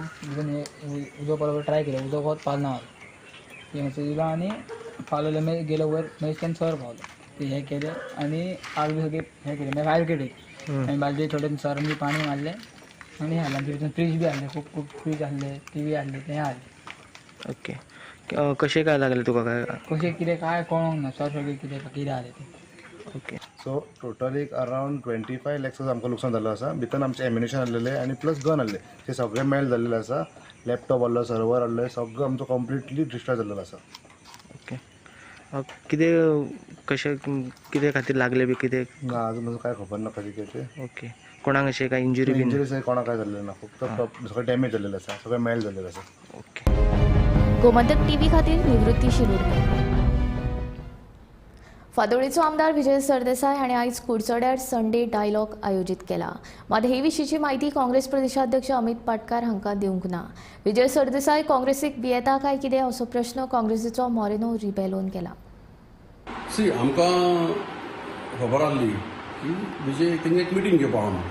Speaker 9: उजो पालोवपाक ट्राय केलो. उजो कोत पालना आसलो. हांगासर येयलो आनी पालवले. मागीर गेलो वयर, मागीर तेन्ना सर पावलो. ते हें केलें आनी आग बी सगळी हें केलें. मागीर फायर ब्रिगेड येयली. मागीर बाजू थोडे सरान बी पाणी मारलें आनी हाडलें. भितर फ्रीज बी आहले, खूब खूब फ्रीज आहले, टीव्ही आहले, तें आहले.
Speaker 10: ओके. कशें काय लागलें तुका? काय
Speaker 9: कशें कितें काय कळोंक ना सर, सगळें कितें कितें आहलें तें.
Speaker 10: ओके.
Speaker 11: सो टोटल एक अरावंड 25 लॅक्स आमकां लुकसाण जाल्लो आसा. भितर आमचें एम्युनेशन आहलेलें आनी प्लस गन आहले, ते सगळें मेल्ट जाल्लेलें आसा. लॅपटॉप आहलो, सर्वर आहले, सगळो आमचो कंप्लिटली डिस्ट्रॉय जाल्लेलो आसा.
Speaker 10: ओके. कितें कशें कितें खातीर लागलें बी कितें?
Speaker 11: ना, अजून म्हाका कांय खबर ना कशें कितें तें.
Speaker 10: ओके. कोणाक अशें काय इंजुरी बीन?
Speaker 11: इंजुरी कोणाक काय जाल्लें ना, फक्त सगळें डॅमेज जाल्लेलें आसा, सगळें मेल्ट जाल्लेलें आसा.
Speaker 10: ओके.
Speaker 3: गोमंतक टीव्ही खातीर निवृत्ती शिरोडकर. फादोळीचो आमदार विजय सरदेसाय हांणी आयज कुडचड्यार संडे डायलॉग आयोजीत केला. मात हे विशींची म्हायती काँग्रेस प्रदेशाध्यक्ष अमित पाटकार हांकां दिवंक ना. विजय सरदेसाय काँग्रेसीक भियेता काय कितें असो प्रश्न काँग्रेसीचो मोरेनो रिबेलोन केला.
Speaker 12: सी आमकां खबर आहली की विजय तेंगे एक मिटींग घेवपा म्हणून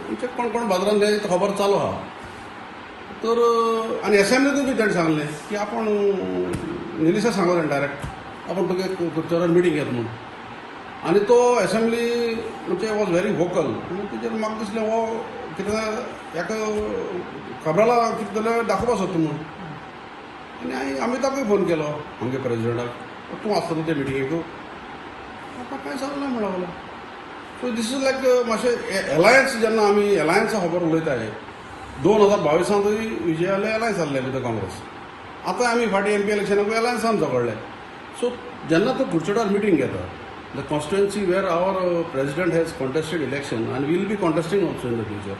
Speaker 12: आमचे कोण कोण बाजारांत खबर चालू आहा. तर आनी एसेंब्लीतूय बी ताणें सांगलें की आपूण निलिसा सांगलें डायरेक्ट आपूण तुगे कुडचड्यार मिटींग घेत म्हणून. आनी तो एसेंब्ली म्हणजे वॉज व्हेरी वोकल आनी तेजेर म्हाका दिसलें हो कितें हेका खबराला कितें जाल्यार दाखोवपा सोदता म्हणून. आनी हांवें अमिताकूय फोन केलो आमगे प्रेजिडेंटाक, तूं आसतलो ते मिटिंगेक, म्हाका कांय सांगलें म्हणून लागलो. सो these is लायक मातशें एलायन्स, जेन्ना आमी एलायन्सा खबर उलयताय 2022 विजयाले एलायन्स जाल्ले विथ काँग्रेस. आतां आमी फाटीं एम पी इलेक्शनाकूय एलायन्सान झगडले. सो जेन्ना तो कुडचड्यार मिटींग घेता, the constituency where our president has contested election and will be contesting also in the future,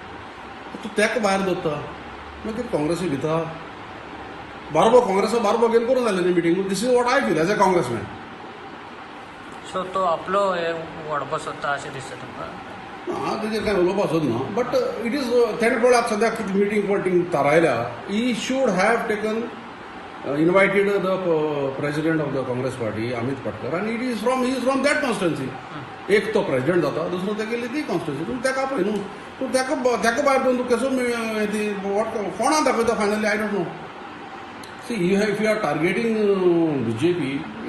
Speaker 12: तूं ताका भायर दवरता मागीर काँग्रेसी भिता बारबो काँग्रेसा बारबो घेवन करूं जालें न्ही meeting. This is what I feel as a congressman.
Speaker 13: So तो आपलो हे वाडोवपाक सोदता अशें दिसता तुमकां?
Speaker 12: हांव तेजेर कांय उलोवपाक सोदना, बट it is तेणें पळय आतां सद्याक कितें मिटींग पळय थारायल्या. He should have taken invited the president of the Congress party Amit Patkar आनी it is from he is from that constituency. एक तो प्रेजिडेंट जाता, दुसरो तेगेली ती कॉन्स्टिट्युन्सी. तूं ताका आपय न्हू, तूं ताका ताका भायर दवरून तूं कसो ती what कोणा दाखयता finally I don't know. See, you have, if you are targeting BJP,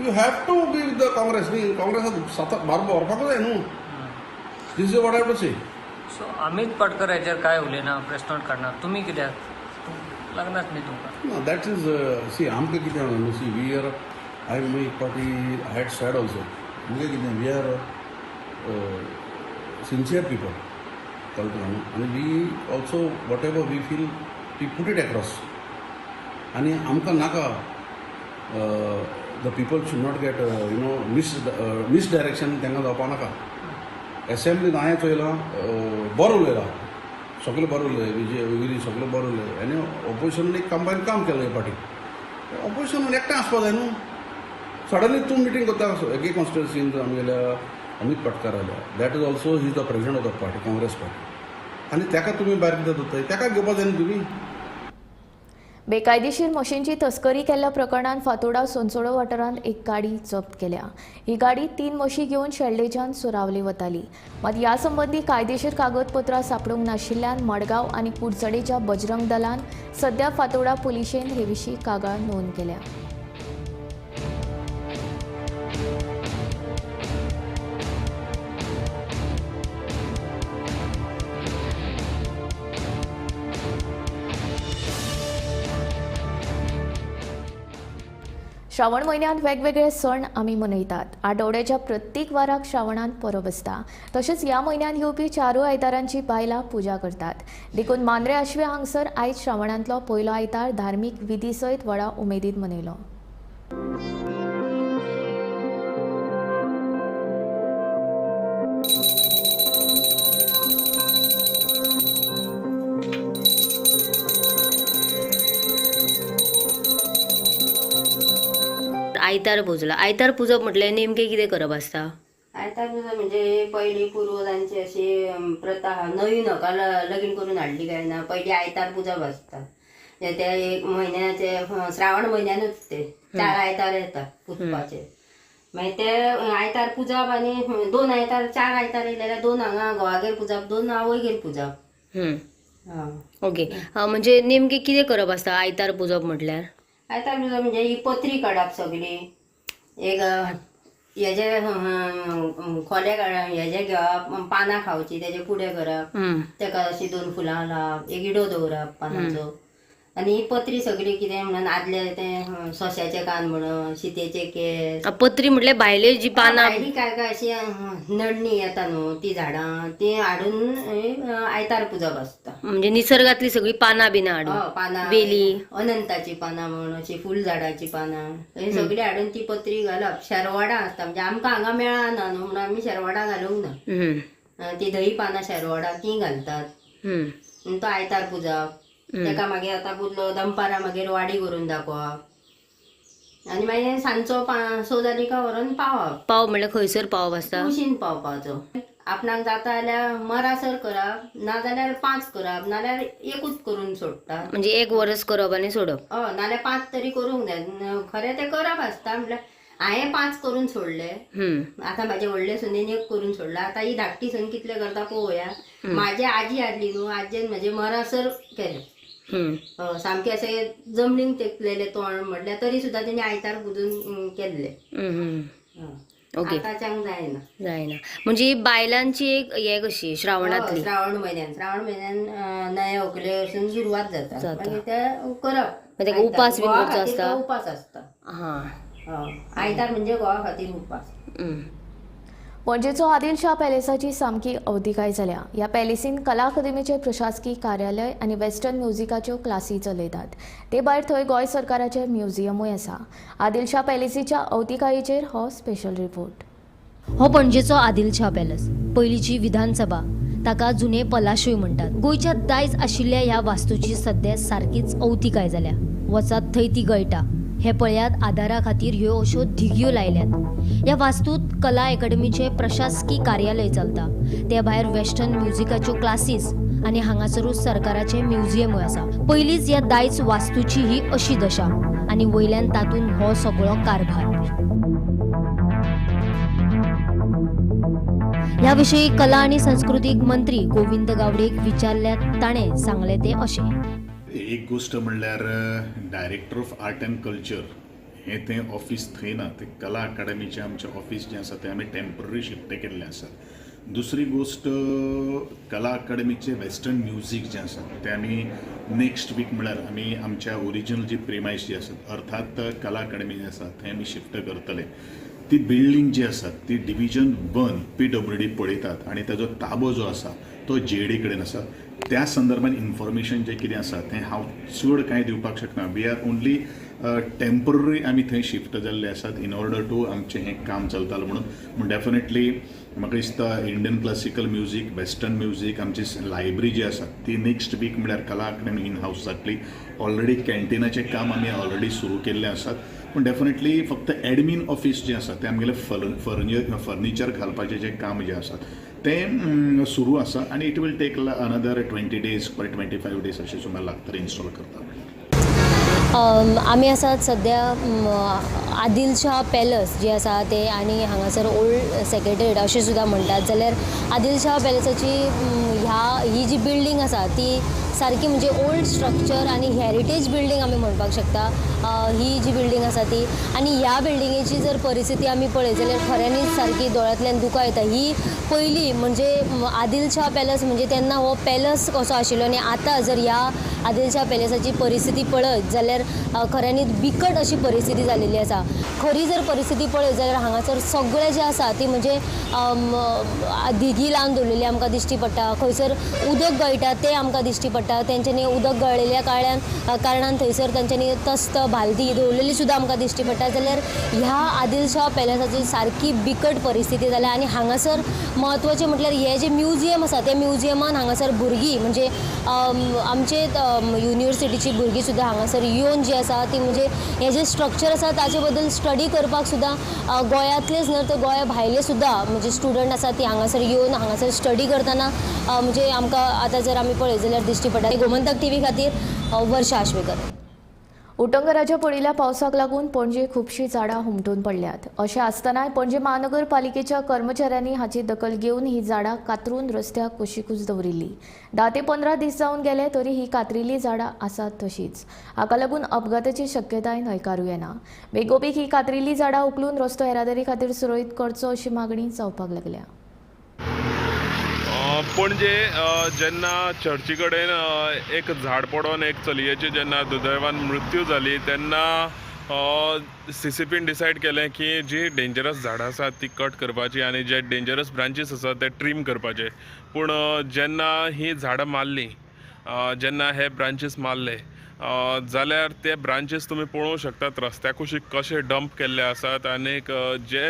Speaker 12: you have to be with the Congress. न्ही काँग्रेसात सात बारबो व्हरपाकूच जाय न्हू. This is what I have to say.
Speaker 13: So Amit Patkar हेजेर काय उलयना, प्रेस नोट काडना, तुमी कित्याक लागनाच न्ही तुमकां?
Speaker 12: ना, that is सी आमकां कितें न्हू, सी we are I एक पाटी I had sad also. आमकां कितें we are sincere people, कळटा तुका न्हू. आनी we also whatever we feel we put it across. आनी आमकां नाका the people should not get you know misdirection तांकां जावपा नाका. एसेंब्लीन हांवें चोयलां बरो उलयला, सगळें बरें उलयलें, विजय विरी सगळें बरें उलयलें. आनी ओपोजिशन एक कंबायन काम केलें हे फाटी. ओपोजिशन एकठांय आसपा जाय न्हू. सडनली तूं मिटींग करता एके कॉन्स्टिट्युन्सीन आमगेल्या अमीत पाटकार आयल्या, that is also he is the president of the party Congress party, आनी ताका तुमी भायर कित्याक दवरताय? ताका घेवपा जाय न्हू तुमी.
Speaker 3: बेकायदेशीर म्हशींची तस्करी केल्ल्या प्रकरणांत फातोडा सोनसोडो वाठारांत एक गाडी जप्त केल्या. ही गाडी 3 म्हशी घेवन शेल्डेच्यान सुरावली वताली. मात ह्या संबंदी कायदेशीर कागदपत्रां सापडूंक नाशिल्ल्यान मडगांव आनी कुडचडेच्या बजरंग दलान सध्या फातोडा पुलिशेन हे विशीं कागाळ नोंद केल्या. श्रावण म्हयन्यांत वेगवेगळे सण आमी मनयतात. आठवड्याच्या प्रत्येक वाराक श्रावणांत परब आसता. तशेंच ह्या म्हयन्यांत येवपी चारूय आयतारांची बायलां पुजा करतात. देखून मांद्रे आश्वे हांगसर आयज श्रावणांतलो पयलो आयतार धार्मीक विधी सयत व्हडा उमेदीन मनयलो.
Speaker 14: आयतार पुजला, आयतार पुजप म्हटल्यार नेमकें कितें करप आसता?
Speaker 23: आयतार पुजप म्हणजे पयलीं पुर्वजांची अशी प्रथा आहा, नवीन व्हंकल लगीन करून हाडली काय ना पयलीं आयतार पुजप आसता. ते एक म्हयन्याचे श्रावण म्हयन्यानूच ते 4 आयतार येता पुजपाचे. मागीर ते आयतार पुजप आनी 2 आयतार 4 आयतार येयले जाल्यार 2 हांगा घोवागेर पुजप, 2 आवयगेर पुजप.
Speaker 14: ओके, म्हणजे नेमकें कितें करप आसता आयतार पुजप म्हटल्यार?
Speaker 23: आयतार पुजप म्हणजे ही पत्री काडप सगळी, एक हेजे खोले हेजे घेवप, पानां खावची तेजे पुडे करप, तेका अशी 2 फुलां लावप, एक इडो दवरप पानांचो, आनी ही पत्री सगळी कितें म्हणून आदले ते सोंश्याचे कान म्हणून, शितेचे केंस.
Speaker 14: पत्री म्हटल्यार भायले जी पानां,
Speaker 23: भायली काय काय अशी नडणी येता न्हू ती झाडां ती हाडून आयतार पुजप आसता.
Speaker 14: म्हणजे निसर्गातली सगळी पानां बिनां हाडून,
Speaker 23: पानां,
Speaker 14: वेली,
Speaker 23: अनंताची पानां म्हण, अशी फूल झाडाची पानां ही सगळी हाडून ती पत्री घालप. शेरवाडां आसता, म्हणजे आमकां हांगा मेळना न्हू म्हणून आमी शेरवाडां घालूंक ना, ती धही पानां शेरवाडां ती घालतात. तो आयतार पुजप. तेका मागीर आतां पुजलो दनपारां मागीर वाडी करून दाखोवप आनी मागीर सांजचो 5-6 जाली काय व्हरोन पावप.
Speaker 14: पाव म्हणल्यार खंयसर पावप आसता?
Speaker 23: कुशीन पावपाचो. आपणाक जाता जाल्यार मरासर करप, नाजाल्यार 5 करप, नाल्यार एकूच करून सोडटा.
Speaker 14: म्हणजे एक वरस करप आनी सोडप.
Speaker 23: हय, नाल्यार 5 तरी करूंक जाय. खरें तें करप आसता. म्हटल्यार हांवें 5 करून सोडले, आतां म्हाजे व्हडले सुनेन 1 करून सोडला, आतां ही धाकटी सून कितले करता पळोवया. म्हाजी आजी आसली न्हू, आजयेन म्हजे मरासर केलें. सामकें अशें जमनीन तेकलेलें तोंड म्हटल्यार तरी सुद्दां तेणी आयतार पुजून केल्लें.
Speaker 14: ओके,
Speaker 23: आतांच्यांक जायना.
Speaker 14: जायना. म्हणजे ही बायलांची एक हे कशी श्रावणांतली.
Speaker 23: श्रावण म्हयन्यान, श्रावण म्हयन्यान नये व्हंकले सुरवात जाता, मागीर ते करप.
Speaker 14: तेका उपास बी करचो आसता?
Speaker 23: उपास आसता.
Speaker 14: हां,
Speaker 23: आयतार म्हणजे घोवा खातीर उपास.
Speaker 3: पणजेचो आदिलशाह पॅलेसाची सामकी अवतिकाय जाल्या. ह्या पॅलेसीन कला अकादमीचें प्रशासकीय कार्यालय आनी वेस्टर्न म्युजिकाच्यो क्लासी चलयतात. ते भायर थंय गोंय सरकाराचें म्युझियमूय आसा. आदिलशाह पॅलेसीच्या अवतिकायेचेर हो स्पेशल रिपोर्ट.
Speaker 14: हो पणजेचो आदिलशाह पॅलेस, पयलींची विधानसभा, ताका जुने पलाशूय म्हणटात. गोंयच्या दायज आशिल्ल्या ह्या वास्तूची सद्या सारकीच अवतिकाय जाल्या. वचात थंय ती गळटा. हे पळयात, आदारा खातीर ह्यो अश्यो धिगयो लायल्यात. ह्या वास्तूत कला अकादमीचें प्रशासकी कार्यालय चलता. ते भायर वेस्टर्न म्युजिकाच्यो क्लासीस आनी हांगासरूच सरकाराचें म्युझियमूय आसा. पयलींच ह्या दायज वास्तूची ही अशी दशा आनी वयल्यान तातूंत हो सगळो कारभार. ह्या विशीं कला आनी संस्कृतीक मंत्री गोविंद गावडेक विचारल्यार ताणें सांगलें तें अशें.
Speaker 1: एक गोश्ट म्हणल्यार director of art and culture हें तें ऑफीस थंय ना, तें कला अकादमीचें आमचें ऑफीस जें आसा तें आमी टेम्पररी शिफ्ट केल्लें आसा. दुसरी गोश्ट, कला अकादमीचें वेस्टर्न म्युजीक जें आसा तें आमी नेक्स्ट वीक म्हणल्यार आमी आमच्या ओरिजिनल जी प्रिमायस जी आसा, अर्थात कला अकादमी जी आसा थंय आमी शिफ्ट करतले. ती बिल्डींग जी आसा ती डिविजन 1 PWD पळयतात आनी ताजो ताबो जो आसा तो JD कडेन आसा. त्या संदर्भात इन्फॉर्मेशन जें कितें आसा तें हांव चड कांय दिवपाक शकना. We are only temporary आमी थंय शिफ्ट जाल्ले आसात इन ऑर्डर टू आमचें हें काम चलतालें म्हणून. पूण डेफिनेटली म्हाका दिसता Indian classical music, western music, आमची लायब्ररी जी आसा ती नेक्स्ट वीक म्हळ्यार कला अकादमी इन हावस जातली. ऑलरेडी कॅन्टिनाचें काम आमी ऑलरेडी सुरू केल्लें आसात. पूण डेफिनेटली फक्त एडमीन ऑफीस जें आसा तें आमगेलें फर्निचर घालपाचें जें काम जें आसा तें सुरू आसा आनी it will take another 20 days or 25 days अशें सुमार लागतलें इन्स्टॉल करता.
Speaker 14: आमी आसात सद्या आदिलशाह पॅलस जे आसा ते आनी हांगासर ओल्ड सेक्रेटरीट अशें सुद्दां म्हणटात. जाल्यार आदिलशाह पॅलसाची ही जी बिल्डींग आसा ती सारकी म्हणजे ओल्ड स्ट्रक्चर आनी हेरिटेज बिल्डींग आमी म्हणपाक शकता ही जी बिल्डींग आसा ती. आनी ह्या बिल्डिंगेची जर परिस्थिती आमी पळयत जाल्यार खऱ्यांनीच सारकी दोळ्यांतल्यान दुकां येता. ही पयली म्हणजे आदिलशाह पॅलस म्हणजे तेन्ना हो पॅलस कसो आशिल्लो आनी आतां जर ह्या आदिलशाह पॅलसाची परिस्थिती पळयत जाल्यार खऱ्यांनीच बिकट अशी परिस्थिती जाल्लेली आसा. खरी जर परिस्थिती पळयत जाल्यार हांगासर सगळें जें आसा ती म्हणजे धिगी लावन दवरलेली आमकां दिश्टी पडटा. खंयसर उदक गळटा तें आमकां दिश्टी पडटा. तेंच्यांनी उदक गळिल्ल्या कारणान थंयसर तेंच्यांनी तस्त बालदी दवरलेली सुद्दां आमकां दिश्टी पडटा. जाल्यार ह्या आदिलशाह पॅलसाची सारकी बिकट परिस्थिती जाल्या. आनी हांगासर म्हत्वाचें म्हटल्यार हें जें म्युझियम आसा त्या म्युझियमान हांगासर भुरगीं म्हणजे आमचे युनिवर्सिटीची भुरगीं सुद्दां हांगासर येवन जी आसा ती म्हणजे हें जें स्ट्रक्चर आसा ताचे बद्दल स्टडी करपाक सुद्दां गोंयांतलेच न्हय तर गोंया भायले सुद्दां म्हणजे स्टुडंट आसा ती हांगासर येवन हांगासर स्टडी करतना म्हणजे आमकां आतां जर आमी पळयत जाल्यार दिश्टी पडटा. गोमंतक टीव्ही खातीर वर्षा आश्वेकर.
Speaker 3: उटंगराच्या पडिल्ल्या पावसाक लागून पणजे खुबशीं झाडां हुमटून पडल्यात. अशें आसतनाय पणजे महानगरपालिकेच्या कर्मचाऱ्यांनी हाची दखल घेवन ही झाडां कातरून रस्त्या कुशीकूच दवरिल्ली. 10 ते 15 दीस जावन गेले तरी ही कातरिल्ली झाडां आसात तशीच. हाका लागून अपघाताची शक्यताय न्हयकारूं येना. बेगोबेग ही कातरिल्ली झाडां उखलून रस्तो येरादारी खातीर सुरळीत करचो अशी मागणी जावपाक लागल्या.
Speaker 2: पणजे जेन्ना चर्ची कडेन एक झाड पडोन एक चलयेची जेन्ना दुर्दैवान मृत्यू जाली तेन्ना सीसीपीन डिसायड केलें की जी डेंजरस झाडां आसात ती कट करपाची आनी जे डेंजरस ब्रांचीस आसात ते ट्रीम करपाचे. पूण जेन्ना ही झाडां मारली, जेन्ना हे ब्रांचीस मारले जाल्यार ते ब्रांचीस तुमी पळोवंक शकतात रस्त्या कुशीक कशे डंप केल्ले आसात आनीक जे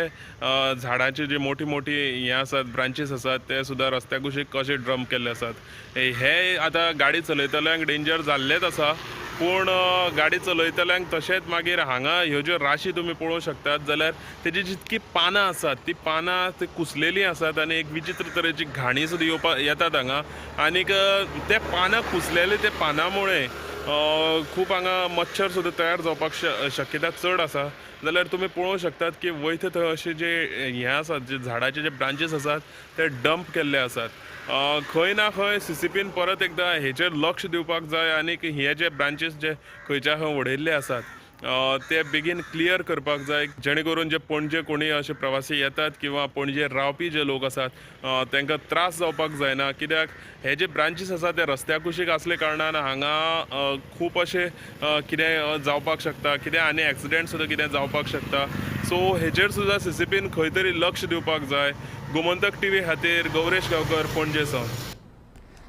Speaker 2: झाडांची जी मोठी मोठी हें आसात ब्रांचीस आसात ते सुद्दां रस्त्या कुशीक कशे डंप केल्ले आसात. हे आतां गाडी चलयतल्यांक डेंजर जाल्लेच आसा, पूण गाडी चलयतल्यांक तशेंच मागीर हांगा ह्यो ज्यो राशी तुमी पळोवंक शकतात जाल्यार तेजी जितकी पानां आसात ती पानां ती कुसलेलीं आसात आनी एक विचित्र तरेची घाणी सुद्दां येवपा येतात हांगा आनीक ते पानां कुसलेले ते पानां मुळे खूब हांगा मच्छर सुद्दां तयार जावपाक शक्यता चड आसा. जाल्यार तुमी पळोवंक शकतात की वयता थंय अशे जे हें आसात जे झाडाचे जे ब्रांचीस आसात ते डंप केल्ले आसात. खंय ना खंय सीसीपीन परत एकदां हेचेर लक्ष दिवपाक जाय आनीक हे जे ब्रांचीस जे खंयच्या खंय उडयल्ले आसात ते बेगीन क्लियर करपाक जाय, जेणे करून जे पणजे कोणी अशे प्रवासी येतात किंवा पणजे रावपी जे लोक आसात तांकां त्रास जावपाक जायना. कित्याक हे जे ब्रांचीस आसात ते रस्त्या कुशीक आसले कारणान हांगा खूब अशें कितें जावपाक शकता, कितें आनी एक्सिडेंट सुद्दां कितें जावपाक शकता. सो हेचेर सुद्दां सीसीपीन खंय तरी लक्ष दिवपाक जाय. गोमंतक टीव्ही खातीर गौरेश गांवकर, पणजे सावन.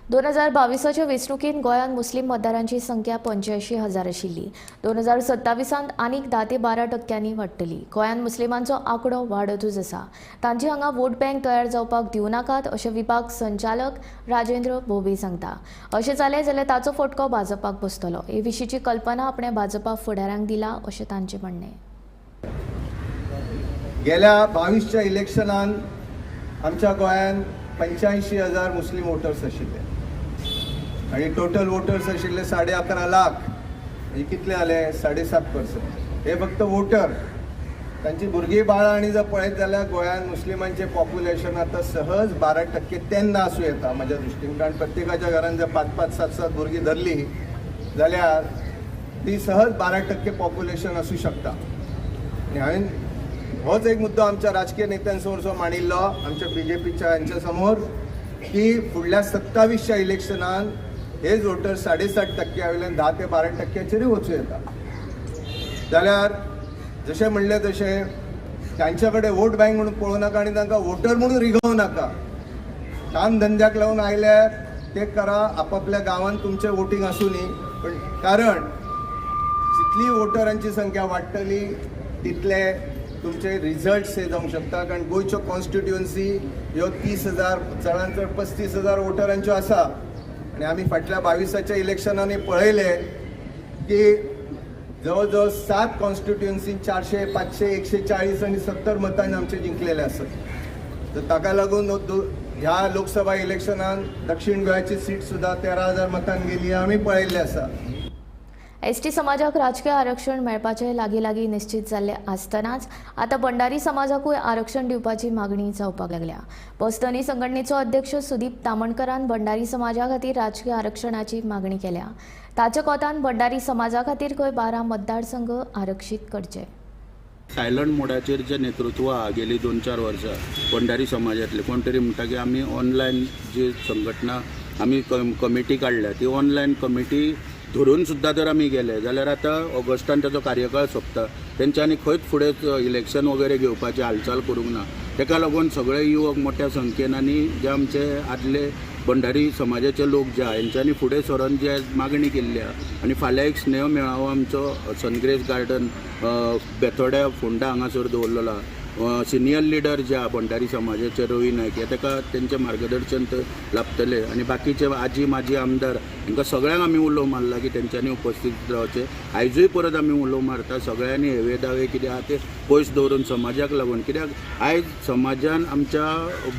Speaker 3: 2022 वेंचणुकेंत गोंयांत मुस्लीम मतदारांची संख्या 85,000 आशिल्ली. 2027 आनीक 10 ते 12% वाडटली. गोंयांत मुस्लिमांचो आंकडो वाडतूच आसा. तांची हांगा वोट बँक तयार जावपाक दिवं नाकात अशें विभाग संचालक राजेंद्र भोबे सांगता. अशें जालें जाल्यार ताचो फटको भाजपाक बसतलो. हे विशींची कल्पना आपणें भाजपा फुडाऱ्यांक दिला अशें तांचें म्हणणें.
Speaker 4: गेल्या 22च्या इलेक्शनान आमच्या गोंयांत 85,000 मुस्लीम वोटर्स आशिल्ले आणि टोटल वोटर्स आशिल्ले 11.5 लाख, म्हणजे कितले आले 7.5%. हे फक्त वोटर, तांची भुरगीं बाळां आनी जर पळयत जाल्यार गोंयांत मुस्लिमांचें पॉप्युलेशन आतां सहज 12% तेन्ना आसूं येता म्हज्या दृश्टीन, कारण प्रत्येकाच्या घरान जर 5 5 7 7 भुरगीं धरली जाल्यार ती सहज 12% पॉप्युलेशन आसूं शकता. आनी हांवें होच एक मुद्दो आमच्या राजकीय नेत्यांसमोर जो मांडिल्लो आमच्या बीजेपीच्या यांच्या समोर की फुडल्या 27च्या इलेक्शनान हेच वोटर 7.5% वयल्यान 10 ते 12% वचूं येता. जाल्यार जशें म्हणलें तशें तांच्या कडेन वोट बँक म्हणून पळोवं नाका आनी तांकां वोटर म्हणून रिगोवं नाका. काम धंद्याक लावन आयल्यार ते करा, आपापल्या गांवांत तुमचें वोटींग आसूं न्ही, पण कारण जितली वोटरांची संख्या वाडटली तितले तुमचे रिजल्ट्स हे जावंक शकता. कारण गोंयच्यो कॉन्स्टिट्युएन्सी ह्यो 30,000 चडांत चड 35,000 वोटरांच्यो आसा आनी आमी फाटल्या 22च्या इलेक्शनांनी पळयलें की जवळ जवळ 7 कॉन्स्टिट्युएन्सी 400, 500, 140 आनी 70 मतांनी आमचे जिंकलेले आसत. तर ताका लागून ह्या लोकसभा इलेक्शनान दक्षिण गोंयाची सीट सुद्दां 13,000 मतान गेली आमी पळयल्लें आसा.
Speaker 3: एसटी समाजाक राजकीय आरक्षण मेळपाचें लागीं लागीं निश्चित जाल्लें आसतनाच आतां भंडारी समाजाकूय आरक्षण दिवपाची मागणी जावपाक लागल्या. बसधनी संघटनेचो अध्यक्ष सुदीप तामणकरान भंडारी समाजा खातीर राजकीय आरक्षणाची मागणी केल्या. ताच्या कोतान भंडारी समाजा खातीर खंय 12 मतदारसंघ आरक्षीत करचे.
Speaker 5: सायलंट मोडाचेर जे नेतृत्व आहा गेली 2-4 वर्सां भंडारी समाजांतले कोण तरी म्हणटा की आमी ऑनलायन जी संघटना आमी कमिटी काडल्या ती ऑनलायन कमिटी धरून सुद्दां जर आमी गेले जाल्यार आतां ऑगस्टान ताचो कार्यकाळ सोंपता, तेंच्यांनी खंयच फुडें इलेक्शन वगैरे घेवपाची हालचाल करूंक ना. ताका लागून सगळे युवक मोठ्या संख्येन आनी जे आमचे आदले भंडारी समाजाचे लोक जे आहा हेंच्यांनी फुडें सरून जे मागणी केल्ली आहा आनी फाल्यां एक स्नेह मेळावो आमचो सनग्रेस गार्डन बेतोड्या फोंडा हांगासर दवरलेलो आहा. सिनियर लिडर जे आहा भंडारी समाजाचे रवी नायक हे ताका तेंचें मार्गदर्शन थंय लाभतलें आनी बाकीचे आजी माजी आमदार हांकां सगळ्यांक आमी उलो मारला की तेंच्यांनी उपस्थीत रावचें. आयजूय परत आमी उलो मारता सगळ्यांनी हेवे दावे कितें आहा ते पयस दवरून समाजाक लागून, कित्याक आयज समाजान आमच्या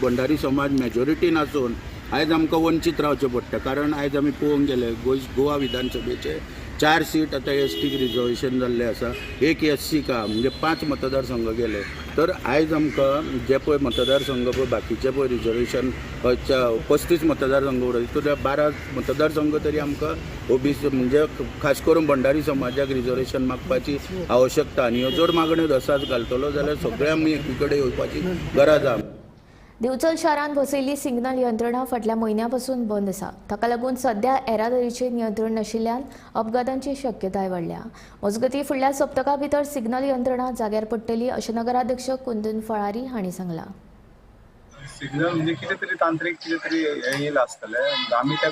Speaker 5: भंडारी समाज मेजॉरिटीन आसून आयज आमकां वंचीत रावचें पडटा. कारण आयज आमी पळोवंक गेले गोवा विधानसभेचे 4 सीट आतां एस टीक रिजर्वेशन जाल्लें आसा, 1 एस सीक आहा, म्हणजे 5 मतदारसंघ गेले. तर आयज आमकां जे पळय मतदारसंघ पळय बाकीचे पळय रिजर्वेशन 35 मतदारसंघ उरयता तर 12 मतदारसंघ तरी आमकां ओबीसी म्हणजे खास करून भंडारी समाजाक रिजर्वेशन मागपाची आवश्यकता आनी ह्यो जर मागण्यो दसाच घालतलो जाल्यार सगळे आमी एकी कडेन येवपाची गरज आहा.
Speaker 3: दिवचल शारांत बसयल्ली सिग्नल यंत्रणा फाटल्या म्हयन्या पासून बंद आसा. ताका लागून सध्या येरादारीचेर नियंत्रण नाशिल्ल्यान अपघातांची शक्यताय वाडल्या. मजगतीं फुडल्या सप्तका भितर सिग्नल यंत्रणा जाग्यार पडटली अशें नगराध्यक्ष कुंदन फळारी हांणी सांगलां.
Speaker 6: सिग्नल म्हणजे कितें तरी तांत्रीक कितें तरी हें येयलां आसतलें. आमी त्या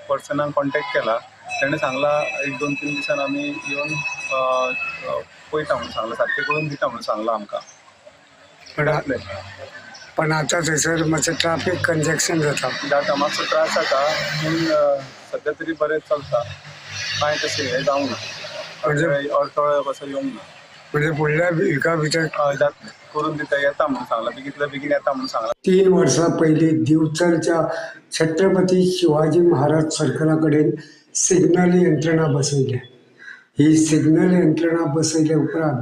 Speaker 6: पर्सनाक कॉन्टेक्ट केला, ताणें सांगलां एक 2-3 दिसान आमी येवन पळयता म्हणून सांगलां, सारकें करून दिता म्हणून सांगलां आमकां.
Speaker 7: पण आतां थंयसर मातशें ट्राफीक कंजेक्शन जाता.
Speaker 6: जाता, मातसो त्रास जाता, पूण सद्या तरी बरें चलता, कांय तशें हें जावंक ना, अडथळो कसो येवंक ना.
Speaker 7: म्हणजे फुडल्या विका भितर
Speaker 6: जातलें, करून दिता, येता म्हणून सांगलां, बेगींतल्या बेगीन येता म्हणून सांगलां.
Speaker 7: 3 वर्सां पयलीं दिवचलच्या छत्रपती शिवाजी महाराज सर्कला कडेन सिग्नल यंत्रणा बसयल्या. ही सिग्नल यंत्रणा बसयल्या उपरांत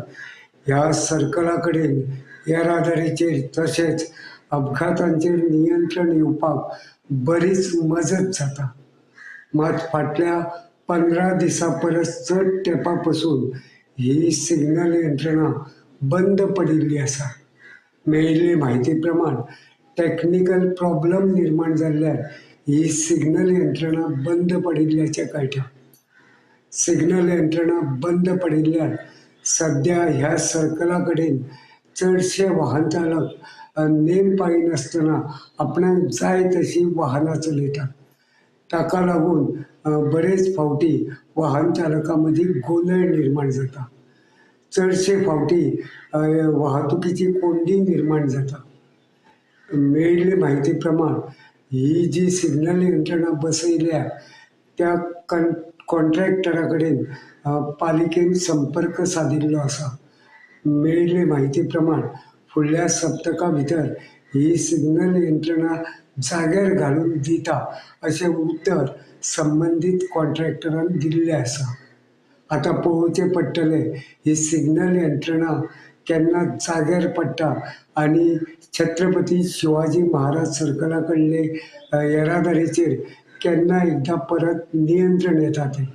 Speaker 7: ह्या सर्कला कडेन येरादारीचेर तशेंच अपघातांचेर नियंत्रण येवपाक बरीच मजत जाता. मात फाटल्या 15 दिसां परस चड तेंपा पसून ही सिग्नल यंत्रणा बंद पडिल्ली आसा. मेळिल्ले म्हायती प्रमाण टॅक्निकल प्रॉब्लम निर्माण जाल्ल्यान ही सिग्नल यंत्रणा बंद पडिल्ल्याचें कळटा. सिग्नल यंत्रणा बंद पडिल्ल्यान सद्या ह्या सर्कला कडेन चडशे वाहन चालक नेम पाळिनासतना आपणाक जाय तशी वाहनां चलयतात. ताका लागून बरेच फावटी वाहन चालकां मदीं गोंदळ निर्माण जाता. चडशे फावटी वाहतुकीची कोंडी निर्माण जाता. मेळिल्ले म्हायती प्रमाण ही जी सिग्नल यंत्रणा बसयल्या त्या कॉन्ट्रॅक्टरा कडेन पालिकेन संपर्क सादिल्लो आसा. मेळिल्ले म्हायती प्रमाण फुडल्या सप्तका भितर ही सिग्नल यंत्रणा जाग्यार घालून दिता अशें उतर संबंदीत कॉन्ट्रॅक्टरान दिल्लें आसा. आतां पळोवचें पडटलें ही सिग्नल यंत्रणा केन्ना जाग्यार पडटा आनी छत्रपती शिवाजी महाराज सर्कला कडले येरादारीचेर केन्ना एकदां परत नियंत्रण येता तें.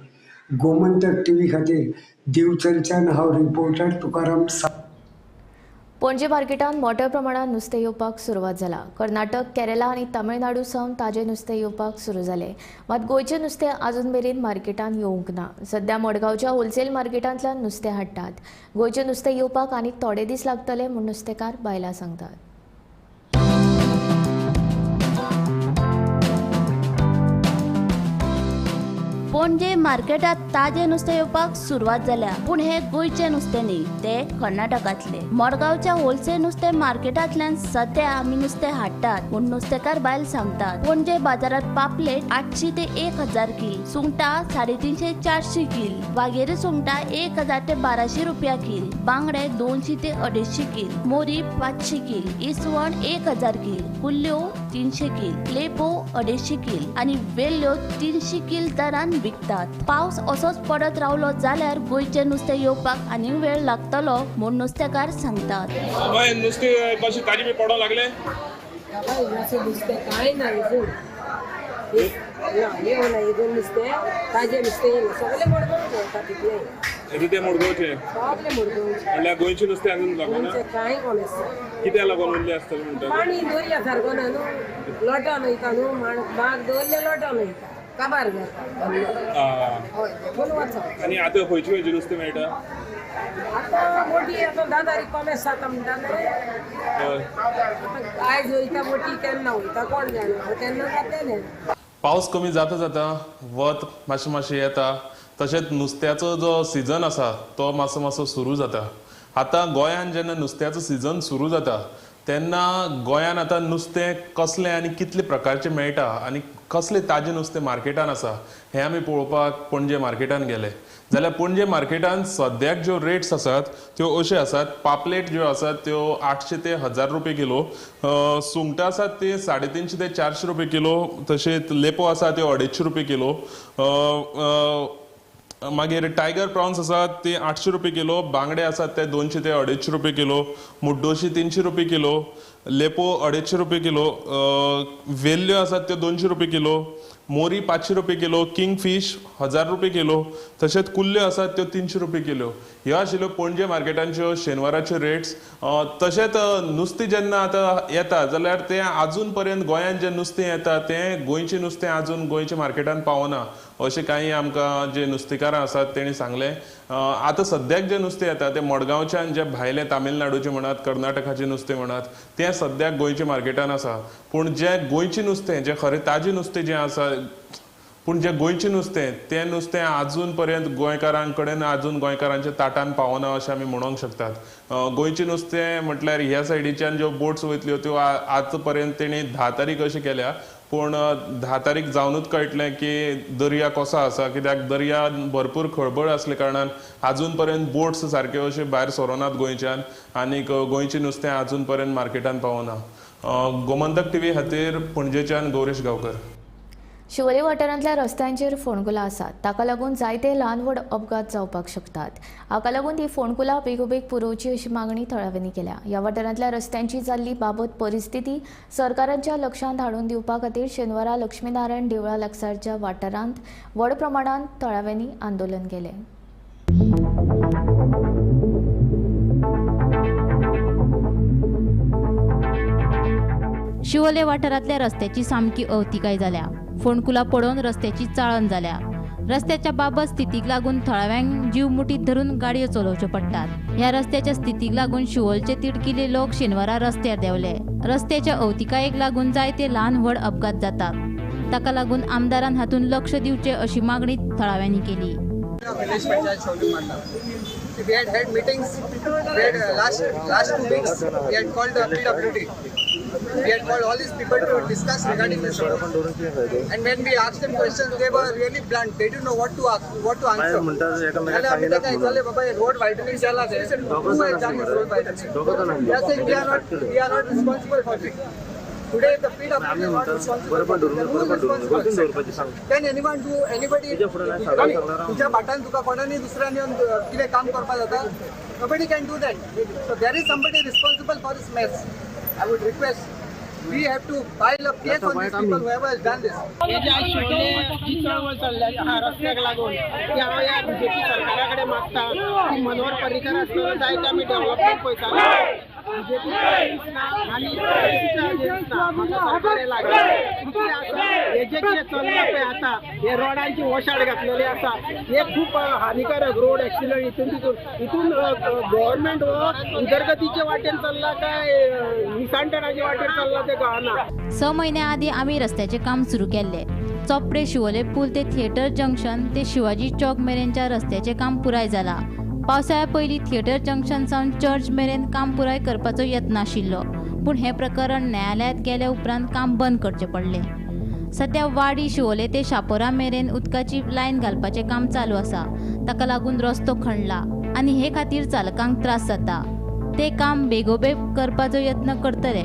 Speaker 7: गोमंतक टीव्ही खातीर दिवचलच्यान हांव रिपोर्टर तुकाराम सा.
Speaker 3: पणजे मार्केटांत मोठ्या प्रमाणात नुस्तें येवपाक सुरवात जाला. कर्नाटक, केरला आनी तामिळनाडू सावन ताजें नुस्तें येवपाक सुरू जालें. मात गोंयचें नुस्तें आजून मेरेन मार्केटांत येवंक ना. सद्या मडगांवच्या होलसेल मार्केटांतल्यान नुस्तें हाडटात. गोंयचें नुस्तें येवपाक आनीक थोडे दीस लागतले म्हूण नुस्तेकार बायलां सांगतात.
Speaker 16: पणजे मार्केटात ताजें नुस्तें येवपाक सुरवात जाल्या, पूण हे गोंयचें नुस्तें न्ही, तें कर्नाटकांतलें. मडगांवच्या होलसेल नुस्तें मार्केटांतल्यान सद्या आमी नुस्तें हाडटात म्हूण नुस्तेकार बायल सांगतात. पणजे बाजारात पापलेट 800 ते 1000 कील, सुंगटां 350 400 कील, वागेरी सुंगटां 1000 ते 1200 रुपया कील, बांगडे 200 ते 250 कील, मोरी 500 कील, इसवण 1000 कील, कुल्ल्यो 300 कील, लेपो 250 कील आनी वेल्ल्यो 300 कील दरान विकतात. पावस असोच पडत रावलो जाल्यार गोंयचें नुस्तें येवपाक आनीक वेळ लागतलो म्हूण नुस्तेकार सांगतात.
Speaker 2: नुस्तें कशें ताजें बी पडोंक लागलें?
Speaker 19: नुस्तें कांय ना, नुस्तें ताजें नुस्तें सगळें मडगांवचें येता तितलें.
Speaker 2: तें मडगांवचें,
Speaker 19: सगळें मडगांवचें.
Speaker 2: म्हणल्यार गोंयचें नुस्तें आजून लागना?
Speaker 19: कांय कोण आसता.
Speaker 2: कित्याक लागून उरलें आसतलें म्हणटा?
Speaker 19: पाणी दर्या सारको ना न्हू, लोटोन वयता न्हू, बाग दवरलें लोटोन वयता, काबार जाता.
Speaker 2: आनी आतां खंयचें खंयचें नुस्तें मेळटा?
Speaker 19: आतां मोटी आतां 10 तारीख कोमेस जाता म्हणटा न्हू, आयज वयता मोटी, केन्ना वयता कोण जाणा, तेन्ना जातलें.
Speaker 2: पावस कमी जाता जाता वत मातशें मातशें येता, तशेंच नुस्त्याचो जो सिजन आसा तो मातसो मातसो सुरू जाता. आतां गोंयांत जेन्ना नुस्त्याचो सिजन सुरू जाता तेन्ना गोंयांत आतां नुस्तें कसलें आनी कितले प्रकारचें मेळटा आनी कसलें ताजें नुस्तें मार्केटान आसा हें आमी पळोवपाक पणजे मार्केटान गेले. जाल्यार पणजे मार्केटान सद्याक ज्यो रेट्स आसात त्यो अश्यो आसात. पापलेट ज्यो आसात त्यो 800 ते 1000 रुपये किलो, सुंगटां आसात ती 350 ते 400 रुपये किलो, तशेंच लेपो आसा त्यो 250 रुपये किलो, मागीर टायगर प्रॉन्स आसात ते 800 रुपये किलो, बांगडे आसात ते 200 ते 250 रुपये किलो, मुड्डोशी 300 रुपये किलो, लेपो 250 रुपये किलो, वेल्ल्यो आसात त्यो 200 रुपये किलो, मोरी 500 रुपये किलो, किंग फिश 1000 रुपये किलो, तशेंच कुल्ल्यो आसात त्यो 300 रुपये किलो. ह्यो आशिल्ल्यो पणजे मार्केटांच्यो शेनवाराच्यो रेट्स. तशेंच नुस्तें जेन्ना आतां येता जाल्यार तें आजून पर्यंत गोंयांत जें नुस्तें येता तें गोंयचें नुस्तें आजून गोंयच्या मार्केटांत पावना अशें कांय आमकां जे नुस्तेकारां आसात तेणी सांगलें. आतां सद्याक जें नुस्तें येता तें मडगांवच्यान जें भायलें तामिळनाडूचें म्हणात, कर्नाटकाचें नुस्तें म्हणात, तें सद्याक गोंयच्या मार्केटान आसा. पूण जें गोंयचें नुस्तें, जें खरें ताजें नुस्तें जें आसा पूण जें गोंयचें नुस्तें तें नुस्तें आजून पर्यंत गोंयकारां कडेन आजून गोंयकारांच्या ताटान पावना अशें आमी म्हणूंक शकतात. गोंयचें नुस्तें म्हटल्यार ह्या सायडीच्यान ज्यो बोट्स वयतल्यो त्यो आज पर्यंत तेणी 10 तारीख अशी केल्या, पूण 10 तारीख जावनूच कळटलें की दर्या कसो आसा, कित्याक दर्या भरपूर खळबळ आसल्या कारणान आजून पर्यंत बोट्स सारक्यो अश्यो भायर सरोनात गोंयच्यान आनीक गोंयचें नुस्तें आजून पर्यंत मार्केटान पावना. गोमंतक टीव्ही खातीर पणजेच्यान गौरेश गांवकर.
Speaker 3: शिवोले वाठारांतल्या रस्त्यांचेर फोंडकुलां आसात, ताका लागून जायते ल्हान व्हड अपघात जावपाक शकतात. हाका लागून ती फोंडकुलां बेगोबेग पुरोवची अशी मागणी थळाव्यांनी केल्या. ह्या वाठारांतल्या रस्त्यांची जाल्ली बाबत परिस्थिती सरकाराच्या लक्षांत हाडून दिवपा खातीर शेनवारा लक्ष्मीनारायण देवळा लागसारच्या वाठारांत व्हड प्रमाणांत थळाव्यांनी आंदोलन केलें.
Speaker 8: शिवोले वाठारांतल्या रस्त्याची सामकी अवतिकाय जाल्या. फोंडकुलां पडोवन रस्त्याची चाळण जाल्या. रस्त्याच्या बाबत स्थितीक लागून थळाव्यांक जीव मुठीत धरून गाडयो चलोवच्यो पडटात. ह्या रस्त्याच्या स्थितीक लागून शिवोलचे तिडकिले लोक शेनवारा रस्त्यार देंवले. रस्त्याच्या अवतिकायेक लागून जायते ल्हान व्हड अपघात जातात. ताका लागून आमदारान हातूंत लक्ष दिवचें अशी मागणी थळाव्यांनी केली.
Speaker 18: We had had meetings. We had last 2 weeks we had called the PWD. We had called all these people to discuss regarding this road. And when we asked them questions, they were really blunt. They didn't know what to ask, what to answer. Road widening chala. They said, who has done this road widening? They are saying we are not responsible for it. Today the PWD is not responsible for it. Who is responsible? Can anyone do anybody? तुझ्या बाटान तुका कोणानी दुसऱ्याने कितें काम करपाक जाता? Nobody can do that. So there is somebody responsible for this mess. I would request we have to file a case on these people whoever has done this.
Speaker 20: हे जे शिवोले जी चळवळ चल्ल्या आहा रस्त्याक लागून ती हांव ह्या बीजेपी सरकारा कडेन मागता की मनोहर पर्रीकर आसतना जायते आमी डेव्हलपमेंट पळयताले. बीजेपी दिसना आनी दिसना म्हाका सरकार हें लागलें. दुसरें आसा हे जे कितें चल्लां पळय आतां हे रोडांची वशाड घातलेली आसा, हे खूब हानिकारक रोड एक्सिडंट हितून तितून हितून गव्हर्मेंट हो उदरगतीचे वाटेन चल्ला काय मिसांटणाचे वाटेन चल्ला तें कळना.
Speaker 8: 6 म्हयन्या आदीं आमी रस्त्याचें काम सुरू केल्लें. चोपडे शिवोले पूल ते थिएटर जंक्शन ते शिवाजी चौक मेरेनच्या रस्त्याचें काम पुराय जालां. पावसाळ्या पयलीं थिएटर जंक्शन सावन चर्च मेरेन काम पुराय करपाचो यत्न आशिल्लो, पूण हें प्रकरण न्यायालयांत गेल्या उपरांत काम बंद करचें पडलें. सद्या वाडी शिवोले ते शापोरा मेरेन उदकाची लायन घालपाचें काम चालू आसा. ताका लागून रस्तो खणला आनी हे खातीर चालकांक त्रास जाता. तें काम बेगोबेग करपाचो यत्न करतले.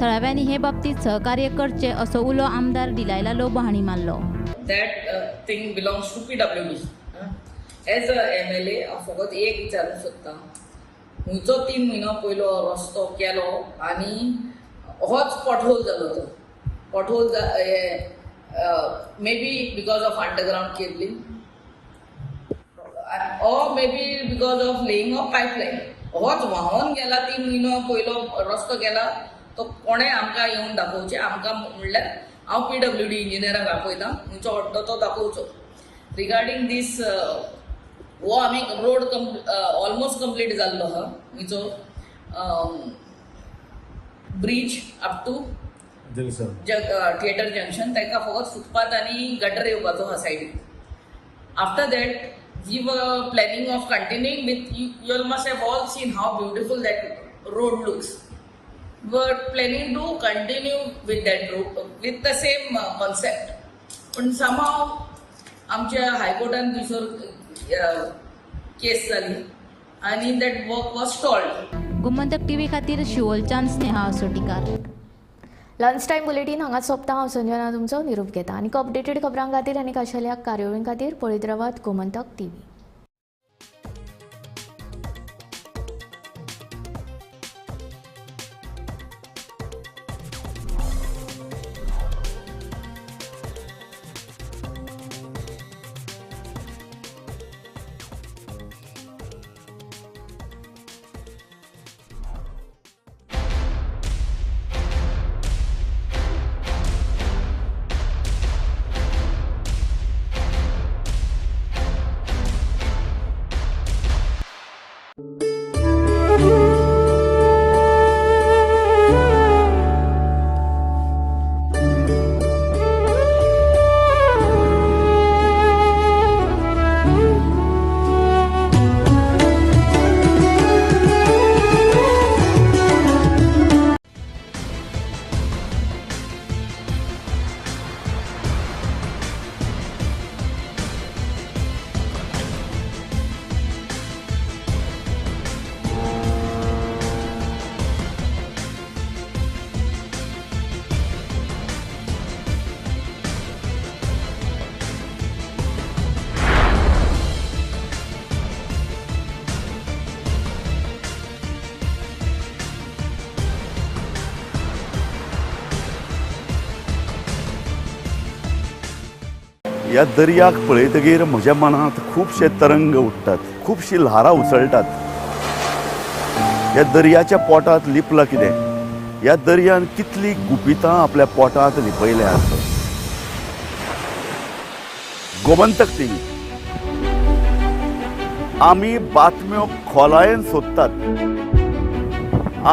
Speaker 8: थळाव्यांनी हे बाबतींत सहकार्य करचें असो उलो आमदार डिलायला लोबो हांणी मारलो.
Speaker 24: That thing belongs to PWD. As a MLA हांव फकत एक विचारूंक सोदता, खंयचो 3 म्हयनो पयलो रस्तो केलो आनी होच पॉटहोल जालो. तो pothole maybe because of underground cabling or maybe because of laying of pipeline होच व्हांवोन गेला. 3 म्हयनो पयलो रस्तो गेला तो कोणें आमकां येवन दाखोवचें. आमकां म्हणल्यार हांव PWD इंजिनियराक आपयता, खंयचो हट्टो तो दाखोवचो. रिगार्डींग दीस हो आमी रोड ऑलमोस्ट कंप्लीट जाल्लो आहा, खंयचो bridge up to theatre junction, ताका फकत फुटपाथ आनी गटर येवपाचो आहा सायडीक. After that we were planning of continuing with you all must have all seen how beautiful that road looks. We were planning to continue with that road with the same concept, पण somehow आमच्या हायकोर्टान थंयसर केस जाली आनी that work was stalled.
Speaker 8: Gomantak TV खातीर शिवोलच्यान Sneha असोटीकार.
Speaker 3: Lunch time bulletin हांगा सोंपता. हांव संजना तुमचो निरोप घेता आनी अपडेटेड खबरां खातीर आनी खाशेल्या कार्यावळीं खातीर पळयत रावात गोमंतक टीव्ही.
Speaker 15: ह्या दर्याक पळयतगीर म्हज्या मनांत खुबशे तरंग उठ्ठात, खुबशीं ल्हारां उसळटात. ह्या दर्याच्या पोटांत लिपलां कितें? ह्या दर्यान कितलीं गुपितां आपल्या पोटांत लिपयल्यांत. गोमंतक टीव्ही आमी बातम्यो खोलायेन सोदतात,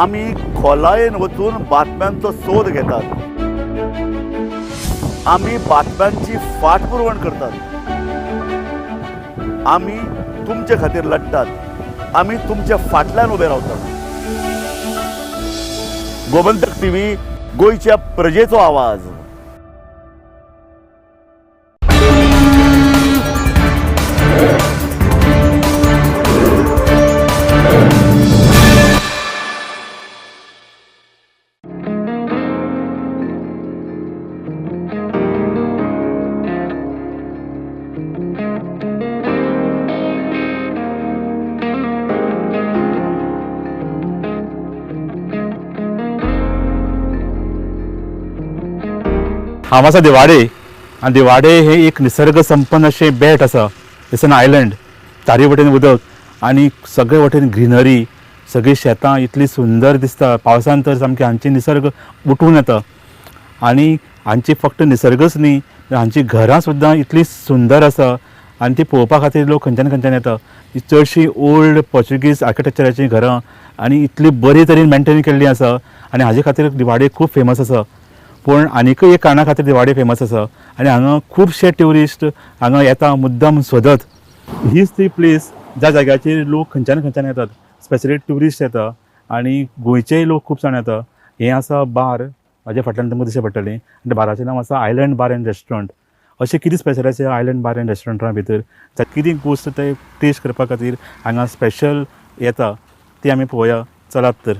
Speaker 15: आमी खोलायेन वचून बातम्यांचो सोद घेतात, आमी बातम्यांची फाटपुरवण करतात, आमी तुमचे खातीर लढटात, आमी तुमच्या फाटल्यान उबे रावतात. गोमंतक टीव्ही, गोंयच्या प्रजेचो आवाज.
Speaker 17: हांव आसा दिवाडे आनी दिवाडे हे एक निसर्ग संपन्न अशें बेट आसा. It's an island. चारी वटेन उदक आनी सगळे वटेन ग्रिनरी, सगळीं शेतां इतली सुंदर दिसता. पावसान तर सामकी हांची निसर्ग उठून येता आनी हांची फक्त निसर्गच न्ही, हांची घरां सुद्दां इतली सुंदर आसा आनी ती पळोवपा खातीर लोक खंयच्यान खंयच्यान येता. ही चडशीं ओल्ड पोर्चुगीज आर्किटेक्चराचीं घरां आनी इतली बरी तरेन मेनटेन केल्लीं आसा आनी हाजे खातीर दिवाडे खूब फेमस आसा. पूण आनीकय एक कारणा खातीर दिवाडे फेमस आसा आनी हांगा खुबशे ट्युरिस्ट हांगा येता मुद्दम सोदत. हीच ती प्लेस ज्या जाग्याचेर लोक खंयच्यान खंयच्यान येतात, स्पेशली ट्युरिस्ट येता आनी गोंयचेय लोक खूब जाण येता. हें आसा बार, म्हाज्या फाटल्यान तुमकां दिश्टी पडटलें आनी बाराचें नांव आसा आयलंड बार एंड रेस्टॉरंट. अशें कितें स्पेशल आसा आयलंड बार एंड रेस्टॉरंटा भितर, कितें गोश्ट ते टेस्ट करपा खातीर हांगा स्पेशल येता ती आमी पळोवया. चलात तर.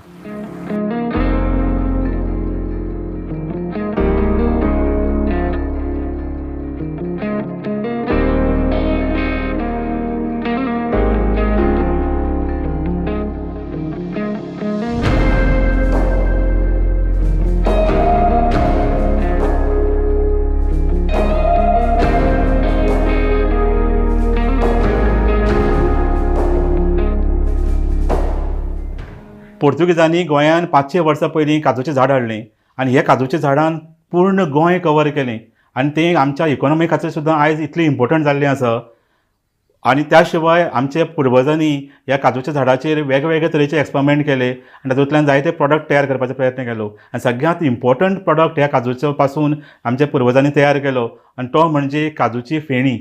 Speaker 17: पोर्तुगीजांनी गोंयांत 500 वर्सां पयलीं काजूचें झाड हाडलें आनी हे काजूच्या झाडान पूर्ण गोंय कवर केलें आनी तें आमच्या इकोनॉमी खातीर सुद्दां आयज इतलें इम्पोर्टंट जाल्लें आसा. आनी त्या शिवाय आमच्या पुर्वजांनी ह्या काजूच्या झाडाचेर वेगवेगळे तरेचे एक्सपेरिमेंट केले आनी तातूंतल्यान जायते प्रोडक्ट तयार करपाचो प्रयत्न केलो आनी सगळ्यांत इम्पोर्टंट प्रोडक्ट ह्या काजूचो पासून आमच्या पुर्वजांनी तयार केलो आनी तो म्हणजे काजूची फेणी.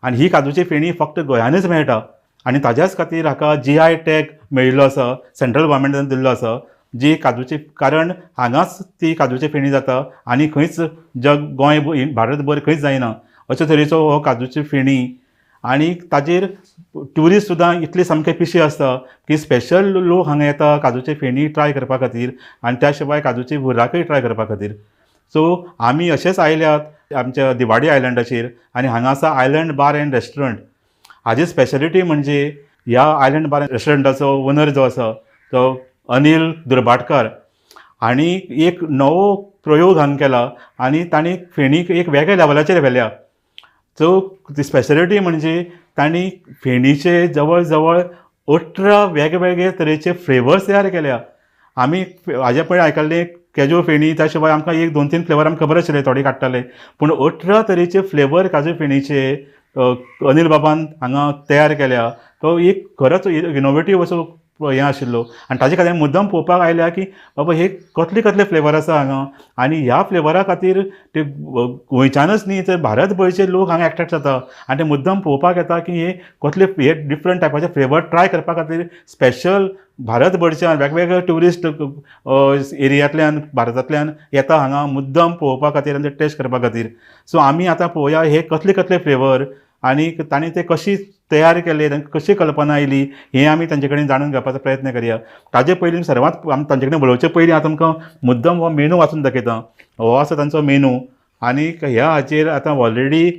Speaker 17: आनी ही काजूची फेणी फक्त गोंयानूच मेळटा आनी ताज्याच खातीर हाका GI tag मेळिल्लो आसा, सेंट्रल गव्हर्मेंटान दिल्लो आसा, जी काजूची, कारण हांगाच ती काजूची फेणी जाता आनी खंयच जग गोंय भारतभर खंयच जायना अशे तरेचो हो काजूची फेणी. आनी ताजेर ट्युरिस्ट सुद्दां इतले सामके पिशे आसता की स्पेशल लोक हांगा येता काजूची फेणी ट्राय करपा खातीर आनी त्या शिवाय काजूची हुर्राकय ट्राय करपा खातीर. सो आमी अशेंच आयल्यात आमच्या दिवाडी आयलंडाचेर आनी हांगा आसा आयलंड बार एंड रेस्टॉरंट. हाजी स्पेशलिटी म्हणजे ह्या आयलंड बार रेस्टॉरंटाचो ओनर जो आसा तो अनिल दुर्भाटकर हांणी एक नवो प्रयोग हांगा केला आनी तांणी फेणीक एक वेगळ्या लेवलाचेर व्हेल्या. सो ती स्पेशलिटी म्हणजे तांणी फेणीचे जवळ जवळ 18 वेगवेगळे तरेचे फ्लेवर्स तयार केल्या. आमी हाजे पयलीं आयकल्लें केजू फेणी, त्या शिवाय आमकां 1 2 3 फ्लेवर आमकां खबर आशिल्ले, थोडे काडटाले, पूण 18 तरेचे फ्लेवर काजू फेणीचे अनिल बाबान हांगा तयार केल्या. तो एक खरोच इनोवेटीव असो हें आशिल्लो आनी ताजे खातीर मुद्दम पळोवपाक आयल्या की बाबा हे कसले कसले फ्लेवर आसा हांगा आनी ह्या फ्लेवरा खातीर ते गोंयच्यानच न्ही तर भारतभरचे लोक हांगा एट्रेक्ट जाता आनी ते मुद्दम पळोवपाक येता की हे कसले हे डिफरंट टायपाचे फ्लेवर ट्राय करपा खातीर स्पेशल भारतभरच्यान वेगवेगळे ट्युरिस्ट एरियांतल्यान भारतांतल्यान येता हांगा मुद्दम पळोवपा खातीर आनी ते टेस्ट करपा खातीर. सो आमी आतां पळोवया हे कसले कसले फ्लेवर आनी तांणी ते कशी तयार केले, तांकां कशी कल्पना आयली हें आमी तांचे कडेन जाणून घेवपाचो प्रयत्न करया. ताजे पयलीं सर्वात आमी तांचे कडेन उलोवचे पयलीं हांव तुमकां मुद्दम हो मेनू वाचून दाखयता. हो आसा तांचो मेनू आनी ह्या हाचेर आतां ऑलरेडी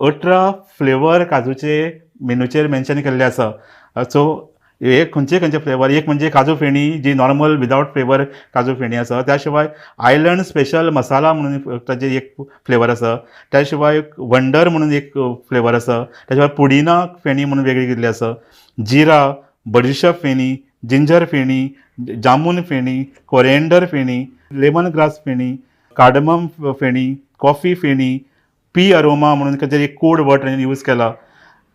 Speaker 17: 18 फ्लेवर काजूचे मेनूचेर मेन्शन केल्ले आसा. सो हे खंयचे खंयचे फ्लेवर, एक म्हणजे काजू फेणी जी नॉर्मल विदावट फ्लेवर काजू फेणी आसा, त्या शिवाय आयलंड स्पेशल मसाला म्हणून ताजे एक फ्लेवर आसा, त्या शिवाय वंडर म्हणून एक फ्लेवर आसा, त्या शिवाय पुडिना फेणी म्हणून वेगळी केल्ली आसा, जिरा, बडिशेप feni, ginger feni, jamun feni, coriander feni, lemon grass feni, cardamom feni, coffee feni, pea aroma म्हणून खंयचे एक कोड वर्ड तांणी यूज केला,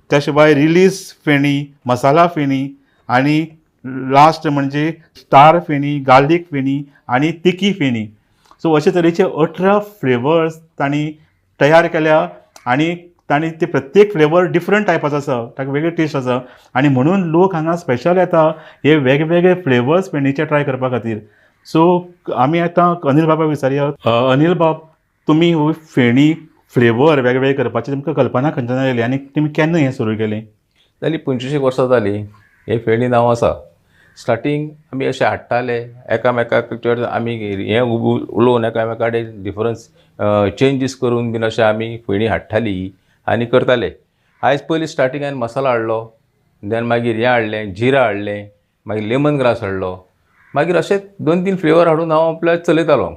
Speaker 17: त्या शिवाय रिलीज फेणी, मसाला फेणी आनी लास्ट म्हणजे स्टार फेणी, गार्लीक फेणी आनी तिकी फेणी. सो अशे तरेचे 18 फ्लेवर्स तांणी तयार केल्या आनी तांणी ते प्रत्येक फ्लेवर डिफरंट टायपाचो आसा, ताका वेगळी टेस्ट आसा आनी म्हणून लोक हांगा स्पेशल येता हे वेगवेगळे फ्लेवर्स फेणीचे ट्राय करपा खातीर. सो आमी आतां अनिल बाबाक विचारया. अनिल बाब, तुमी हो फेणी फ्लेवर वेगवेगळे करपाची तुमकां कल्पना खंयच्यान आयली आनी तुमी केन्ना हें सुरू केलें?
Speaker 9: जाली 25 वर्सां जालीं हे फेणी नांव आसा. स्टार्टींग आमी अशें हाडटाले एकामेकाक, आमी हें उलोवन एकामेका कडेन डिफरन्स चेंजीस करून बीन अशें आमी फेणी हाडटाली आनी करताले. आयज पयलीं स्टार्टींग हांवें मसाला हाडलो, देन मागीर हें हाडलें, जिरा हाडलें, मागीर लेमन ग्रास हाडलो, मागीर अशें 2-3 फ्लेवर हाडून हांव आपल्या चलयतालो.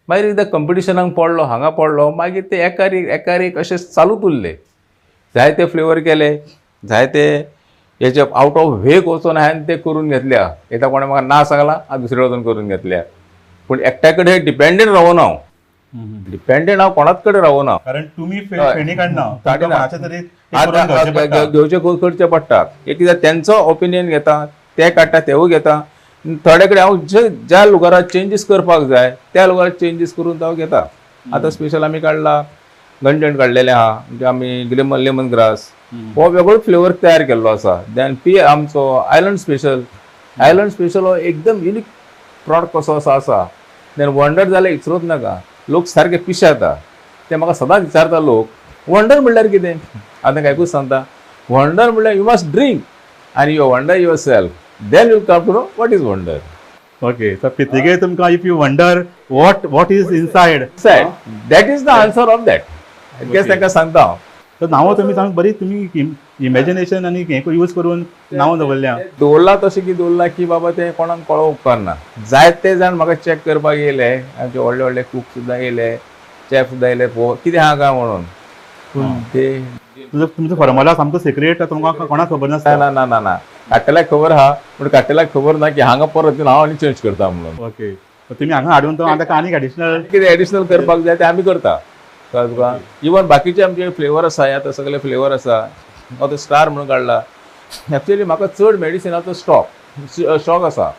Speaker 9: मागीर एकदां कंपिटिशनाक पडलो, हांगा पडलो, मागीर ते एकार एक एकार एक अशें चालूच उरलें. जायते फ्लेवर केले, जायते हेचे आवट ऑफ वेक वचून हांवें ते करून घेतल्या. एकदां कोणें म्हाका ना सांगलां, हांव दुसरे वचून करून घेतल्या. पूण एकट्या कडेन डिपेंडंट रावना हांव, डिपेंडंट हांव कोणाच कडेन रावना.
Speaker 17: कारण तुमी फेणी काडना,
Speaker 9: घेवचें करचें पडटा. एक एकदां तेंचो ओपिनियन घेता, ते काडटा, तेवूय घेता. थोडे कडेन हांव ज्या लुगाराक चेंजीस करपाक जाय त्या लुगाराक चेंजीस करून हांव घेता. आतां स्पेशल आमी काडला गंजण काडलेलें आहा, म्हणजे आमी लेमन ग्रास हो वेगळो फ्लेवर तयार केल्लो आसा. देन पी आमचो आयलंड स्पेशल, आयलंड स्पेशल हो एकदम युनीक प्रॉडक्ट कसो असो आसा. देन वंडर जाल्यार विचारूच नाका, लोक सारके पिशे जाता. ते म्हाका सदांच विचारता लोक, वंडर म्हणल्यार कितें? आतां कांयकूच सांगता, वंडर म्हणल्यार you must drink आनी you wonder yourself, then you come to know what is wonder.
Speaker 17: Okay, so पितिगे तुमकां if you wonder what is inside,
Speaker 9: that is the answer of that. इतकेंच तांकां सांगता हांव.
Speaker 17: तर नांवां तुमी सांग बरी, तुमी इमेजिनेशन आनी हें यूज करून नांवां दवरल्या.
Speaker 9: दवरलां तशें की दवरलां की बाबा तें कोणाक कळोवंक उपकारना. जायते जाण म्हाका चॅक करपाक येयले, आमचे व्हडले व्हडले कूक सुद्दां येयले, चॅफ सुद्दां येयले, कितें आहा काय म्हणून. पूण ते
Speaker 17: तुमचो फॉर्मुला सामको सिक्रेट, तुमकां कोणाक खबर नासता?
Speaker 9: ना ना ना ना, काडटल्याक खबर आहा, पूण काडटल्याक खबर ना की हांगा परत हांव आनी चेंज करता म्हणून.
Speaker 17: ओके, तुमी हांगा हाडून तो आतां आनीक एडिशनल
Speaker 9: कितें एडिशनल करपाक जाय तें आमी करता. कळ्ळें तुका? इवन बाकीचे आमचे फ्लेवर आसा, आतां सगळे फ्लेवर आसा. आतां स्टार म्हणून काडला. एक्चुअली म्हाका चड मेडिसिनाचो स्टॉक आसा.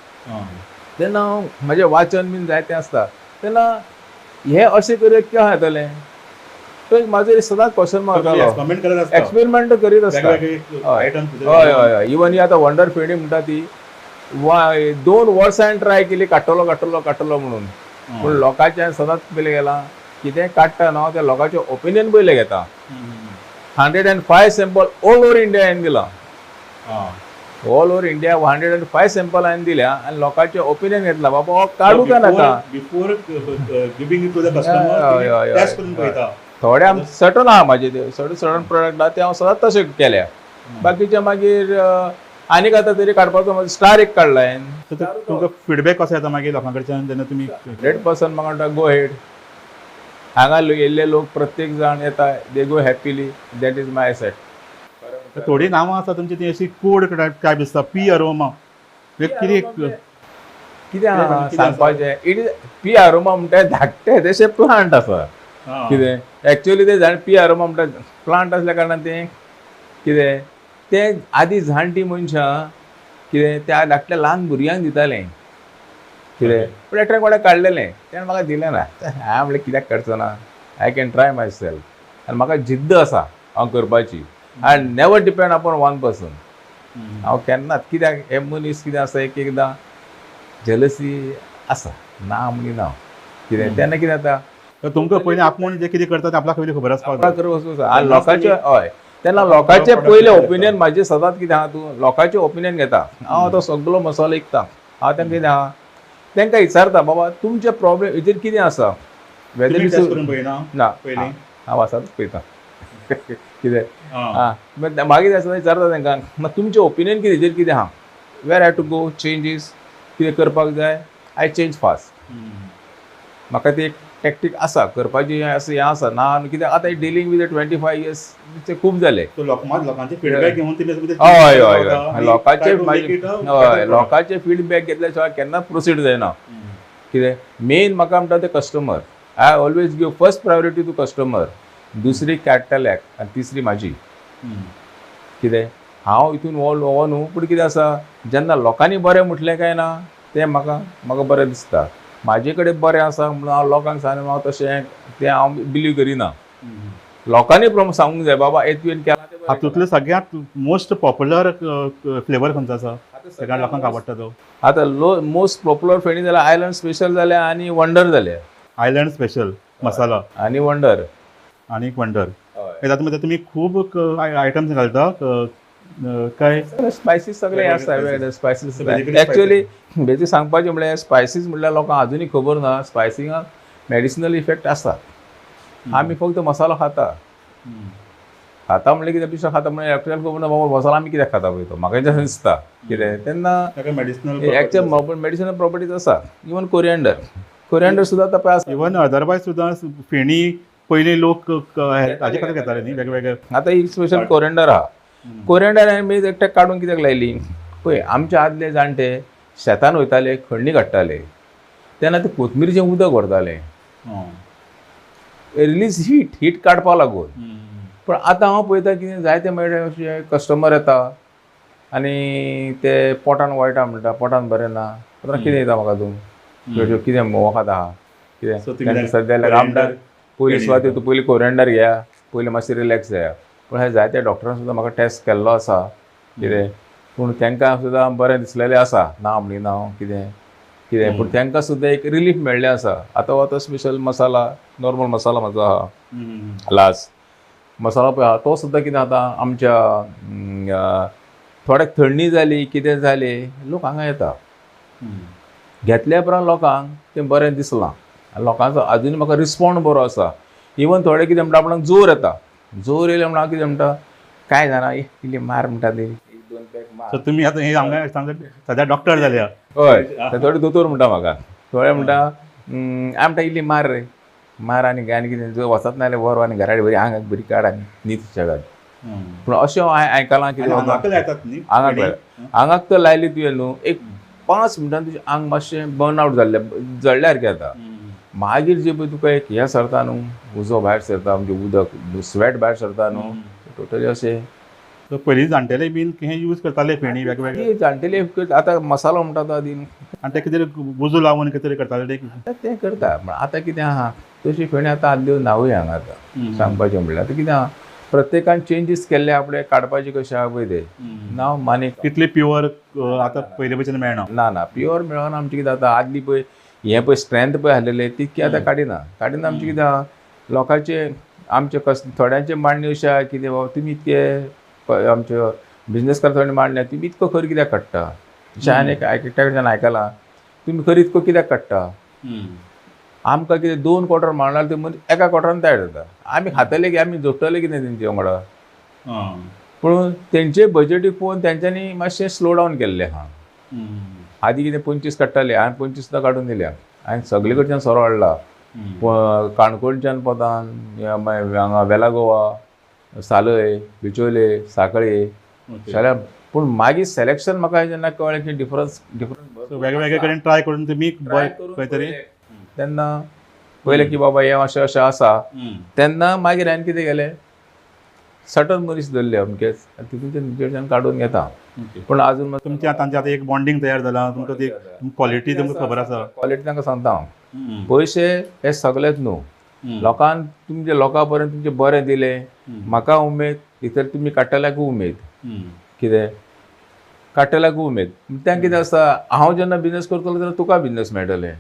Speaker 9: तेन्ना हांव म्हाजें वाचन बीन जायतें आसता, तेन्ना हें अशें करूया कितें जातलें, तो एक म्हाजो सदांच क्वेश्चन मारतालो, एक्सपेरिमेंट करीत आसता. हय हय हय. इवन ही आतां वंडर फेणी म्हणटा ती 2 वर्सां हांवें ट्राय केली, काडटलो काडटलो काडटलो म्हणून. पूण लोकांचें सदांच पयलें गेलां कितें काडटा न्हू तें लोकांचें ओपिनियन पयलें घेता. 105 सॅम्पल ऑल ओवर इंडिया हांवें दिलां. ऑल ओवर इंडिया 105 सॅम्पल हांवें दिल्या आनी लोकांचें ओपिनियन घेतलां, बाबा हो काडूं काय नाका.
Speaker 17: Before giving to the customer test करून पळयता.
Speaker 9: थोडे आम सर्टन आहा म्हाजे ते सर्टन प्रोडक्ट आहा ते हांव सदांच तशें केल्या. बाकीचे मागीर आनीक आतां तरी काडपाचो म्हाजो स्टार एक काडला हांवें.
Speaker 17: तुमकां फिडबॅक कसो येता मागीर लोकां कडच्यान जेन्ना तुमी?
Speaker 9: 100% म्हाका म्हणटा गो हेड. हांगा येयल्ले लोक प्रत्येक जाण येता, they go happily, that is my asset.
Speaker 17: थोडीं नांवां आसा तुमची ती अशी कोड टायप दिसता, पी अरोमा कितें
Speaker 9: कितें आहा सांगपाचें? It is P aroma म्हणटा धाकटे तशें प्लांट आसा. कितें एक्चुअली तें झाड पी अरोमा म्हणटा प्लांट आसल्या कारणान तें कितें तें आदी जाणटी मनशां कितें त्या धाकट्या ल्हान भुरग्यांक दितालें कितें, पूण एकट्यान कोणें काडलेलें तेणें म्हाका दिलें ना. हांवें म्हणलें कित्याक काडचो ना, I can try myself. आनी म्हाका जिद्द आसा हांव करपाची. I never depend upon one person. हांव केन्नाच कित्याक हे मनीस कितें आसा एक एकदां जेलसी आसा ना म्हणी ना कितें, तेन्ना कितें जाता
Speaker 17: तुमकां पयलीं आपूण जें कितें करता तें आपल्याक पयलीं खबर आसपाक
Speaker 9: जाय. आनी लोकांचे हय तेन्ना लोकांचे पयलें ओपिनियन म्हाजें सदांच कितें आहा, तूं लोकांचें ओपिनियन घेता. हांव आतां सगलो मसालो विकता, हांव तांकां कितें आहा तांकां विचारता, बाबा तुमचे प्रॉब्लेम हेजेर कितें आसा. ना हांव आसात पळयता कितें आं मागीर आसतना विचारता तांकां, मागीर तुमचें ओपिनियन कितें हेजेर कितें आहा. where I to go changes कितें करपाक जाय I change fast. म्हाका ती एक टॅक्टीक आसा करपाची अशें हें आसा ना कित्याक आतां डिलींग विथ 25 इयर्स ते खूब जाले.
Speaker 17: लोकांचे फिडबॅक घेवन
Speaker 9: हय हय हय लोकांचे हय लोकांचे फिडबॅक घेतल्या शिवाय केन्नाच प्रोसीड जायना. कितें मेन म्हाका म्हणटा ते customer. I always give first priority to customer, दुसरी काडटल्याक आनी तिसरी म्हाजी. कितें हांव हितून हो न्हू पूण कितें आसा जेन्ना लोकांनी बरें म्हटलें काय ना तें म्हाका म्हाका बरें दिसता. म्हाजे कडेन बरें आसा म्हणून हांव लोकांक सांगलें हांव तशें तें हांव बिलीव करिना. लोकांनी सांगूंक जाय बाबा हे तुवें केलां तें.
Speaker 17: हातूंतलो सगळ्यांत मोस्ट पॉप्युलर फ्लेवर खंयचो आसा सगळ्या लोकांक आवडटा तो?
Speaker 9: आतां मोस्ट पॉप्युलर फेणी जाल्यार आयलंड स्पेशल जाल्या आनी वंडर जाल्या.
Speaker 17: आयलंड स्पेशल मसाला
Speaker 9: आनी वंडर
Speaker 17: आनी वंडर. तातूंत तुमी खूब आयटम्स घालता काय?
Speaker 9: स्पायसीस सगळे आसता. स्पायसीस एक्चुअली बेजीक सांगपाचें म्हणल्यार स्पायसीस म्हणल्यार लोकांक आजुनूय खबर ना स्पायसिंगाक मेडिसिनल इफेक्ट आसा. आमी फक्त मसालो खाता खाता म्हणल्यार कितें पिशो खाता म्हणल्यार डॉक्टराक खबर ना बाबा मसालो आमी कित्याक खाता पळय तो म्हाका जशें दिसता कितें तेन्ना एक्चुअल मेडिसिनल प्रॉपर्टीज आसा. इवन कोरियंडर कोरियंडर सुद्दां आतां पळय आसा.
Speaker 17: इवन अदरवायज सुद्दां फेणी पयलीं लोक हाजे खातीर घेताले न्ही वेगवेगळे.
Speaker 9: आतां एक स्पेशल कोरियंडर आहा. कोरियंडर हांवें एकट्याक काडून कित्याक लायली पळय आमचे आदले जाणटे शेतान वयताले खणणी काडटाले तेन्ना ते कोथमिरीचें उदक व्हरताले रिलीज हीट हीट काडपा लागून. पूण आतां हांव पळयता कितें जायते मेळटा अशे कस्टमर येता आनी ते पोटान वळटा म्हणटा पोटान बरें ना आतां कितें दिता म्हाका तूं कितें वखद आहा कितें सद्या आमदार पयलीं सुवातेर तूं पयलीं कोरियंडर घेया पयलीं मातशें रिलॅक्स जाया. पूण हे जायते डॉक्टरान सुद्दां म्हाका टेस्ट केल्लो आसा कितें पूण तांकां सुद्दां बरें दिसलेलें आसा ना म्हणिना हांव कितें कितें पूण तांकां सुद्दां एक रिलीफ मेळ्ळें आसा. आतां हो तो स्पेशल मसाला नॉर्मल मसाला म्हजो आहा लास्ट मसाला पळय आहा तो सुद्दां कितें आतां आमच्या थोड्याक थंडी जाली कितें जालें लोक हांगा येता घेतल्या उपरांत लोकांक तें बरें दिसलां लोकांचो आजुनूय म्हाका रिस्पोंड बरो आसा. इवन थोडे कितें म्हणटा आपणाक जोर येता जोर येयले म्हणून हांव कितें म्हणटा कांय जाणा इल्ली मार म्हणटा ती एक दोन पॅक मार.
Speaker 17: तुमी आतां हे हांगा सद्या डॉक्टर जाल्या?
Speaker 9: हय थोडे दोतोर म्हणटा म्हाका थोडे म्हणटा हांव म्हणटा इल्ली मार रे मार आनी आनी कितें जो वचत ना जाल्यार व्हर आनी घरा बरी आंगाक बरी काड आनी न्हीद सुशेगाद. पूण अशें हांवें आयकलां कितें आंगाक आंगाक तर लायली तुवें न्हू एक 5 मिनटान तुजें आंग मातशें बर्न आवट जाल्लें जळ्ळ्या सारकें जाता. मागीर जे पळय तुका एक हें सरता न्हू उजो भायर सरता म्हणजे उदक स्वेट भायर सरता न्हू टोटली अशें.
Speaker 17: पयलीं जाणटेले बीन हें यूज करताले फेणी वेगवेगळे
Speaker 9: जाणटेले आतां मसालो म्हणटा तो आदी
Speaker 17: आनी ते कितें उजो लावन कितें तरी करताले
Speaker 9: तें करता. पूण आतां कितें आहा तशी फेणी आतां आदल्यो नावूय हांगा आतां सांगपाचें म्हणल्यार आतां कितें आहा प्रत्येकान चेंजीस केल्ले आपले काडपाचे कशें आहा पळय ते नांव मानी
Speaker 17: तितले प्युअर आतां पयले भशेन मेळना.
Speaker 9: ना ना प्युअर मेळना. आमचें कितें आतां आदली पळय हें पळय स्ट्रेंथ पळय आसलेलें तितकी आतां काडिना काडिना. आमचें कितें आहा लोकांचे आमचे कस थोड्यांचे मांडणी अशें आहा कितें बाबा तुमी इतके आमच्यो बिजनेस करता थोडे मांडणी तुमी इतको खर कित्याक काडटा अशें हांवें एकट्या कडच्यान आयकलां तुमी खर इतको कित्याक काडटा आमकां कितें 2 क्वॉर्टर मारणार ते मनीस एका क्वॉर्टरान तयार जाता. आमी खातले की आमी जोडटले कितें तेंचे वांगडा. पूण तेंचे बजेटीक पळोवन तेंच्यांनी मातशें स्लो डावन केल्लें आहा. आदी कितें 25 काडटाले हांवें 25 सुद्दां काडून दिल्या. हांवें सगळे कडच्यान सोरो हाडला काणकोणच्यान पोतान हांगा वेला गोवा सालय बिचोले साखळे सगळ्या. पूण मागीर सिलेक्शन म्हाका जेन्ना कळ्ळें की डिफरन्स डिफरन्स
Speaker 17: वेगवेगळे कडेन ट्राय करून तुमी खंय तरी
Speaker 9: तेन्ना पळयलें की बाबा हें अशें अशें आसा तेन्ना मागीर हांवें कितें केलें सर्टन मनीस धरले अमकेच आनी तितूंतल्यान तेंच्यान काडून घेता. पूण आजून
Speaker 17: तुमच्या तांचे आतां एक बॉन्डिंग तयार जाला तुमकां ती क्वॉलिटी तुमकां खबर आसा.
Speaker 9: क्वॉलिटी तांकां सांगता हांव पयशे हे सगळेच न्हू लोकांक तुमचे लोकां पर्यंत तुमचें बरें दिलें म्हाका उमेद भितर तुमी काडटल्याकूय उमेद कितें काडटल्याकूय उमेद. तें कितें आसता हांव जेन्ना बिजनेस करतलो तेन्ना तुका बिजनेस मेळटलें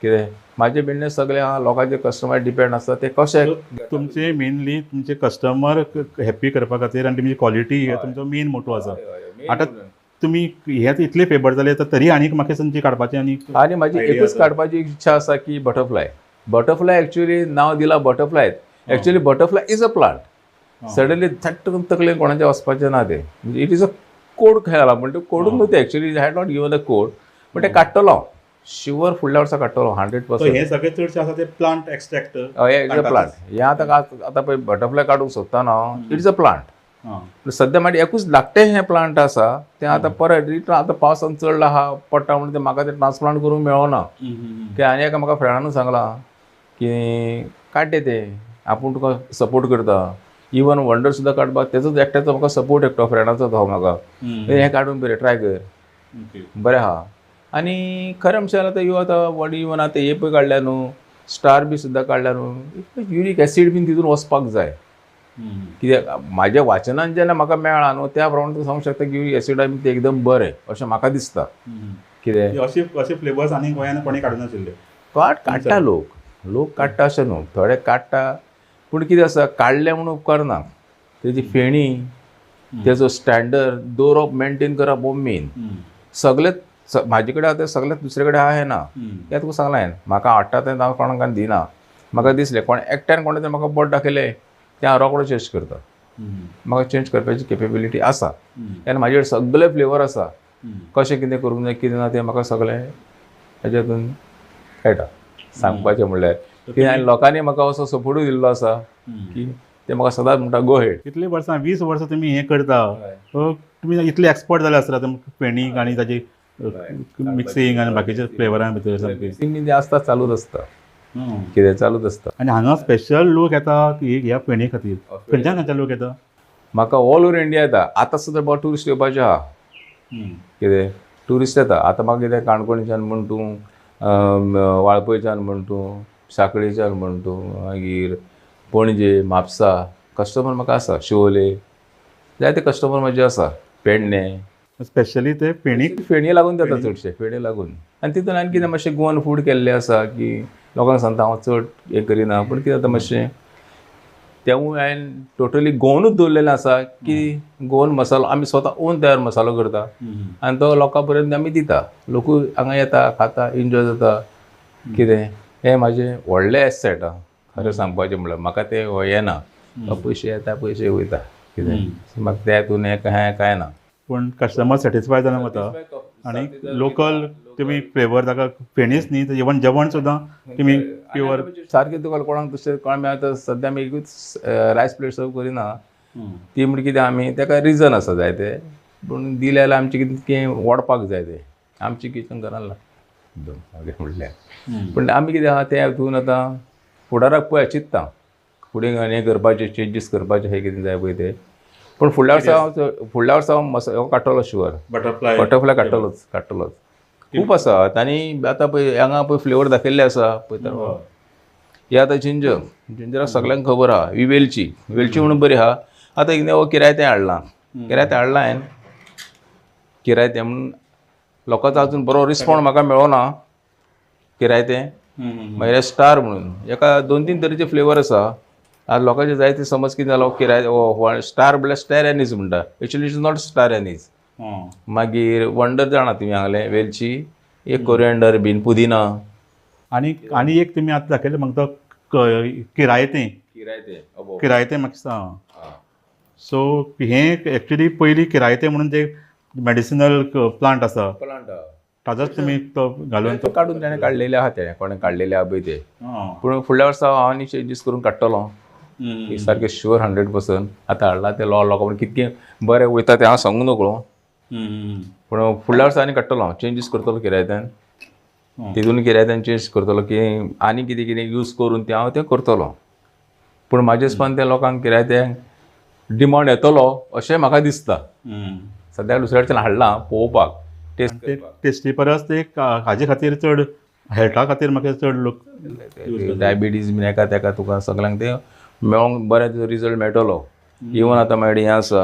Speaker 9: कितें म्हाजे बिजनेस सगळे आहा लोकांचे कस्टमर डिपेंड आसता ते कशे
Speaker 17: तुमचे मेनली तुमचे कस्टमर हॅप्पी करपा खातीर आनी तुमची क्वॉलिटी हे तुमचो मेन मोटो आसा. आतां तुमी हे इतले फेवर जाले तरी आनीक म्हाका तुमची काडपाची आनी
Speaker 9: आनी म्हाजी एकूच काडपाची इच्छा आसा की बटरफ्लाय. बटरफ्लाय एक्चुअली नांव दिलां butterfly actually butterfly is a plant. Suddenly थट्ट करून तकलेन कोणाचें वचपाचें ना तें म्हणजे it is a कोड खंय घाला म्हणटा कोडूच न्हू ते actually I had not given a code but ते काडटलो शुवर फुडल्या वर्सा काडटलो 100%.
Speaker 17: हे सगळे चडशे आसा ते प्लांट एक्स्ट्रॅक्ट.
Speaker 9: हय it's a plant. हें आतां आतां पळय बटरफ्लाय काडूंक सोदता न्हू it's a plant. सद्या मागीर एकूच धाकटें हें प्लांट आसा तें आतां परत रिटर्न आतां पावसान चडला आहा पडटा म्हणून तें म्हाका तें ट्रान्सप्लांट करूंक मेळना. तें आनी एका म्हाका फ्रेंडानूच सांगलां की काडटे तें आपूण तुका सपोर्ट करता. इवन वंडर सुद्दां काडपाक तेजोच एकट्याचो म्हाका सपोर्ट एकटो फ्रेंडाचो तो म्हाका हें काडून बरें ट्राय कर बरें आहा. आनी खरें म्हणचें जाल्यार आतां यो आतां वड इवन आतां हे पळय काडल्या न्हू स्टार बी सुद्दां काडल्या न्हू युरीक एसीड बीन तितून वचपाक जाय. कित्याक म्हाज्या वाचनान जेन्ना म्हाका मेळ्ळां न्हू त्या प्रमाणे तुका सांगूंक शकता की युरीक एसिडा बी तें एकदम बरें अशें म्हाका दिसता. कितें
Speaker 17: अशे अशे फ्लेवर्स आनी गोंयांत कोणी काडूं नाशिल्ले.
Speaker 9: काडटा लोक लोक काडटा अशें न्हू थोडे काडटा पूण कितें आसा काडलें म्हणून उपकारना. तेजी फेणी तेजो स्टँडर्ड दवरप मेनटेन करप हो मेन. सगळे म्हाजे कडेन आतां सगळें दुसरे कडेन आहा हें ना तें तुका सांगलां हांवें म्हाका आवडटा तें हांव कोणाक दिना. म्हाका दिसलें कोण एकट्यान कोणें तें म्हाका बोट दाखयलें तें हांव रोकडो चेंज करता. म्हाका चेंज करपाची केपेबिलिटी आसा आनी म्हाजे कडेन सगळे फ्लेवर आसा. कशें कितें करूंक जाय कितें ना तें म्हाका सगळें हेज्यातून कळटा सांगपाचें म्हणल्यार. की आनी लोकांनी म्हाका असो सपोर्टूय दिल्लो आसा की ते म्हाका सदांच म्हणटा गो हेड.
Speaker 17: कितलीं वर्सां 20 वर्सां तुमी हें करता तुमी इतले एक्सपर्ट जाले आसता फेणीक आनी ताजी मिक्सिंग आनी बाकीच्या फ्लेवरां भितर सारकें
Speaker 9: मिक्सिंग बीन आसता चालूच आसता कितें चालूच आसता.
Speaker 17: आनी हांगा स्पेशल लोक येता ह्या फेणी खातीर. खंयच्यान खंयच्यान लोक येता?
Speaker 9: म्हाका ऑल ओवर इंडिया येता. आतां सुद्दां म्हाका ट्युरिस्ट येवपाचे आहा. कितें ट्युरिस्ट येता आतां म्हाका कितें काणकोणच्यान म्हण तूं वाळपयच्यान म्हण तूं साखळीच्यान म्हण तूं मागीर पणजे म्हापसा कस्टमर म्हाका आसा. शिवोले जायते कस्टमर म्हाजे आसा. पेडणे
Speaker 17: स्पेशली ते फेणी
Speaker 9: फेणी लागून जाता चडशे फेणी लागून. आनी तितून आनी कितें मातशें गोवन फूड केल्लें आसा की लोकांक सांगता हांव चड हें करिना पूण कितें जाता मातशें तेवूय हांवें टोटली गोवनूच दवरलेलें आसा की गोवन मसालो आमी स्वता ओन तयार मसालो करता आनी तो लोकां पर्यंत आमी दिता. लोकूय हांगा येता खाता एन्जॉय जाता. कितें हें म्हाजें व्हडलें एसेट आहा खरें सांगपाचें म्हणल्यार. म्हाका तें येना पयशे येता पयशे वयता कितें म्हाका त्या हितून हें कांय ना.
Speaker 17: पूण कस्टमर सॅटिस्फाय जावन वता आनी लोकल तुमी फ्लेवर ताका फेणीच न्ही इवन जेवण सुद्दां तुमी प्युअर
Speaker 9: सारकें तुका कोणाक दुसरें कोण आतां सद्या आमी एकूच रायस प्लेट सर्व करिना ती म्हण कितें आमी ताका रिजन आसा जायते पूण दिलें जाल्यार आमचें कितें वाडपाक जाय तें आमचें किचन घरान एकदम म्हणल्यार. पूण आमी कितें आहा तें हितून आतां फुडाराक पळय चिंत्ता फुडें हें करपाचें चेंजीस करपाचें हें कितें जाय पळय तें. पूण फुडल्या वर्सा हांव मसालो काडटलो शुअर
Speaker 17: बटरफ्लाय
Speaker 9: बटरफ्लाय काडटलोच काडटलोच खूब आसा. आनी आतां पळय हांगा पळय फ्लेवर दाखयल्ले आसा पळय हे आतां जिंजर जिंजराक सगल्यांक खबर आहा. ही वेलची वेलची म्हणून बरी आहा. आतां एक नवो किरायतें हाडलां किरायतें हाडलां हांवें किरायतें म्हणून लोकांचो अजून बरो रिस्पोन्स म्हाका मेळोना. किरायतें मागीर स्टार म्हणून एका 2-3 तरेचे फ्लेवर आसा. आतां लोकांचे जायते समज कितें जालो किराय स्टार म्हणल्यार स्टार एनीज म्हणटा actually it is not star anise. मागीर वंडर जाणा तुमी हांगलें वेलची एक कोरिएंडर बीन पुदिना
Speaker 17: आनी आनी एक तुमी आतां दाखयलें म्हाका तो किरायतें
Speaker 9: किरायतें
Speaker 17: किरायतें म्हाका दिसता. सो हें एक्चुली पयलीं किरायतें म्हणून ते मेडिसिनल प्लांट आसा ताजोच तुमी तो घालून
Speaker 9: तो काडून तेणें काडलेले आहा तेणें कोणें काडलेले आहा पळय ते. पूण फुडल्या वर्सा हांव आनी चेंजीस करून काडटलो सारकें शुअर 100%. आतां हाडलां तें लोकां कितकें बरें वयता तें हांव सांगूं नकळो पूण फुडल्या वर्सा आनी काडटलो हांव चेंजीस करतलो किरायत्यान तितून किरायत्यान चेंज करतलो की आनी कितें कितें यूज करून तें हांव तें करतलो. पूण म्हाजे हिसपान तें लोकांक किरायत्यांक डिमांड येतलो अशें म्हाका दिसता. सद्याक दुसऱ्या कडच्यान हाडलां पळोवपाक टेस्ट
Speaker 17: टेस्टी परस ते हाजे खातीर चड हेल्था खातीर म्हाका चड लोक
Speaker 9: डायबिटीज बीन एका तेका तुका सगल्यांक तें मेळोंक बरें रिजल्ट मेळटलो. इवन आतां मागीर हें आसा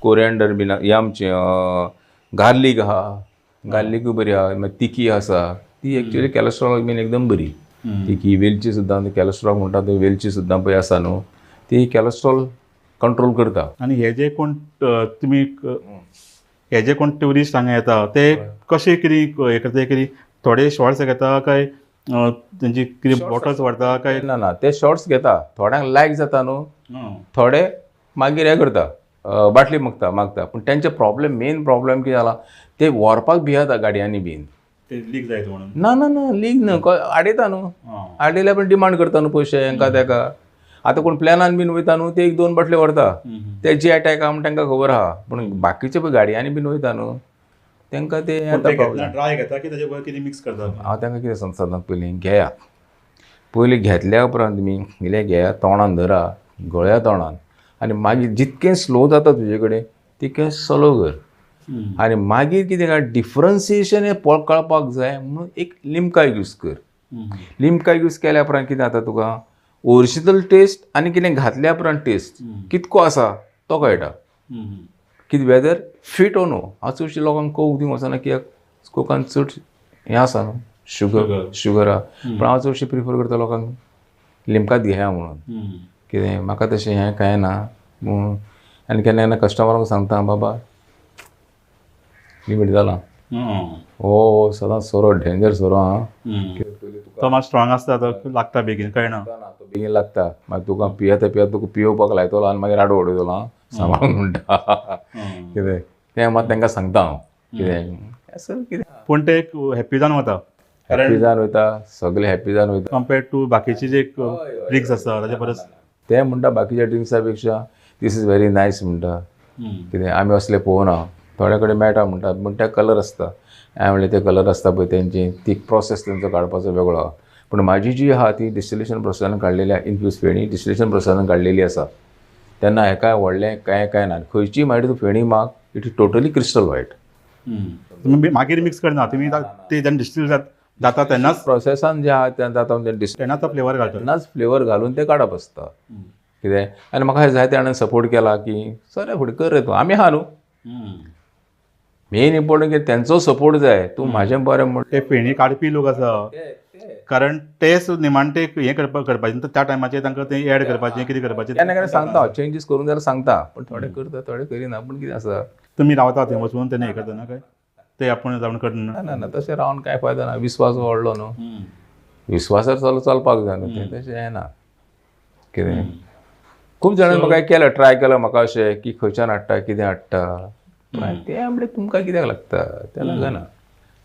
Speaker 9: कोरिएंडर बीन हें आमचें गार्लीक आहा गार्लिकूय बरी आहा. मागीर तिखी आसा ती एक्चुअली कॅलेस्ट्रॉल बीन एकदम बरी. तिखी वेलची सुद्दां कॅलेस्ट्रॉल म्हणटा ते वेलची सुद्दां पळय आसा न्हू ती कॅलेस्ट्रॉल कंट्रोल करता.
Speaker 17: आनी हे जे कोण तुमी हे जे कोण ट्युरिस्ट हांगा येता ते कशें कितें हें करता कितें थोडे शॉर्ट्स घेता काय तेंची कितें बॉटल्स व्हरता काय
Speaker 9: ना? ना ते शॉर्ट्स घेता थोड्यांक लायक जाता न्हू थोडे मागीर हें करता बाटली मागता मागता. पूण तेंचे प्रॉब्लेम, मेन प्रॉब्लेम कितें जाला, ते व्हरपाक भियेता गाडयांनी बीन,
Speaker 17: ते लीक जायत म्हणून.
Speaker 9: ना ना ना, लीक न्हू, आडयता न्हू, आडयल्या पण डिमांड करता न्हू पयशे हेंकां तेका. आतां कोण प्लॅनान बीन वयता न्हू, ते 1-2 बाटले व्हरता, ते जी अटॅक आहा म्हण तांकां खबर आहा. पूण बाकीचे पळय गाडयांनी बीन वयता न्हू, तांकां ते
Speaker 17: ड्राय घेता की ताजे बरोबर कितें मिक्स करता.
Speaker 9: हांव तांकां कितें सांगता, पयलीं घेया, पयलीं घेतल्या उपरांत तुमी इल्लें घेया, तोंडान धरा, गळ्या तोंडान, आनी मागीर जितकें स्लो जाता तुजे कडेन तितकें स्लो कर. आनी मागीर कितें काय डिफरन्सिएशन हें कळपाक जाय म्हणून एक लिमका यूज कर. लिमका यूज केल्या उपरांत कितें जाता तुका ओरिजिनल टेस्ट आनी कितें घातल्या उपरांत टेस्ट कितको आसा तो कळटा, कितें वेदर फिट ओ नो. हांव चडशे लोकांक कोक दिवंक वचना, कित्याक कोकान चड हें आसा न्हू, शुगर शुगर आहा. पूण हांव चडशें प्रिफर करता लोकांक लिमकात घेया म्हणून. कितें म्हाका तशें हें कांय ना म्हूण. आनी केन्ना केन्ना कस्टमरांक सांगता, बाबा लिमीट जालां, हो सदांच सोरो डेंजर सोरो आहा,
Speaker 17: तो मात स्ट्रॉंग आसता, तो लागता बेगीन, कळना,
Speaker 9: तो बेगीन लागता. मागीर तुका पियेता पियेता तुका पियोवपाक लायतलो आनी मागीर आडो उडयतलो आं, सांबाळून म्हणटा कितें. तें मात तांकां सांगता हांव कितें असो कितें.
Speaker 17: पूण ते हॅप्पी जावन वता,
Speaker 9: हॅप्पी जावन वयता, सगळे हॅप्पी जावन वयता
Speaker 17: कंपेर्ड टू बाकीचे जे ड्रिंक्स आसता ताजे परस.
Speaker 9: ते म्हणटा बाकीच्या ड्रिंक्सा पेक्षा this is very nice म्हणटा. कितें आमी असले पळोवना, थोड्या कडेन मेळटा म्हणटा, पूण ते कलर आसता. हांवें म्हणलें ते कलर आसता पळय तेंची ती प्रोसेस तेंचो काडपाचो वेगळो आहा. पूण म्हाजी जी आहा ती डिस्टिलेशन प्रोसेसान काडलेली आहा, इन्फ्यूज फेणी डिस्टिलेशन प्रोसेसान काडलेली आसा. तेन्ना हेका व्हडलें कांय कांय ना, खंयची मागीर तूं फेणी माग, it is totally crystal white.
Speaker 17: तुमी मागीर मिक्स करना, तुमी ते जेन्ना डिस्टील जाता तेन्नाच
Speaker 9: प्रोसेसान जें आहा तें जाता,
Speaker 17: तेन्नाच तो फ्लेवर घालता,
Speaker 9: तेन्नाच फ्लेवर घालून तें काडप आसता कितें. आनी म्हाका जायते जाणांनी सपोर्ट केला की सर फुडें कर रे तूं, आमी आहा न्हू. मेन इम्पॉर्टंट की तेंचो सपोर्ट जाय, तूं म्हाजें बरें म्हण.
Speaker 17: ते फेणी काडपी लोक आसा, कारण तेच निमाणते हें करपाचें त्या टायमाचेर तांकां तें एड करपाचें कितें करपाचें.
Speaker 9: केन्ना केन्ना सांगता हांव, चेंजीस करूंक जाल्यार सांगता, पूण थोडे करता थोडे करिना. पूण कितें आसा,
Speaker 17: तुमी रावता थंय वचून तेन्ना हें करतना काय ते आपूण जावन करना?
Speaker 9: ना ना, तशें रावन कांय फायदो ना, विस्वास व्हडलो न्हू, विस्वासार चलपाक जाय न्हू, तें तशें जायना कितें. खूब जाणांनी म्हाका केलें, ट्राय केलां म्हाका अशें की खंयच्यान हाडटा कितें हाडटा, तें म्हणल्यार तुमकां कित्याक लागता, तें लागना.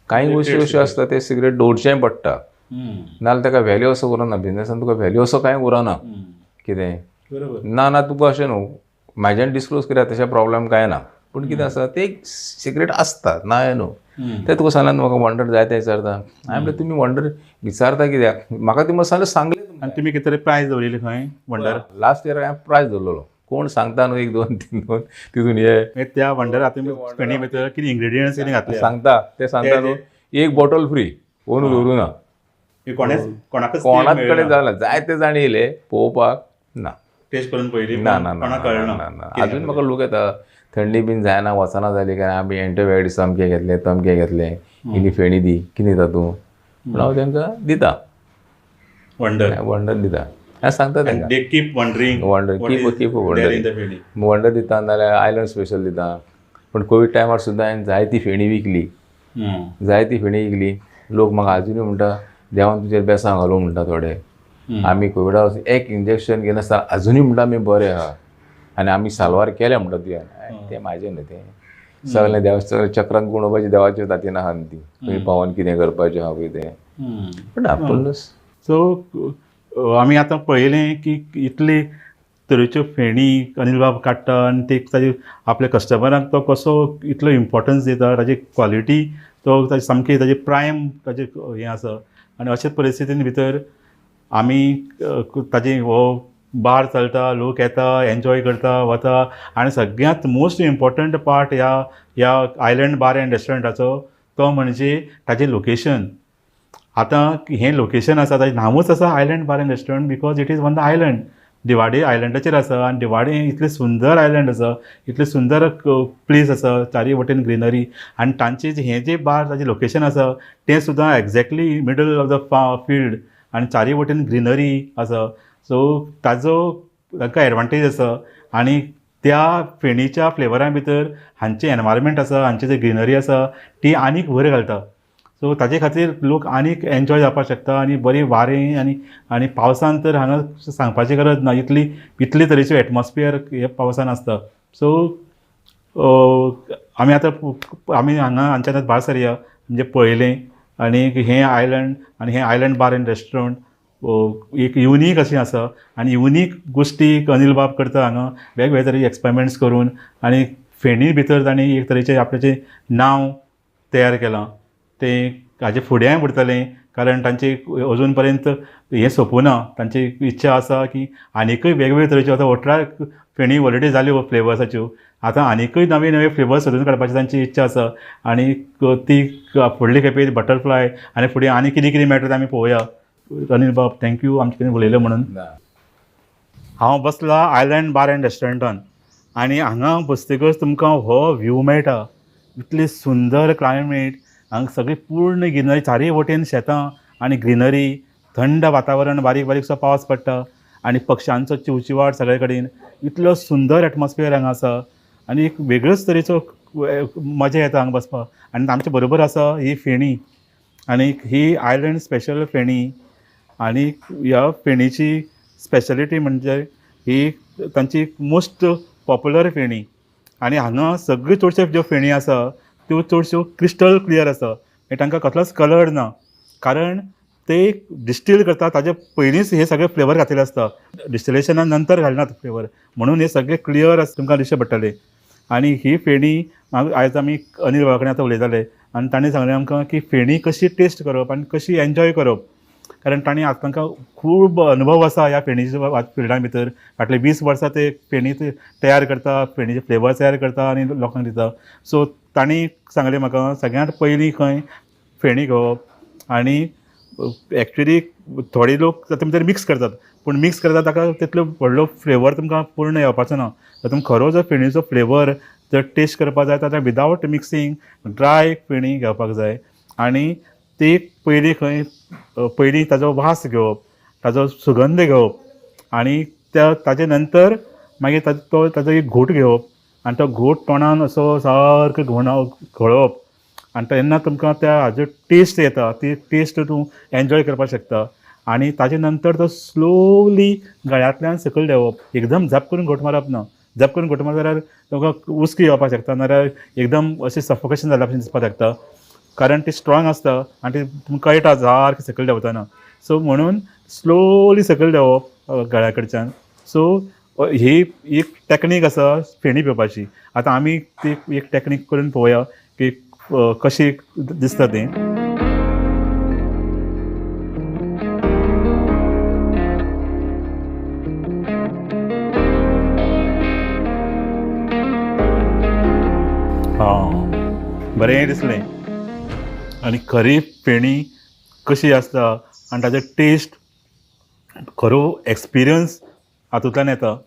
Speaker 9: कांय गोश्टी अश्यो आसता ते सिगरेट दवरचेंय पडटा, नाजाल्यार ताका व्हॅल्यू असो उरना, बिजनेसान तुका व्हॅल्यू असो कांय उरना कितें. ना ना तुका अशें न्हू म्हाज्यान डिस्क्लोज केल्या तशें प्रॉब्लेम कांय ना, पूण कितें आसा ते एक सिगरेट आसता ना हें न्हू. तें तुका सांगलें म्हाका वंडर जाय तें विचारता, हांवें म्हणलें तुमी वंडर विचारता कित्याक, म्हाका तुमी सांगलें सांगलें.
Speaker 17: आनी तुमी कितें तरी प्रायज दवरिल्ली खंय वंडर?
Speaker 9: लास्ट इयर हांवें प्रायज दवरलेलो, कोण सांगता न्हू 1 2 3 2 तितून हे
Speaker 17: त्या वंडर आतां फेणी भितर कितें इंग्रेडियंट्स कितें घातले
Speaker 9: सांगता, ते सांगता न्हू 1 बॉटल फ्री, कोण दवरूं ना,
Speaker 17: कोणाकच
Speaker 9: कोणाच कडेन जालें जायते जाण येयले पळोवपाक ना,
Speaker 17: टेस्ट करून पळयली
Speaker 9: ना ना ना. अजून म्हाका लोक येता, थंडी बीन जायना वचना जाली काय आमी एंटीबायोटिक्स अमकें घेतलें तमकें घेतलें, इल्ली फेणी दी कितें दिता तूं, पूण हांव तांकां दिता
Speaker 17: वंडर,
Speaker 9: वंडर दिता. हांव सांगता तांकां
Speaker 17: keep wondering,
Speaker 9: wonder keep wondering wonder दिता, नाजाल्यार आयलंड स्पेशल दिता. पूण कोवीड टायमार सुद्दां हांवें जायती फेणी विकली, जायती फेणी विकली. लोक म्हाका आजुनूय म्हणटा देवान तुजेर बेसां घालूं म्हणटा थोडे, आमी कोविडा एक इंजेक्शन घेनासतना आजुनूय म्हणटा आमी बरे आहा आनी आमी साल्वार केल्या म्हणटा तुवें. तें म्हाजें न्हू, तें सगळें देवा सगळें चक्रांत गुणोवपाचें देवाचे तातीन आहा न्हू ती, खंय पावोन कितें करपाचें आहा पळय तें. पूण आपूण
Speaker 17: सो आमी आतां पळयलें की इतले तरेच्यो फेणी अनिल बाब काडटा आनी ते ताजे आपल्या कस्टमरांक तो कसो इतलो इम्पोर्टन्स दिता, ताजी क्वॉलिटी तो ताजी सामकी ताजी प्रायम ताजें हें आसा. आनी अशे परिस्थितीन भितर आमी ताजे हो बार चलता, लोक येता, एन्जॉय करता, वता. आनी सगळ्यांत मोस्ट इम्पोर्टंट पार्ट ह्या ह्या आयलंड बार एंड रेस्टॉरंटाचो तो म्हणजे ताजें लोकेशन. आतां हें लोकेशन आसा ताजें नांवूच आसा island bar and restaurant because it is on the island. Divar आयलंडाचेर आसा आनी दिवाडे इतलें सुंदर आयलंड आसा, इतलें सुंदर प्लेस आसा, चारी वटेन ग्रिनरी. आनी तांचें हें जें बार ताजें लोकेशन आसा तें सुद्दां exactly middle of the field आनी चारी वटेन ग्रिनरी आसा. सो ताजो तांकां एडवांटेज आसा आनी त्या फेणीच्या फ्लेवरा भितर हांचें एनवायरमेंट आसा, हांची जी ग्रिनरी आसा ती आनीक भर घालता. सो ताजे खातीर लोक आनीक एन्जॉय जावपाक शकता आनी बरी वारें आनी आनी पावसान तर हांगा सांगपाची गरज ना, इतली इतले तरेचे एटमॉस्फियर हे पावसान आसता. सो आमी आतां आमी हांगा हांच्यान भायर सरया म्हणजे पळयलें आनी हें आयलंड आनी हें आयलंड बार एंड रेस्टॉरंट एक युनीक अशें आसा आनी युनीक गोश्टी अनिल बाब करता हांगा वेगवेगळे तरेचे एक्सपेरिमेंट्स करून आनी फेणी भितर तांणी एक तरेचें आपल्याचें नांव तयार केलां तें हाजे फुडेंय उरतलें कारण तांचे अजून पर्यंत हें सोंपूना. तांची इच्छा आसा की आनीकय वेगवेगळे तरेच्यो आतां 18 फेणी ऑलरेडी जाल्यो फ्लेवर्साच्यो, आतां आनीकय नवे नवे फ्लेवर्स सोदून काडपाची तांची इच्छा आसा आनी ती फुडले खेपे बटरफ्लाय आनी फुडें आनी कितें कितें मेळटा तें आमी पळोवया. अनिल बाब thank you आमचे कडेन उलयलें म्हणून. हांव बसला आयलंड बार एंड रेस्टॉरंटान आनी हांगा बसतकच तुमकां हो व्यू मेळटा, इतली सुंदर क्लायमेट, हांगा सगळी पूर्ण ग्रिनरी, चारय वटेन शेतां आनी ग्रिनरी, थंड वातावरण, बारीक बारीकसो पावस पडटा आनी पक्ष्यांचो चिवचिवाट सगळे कडेन, इतलो सुंदर एटमॉस्फियर हांगा आसा आनी एक वेगळोच तरेचो मजा येता हांगा बसपाक. आनी आमचे बरोबर आसा ही फेणी आनी ही आयलंड स्पेशल फेणी आनी ह्या फेणीची स्पेशलिटी म्हणजे ही तांची मोस्ट पॉप्युलर फेणी आनी हांगा सगळ्यो चडश्यो ज्यो फेणी आसा त्यो चडश्यो क्रिस्टल क्लियर आसा, मागीर तांकां कसलोच कलर ना कारण ते डिस्टील करता ताजे पयलींच हे सगळे फ्लेवर घातलेले आसता, डिस्टिलेशना नंतर घालनात फ्लेवर, म्हणून हे सगळे क्लियर आसा तुमकां दिश्टी पडटले. आनी ही फेणी आयज आमी अनिल बाबा कडेन आतां उलयताले आनी ताणें सांगलें आमकां की फेणी कशी टेस्ट करप आनी कशी एन्जॉय करप, कारण तांणी आतां तांकां खूब अनुभव आसा ह्या फेणीच्या फिल्डा भितर, फाटले 20 वर्सां ते फेणी तयार करता, फेणीचे फ्लेवर तयार करता आनी लोकांक दिता. सो तांणी सांगलें म्हाका सगळ्यांत पयलीं खंय फेणी घेवप आनी एक्चुली थोडे लोक तातूंत भितर मिक्स करतात, पूण मिक्स करता ताका तितलो व्हडलो फ्लेवर तुमकां पूर्ण येवपाचो ना. तर तुमकां खरो जर फेणीचो फ्लेवर जर टेस्ट करपाक जाय जाल्यार विदावट मिक्सींग ड्राय फेणी घेवपाक जाय आनी ती पयलीं खंय पयलीं ताजो वास घेवप, ताजो सुगंध घेवप आनी त्या ताजे नंतर मागीर तो ताजो एक घोट घेवप आनी तो घोट तोंडान असो सारको घोळोवप आनी तेन्ना तुमकां त्या हाजो टेस्ट येता, ती टेस्ट तूं एन्जॉय करपाक शकता. आनी ताजे नंतर तो स्लोली गळ्यांतल्यान सकयल देंवप, एकदम झप करून घोट मारप ना, झप करून घोट मारप जाल्यार तुमकां उस्की येवपाक शकता, नाजाल्यार एकदम अशें सफोकेशन जाल्ल्या भशेन दिसपाक शकता, कारण ती स्ट्रॉंग आसता आनी ती तुमकां कळटा सारकें सकयल देंवतना. सो म्हणून स्लोली सकयल देंवप गळ्या कडच्यान. सो ही एक टॅक्नीक आसा फेणी पिवपाची. आतां आमी ती एक टॅक्नीक करून पळोवया की कशी दिसता तें. हां, बरें दिसलें. आनी खरी फेणी कशी आसता आनी ताजो टेस्ट, खरो एक्सपिरियन्स हातूंतल्यान येता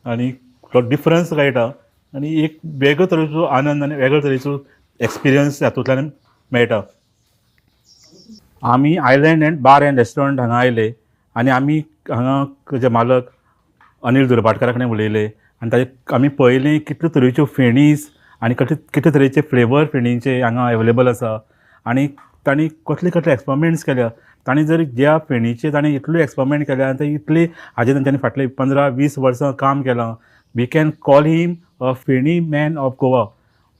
Speaker 17: आनी तो डिफरन्स कळटा आनी एक वेगळो तरेचो आनंद आनी वेगळे तरेचो एक्सपिरियन्स हातूंतल्यान मेळटा. आमी island and bar and restaurant हांगा आयले आनी आमी हांगा जे मालक अनिल दुर्भाटकारा कडेन उलयले आनी ताजे आमी पळयलें कितल्यो तरेच्यो फेणीस आनी कितले तरेचे फ्लेवर फेणींचे हांगा अवेलेबल आसा आनी तांणी कसले कसले एक्सपेरिमेंट्स केल्या. तांणी जर ज्या फेणीचे तांणी इतले एक्सपेरिमेंट केल्या आनी ते इतले हाजेर तांच्यांनी फाटले 15-20 वर्सां काम केलां. We can call him a feni man of Goa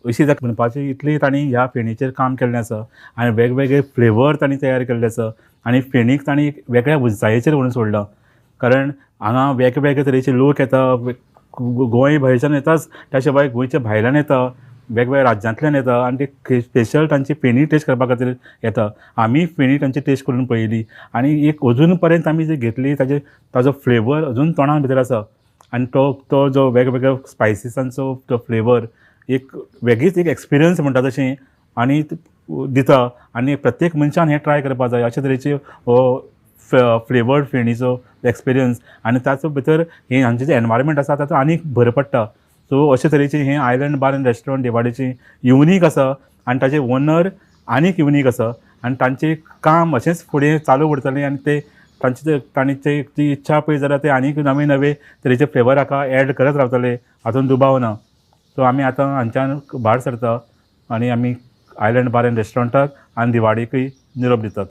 Speaker 17: अशी ताका म्हणपाची, इतली तांणी ह्या फेणीचेर काम केल्लें आसा आनी वेगवेगळे फ्लेवर तांणी तयार केल्ले आसा आनी फेणीक तांणी एक वेगळ्या उंचायेचेर व्हरून सोडलां, कारण हांगा वेगवेगळे तरेचे लोक येता, गोंय भायरच्यान येताच, त्या शिवाय गोंयच्या भायल्यान येता, वेगवेगळ्या राज्यांतल्यान येता आनी ते स्पेशल तांची फेणी टेस्ट करपा खातीर येता. आमी फेणी तांची टेस्ट करून पळयली आनी एक अजून पर्यंत आमी जी घेतली ताजे ताजो फ्लेवर अजून तोंडा भितर आसा आनी तो तो जो वेगवेगळ्या स्पायसिसांचो तो फ्लेवर एक वेगळीच एक एक्सपिरियन्स म्हणटा तशें आनी दिता आनी प्रत्येक मनशान हें ट्राय करपाक जाय अशे तरेचे हो फ्लेवर्ड फेणीचो एक्सपिरियन्स आनी ताचो भितर हें आमचें जें एनवायरमेंट आसा ताचो आनीक भर पडटा. सो अशे तरेचें हें आयलंड बार एंड रेस्टॉरंट दिवाडेचें युनीक आसा आनी ताजे ओनर आनीक युनीक आसा आनी तांचें काम अशेंच फुडें चालू उरतलें आनी ते तांचे तांणी ती इच्छा पळय जाल्यार ते आनीक नवे नवे तरेचे फ्लेवर हाका एड करत रावतले हातूंत दुबाव ना. सो आमी आतां हांगच्यान भायर सरता आनी आमी आयलंड बार एंड रेस्टॉरंटाक आनी दिवाडेकूय निरोप दितात.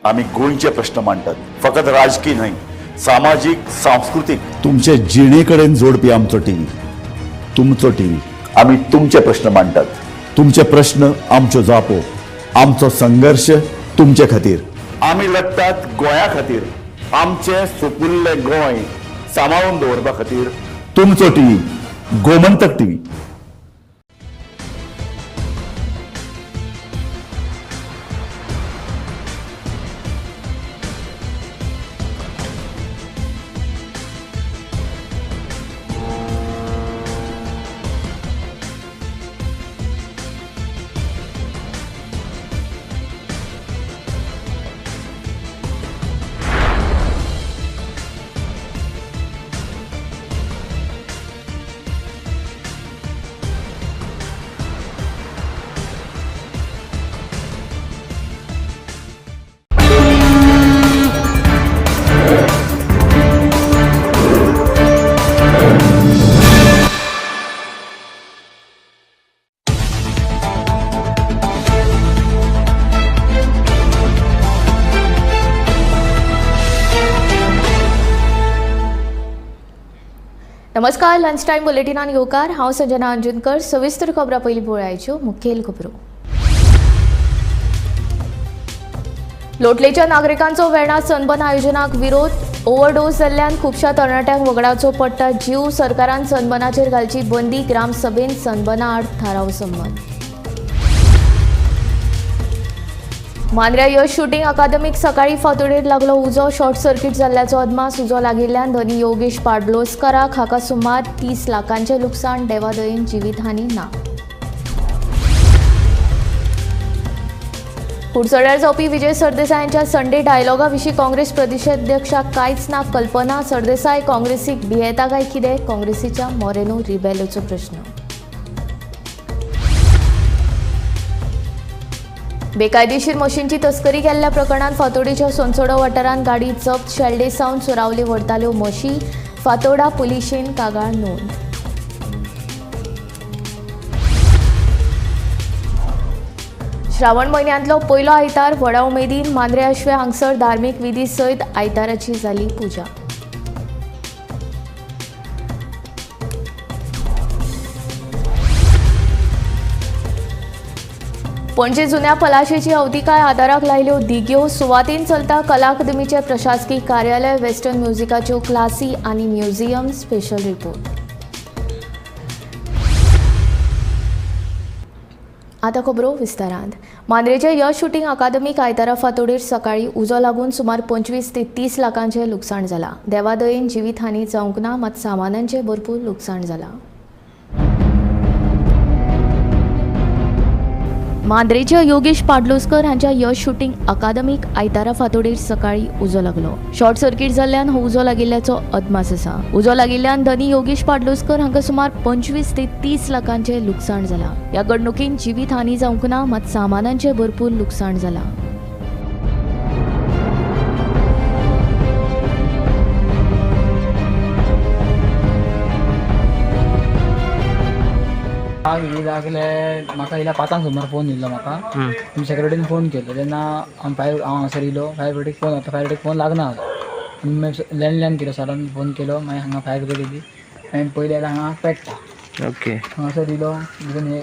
Speaker 15: आमी गोंयचे प्रश्न मांडटात, फकत राजकीय न्हय, सामाजीक, सांस्कृतीक, तुमचे जिणे कडेन जोडपी आमचो टीव्ही, तुमचो टीव्ही. आमी तुमचे प्रश्न मांडटात, तुमचे प्रश्न आमच्यो जापो, आमचो संघर्श तुमचे खातीर. आमी लढटात गोंया खातीर, आमचें सुपुल्लें गोंय सांबाळून दवरपा खातीर. तुमचो टीव्ही, गोमंतक टीव्ही.
Speaker 3: नमस्कार, लंच टायम बुलेटिनान येवकार. हांव संजना अंजुनकर. सविस्तर खबरां पयलीं पळयाच्यो मुखेल खबरो. लोटलेच्या नागरिकांचो वेर्णा सनबर्न आयोजनाक विरोध. ओव्हरडोस जाल्ल्यान खुबश्या तरणाट्यांक वगडावचो पडटा जीव. सरकारान सनबर्नाचेर घालची बंदी. ग्रामसभेन सनबर्ना आड थाराव संमत. मांद्र्या यश शूटिंग अकादमीक सकाळी फांतोडेर लागलो उजो. शॉर्ट सर्किट जाल्ल्याचो अदमास. उजो लागिल्ल्यान धनी योगेश पाडलोस्कराक हाका सुमार 30 लाखांचें लुकसाण. देवादयेन जिवीतहानी ना. कुडचड्यार जावपी विजय सरदेसाय यांच्या संडे डायलॉगा विशीं काँग्रेस प्रदेशाध्यक्षाक कांयच ना कल्पना. सरदेसाय काँग्रेसीक भियेता काय कितें? काँग्रेसीच्या मोरेनो रिबेलोचो प्रश्न. बेकायदेशीर मशीनची तस्करी केल्ल्या प्रकरणात फातोडेच्या सोनसोडो वाठारांत गाडी जप्त. शेल्डे सावन चोरावले व्हरताल्यो म्हशी. फातोडा पुलिशेन कागाळ नोंद. श्रावण म्हयन्यांतलो पयलो आयतार व्हडा उमेदीन मांद्रे आश्वे हांगसर धार्मीक विधी सयत आयताराची जाली पुजा. पणजे जुन्या पलाशेची अवतिकाय आदाराक लायल्यो दिग्यो. सुवातेन चलता कला अकादमीचें प्रशासकीय कार्यालय. वेस्टर्न म्युझिकाच्यो क्लासी आनी म्युझियम. Special report. आतां खबरो विस्तारांत. मांद्रेचे यश शूटिंग अकादमीक आयतारा फांतोडेर सकाळीं उजो लागून सुमार 25 ते 30 लाखांचें लुकसाण जालां. देवादयेन जिवीतहानी जावंक ना, मात सामानांचें भरपूर लुकसाण जालां. मांद्रेच्या योगेश पाडलोस्कर हांच्या यश शूटिंग अकादमीक आयतारा फांतोडेर सकाळीं उजो लागलो. शॉर्ट सर्किट जाल्ल्यान हो उजो लागिल्ल्याचो अदमास आसा. उजो लागिल्ल्यान धनी योगेश पाडलोस्कर हांकां सुमार 25 ते 30 लाखांचें लुकसाण जालां. ह्या घडणुकेन जिवीतहानी जावंक ना, मात सामानांचें भरपूर लुकसाण जालां.
Speaker 10: आग ही लागले म्हाका येयल्या 5 सुमार फोन येयल्लो म्हाका. सेक्रेटरीन फोन केलो तेन्ना हांव हांगासर येयलो. फायर ब्रिगेडीक फोन जाता, फायर ब्रिगेडीक फोन लागना जालो. मागीर लँडलायन केलो, सरान फोन केलो. मागीर हांगा फायर ब्रिगेड येयली. मागीर पयलें जाल्यार हांगा पेट्टा.
Speaker 13: ओके.
Speaker 10: हांगासर येयलो, भितून हे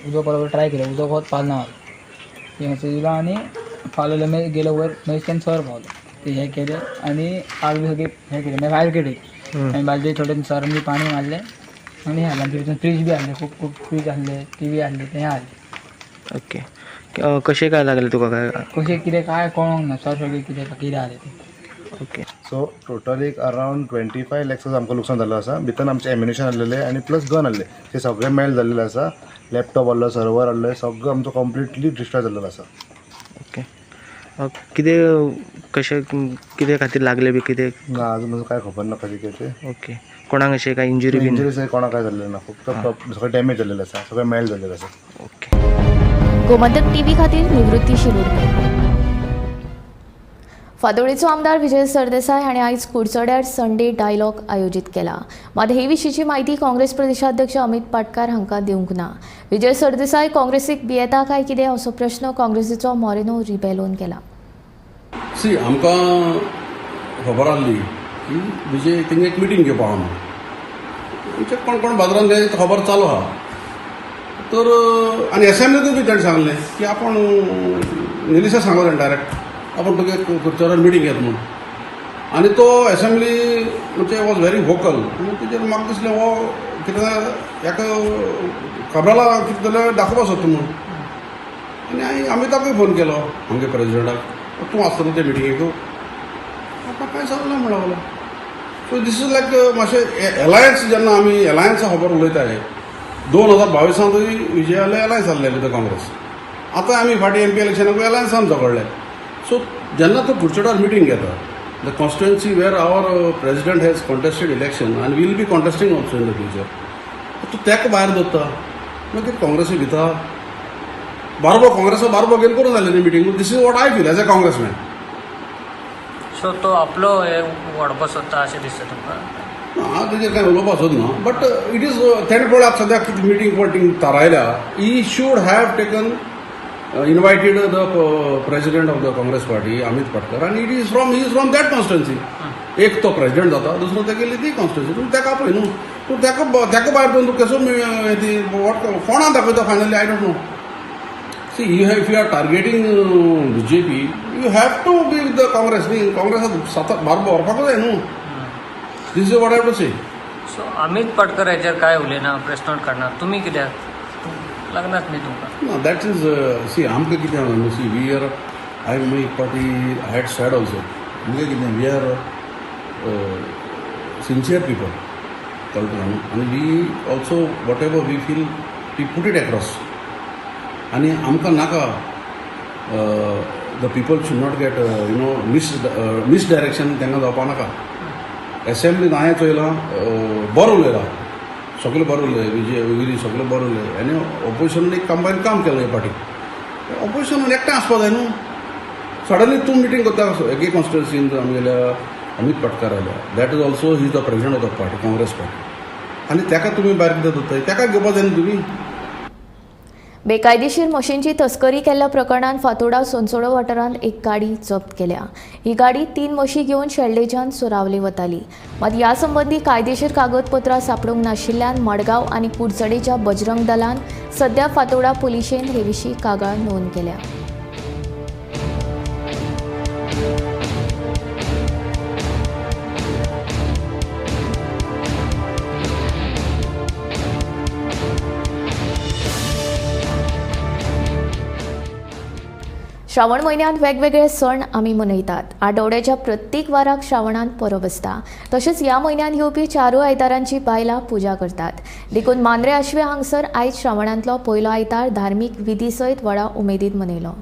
Speaker 10: उजो बरोबर ट्राय केलो, उजो बहुत पालना जालो. हांगासर येयलो आनी पालवलो. मागीर गेलो वयर, मागीर तेन्ना सर पावलो. ते हें केलें आनी आग बी सगळी हें केलें. मागीर फायर ब्रिगेड येयली. मागीर बाजू थोडे सरान बी पाणी मारलें आनी हें हाडलें. भितर फ्रीज बी आहले, खूब खूब फ्रीज आहले, टी व्ही आहले, तें आहले.
Speaker 13: ओके. कशें काय लागलें तुका? काय
Speaker 10: कशें कितें काय कळोंक ना सर, सगळें कितें कितें आहलें तें.
Speaker 13: ओके.
Speaker 11: सो टोटल एक अरावंड 25 लॅक्स आमकां लुकसाण जाल्लो आसा. भितर आमचें एम्युनेशन आहलेलें आनी प्लस गन आहले, ते सगळें मेल्ट जाल्लेलें आसा. लॅपटॉप आहलो, सर्वर आहले, सगळें आमचो कंप्लिटली डिस्ट्रॉय जाल्लेलो आसा.
Speaker 13: ओके. कितें कशें कितें खातीर लागलें बी कितें?
Speaker 11: ना, अजून म्हाका कांय खबर ना कशें कितें तें.
Speaker 13: ओके. कोणाक अशें कांय इंजुरी बीन?
Speaker 11: इंजुरी कोणाक कांय जाल्लें ना, फक्त सगळें डॅमेज जाल्लेलें आसा, सगळें मेल्ट जाल्लेलें आसा.
Speaker 13: ओके.
Speaker 3: गोमंतक टीव्ही खातीर निवृत्ती शिरोडकर. फातोडेचो आमदार विजय सरदेसाय हांणी आयज कुडचड्यार संडे डायलॉग आयोजीत केला. मात हे विशींची म्हायती काँग्रेस प्रदेशाध्यक्ष अमित पाटकार हांकां दिवंक ना. विजय सरदेसाय काँग्रेसीक भियेता काय कितें असो प्रश्न काँग्रेसीचो मोरेनो रिबेलोन केला.
Speaker 12: सी, आमकां खबर आहली की विजय थिंग एक मिटींग घेवपा आहा म्हणून. आमचे कोण कोण बाजारान गेले, खबर चालू आहा. तर आनी एसेंब्लीतूय बी ताणें सांगलें की आपूण निलिशा सांगलो ताणें डायरेक्ट, आपूण तुगे कुडचड्यार मिटींग घेत म्हणून. आनी तो एसेंब्ली म्हणजे वॉज व्हेरी वोकल. आनी तेजेर म्हाका दिसलें हो कितें हेका खबराला कितें जाल्यार दाखोवपा सोदता म्हणून. आनी हांवें अमिताकूय फोन केलो, आमगे प्रेजिडेंटाक, तूं आसतलो ते मिटिंगेक, म्हाका कांय सांगलें म्हणून लागलो. सो these is लायक मातशें एलायन्स. जेन्ना आमी एलायन्सा खबर उलयताय, 2022 तूय विजयाले एलायन्स आहले विथ काँग्रेस. आतां आमी फाटीं एमपी इलेक्शनाकूय एलायन्सान झगडले. सो जेन्ना तूं कुडचड्यार मिटींग घेता, the constituency where our president has contested election and will be contesting also in the future, तूं ताका भायर दवरता, मागीर काँग्रेसी भिता बारबो, काँग्रेसा बारबो घेवन करूं जालें न्ही meeting. This is what I feel as a Congressman.
Speaker 13: So तो आपलो हे वाडोवपाक सोदता अशें दिसता तुमकां?
Speaker 12: हांव तेजेर कांय उलोवपाक सोदना, बट it is तेणें पळय आतां सद्याक कितें मिटींग पटिंग थारायल्या. He should have taken invited the president of the Congress party, Amit Patkar, आनी it is from he is from that constituency. एक तो प्रेजिडेंट जाता, दुसरो तेगेली ती कॉन्स्टिट्युन्सी. तूं ताका आपय न्हू, तूं ताका भायर दवरून तूं कसो ती what कोणा दाखयता finally, I don't know. See, you have if you are targeting BJP, you have to be with the Congress न्ही. काँग्रेसात सात बारबो व्हरपाकूच जाय न्हू. This is what I to say.
Speaker 13: So Amit Patkar हेजेर काय उलयना, प्रेस नोट काडना, तुमी कित्याक लागनाच न्ही तुमकां?
Speaker 12: ना, that is, सी, आमकां कितें आहा न्हू, see, we are I my party, I had said also, आमकां कितें, we are sincere people, कळटा तुका न्हू? आनी we also, whatever we feel, we put it across. आनी आमकां नाका, the people should not get misdirection. तांकां जावपा नाका. एसेंब्लीन हांवें चोयलां, बरो उलयला, सगळे बरो उलयले, विजय वगैरे सगळे बरो उलयले. आनी ऑपोजिशन एक कंबायन काम केलें हे पाटी. ऑपोजिशन एकठांय आसपा जाय न्हू. सडनली तूं मिटींग करता एके कॉन्स्टिट्युन्सीन, आमगेल्या अमीत पाटकर आयल्या, that is also he is the president of the party, Congress party. आनी ताका तुमी भायर कित्याक दवरताय? ताका घेवपा जाय न्हू तुमी.
Speaker 3: बेकायदेशीर म्हशींची तस्करी केल्ल्या प्रकरणांत फातोडा सोनसोडो वाठारांत एक गाडी जप्त केल्या. ही गाडी तीन म्हशी घेवन शेल्डेच्यान सुरावली वताली. मात ह्या संबंदी कायदेशीर कागदपत्रां सांपडूंक नाशिल्ल्यान मडगांव आनी कुडचडेच्या बजरंग दलान सध्या फातोडा पुलिशेंत हे विशीं कागाळ नोंद केल्या. श्रावण म्हयन्यांत वेगवेगळे सण आमी मनयतात. आठवड्याच्या प्रत्येक वाराक श्रावणांत परब आसता. तशेंच ह्या म्हयन्यांत येवपी चारूय आयतारांची बायलां पुजा करतात. देखून मांद्रे आश्वे हांगसर आयज श्रावणांतलो पयलो आयतार धार्मीक विधी सयत व्हडा उमेदीन मनयलो.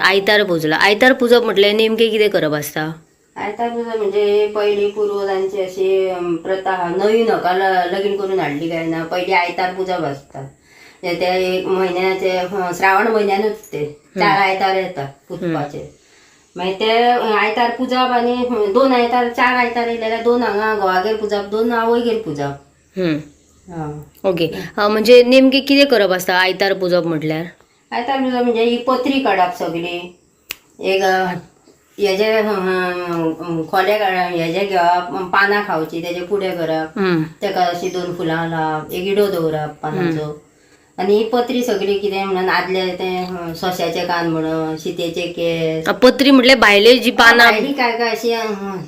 Speaker 14: आयतार पुजला. आयतार पुजप म्हटल्यार नेमकें कितें करप आसता?
Speaker 21: आयतार पुजा म्हणजे पयलीं पुर्वजांची अशी प्रथा आहा. नवीन हका लगीन करून हाडली काय ना, पयलीं आयतार पुजप आसता. ते एक म्हयन्याचे, श्रावण म्हयन्यानूच ते चार आयतार येता पुजपाचे. मागीर ते आयतार पुजप आनी दोन आयतार, चार आयतार येयले जाल्यार दोन हांगा घोवागेर पुजप, दोन आवयगेर पुजप.
Speaker 14: ओके, म्हणजे नेमकें कितें करप आसता आयतार पुजप म्हटल्यार?
Speaker 21: आयतार पुजप म्हणजे ही पत्री काडप सगळी, एक हेजे खोले हेजे घेवप, पानां खावची, तेजे पुडे करप, तेका अशी दोन फुलां लावप, एक इडो दवरप पानांचो. आनी ही पत्री सगळी कितें म्हणून आदले ते सोंश्याचे कान म्हणून, शितेचे केंस.
Speaker 14: पत्री म्हटल्यार भायले जी पानां,
Speaker 21: भायली काय काय अशी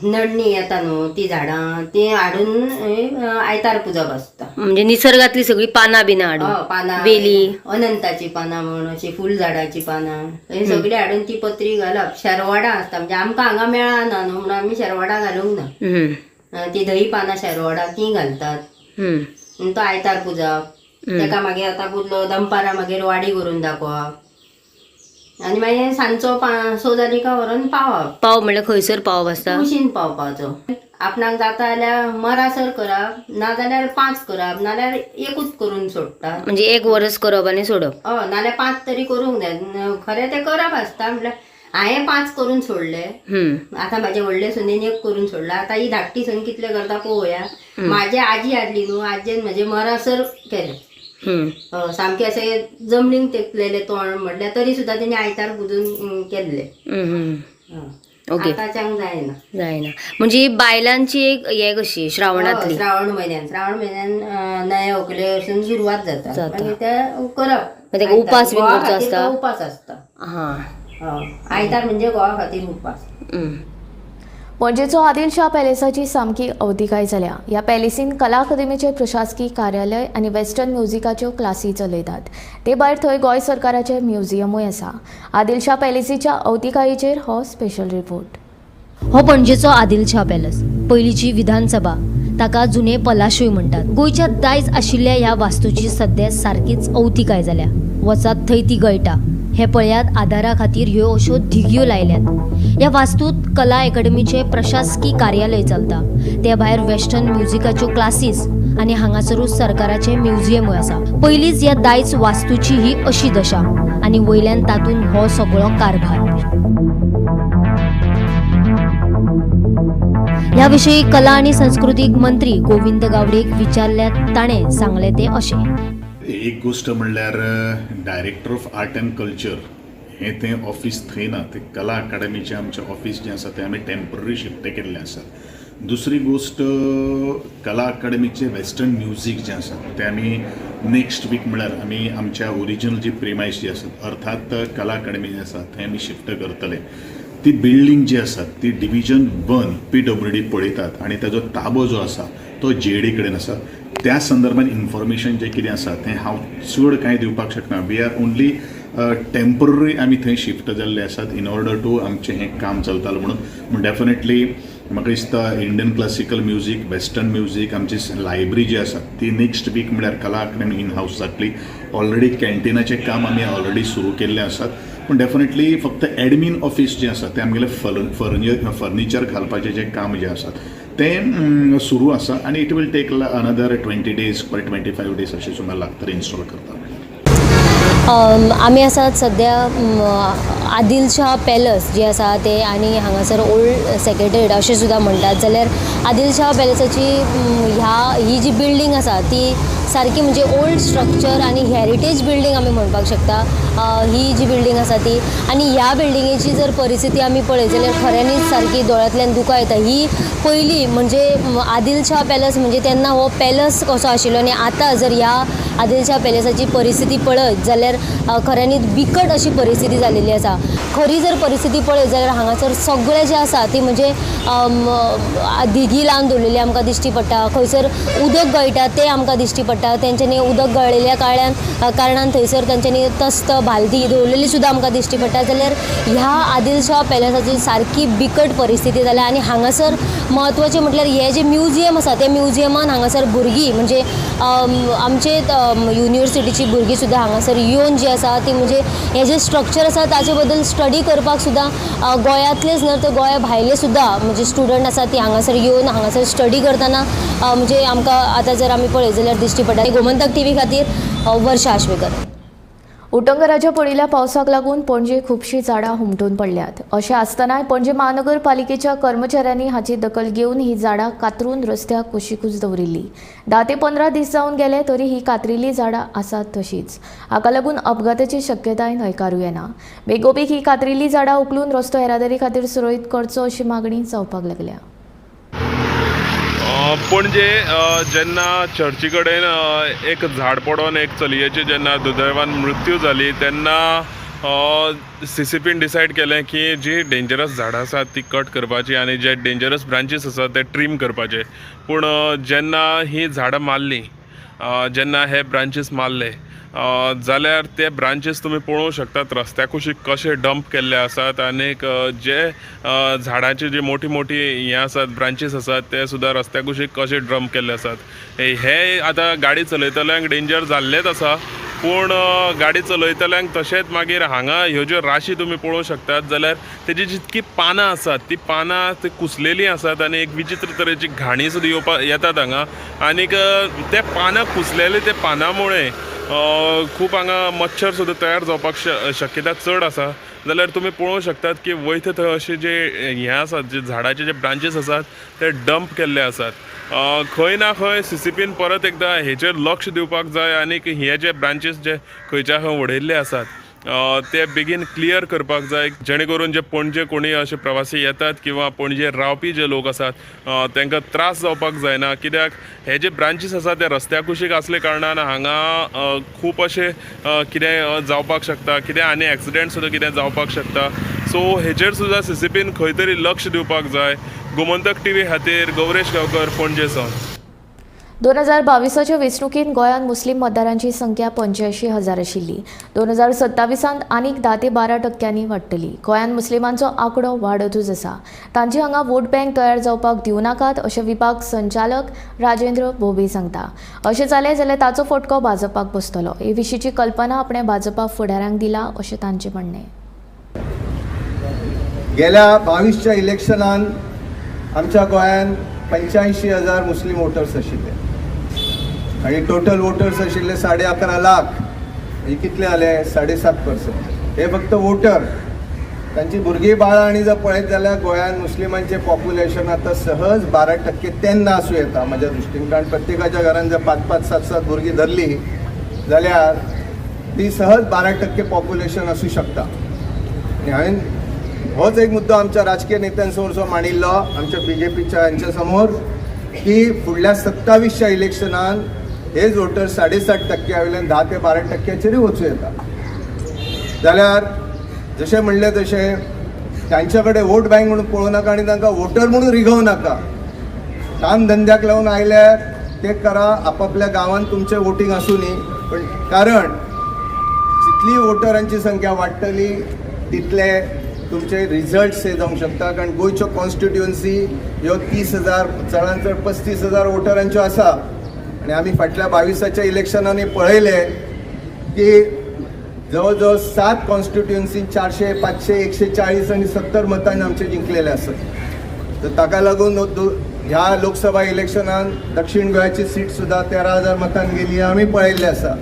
Speaker 21: नडणी येता न्हू ती झाडां, ती हाडून आयतार पुजप आसता.
Speaker 14: म्हणजे निसर्गातली सगळी पानां बिनां हाडून,
Speaker 21: पानां,
Speaker 14: वेली,
Speaker 21: अनंताची पानां म्हण, अशी फूल झाडाची पानां, ही सगळी हाडून ती पत्री घालप. शेरवडां आसता, म्हणजे आमकां हांगा मेळना न्हू म्हणून आमी शेरवडां घालूंक ना, ती धही पानां शेरवडां ती घालतात. तो आयतार पुजप. तेका मागीर आतां पुजलो दनपारां मागीर वाडी करून दाखोवप आनी मागीर सांजचो 5 जाली काय व्हरोन पावप.
Speaker 14: पाव म्हणल्यार खंयसर पावप आसता?
Speaker 21: कुशीन पावपाचो. आपणाक जाता जाल्यार मरासर करप, नाजाल्यार 5 करप, नाजाल्यार एकूच करून सोडटा.
Speaker 14: म्हणजे एक वरस करप आनी सोडप.
Speaker 21: हय, नाजाल्यार 5 तरी करूंक जाय. खरें तें करप आसता, म्हटल्यार हांवें 5 करून सोडले. आतां म्हाजे व्हडले सुनेन 1 करून सोडला. आतां ही धाकटी सून कितले करता पळोवया. म्हाजी आजी आसली न्हू, आजयेन म्हजे मरासर केले. सामके अशें जमनीक तेकलेले तोंड म्हटल्यार तरी सुद्दां तेणी आयतार पुजून केल्ले.
Speaker 14: ओके.
Speaker 21: आतांच्यांक जायना.
Speaker 14: जायना म्हणजे बायलांची एक हे कशी श्रावणांतली.
Speaker 21: श्रावण म्हयन्यान, श्रावण म्हयन्यान नये व्हंकले वचून सुरवात जाता. मागीर ते करप.
Speaker 14: तेका उपास बीन करचो आसता.
Speaker 21: उपास आसता.
Speaker 14: हां,
Speaker 21: आयतार म्हणजे घोवा खातीर उपास.
Speaker 3: पणजेचो आदिलशाह पॅलेसाची सामकी अवतिकाय जाल्या. ह्या पॅलेसीन कला अकादमीचे प्रशासकी कार्यालय आनी वेस्टर्न म्युजिकाच्यो क्लासी चलयतात. ते भायर थंय गोंय सरकाराचें म्युझियमूय आसा. आदिलशाह पॅलेसीच्या अवतिकायेचेर हो स्पेशल रिपोर्ट.
Speaker 14: हो पणजेचो आदिलशाह पॅलेस, पयलींची विधानसभा, ताका जुने पलाशूय म्हणटात. गोंयच्या दायज आशिल्ल्या ह्या वास्तूची सद्या सारकीच अवतिकाय जाल्या. वचात थंय ती गळटा. हे पळयात, आदारा खातीर ह्यो अश्यो धिगयो लायल्यात. ह्या वास्तूत कला अकादमीचे प्रशासकी कार्यालय चलता. ते भायर वेस्टर्न म्युजिकाच्यो क्लासीस आनी हांगासरूच सरकाराचें म्युझियमूय आसा. पयलींच ह्या दायज वास्तूची ही अशी दशा आनी वयल्यान तातूंत हो सगळो कारभार. ह्या विशीं कला आनी संस्कृतीक मंत्री गोविंद गावडेक विचारल्यार ताणें सांगलें तें अशें.
Speaker 1: एक गोश्ट म्हणल्यार director of art and culture हें तें ऑफीस थंय ना, तें कला अकादमीचें आमचें ऑफीस जें आसा तें आमी टेम्पररी शिफ्ट केल्लें आसा. दुसरी गोश्ट, कला अकादमीचें वेस्टर्न म्युजीक जें आसा तें आमी नेक्स्ट वीक म्हणल्यार आमी आमच्या ओरिजिनल जी प्रिमायस जी आसा, अर्थात कला अकादमी जी आसा थंय आमी शिफ्ट करतले. ती बिल्डींग जी आसा ती डिविजन 1 PWD पळयतात आनी ताजो ताबो जो आसा तो GAD कडेन आसा. त्या संदर्भात इन्फॉर्मेशन जें कितें आसा तें हांव चड कांय दिवपाक शकना. We are only temporary आमी थंय शिफ्ट जाल्ले आसात इन ऑर्डर टू आमचें हें काम चलतालें म्हणून. पूण डेफिनेटली म्हाका दिसता Indian classical music, western music, आमची लायब्ररी जी आसा ती नेक्स्ट वीक म्हळ्यार कला अकादमी इन हावस जातली. ऑलरेडी कॅन्टिनाचें काम आमी ऑलरेडी सुरू केल्लें आसात. पूण डेफिनेटली फक्त एडमीन ऑफीस जें आसा तें आमगेलें फर्निचर घालपाचें जें काम जें आसा तें सुरू आसा आनी it will take another 20 days per 25 days अशें सुमार लागतलें इन्स्टॉल करता.
Speaker 14: आमी आसात सद्या आदिलशाह पॅलस जे आसा ते आनी हांगासर ओल्ड सेक्रेटरीट अशें सुद्दां म्हणटात. जाल्यार आदिलशाह पॅलसाची ही जी बिल्डींग आसा ती सारकी म्हणजे ओल्ड स्ट्रक्चर आनी हेरिटेज बिल्डींग आमी म्हणपाक शकता ही जी बिल्डींग आसा ती. आनी ह्या बिल्डिंगेची जर परिस्थिती आमी पळयत जाल्यार खऱ्यांनीच सारकी दोळ्यांतल्यान दुकां येता. ही पयली म्हणजे आदिलशाह पॅलस म्हणजे तेन्ना हो पॅलस कसो आशिल्लो आनी आतां जर ह्या आदिलशाह पॅलसाची परिस्थिती पळयत जाल्यार खऱ्यांनीच बिकट अशी परिस्थिती जाल्लेली आसा. खरी जर परिस्थिती पळयत जाल्यार हांगासर सगळें जें आसा ती म्हणजे धिगी लावन दवरलेली आमकां दिश्टी पडटा. खंयसर उदक गळटा तें आमकां दिश्टी पडटा. तेंच्यांनी उदक गळिल्ल्या कारणान थंयसर तेंच्यांनी तस्त बालदी दवरलेली सुद्दां आमकां दिश्टी पडटा. जाल्यार ह्या आदिलशाह पॅलसाची सारकी बिकट परिस्थिती जाल्या. आनी हांगासर म्हत्वाचें म्हटल्यार हें जें म्युझियम आसा त्या म्युझियमान हांगासर भुरगीं म्हणजे आमचे युनिवर्सिटीची भुरगीं सुद्दां हांगासर येवन जी आसा ती म्हणजे हें जें स्ट्रक्चर आसा ताचे बद्दल स्टडी करपाक सुद्दां गोंयांतलेच न्हय तर गोंया भायले सुद्दां म्हणजे स्टुडंट आसा ती हांगासर येवन हांगासर स्टडी करतना म्हणजे आमकां आतां जर आमी पळयत जाल्यार दिश्टी पडटा. गोमंतक टीव्ही खातीर वर्षा आश्वेकर.
Speaker 3: उटंगराच्या पडिल्ल्या पावसाक लागून पणजे खुबशीं झाडां हुमटून पडल्यात. अशें आसतनाय पणजे महानगरपालिकेच्या कर्मचाऱ्यांनी हाची दखल घेवन ही झाडां कातरून रस्त्या कुशीकूच दवरिल्ली. 10 ते 15 दीस जावन गेले तरी ही कातरिल्ली झाडां आसात तशीच. हाका लागून अपघाताची शक्यताय न्हयकारूं येना. बेगोबेग ही कातरिल्ली झाडां उखलून रस्तो येरादारी खातीर सुरळीत करचो अशी मागणी जावपाक लागल्या.
Speaker 2: पणजे जेन्ना चर्ची कडेन एक झाड पडोन एक चलयेची जेन्ना दुर्दैवान मृत्यू जाली तेन्ना CCPन डिसायड केलें की जी डेंजरस झाडां आसात ती कट करपाची आनी जे डेंजरस ब्रांचीस आसात ते ट्रीम करपाचे. पूण जेन्ना ही झाडां मारली, जेन्ना हे ब्रांचीस मारले जाल्यार ते ब्रांचीस तुमी पळोवंक शकतात रस्त्या कुशीक कशे डंप केल्ले आसात आनीक जे झाडांची जी मोठी मोठी हें आसात ब्रांचीस आसात ते सुद्दां रस्त्या कुशीक कशे डंप केल्ले आसात. हे आतां गाडी चलयतल्यांक डेंजर जाल्लेच आसा, पूण गाडी चलयतल्यांक तशेंच मागीर हांगा ह्यो ज्यो राशी तुमी पळोवंक शकतात जाल्यार तेजी जितकी पानां आसात ती पानां ती कुसलेलीं आसात आनी एक विचित्र तरेची घाणी सुद्दां येवपा येतात हांगा. आनीक ते पानां कुसलेले ते पानां मुळे खूब हांगा मच्छर सुद्दां तयार जावपाक शक्यता चड आसा. जाल्यार तुमी पळोवंक शकतात की वयता थंय अशे जे हें आसात, जे झाडाचे जे ब्रांचीस आसात ते डंप केल्ले आसात. खंय ना खंय सीसीपीन परत एकदां हेचेर लक्ष दिवपाक जाय आनीक हे जे ब्रांचीस जे खंयच्या खंय उडयल्ले आसात ते बेगीन क्लियर करपाक जाय, जेणे करून जे पणजे कोणी अशे प्रवासी येतात किंवा पणजे रावपी जे लोक आसात तांकां त्रास जावपाक जायना. कित्याक हे जे ब्रांचीस आसात ते रस्त्या कुशीक आसले कारणान हांगा खूब अशें कितें जावपाक शकता, कितें आनी एक्सिडेंट सुद्दां कितें जावपाक शकता. सो हेचेर सुद्दां सीसीपीन खंय तरी लक्ष दिवपाक जाय. गोमंतक टीव्ही खातीर गौरेश गांवकर, पणजे सावन.
Speaker 3: 2022 वेंचणुकेंत गोंयांत मुस्लीम मतदारांची संख्या 85,000 आशिल्ली. 2027 आनीक 10 ते 12% वाडटली. गोंयांत मुस्लिमांचो आंकडो वाडतूच आसा. तांची हांगा वोट बँक तयार जावपाक दिवं नाकात अशें विभाग संचालक राजेंद्र भोबे सांगता. अशें जालें जाल्यार ताचो फटको भाजपाक बसतलो. हे विशींची कल्पना आपणें भाजपा फुडाऱ्यांक दिला अशें तांचें म्हणणें.
Speaker 4: गेल्या 22च्या इलेक्शनान आमच्या गोंयांत 85,000 मुस्लीम वोटर्स आशिल्ले आणि टोटल वोटर्स आशिल्ले 11.5 लाख. हे कितले आले? 7.5%. हे फक्त वोटर. तांची भुरगीं बाळां आनी जर पळयत जाल्यार गोंयांत मुस्लिमांचें पॉप्युलेशन आतां सहज 12% तेन्ना आसूं येता म्हज्या दृश्टीन, कारण प्रत्येकाच्या घरान जर 5-5, 7-7 भुरगीं धरली जाल्यार ती सहज 12% पॉप्युलेशन आसूं शकता. आनी हांवें होच एक मुद्दो आमच्या राजकीय नेत्यांसमोर जो मांडिल्लो आमच्या बीजेपीच्या यांच्या समोर की फुडल्या 27च्या इलेक्शनान हेच वोटर 7.5% वयल्यान 10 ते 12% वचूं येता. जाल्यार जशें म्हणलें तशें तांच्या कडेन वोट बँक म्हणून पळोवं नाका आनी तांकां वोटर म्हणून रिगोवं नाका. काम धंद्याक लावन आयल्यार ते करा, आपापल्या गांवांत तुमचें वोटींग आसूं न्ही, पण कारण जितली वोटरांची संख्या वाडटली तितले तुमचे रिजल्ट्स हे जावंक शकता. कारण गोंयच्यो कॉन्स्टिट्युएन्सी ह्यो 30,000 चडांत चड 35,000 वोटरांच्यो आसा आनी आमी फाटल्या 22च्या इलेक्शनांनी पळयलें की जवळ जवळ 7 कॉन्स्टिट्युएन्सी 400, 500, 140 आनी 70 मतांनी आमचे जिंकलेले आसत. तर ताका लागून ह्या लोकसभा इलेक्शनान दक्षिण गोंयाची सीट सुद्दां 13,000 मतान गेली आमी पळयल्लें आसा.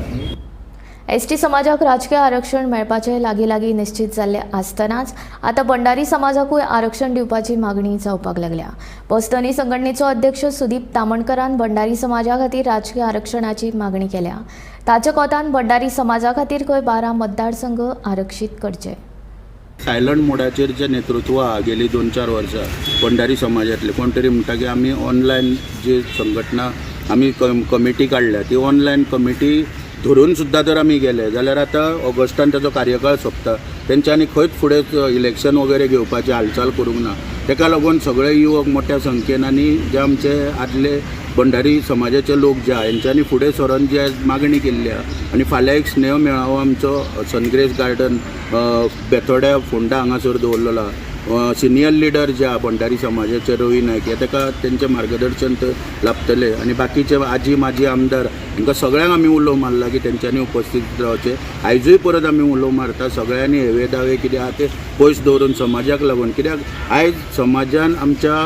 Speaker 3: एसटी समाजाक राजकीय आरक्षण मेळपाचें लागीं लागीं निश्चित जाल्लें आसतनाच आतां भंडारी समाजाकूय आरक्षण दिवपाची मागणी जावपाक लागल्या. बसधनी संघटनेचो अध्यक्ष सुदीप तामणकरान भंडारी समाजा खातीर राजकीय आरक्षणाची मागणी केल्या. ताच्या कोतान भंडारी समाजा खातीर खंय 12 मतदारसंघ आरक्षीत करचे.
Speaker 5: सायलंट मोडाचेर जे नेतृत्व आहा गेली 2-4 वर्सां भंडारी समाजांतले कोण तरी म्हणटा की आमी ऑनलायन जी संघटना आमी कमिटी काडल्या ती ऑनलायन कमिटी धरून सुद्दां जर आमी गेले जाल्यार आतां ऑगस्टान ताजो कार्यकाळ सोंपता, तेंच्यांनी खंयच फुडें इलेक्शन वगैरे घेवपाची हालचाल करूंक ना. तेका लागून सगळे युवक मोठ्या संख्येन आनी जे आमचे आदले भंडारी समाजाचे लोक जे आहा हेंच्यांनी फुडें सरून जे मागणी केल्ली आहा आनी फाल्यां एक स्नेह मेळावो आमचो सनग्रेस गार्डन बेतोड्या फोंडा हांगासर दवरलेलो आहा. सिनियर लिडर जे आहा भंडारी समाजाचे रवी नायक हे ताका तेंचें मार्गदर्शन थंय लाभतलें आनी बाकीचे आजी माजी आमदार हांकां सगळ्यांक आमी उलो मारला की तेंच्यांनी उपस्थीत रावचें. आयजूय परत आमी उलो मारता सगळ्यांनी हेवे दावे कितें आहा ते पयस दवरून समाजाक लागून, कित्याक आयज समाजान आमच्या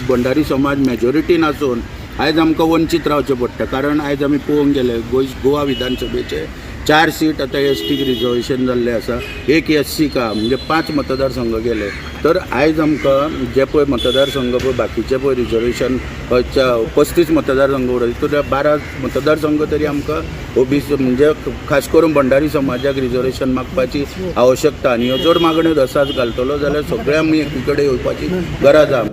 Speaker 5: भंडारी समाज मेजॉरिटीन आसून आयज आमकां वंचीत रावचें पडटा. कारण आयज आमी पळोवंक गेले गोवा विधानसभेचे 4 सीट आतां एस टीक रिजर्वेशन जाल्लें आसा, 1 एस सीक आहा, म्हणजे 5 मतदारसंघ गेले. तर आयज आमकां जे पळय मतदारसंघ पळय बाकीचे पळय रिजर्वेशन 35 मतदारसंघ उरले तर 12 मतदारसंघ तरी आमकां ओबीसी म्हणजे खास करून भंडारी समाजाक रिजर्वेशन मागपाची आवश्यकता आनी ह्यो जर मागण्यो दसाच घालतलो जाल्यार सगळे आमी एकी कडेन येवपाची गरज आहा.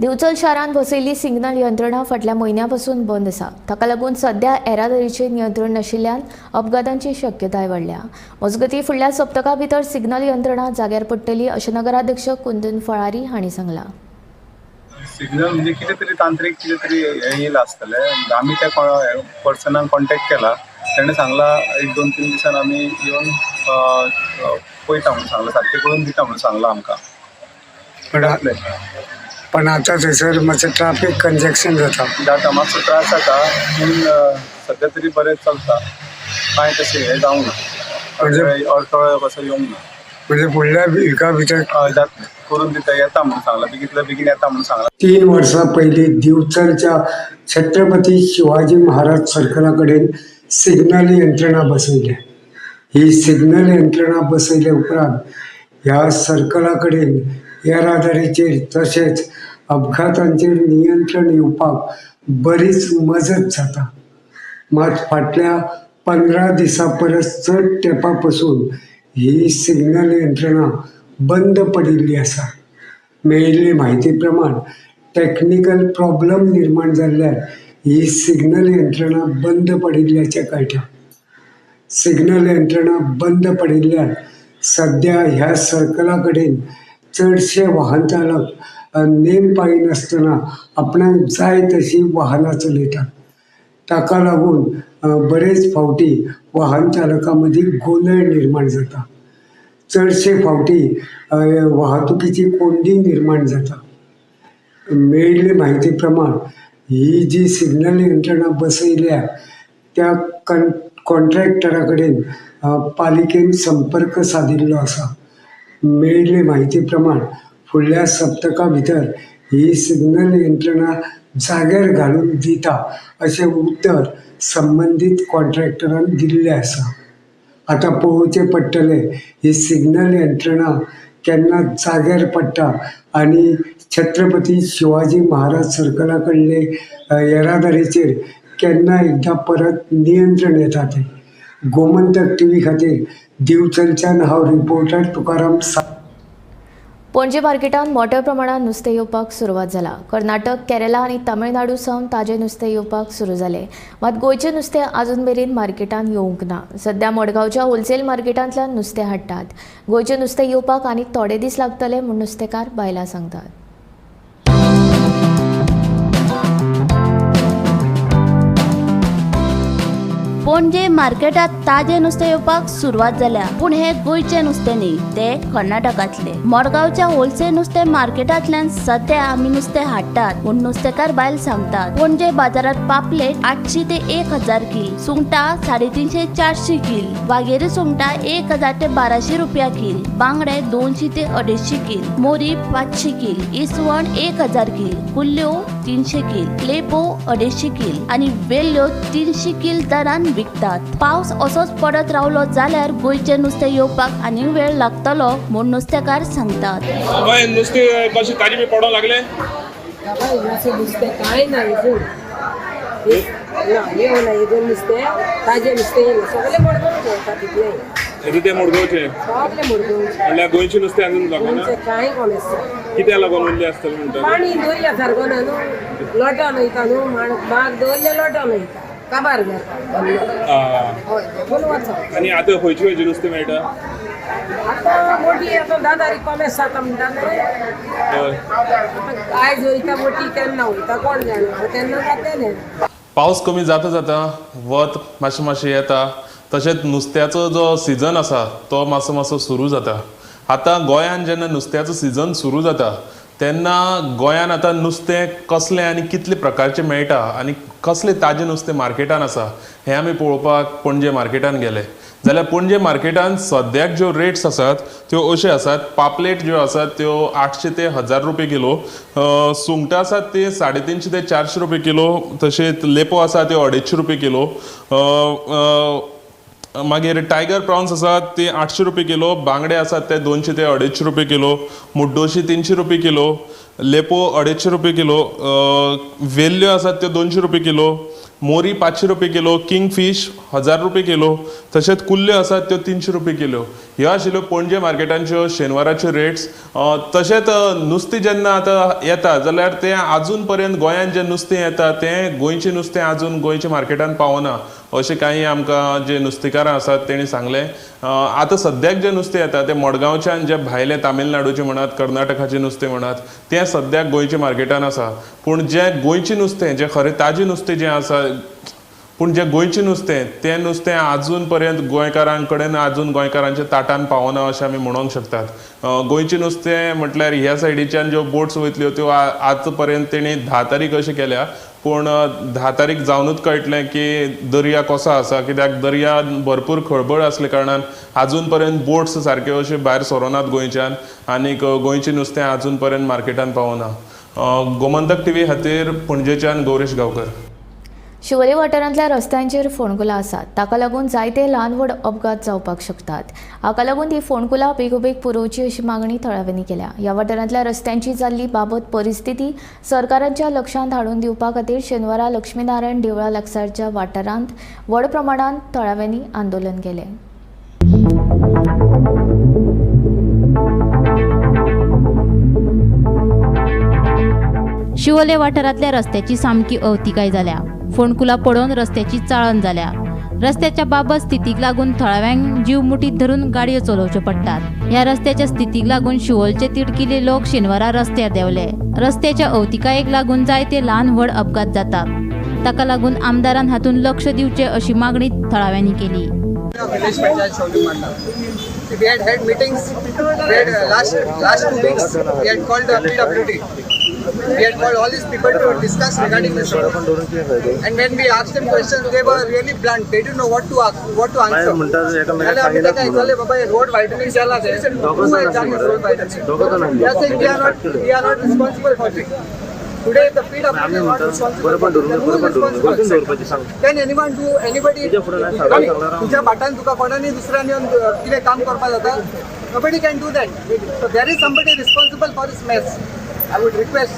Speaker 3: दिवचल शारांत बसयल्ली सिग्नल यंत्रणा फाटल्या म्हयन्या पासून बंद आसा. ताका लागून सध्या येरादारीचेर नियंत्रण नाशिल्ल्यान अपघातांची शक्यताय वाडल्या. मजगतीं फुडल्या सप्तका भितर सिग्नल यंत्रणा जाग्यार पडटली अशें नगराध्यक्ष कुंदन फळारी हांणी सांगलां.
Speaker 6: सिग्नल म्हणजे कितें तरी तांत्रीक कितें तरी हें येयलां आसतलें. आमी त्या पर्सनाक कॉन्टेक्ट केला, तेणें सांगलां 1-2-3 दिसान आमी येवन पळयता म्हणून सांगलां, सारकें करून दिता म्हणून सांगलां आमकां.
Speaker 7: पण आतां थंयसर मातशें ट्राफीक कंजेक्शन जाता
Speaker 6: जाता, मातसो त्रास जाता, पूण सद्या तरी बरें चलता, कांय तशें हें जावंक ना, अडथळो कसो येवंक ना.
Speaker 7: म्हणजे फुडल्या विका भितर
Speaker 6: जातलें, करून दिता, येता म्हणून सांगलां, बेगींतल्या बेगीन येता म्हणून सांगलां.
Speaker 7: 3 वर्सां पयलीं दिवचलच्या छत्रपती शिवाजी महाराज सर्कला कडेन सिग्नल यंत्रणा बसयल्या. ही सिग्नल यंत्रणा बसयल्या उपरांत ह्या सर्कला कडेन येरादारीचेर तशेंच अपघातांचेर नियंत्रण येवपाक बरीच मजत जाता. मात फाटल्या 15 दिसां परस चड तेंपा पसून ही सिग्नल यंत्रणा बंद पडिल्ली आसा. मेळिल्ले म्हायती प्रमाण टॅक्निकल प्रॉब्लम निर्माण जाल्ल्यान ही सिग्नल यंत्रणा बंद पडिल्ल्याचें कळटा. सिग्नल यंत्रणा बंद पडिल्ल्यान सद्या ह्या सर्कला कडेन चडशे वाहन चालक नेम पाळिनासतना आपणाक जाय तशी वाहनां चलयतात. ताका लागून बरेच फावटी वाहन चालकां मदीं गोंदळ निर्माण जाता. चडशे फावटी वाहतुकीची कोंडी निर्माण जाता. मेळिल्ले म्हायती प्रमाण ही जी सिग्नल यंत्रणा बसयल्या त्या कॉन्ट्रॅक्टरा कडेन पालिकेन संपर्क सादिल्लो आसा. मेळिल्ले म्हायती प्रमाण फुडल्या सप्तका भितर ही सिग्नल यंत्रणा जाग्यार घालून दिता अशें उतर संबंदीत कॉन्ट्रॅक्टरान दिल्लें आसा. आतां पळोवचें पडटलें ही सिग्नल यंत्रणा केन्ना जाग्यार पडटा आनी छत्रपती शिवाजी महाराज सर्कला कडले येरादारीचेर केन्ना एकदां परत नियंत्रण येता तें. गोमंतक टीव्ही खातीर दिवचलच्यान हांव रिपोर्टर तुकाराम सा.
Speaker 3: पणजे मार्केटांत मोठ्या प्रमाणात नुस्तें येवपाक सुरवात जाला. कर्नाटक, केरला आनी तामिळनाडू सावन ताजें नुस्तें येवपाक सुरू जालें. मात गोंयचें नुस्तें आजून मेरेन मार्केटांत येवंक ना. सद्या मडगांवच्या होलसेल मार्केटांतल्यान नुस्तें हाडटात. गोंयचें नुस्तें येवपाक आनी थोडे दीस लागतले म्हूण नुस्तेकार बायलां सांगतात.
Speaker 16: पणजे मार्केटात ताजें नुस्तें येवपाक सुरवात जाल्या, पूण हें गोंयचें नुस्तें न्ही, तें कर्नाटकांतलें. मडगांवच्या होलसेल नुस्तें मार्केटांतल्यान सद्या आमी नुस्तें हाडटात म्हूण नुस्तेकार बायल सांगतात. पणजे बाजारात पापलेट 800 ते 1000 कील, सुंगटां 350 400 कील, वागेरी सुंगटां 1000 ते 1200 रुपया कील, बांगडे 200 ते 250 कील, मोरी 500 कील, इसवण 1000 कील, कुल्ल्यो 300 कील, लेपो 250 कील आनी वेल्ल्यो 300 कील दरान विकतात. पावस असोच पडत रावलो जाल्यार गोंयचें नुस्तें येवपाक आनी वेळ लागतलो म्हूण नुस्तेकार सांगतात.
Speaker 2: नुस्तें कशें ताजें बी पडोंक लागलें?
Speaker 19: नुस्तें कांय ना, येवना नुस्तें ताजें नुस्तें येयना, सगळें मडगांवचें येता तितलें.
Speaker 2: तें मडगांवचें
Speaker 19: सगळें मडगांवचें
Speaker 2: म्हणल्यार गोंयचें नुस्तें अजून लागना?
Speaker 19: कांय कोण आसता
Speaker 2: कित्याक लागून उरलें आसतलें म्हणटा?
Speaker 19: पाणी दर्या सारको ना न्हू, लोटोन वयता न्हू, माग दवरलें लोटोन वयता, काबार जाता. हय, देखून वचप.
Speaker 2: आनी आतां खंयचें खंयचें नुस्तें मेळटा?
Speaker 19: आतां मोटी आतां 10 तारीख कोमेस जाता म्हणटा न्हू, आयज वयता मोटी, केन्ना वयता कोण जाणा, तेन्ना जातलें.
Speaker 2: पावस कमी जाता जाता वत मातशें मातशें येता, तशेंच नुस्त्याचो जो सिजन आसा तो मातसो मातसो सुरू जाता. आतां गोंयांत जेन्ना नुस्त्याचो सिजन सुरू जाता तेन्ना गोंयांत आतां नुस्तें कसलें आनी कितले प्रकारचें मेळटा आनी कसलें ताजें नुस्तें मार्केटान आसा हें आमी पळोवपाक पणजे मार्केटान गेले. जाल्यार पणजे मार्केटान सद्याक ज्यो रेट्स आसात त्यो अश्यो आसात. पापलेट ज्यो आसात त्यो 800 ते 1000 रुपये किलो, सुंगटां आसात ती 350 ते 400 रुपये किलो, तशेंच लेपो आसा त्यो 250 रुपये किलो, मागीर टायगर प्रॉन्स आसात ते 800 रुपये किलो, बांगडे आसात ते 200 ते 250 रुपये किलो, मुड्डोशी 300 रुपये किलो, लेपो 250 रुपये किलो, वेल्ल्यो आसात त्यो 200 रुपये किलो, मोरी 500 रुपये किलो, किंग फिश 1000 रुपये किलो, तशेंच कुल्ल्यो आसात त्यो 300 रुपये किलो. ह्यो आशिल्ल्यो पणजे मार्केटांच्यो शेनवाराच्यो रेट्स. तशेंच नुस्तें जेन्ना आतां येता जाल्यार तें आजून पर्यंत गोंयांत जें नुस्तें येता तें गोंयचें नुस्तें आजून गोंयच्या मार्केटान पावना अशें कांय आमकां जे नुस्तेकारां आसात तेणी सांगलें. आतां सद्याक जें नुस्तें येता तें मडगांवच्यान जें भायलें तामिळनाडूचें म्हणात, कर्नाटकाचें नुस्तें म्हणात, तें सद्याक गोंयच्या मार्केटान आसा. पूण जें गोंयचें नुस्तें, जें खरें ताजें नुस्तें जें आसा, पूण जें गोंयचें नुस्तें तें नुस्तें आजून पर्यंत गोंयकारां कडेन आजून गोंयकारांच्या ताटान पावना अशें आमी म्हणूंक शकतात. गोंयचें नुस्तें म्हटल्यार ह्या सायडीच्यान ज्यो बोट्स वयतल्यो त्यो आज पर्यंत तेणी 10 तारीख अशें केल्या, पूण 10 तारीख जावनूच कळटलें की दर्या कसो आसा, कित्याक दर्या भरपूर खळबळ आसल्या कारणान आजून पर्यंत बोट्स सारक्यो अश्यो भायर सरोनात गोंयच्यान आनीक गोंयचें नुस्तें आजून पर्यंत मार्केटान पावना. गोमंतक टीव्ही खातीर पणजेच्यान गौरेश गांवकर.
Speaker 3: शिवोले वाठारांतल्या रस्त्यांचेर फोंडकुलां आसात, ताका लागून जायते ल्हान व्हड अपघात जावपाक शकतात. हाका लागून ती फोंडकुलां बेगोबेग पुरोवची अशी मागणी थळाव्यांनी केल्या. ह्या वाठारांतल्या रस्त्यांची जाल्ली बाबत परिस्थिती सरकाराच्या लक्षांत हाडून दिवपा खातीर शेनवारा लक्ष्मीनारायण देवळा लागसारच्या वाठारांत व्हड प्रमाणांत थळाव्यांनी आंदोलन केलें.
Speaker 8: शिवोले वाठारांतल्या रस्त्याची सामकी अवतिकाय जाल्या. फोंडकुलां पडोवन रस्त्याची चाळण जाल्या. रस्त्याच्या बाबत स्थितीक लागून थळाव्यांक जीव मुठीत धरून गाडयो चलोवच्यो पडटात. ह्या रस्त्याच्या स्थितीक लागून शिवोलचे तिडकिले लोक शेनवारा रस्त्यार देंवले. रस्त्याच्या अवतिकायेक लागून जायते ल्हान व्हड अपघात जातात. ताका लागून आमदारान हातूंत लक्ष दिवचें अशी मागणी थळाव्यांनी केली.
Speaker 18: We had had meetings. We had last 2 weeks we had called the PWD. We had called all these people to discuss regarding this road. And when we asked them questions, they were really blunt. They didn't know what to ask, what to answer. Baba, road widening chala hai. Who has done this road widening? They are saying we are not responsible for this. Today the PWD is not responsible. Who is responsible? Can anyone do anybody? तुझ्या बाटान तुका कोणानी दुसऱ्याने येवन कितें काम करपाक जाता? Nobody can do that. So there is somebody responsible for this mess. I would request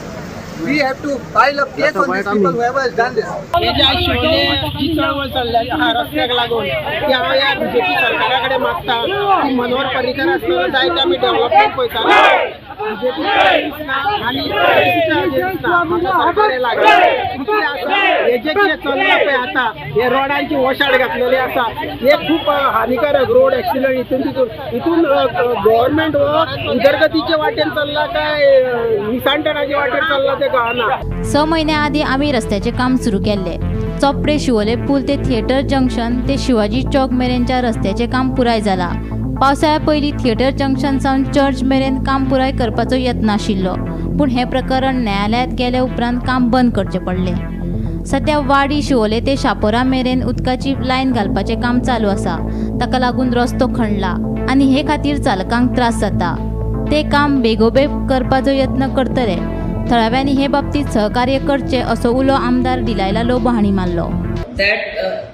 Speaker 18: we have to file a case on these people whoever has done this.
Speaker 20: हे जे शिवोले जी चळवळ चल्ल्या आहा रस्त्याक लागून ती हांव ह्या बीजेपी सरकारा कडेन मागता की मनोहर पर्रीकर आसतना जायते आमी डेव्हलपमेंट पळयताले. बीजेपी दिसना आनी दिसना म्हाका सरकार लागला. कितें आसा हे जे कितें चल्लां पळय आतां हे रोडांची वशाड घातलेली आसा, हे खूब हानिकारक रोड एक्सिडंट हितून तितून हितून गव्हर्मेंट हो उदरगतीचे वाटेन चल्ला काय मिसांटणाचे वाटेन चल्ला ते कळना.
Speaker 8: 6 म्हयन्या आदीं आमी रस्त्याचें काम सुरू केल्लें. चोपडे शिवोले पूल ते थिएटर जंक्शन ते शिवाजी चौक मेरेनच्या रस्त्याचें काम पुराय जालां. पावसाळ्या पयलीं थिएटर जंक्शन सावन चर्च मेरेन काम पुराय करपाचो यत्न आशिल्लो, पूण हें प्रकरण न्यायालयांत गेले उपरांत काम बंद करचें पडलें. सद्या वाडी शिवोले ते शापोरा मेरेन उदकाची लायन घालपाचें काम चालू आसा. ताका लागून रस्तो खणला आनी हे खातीर चालकांक त्रास जाता. ते काम बेगोबेग करपाचो यत्न करतले. थळाव्यांनी हे बाबतींत सहकार्य करचें असो उलो आमदार डिलायला लोबो हांणी मारलो.
Speaker 24: That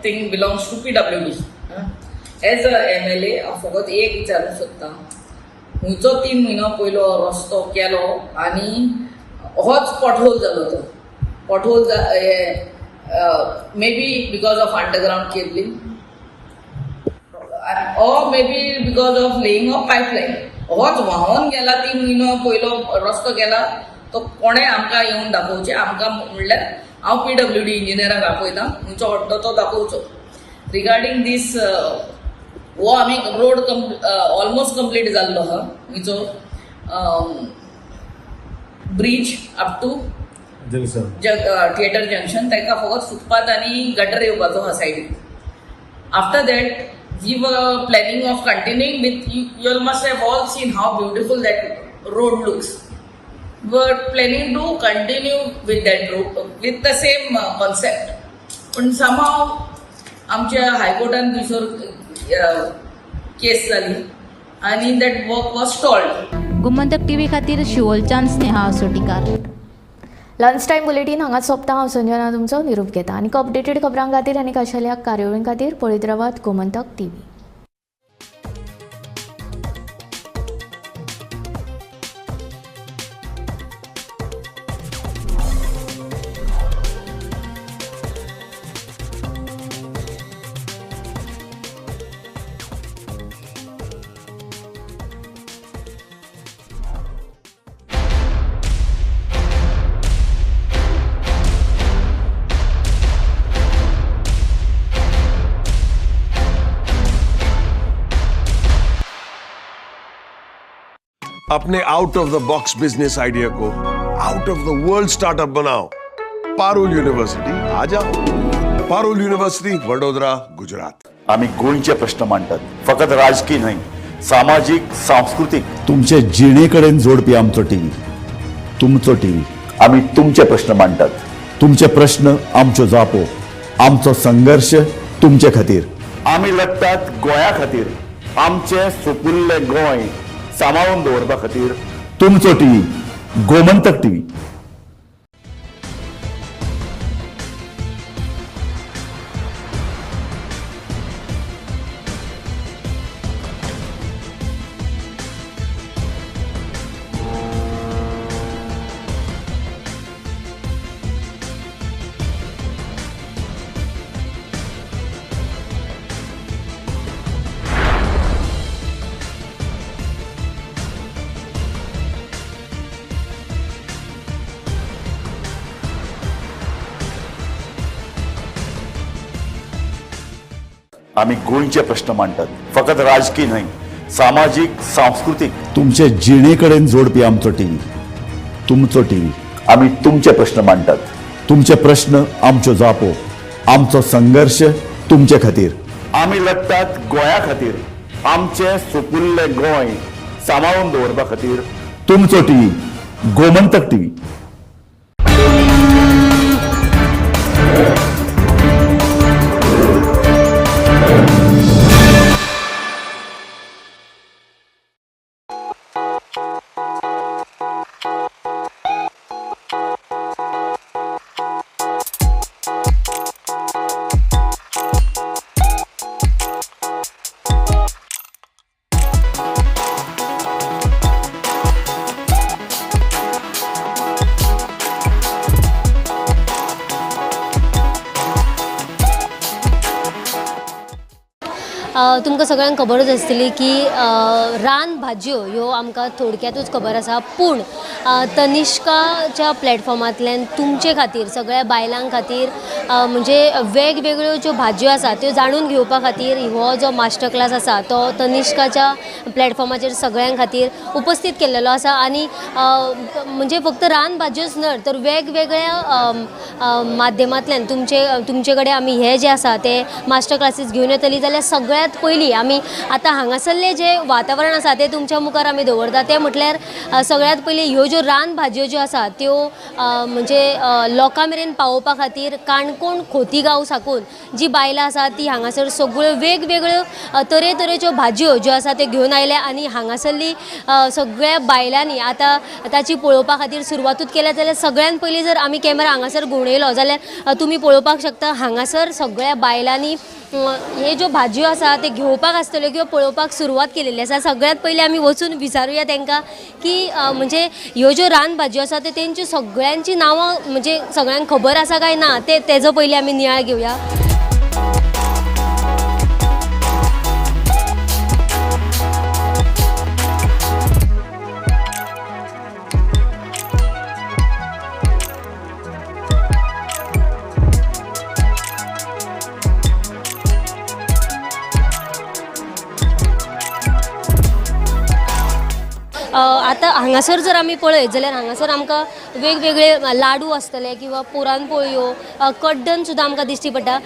Speaker 24: thing belongs to PWD. As a MLA हांव फकत एक विचारूंक सोदता, खंयचो 3 म्हयनो पयलो रस्तो केलो आनी होच पॉटहोल जालो. तो pothole may be because of underground cabling or may be because of laying of pipeline. होच व्हांवोन गेला 3 म्हयनो पयलो रस्तो केला तो कोणें आमकां येवन दाखोवचें. आमकां म्हणल्यार हांव PWD इंजिनियराक आपयता, खंयचो हट्टो तो दाखोवचो. रिगार्डींग दीस हो आमी रोड ऑलमोस्ट कंप्लीट जाल्लो आहा. खंयचो bridge up to theatre junction, ताका फकत फुटपाथ आनी गटर येवपाचो आहा सायडीन. After that we were planning of continuing with you all must have all seen how beautiful that road looks. We were planning to continue with that road with the same concept, पण somehow आमच्या हायकोर्टान थंयसर केस जाली आनी that work was stalled.
Speaker 8: Gomantak TV खातीर शिवोलच्यान Sneha Asotikar.
Speaker 3: Lunch time bulletin हांगा सोंपता. हांव संजना तुमचो निरोप घेता आनी अपडेटेड खबरां खातीर आनी खाशेल्या कार्यावळीं खातीर पळयत रावात गोमंतक टीव्ही.
Speaker 22: अपने out of the box business idea को out of the world startup बनाओ. पारुल यूनिवर्सिटी आ जाओ. पारुल युनिव्हर्सिटी, वडोदरा, गुजरात.
Speaker 15: आमी गोंयचे प्रश्न मांडटात, फकत राजकीय न्हय, सामाजीक, सांस्कृतीक, तुमचे जिणे कडेन जोडपी आमचो टीव्ही, तुमचो टीव्ही. आमी तुमचे प्रश्न मांडटात, तुमचे प्रश्न आमच्यो जापो, आमचो संघर्श तुमचे खातीर. आमी लढटात गोंया खातीर, आमचें सुपुल्लें गोंय सांबाळून दवरपा खातीर. तुमचो टीव्ही, गोमंतक टीव्ही. आमी गोंयचे प्रश्न मांडटात, फकत राजकीय न्हय, सामाजीक, सांस्कृतीक, तुमचे जिणे कडेन जोडपी आमचो टीव्ही, तुमचो टीव्ही। आमी तुमचे प्रश्न मांडटात, तुमचे प्रश्न आमच्यो जापो, आमचो संघर्श तुमचे खातीर। आमी लढटात गोंया खातीर, आमचें सुपुल्लें गोंय सांबाळून दवरपा खातीर। तुमचो टीव्ही, गोमंतक टीव्ही।
Speaker 14: तुमकां सगळ्यांक खबरूच आसतली की रान भाजयो ह्यो आमकां थोडक्यातूच खबर आसा, पूण तनिष्काच्या प्लॅटफॉर्मांतल्यान तुमचे खातीर सगळ्या बायलां खातीर म्हणजे वेगवेगळ्यो ज्यो भाजयो आसा त्यो जाणून घेवपा खातीर हो जो मास्टर क्लास आसा तो तनिष्काच्या प्लॅटफॉर्माचेर सगळ्यां खातीर उपस्थित केल्लो आसा। आनी म्हणजे फक्त रान भाजयोच न्हय तर वेगवेगळ्या माध्यमांतल्यान तुमचे कडेन आमी हे जे आसा ते मास्टर क्लासीस घेवन येतली। जाल्यार सगळ्यांत पयलीं आमी आतां हांगासरलें जें वातावरण आसा तें तुमच्या मुखार आमी दवरता, तें म्हटल्यार सगळ्यांत पयलीं ह्यो ज्यो रान भाजयो ज्यो आसा त्यो म्हणजे लोकां मेरेन पावोवपा खातीर काणकोण खोतीगांव साकून जी बायलां आसा ती हांगासर सगळ्यो वेगवेगळ्यो तरेतरेच्यो भाजयो ज्यो आसा त्यो घेवन आयल्या आनी हांगासरली सगळ्या बायलांनी आतां ताची पळोवपा खातीर सुरवातूच केल्या। जाल्यार सगळ्यांत पयलीं जर आमी कॅमेरा हांगासर घुंवडयलो जाल्यार तुमी पळोवपाक शकता हांगासर सगळ्या बायलांनी हे ज्यो भाजयो आसा ते घेवपाक आसतल्यो किंवा पळोवपाक सुरवात केलेली आसा। सगळ्यांत पयलीं आमी वचून विचारुया तांकां की म्हणजे ह्यो ज्यो रान भाजयो आसा ते तेंच्यो सगळ्यांची नांवां म्हणजे सगळ्यांक खबर आसा काय ना ते तेजो पयलीं आमी नियाळ घेवया। आतां हांगासर जर आमी पळयत जाल्यार हांगासर आमकां वेगवेगळे लाडू आसतले किंवा पुराणपोळयो, कड्डण सुद्दां आमकां दिश्टी पडटा।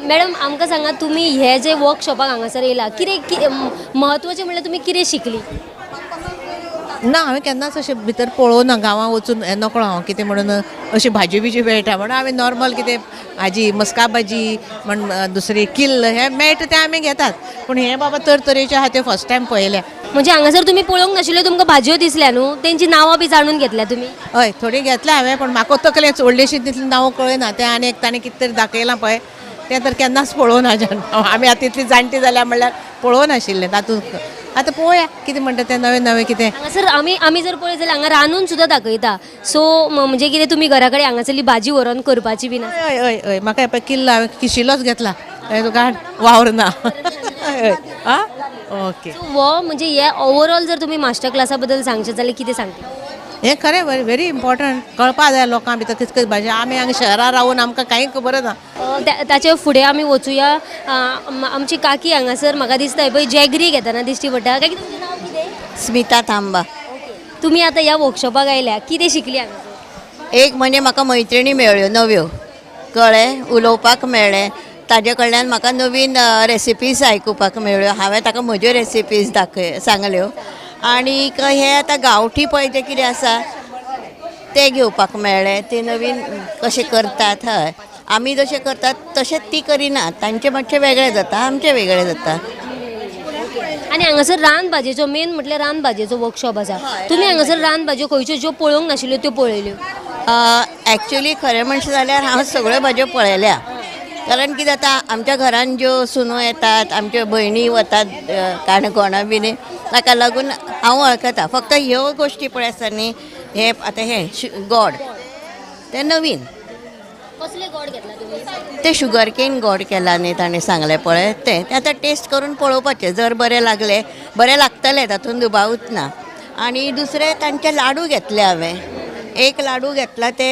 Speaker 14: मॅडम आमकां सांगा, तुमी हे जे वर्कशॉपाक हांगासर येयला कितें म्हत्वाचें म्हणल्यार तुमी कितें शिकली?
Speaker 9: ना, हांवें केन्नाच अशें भितर पळोवना, गांवां वचून हें नकळो हांव कितें म्हणून अशी भाजी बिजी मेळटा म्हणून हांवें नॉर्मल कितें भाजी, मस्का भाजी म्हण दुसरी किल्ल हें मेळटा तें आमी घेतात, पूण हें बाबा तरतरेचे आहा तें फर्स्ट टायम पळयलें।
Speaker 14: म्हणजे हांगासर तुमी पळोवंक नाशिल्ल्यो तुमकां भाजयो दिसल्या न्हू, तेंची नांवां बी जाणून घेतल्या तुमी?
Speaker 9: हय, थोडी घेतल्या हांवें, पूण म्हाका तकलें व्हडलीशी तितली नांवां कळना तें आनी एक ताणें कितें तरी दाखयलां पळय तें तर केन्नाच पळोवना। आमी आतां इतली जाणटी जाल्या म्हणल्यार पळोवनाशिल्लें तातूंत। आतां पळोवया कितें म्हणटा तें नवें नवें कितें।
Speaker 14: हांगासर आमी जर पळयत जाल्यार हांगा रांदून सुद्दां दाखयता, सो म्हणजे कितें तुमी घरा कडेन हांगासरली भाजी व्हरोन करपाची बी ना?
Speaker 9: हय हय हय, म्हाका पळय किल्ल हांवें किशिलोच घेतला, तुका वावर ना। हय आं ओके।
Speaker 14: हो म्हणजे हे ओवरऑल जर तुमी मास्टर क्लासा बद्दल सांगचे जाल्यार कितें सांगता?
Speaker 9: हें खरें व्हेरी इम्पॉर्टंट, कळपा जाय लोकां भितर कितें कितें भाजी। आमी हांगा शहरां रावून आमकां कांय खबर ना।
Speaker 14: ताचे फुडें आमी वचुया। आमची काकी हांगासर म्हाका दिसता पळय जॅगरी घेतना दिश्टी पडटा। काकी तुमचें नांव कितें?
Speaker 24: स्मिता तांबा।
Speaker 14: तुमी आतां ह्या वर्कशॉपाक आयल्या, कितें शिकली हांगासर?
Speaker 24: एक म्हणजे म्हाका मैत्रिणी मेळ्ळ्यो नव्यो, कळ्ळें, उलोवपाक मेळ्ळें, ताजे कडल्यान म्हाका नवीन रेसिपीज आयकुपाक मेळ्ळ्यो, हांवें ताका म्हज्यो रेसिपीज दाखय सांगल्यो। आनीक हे आतां गांवठी पळय जें कितें आसा तें घेवपाक मेळ्ळें, ते नवीन कशें करतात। हय, आमी जशें करतात तशें ती करिना, तांचें मातशें वेगळें जाता, आमचें वेगळें जाता।
Speaker 14: आनी हांगासर रान भाजयेचो मेन म्हटल्यार रान भाजयेचो वर्कशॉप आसा, तुमी हांगासर रान भाजयो खंयच्यो ज्यो पळोवंक नाशिल्ल्यो त्यो पळयल्यो?
Speaker 24: एक्चुअली खरें म्हणशें जाल्यार हांव सगळ्यो भाजयो पळयल्या, कारण कितें जाता आमच्या घरान ज्यो सुनो येतात, आमच्यो भयणी वतात काणकोणा बीन, ताका लागून हांव वळखता। फक्त ह्यो गोश्टी पळय आसता न्ही, हे आतां हें गोड तें नवीन,
Speaker 14: कसले गोड घेतला तुमी?
Speaker 24: ते शुगर केन गोड केला न्ही ताणें सांगलें पळय तें आतां टेस्ट करून पळोवपाचें, जर बरें लागलें बरें लागतलें तातूंत दुबावूच ना। आनी दुसरें तांचे लाडू घेतले हांवें, एक लाडू घेतला ते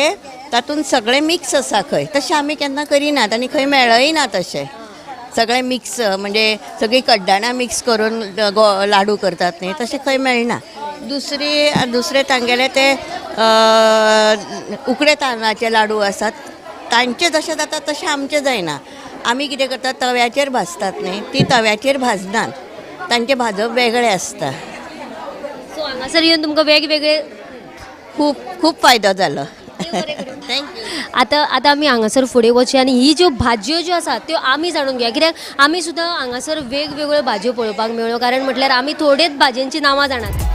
Speaker 24: तातूंत सगळें मिक्स आसा खंय, तशें आमी केन्ना करिनात आनी खंय मेळय ना तशें।
Speaker 10: सगळें मिक्स म्हणजे सगळीं कड्डणां मिक्स करून लाडू करतात न्ही, तशें खंय मेळना. दुसरी दुसरे तांगेले ते उकडे तांदळाचे लाडू आसात, तांचे जशें जाता तशें आमचें जायना. आमी कितें करतात, तव्याचेर भाजतात न्ही, ती तव्याचेर भाजनात, तांचें भाजप वेगळें आसता.
Speaker 14: सो हांगासर येवन तुमकां वेगवेगळे
Speaker 10: खूब खूब फायदो जालो. Thank you.
Speaker 14: आतां आतां आमी हांगासर फुडें वचया आनी ही ज्यो भाजयो ज्यो आसा त्यो आमी जाणून घेया, कित्याक आमी सुद्दां हांगासर वेगवेगळ्यो भाजयो पळोवपाक मेळ्ळ्यो, कारण म्हटल्यार आमी थोडेच भाजयांची नांवां जाणात.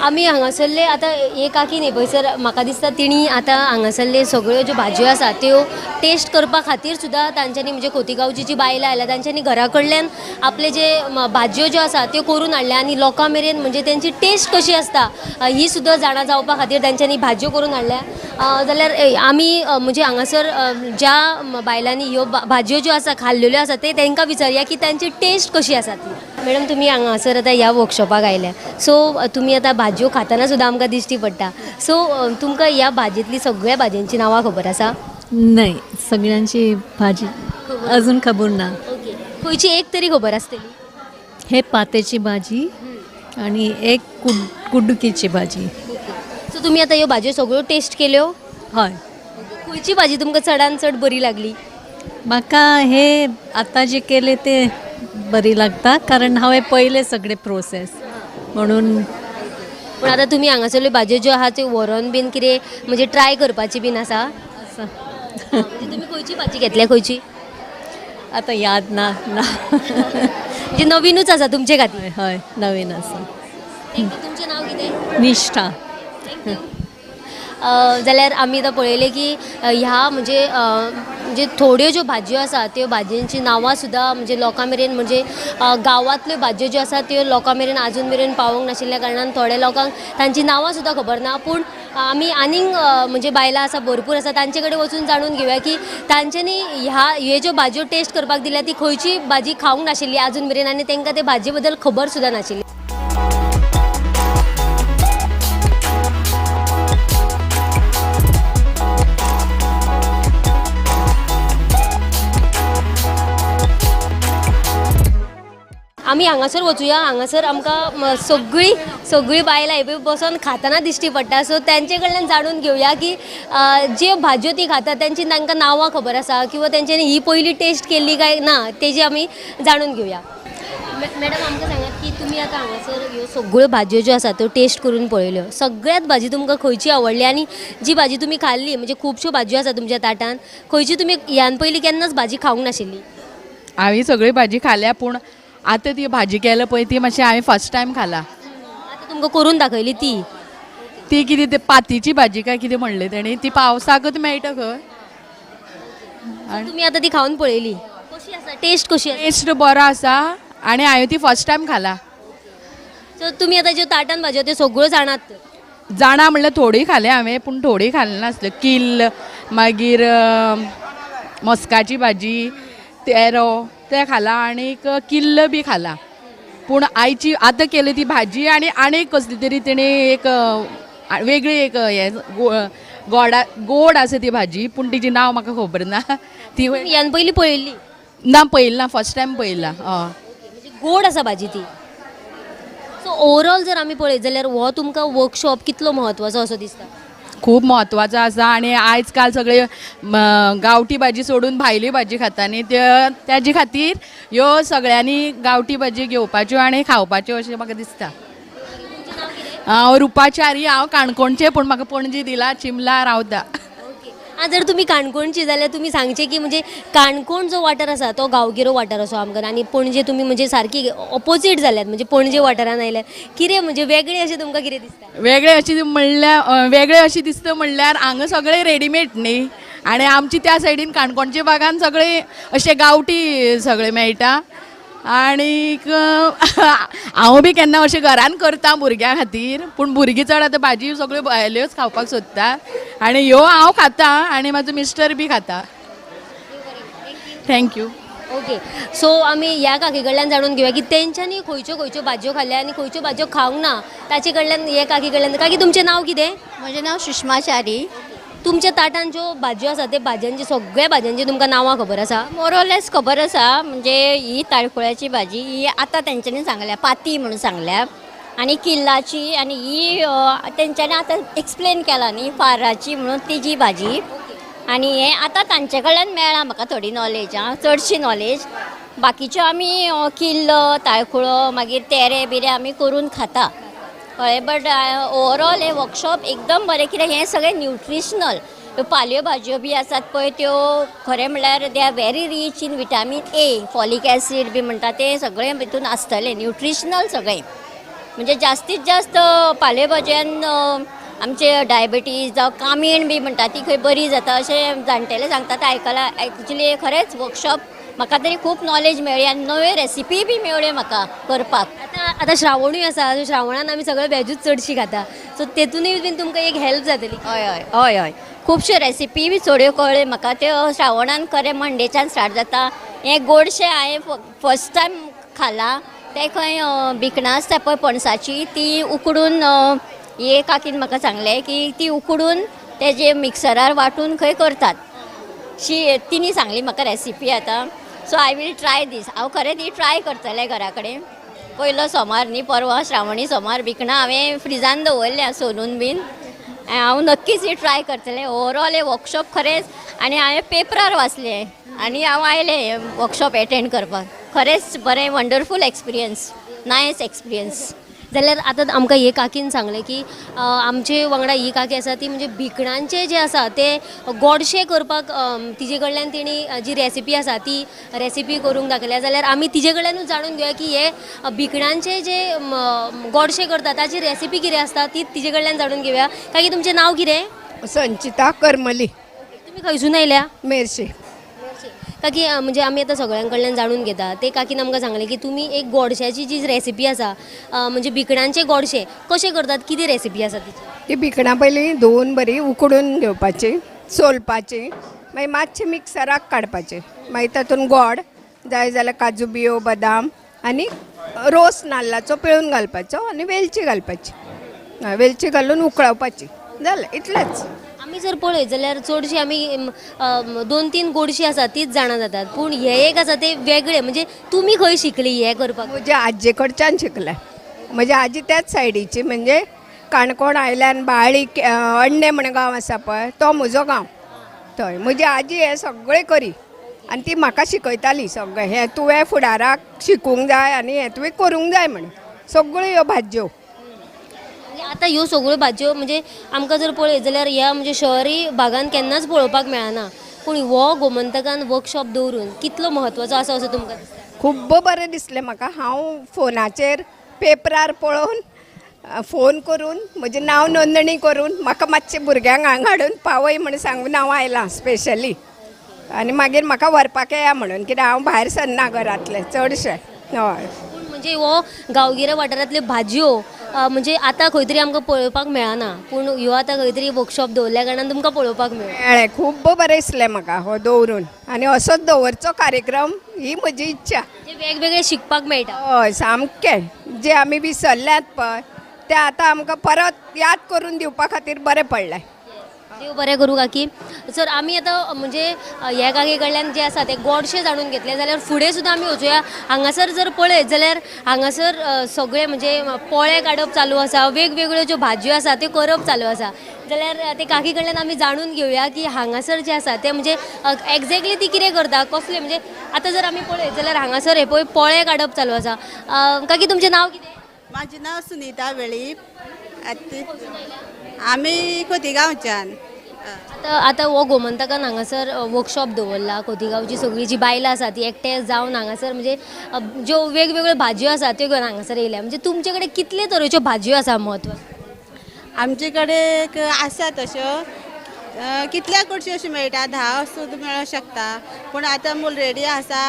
Speaker 14: आमी हांगासरले आतां एक काकी न्ही पळयसर म्हाका दिसता तिणी आतां हांगासरले सगळ्यो ज्यो भाजयो आसा त्यो टेस्ट करपा खातीर सुद्दां तांच्यांनी म्हणजे खोतीगांवची जी बायलां आयल्या तांच्यांनी घरा कडल्यान आपले जे भाजयो ज्यो आसा त्यो करून हाडल्या आनी लोकां मेरेन म्हणजे तेंची टेस्ट कशी आसता ही सुद्दां जाणा जावपा खातीर तांच्यांनी भाजयो करून हाडल्या. जाल्यार आमी म्हणजे हांगासर ज्या बायलांनी ह्यो भाजयो ज्यो आसा खाल्लेल्यो आसा ते तांकां विचारया की तांची टेस्ट कशी आसा ती. मॅडम, तुमी हांगासर आतां ह्या वर्कशॉपाक आयल्या, सो तुमी आतां भाजयो खातना सुद्दां आमकां दिश्टी पडटा, सो तुमकां ह्या भाजयेंतली सगळ्या भाजयांची नांवां खबर आसा?
Speaker 24: नाही, सगळ्यांची भाजी अजून खबर ना.
Speaker 14: ओके, खंयची एक तरी खबर आसतली?
Speaker 24: हे पातेची भाजी आणि एक कुडुकीची भाजी.
Speaker 14: सो तुमी आतां ह्यो भाजयो सगळ्यो टेस्ट केल्यो?
Speaker 24: हय.
Speaker 14: खंयची भाजी तुमकां चडान चड बरी लागली?
Speaker 24: म्हाका हे आतां जे केले ते बरी लागता, कारण हांवें पयले सगळे प्रोसेस म्हणून.
Speaker 14: पूण आतां तुमी हांगासरल्यो भाजयो ज्यो आहा त्यो व्हरोन बीन कितें म्हणजे ट्राय करपाची बीन आसा?
Speaker 24: आसा.
Speaker 14: म्हणजे तुमी खंयची भाजी घेतल्या खंयची?
Speaker 24: आतां याद ना.
Speaker 14: म्हणजे नवीनूच आसा तुमचे खातीर?
Speaker 24: हय, नवीन आसा.
Speaker 14: तुमचें नांव कितें?
Speaker 24: निष्ठा.
Speaker 14: जाल्यार आमी आतां पळयलें की ह्या म्हणजे म्हणजे थोड्यो ज्यो भाजयो आसा त्यो भाजयांची नांवां सुद्दां म्हणजे लोकां मेरेन म्हणजे गांवांतल्यो भाजयो ज्यो आसा त्यो लोकां मेरेन आजून मेरेन पावोंक नाशिल्ल्या कारणान थोड्या लोकांक तांची नांवां सुद्दां खबर ना. पूण आमी आनीक म्हणजे बायलां आसा भरपूर आसा तांचे कडेन वचून जाणून घेवया की तांच्यांनी ह्या ह्यो ज्यो भाजयो टेस्ट करपाक दिल्या ती खंयची भाजी खावंक नाशिल्ली आजून मेरेन आनी तांकां ते भाजये बद्दल खबर सुद्दां नाशिल्ली. आमी हांगासर वचुया, हांगासर आमकां सगळीं सगळीं बायलां हे पळय बसोन खातना दिश्टी पडटा, सो तांचे कडल्यान जाणून घेवया की ज्यो भाजयो ती खातात तांची तांकां नांवां खबर आसा किंवा तेंच्यांनी ही पयली टेस्ट केल्ली काय ना तेजी आमी जाणून घेवया. मॅडम, आमकां सांगात की तुमी आतां हांगासर ह्यो सगळ्यो भाजयो ज्यो आसा त्यो टेस्ट करून पळयल्यो, सगळ्यात भाजी तुमकां खंयची आवडली आनी जी भाजी तुमी खाल्ली म्हणजे खुबश्यो भाजयो आसा तुमच्या ताटान, खंयची तुमी ह्यान पयलीं केन्नाच भाजी खावंक नाशिल्ली?
Speaker 11: हांवें सगळी भाजी खाल्या, पूण आतां ती भाजी केल्या पळय ती मातशी हांवें फर्स्ट टायम खाला.
Speaker 14: आतां तुमकां करून दाखयली ती?
Speaker 11: ती कितें ते पातीची भाजी काय कितें म्हणलें तेणी, ती पावसाकच मेळटा खंय.
Speaker 14: तुमी आतां ती खावन पळयली, कशी आसा टेस्ट? कशी आसा?
Speaker 11: टेस्ट बरो आसा आनी हांवें ती फर्स्ट टायम खाला.
Speaker 14: सो तुमी आतां ज्यो ताटान भाजयो त्यो सगळ्यो जाणात?
Speaker 11: जाणा म्हणल्यार थोडी खाल्या हांवें, पूण थोडी खालें नासल्यो. किल्ल, मागीर मस्काची भाजी, तेरो ते खाला आनीक किल्ल बी खाला. पूण आयची आतां केली ती भाजी आनी आनीक कसली तरी तेणी एक वेगळी एक हें गोडा गोड आसा ती भाजी, पूण तिजें नांव म्हाका खबर ना. ती
Speaker 14: ह्यान पयलीं पळयल्ली
Speaker 11: ना? पळयल्ली ना, फर्स्ट टायम पळयला. हय,
Speaker 14: म्हणजे गोड आसा भाजी ती. सो ओवरऑल जर आमी पळयत जाल्यार हो तुमकां वर्कशॉप कितलो म्हत्वाचो असो दिसता?
Speaker 11: खूब म्हत्वाचो आसा आनी आयज काल सगळे गांवठी भाजी सोडून भायली भाजी खाता न्ही, तेजे खातीर ह्यो सगळ्यांनी गांवठी भाजी घेवपाच्यो आनी खावपाच्यो अशें म्हाका दिसता. हांव रुपाचारी, हांव काणकोणचें, पूण म्हाका पणजी दिला, चिमला रावता.
Speaker 14: जर तुमी काणकोणची जाल्यार तुमी सांगचें की म्हणजे काणकोण जो वाठार आसा तो गांवगिरो वाठार असो आमकां आनी पणजे तुमी म्हणजे सारकी ऑपोजीट जाल्यात, म्हणजे पणजे वाठारान आयल्यार कितें म्हणजे वेगळें अशें तुमकां कितें दिसता?
Speaker 11: वेगळें अशें म्हणल्यार वेगळें अशें दिसता म्हणल्यार हांगा सगळें रेडीमेड न्ही, आनी आमची त्या सायडीन काणकोणच्या भागान सगळें अशें गांवठी सगळें मेळटा. आनीक हांव बी केन्ना अशें घरान करता भुरग्यां खातीर, पूण भुरगीं चड आतां भाजी सगळ्यो भायल्योच खावपाक सोदता आनी ह्यो हांव खाता आनी म्हाजो मिस्टर बी खाता. Thank you.
Speaker 14: ओके, सो आमी ह्या काकी कडल्यान जाणून घेवया की तेंच्यांनी खंयच्यो खंयच्यो भाजयो खाल्ल्या आनी खंयच्यो भाजयो खावंक ना ताचे कडल्यान. हे काकी कडल्यान. काकी, तुमचें नांव कितें?
Speaker 10: म्हजें नांव सुषमा च्यारी.
Speaker 14: तुमच्या ताटान ज्यो भाजयो आसा ते भाजयांची, सगळ्या भाजयांची तुमकां नांवां खबर आसा?
Speaker 10: मोरलेस खबर आसा. म्हणजे ही ताळखुळ्याची भाजी ही आतां तेंच्यांनी सांगल्या, पाती म्हणून सांगल्या, आनी किल्लाची, आनी ही तेंच्यांनी आतां एक्सप्लेन केला न्ही फाराची म्हणून तिजी भाजी. आनी हें आतां तांचे कडल्यान मेळ्ळां म्हाका थोडी नॉलेज, आं, चडशी नॉलेज. बाकीच्यो आमी किल्ल, ताळखुळो, मागीर तेरे बिरे आमी करून खाता, कळ्ळें. बट ओवरऑल हें वर्कशॉप एकदम बरें, कित्याक हें सगळें न्युट्रिशनल. ह्यो पाल्यो भाजयो बी आसात पळय त्यो खरें म्हणल्यार they are very rich in vitamin A, folic acid बी म्हणटा ते सगळें भितून आसतलें, न्युट्रिशनल सगळें. म्हणजे जास्तीत जास्त पाले भाजयान आमचे डायबिटीज जावं कामीण बी म्हणटा ती खंय बरी जाता अशें जाणटेले सांगता, तें आयकलां. एक्चुली खरेंच वर्कशॉप म्हाका तरी खूब नॉलेज मेळ्ळी आनी नव्यो रेसिपी बी मेळ्ळ्यो म्हाका करपाक.
Speaker 14: आतां आतां श्रावणूय आसा, सो श्रावणान आमी सगळे वेजूच चडशी खाता, सो तेतूनय बीन तुमकां एक हेल्प जातली.
Speaker 10: हय हय हय हय, खुबश्यो रेसिपी बी थोड्यो कळ्ळ्यो म्हाका. त्यो श्रावणान खरें मंडेच्यान स्टार्ट जाता. हें गोडशें हांवें फर्स्ट टायम खालां. तें खंय भिकणां आसता पळय पणसाची, ती उकडून, हे काकीन म्हाका सांगलें की ती उकडून तेजे मिक्सरार वांटून खंय करतात शी, तिणी सांगली म्हाका रेसिपी आतां. So I will try this. हांव खरें ती ट्राय करतलें घरा कडेन. पयलो सोमार न्ही, परवां श्रावणी सोमार भिकणां हांवें फ्रिजान दवरल्या सोलून बीन. हांव नक्कीच ही ट्राय करतलें. ओवरऑल हें वर्कशॉप खरेंच, आनी हांवें पेपरार वाचलें आनी हांव आयलें हें वर्कशॉप एटेंड करपाक. खरेंच बरें, वंडरफूल एक्सपिरियन्स, नायस एक्सपिरियन्स.
Speaker 14: जाल्यार आतां आमकां हे काकीन सांगलें की आमचे वांगडा ही काकी आसा ती म्हणजे भिकणांचें जें आसा तें गोडशें करपाक तिजे कडल्यान तिणी जी रेसिपी आसा ती रेसिपी करूंक दाखयल्या. जाल्यार आमी तिजे कडल्यानूच जाणून घेवया की हे भिकणांचें जे गोडशें करता ताची रेसिपी कितें आसता ती तिजे कडल्यान जाणून घेवया. काकी, तुमचें नांव कितें?
Speaker 12: संचिता करमली.
Speaker 14: तुमी खंयसून आयल्या?
Speaker 12: मेरशे.
Speaker 14: काकी, म्हणजे आमी आतां सगळ्यां कडल्यान जाणून घेता, ते काकीन आमकां सांगलें की तुमी एक गोडश्याची जी रेसिपी आसा, म्हणजे भिकणांचें गोडशें कशें करतात, कितें रेसिपी आसा तिची?
Speaker 12: ती भिकणां पयलीं धुवून बरी उकडून घेवपाची, सोलपाची, मागीर मातशें मिक्सराक काडपाचें, मागीर तातूंत गोड जाय जाल्यार काजू बियो, बदाम आनी रोस नाल्लाचो पिळून घालपाचो आनी वेलची घालपाची, वेलची घालून उकळावपाची, जालें इतलेंच.
Speaker 14: आमी जर पळयत जाल्यार चडशी आमी 2-3 गोडशी आसा तीच जाणा जातात, पूण हे एक आसा ते वेगळे. म्हणजे तुमी खंय शिकली हें करपाक?
Speaker 12: म्हज्या आजये कडच्यान शिकलें. म्हजी आजी त्याच सायडीची, म्हणजे काणकोण आयल्यान बाळी अण्णे म्हण गांव आसा पळय, तो म्हजो गांव. थंय म्हजी आजी हें सगळें करी आनी ती म्हाका शिकयताली सगळें, हें तुवें फुडाराक शिकूंक जाय आनी हें तुवें करूंक जाय म्हण सगळ्यो ह्यो भाजयो.
Speaker 14: आतां ह्यो सगळ्यो भाजयो म्हणजे आमकां जर पळयत जाल्यार ह्या म्हणजे शहरी भागान केन्नाच पळोवपाक मेळना, पूण हो गोमंतकान वर्कशॉप दवरून कितलो म्हत्वाचो आसा असो तुमकां दिसता?
Speaker 12: खूब्ब बरें दिसलें म्हाका. हांव फोनाचेर पेपरार पळोवन फोन करून म्हजें नांव नोंदणी करून म्हाका मातशें भुरग्यांक हांगा हाडून पावय म्हण सांगून हांव आयलां स्पेशली. आनी मागीर म्हाका व्हरपाक येया म्हणून, कित्याक हांव भायर सरना घरांतलें चडशें. हय,
Speaker 14: पूण म्हणजे हो गांवगिऱ्या वाठारांतल्यो भाजयो म्हणजे आतां खंय तरी आमकां पळोवपाक मेळना, पूण ह्यो आतां खंय तरी वर्कशॉप दवरल्या कारणान तुमकां पळोवपाक मेळ्ळें.
Speaker 12: खूब बरें दिसलें म्हाका हो दवरून, आनी असोच दवरचो कार्यक्रम ही म्हजी इच्छा.
Speaker 14: वेगवेगळे शिकपाक मेळटा.
Speaker 12: हय, सामकें जे आमी विसरल्यात पळय ते आतां आमकां परत याद करून दिवपा खातीर बरें पडलें.
Speaker 14: देव बरें करूं काकी. सर, आमी आतां म्हणजे ह्या काकी कडल्यान जें आसा तें गोडशें जाणून घेतलें, जाल्यार फुडें सुद्दां आमी वचुया. हांगासर जर पळयत जाल्यार हांगासर सगळें म्हणजे पोळे काडप चालू आसा, वेगवेगळ्यो ज्यो भाजयो आसा त्यो करप चालू आसा. जाल्यार ते काकी कडल्यान आमी जाणून घेवया की हांगासर जें आसा तें म्हणजे एग्जॅक्टली ती कितें करता, कसलें. म्हणजे आतां जर आमी पळयत जाल्यार हांगासर हे पळय पोळे काडप चालू आसा. काकी, तुमचें नांव कितें?
Speaker 13: म्हाजें नांव सुनीता वेळीप. आमी खोतिगांवच्यान.
Speaker 14: आतां आतां हो गोमंतकान हांगासर वर्कशॉप दवरला, खोतिगांवची सगळीं जी बायलां आसा ती एकठांय जावन हांगासर म्हणजे ज्यो वेगवेगळ्यो भाजयो आसा त्यो घेवन हांगासर येयल्या. म्हणजे तुमचे कडेन कितले तरेच्यो भाजयो आसा म्हत्व?
Speaker 13: आमचे कडेन आसा तश्यो कितल्या कडच्यो अश्यो मेळटा, 10 सुद्दां मेळोंक शकता, पूण आतां ऑलरेडी आसा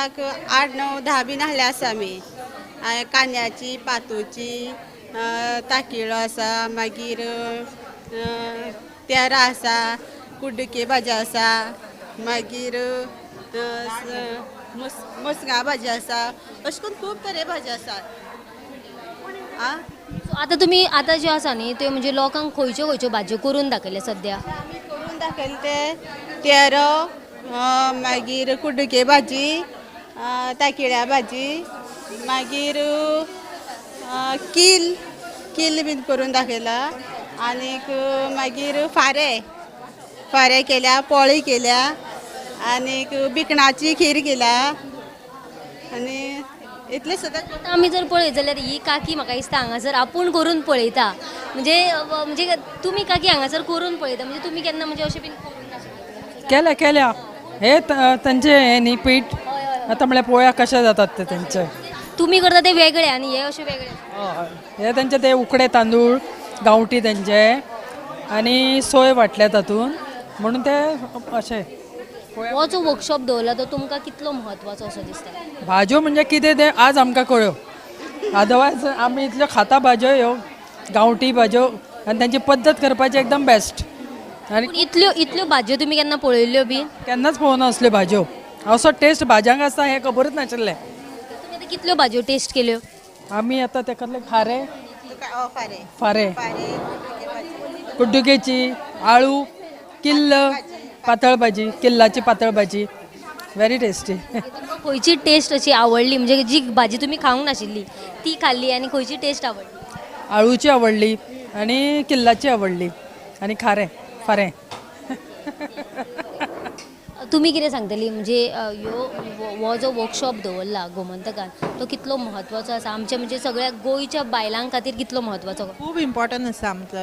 Speaker 13: 8, 9, 10 बीन आहले आसा आमी. कांद्याची, पातोची, ताकिळो आसा, मागीर तेरा आसा, कुड्डुके भाजी आसा, मागीर मसगां भाजी आसा, अशें करून खूब तरे भाजी आसात. आं,
Speaker 14: आतां तुमी आतां ज्यो आसा न्ही त्यो म्हणजे लोकांक खंयच्यो खंयच्यो भाजयो करून दाखयले सद्या?
Speaker 13: आमी करून दाखयले ते तेरो, मागीर कुड्डुके भाजी, ताकिळ्या भाजी, मागीर किल किल बीन करून दाखयला, आनीक मागीर फारे फारे केल्या, पोळी केल्या, आनीक बिकणाची खीर केल्या, आनी इतले सुद्दां.
Speaker 14: आतां आमी जर पळयत जाल्यार ही काकी म्हाका दिसता हांगासर आपूण करून पळयता, म्हणजे म्हणजे तुमी काकी हांगासर करून पळयता, म्हणजे तुमी केन्ना म्हणजे अशें बीन करून नाशिल्लें?
Speaker 1: केल्या केल्या हे तांचे हे न्ही पीठ, आतां म्हळ्यार पोळ्या कशे जातात ते तेंचे.
Speaker 14: तुमी करता ते वेगळे आनी हे अशे वेगळे.
Speaker 1: हय, हे तेंचे ते उकडे तांदूळ गांवठी तेंचे आनी सोय वांटल्या तातूंत, म्हणून ते अशे.
Speaker 14: हो जो वर्कशॉप दवरला तो तुमकां कितलो म्हत्वाचो असो दिसता?
Speaker 1: भाजयो म्हणजे कितें तें आज आमकां कळ्यो, अदरवायज आमी इतल्यो खाता भाजयो ह्यो गांवठी भाजयो आनी तांची पद्दत करपाची एकदम बेस्ट. आनी
Speaker 14: इतल्यो इतल्यो भाजयो तुमी केन्ना पळयल्ल्यो बी?
Speaker 1: केन्नाच पळोवना असल्यो भाजयो, असो टेस्ट भाजयांक आसता हें खबरूच नाशिल्लें.
Speaker 14: तुमी आतां कितल्यो भाजयो टेस्ट केल्यो?
Speaker 1: आमी आतां तेकातले खारे, फारे, कुड्डुकेची, आळू, किल्ल, पातळ भाजी, किल्लाची पातळ भाजी, व्हेरी टेस्टी.
Speaker 14: खंयची टेस्ट अशी आवडली, म्हणजे जी भाजी तुमी खावंक नाशिल्ली ती खाल्ली आनी खंयची टेस्ट आवडली?
Speaker 1: आळूची आवडली आनी किल्लाची आवडली आनी खारें फारें.
Speaker 14: तुमी कितें सांगतली म्हणजे ह्यो हो जो वर्कशॉप दवरला गोमंतकान तो कितलो म्हत्वाचो आसा आमच्या म्हणजे सगळ्या गोंयच्या बायलां खातीर कितलो म्हत्वाचो?
Speaker 9: खूब इम्पॉर्टंट आसा आमचो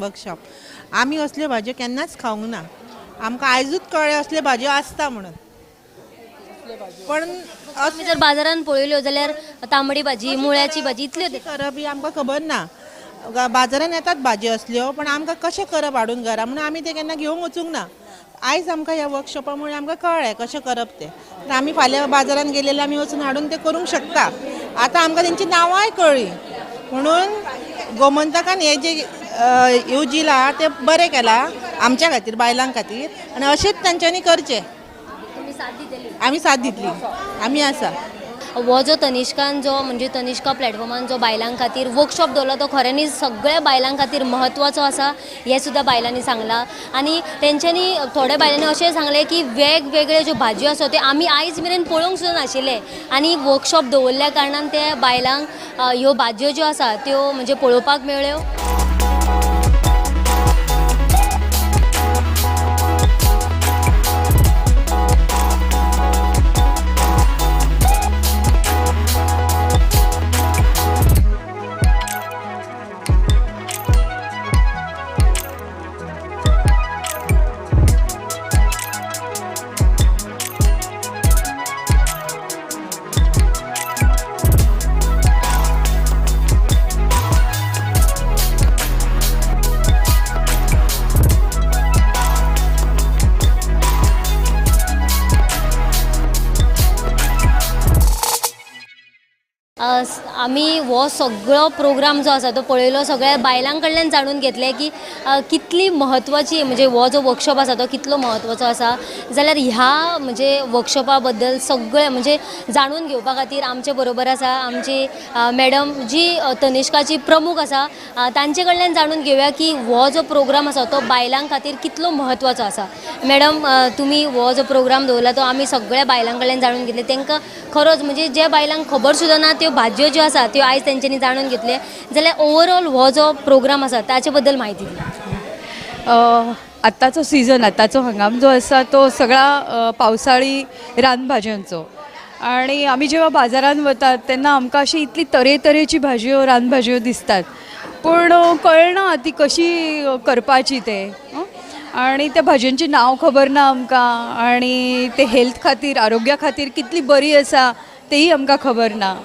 Speaker 9: वर्कशॉप. आमी असल्यो भाजयो केन्नाच खावंक ना, आमकां आयजूच कळ्ळें असल्यो भाजयो आसता म्हणून. पण
Speaker 14: आमी जर बाजारान पळयल्यो जाल्यार तांबडी भाजी, मुळ्याची भाजी इतल्यो
Speaker 9: करप ही आमकां खबर ना. बाजारान येतात भाजयो असल्यो, पण आमकां कशें करप हाडून घरा म्हणून आमी तें केन्ना घेवंक वचूंक ना. आयज आमकां ह्या वर्कशॉपा मुळे आमकां कळ्ळें कशें करप तें, तर आमी फाल्यां बाजारान गेलेले आमी वचून हाडून तें करूंक शकता. आतां आमकां तेंची नांवांय कळ्ळीं म्हणून गोमंतकान हें जें येवजिलां तें बरें केलां आमच्या खातीर, बायलां खातीर, आनी अशेंच तांच्यांनी करचें. आमी साथ दितली, आमी आसा.
Speaker 14: हो जो तनिष्कान जो म्हणजे तनिष्का प्लॅटफॉर्मान जो बायलां खातीर वर्कशॉप दवरला तो खऱ्यांनी सगळ्या बायलां खातीर म्हत्वाचो आसा हें सुद्दां बायलांनी सांगलां. आनी तेंच्यांनी थोड्या बायलांनी अशें सांगलें की वेगवेगळे ज्यो भाजयो आसा त्यो आमी आयज मेरेन पळोवंक सुद्दां नाशिल्ले, आनी वर्कशॉप दवरल्या कारणान ते बायलांक ह्यो भाजयो ज्यो आसा त्यो म्हणजे पळोवपाक मेळ्ळ्यो. आमी हो सगळो प्रोग्राम जो आसा तो पळयलो, सगळ्या बायलां कडल्यान जाणून घेतलें की कितली म्हत्वाची म्हणजे हो जो वर्कशॉप आसा तो कितलो म्हत्वाचो आसा. जाल्यार ह्या म्हणजे वर्कशॉपा बद्दल सगळें म्हणजे जाणून घेवपा खातीर आमचे बरोबर आसा आमची मॅडम जी तनिष्काची प्रमुख आसा, तांचे कडल्यान जाणून घेवया की हो जो प्रोग्राम आसा तो बायलां खातीर कितलो म्हत्वाचो आसा. मॅडम, तुमी हो जो प्रोग्राम दवरला तो आमी सगळ्या बायलां कडल्यान जाणून घेतले, तांकां खरोच म्हणजे ज्या बायलांक खबर सुद्दां ना त्यो भाजयो ज्यो आसा त्यो आयज तेंच्यांनी जाणून घेतले. जाल्यार ओवरऑल हो जो प्रोग्राम आसा ताचे बद्दल म्हायती दी.
Speaker 17: आत्ताचो सीझन, आत्ताचो हंगाम जो आसा तो सगळा पावसाळी रानभाजयांचो, आणि आमी जेव्हा बाजारान वतात तेन्ना आमकां अशी इतली तरेतरेची भाजयो, रानभाजयो दिसतात, पूण कळना ती कशी करपाची ते, आणि त्या भाजयांची नांव खबर ना आमकां, आणि ते हेल्थ खातीर, आरोग्या खातीर कितली बरी आसा तेही आमकां खबर ना.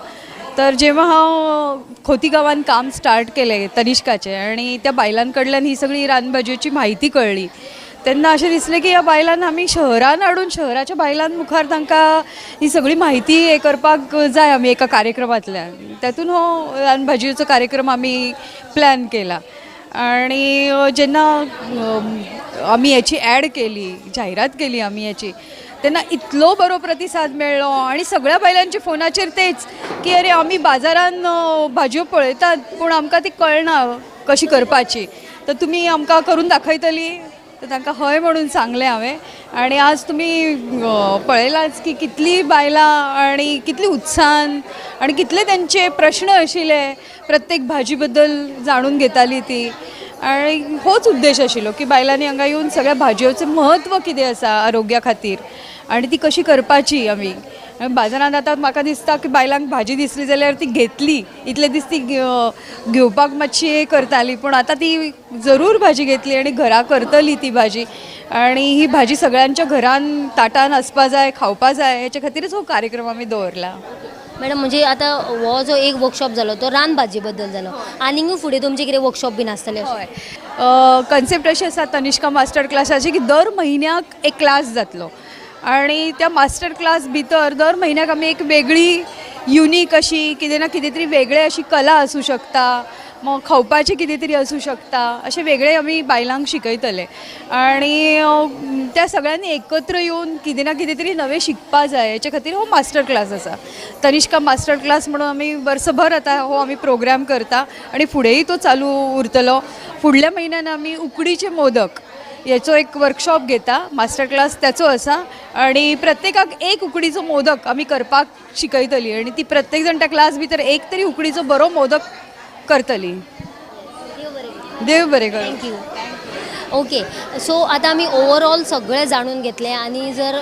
Speaker 17: तर जेव्हा हांव खोती गांवान काम स्टार्ट केलें तनिष्काचें आनी त्या बायलां कडल्यान ही सगळी रानभाजयेची म्हायती कळ्ळी तेन्ना अशें दिसलें की ह्या बायलांक आमी शहरान हाडून शहराच्या बायलां मुखार तांकां ही सगळी म्हायती हें करपाक जाय आमी एका कार्यक्रमांतल्यान. तातूंत हो रानभाजयेचो कार्यक्रम आमी प्लॅन केला. आणि जेन्ना आमी हेची एड केली, जाहिरात केली आमी हेची, तेन्ना इतलो बरो प्रतिसाद मेळ्ळो आनी सगळ्या बायलांचे फोनाचेर तेच की अरे आमी बाजारान भाजयो पळयतात पूण आमकां ती कळना कशी करपाची, तर तुमी आमकां करून दाखयतली. तर तांकां हय म्हणून सांगलें हांवें. आनी आज तुमी पळयलाच की कितली बायलां आनी कितली उत्साहान आनी कितले तेंचे प्रश्न आशिल्ले, प्रत्येक भाजी बद्दल जाणून घेताली ती. आनी होच उद्देश आशिल्लो की बायलांनी हांगा येवन सगळ्या भाजयोचें म्हत्व कितें आसा आरोग्या खातीर आनी ती कशी करपाची. आमी बाजारांत आतां म्हाका दिसता की बायलांक भाजी दिसली जाल्यार ती घेतली, इतले दीस ती घेवपाक मातशी हें करताली, पूण आतां ती जरूर भाजी घेतली आनी घरा करतली ती भाजी. आनी ही भाजी सगळ्यांच्या घरान ताटान आसपा जाय, खावपा जाय, हेच्या खातीरच हो कार्यक्रम आमी दवरला.
Speaker 14: मॅडम, म्हणजे आतां हो जो एक वर्कशॉप जालो तो रान भाजी बद्दल जालो, आनीकूय फुडें तुमचे कितें वर्कशॉप बीन आसतले?
Speaker 17: हय, कन्सेप्ट अशें आसा तनिष्का मास्टर क्लासाची की दर म्हयन्याक एक क्लास जातलो आनी त्या मास्टर क्लास भितर दर म्हयन्याक आमी एक वेगळी युनीक अशी कितें ना कितें तरी वेगळें अशी कला आसूं शकता, मग खावपाचें कितें तरी आसूं शकता, अशें वेगळें आमी बायलांक शिकयतले. आनी त्या सगळ्यांनी एकत्र येवन कितें ना कितें तरी नवें शिकपा जाय हेच्या खातीर हो मास्टर क्लास आसा. तनिष्का मास्टर क्लास म्हणून आमी वर्सभर आतां हो आमी प्रोग्राम करता आनी फुडेंय तो चालू उरतलो. फुडल्या म्हयन्यान आमी उकडीचे मोदक हेचो एक वर्कशॉप घेता, मास्टर क्लास त्याचो आसा आनी प्रत्येकाक एक उकडीचो मोदक आमी करपाक शिकयतली आनी ती प्रत्येक जाण त्या क्लास भितर एक तरी उकडीचो बरो मोदक करतली. देव बरें करूं.
Speaker 14: Thank you. Okay, सो आतां आमी ओवरऑल सगळें जाणून घेतलें आनी जर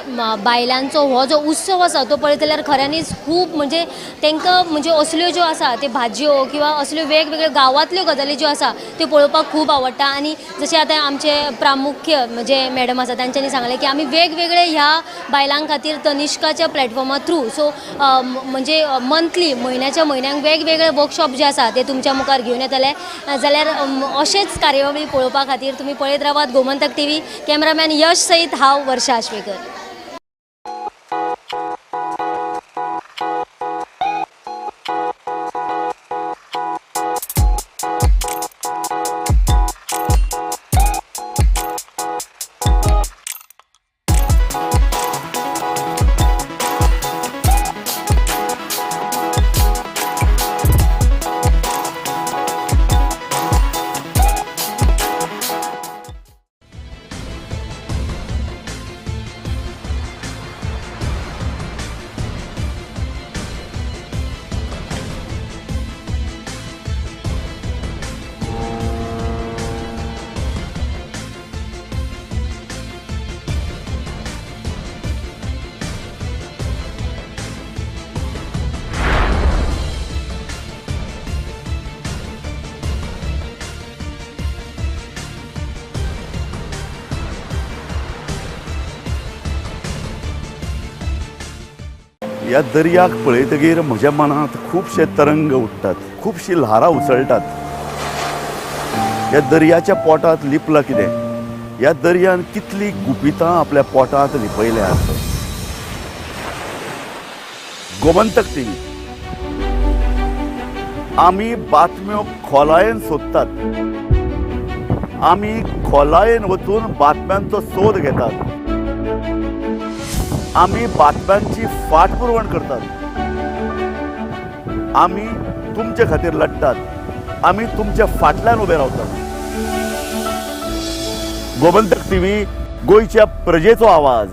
Speaker 14: बायलांचो हो जो उत्सव आसा तो पळयत जाल्यार खऱ्यांनीच खूब म्हणजे तांकां म्हणजे असल्यो ज्यो आसा त्यो भाजयो किंवा असल्यो वेगवेगळ्यो गांवांतल्यो गजाली ज्यो आसा त्यो पळोवपाक खूब आवडटा. आनी जशें आतां आमचे प्रामुख्य म्हणजे मॅडम आसा तांच्यांनी सांगलें की आमी वेगवेगळे ह्या बायलां खातीर तनिष्काच्या प्लॅटफॉर्मा थ्रू सो म्हणजे मंथली म्हयन्याच्या म्हयन्याक वेगवेगळे वर्कशॉप जे आसा ते तुमच्या मुखार घेवन येतले. जाल्यार अशेंच कार्यावळी पळोवपा खातीर तुमी पळयत रावात गोमंतक टीव्ही. कॅमेरामॅन यश सहित हांव वर्षा आश्वेकर.
Speaker 15: ह्या दर्याक पळयतगीर म्हज्या मनांत खुबशे तरंग उठ्ठात, खुबशी ल्हारां उसळटात. ह्या दर्याच्या पोटांत लिपलां कितें, ह्या दर्यान कितली गुपितां आपल्या पोटांत लिपयल्यात. गोमंतक टीव्ही आमी बातम्यो खोलायेन सोदतात, आमी खोलायेन वचून बातम्यांचो सोद घेतात, आमी बातम्यांची फाटपुरवण करतात, आमी तुमचे खातीर लढतात, आमी तुमच्या फाटल्यान उबे रावतात. गोमंतक टीव्ही, गोंयच्या प्रजेचो आवाज.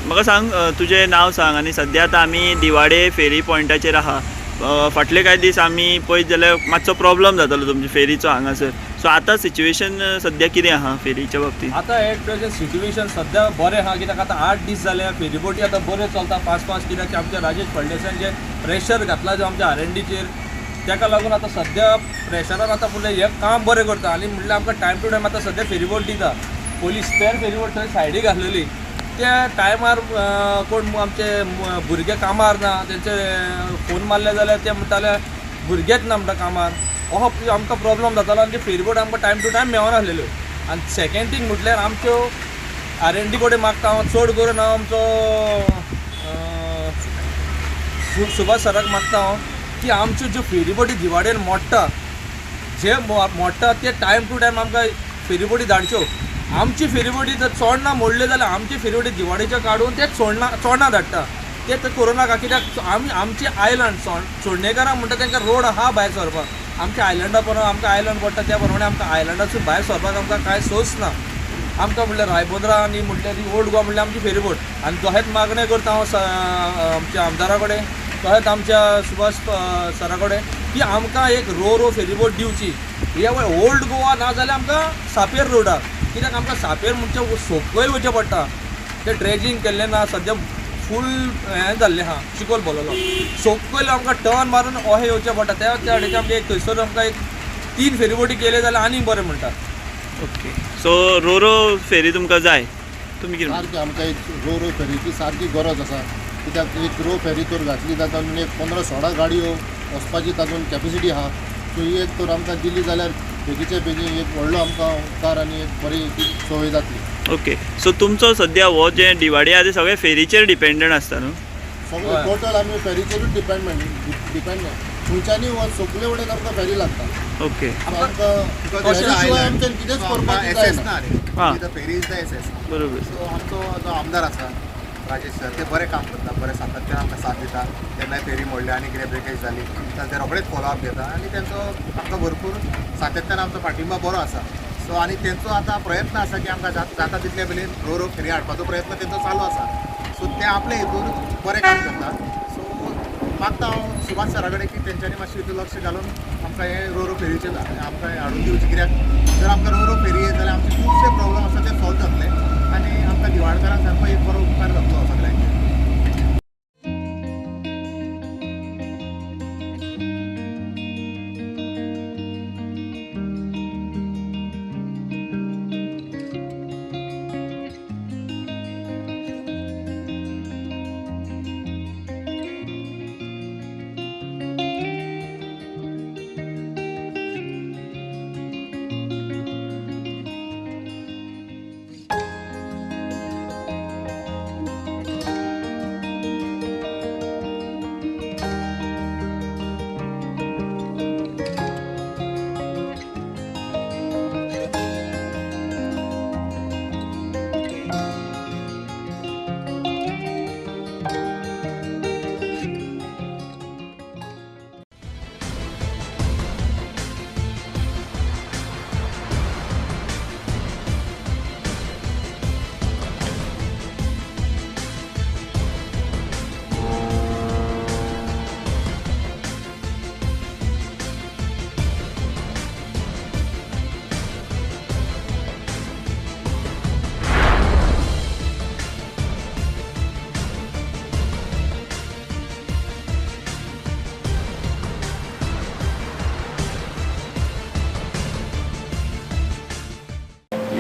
Speaker 4: म्हाका सांग, तुजें नांव सांग. आनी सद्या आतां आमी दिवाडे फेरी पॉयंटाचेर आहा. फाटले कांय दीस आमी पळयत जाल्यार मातसो प्रॉब्लम जातालो तुमचे फेरीचो हांगासर. सो आतां सिच्युएशन सद्या कितें आहा फेरीच्या बाबतींत?
Speaker 5: आतां एट प्रेझेंट सिट्युएशन सद्या बरें आहा, कित्याक आतां 8 दीस जाले फेरीबोटी आतां बऱ्यो चलता फास्ट फास्ट, कित्याक आमच्या राजेश फळदेसायान जे प्रेशर घातला जो आमच्या आर&डीचेर, ताका लागून आतां सद्या प्रेशरान आतां फुडलें हें काम बरें करता. आनी म्हणल्यार आमकां टायम टू टायम आतां सद्या फेरीबोट दिता. पयलीं स्पेर फेरीबोट थंय सायडीक आसलेली, त्या टायमार कोण आमचे भुरगे कामार ना, तेंचे फोन मारले जाल्यार ते म्हणटाले भुरगेच ना म्हणटा कामार, असो आमकां प्रॉब्लम जातालो. आनी ते फेरीबोट आमकां टायम टू टायम मेळनासलेल्यो. आनी सेकेंड थींग म्हटल्यार आमच्यो आर&डी कडेन मागता हांव, चड करून हांव आमचो सुभाष सराक मागता हांव की आमच्यो ज्यो फेरीबोटी दिवाडेन मोडटा, जे मोडटा ते टायम टू टायम आमकां फेरीबोटी धाडच्यो. आमची फेरीबोटी जर चोडणां मोडल्यो जाल्यार आमची फेरीबोटी दिवाडेच्यो काडून ते चोडणां धाडटा, ते करूं नाका. कित्याक आमी आमची आयलंड चोडणेकारां म्हणटा तांकां रोड आहा भायर सरपाक, आमच्या आयलंडा प्रमाणे आमकां आयलंड पडटा, त्या प्रमाणे आमकां आयलंडासून भायर सरपाक आमकां कांय सोर्स ना. आमकां म्हणल्यार रायबोंद्रा आनी म्हणल्यार ओल्ड गोवा म्हणल्यार आमची फेरीबोट. आनी तशेंच मागणें करता हांव आमच्या आमदारा कडेन, तशेंच आमच्या सुभाष सरा कडेन की आमकां एक रो रो फेरीबोट दिवची. हे ओल्ड गोवा ना जाल्यार आमकां सापेर रोडार, कित्याक आमकां सापेर म्हणचे सकयल वचचें पडटा, ते ड्रेजींग केल्लें ना, सद्या फूल हें जाल्लें आहा, चिकोल भरलेलो, सकयल आमकां टर्न मारून अशें येवचें पडटा. त्या सायडीचे आमचें एक थंयसर आमकां एक 3 फेरीबोटी केल्यो जाल्यार आनीक बरें म्हणटा.
Speaker 4: ओके, सो रो रो फेरी तुमकां जाय? तुमी कितें
Speaker 6: सारकी आमकां एक रो रो फेरीची सारकी गरज आसा, कित्याक एक रो फेरी तर घातली जाल्यार तातूंत एक 15-16 गाडयो वचपाची तातूंत कॅपेसिटी आहा. सो ही एक तर आमकां दिली जाल्यार बेगीचे बेगीन एक व्हडलो आमकां उपकार आनी एक बरी सोय जातली.
Speaker 4: ओके, सो तुमचो सद्या हो जे दिवाडी आहा ते सगळे फेरीचेर डिपेंडंट आसता न्हू?
Speaker 6: सगळे टोटल आमी फेरीचेरूच डिपेंडंट, खंयच्यानी वच सगळे वटेन आमकां फेरी लागता.
Speaker 4: ओके,
Speaker 6: आमकां आमच्यान कितेंच करपाक जायना.
Speaker 21: फेरी is the SS.
Speaker 4: बरोबर.
Speaker 21: सो आमचो जो आमदार आसा राजेश सर, ते बरें काम करता, बरें सातत्यान आमकां साथ दिता. जेन्ना फेरी मोडली आनी कितें ब्रेकेज जाली जाल्यार ते रोखडेच फॉलोअप घेता आनी तेंचो आमकां भरपूर सातत्यान आमचो पाठिंबा बरो आसा. सो आनी तेंचो आतां प्रयत्न आसा की आमकां जाता तितले बेगीन रो रो फेरी हाडपाचो प्रयत्न तेंचो चालू आसा. सो ते आपले हितून बरें काम करता. सो मागता हांव सुभाष सरा कडेन की तेंच्यांनी मातशें हितून लक्ष घालून आमकां हे रो रो फेरीचेर आमकां हाडून दिवचें, कित्याक जर आमकां रो रो फेरी येत जाल्यार आमचे खुबशे प्रॉब्लम आसा ते सॉल्व जातले आनी आमकां दिवाडकारांक सारको एक बरो उपकार जातलो सगळ्यांचेर.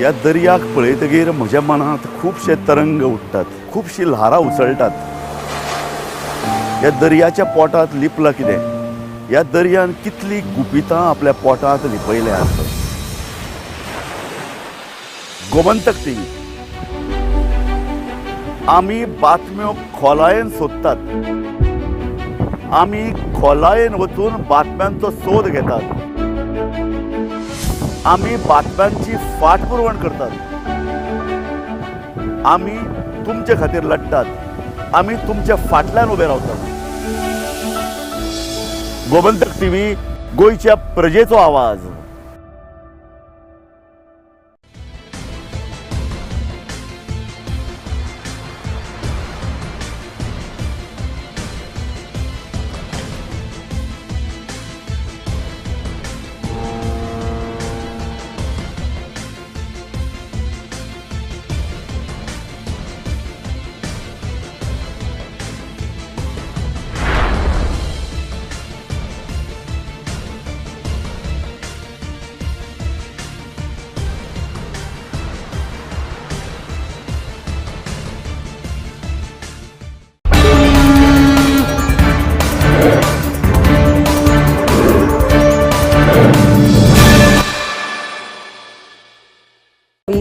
Speaker 15: ह्या दर्याक पळयतगीर म्हज्या मनांत खुबशे तरंग उठ्ठात, खुबशी ल्हारां उसळटात. ह्या दर्याच्या पोटांत लिपलां कितें? ह्या दर्यान कितली गुपितां आपल्या पोटांत लिपयल्यात. गोमंतक टीव्ही आमी बातम्यो खोलायेन सोदतात, आमी खोलायेन वचून बातम्यांचो सोद घेतात, आमी बातम्यांची फाटपुरवण करतात, आमी तुमचे खातीर लढतात, आमी तुमच्या फाटल्यान उबे रावतात. गोमंतक टीव्ही, गोंयच्या प्रजेचो आवाज.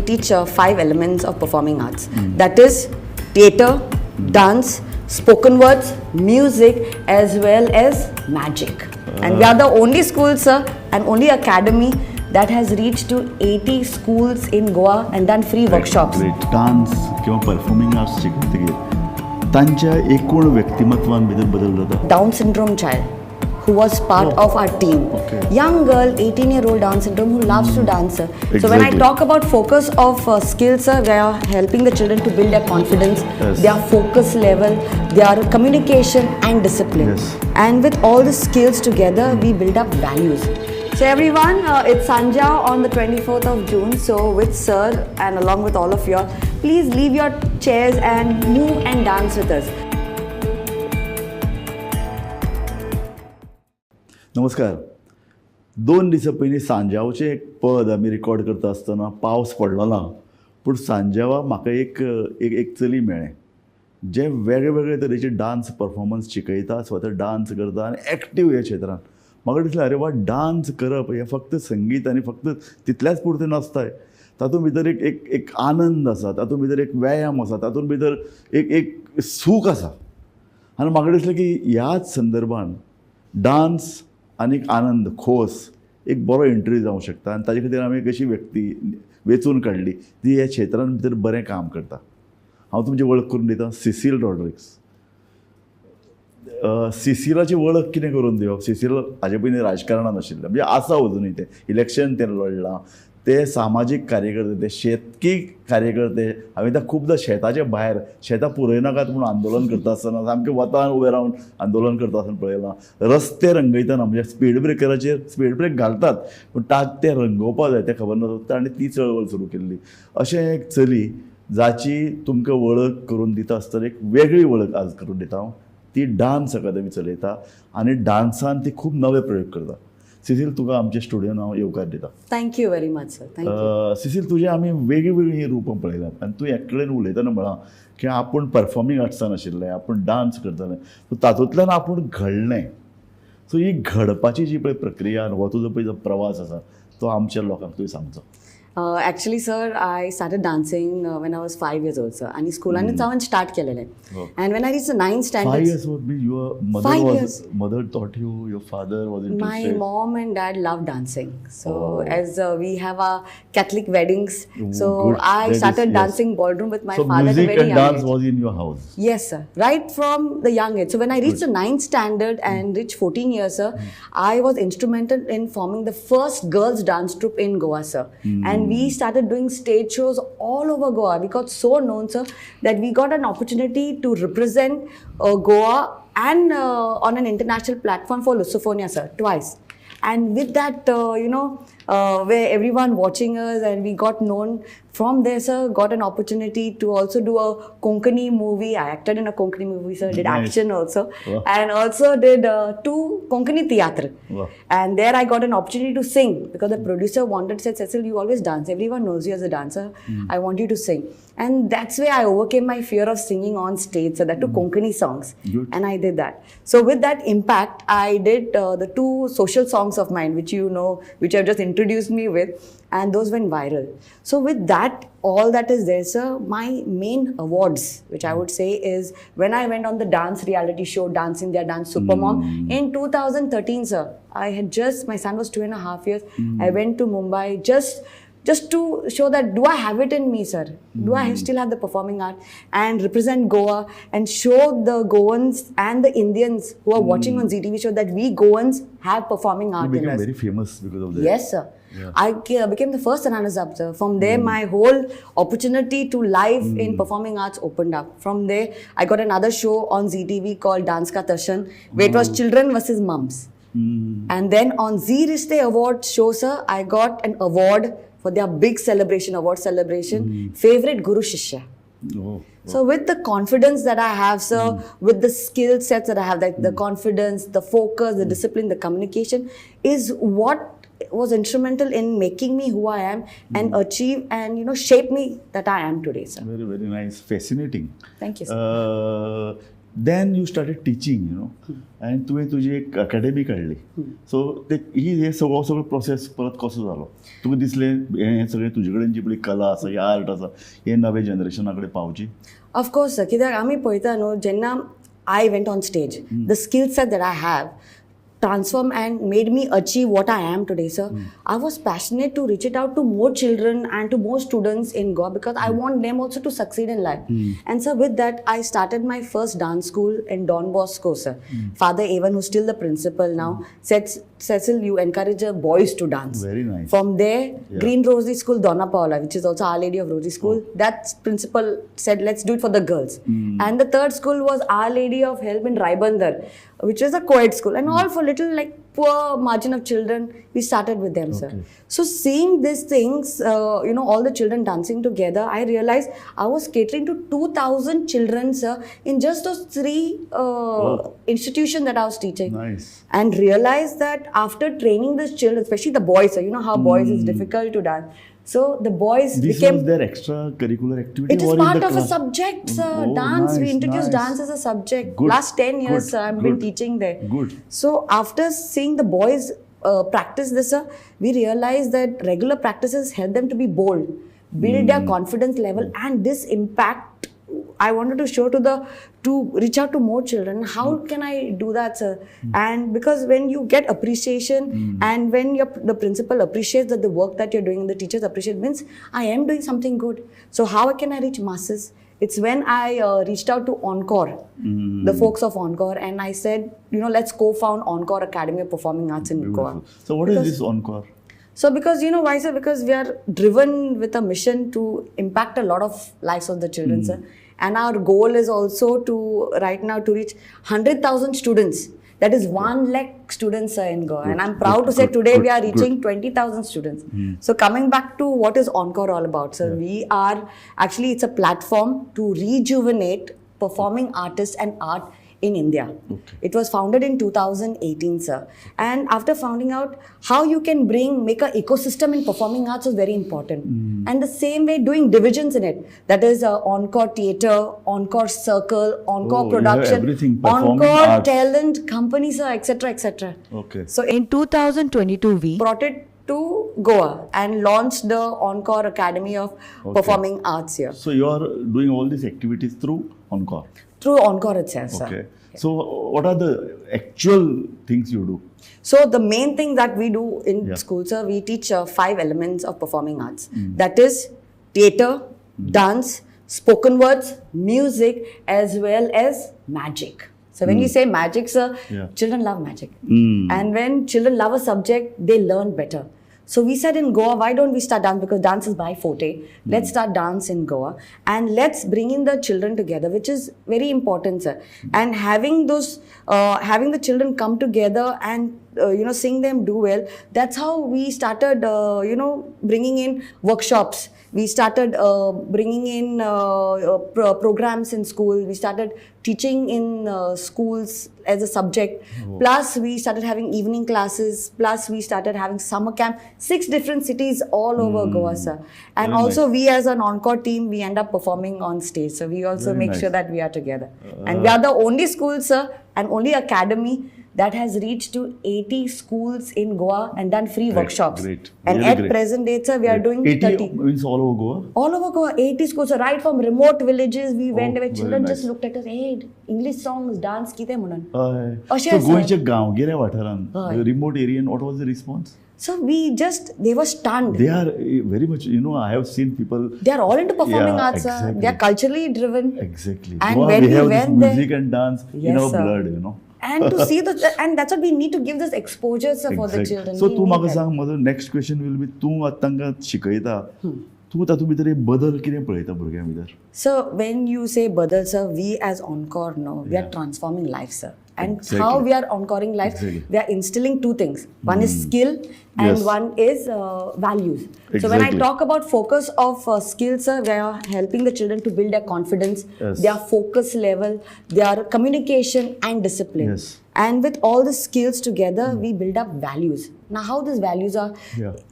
Speaker 7: teach 5 elements of performing arts. That is theatre, dance, spoken words, music, as well as magic. And we are the only school, sir, and only academy that has reached to 80 schools in Goa and done free workshops.
Speaker 15: Dance किंवा performing arts शिकतकीर तांच्या एकूण व्यक्तिमत्वान भितर बदल जाता.
Speaker 7: Down syndrome child who was part of our team. Young girl, 18-year-old Down syndrome, who loves to dance, sir. So when I talk about focus of skills, sir, we are helping the children to build their confidence, their focus level, their communication and discipline. And with all the skills together, we build up values. So everyone, it's Sanja on the 24th of June. So with sir and along with all of you all, please leave your chairs and move and dance with us.
Speaker 15: नमस्कार. 2 दिसां पयलीं सांजावचें एक पद आमी record करता आसतना पावस पडलो ना, पूण सांजावा म्हाका एक एक एक चली मेळ्ळें जें वेगळे वेगळे तरेचे डांस परफॉर्मन्स शिकयता, स्वता डांस करता आनी एक्टीव ह्या क्षेत्रान. म्हाका दिसलें अरे वा, डांस करप हें फक्त संगीत आनी फक्त तितल्याच पुरतें नासताय, तातूंत भितर एक एक एक आनंद आसा, तातूंत भितर एक व्यायाम आसा, तातूंत भितर एक एक सूख आसा. आनी म्हाका दिसलें की ह्याच संदर्भान डांस आनी एक आनंद, खोस, एक बरो इंटरव्यू जावंक शकता. आनी ताजे खातीर आमी एक अशी व्यक्ती वेंचून काडली ती ह्या क्षेत्रान भितर बरें काम करता. हांव तुमची वळख करून दितां, सिसील रॉड्रिक्स. सिसिलाची वळख कितें करून दिवप? सिसील हाजे पयलीं राजकारणान आशिल्लें, म्हणजे आसा अजुनूय, तें इलेक्शन तें लडलां, ते सामाजीक कार्यकर्ते, ते शेतकी कार्यकर्ते. हांवें त्या खुबदां शेताचे भायर शेतां पुरयनाकात म्हूण आंदोलन करता आसतना सामकें वतान उबें रावन आंदोलन करता आसतना पळयलां. रस्ते रंगयतना म्हणजे स्पीड ब्रेकराचेर स्पीड ब्रेक घालतात पूण ते रंगोवपा जाय तें खबर नासता, आनी ती चळवळ सुरू केल्ली. अशें एक चली जाची तुमकां वळख करून दिता आसतना एक वेगळी वळख आज करून दिता हांव. ती डांस अकादमी चलयता आनी डांसान ती खूब नवे प्रयोग करता. सिसील, तुका आमच्या स्टुडियोन हांव येवकार दिता.
Speaker 7: Thank you very much sir. Thank you.
Speaker 15: Cecil, तुजें आमी वेगळीं वेगळीं रुपां पळयल्यात आनी तूं एकटेन उलयतना म्हळां की आपूण परफॉर्मींग आर्ट्सान आशिल्लें, आपूण डांस करतालें, सो तातूंतल्यान आपूण घडलें. सो ही घडपाची जी पळय प्रक्रिया हो तुजो पळय जो प्रवास आसा तो आमच्या लोकांक तुवें सांगचो.
Speaker 7: Actually sir, I started dancing when I was 5 years old sir, आनी स्कुलानूच हांवें स्टार्ट केलेलें. And when I reach 9th standard.
Speaker 15: 5 years old means your mother was, mother taught you, your father was interested.
Speaker 7: My mom and dad love dancing. So as we have our Catholic weddings, so I started dancing ballroom with my father at a
Speaker 15: music
Speaker 7: very
Speaker 15: and
Speaker 7: young
Speaker 15: dance
Speaker 7: age.
Speaker 15: Was in your house.
Speaker 7: Yes sir, right from the young age. So when I reached the 9th standard and reached 14 years sir, I was instrumental in forming the first girls dance troupe in Goa sir. And we started doing stage shows all over Goa. We got so known, sir, that we got an opportunity to represent Goa and on an international platform for Lusofonia, sir, twice. And with that, where everyone watching us, and we got known from there, sir, got an opportunity to also do a Konkani movie. I acted in a Konkani movie, sir, did action also.
Speaker 15: Wow.
Speaker 7: And also did 2 Konkani theatre.
Speaker 15: Wow.
Speaker 7: And there I got an opportunity to sing because the producer wanted, said, Cecil, you always dance. Everyone knows you as a dancer. I want you to sing. And that's where I overcame my fear of singing on stage, so that to Konkani songs.
Speaker 15: Good.
Speaker 7: And I did that. So with that impact, I did the 2 social songs of mine, which you know, which I've just introduced me with, and those went viral. So with that, all that is there, sir, my main awards, which I would say is when I went on the dance reality show, Dance India Dance Supermom, in 2013, sir, I had just, my son was 2.5 years. I went to Mumbai just to show that, do I have it in me, sir? Do I still have the performing art and represent Goa and show the Goans and the Indians who are watching on Zee TV show that we Goans have performing art
Speaker 15: You
Speaker 7: in us.
Speaker 15: became very famous because of that.
Speaker 7: Yes, sir.
Speaker 15: Yeah.
Speaker 7: I became the first runners-up, sir. From there, my whole opportunity to live in performing arts opened up. From there, I got another show on Zee TV called Dance Ka Tashan, where it was children versus mums. And then on Zee Rishte Award show, sir, I got an award for their big celebration, award celebration, favorite Guru Shishya.
Speaker 15: Oh.
Speaker 7: So with the confidence that I have, sir, with the skill sets that I have, like the confidence, the focus, the discipline, the communication is what was instrumental in making me who I am and achieve and, you know, shape me that I am today, sir.
Speaker 15: Very, very nice. Fascinating.
Speaker 7: Thank you, sir.
Speaker 15: Then you started teaching आनी तुवें तुजी एक academy काडली. So ते ही हे सगळो सगळो process परत कसो जालो? तुका दिसलें हें सगळें तुजे कडेन जी पळय कला आसा, ही आर्ट आसा, हे नवे जनरेशना कडेन पावची?
Speaker 7: ऑफकोर्स सर, कित्याक आमी पळयता न्हू, जेन्ना I went on stage, the skill set that I have transformed and made me achieve what I am today, sir. I was passionate to reach it out to more children and to more students in Goa because I want them also to succeed in life. And sir, with that, I started my first dance school in Don Bosco, sir. Father Evan, who's still the principal now, said, "Cecil, you encourage the boys to dance."
Speaker 15: Very nice.
Speaker 7: From there, Green Rosary School, Donna Paula, which is also Our Lady of Rosary School, that principal said, "Let's do it for the girls." And the third school was Our Lady of Help in Raibandar, which is a co-ed school, and all for little like poor margin of children. We started with them, sir. So seeing these things, all the children dancing together, I realized I was catering to 2,000 children, sir, in just those three institutions that I was teaching.
Speaker 15: Nice.
Speaker 7: And realized that after training these children, especially the boys, sir, you know how boys is difficult to dance. So the boys
Speaker 15: This
Speaker 7: became
Speaker 15: was their extracurricular activity?
Speaker 7: It is
Speaker 15: or in
Speaker 7: part
Speaker 15: the
Speaker 7: of a
Speaker 15: class?
Speaker 7: Subject, sir.
Speaker 15: Oh,
Speaker 7: Dance. We
Speaker 15: nice,
Speaker 7: introduced
Speaker 15: nice.
Speaker 7: Dance as a subject.
Speaker 15: Good,
Speaker 7: Last 10 years,
Speaker 15: good,
Speaker 7: sir, I've been
Speaker 15: good.
Speaker 7: Teaching there.
Speaker 15: Good.
Speaker 7: So after seeing the boys practice this, sir, we realized that regular practices help them to be bold, build their confidence level, and this impact I wanted to show to reach out to more children. How can I do that, sir? And because when you get appreciation and when the principal appreciates that the work that you're doing, the teachers appreciate, means I am doing something good. So how can I reach masses? It's when I reached out to Encore, the folks of Encore, and I said, let's co-found Encore Academy of Performing Arts in Goa.
Speaker 15: Beautiful. So what is
Speaker 7: Because-
Speaker 15: this Encore?
Speaker 7: So because, you know why, sir? Because we are driven with a mission to impact a lot of lives of the children, sir. And our goal is also to, right now, to reach 100,000 students. That is 1 lakh students, sir, in Goa. And
Speaker 15: Good,
Speaker 7: I'm proud
Speaker 15: good,
Speaker 7: to say
Speaker 15: good,
Speaker 7: today
Speaker 15: good,
Speaker 7: we are
Speaker 15: good.
Speaker 7: Reaching 20,000 students. So coming back to what is Encore all about, sir, we are actually, it's a platform to rejuvenate performing artists and art in India. It was founded in 2018, sir. And after finding out how you can make an ecosystem in performing arts was very important. And the same way doing divisions in it. That is Encore Theatre, Encore Circle, Encore
Speaker 15: Oh, you have
Speaker 7: Production,
Speaker 15: everything, performing
Speaker 7: Encore
Speaker 15: arts.
Speaker 7: Talent Company, sir, etc., etc.
Speaker 15: Okay.
Speaker 7: So in 2022, we brought it to Goa and launched the Encore Academy of Performing Arts here.
Speaker 15: So you are doing all these activities through Encore?
Speaker 7: Through Encore itself, sir.
Speaker 15: Okay. So what are the actual things you do?
Speaker 7: So the main thing that we do in school, sir, we teach 5 elements of performing arts. That is theatre, dance, spoken words, music, as well as magic. So when you say magic, sir, children love magic. And when children love a subject, they learn better. So we said in Goa, why don't we start dance? Because dance is my forte. Let's start dance in Goa. And let's bring in the children together, which is very important, sir. And having the children come together and seeing them do well, that's how we started, bringing in workshops. We started bringing in programs in school. We started teaching in schools as a subject. Plus, we started having evening classes. Plus, we started having summer camp. 6 different cities all over Goa, sir. And
Speaker 15: Very
Speaker 7: also,
Speaker 15: nice.
Speaker 7: we as an Encore team, we end up performing on stage. So we also
Speaker 15: Very
Speaker 7: make
Speaker 15: nice.
Speaker 7: sure that we are together. And we are the only school, sir, and only academy that has reached to 80 schools in Goa and done free
Speaker 15: Great,
Speaker 7: workshops.
Speaker 15: great.
Speaker 7: And
Speaker 15: Really
Speaker 7: at
Speaker 15: great.
Speaker 7: present date, sir, we are
Speaker 15: Great.
Speaker 7: doing
Speaker 15: 80
Speaker 7: 30.
Speaker 15: means all over Goa?
Speaker 7: All over Goa, 80 schools. So right from remote villages, we went
Speaker 15: Oh,
Speaker 7: where
Speaker 15: very
Speaker 7: children just
Speaker 15: nice.
Speaker 7: looked at us, hey, English songs, dance, kite munan.
Speaker 15: हय.
Speaker 7: अशें
Speaker 15: So
Speaker 7: आसा.
Speaker 15: गोंयच्या गांवगिऱ्या वाठारांत,
Speaker 7: हय.
Speaker 15: Remote area, what was the response?
Speaker 7: So they were stunned.
Speaker 15: They are very much, I have seen people.
Speaker 7: They are all into performing
Speaker 15: Yeah,
Speaker 7: arts, sir.
Speaker 15: exactly.
Speaker 7: They are culturally driven.
Speaker 15: Exactly.
Speaker 7: And
Speaker 15: Goa,
Speaker 7: when
Speaker 15: we
Speaker 7: we
Speaker 15: have this
Speaker 7: went there,
Speaker 15: music and dance in
Speaker 7: Yes,
Speaker 15: our
Speaker 7: sir.
Speaker 15: blood.
Speaker 7: And to see the, and that's what we need to give this exposure, sir, for the
Speaker 15: Exactly.
Speaker 7: children.
Speaker 15: So
Speaker 7: We
Speaker 15: तूं
Speaker 7: need
Speaker 15: म्हाका
Speaker 7: that.
Speaker 15: सांग, म्हजो next question will be, तूं आतां तांकां शिकयता, तूं तातूंत भितर एक बदल कितें पळयता भुरग्यां भितर?
Speaker 7: So when you say badal, sir, we as Encore, no, we are transforming life, sir. And how we are encoring life, we are instilling 2 things. One is skill and one is values. So when I talk about focus of skills, sir, we are helping the children to build their confidence, their focus level, their communication and discipline. And with all the skills together, we build up values. Now, how these values are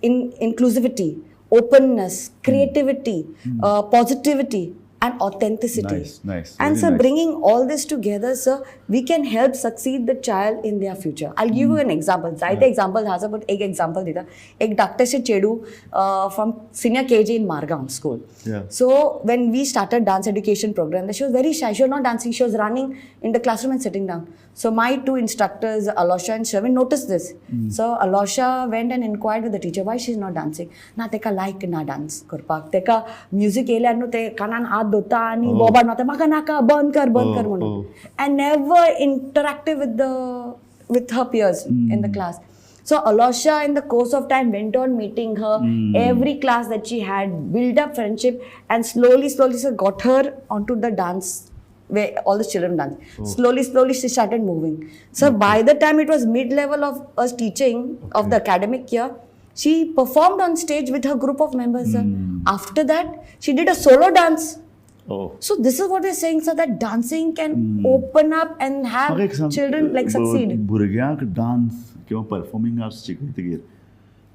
Speaker 7: in inclusivity, openness, creativity, positivity. and authenticity.
Speaker 15: Nice, nice.
Speaker 7: And
Speaker 15: Very
Speaker 7: sir,
Speaker 15: nice.
Speaker 7: Bringing all this together, sir, we can help succeed the child in their future. I'll give you an example. जायते examples आसा, but एक example दिता. एक धाकटेशें चेडूं from senior KG in Margao school. So when we started dance education program, she was very shy. She was not dancing. She was running in the classroom and sitting down. So my two instructors, Alosha and Sherwin, noticed this. So Alosha went and inquired with the teacher why she's not dancing. ना तेका लायक ना dance करपाक, तेका music येयल्यार न्हू ते कानान हात धरता आनी बोबाट मारता, म्हाका नाका, बंद कर, बंद कर म्हणून, and never interactive with her peers in the class. So Alosha, in the course of time, went on meeting her every class that she had, built up friendship, and slowly, slowly, so got her onto the dance where all the children dance. Slowly, slowly, she started moving. So by the time it was mid-level of us teaching of the academic year, she performed on stage with her group of members, sir. After that, she did a solo dance. So this is what we're saying, sir, that dancing can open up and have
Speaker 15: म्हाका एक सांग,
Speaker 7: children like succeed.
Speaker 15: भुरग्यांक dance किंवा performing arts शिकयतकीर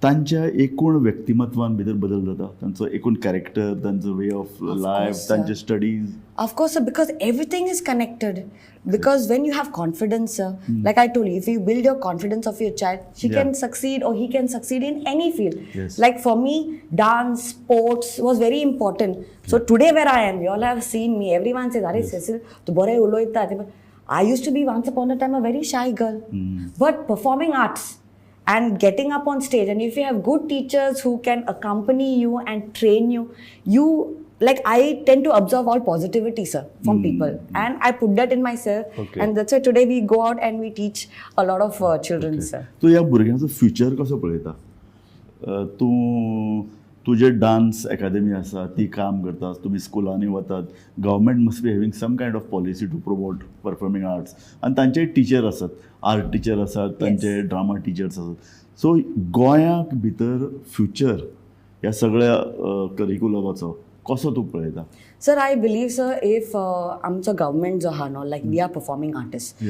Speaker 15: तांच्या एकूण व्यक्तिमत्वान भितर बदल जाता, तांचो एकूण कॅरेक्टर, तांचो way of life,
Speaker 7: course, sir.
Speaker 15: तांचे studies?
Speaker 7: Of course, sir, because everything is connected. Because when you have confidence, sir, like I told you, if you build your confidence of your child, she can succeed or he can succeed in any field. Like for me, dance, sports was very important. So today where I am, you all have seen me. Everyone says, "Arey Cecil, tu bore uloita." I used to be once upon a time a very shy girl. But performing arts and getting up on stage, and if you have good teachers who can accompany you and train you, you like I tend to observe all positivity, sir, from people, and I put that in myself. And that's why today we go out and we teach a lot of children, sir.
Speaker 15: तूं ह्या भुरग्यांचो future कसो पळयता? तूं तुजे dance academy आसा, ती काम करता, तुमी स्कुलांनी वतात, government must be having some kind of policy to promote performing arts, आनी तांचे टिचर आसात, आर्ट टिचर आसात, तांचे ड्रामा टिचर्स आसात. सो गोंयाक भितर फ्युचर ह्या सगळ्या करिकुलमाचो कसो तूं पळयता?
Speaker 7: Sir, I believe, sir, if आमचो गव्हर्मेंट जो आहा न्हू, like we are performing artist,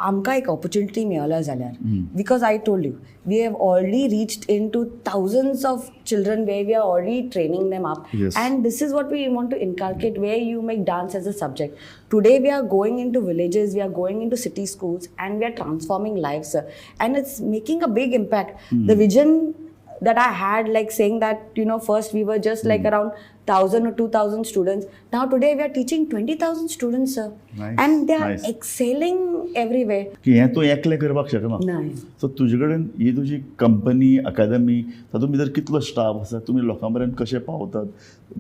Speaker 7: आमकां एक ऑपॉर्च्युनिटी मेळ्ळो जाल्यार, because I told you, we have already reached into thousands of children where we are already training them up. And this is what we want to inculcate, where you make dance as a subject. Today we are going into villages, we are going into city schools, and we are transforming lives, sir. And it's making a big impact. The vision that I had, like saying that, first we were just like around 1,000 or 2,000 students. Now today we are teaching 20,000 students, sir.
Speaker 15: Nice,
Speaker 7: And they are
Speaker 15: nice.
Speaker 7: Excelling everywhere.
Speaker 15: की हें तूं एकलें करपाक शकना.
Speaker 7: नाही.
Speaker 15: So तुजे कडेन ही तुजी company, अकादमी, तातूंत भितर कितलो स्टाफ आसा, तुमी लोकां पर्यंत कशे पावतात,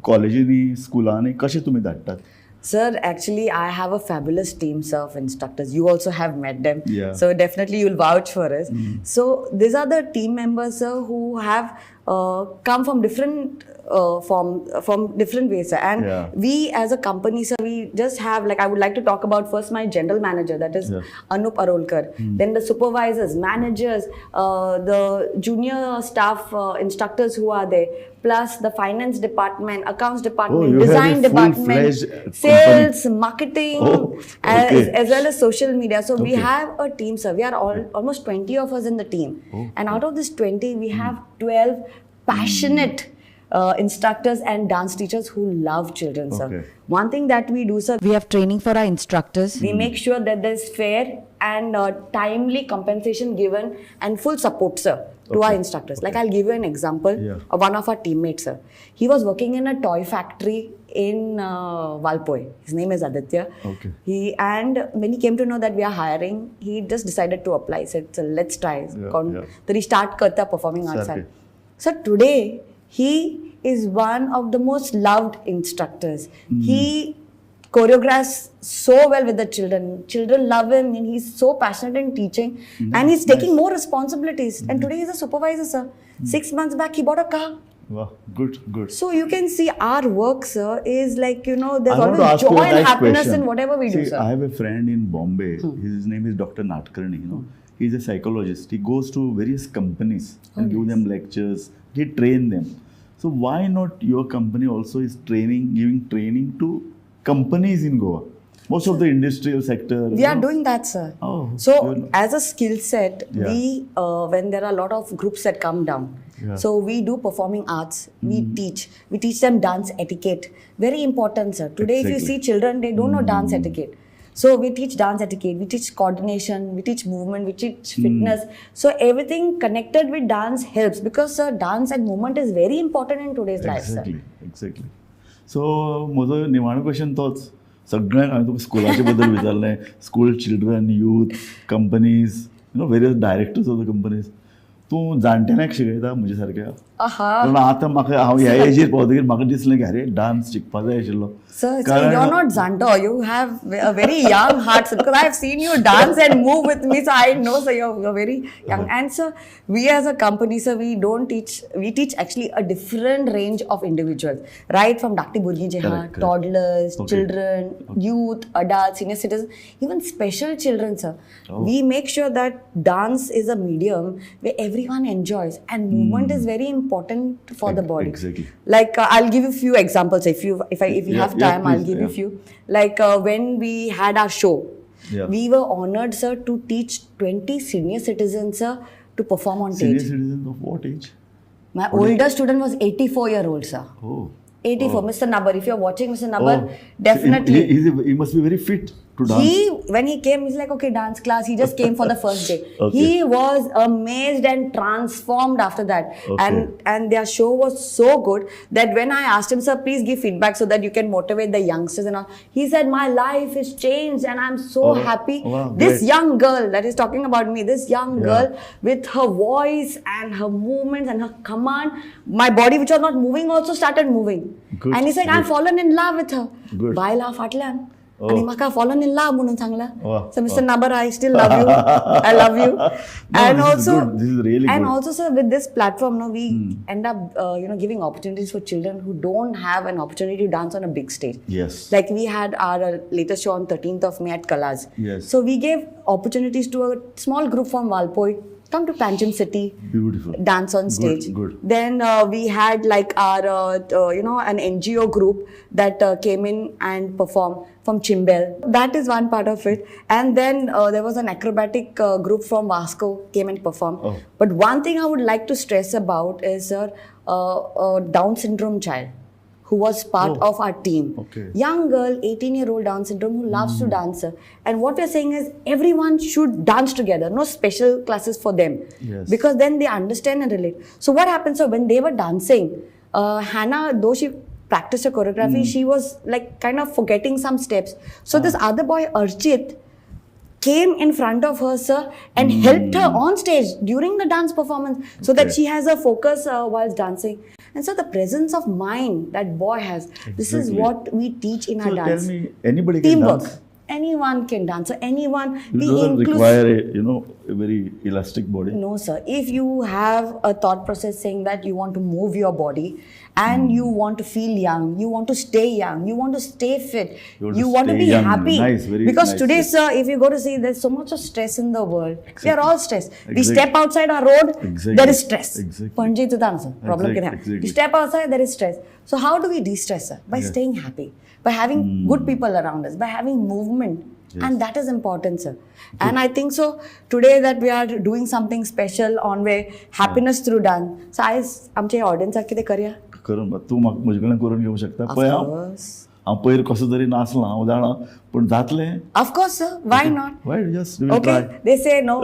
Speaker 15: कॉलेजींनी, स्कुलांनी कशे तुमी धाडटात?
Speaker 7: Sir, actually, I have a fabulous team, sir, of instructors. You also have met them. So definitely you'll vouch for us. So these are the team members, sir, who have come from different from different ways, sir. And we as a company, sir, we just have, like, I would like to talk about first my general manager, that is Anup Arolkar. Then the supervisors, managers, the junior staff, instructors who are there, plus the finance department, accounts department,
Speaker 15: Oh, you have
Speaker 7: design
Speaker 15: a
Speaker 7: department,
Speaker 15: full-fledged company.
Speaker 7: Sales, marketing, as well as social media. So we have a team, sir. We are all almost 20 of us in the team. And out of this 20, we have 12 passionate instructors and dance teachers who love children, sir. One thing that we do, sir, we have training for our instructors. We make sure that there's fair and timely compensation given and full support, sir, to our instructors. Like, I'll give you an example of one of our teammates, sir. He was working in a toy factory in Valpoi. His name is Aditya. And when he came to know that we are hiring, he just decided to apply. He said, "So let's try." Then he started karta performing arts.
Speaker 15: Sarke.
Speaker 7: So today, he is one of the most loved instructors. He choreographs so well with the children. Children love him, and he's so passionate in teaching. And he's taking more responsibilities. And today he's a supervisor, sir. 6 months back, he bought a car.
Speaker 15: Wow, good, good.
Speaker 7: So you can see our work, sir, is like, there's
Speaker 15: I want to
Speaker 7: always
Speaker 15: ask you
Speaker 7: joy
Speaker 15: a
Speaker 7: and
Speaker 15: nice
Speaker 7: happiness
Speaker 15: question.
Speaker 7: In whatever we do,
Speaker 15: See,
Speaker 7: sir.
Speaker 15: I have a friend in Bombay. His name is Dr. Natkarni. He's a psychologist. He goes to various companies and give them lectures. He train them. So why not your company also is giving training to companies in Goa? Most of the industrial sector.
Speaker 7: We are doing that, sir.
Speaker 15: Oh,
Speaker 7: So, as a skill set,
Speaker 15: Yeah.
Speaker 7: we when there are a lot of groups that come down, so we do performing arts. We teach. We teach them dance etiquette. Very important, sir. Today, if you see children, they don't know dance etiquette. So we teach dance etiquette. We teach coordination. We teach movement. We teach fitness. So everything connected with dance helps because, sir, dance and movement is very important in today's life, sir.
Speaker 15: Exactly. So म्हजो निमाणो question तोच. सगळ्यांक हांवें तुका स्कुलाचे बद्दल विचारलें, school children, youth, companies, various directors of the companies. तूं जाणटेल्यांक शिकयता म्हजे सारक्या? कारण आतां म्हाका, हांव ह्या एजीर पावतकीर म्हाका दिसलें की अरे, डान्स शिकपा जाय आशिल्लो.
Speaker 7: Sir, sir, you're not जाणटो. You have a very young heart, sir, because I have seen you dance and move with me, so I know, sir, you're very young. And sir, we as a company, sir, we don't teach, we teach actually a different range of individuals, right from धाकटी भुरगीं जे आहा,
Speaker 15: Correct, correct.
Speaker 7: toddlers, children, youth, adults, senior citizens, even special children, sir.
Speaker 15: Oh.
Speaker 7: We make sure that dance is a medium where everyone enjoys and movement is very important for the body. Like I'll give you few examples if you if I if you have time, I'll
Speaker 15: Please,
Speaker 7: give you few. Like when we had our show, we were honored, sir, to teach 20 senior citizens, sir, to perform on
Speaker 15: Senior
Speaker 7: stage.
Speaker 15: Citizens of what age?
Speaker 7: My
Speaker 15: What
Speaker 7: older student was 84-year-old, sir.
Speaker 15: Oh.
Speaker 7: 84.
Speaker 15: Oh.
Speaker 7: Mr. Nabar, if you're watching, Mr. Nabar,
Speaker 15: Oh.
Speaker 7: Definitely.
Speaker 15: He must be very fit to dance.
Speaker 7: He, when he came, he's like, "Okay, dance class." He just came for the first day. He was amazed and transformed after that. And their show was so good that when I asked him, "Sir, please give feedback so that you can motivate the youngsters and all," he said, "My life is changed and I'm so
Speaker 15: Oh,
Speaker 7: happy."
Speaker 15: wow,
Speaker 7: This
Speaker 15: great.
Speaker 7: young girl that is talking about me, this young girl with her voice and her movements and her command, my body which was not moving also started moving.
Speaker 15: Good,
Speaker 7: And he said, "I've
Speaker 15: good.
Speaker 7: fallen in love with her."
Speaker 15: Good.
Speaker 7: बायला फाटल्यान
Speaker 15: Oh.
Speaker 7: आनी म्हाका fallen in love म्हणून सांगला.
Speaker 15: Wow,
Speaker 7: So Mr.
Speaker 15: wow.
Speaker 7: Nabar, I still love you. I love you.
Speaker 15: No,
Speaker 7: And
Speaker 15: this is
Speaker 7: also
Speaker 15: good. This is really
Speaker 7: and
Speaker 15: good.
Speaker 7: Also, sir, with this platform, no, we end up giving opportunities for children who don't have an opportunity to dance on a big stage. Like we had our latest show on 13th of May at Kalas. So we gave opportunities to a small group from Valpoi come to Panjim city,
Speaker 15: Beautiful.
Speaker 7: Dance on
Speaker 15: Good,
Speaker 7: stage.
Speaker 15: Good.
Speaker 7: Then we had like our, an NGO group that came in and performed from Chimbel. That is one part of it. And then there was an acrobatic group from Vasco came and performed.
Speaker 15: Oh.
Speaker 7: But one thing I would like to stress about is, sir, a Down syndrome child who was part
Speaker 15: Oh.
Speaker 7: of our team. Young girl, 18-year-old Down syndrome who loves to dance, sir. And what we're saying is everyone should dance together. No special classes for them. Because then they understand and relate. So what happened, sir, when they were dancing, Hannah, though she practiced her choreography, she was like kind of forgetting some steps. So this other boy, Archit, came in front of her, sir, and helped her on stage during the dance performance so that she has a focus whilst dancing. And so the presence of mind that boy has, this is what we teach in our
Speaker 15: So tell
Speaker 7: dance.
Speaker 15: me, anybody can
Speaker 7: Teamwork.
Speaker 15: Dance?
Speaker 7: Anyone can dance. So anyone,
Speaker 15: It
Speaker 7: we
Speaker 15: doesn't
Speaker 7: include.
Speaker 15: Require a very elastic body.
Speaker 7: No, sir. If you have a thought process saying that you want to move your body and you want to feel young, you want to stay young, you want to stay fit,
Speaker 15: You want to
Speaker 7: you want to
Speaker 15: stay
Speaker 7: be
Speaker 15: young.
Speaker 7: Happy.
Speaker 15: Nice, very
Speaker 7: Because
Speaker 15: nice,
Speaker 7: today,
Speaker 15: yes.
Speaker 7: sir, if you go to see, there's so much of stress in the world. We are all stressed. We step outside our road, there is stress. Panaji तुझा ना, sir. Problem कितें आहा? You step outside, there is stress. So how do we de-stress, sir? By staying happy, by having good people around us, by having movement. And that is important, sir. And I think so today that we are doing something special on way happiness through dance. So आयज आमचे ऑडियन्साक कितें करया?
Speaker 15: करून तूं म्हाका म्हजे कडल्यान करून घेवंक शकता.
Speaker 7: Of
Speaker 15: पळय, हांव
Speaker 7: course.
Speaker 15: हांव पयर कसो तरी नाचलां, हांव जाणा, पूण जातलें?
Speaker 7: Of course, sir. Why not?
Speaker 15: Why? Just we'll
Speaker 7: Okay,
Speaker 15: try.
Speaker 7: They say no.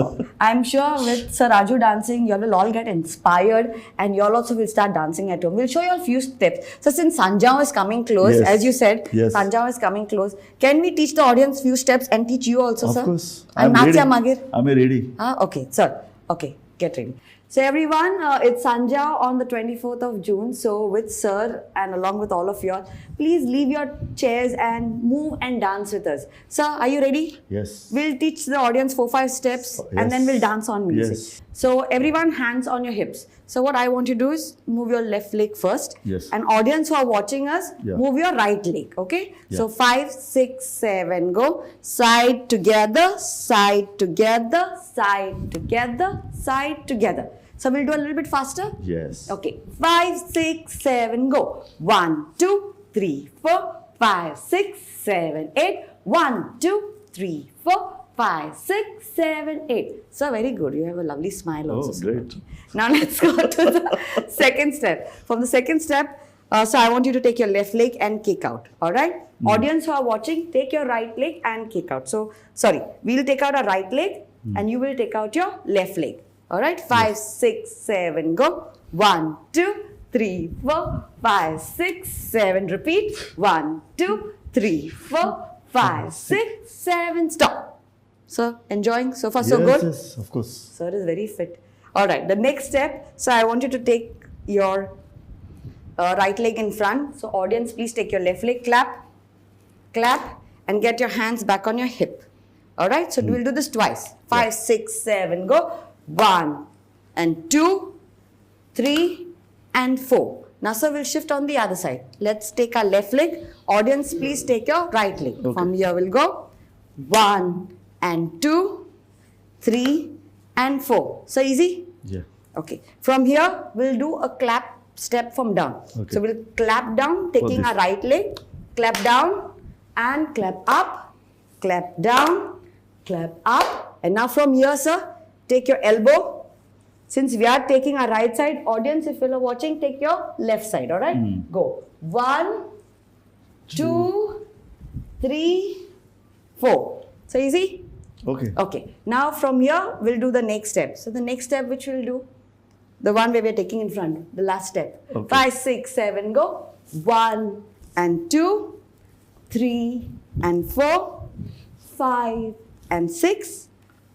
Speaker 7: I'm sure with Sir Raju dancing, you all will all get inspired and you all also will start dancing at home. We'll show you all few steps. So since Sanjao is coming close, as you said, Sanjao is coming close. Can we teach the audience few steps and teach you also,
Speaker 15: Of
Speaker 7: sir?
Speaker 15: course.
Speaker 7: And
Speaker 15: I'm
Speaker 7: नाचया
Speaker 15: ready.
Speaker 7: मागीर?
Speaker 15: I'm ready.
Speaker 7: Ah, okay, sir. Okay, get ready. So everyone, it's Sanjao on the 24th of June. So with sir and along with all of you all, please leave your chairs and move and dance with us. Sir, are you ready?
Speaker 15: Yes.
Speaker 7: We'll teach the audience 4-5 steps and then
Speaker 15: Yes.
Speaker 7: we'll dance on music.
Speaker 15: Yes.
Speaker 7: So everyone, hands on your hips. So what I want you to do is move your left leg first.
Speaker 15: Yes.
Speaker 7: And audience who are watching us, move your right leg. Okay?
Speaker 15: Yeah.
Speaker 7: So 5, 6, 7, go. Side together, side together, side together, side together. So we'll do a little bit faster.
Speaker 15: Yes.
Speaker 7: Okay. 5, 6, 7, go. 1, 2, 3, 4, 5, 6, 7, 8. 1, 2, 3, 4, 5, 6, 7, 8. Sir, very good. You have a lovely smile also.
Speaker 15: Oh,
Speaker 7: sir.
Speaker 15: Great.
Speaker 7: Now let's go to the second step. From the second step, so I want you to take your left leg and kick out. All right? Audience who are watching, take your right leg and kick out. So, sorry, we'll take out our right leg and you will take out your left leg. All right? 5, 6, 7, go. 1, 2, 3, 4, 5, 6, 7. Repeat. 1, 2, 3, 4, 5, 6, 7. Stop. Sir, enjoying? So far, so
Speaker 15: Yes,
Speaker 7: good?
Speaker 15: Yes, of course.
Speaker 7: Sir is very fit. All right, the next step. So I want you to take your right leg in front. So audience, please take your left leg, clap, clap, and get your hands back on your hip. All right, so we'll do this twice. 5, 6, 7, go. 1 and 2, 3 and 4. Now, sir, we'll shift on the other side. Let's take our left leg. Audience, please take your right leg. From here, we'll go. 1 and 2, 3 and 4. So easy?
Speaker 15: Yeah.
Speaker 7: Okay. From here, we'll do a clap step from down.
Speaker 15: Okay.
Speaker 7: So we'll clap down, taking
Speaker 15: this.
Speaker 7: our right leg, clap down and clap up, clap down, clap up. And now from here, sir, take your elbow. Since we are taking our right side, audience, if you are watching, take your left side, all right? Go. 1, 2, 3, 4. So easy?
Speaker 15: Okay.
Speaker 7: Okay. Now from here, we'll do the next step. So the next step which we'll do, the one where we're taking in front, the last step.
Speaker 15: Okay.
Speaker 7: 5, 6, 7, go. 1 and 2, 3 and 4, 5 and 6,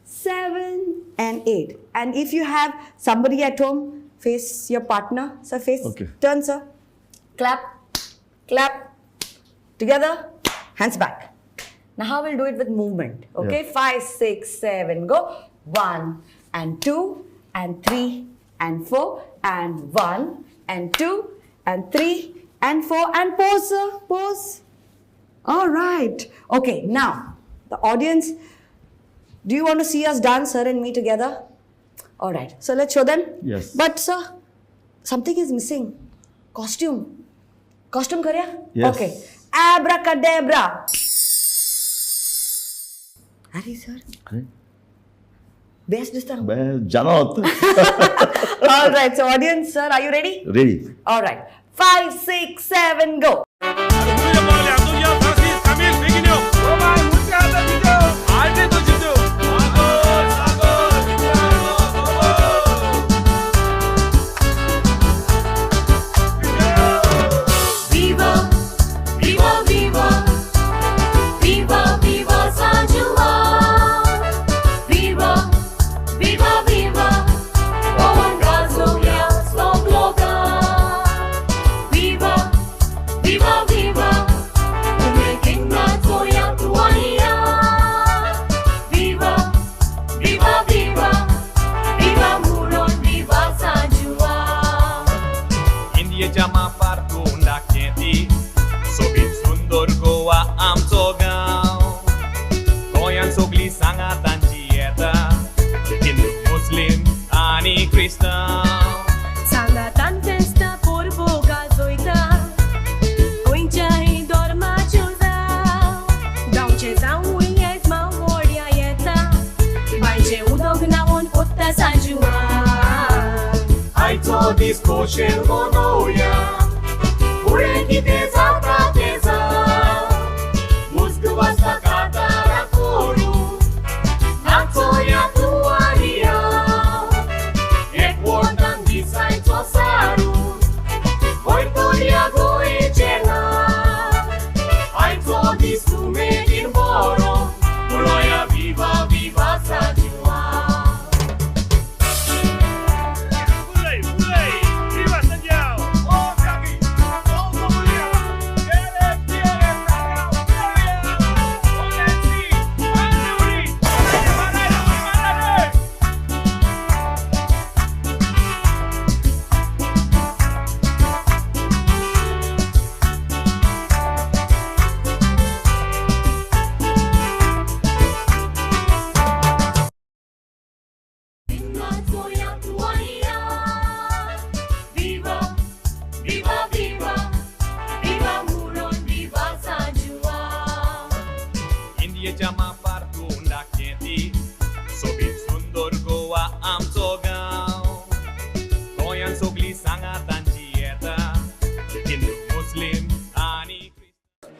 Speaker 7: 7 and 8. And if you have somebody at home, face your partner. So face,
Speaker 15: Okay.
Speaker 7: turn, sir. Clap, clap, together, hands back. Now how we'll do it with movement. Okay,
Speaker 15: Yeah.
Speaker 7: 5, 6, 7, go. 1 and 2 and 3 and 4 and 1 and 2 and 3 and 4 and pause, sir, pause. All right. Okay, now the audience, do you want to see us dance, sir and me together? All right, so let's show them.
Speaker 15: Yes.
Speaker 7: But sir, something is missing. Costume. Costume karya?
Speaker 15: Yes.
Speaker 7: Okay. Abracadabra. Arey sir,
Speaker 15: अरे,
Speaker 7: best दिसता.
Speaker 15: मैं जाना होता.
Speaker 7: All right, so audience, sir, are you ready?
Speaker 15: Ready.
Speaker 7: All right. 5, 6, 7, go.
Speaker 2: Viva, viva, viva, viva, viva San Juan. Viva, viva, viva, Owen Gazoya, Slobloga. Viva, viva, viva, Umekinga Toya Tuania. Viva, viva, viva, viva Muron, viva San Juan.
Speaker 16: इंडियेच्या मापार तोंडाक ती सोबीत सुंदर गोवा आमचो गांव गोंयांत सगळीं सांगा तांची येता हिंदू मुस्लीम आनी क्रिस्तांव
Speaker 2: सांगातान फेस्तां परबो गाजोयता गोंयच्याय धर्माच्यो जावं गांवचे जावूय येत मावोड्या येता बांयचें उदक न्हांवून कोत्ता सांजुआन.
Speaker 16: आयचो दीस खोशेन मनोवया फुडें कितें जाता तें जावं मुस्क वाजता कातारां करूं नाचोया तुवारिया एकवटान दिसायचो सारू वयतोया गोंयचें नांव आयचो दीस उमेदीन बरो म्हणोया विवा विवा सांजुआन.
Speaker 24: Viva Santiago! Oh, Kaki! Oh,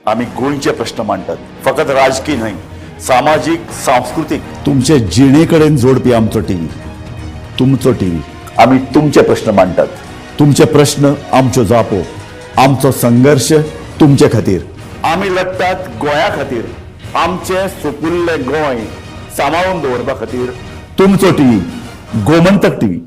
Speaker 15: आमी गोंयचे प्रश्न मांडटात, फकत राजकी न्हय, सामाजीक, सांस्कृतीक. तुमचे जिणे कडेन जोडपी आमचो टीव्ही, तुमचो टीव्ही. आमी तुमचे प्रश्न मांडटात, तुमचे प्रश्न आमच्यो जापो, आमचो संघर्श तुमचे खातीर. आमी लढटात गोंया खातीर, आमचें सुपुल्लें गोंय सांबाळून दवरपा खातीर. तुमचो टीव्ही, गोमंतक टीव्ही.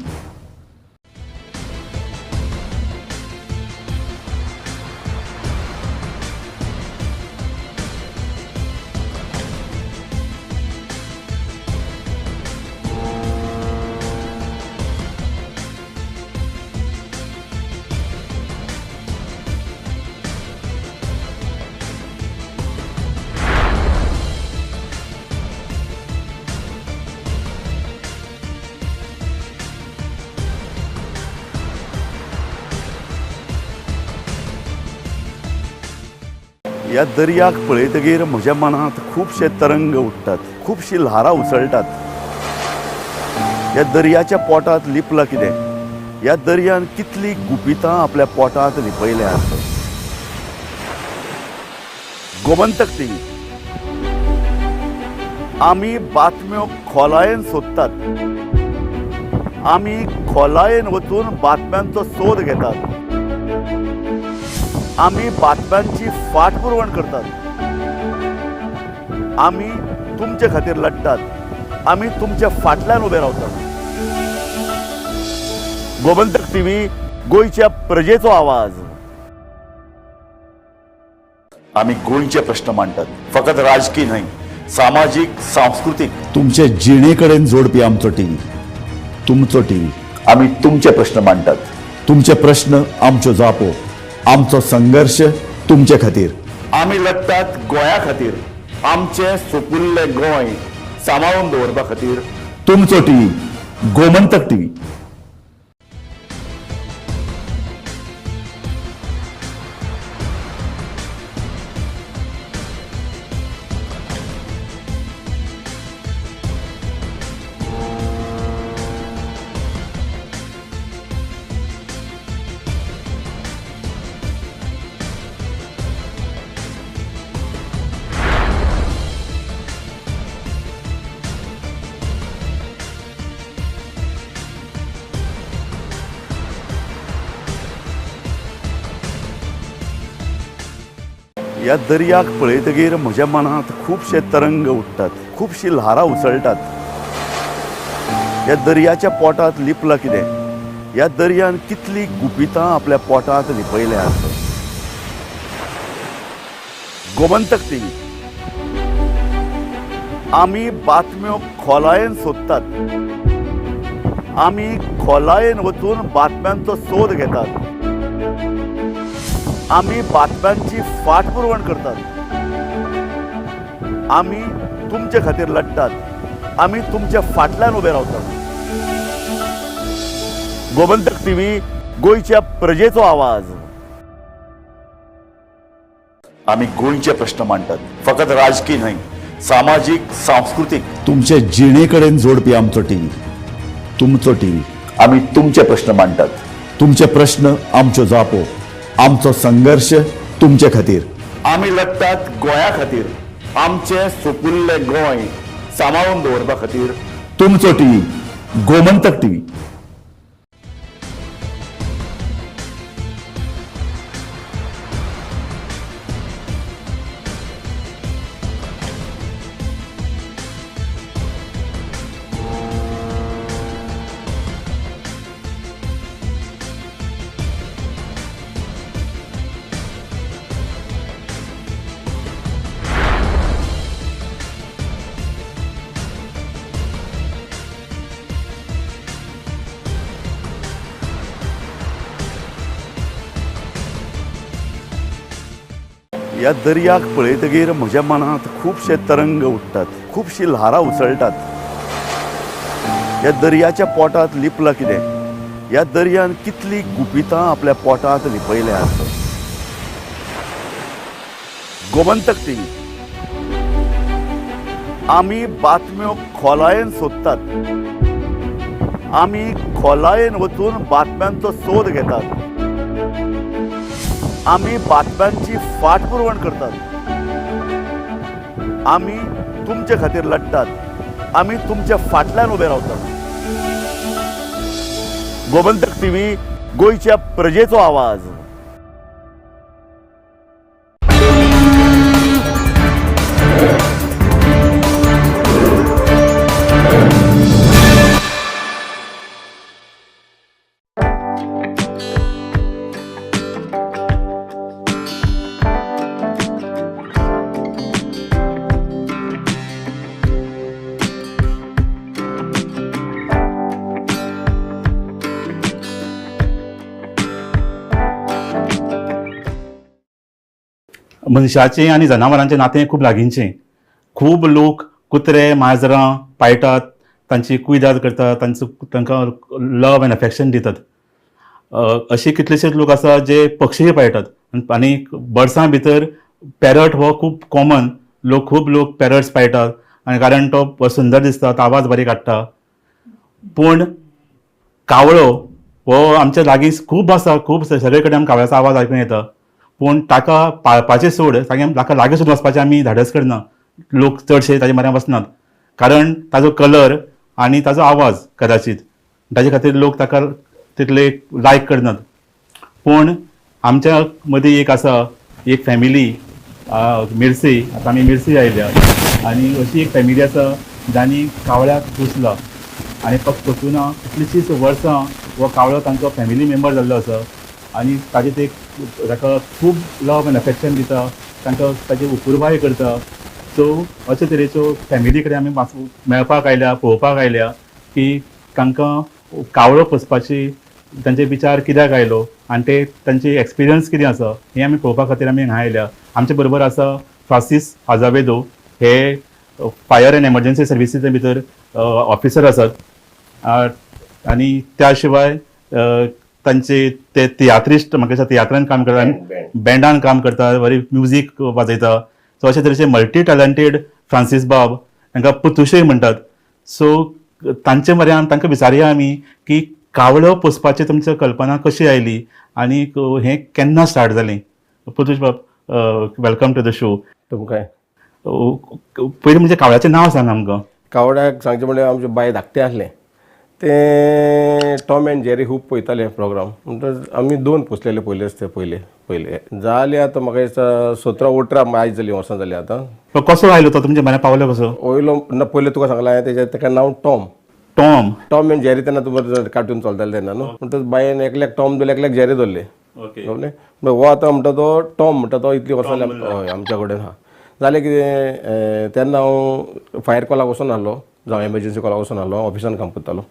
Speaker 15: ह्या दर्याक पळयतगीर म्हज्या मनांत खुबशे तरंग उठ्ठात, खुबशी ल्हारां उसळटात. ह्या दर्याच्या पोटांत लिपलां कितें? ह्या दर्यान कितलीं गुपितां आपल्या पोटांत लिपयल्यात? गोमंतक टीव्ही. आमी बातम्यो खोलायेन सोदतात, आमी खोलायेन वचून बातम्यांचो सोद घेतात, आमी बातम्यांची फाटपुरवण करतात, आमी तुमचे खातीर लढटात, आमी तुमच्या फाटल्यान उबे रावतात. गोमंतक टीव्ही, गोंयच्या प्रजेचो आवाज. आमी गोंयचे प्रश्न मांडटात, फकत राजकी न्हय, सामाजीक, सांस्कृतीक. तुमचे जिणे कडेन जोडपी आमचो टीव्ही, तुमचो टीव्ही. आमी तुमचे प्रश्न मांडटात, तुमचे प्रश्न आमच्यो जापो, आमचो संघर्श तुमचे खातीर. आमी लढटात गोंया खातीर, आमचें सुपुल्लें गोंय सांबाळून दवरपा खातीर. तुमचो टीव्ही, गोमंतक टीव्ही. ह्या दर्याक पळयतगीर म्हज्या मनांत खुबशे तरंग उठ्ठात, खुबशी ल्हारां उसळटात. ह्या दर्याच्या पोटांत लिपलां कितें? ह्या दर्यान कितलीं गुपितां आपल्या पोटांत लिपयल्यात? गोमंतक टीव्ही. आमी बातम्यो खोलायेन सोदतात, आमी खोलायेन वचून बातम्यांचो सोद घेतात, आमी बातम्यांची फाटपुरवण करतात, आमी तुमचे खातीर लढटात, आमी तुमच्या फाटल्यान उबे रावतात. गोमंतक टीव्ही, गोंयच्या प्रजेचो आवाज. आमी गोंयचे प्रश्न मांडटात, फकत राजकी न्हय, सामाजीक, सांस्कृतीक. तुमचे जिणे कडेन जोडपी आमचो टीव्ही, तुमचो टीव्ही. आमी तुमचे प्रश्न मांडटात, तुमचे प्रश्न आमच्यो जापो, आमचो संघर्श तुमचे खातीर. आमी लढटात गोंया खातीर, आमचें सुपुल्लें गोंय सांबाळून दवरपा खातीर. तुमचो टीव्ही, गोमंतक टीव्ही. ह्या दर्याक पळयतगीर म्हज्या मनांत खुबशे तरंग उठ्ठात, खुबशी ल्हारां उसळटात. ह्या दर्याच्या पोटांत लिपलां कितें? ह्या दर्यान कितलीं गुपितां आपल्या पोटांत लिपयल्यात? गोमंतक टीव्ही. आमी बातम्यो खोलायेन सोदतात, आमी खोलायेन वचून बातम्यांचो सोद घेतात, आमी बातम्यांची फाटपुरवण करतात. आमी तुमचे खातीर लढटात. आमी तुमच्या फाटल्यान उबे रावतात. गोमंतक टीव्ही, गोंयच्या प्रजेचो आवाज.
Speaker 18: मनशाचें आनी जनावरांचें नातें खूब लागींचें. खूब लोक कुत्रे माजरां पाळटात, तांची कुयदाद करतात, तांचो तांकां लव एन्ड अफेक्शन दितात. अशे कितलेशेच लोक आसा जे पक्षीय पाळटात आनी बर्ड्सां भितर पॅरट हो खूब कॉमन. लोक खूब लोक पॅरट्स पाळटात आनी कारण तो सुंदर दिसता, तो आवाज बारीक काडटा. पूण कावळो हो आमच्या लागीं खूब आसा, खूब सगळे कडेन आमकां कावळ्याचो आवाज आयकूंक येता. पूण ताका पाळपाचें सोड, ताका लागीं सुद्दां वचपाचें आमी धाडस करना. लोक चडशे ताजे म्हऱ्यान वचनात, कारण ताजो कलर आनी ताजो आवाज कदाचीत ताजे खातीर लोक ताका तितले लायक करनात. पूण आमच्या मदीं एक आसा, एक फॅमिली मिर्से, आतां आमी मिर्से आयल्या आनी अशी एक फॅमिली आसा जांणी कावळ्याक पोसला आनी फक्त पोसूना कितलींशींच वर्सां हो कावळो तांचो फॅमिली मेंबर जाल्लो आसा आनी ताजे ते ताका खूब लव एन्ड अफेक्शन दिता, तांकां ताची अपुरबाय करता. सो अशे तरेच्यो फॅमिली कडेन आमी मेळपाक आयल्या, पळोवपाक आयल्या की तांकां कावळो पोसपाची तांचे विचार कित्याक आयलो आनी ते तांचे एक्सपिरियन्स कितें आसा हें आमी पळोवपा खातीर आमी हांगा आयल्या. आमचे बरोबर आसा फ्रांसीस आजावेदो, हे फायर एन्ड एमर्जन्सी सर्विसीचे भितर ऑफिसर आसात आनी त्या शिवाय तांचे ते तियात्रिस्ट, म्हाका दिसता तियात्रान काम करतात, बँडान काम करतात, बरी म्युजीक वाजयता. सो अशे तरेचे मल्टी टॅलंटेड फ्रांसीस बाब, तांकां पुतुशय म्हणटात. सो तांचे म्हऱ्यान तांकां विचारया आमी की कावळो पोसपाची तुमची कल्पना कशी आयली आनी हें केन्ना स्टार्ट जालें. पुतुश बाब, welcome to the show.
Speaker 19: तुमकां
Speaker 18: पयलीं म्हणजे कावळ्याचें नांव सांग आमकां.
Speaker 19: कावळ्याक सांगचें म्हणल्यार आमचें बाय धाकटें आसलें तें टॉम एन्ड जेरी खूब पळयतालें प्रोग्राम. म्हणटच आमी दोन पोसलेले पयलेच ते पयले पयले जाले आतां म्हाका दिसता 17-18 आयज जालीं वर्सां जालीं आतां.
Speaker 18: कसो आयलो तो तुमच्या म्हऱ्यान पावलो कसो?
Speaker 19: वयलो ना पयलें तुका सांगलां हांवें तेजें तेका नांव Tom.
Speaker 18: Tom
Speaker 19: Tom and Jerry तेन्ना तुमकां कार्टून चलतालें तेन्ना न्हू. म्हणटच बायन एकल्याक टॉम दवरले, एकल्याक जेरी दवरले. कळ्ळें? हो आतां म्हणटा तो टॉम म्हणटा तो इतलीं वर्सां जालीं हय आमच्या कडेन आहा. जालें कितें तेन्ना हांव फायर कॉलाक वचून आसलो, जावं एमर्जन्सी कॉलाक वचून आसलो, ऑफिसान काम करतालो.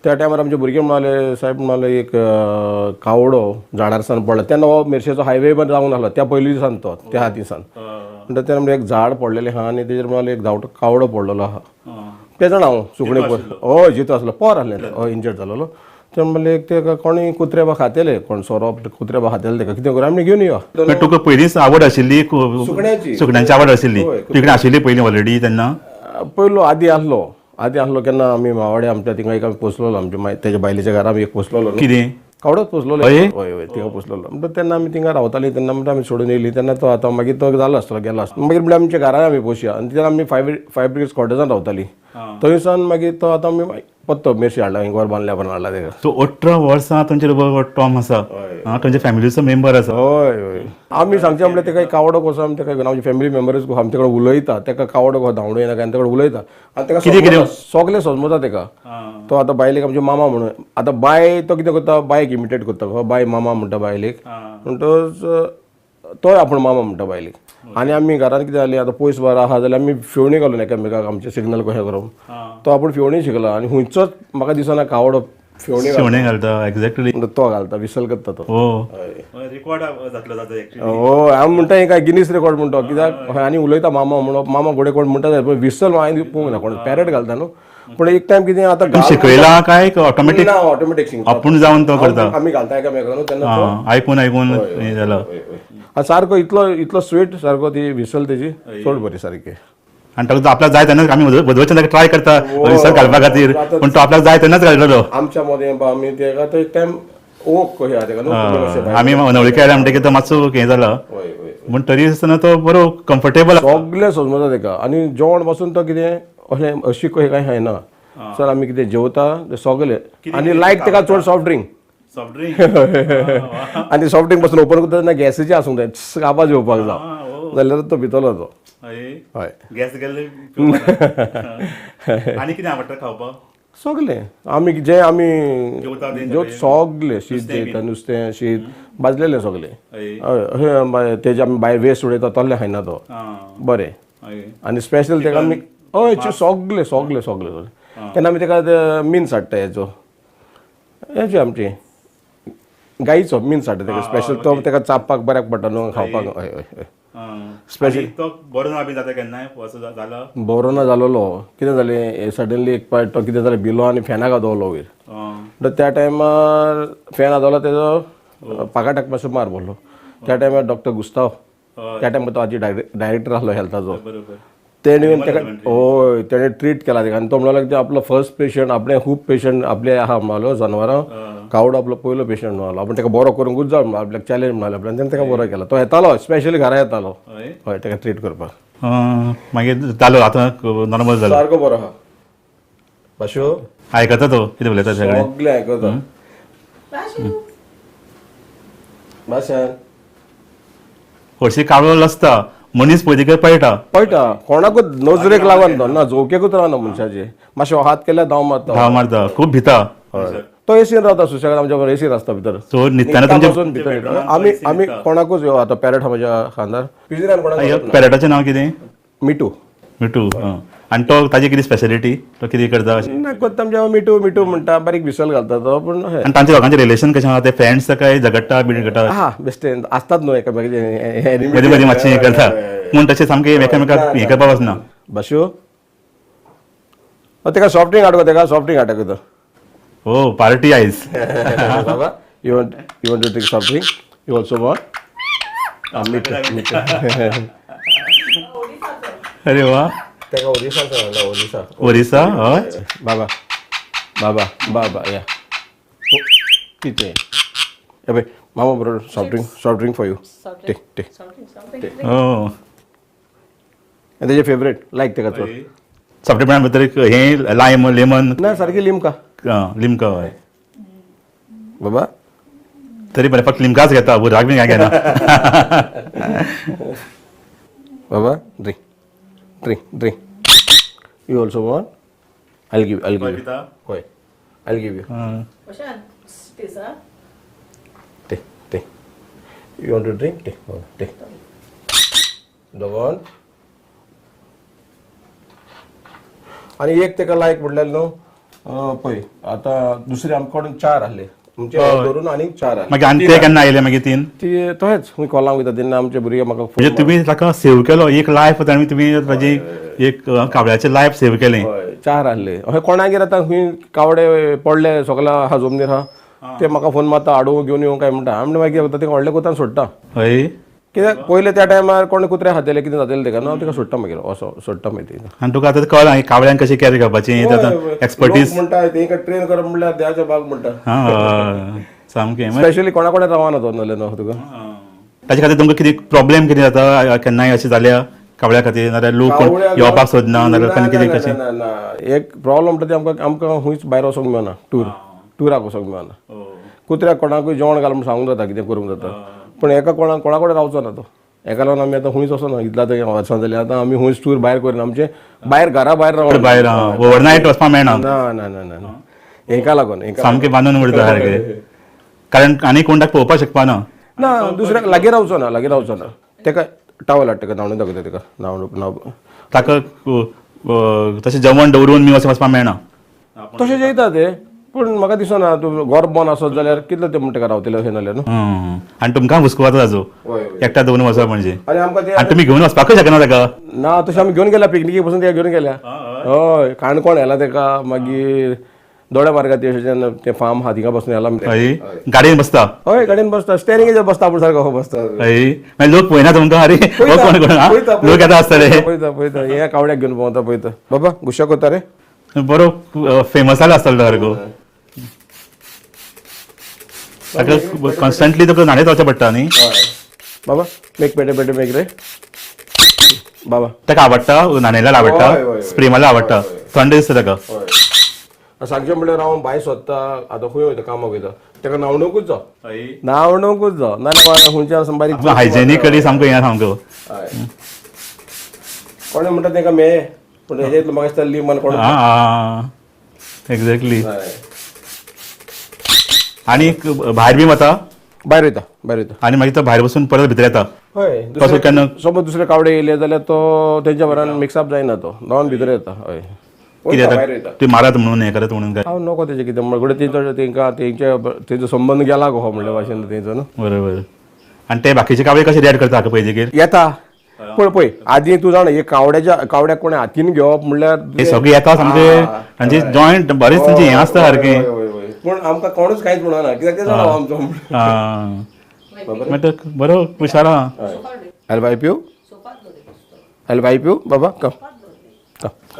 Speaker 19: त्या टायमार आमचे भुरगे म्हणाले, साहेब म्हणाले एक कावडो झाडार सान पडला. तेन्ना हो मिरशेचो हायवे पण जावंक नासलो त्या पयलीं दिसान, तो त्या दिसान. म्हणटा तेन्ना म्हणजे एक झाड पडलेलें आहा आनी तेजेर म्हणाले एक धांवटो कावडो पडलेलो आहा. तें जाणा हांव सुकणें हय जितो आसलो, पोर आसलें, हय इंजर्ड जालोलो. ते म्हणलें एक तेका कोणूय कुत्रे बा खातेले, कोण सोरोप कुत्रे बा खातेले तेका कितें करूं आमी घेवन यो.
Speaker 18: तुका पयलींच आवड आशिल्ली
Speaker 19: सुकण्याची?
Speaker 18: सुकण्यांची आवड आशिल्ली तुकडे आशिल्ली पयलीं ऑलरेडी तेन्ना?
Speaker 19: पयलो आदी आसलो, आदी आसलो केन्ना आमी मावाडे आमच्या थिंगा एक आमी पोसलेलो, आमच्या तेज्या बायलेच्या घरा आमी एक पोसलेलो.
Speaker 18: कितें
Speaker 19: कावडोच पोसलेलो? हय हय थिंगा पोसलेलो. म्हणटा तेन्ना आमी थिंगा रावतालीं, तेन्ना म्हणटा आमी सोडून येयली. तेन्ना तो आतां मागीर तो जालो आसतलो, गेलो आसतलो. मागीर म्हणल्यार आमच्या घरान आमी पोसया आनी तेन्ना आमी फायर ब्रिगेड कॉटेजान रावतालीं. थंयसान मागीर तो आतां आमी पत्तो मिरशी हाडला, घर बांदल्या पण हाडला तेका.
Speaker 18: सो 18 वर्सां तुमचे बरोबर टॉम आसा, तुमच्या फॅमिलीचो मेंबर आसा.
Speaker 19: हय हय आमी सांगचें म्हणल्यार तेका कावडो कसो आमी तेका आमचे फॅमिली मेंबर्स आमचे कडेन उलयता, तेका कावडो कसो धांवडो येना काय तेका उलयता आनी तेका कितें सगळें समजता तेका. तो आतां बायलेक आमचे मामा म्हणून, आतां बाय तो कितें करता, बायक इमिटेट करता, बाय मामा म्हणटा बायलेक, म्हणटच तोय आपूण मामा म्हणटा बायलेक. आनी आमी घरान कितें जालें आतां पयस बार आहा जाल्यार आमी फेवणी घालून एकामेकाक आमचें सिग्नल कशें करप, तो आपूण फेवणी शिकला आनी खंयचोच म्हाका दिसना कावडो फेवणी
Speaker 18: घालता. एक्झॅक्टली
Speaker 19: तो घालता, विसल करता तो.
Speaker 18: रिकॉर्ड जातलो
Speaker 19: हय आमी म्हणटा हें काय गिनीस रिकॉर्ड म्हणटा, कित्याक आनी उलयता मामा म्हणप, मामा घोडे कोण म्हणटा पूण विसल हांवें पळोवंक ना, कोण पॅरट घालता न्हू. पूण एक टायम कितें आतां
Speaker 18: शिकयला काय ऑटोमॅटीक?
Speaker 19: ना ऑटोमॅटीक शिकता
Speaker 18: आपूण जावन तो करता,
Speaker 19: आमी घालता एकामेकाक न्हू तेन्ना
Speaker 18: आयकून आयकून हें जाला.
Speaker 19: सारको इतलो इतलो स्वीट सारको ती विसल तेजी चड बरी सारकी.
Speaker 18: आनी ताका आपल्याक जाय तेन्नाच आमी वचून ताका ट्राय करता विसल घालपा खातीर, पूण तो आपल्याक जाय तेन्नाच घालतलो.
Speaker 19: आमच्या मदें आमी तेका तो एक टायम ओक कशें आहा तेका न्हू.
Speaker 18: आमी अनवळखी आयल्या म्हणटकीर तो मातसो हें जाला, पूण तरी आसतना तो बरो कम्फर्टेबल
Speaker 19: सगळें समजता तेका. आनी जेवण पासून तो कितें अशें अशी कशें कांय खायना. सर आमी कितें जेवता तें सगळें. आनी लायक तेका चड सॉफ्ट ड्रिंक.
Speaker 18: सॉफ्ट ड्रिंक
Speaker 19: आनी सॉफ्ट ड्रिंक पासून ओपन करता तेन्ना गॅसीचें आसूंक जाय, आवाज येवपाक जाय, जाल्यार तो भितरलो तो. हय,
Speaker 18: गॅस गेल्ले. आनी कितें आवडटा खावपाक?
Speaker 19: सगळें आमी जे आमी जेवता सगळें, शीत जेवता, नुस्तें शीत भाजलेलें सगळें. हय, तेजे आमी भायर वेस्ट उडयता तसलें खायना तो. बरें. आनी स्पेशल तेका आमी हय सगळें सगळें सगळें सगळें. तेन्ना आमी तेका मिन्स हाडटा, हेचो हेचे आमचे गायीचो मिन्स हाडटा तेका स्पेशल. तो तेका चापपाक बऱ्याक पडटा न्हू खावपाक. हय हय हय. स्पेशल
Speaker 18: बरो ना बी जाता केन्नाय जाला?
Speaker 19: बरो ना जालोलो. कितें जालें सडनली एक पावट तो कितें जालें भिलो आनी फॅनाक आदवलो वयर. म्हणटा त्या टायमार फॅन आदवलो तेजो पाकाटाक मातसो मार पडलो. त्या टायमार डॉक्टर गुस्ताव, त्या टायमार तो आजी डायरेक्टर आसलो हेल्थाचो, तेणें तेका हय तेणें ट्रीट केला तेका. आनी तो म्हणलो की आपलो फर्स्ट पेशंट, आपणे खूब पेशंट आपले आहा म्हणलो, जनावरां कावडो आपलो पयलो पेशंट म्हणलो, आपूण तेका बरो करूंकूच जाय म्हणलो, आपल्याक चॅलेंज म्हणलो आपल्यान. तेणें तेका बरो केला. तो येतालो स्पेशली घरा येतालो हय तेका ट्रीट करपाक.
Speaker 18: मागीर जालो आतां नॉर्मल जालो,
Speaker 19: सारको बरो आहा. बाशू
Speaker 18: आयकता तो कितें उलयता सगळें?
Speaker 19: सगळें आयकता. बाशान
Speaker 18: हरशीं कावळो लसता, मनीस पळयतकीर पळटा
Speaker 19: पळटा, कोणाकूच नजरेक लागून तो ना, झोकेकूच रावना मनशाचे. मातशें हात केल्यार धांव मारता,
Speaker 18: धांव मारता, खूब भिता.
Speaker 19: हय, तो एसीन रावता सुशेगाद, आमच्या बरोबर एसीन आसता भितर.
Speaker 18: सो न्हिदतना
Speaker 19: तुमच्या भितर आमी आमी कोणाकूच आतां पॅरट आहा म्हज्या खांदार, पिंजऱ्यान कोणाक.
Speaker 18: पॅरटाचें नांव कितें?
Speaker 19: मिटू.
Speaker 18: मिटू. आनी तो ताजी कितें स्पेशलिटी? तो कितें करता?
Speaker 19: ना करता आमच्या मिटू मिटू म्हणटा, बारीक विसल घालता तो. पूण
Speaker 18: आनी तांचे दोगांचें रिलेशन कशें आहा? ते फ्रेंड्स काय झगडटा बी करता?
Speaker 19: हा बेश्टे आसतात न्हू एकामेकाचे
Speaker 18: मदीं मदीं मातशें हें करता, पूण तशें सामकें एकामेकाक हें करपाक वचना.
Speaker 19: बाशू तेका सॉफ्ट ड्रिंक हाडूं? तेका सॉफ्ट ड्रिंक हाडटा तो.
Speaker 18: हो पार्टी आयज.
Speaker 19: बाबा you want to drink soft drink? You also want? मिटू मिटू.
Speaker 18: अरे वा,
Speaker 19: तेका ओरिसा सांगला. ओरिसा
Speaker 18: ओरिसा. हय
Speaker 19: बाबा बाबा बाबा या कितें हे पळय मामा बरोबर soft drink, soft drink for you. Take take take. तेजे फेवरेट लायक तेका चड.
Speaker 18: सॉफ्ट ड्रिंका भितर एक हें लायम लेमन
Speaker 19: ना, सारकी लिमका.
Speaker 18: लिमका. हय
Speaker 19: बाबा
Speaker 18: तरी बरें, फक्त लिमकाच घेता, बुराक बी काय घेना.
Speaker 19: बाबा drink drink drink. You also want? I'll give you. Why? I'll give you. Take take. You want to drink? Take take. The one. आनी एक तेका लायक म्हणल्यार न्हू पळय आतां दुसरे आमचे कडेन चार आहले, तुमचे धरून आनीक चार आहले.
Speaker 18: मागीर आनी ते केन्ना आयले मागीर तीन?
Speaker 19: ती तशेंच खंय कॉलांक वयता तेन्ना आमचे भुरगे म्हाका.
Speaker 18: म्हणजे तुमी ताका सेव केलो एक लायफ, आनी तुमी ताजी एक कावळ्याचें लायफ सेव केलें.
Speaker 19: चार आहले. अशें कोणागेर आतां खंय कावडे पडले सगळे आहा जमनीर आहा, ते म्हाका फोन मारता हाडूं घेवन येवं काय म्हणटा. आमी मागीर तेका व्हडल्या कोतान सोडटा.
Speaker 18: हय,
Speaker 19: कित्याक पयलें त्या टायमार कोण कुत्रे खातले कितें जातलें तेका न्हू, तेका सोडटा मागीर असो सोडटा मागीर.
Speaker 18: आनी तुका आतां कळ्ळां कावळ्यांक कशें कॅर घेवपाची, एक्सपर्टीज
Speaker 19: म्हणटा. तेंकां ट्रेन करप म्हणल्यार देवाचो भाग म्हणटा.
Speaker 18: सामकें.
Speaker 19: स्पेशली कोणा कोणा रावना तो नाल्यार न्हू तुका.
Speaker 18: ताचे खातीर तुमकां कितें प्रॉब्लेम कितें जाता केन्नाय अशें जाल्या कावळ्या खातीर? नाल्यार लोक कोण येवपाक सोदना, नाल्यार कितें कशें?
Speaker 19: ना ना, एक प्रॉब्लम म्हणटा ते आमकां आमकां खंयच भायर वचोंक मेळना, टुराक वचोंक मेळना. कुत्र्याक कोणाकूय जेवण घाल म्हूण सांगूंक जाता, कितें करूंक जाता, पूण एका कोणा कोणा कडेन रावचो ना तो. एका लागून आमी आतां खंयच वचना. इतल्या आतां वर्सां जालीं आतां आमी खंयच टूर भायर करिना, आमचें भायर घरा भायर रावना,
Speaker 18: भायर ओवरनायट वचपाक मेळना.
Speaker 19: ना ना ना ना, हेका लागून
Speaker 18: सामकें बांदून उरता सारकें, कारण आनी कोण ताका पळोवपाक शकपाना.
Speaker 19: ना दुसऱ्याक लागीं रावचो ना, लागीं रावचो ना. तेका टावल हाडटा, तेका न्हावणून दाखयता तेका न्हावण.
Speaker 18: ताका तशें जेवण दवरून मी वचपाक मेळना.
Speaker 19: तशें जेयता ते, पूण म्हाका दिसना तूं घर बंद आसत जाल्यार कितले ते म्हण तेका रावतले अशें नाल्यार न्हू.
Speaker 18: आनी तुमकां हुस्को जाता ताजो एकट्या दवरून वचप म्हणजे.
Speaker 19: आनी आमकां ते
Speaker 18: आनी तुमी घेवन वचपाकूय शकना ताका.
Speaker 19: ना तशें आमी घेवन गेल्या पिकनिकी पसून तेका घेवन गेल्या. हय, काणकोण व्हेला तेका, मागीर दोड्या मार्गार ते फार्म आहा थिंगा बसून व्हेला.
Speaker 18: हय, गाडयेन बसता?
Speaker 19: हय, गाडयेन बसता, स्टेरिंगेचेर बसता आपूण सारको बसता.
Speaker 18: हय, मागीर लोक पळयना तुमकां? अरे कोण कोण लोक येता आसतले.
Speaker 19: पळयता पळयता, हे कावड्याक घेवन भोंवता पळयता. बाबा गुस्सा करता रे,
Speaker 18: बरो फेमस जाला आसतलो सारको. ताका कॉन्स्टंटली तुका न्हाणयत रावचें पडटा न्ही.
Speaker 19: बाबा मेक पेटे पेटे मेक रे बाबा.
Speaker 18: ताका आवडटा न्हाणयल्यार आवडटा, स्प्रे मारल्यार आवडटा, थंड दिसता ताका.
Speaker 19: सांगचें म्हणल्यार हांव भायर सोदता आतां खंय वयता कामाक वयता ताका न्हावणूकूच जाव, न्हावणूकूच जाव, नाजाल्यार खंयच्या बारीक
Speaker 18: हायजेनिकली सामको हें सामको.
Speaker 19: कोणें म्हणटा ताका मेळ्ळें पूण हेजें म्हाका दिसता लिमान कोण.
Speaker 18: एक्झॅक्टली. आनी भायर बी वता?
Speaker 19: भायर वयता, भायर वयता
Speaker 18: आनी मागीर तो भायर बसून परत भितर येता.
Speaker 19: हय,
Speaker 18: कसो केन्ना
Speaker 19: समज दुसरे कावडे येयले जाल्यार तो तेंच्या बरान मिक्सअप जायना, तो धांवन भितर येता. हय,
Speaker 18: कितें ती मारत म्हणून हें करत म्हणून काय
Speaker 19: हांव नको तेजें कितें म्हणटा तेंचो तेंकां तेंचे तेंचो संबंद गेला गो म्हणल्या भाशेन तेंचो न्हू.
Speaker 18: बरोबर. आनी ते बाकीचे कावळे कशे रिएक्ट करता हाका पळयतकीर?
Speaker 19: येता पण पळय आदी तूं जाणा हे कावड्याच्या कावड्याक कोणें हातीन घेवप म्हणल्यार
Speaker 18: हे सगळे येता सामके तांचे जॉयंट बरेच तांचे हें आसता सारकें.
Speaker 19: पूण आमकां कोणूच कांयच म्हणना कित्याक ते जाणा आमचो.
Speaker 18: बरो हुशार आहा.
Speaker 19: हॅलो बाय पिव, हॅलो बाय पिव बाबा कम.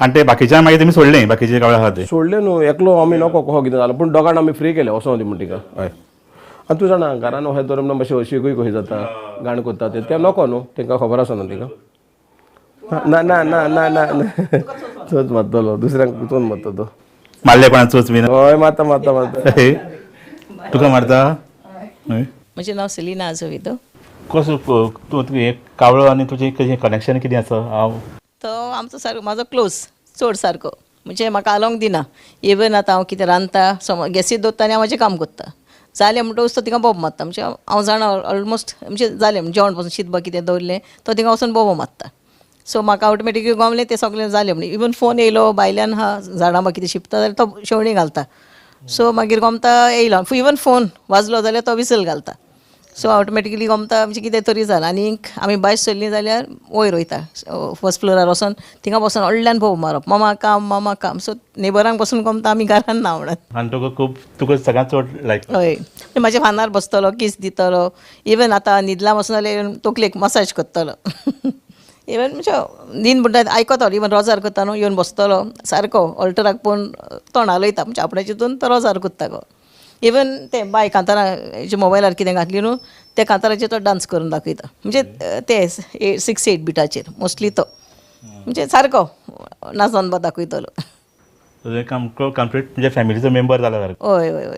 Speaker 18: आनी ते बाकीच्या मागीर तुमी सोडले, बाकीचे कावळे आहा ते
Speaker 19: सोडले न्हू, एकलो आमी नको कसो कितें जालो पूण दोगांक आमी फ्री केले वचों दी म्हण तिका. हय, आनी तूं जाणा घरान वयर दवर म्हणून मातशें हळशिकूय कशी जाता, गाण करता तें नको न्हू, तांकां खबर आसा न्हू तिका. ना ना ना ना ना चोच मारतलो दुसऱ्यांक चोच मारता तो.
Speaker 18: मारले कोणा चोच बीन?
Speaker 19: हय मारता मारता मारता.
Speaker 18: तुका मारता?
Speaker 3: म्हजें नांव सेलिना आजोविदो.
Speaker 18: कसो तूं कावळो आनी तुजें कशें कनेक्शन कितें आसा? हांव
Speaker 3: तो आमचो सारको म्हाजो क्लोज चड सारको, म्हणजे म्हाका आलोंक दिना. इवन आतां हांव कितें रांदता समज गॅसीर दवरता आनी हांव म्हाजें काम करता, जालें म्हणटकूच तो थिंगा बोब मारता. म्हणजे हांव जाणा ऑलमोस्ट म्हणजे जालें जेवण पसून शीत बा कितें दवरलें तो थिंगा वचून बोबो मारता. सो म्हाका ऑटोमॅटिकली गमलें तें सगळें जालें म्हणून. इवन फोन येयलो भायल्यान हा झाडां बा कितें शिंपता जाल्यार तो शेवणीं घालता. सो मागीर गमता येयलो, इवन फोन वाजलो जाल्यार तो विसल घालता. सो ऑटोमॅटिकली गमता म्हणजे कितें तरी जालें. आनीक आमी भायर सरलीं जाल्यार वयर वयता फर्स्ट फ्लोरार वचोन थिंगा बसून व्हडल्यान भोव मारप, मामा काम मामा काम. सो नेबरांक बसून गमता आमी घरान ना म्हणत.
Speaker 18: आनी तुका खूब तुका सगळ्यांत चड लायक?
Speaker 3: हय, म्हाज्या फानार बसतलो, कीस दितलो, इवन आतां न्हिदला बसून जाल्यार तकलेक मसाज करतलो. इवन म्हणजे न्हीद म्हणटा आयकतलो, इवन रोजार करता न्हू येवन बसतलो सारको ऑल्टराक पळोवन तोंड हालयता म्हणजे आपल्या चिंतून तो रोजार करता गो. इवन ते बाय कांतारां मोबायलार कितें घातली न्हू त्या कांताराचेर तो डांस करून दाखयता. म्हणजे ते 6-8 बिटाचेर मोस्टली तो म्हणजे सारको नाचोन बा दाखयतलो.
Speaker 18: कंप्लीट म्हणजे फॅमिलीचो मेंबर जाला सारको.
Speaker 3: हय हय हय,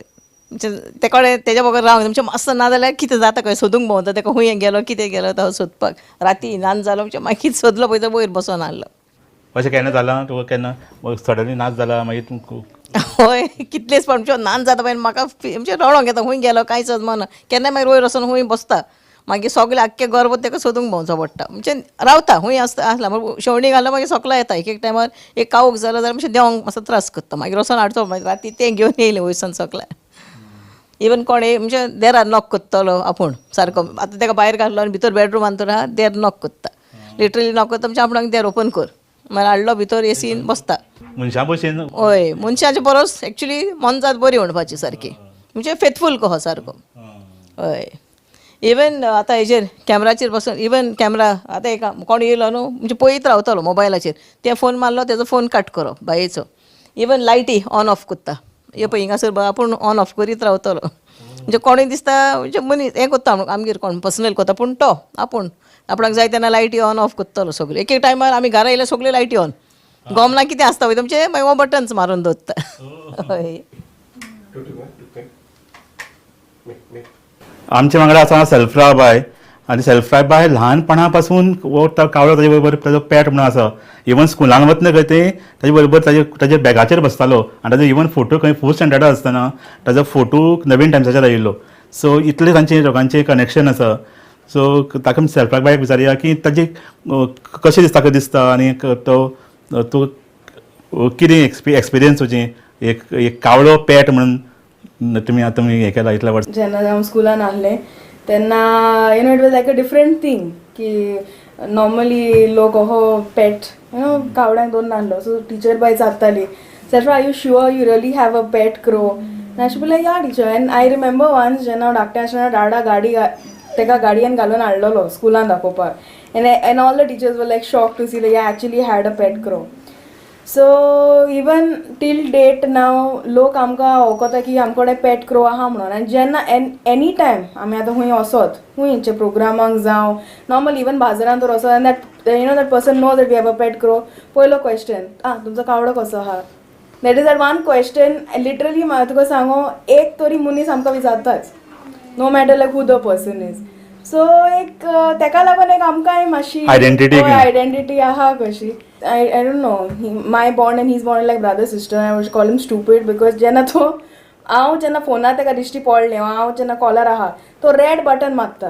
Speaker 3: म्हणजे ते कडेन तेज्या बगर रावंक म्हणजे मातसो ना जाल्यार कितें जाता खंय सोदूंक भोंवता तेका, खंय गेलो कितें गेलो तो सोदपाक. राती नाच जालो म्हणजे मागीर सोदलो पळय तो वयर बसोन आहलो.
Speaker 18: अशें केन्ना जालां तुका केन्ना सडनली नाच जाला मागीर तूं?
Speaker 3: हय कितलेच पण म्हणजे नाच जाता पळय म्हाका म्हणजे रडोंक येता, खंय गेलो कांयच अजमाना. केन्ना मागीर वयर वचोन खंय बसता, मागीर सगळें आख्खें घरभर ताका सोदूंक भोंवचो पडटा. म्हणजे रावता खंय आसता आसला शेवणी घालना मागीर सगळो येता. एक एक टायमार एक कावूक जालो जाल्यार मातशें देंवंक मातसो त्रास करता, मागीर वचोन हाडचो. मागीर राती तें घेवन येयलें वयरसान सगळें. इवन कोणें म्हणजे देरार नॉक करतलो आपूण सारको, आतां ताका भायर घातलो आनी भितर बेडरुमान तर आहा देर नॉक करता, लिटरली नॉक करता म्हणजे आपणाक देर ओपन कर, मागीर हाडलो भितर एसीन बसता.
Speaker 18: मनशां भशेन?
Speaker 3: हय, मनशाचे बरोच एक्चुली मोनजात बरी म्हणपाची सारकी, म्हणजे फेथफूल कहो सारको. हय, इवन आतां हेजेर कॅमराचेर बसून इवन कॅमरा आतां एक कोण येयलो न्हू म्हणजे पळयत रावतलो मोबायलाचेर, ते फोन मारलो तेजो फोन कट करप बायेचो. इवन लायटी ऑन ऑफ करता, हे पळय हिंगासर आपूण ऑन ऑफ करीत रावतलो. म्हणजे कोणूय दिसता म्हणजे मनीस हें करता म्हणून आमगेर कोण पर्सनल करता पूण तो आपूण आपणाक जाय तेन्ना लायटी ऑन ऑफ करतलो सगळ्यो. एक एक टायमार आमी घरा येयल्यार सगळ्यो लायटी ऑन, गोमना कितें आसता पळय तुमचें मागीर हो बटन्स मारून दवरता. हय,
Speaker 18: आमच्या वांगडा आसा सेल्फ्रा बाय. आनी सेल्फ्रा बाय ल्हानपणा पासून हो कावळो ताजे बरोबर ताजो पेट म्हणून आसा. इवन स्कुलान वतना खंय ते ताजे बरोबर ताजे बॅगाचेर बसतालो आनी ताजो इवन फोटो खंय फोर्थ स्टँडर्डार आसतना ताजो फोटो नवीन टायम्साचेर आयिल्लो. सो इतले तांचे दोगांचें कनेक्शन आसा. सो ताका सेल्फ्रा बायक विचारया की ताजी कशें दिसता दिसता आनी तो तूं कितें एक्सपिरियन्स तुजी एक एक कावळो पेट म्हणून तुमी आतां तुमी हें केलां इतल्या वर्सां?
Speaker 8: जेन्ना हांव स्कुलान आहलें तेन्ना you know it was like a different thing की नॉर्मली लोक हो पेट you know कावळ्यांक दवरून नासलो. सो टिचर बाय विचारताली, Selfra are you sure you really have a pet crow? आनी अशें म्हणल्यार yeah teacher. And I remember once जेन्ना हांव धाकटें आसतना डाडा गाडी ताका गाडयेन घालून हाडलेलो स्कुलान दाखोवपाक, and all the teachers were like shock to see he actually had a pet crow. So even till date now लोक आमकां वळखता की आमकडे पेट क्रो आहा म्हणून. आनी जेन्ना एनी टायम आमी आतां खंय वचत, खंयचे प्रोग्रामाक जावं, नॉर्मल इवन बाजारांत तर वचत, आनी that you know that person know that we have a pet crow, पयलो क्वेश्चन, आं तुमचो कावडो कसो आहा? That is that one question literally म्हाका तुका सांगू, एक तरी मनीस आमकां विचारताच, no matter like who the person is. So एक तेका लागून एक आमकांय मातशी
Speaker 18: Identity.
Speaker 8: Identity आहा कशी. I don't know, my bond and his bond like brother sister. I would call him stupid because जेन्ना तो हांव जेन्ना फोनार तेका दिश्टी पडलें, हांव जेन्ना कॉलर आहा, तो रेड बटन मारता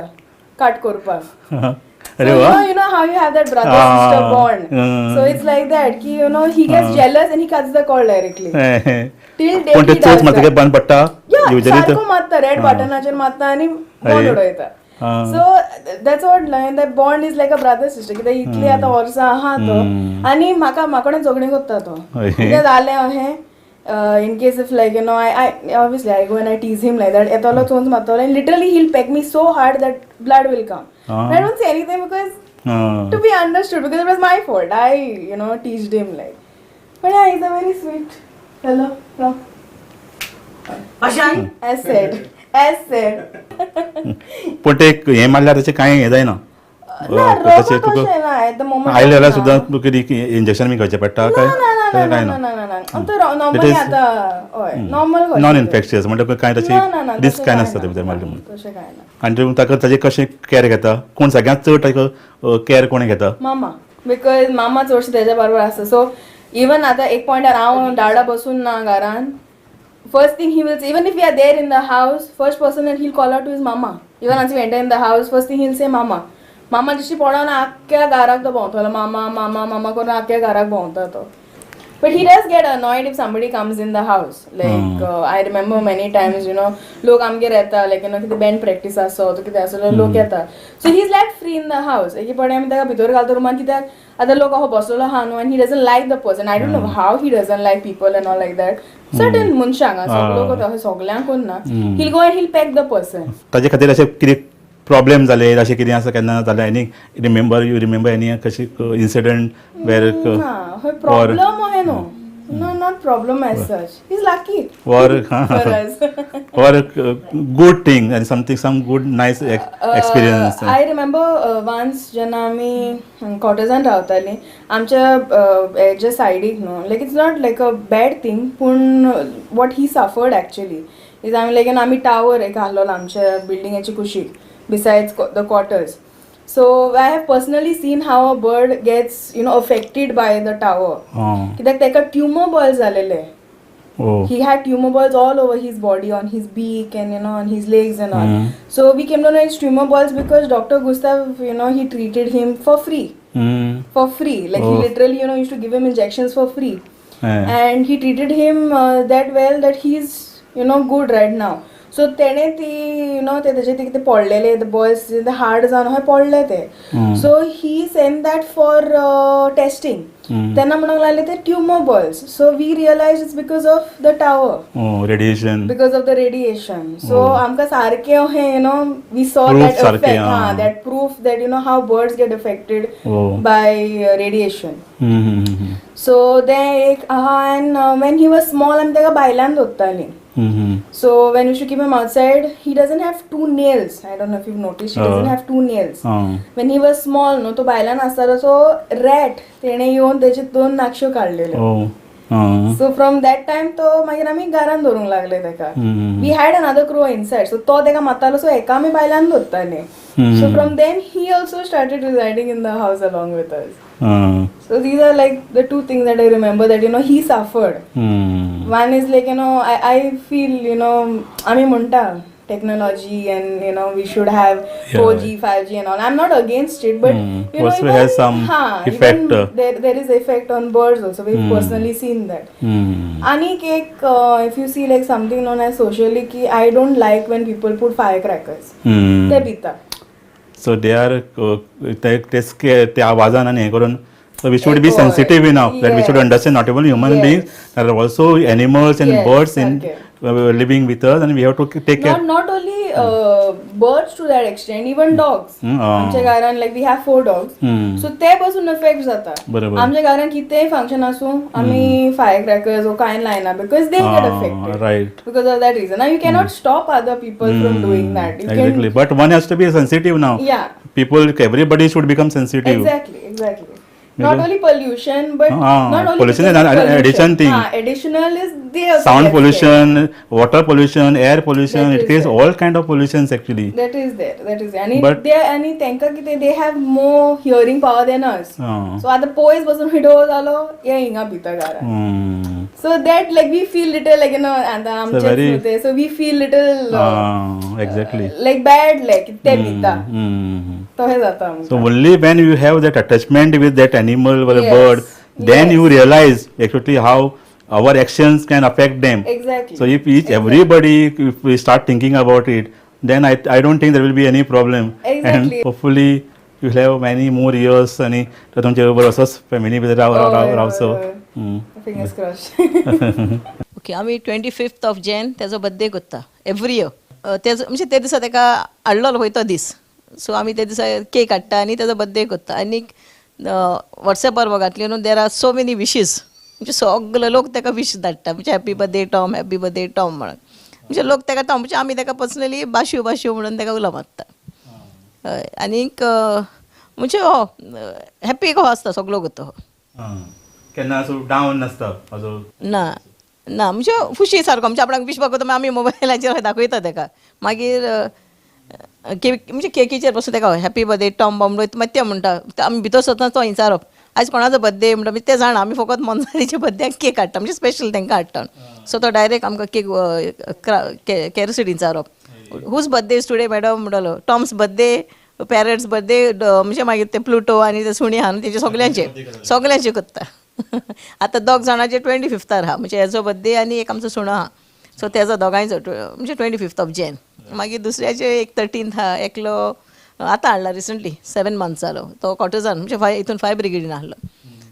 Speaker 8: कट करपाक.
Speaker 18: अरे
Speaker 8: So,
Speaker 18: वा.
Speaker 8: you know how you have that brother sister bond. So it's like that. की, you know, he gets jealous and he cuts the call directly. Till date
Speaker 18: पूण ते
Speaker 8: he
Speaker 18: चोच
Speaker 8: does
Speaker 18: मारतकीर
Speaker 8: that.
Speaker 18: बंद पडटा.
Speaker 8: Yeah,
Speaker 18: usually.
Speaker 8: सारको मारता, red बटनाचेर मारता आनी बंद उडयता. So that's what, like, that bond is like a brother sister. कित्याक इतली आतां वर्सां आहा तो आनी म्हाका म्हाका झगडीं करता तो. कितें जालें अहें, in case if like I obviously I go and I tease him like that, येतलो चोंच मारतलो and literally he'll peck me so hard that blood will come. I don't say anything because to be understood, because it was my fault. I teased him like. But yeah, he's a very sweet fellow. No. As said. As said.
Speaker 18: पूण ते हें मारल्यार तशें कांय हें जायना?
Speaker 8: ना,
Speaker 18: तशें
Speaker 8: रोगो
Speaker 18: तुका
Speaker 8: तशें ना at the moment.
Speaker 18: आयले जाल्यार
Speaker 8: ना.
Speaker 18: सुद्दां तुका कितें इंजेक्शन बी घेवचें पडटा काय?
Speaker 8: ना ना.
Speaker 18: तशें कांय
Speaker 8: ना
Speaker 18: ना?
Speaker 8: ना ना ना, तो नॉर्मली आतां हय, नॉर्मल.
Speaker 18: नॉन इन्फेक्शियस म्हणटा कांय
Speaker 8: ना, ना, ना,
Speaker 18: तशी रिस्क
Speaker 8: तशें
Speaker 18: कांय
Speaker 8: कांय
Speaker 18: नासता
Speaker 8: ना.
Speaker 18: ते भितर मारले म्हणून.
Speaker 8: तशें कांय ना.
Speaker 18: आनी तूं ताका ताजें कशें कॅर घेता? कोण सगळ्यांत चड ताका कॅर कोण घेता?
Speaker 8: मामा, because मामा चडशे तेज्या बरोबर आसता. सो इवन आतां एक पॉयंटार हांव डाडा बसून ना घरान, first thing he will, even if we are there in the house, first person that he'll call out to is mama. Even once we enter in the house, first thing he'll say mama. मामा दिश्टी पडोन आख्ख्या घराक तो भोंवतलो, मामा मामा मामा करून आख्ख्या घराक भोंवता तो. But he does get annoyed if somebody comes in the house. Like I remember many times, लोक आमगेर येता, लायक you know कितें बँड प्रॅक्टीस आसो तो कितें आसो, लोक येता. So he is left free in the house. एक फावटी आमी ताका भितर घालता रुमान, कित्याक आतां लोक अहो बसलेलो आहा न्हू, and he doesn't like the person. I don't know how he doesn't like people and all like that. Certain मनशांक सगळे लोक अशें सगल्यांक ना. He'll go and he'll peck the person.
Speaker 18: ताजे खातीर अशें कितें प्रॉब्लेम जाले, अशें कितें आसा केन्ना जालें? Any remember, you remember any कशी इन्सिडंट वेर
Speaker 8: ना, हय प्रॉब्लम अहें न्हू, no, not problem as such. He's lucky
Speaker 18: or
Speaker 8: for us.
Speaker 18: or good thing and something, some good nice experience?
Speaker 8: I remember once जेन्ना आमी कॉटेजान रावतालीं, आमच्या हेच्या सायडीक न्हू, like it's not like a bad thing, पूण what he suffered actually is आमी लायक आमी टावर एक आहलोलो आमच्या बिल्डिंगेच्या कुशीक, besides the quarters. So I have personally seen how a bird gets affected by the tower, कित्याक ताका ट्युमर बॉल्स जालेले. He had tumor balls all over his body, on his beak and on his legs and all. So we came to know it's tumor balls because Dr. Gustav, he treated him for free. For free. Like he literally, used to give him injections for free. And he treated him that well that he's, good right now. So तेणे ती ते तेजे ते कितें पडलेले, the balls, the hard जावन अशें पडले ते. So he sent that for testing. तेन्ना म्हणूंक लागले ते tumor balls. So we realize it's because of the tower,
Speaker 18: oh, radiation.
Speaker 8: Because of the radiation. So आमकां सारकें अहें we saw
Speaker 18: Proof
Speaker 8: that
Speaker 18: सारकें,
Speaker 8: effect, हा, that proof that how birds get affected by radiation. So तें एक आहा. And when he was small आमी ताका भायल्यान दवरतालीं. So when you should keep him outside, he doesn't have two nails. I don't know if you've noticed, he doesn't have two nails. When he was small, no, तो भायल्यान आसतालो, so rat तेणे येवन तेचे दोन नाकश्यो काडलेल्यो. So from that time तो मागीर आमी घरान दवरूंक लागले ताका. We had another crow inside, so तो ताका मारतालो, सो हेका आमी भायल्यान दवरताले. So from then he also started residing in the house along with us. So these are like the two things that I remember that he suffered. One is like I feel आमी म्हणटा technology and we should have 4G, 5G and all. I'm not against it, but
Speaker 18: Also
Speaker 8: even,
Speaker 18: has some effect.
Speaker 8: Even there is effect on birds also. We've personally seen that. आनीक एक, if you see like something known as socially की I don't like when people put firecrackers. ते भिता.
Speaker 18: So they are ते ते आवाजान आनी हें करून, so we should be sensitive enough that we should understand not only human beings, there are also animals and birds in
Speaker 8: सारकें.
Speaker 18: living with us and we have to take care.
Speaker 8: Not only birds to that extent, even dogs. आमच्या घरान like we have 4 dogs. So ते पासून effect जाता.
Speaker 18: बरोबर.
Speaker 8: आमच्या घरान कितेंय फंक्शन आसूं आमी फायर क्रॅकर्स वो कांय लायना because they get affected.
Speaker 18: Right.
Speaker 8: Because of that reason. Now you cannot stop other people from doing that. You
Speaker 18: Exactly. But one has to be sensitive now.
Speaker 8: Yeah.
Speaker 18: People, everybody should become sensitive.
Speaker 8: Exactly. Not only pollution, but not only
Speaker 18: pollution is an addition thing.
Speaker 8: Additional is they also
Speaker 18: sound
Speaker 8: get
Speaker 18: pollution, water pollution, air pollution.
Speaker 8: That
Speaker 18: It
Speaker 8: is
Speaker 18: creates
Speaker 8: there.
Speaker 18: all kind of pollutions actually.
Speaker 8: That is there. That is there. And
Speaker 18: But-
Speaker 8: they आणि तेंका कितें they have more hearing power than us. So आतां पयस बसून विडो जालो हे हिंगा भितर घरान. So that like we feel little like you know आतां आमचेच
Speaker 18: very-
Speaker 8: न्हू ते. So we feel little
Speaker 18: Exactly.
Speaker 8: like bad like ते भिता. तशें जाता आमकां.
Speaker 18: So only when you have that attachment with that animal or a bird, then you realize actually how our actions can affect them.
Speaker 8: Exactly.
Speaker 18: So if each everybody, if we start thinking about it, then I don't think there will be any problem.
Speaker 8: Exactly.
Speaker 18: And hopefully you will have many more years आणि तर तुमच्या बरोबर असंच family भितर राव राव रावचो.
Speaker 8: Fingers crossed.
Speaker 3: Okay, आमी 25th of Jan तेजो birthday करता every year. तेजो म्हणजे ते दिसा तेका हाडलेलो पळय तो दीस. सो आमी ते दिसा केक हाडटा आनी तेजो बर्थडे करता. आनीक वॉट्सॅपार घातले न्हू there are so many wishes. म्हणजे सगळे लोक तेका विश धाडटा, म्हणजे happy birthday Tom, happy birthday Tom म्हणून. म्हणजे लोक तेका टॉम, म्हणजे आमी तेका पर्सनली बाशिव बाशिव म्हणून तेका उलो मारता. हय, आनीक म्हणजे हो हॅप्पी कसो आसता सगळो करता हो.
Speaker 18: केन्ना असो डावन नासता असो?
Speaker 3: ना ना, म्हणजे खुशी सारको म्हणजे आपणाक विश करता आमी मोबायलाचेर दाखयता तेका. मागीर म्हणजे केकीचेर बसून तेका हॅपी बर्थडे टॉम बॉम मागीर ते म्हणटा. आमी भितर सरतना तो विचारप आयज कोणाचो बर्थडे म्हणटा. ते जाणा आमी फकत मनजातीच्या बर्थड्याक केक हाडटा, म्हणजे स्पेशल तांकां हाडटा. सो तो डायरेक्ट आमकां केक केरसिटी विचारप, whose birthday is today madam म्हणटलो. टॉम्स बर्थडे, पॅरट्स बर्थडे, म्हणजे मागीर ते प्लुटो आनी ते सुणी आहा न्हू तेजे सगल्यांचे सगल्यांचे करता. आतां दोग जाणांचे 25th आहा, म्हणजे हेजो बर्थडे आनी एक आमचो सुणो आहा. सो तेजो दोगांयचो म्हणजे 25th of Jan. मागीर दुसऱ्याचे एक 13th आहा, एकलो आतां हाडला रिसंटली 7 months जालो तो कॉटजान, म्हणजे हितून फायर ब्रिगेडीन आहलो.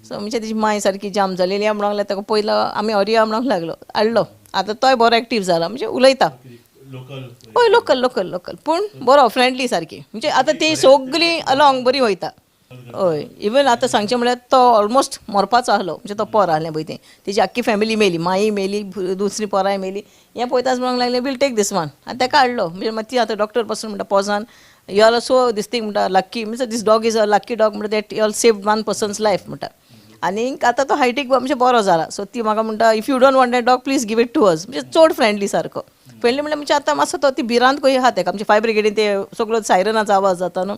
Speaker 3: सो म्हणजे तेजी माय सारकी जाम जालेली म्हणूंक लागलो ताका पयलो आमी हरया म्हणूंक लागलो हाडलो. आतां तोय बरो एक्टीव जाला, म्हणजे उलयता. हय, लोकल लोकल लोकल, पूण बरो फ्रेंडली सारकी. म्हणजे आतां ती सगळीं अलोंग बरी वयता. हय, इवन आतां सांगचें म्हळ्यार तो ऑलमोस्ट मरपाचो आहलो, म्हणजे तो पोर आहलें पळय तें, तेजी आख्खी फॅमिली मेली, माई मेली, दुसरी पोरांय मेली. हें पळयताच म्हणूंक लागलें वील टेक दीस वन आनी ताका हाडलो. म्हणजे मागीर ती आतां डॉक्टर पासून म्हणटा पोजान you are so this thing म्हणटा लक्की, म्हणजे this dog is a lucky dog म्हणटा that you all save one person's life म्हणटा. आनीक आतां तो हायटीक म्हणजे बरो जाला. सो ती म्हाका म्हणटा if you don't want that dog please give it to us. म्हणजे चड फ्रेंडली सारको. फ्रेंडली म्हणल्यार म्हणजे आतां मातसो तो ती भिरांत कशी आहा तेका, म्हणजे फायर ब्रिगेडीन ते सगळो सायरनाचो आवाज जाता न्हू,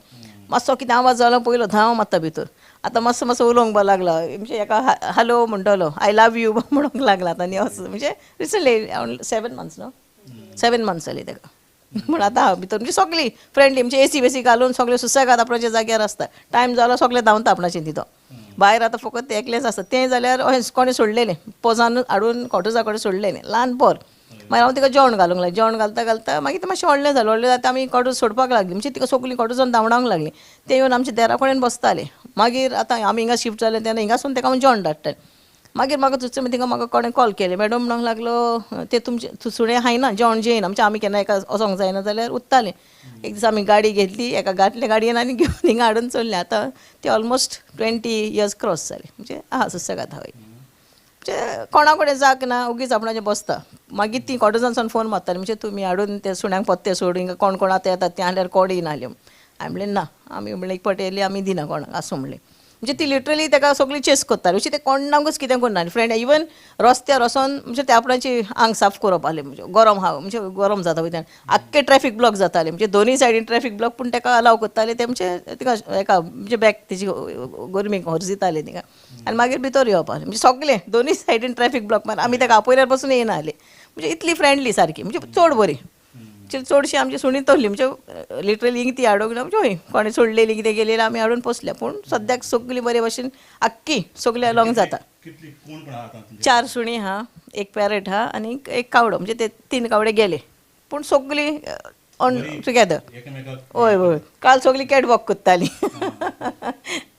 Speaker 3: मातसो कितें आवाज जालो पयलो धांव मारता भितर. आतां मातसो मातसो उलोवंक लागला, म्हणजे एका हॅलो म्हणटलो, I love you म्हणूंक लागला आतां. आनी असो म्हणजे रिसंटली 7 months न्हू, 7 months जाली तेका. पूण आतां भितर म्हणजे सगळीं फ्रेंडली, म्हणजे एसी बेसी घालून सगळे सुसेगाद आपणाच्या जाग्यार आसता. टायम जालो सगळे धांवता आपणाचे तितो भायर. आतां फकत ते एकलेंच आसता, तें जाल्यार अशें कोणें सोडलेलें पोजान हाडून कॉटजा कडेन सोडलेलें ल्हान पोर. मागीर हांव तिका जेवण घालूंक लागलें, जेवण घालता घालता मागीर तें मातशें व्हडलें जालें. व्हडलें जाता आमी कॉटज सोडपाक लागलीं, म्हणजे तिका सगळीं कॉटजान धांवडावंक लागलीं. तें येवन आमच्या देरा कडेन बसतालें. मागीर आतां आमी हिंगा शिफ्ट जालें तेन्ना हिंगासून तेका हांव जेवण धाडटालें. मागीर म्हाका दुसरें थिंगा म्हाका कोणें कॉल केलें, मॅडम म्हणूंक लागलो ते तुमचें सुणें खायना, जेवण जेयना, म्हणजे आमी केन्ना एका वचोंक जायना जाल्यार उत्तालें. एक दीस आमी गाडी घेतली, एका घातले गाडयेन आनी घेवन हिंगा हाडून चल्लें. आतां ते ऑलमोस्ट 20 years cross जाले, म्हणजे आहा सुसेगाद हांव. म्हणजे कोणा कडेन जाग ना, ओगीच आपणाचें बसता. मागीर ती कॉटजानसून फोन मारताली, म्हणजे तुमी हाडून ते सुण्यांक पत्ते सोड, हिंगा कोण कोण आतां येतात तें आहल्यार कोण येयना आहले. हांवें म्हणलें ना, आमी म्हणलें एक पाटी येयली आमी दिना कोणाक आसूं म्हणलें. म्हणजे ती लिटरली ताका सगळी चेस करताली, अशी ते कोणाकूच कितें करना. फ्रेंड इवन रस्त्यार वचोन म्हणजे ते आपणाची आंग साफ करप आहलें, म्हणजे गरम आहा, म्हणजे गरम जाता पळय, आख्खे ट्रॅफीक ब्लॉक जाताले, म्हणजे दोनूय सायडीन ट्रॅफीक ब्लॉक, पूण ताका अलाव करताले ते, म्हणजे तिका एका म्हणजे बॅग तेजी गरमीक हरजिताले तिका आनी मागीर भितर येवप आहलें. म्हणजे सगळें दोनूय सायडीन ट्रॅफीक ब्लॉक, मागीर आमी ताका आपयल्यार पसून येयना आहले. म्हणजे इतली फ्रेंडली सारकी, म्हणजे चड बरी. चडशी आमची सुणी तसली, म्हणजे लिटरली ती हाडूंक ना, म्हणजे हय कोणें सोडलेली कितें गेलेली आमी हाडून पोसल्या. पूण सद्याक सगळी बरे भशेन आख्खी सगळी अलोंग जाता. 4 सुणी आहा, एक पॅरट आहा आनी एक कावडो, म्हणजे ते 3 कावडे गेले, पूण सगळी ऑन टुगेदर. हय हय, काल सगळी कॅट वॉक करताली,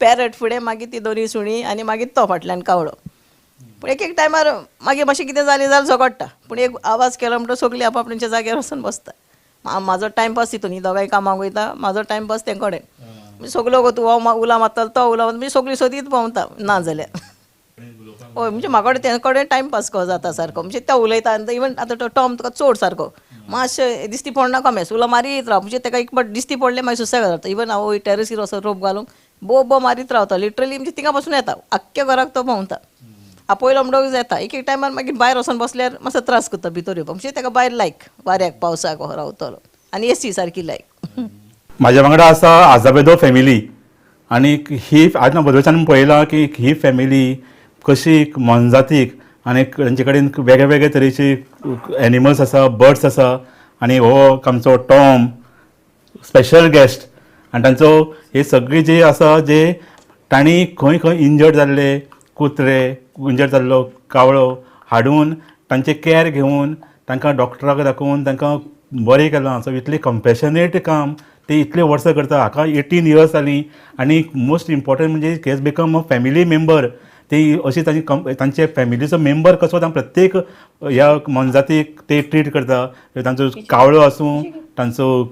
Speaker 3: पॅरट फुडें, मागीर ती दोनूय सुणी आनी मागीर तो फाटल्यान कावडो. पूण एक एक टायमार मागीर मातशें कितें जालें जाल्यार झगडटा, पूण एक आवाज केलो म्हणटकच सगळीं आप आपणाच्या जाग्यार वचून बसता. म्हाजो टायमपास तितून, ही दोगांय कामाक वयता, म्हाजो टायमपास तें कडेन. म्हणजे सगलो तूं हो उला मारतलो तो उला मारतलो, म्हणजे सगळीं सोदीत भोंवता ना जाल्यार. हय, म्हणजे म्हाका कडेन ते कडेन टायमपास कसो जाता सारको, म्हणजे तो उलयता आनी इवन आतां तो टॉम तुका चड सारको मातशें दिसती पडना कमेस उलो मारीत राव, म्हणजे ताका एक फावट दिसती पडलें मागीर सुसेगाद जाता. इवन हांव टॅरसीर वचोन रोप घालूंक बो बो मारीत रावता लिटरली, म्हणजे थिंगा पासून येता आख्ख्या घराक तो भोंवता. आपयलो म्हणटकच येता. एक एक टायमार मागीर भायर वचोन बसल्यार मातसो त्रास करता भितर येवपाक, म्हणजे ताका भायर लायक वाऱ्याक पावसाक रावतलो आनी एसी सारकी लायक.
Speaker 18: म्हाज्या वांगडा आसा आजाबेदो फॅमिली आनी ही आज बदलच्यान पळयलां की ही फॅमिली कशी मोनजातीक आनी तांचे कडेन वेगळे वेगळे तरेचे एनिमल्स आसा, बर्ड्स आसा आनी हो आमचो टॉम स्पेशल गेस्ट आनी तांचो हे सगळे जे आसा जे तांणी खंय खंय इंजर्ड जाल्ले कुत्रे, इंजर्ड जाल्लो कावळो हाडून तांचे कॅर घेवन तांकां डॉक्टराक दाखोवन तांकां बरें केलां. सो इतलें कंपेशनेट काम ते इतले वर्सां करता. हाका 18 इयर्स जालीं आनी मोस्ट इम्पॉर्टंट म्हणजे he has become a family member. ते अशी तांची तांचे फॅमिलीचो मेंबर कसो तांकां प्रत्येक ह्या मोनजातीक ते ट्रीट करता. तांचो कावळो आसूं, तांचो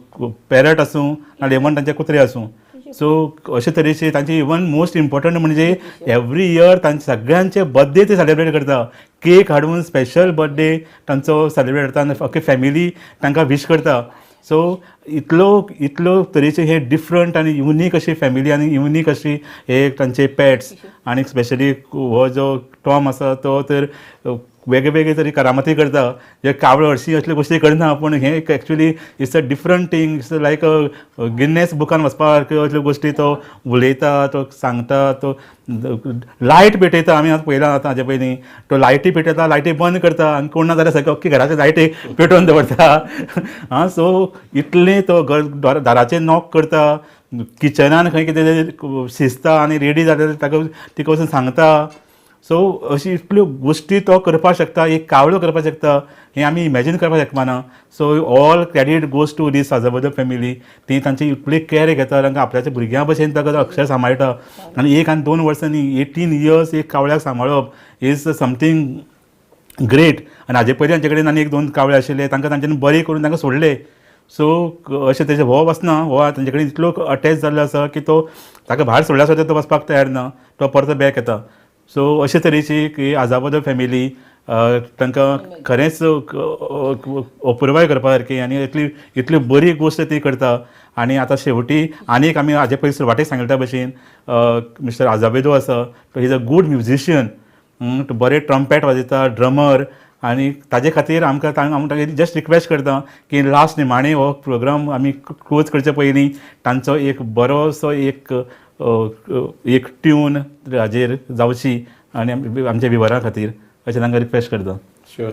Speaker 18: पॅरट आसूं, नाल्यार इवन तांचे कुत्रे आसूं. सो अशे तरेचे तांचे इवन मोस्ट इम्पॉर्टंट म्हणजे एवरी इयर तांचे सगळ्यांचे बर्थडे ते सेलिब्रेट करता. केक हाडून स्पेशल बर्थडे तांचो सेलिब्रेट करता आनी अख्खी फॅमिली तांकां विश करता. सो इतलो इतलो तरेचे हे डिफरंट आनी युनीक अशी फॅमिली आनी युनीक अशी हे तांचे पेट्स आनी स्पेशली हो जो टॉम आसा तो तर वेगळे वेगळे तरी करामती करता. जे कावळो हरशीं असल्यो गोश्टी करना, पूण हें actually it's a different thing. It's like a Guinness बुकान वचपा सारक्यो असल्यो गोश्टी तो उलयता, तो सांगता, तो लायट पेटयता. आमी आतां पळयला आतां हाजे पयलीं तो लायटी पेटयता, लायटी बंद करता आनी कोण ना जाल्यार सगळें अख्खी घराचे लायटी पेटोवन दवरता. आं, सो इतलें तो घर दाराचेर नॉक करता, किचनान खंय कितें शिजता आनी रेडी जाल्यार ताका तिका वचून सांगता. सो अशी इतल्यो गोश्टी तो करपाक शकता, एक कावळो करपाक शकता, हें आमी इमॅजीन करपाक शकना. So all credit goes to this Azevedo family. ती तांची इतली कॅर घेता, तांकां आपल्याच्या भुरग्यां भशेन ताका अक्षर सांबाळटा. आनी 1 आनी 2 वर्सां न्ही, 18 इयर्स एक कावळ्याक सांबाळप is something great. आनी हाजे पयलीं तांचे कडेन आनी 1-2 कावळे आशिल्ले, तांकां तांच्यांनी बरे करून तांकां सोडले. सो अशें तेजें हो वचना, हो तांचे कडेन इतलो अटॅच जाल्लो आसा की तो ताका भायर सोडल्यार सुद्दां तो वचपाक तयार ना, तो परतो बॅक येता. सो अशे तरेची की आजाबदो फॅमिली तांकां खरेंच अपुरबाय करपा सारकी आनी इतली इतली बरी गोश्ट ती करता. आनी आतां शेवटी आनीक आमी हाजे पयलीं सुरवातेक सांगले त्या भशेन मिस्टर आजाबेदो आसा, तो is a good musician, तो बरे ट्रम्पेट वाजयता, ड्रमर. आनी ताजे खातीर आमकां आमी जस्ट रिक्वेस्ट करता की लास्ट निमाणें हो प्रोग्राम आमी क्लोज करचे पयलीं तांचो एक बरोसो एक एक ट्यून हाजेर जावची आनी आमच्या विवरा खातीर अशें तांकां रिक्वेस्ट करता.
Speaker 19: शुअर.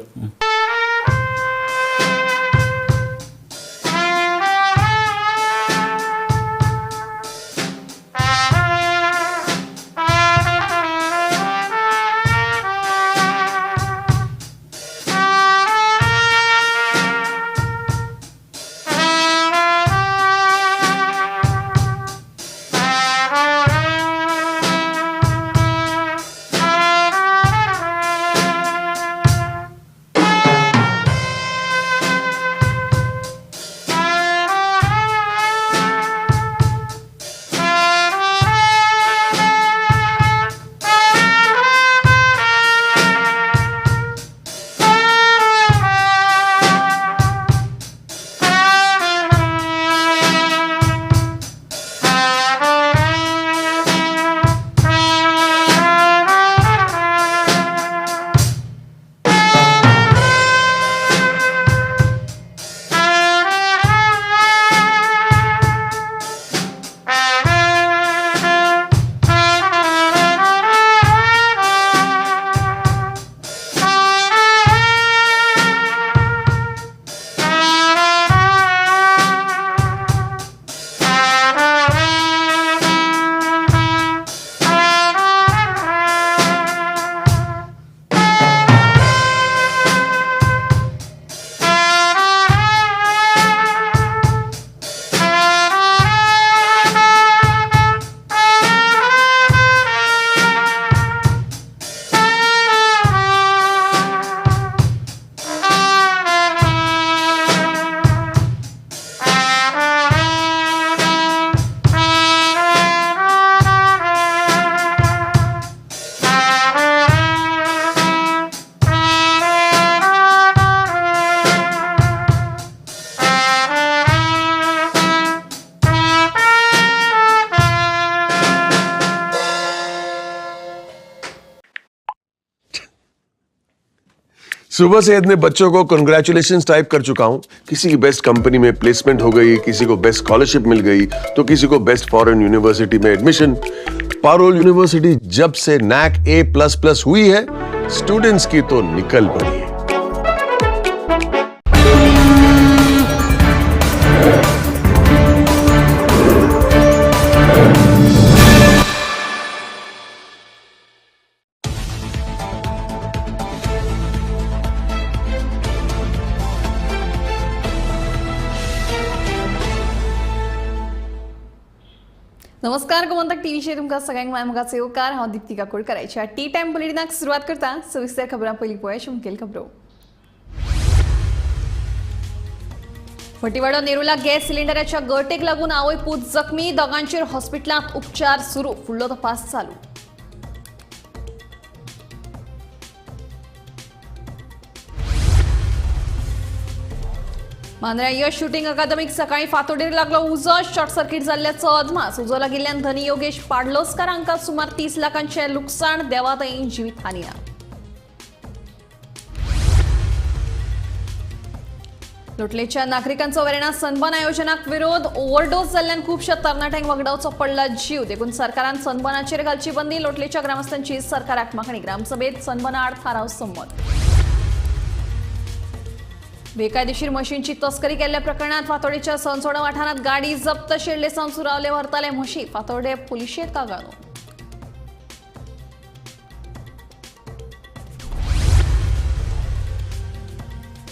Speaker 11: सुबह से इतने बच्चों को कंग्रेचुलेशंस टाइप कर चुका हूं। किसी की बेस्ट कंपनी में प्लेसमेंट हो गई, किसी को बेस्ट स्कॉलरशिप मिल गई, तो किसी को बेस्ट फॉरेन यूनिवर्सिटी में एडमिशन। पारोल यूनिवर्सिटी जब से नैक A++ हुई है, स्टूडेंट्स की तो निकल पड़ी है।
Speaker 20: नमस्कार, गोमंतक टीव्हीचेर तुमकां सगळ्यांक माय मोगाचो येवकार. हांव दीप्ती काकोडकराच्या टी टायम बुलेटिनाक सुरवात करता. सविस्तर खबरां पयलीं पळोवया मुखेल खबरो. फटीवाडो नेरुला गॅस सिलिंडराच्या गळटेक लागून आवय पूत जखमी, दोगांचेर हॉस्पिटलांत उपचार सुरू, फुडलो तपास चालू. मांद्र्या यश शूटिंग अकादमीक सकाळी फातोडेर लागलो उजो, शॉर्ट सर्किट जाल्ल्याचो अदमास. उजो लागिल्ल्यान धनी योगेश पाडलोस्कर हांकां सुमार 30 लाखांचें लुकसाण, देवादयेन जिवीत हानी ना. लोटलेच्या नागरिकांचो वेर्णा सनबर्न आयोजनाक विरोध, ओव्हरडोस जाल्ल्यान खुबश्या तरणाट्यांक वगडावचो पडला जीव, देखून सरकारान सनबर्नाचेर घालची बंदी. लोटलेच्या ग्रामस्थांची सरकाराक मागणी, ग्रामसभेत सनबर्ना आड थाराव संमत. बेकायदेशीर म्हशींची तस्करी केल्ल्या प्रकरणात फातोडेच्या सनसोडा वाठारांत गाडी जप्त, शेडले सावन सुरावले व्हरताले म्हशी, फातोडे पुलिशेंत कागाळ.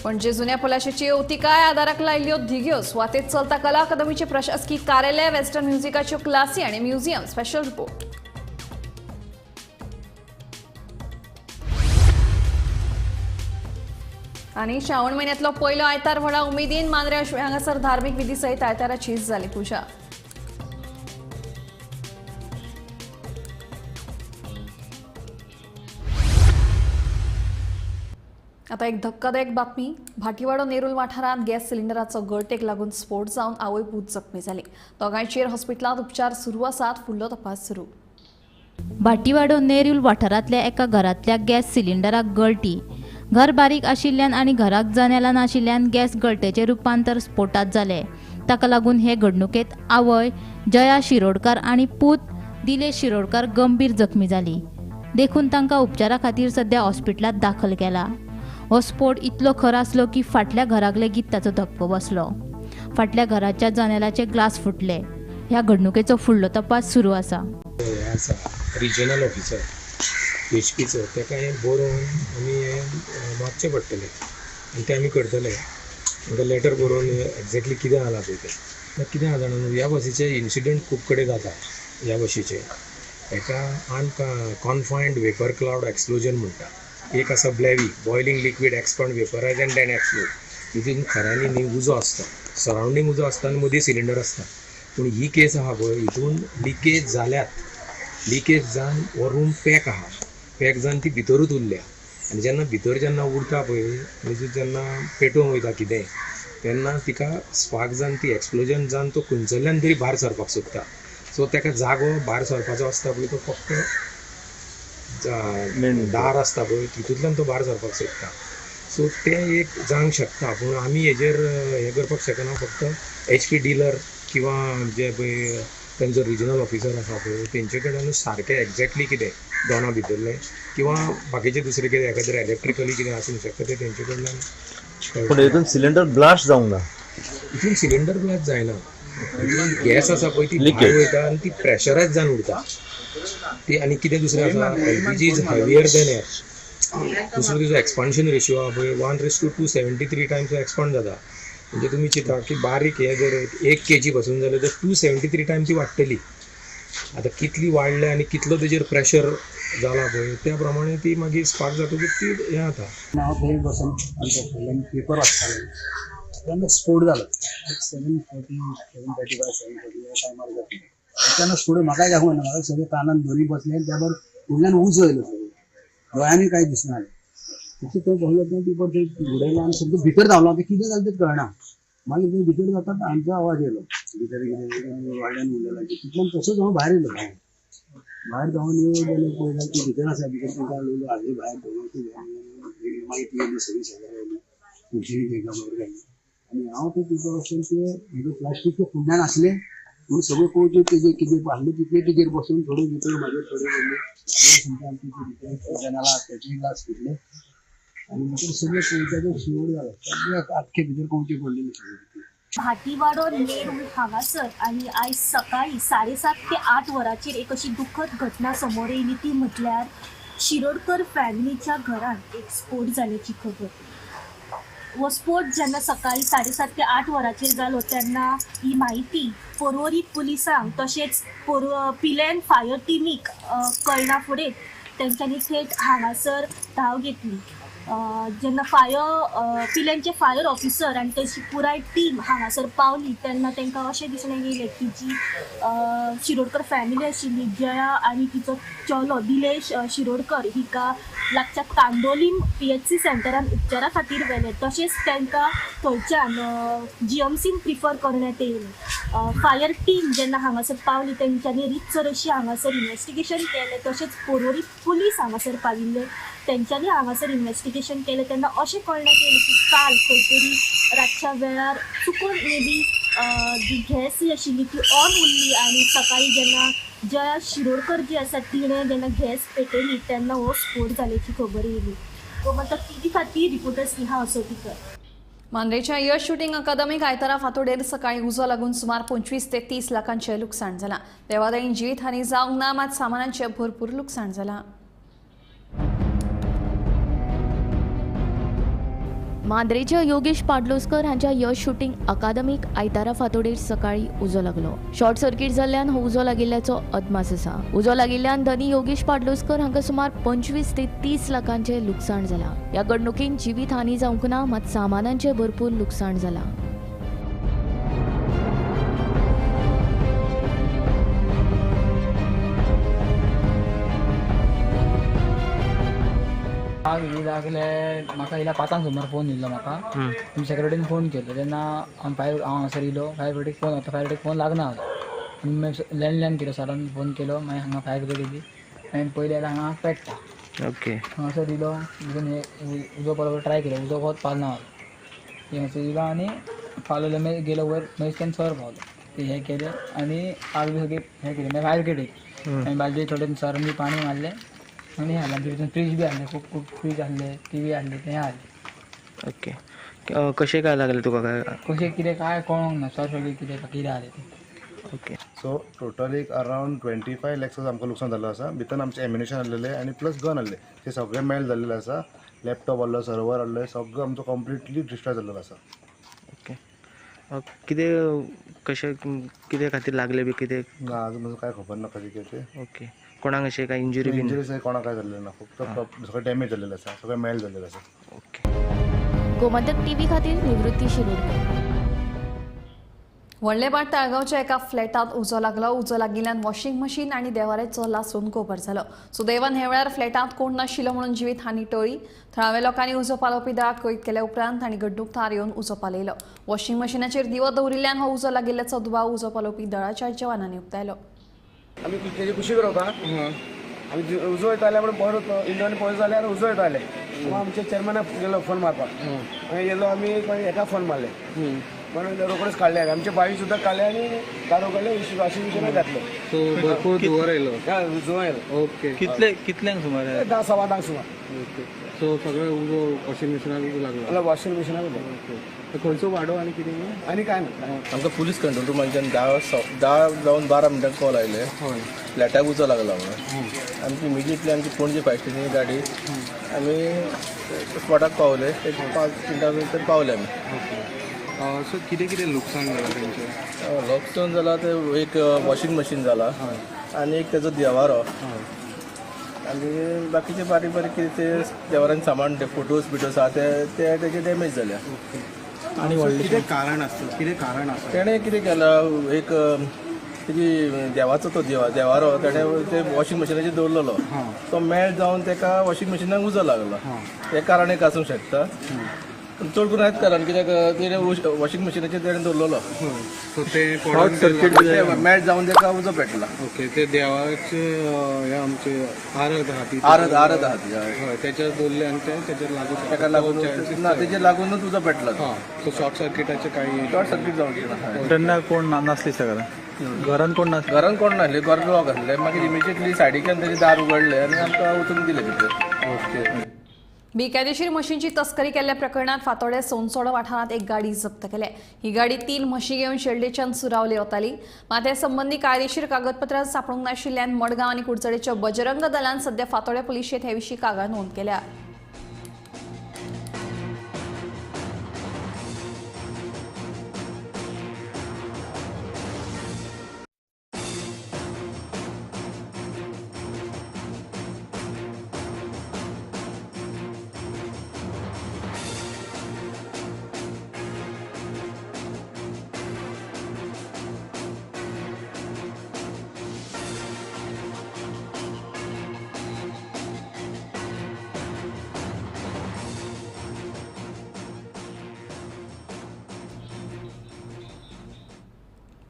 Speaker 20: पणजे जुन्या पलाशेची अवतिकाय आदाराक लायिल्ल्यो धिग्यो, सुवातेत चलता कला अकादमीचे प्रशासकी कार्यालय, वेस्टर्न म्युझिकाच्यो क्लासी आनी म्युझियम. Special report. आनी श्रावण म्हयन्यांतलो पयलो आयतार व्हडा उमेदीन मांद्र्या हांगासर धार्मीक विधी सयत आयताराची जाली पुजा. आता एक धक्कादायक बातमी. भाटीवाडो नेरुल वाठारांत गॅस सिलिंडराचो गळटेक लागून स्फोट जावन आवय पूत जखमी जाली. दोगांयचेर हॉस्पिटलांत उपचार सुरू आसात, फुडलो तपास सुरू.
Speaker 24: भाटीवाडो नेरुल वाठारांतल्या एका घरांतल्या गॅस सिलिंडराक गळटी. घर बारीक आशिल्ल्यान आनी घराक जनेलां नाशिल्ल्यान गॅस गळटेचें रुपांतर स्फोटांत जालें. ताका लागून हे घडणुकेंत आवय जया शिरोडकार आनी पूत दिलेश शिरोडकार गंभीर जखमी जाली. देखून तांकां उपचारा खातीर सद्या हॉस्पिटलांत दाखल केला. हो स्फोट इतलो खर आसलो की फाटल्या घराक लेगीत ताचो धपको बसलो. फाटल्या घराच्या जनेलाचे ग्लास फुटले. ह्या घडणुकेचो फुडलो तपास सुरू आसा.
Speaker 22: रिजनल ऑफिसर एचपीचो ताका हें बरोवन आमी हें मागचें पडटलें आनी तें आमी करतले. तांकां लेटर बरोवन एग्जॅक्टली कितें जालां पळय तें. कितें आसा जाणा, ह्या बसीचे इन्सिडंट खूब कडेन जाता. ह्या बशीचे हेका अनकॉन्फायन्ड वेपर क्लावड एक्सप्लोजन म्हणटा. एक आसा BLEVE, boiling liquid expand vaporise and then explode. तितून खऱ्यांनी न्ही उजो आसता, सरावंडींग उजो आसता आनी मदीं सिलिंडर आसता. पूण ही केस आसा पळय, हितून लिकेज जाल्यात, लिकेज जावन हो रूम पॅक आसा, पॅक जावन ती भितरूच उरल्या. आनी जेन्ना भितर जेन्ना उरता पळय आनी जेन्ना पेटोवंक वयता कितें तेन्ना तिका स्पार्क जावन ती एक्सप्लोजन जावन तो खंयसरल्यान तरी भायर सरपाक सोदता. सो ताका जागो भायर सरपाचो आसता पळय तो फक्त दार आसता पळय तितूंतल्यान तो भायर सरपाक सोदता. सो तें एक जावंक शकता, पूण आमी हेजेर हें करपाक शकना. फक्त एचपी डिलर किंवां जे पळय तेंचो रिजनल ऑफिसर आसा पळय तेंचे कडेन सारकें एग्जॅक्टली कितें दोना भितरलें किंवां बाकीचें दुसरें कितें एखाद्रें इलेक्ट्रिकली कितें आसूंक शकता तें तेंचे कडल्यान.
Speaker 23: पूण हितून सिलिंडर ब्लास्ट जावंक ना.
Speaker 22: हितून सिलिंडर ब्लास्ट जायना, गॅस आसा पळय ती भायर वयता आनी ती प्रेशरायज जावन उरता ती. आनी कितें दुसरें आसा, LPG is heavier than air. दुसरो तिजो एक्सपान्शन रेशियो आसा पळय 1:273 टायम्स एक्सपांड जाता. म्हणजे तुमी चिंता की बारीक हें जर 1 kg पासून जाल्यार तर 273 टायम्स ती वाडटली. आतां कितली वाडल्या आनी कितलो तेजेर प्रेशर जाला पळय त्या प्रमाणे ती मागीर स्पार्क जातकीर ती हें जाता.
Speaker 25: हांव थंय बसून आमच्या फुडल्यान पेपर वाचतालो तेन्ना स्फोट जालो. 7:40 7:35 7:40 ह्या टायमार जाता तेन्ना स्फोट म्हाकाय दाखोवना, म्हाका सगळें कानान दोनी बसलें. त्या बरोबर फुडल्यान उजो येयलो, सगळें दोळ्यांनी कांय दिसना जालें. तशें थंय बसलो थंय पेपर थंय उडयलो आनी सगळें भितर धांवलो. आतां कितें जालें तें कळना. मागीर थंय भितर जातात आमचो आवाज येयलो, भितर कितें व्हडल्यान उलयला तितल्यान तसोच हांव भायर येयलो. भायर धांवन येवन जाल्यार पळयता ती भितर आसा. भितर तांकां लोक हाडले भायर दोगां मागीर ती येयली सगळी शेजारी आयली, खुर्ची तांकां भायर काडली. आनी हांव ते तितून वचून ते प्लास्टीकच्या फुडल्यान आसले म्हणून सगळ्यो कोवच्यो तेजेर कितें आसले तितले तेजेर बसून थोडे भितर म्हाजेर थोडे पडले. समजा आमचे भितर जनालां तेचेय ग्लास फुटले आनी भितर सगळे कोवच्याचो शिवड जालो. सगळे आख्खे भितर कोवचे पडलेले सगळे.
Speaker 1: भाटीवाडो नेरूल हांगासर आनी आयज सकाळी 7:30 ते 8 वरांचेर एक अशी दुखद घटना समोर येयली ती म्हटल्यार शिरोडकर फॅमिलीच्या घरांत एक स्फोट जाल्याची खबर. हो स्फोट जेन्ना सकाळी 7:30 ते 8 वरांचेर जालो तेन्ना ही म्हायती पर्वरी पुलिसांक तशेंच पिलेन फायर टिमीक कळना फुडें तेंच्यांनी थेट हांगासर धांव घेतली. जेन्ना फायर पिलेनचे फायर ऑफिसर आनी ताची पुराय टीम हांगासर पावली तेन्ना तांकां अशें दिसणें येयलें की जी शिरोडकर फॅमिली आशिल्ली जया आनी तिचो चलो दिलेश शिरोडकर हिका लागच्या कांदोलीम PHC सेंटरान उपचारा खातीर व्हेलें. तशेंच तांकां थंयच्यान GMCन प्रिफर करण्यात येयलें. फायर टीम जेन्ना हांगासर पावली तेंच्यांनी रितसर अशी हांगासर इन्वेस्टिगेशन केलें. तशेंच पर्वरी पुलीस हांगासर पाविल्ले तेंच्यांनी हांगासर इन्वेस्टिगेशन केलें तेन्ना अशें कळण्यात येयलें की काल खंय तरी रातच्या वेळार चुकून मे बी जी गॅस जी आशिल्ली ती ऑन उरली आनी सकाळी जेन्ना जया शिरोडकर जी आसा तिणें जेन्ना गॅस पेटयली तेन्ना हो स्फोट जाल्याची खबर येयली. गोमंतक टीव्ही खातीर रिपोर्टर स्नेहा असोटीकर.
Speaker 20: मांद्रेच्या यश शुटींग अकादमीक आयतारा फांतोडेर सकाळी उजो लागून सुमार 25 ते 30 लाखांचें लुकसाण जालां. देवादयेन जिवीत हानी जावंक ना, मात सामानांचें भरपूर लुकसाण जालां.
Speaker 9: मांद्रेच्या योगेश पाडलोस्कर हांच्या यश शुटींग अकादमीक आयतारा फांतोडेर सकाळी उजो लागलो. शॉर्ट सर्किट जाल्ल्यान हो उजो लागिल्ल्याचो अदमास आसा. उजो लागिल्ल्यान धनी योगेश पाडलोस्कर हांकां सुमार 25 ते 30 लाखांचें लुकसाण जालां. ह्या घडणुकेन जिवीत हानी जावंक ना, मात सामानांचें भरपूर लुकसाण जालां.
Speaker 10: आग ही लागले म्हाका येयल्या 5 सुमार फोन येयल्लो म्हाका. सेक्रेटरीन फोन केलो तेन्ना हांव फायर हांव हांगासर येयलो. फायर ब्रिगेडीक फोन वता, फायर ब्रिगेडीक फोन लागना जालो. आनी मागीर लँडलायन केलो, सरान फोन केलो. मागीर हांगा फायर ब्रिगेड येयली. मागीर पयलें जाल्यार हांगा पेट्टा.
Speaker 4: ओके
Speaker 10: हांगासर येयलो भितून हे उजो पालोवपाक ट्राय केलो, उजो कोत पालना जालो. हांगासर येयलो आनी पालवलो, मागीर गेलो वयर, मागीर तेन्ना सर पावलो. ते हें केलें आनी आग बी सगळी हें केलें. मागीर फायर ब्रिगेड येयली, मागीर बाजू थोडे सरान बी पाणी मारलें आनी हाडलें. भितर फ्रीज बी आहले, खूब खूब फ्रीज आहले, टीव्ही आहले, तें आहले.
Speaker 4: ओके, कशें काय लागलें तुका? काय
Speaker 10: कशें कितें काय कळोंक ना सर, सगळें कितें कितें आहलें तें.
Speaker 4: ओके,
Speaker 12: सो टोटल एक अरावंड 25 लॅक्स आमकां लुकसाण जाल्लो आसा. भितर आमचें एम्युनेशन आहलेलें आनी प्लस गन आहले, ते सगळे मेल्ट जाल्लेले आसा. लॅपटॉप आहलो, सर्वर आहले, सगळो आमचो कंप्लिटली डिस्ट्रॉय जाल्लेलो आसा.
Speaker 4: ओके, कितें कशें कितें खातीर लागलें बी कितें?
Speaker 12: ना, अजून म्हाका कांय खबर ना कशें कितें तें.
Speaker 4: ओके, कोणाक अशें काय इंजुरी बी?
Speaker 12: इंजुरी कोणाक काय जाल्लें ना, फक्त सगळें डॅमेज जाल्लेलें आसा, सगळें मेल्ट जाल्लेलें आसा.
Speaker 4: ओके,
Speaker 9: गोमंतक टीव्ही खातीर निवृत्ती शिरोडकर.
Speaker 20: व्हडलेभाट ताळगांवच्या एका फ्लॅटांत उजो लागलो. उजो लागिल्ल्यान वॉशिंग मशीन आनी देवाऱ्याचो लासून गोबर जालो. सुदैवान हे वेळार फ्लॅटांत कोण नाशिल्लो म्हणून जिवीत हानी टळ्ळी. थळाव्या लोकांनी उजो पालोवपी दळाक कळीत केल्या उपरांत तांणी घडणूक थार येवन उजो पालयलो. वॉशिंग मशिनाचेर दिवो दवरिल्ल्यान हो उजो लागिल्ल्याचो दुबाव उजो पालोवपी दळाच्या जवानांनी उक्तायलो.
Speaker 13: आमी तेजे कुशीक रावता, आमी उजो येताले म्हणून परत इंडोर पळय जाल्यार उजो येताले. आमच्या चेअरमॅनाक गेलो फोन मारपाक, मागीर गेलो आमी हेका फोन मारले म्हणून रोखडेच काडले. आमचे बाई सुद्दां काडले आनी दारो काडले, वॉशिंग मशीनाक घातले.
Speaker 26: सो भरपूर धुंवर येयलो.
Speaker 13: धुंवर येयलो.
Speaker 26: ओके, कितले कितल्यांक सुमार?
Speaker 13: 10 सव्वा 10 सुमार.
Speaker 26: ओके, सो सगळें उजो वॉशिंग मशिनाक लागलो.
Speaker 13: वॉशिंग मशिनाक लागलो.
Speaker 26: खंयचो वाडो आनी कितें
Speaker 13: आनी काय ना.
Speaker 5: आमकां पुलीस कंट्रोल रुमांच्यान 10 जावन 12 मिनटां कॉल आयले, फ्लॅटाक उजो लागला म्हणून. आमची इमिजिएटली आमची पणजे फायर स्टेशनाची गाडी आमी स्पॉटाक पावले. एक 5 मिनटां भितर पावले आमी.
Speaker 26: सो कितें कितें लुकसाण जालां तेंचें?
Speaker 5: लुकसाण जालां तें एक वॉशिंग मशीन जाला आनी एक तेजो देवारो आनी बाकीचे बारीक बारीक कितें ते देवारान सामान ते फोटोज बिटोज आहा ते तेजे डॅमेज जाल्या.
Speaker 26: आनी कितें कारण आसता? कितें कारण आसा?
Speaker 5: तेणें कितें केलां, एक तेजी देवाचो तो देवारो तेणें ते वॉशिंग मशिनाचेर दवरलेलो, तो मेल्ट जावन तेका वॉशिंग मशिनाक उजो लागलो. हें कारण एक आसूंक शकता. चड करून हेच कारण कित्याक तेणें वॉशिंग मशिनाचेर तेणें दवरलेलो.
Speaker 26: सो ते
Speaker 5: शॉर्ट सर्कीट मॅच जावन ताका उजो पेटला.
Speaker 26: ओके, ते देवाचे हे आमचे आरत आहा ती,
Speaker 5: आरत आरत आहा ती,
Speaker 26: हय, तेचेर दवरले आनी ते तेचेर लागून
Speaker 5: ताका लागून ना, तेचेर लागूनच उजो पेटला.
Speaker 26: सो शॉर्ट सर्किटाचे काही
Speaker 5: शॉर्ट सर्कीट जावंक ना.
Speaker 10: तेन्ना कोण नासली सगळ्या घरान, कोण नासले?
Speaker 5: घरान कोण नासले, घर लॉक आसलें. मागीर इमिजिएटली सायडीच्यान तेजें दार उगडलें आनी आमकां वचून दिलें भितर.
Speaker 26: ओके.
Speaker 20: बेकायदेशीर म्हशींची तस्करी केल्ल्या प्रकरणात फातोड्डें सोनसोडो वाठारांत एक गाडी जप्त केल्या. ही गाडी 3 म्हशी घेवन शेल्डेच्यान सुरावली वताली. मात हे संबंदी कायदेशीर कागदपत्रां सांपडूंक नाशिल्ल्यान मडगांव आनी कुडचडेच्या बजरंग दलान सध्या फातोड्डें पुलिशेंत हे विशीं कागाळ नोंद केल्या.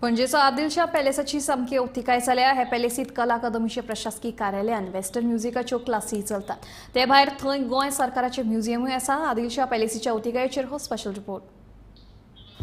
Speaker 20: पणजेचो आदिलशाह पॅलेसाची सामकी अवतिकाय जाल्या. हे पॅलेसीत कला अकादमीचे प्रशासकीय कार्यालय आनी वेस्टर्न म्युझिकाच्यो क्लासी चलतात. ते भायर थंय गोंय सरकाराचें म्युझियमूय आसा. आदिलशाह पॅलेसीच्या अवतिकायेचेर हो स्पेशल रिपोर्ट.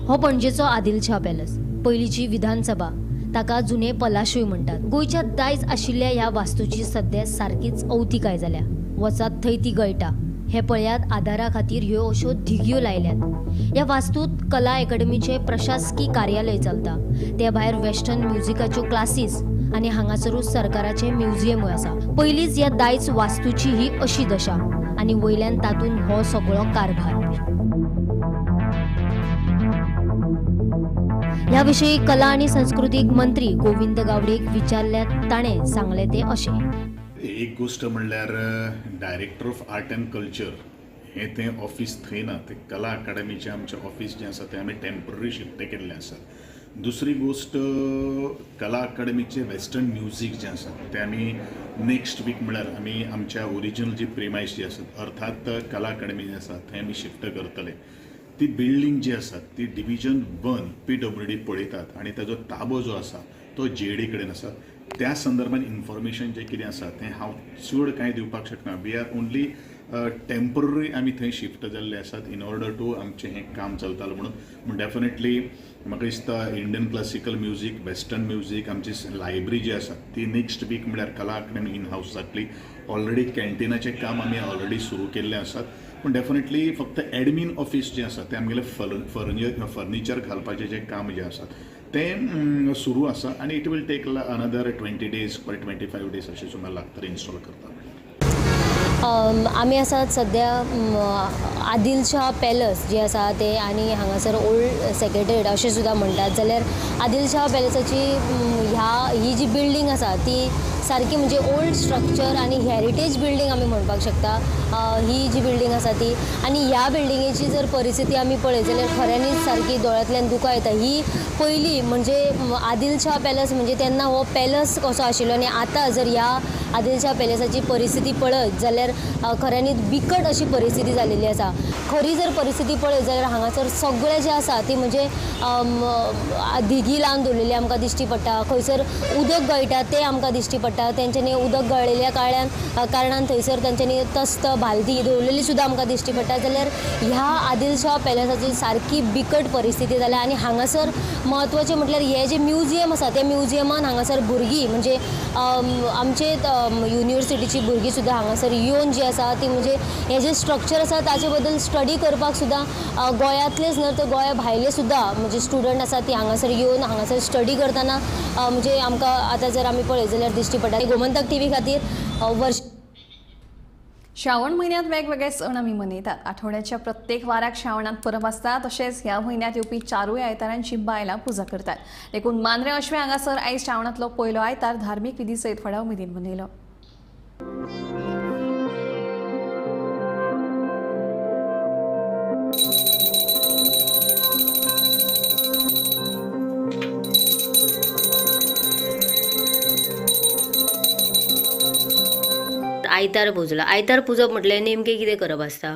Speaker 2: हो पणजेचो आदिलशाह पॅलेस, पयलींची विधानसभा, ताका जुने पलाशूय म्हणटात. गोंयच्या दायज आशिल्ल्या ह्या वास्तूची सद्या सारकीच अवतिकाय जाल्या. वचात थंय ती गळटा. हे पळयात, आदारा खातीर ह्यो अश्यो धिगयो लायल्यात. ह्या वास्तूत कला अकादमीचे प्रशासकी कार्यालय चलता. ते भायर वेस्टर्न म्युझिकाच्यो क्लासीस आनी हांगासरूच सरकाराचें म्युझियमूय आसा. पयलींच ह्या दायज वास्तूची ही अशी दशा आनी वयल्यान तातूंत हो सगळो कारभार. ह्या विशीं कला आनी संस्कृतीक मंत्री गोविंद गावडेक विचारल्यार ताणें सांगलें तें अशें.
Speaker 6: एक गोश्ट म्हणल्यार director of art and culture हें तें ऑफिस थंय ना, तें कला अकादमीचें आमचें ऑफिस जें आसा तें आमी टेम्पररी शिफ्ट केल्लें आसा. दुसरी गोश्ट, कला अकादमीचें वेस्टर्न म्युजीक जें आसा तें आमी नेक्स्ट वीक म्हणल्यार आमी आमच्या ओरिजिनल जी प्रिमायस जी आसा, अर्थात कला अकादमी जी आसा थंय आमी शिफ्ट करतले. ती बिल्डींग जी आसा ती डिविजन 1 PWD पळयतात आनी ताजो ताबो जो आसा तो GAD कडेन आसा. त्या संदर्भात इन्फॉर्मेशन जें कितें आसा तें हांव चड कांय दिवपाक शकना. वी आर ओन्ली टेम्पररी आमी थंय शिफ्ट जाल्ले आसात इन ऑर्डर टू आमचें हें काम चलतालें म्हणून. पूण डेफिनेटली म्हाका दिसता Indian classical music, western music, आमची लायब्ररी जी आसा ती नेक्स्ट वीक म्हणल्यार कला अकादमी इन हावस जातली. ऑलरेडी कॅन्टिनाचें काम आमी ऑलरेडी सुरू केल्लें आसात. पूण डेफिनेटली फक्त एडमीन ऑफिस जें आसा तें आमगेलें फर्निचर घालपाचें जें काम जें आसा तें सुरू आसा आनी it will take another 20 days or 25 days अशें सुमार लागतलें इन्स्टॉल करता.
Speaker 2: आमी आसात सद्या आदिलशाह पॅलस जे आसा ते आनी हांगासर ओल्ड सेक्रेटरीट अशें सुद्दां म्हणटात. जाल्यार आदिलशाह पॅलसाची ही जी बिल्डींग आसा ती सारकी म्हणजे ओल्ड स्ट्रक्चर आनी हेरिटेज बिल्डींग आमी म्हणपाक शकता ही जी बिल्डींग आसा ती. आनी ह्या बिल्डिंगेची जर परिस्थिती आमी पळयत जाल्यार खऱ्यांनीच सारकी दोळ्यांतल्यान दुकां येता. ही पयली म्हणजे आदिलशाह पॅलस म्हणजे तेन्ना हो पॅलस कसो आशिल्लो आनी आतां जर ह्या आदिलशाह पॅलसाची परिस्थिती पळयत जाल्यार खऱ्यांनीच बिकट अशी परिस्थिती जाल्लेली आसा. खरी जर परिस्थिती पळयत जाल्यार हांगासर सगळें जें आसा ती म्हणजे धिगी लावन दवरलेली आमकां दिश्टी पडटा. खंयसर उदक गळटा तें आमकां दिश्टी पडटा. तेंच्यांनी उदक गळिल्ल्या कारणान थंयसर तेंच्यांनी तस्त बालदी दवरलेली सुद्दां आमकां दिश्टी पडटा. जाल्यार ह्या आदिलशाह पॅलसाची सारकी बिकट परिस्थिती जाल्या. आनी हांगासर म्हत्वाचें म्हटल्यार हें जें म्युझियम आसा त्या म्युझियमान हांगासर भुरगीं म्हणजे आमचे युनिवर्सिटीची भुरगीं सुद्दां हांगासर येवन जी आसा ती म्हणजे हें जें स्ट्रक्चर आसा ताचे बद्दल स्टडी करपाक सुद्दां गोंयांतलेच न्हय तर गोंया भायले सुद्दां म्हणजे स्टुडंट आसा ती हांगासर येवन हांगासर स्टडी करतना म्हणजे आमकां आतां जर आमी पळयत जाल्यार दिश्टी पडटा. गोमंतक टीव्ही खातीर वर्ष
Speaker 20: श्रावण म्हयन्यांत वेगवेगळे सण आमी मनयतात. आठवड्याच्या प्रत्येक वाराक श्रावणांत परब आसता. तशेंच ह्या म्हयन्यांत येवपी चारूय आयतारांची बायलां पुजा करतात. देखून मांद्रें अश्वें हांगासर आयज श्रावणांतलो पयलो आयतार धार्मीक विधी सयत व्हडा उमेदीन मनयलो.
Speaker 2: आयतार पुजला. आयतार पुजप म्हटल्यार नेमकें कितें करप आसता?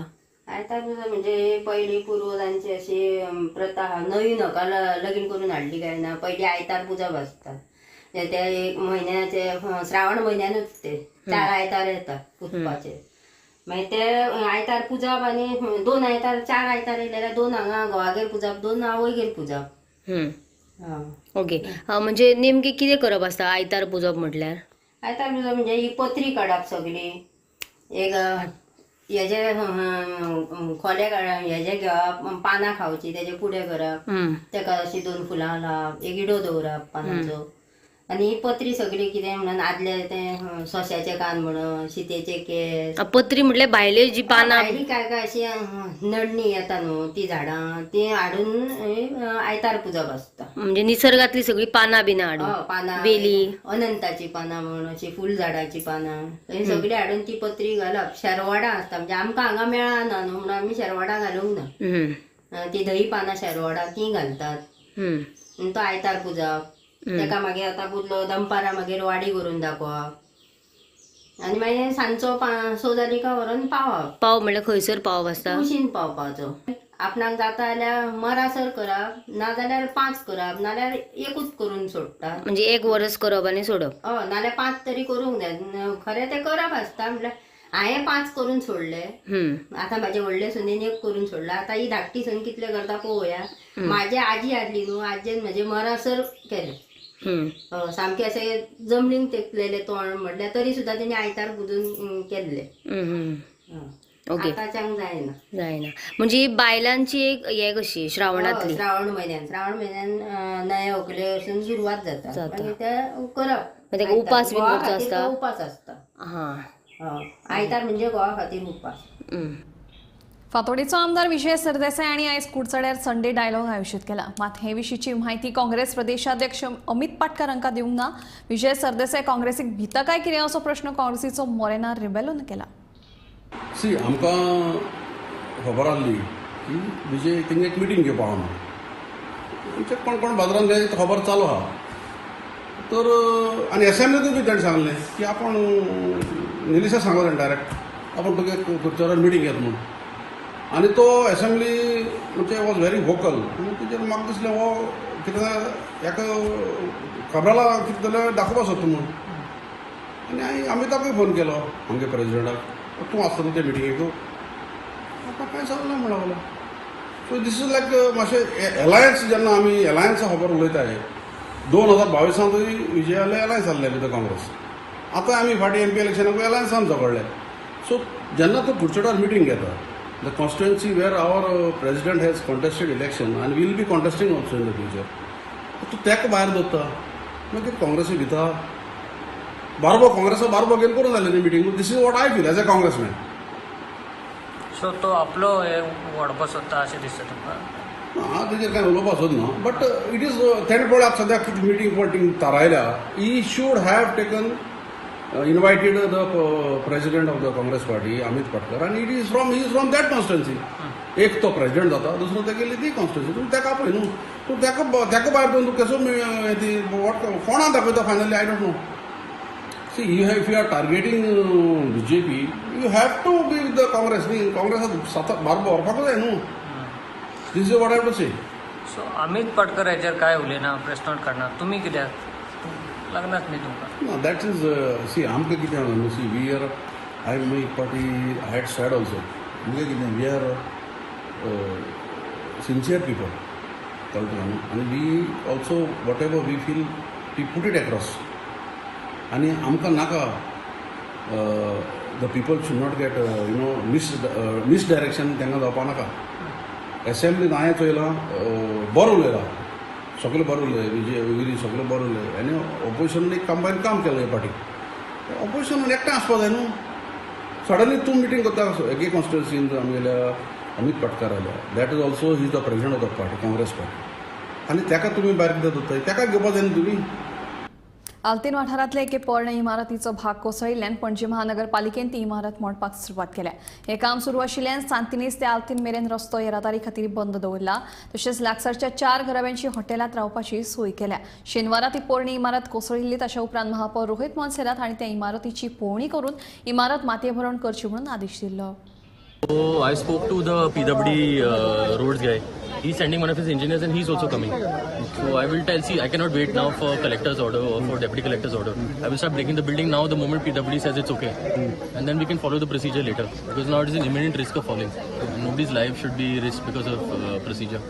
Speaker 7: आयतार पुजा म्हणजे पयलीं पुर्वजांची अशी प्रथा आहा, नवी व्हंकल लगीन करून हाडली काय ना पयलीं आयतार पुजा आसता. ते एक म्हयन्याचे श्रावण म्हयन्यानूच ते 4 आयतार येता पुजपाचे. मागीर ते आयतार पुजाप आनी 2 आयतार 4 आयतार येयले जाल्यार 2 हांगा घोवागेर पुजाप, 2 आवयगेर पुजाप.
Speaker 2: ओके, म्हणजे नेमके कितें करप आसता आयतार पुजप म्हटल्यार?
Speaker 7: आयतार पुजप म्हणजे ही पत्री काडप सगळी, एक हेजे खोले काडप, हेजे घेवप, पानां खावची तेजे पुडे करप, तेका अशी 2 फुलां लावप, एक इडो दवरप पानांचो, आनी ही पत्री सगळी कितें म्हणून आदले ते सोंश्याचे कान म्हणून, शितेचे केंस.
Speaker 2: पत्री म्हटल्यार भायले जी पानां,
Speaker 7: भायली काय काय अशी नडणी येता न्हू ती झाडां ती हाडून आयतार पुजप आसता.
Speaker 2: म्हणजे निसर्गातली सगळी पानां बिनां हाडून,
Speaker 7: पानां,
Speaker 2: वेली,
Speaker 7: अनंताची पानां म्हण, अशी फूल झाडाची पानां ही सगळी हाडून ती पत्री घालप. शेरवाडां आसता, म्हणजे आमकां हांगा मेळना न्हू म्हणून आमी शेरवाडां घालूंक ना, ती धही पानां शेरवाडां ती घालतात. तो आयतार पुजप. तेका मागीर आतां पुजलो दनपारां मागीर वाडी करून दाखोवप आनी मागीर सांजचो 6 जाली काय व्हरोन पावप.
Speaker 2: पाव म्हणल्यार खंयसर पावप आसता?
Speaker 7: कुशीन पावपाचो. आपणाक जाता जाल्यार मरासर करप, नाजाल्यार 5 करप, नाजाल्यार एकूच करून सोडटा.
Speaker 2: म्हणजे एक वरस करप आनी सोडप.
Speaker 7: हय, नाजाल्यार 5 तरी करूंक जाय. खरें तें करप आसता, म्हटल्यार हांवें 5 करून सोडले, आतां म्हाजे व्हडले सुनेन 1 करून सोडला, आतां ही धाकटी सून कितले करता पळोवया. म्हाजी आजी आसली न्हू, आजयेन म्हजे मरासर केलें, सामकें अशें जमनीन तेकलेलें तोंड म्हटल्यार तरी सुद्दां तेणी आयतार पुजून केल्लें. आतांच्यांक जायना.
Speaker 2: जायना म्हणजे बायलांची एक हे कशी श्रावणांतली,
Speaker 7: श्रावण म्हयन्यान, श्रावण म्हयन्यान नये व्हंकले वचून सुरवात जाता, मागीर ते करप.
Speaker 2: उपास बी करचो आसता?
Speaker 7: उपास आसता. आयतार म्हणजे घोवा खातीर उपास.
Speaker 20: फातोडेचो आमदार विजय सरदेसाय हांणी आयज कुडचड्यार संडे डायलॉग आयोजीत केला. मात हे विशींची म्हायती काँग्रेस प्रदेशाध्यक्ष अमित पाटकर हांकां दिवंक ना. विजय सरदेसाय काँग्रेसीक भिता काय कितें असो प्रश्न काँग्रेसीचो मोरेना रिबेलोन केला.
Speaker 14: सी, आमकां खबर आहली की विजय तेंगे एक मिटींग घेवपा आहा म्हणून. आमचे कोण कोण बाजारांत गेले खबर चालू आहा. तर आनी एसेंब्लीतूय बी ताणें सांगलें की आपूण निलिशा सांगलें डायरेक्ट आपूण तुगे कुडचड्यार मिटींग घेत म्हणून. आनी तो एसेंब्ली म्हणजे वॉज व्हेरी वोकल. आनी तेजेर म्हाका दिसलें हो कितें हेका खबराला कितें जाल्यार दाखोवपा सोदता म्हणून. आनी हांवें अमिताकूय फोन केलो आमगे प्रेजिडेंटाक, तूं आसता न्हू ते मिटिंगेक, म्हाका कांय सांगलें म्हणून लागलो. सो these is लायक मातशें एलायन्स, जेन्ना आमी एलायन्सा खबर उलयताय 2022 विजयाले एलायन्स आहले विथ काँग्रेस. आतां आमी फाटीं एम पी इलेक्शनाकूय एलायन्सान झगडले. सो जेन्ना तूं कुडचड्यार मिटींग घेता, the constituency where our president has contested election and will be contesting also in the future, तूं तेका भायर दवरता, मागीर काँग्रेसी भिता बारबो, काँग्रेसा बारबो घेवन करूं जालें न्ही meeting. This is what I feel as a congressman.
Speaker 15: So तो आपलो हे वाडोवपाक सोदता अशें दिसता तुमकां?
Speaker 14: हांव तेजेर कांय उलोवपाक सोदना, बट it is तेणें पळय आतां सद्याक कितें मिटींग पळय थारायल्या. He should have taken invited the president of the Congress party Amit Patkar, आनी it is from, he is from that constituency. एक तो प्रेजिडेंट जाता, दुसरो तेगेली ती कॉन्स्टिट्युन्सी. तूं तेका आपय न्हू, तूं तेका तेका भायर दवरून तूं कसो ती what कोणा दाखयता finally, I don't know. See, you have, if you are targeting BJP, you have to be with the Congress. न्ही, काँग्रेसात सात बारबो व्हरपाकूच जाय न्हू. This is what I have to say.
Speaker 15: So Amit Patkar हेजेर कांय उलयना, प्रेस नोट काडना, तुमी कित्याक लागनाच न्ही तुमकां?
Speaker 14: ना, that is सी आमकां कितें आहा न्हू, C we are, I my party I had said also, आमकां कितें we are sincere people, कळटा तुका न्हू. आनी we also whatever we feel we put it across. आनी आमकां नाका the people should not get you know misdirection तांकां जावपा नाका. एसेंब्लीन हांवें चोयलां बरो उलयला, सगळें बरें उलयलें, विजय विरी सगळें बरें उलयलें. आनी ऑपोजिशन एक कंबायन काम केलें हे पाटी. ऑपोजिशन एकठांय आसपा जाय न्हू. सडनली तूं मिटींग करता एके कॉन्स्टिट्युन्सीन आमगेल्या अमीत पाटकर आयल्या, that is also he is the president of the party, Congress party. आनी ताका तुमी भायर कित्याक दवरताय, ताका घेवपा जाय न्हू तुमी.
Speaker 20: आल्तीन वाठारांतले एके पोरणे इमारतीचो भाग कोसळिल्ल्यान पणजी महानगरपालिकेन ती इमारत मोडपाक सुरवात केल्या. हें काम सुरू आशिल्ल्यान सांतिनेज ते आल्तीन मेरेन रस्तो येरादारी खातीर बंद दवरला. तशेंच लागसारच्या 4 घराब्यांची हॉटेलांत रावपाची सोय केल्या. शेनवारा ती पोरणी इमारत कोसळिल्ली. ताच्या उपरांत महापौर रोहित मोन्सेरात हांणी त्या इमारतीची पळोवणी करून इमारत मातये भरवण करची म्हणून आदेश दिल्लो.
Speaker 3: So I spoke to the PWD roads guy. He's sending one of his engineers and he's also coming. So I will tell, see, I cannot wait now for collector's order or for deputy collector's order. I will start breaking the building now the moment PWD says it's okay. And then we can follow the procedure later, because now it is an imminent risk of falling. And nobody's life should be risked because of procedure.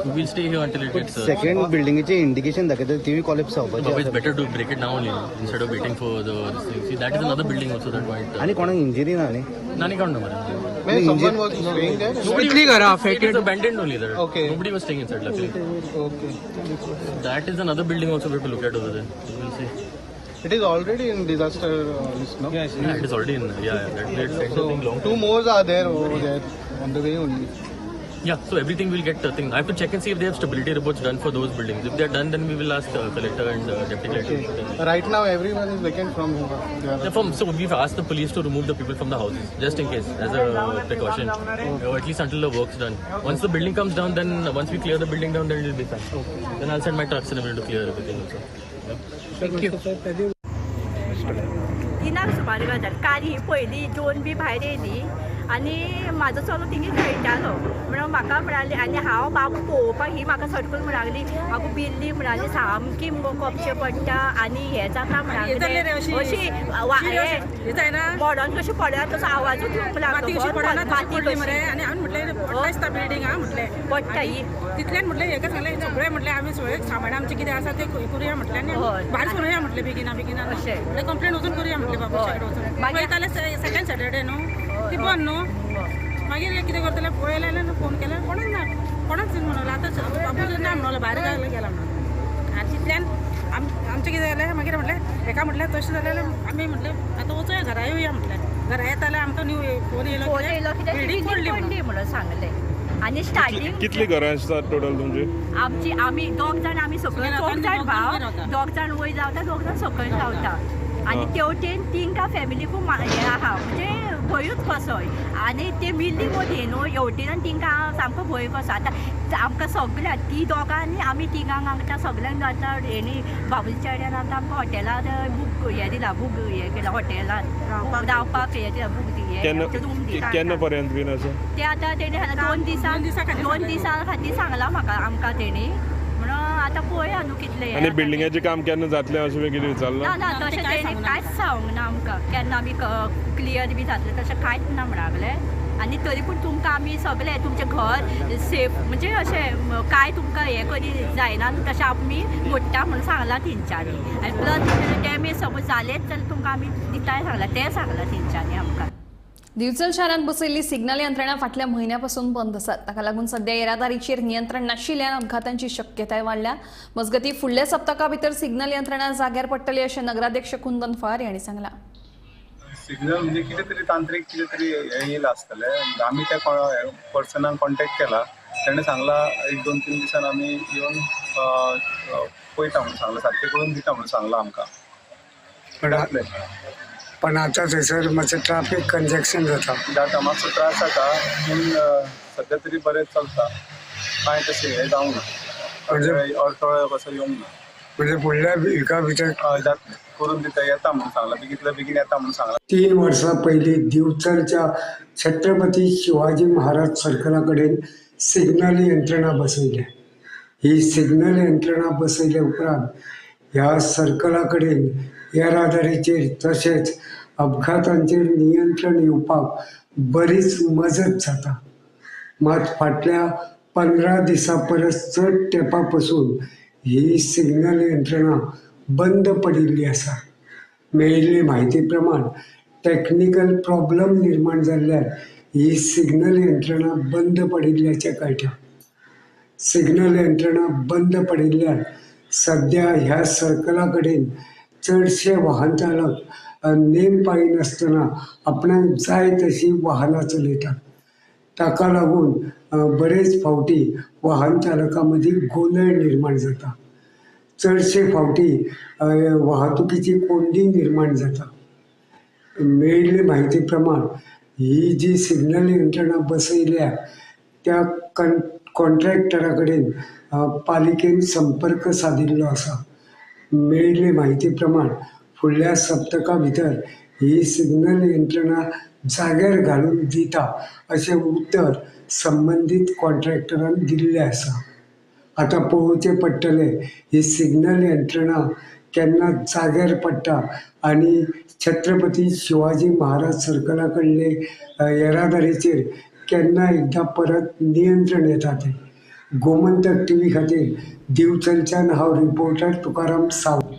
Speaker 3: We will stay here until it gets...
Speaker 8: Second बिल्डिंगेचे indication दाखयता तिवूय collapse जावपाची.
Speaker 3: It's better to break it now only instead of waiting for the this thing. See, that is another building also that might...
Speaker 8: आनी कोणाक injury ना न्ही?
Speaker 3: ना कोण ना मरे.
Speaker 8: Someone was staying there?
Speaker 3: Nobody was, it is abandoned only there. Okay. Nobody was staying inside, luckily.
Speaker 8: Okay.
Speaker 3: That is another building also we have to look at over there. We will see.
Speaker 8: It is already in disaster list, no?
Speaker 3: Yes. Yeah, it is already in. Yeah. That
Speaker 8: so,
Speaker 3: thing long.
Speaker 8: Two more are there over there on the way only.
Speaker 3: Yeah, so everything will get thing. I have to check and see if they have stability reports done for those buildings. If they are done, then we will ask collector and deputy collector.
Speaker 8: Okay. Right now, everyone is vacant from here.
Speaker 3: Yeah, so we've asked the police to remove the people from the houses, just in case, as a precaution. Okay. Or at least until the work's done. Once the building comes down, then once we clear the building down, then it will be fine.
Speaker 8: Okay.
Speaker 3: Then I'll send my trucks and everything to clear everything also. Yeah. Thank you.
Speaker 16: तिनाक सुमार गजाल काल ही पयली दोन बी भायर येयली आनी म्हाजो चलो थिंगी खेळटालो म्हणून म्हाका म्हणाली आनी हांव बाबू पळोवपाक ही म्हाका सटकून म्हणाली आगो बिल्ली म्हणाली सामकी मुगो कोपशे पडटा आनी हें जाता म्हणाले अशी मोडोन कशी पडना तसो आवाजूच येवंक लागलो
Speaker 17: माती कशी मरे आनी हांवें म्हटलें पडटा दिसता बिल्डींग आहा म्हटलें
Speaker 16: पडटा ही
Speaker 17: तितल्यान म्हटलें हेका सांगलें सगळें म्हटलें आमी सगळें सामान आमचें कितें आसा तें करुया म्हटलें आनी भायर सरुया म्हटलें बेगिना बेगिना अशें कंप्लेन वचून करुया म्हटलें बाबूच्या कडेन वचून पळयताले सेकंड सॅटर्डे न्हू ती बंद न्हू मागीर कितें करतलें पळयलें जाल्यार फोन केल्यार कोणूच ना कोणाच म्हणलो आतां बाबू ना म्हणलो भायर गेला म्हणून आनी तितल्यान आमचें कितें जालें मागीर म्हटलें हेका म्हटलें तशें जालें जाल्यार आमी म्हटलें आतां वचोया घरा येवया म्हटलें घरा येता जाल्यार आमकां न्यू फोन येयलो
Speaker 16: कितें पडली म्हणून सांगलें. आनी स्टार्टींग
Speaker 18: कितली घरां आसतात टोटल तुमची?
Speaker 16: आमची आमी दोग जाण आमी सकयल चौग जाण भाव दोग जाण वयर रावता दोग जाण सकयल रावता आनी तेवटेन तिंका फॅमिलीकूय हें आहा म्हणजे भंयूच कसो आनी ते बिल्डींग मदीं न्हू हेवटेन आनी तिंकां सामको भंय कसो. आतां आमकां सगळ्यांक ती दोगां आनी आमी तिगांक आमकां सगळ्यांक आतां हेणी बाबूच्या चेड्यान आतां आमकां हॉटेलार बूक हें दिला बूक हें केलां हॉटेलार रावपाक हें दिला बूक रूम दिला.
Speaker 18: केन्ना पर्यंत बीन अशें
Speaker 16: ते आतां तेणी दोन दिसां खातीर सांगलां म्हाका आमकां तेणी म्हणून आतां पळोवया न्हू कितलें.
Speaker 18: आनी बिल्डिंगाचें काम केन्ना जातलें अशें कितें विचारलां?
Speaker 16: ना ना तशें तेणी कांयच सांगूंक ना आमकां केन्ना आमी क्लियर बी जातलें तशें कांयच ना म्हणागलें. आनी तरी पूण तुमकां आमी सगळें तुमचें घर सेफ म्हणजे अशें कांय तुमकां हें करी जायना तशें आमी मोडटा म्हणून सांगलां तेंच्यांनी. आनी प्लस डॅमेज समज जालेंच जाल्यार तुमकां आमी दिताय सांगलां तें सांगलां तेंच्यांनी आमकां.
Speaker 20: दिवचल शारांत बसयल्ली सिग्नल यंत्रणा फाटल्या म्हयन्यापासून बंद आसात. ताका लागून सध्या येरादारीचेर नियंत्रण नाशिल्ल्यान अपघातांची शक्यताय वाडल्या. मजगतीं फुडल्या सप्तका भितर सिग्नल यंत्रणा जाग्यार पडटली अशें नगराध्यक्ष कुंदन फळारी हांणी सांगलां.
Speaker 21: सिग्नल म्हणजे कितें तरी तांत्रीक कितें तरी हें येयलां आसतलें. आमी त्या पर्सनाक कॉन्टेक्ट केला, तेणें सांगलां 1-2-3 दिसान आमी येवन पळयता म्हणून सांगलां, सारकें करून दिता म्हणून सांगलां आमकां.
Speaker 27: पण आतां थंयसर मातशें ट्राफीक कंजेक्शन जाता
Speaker 21: जाता, मातसो त्रास जाता पूण सद्या तरी बरें चलता, कांय तशें हें जावंक ना, अडथळो कसो येवंक ना.
Speaker 27: म्हणजे फुडल्या विका भितर
Speaker 21: जातलें करून दिता येता म्हणून सांगलां, बेगींतल्या बेगीन येता म्हणून सांगलां.
Speaker 27: 3 वर्सां पयलीं दिवचलच्या छत्रपती शिवाजी महाराज सर्कला कडेन सिग्नल यंत्रणा बसयल्या. ही सिग्नल यंत्रणा बसयल्या उपरांत ह्या सर्कला कडेन येरादारीचेर तशेंच अपघातांचेर नियंत्रण येवपाक बरीच मजत जाता. मात फाटल्या 15 दिसां परस चड तेंपा पसून ही सिग्नल यंत्रणा बंद पडिल्ली आसा. मेळिल्ले म्हायती प्रमाण टॅक्निकल प्रॉब्लम निर्माण जाल्ल्यान ही सिग्नल यंत्रणा बंद पडिल्ल्याचें कळटा. सिग्नल यंत्रणा बंद पडिल्ल्यान सद्या ह्या सर्कला कडेन चडशे वाहन चालक नेम पाळिनासतना आपणाक जाय तशी वाहनां चलयतात. ताका लागून बरेच फावटी वाहन चालकां मदीं गोंदळ निर्माण जाता. चडशे फावटी वाहतुकीची कोंडी निर्माण जाता. मेळिल्ले म्हायती प्रमाण ही जी सिग्नल यंत्रणा बसयल्या त्या कॉन्ट्रॅक्टरा कडेन पालिकेन संपर्क सादिल्लो आसा. मेळिल्ले म्हायती प्रमाण फुडल्या सप्तका भितर ही सिग्नल यंत्रणा जाग्यार घालून दिता अशें उतर संबंदीत कॉन्ट्रॅक्टरान दिल्लें आसा. आतां पळोवचें पडटलें ही सिग्नल यंत्रणा केन्ना जाग्यार पडटा आनी छत्रपती शिवाजी महाराज सर्कला कडले येरादारीचेर केन्ना एकदां परत नियंत्रण येता तें. गोमंतक टीव्ही खातीर दिवचलच्यान हांव रिपोर्टर तुकाराम सावंत.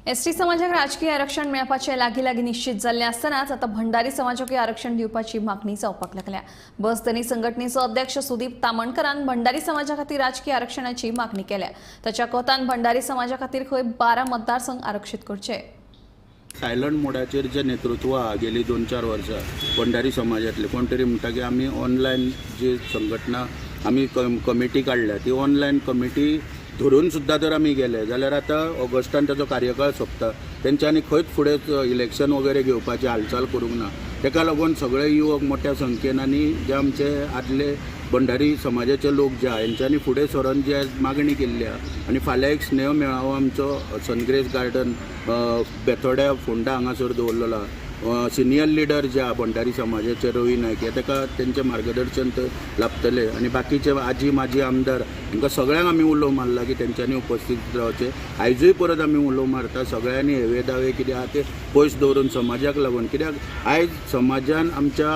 Speaker 20: एसटी समाजाक राजकीय आरक्षण मेळपाचें लागीं लागीं निश्चित जाल्लें आसतनाच आतां भंडारी समाजाकूय आरक्षण दिवपाची मागणी जावपाक लागल्या. बस धनी संघटनेचो अध्यक्ष सुदीप तामणकरान भंडारी समाजा खातीर राजकीय आरक्षणाची मागणी केल्या. ताच्या कोतान भंडारी समाजा खातीर खंय 12 मतदारसंघ आरक्षित करचे.
Speaker 1: सायलंट मोडाचेर जे नेतृत्व आहा गेली 2-4 वर्सां भंडारी समाजांतले कोण तरी म्हणटा की आमी ऑनलायन जी संघटना आमी कमिटी काडल्या ती ऑनलायन कमिटी धरून सुद्दां जर आमी गेले जाल्यार आतां ऑगस्टान ताचो कार्यकाळ सोंपता, तेंच्यांनी खंयच फुडें इलेक्शन वगैरे घेवपाची हालचाल करूंक ना. ताका लागून सगळे युवक मोठ्या संख्येन आनी जे आमचे आदले भंडारी समाजाचे लोक जे आहा हेंच्यांनी फुडें सरून जे मागणी केल्ली आहा आनी फाल्यां एक स्नेह मेळावो आमचो सनग्रेस गार्डन बेतोड्या फोंडा हांगासर दवरलेलो आहा. सिनियर लिडर जे आहा भंडारी समाजाचे रवी नायक हे ताका तेंचें मार्गदर्शन थंय लाभतलें आनी बाकीचे आजी माजी आमदार हांकां सगळ्यांक आमी उलो मारला की तेंच्यांनी उपस्थीत रावचें. आयजूय परत आमी उलो मारता सगळ्यांनी हेवे दावे कितें आहा ते पयस दवरून समाजाक लागून, कित्याक आयज समाजान आमच्या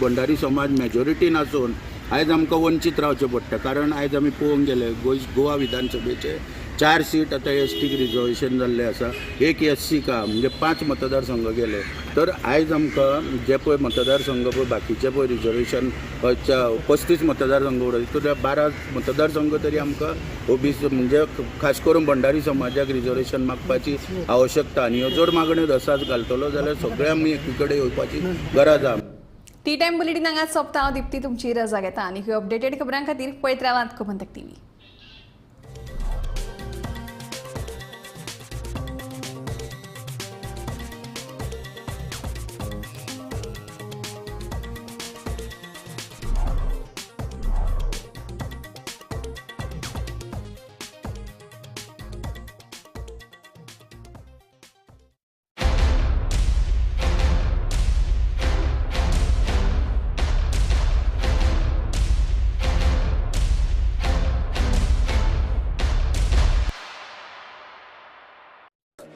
Speaker 1: भंडारी समाज मेजॉरिटीन आसून आयज आमकां वंचीत रावचें पडटा. कारण आयज आमी पळोवंक गेले गोवा विधानसभेचे 4 सीट आतां एस टीक रिजर्वेशन जाल्लें आसा, 1 एस सीक आहा, म्हणजे 5 मतदारसंघ गेले. तर आयज आमकां जे पळय मतदारसंघ पळय बाकीचे पळय रिजर्वेशन 35 मतदारसंघ उरले तर 12 मतदारसंघ तरी आमकां ओबीसी म्हणजे खास करून भंडारी समाजाक रिजर्वेशन मागपाची आवश्यकता आनी ह्यो जर मागण्यो दसाच घालतलो जाल्यार सगळे आमी एकी कडेन येवपाची गरज आहा.
Speaker 20: टी टायम बुलेटीन हांगाच सोंपता. हांव दीप्ती तुमची रजा घेता आनी ह्यो अपडेटेड खबरां खातीर पळयत रावात गोमंतक टीव्ही.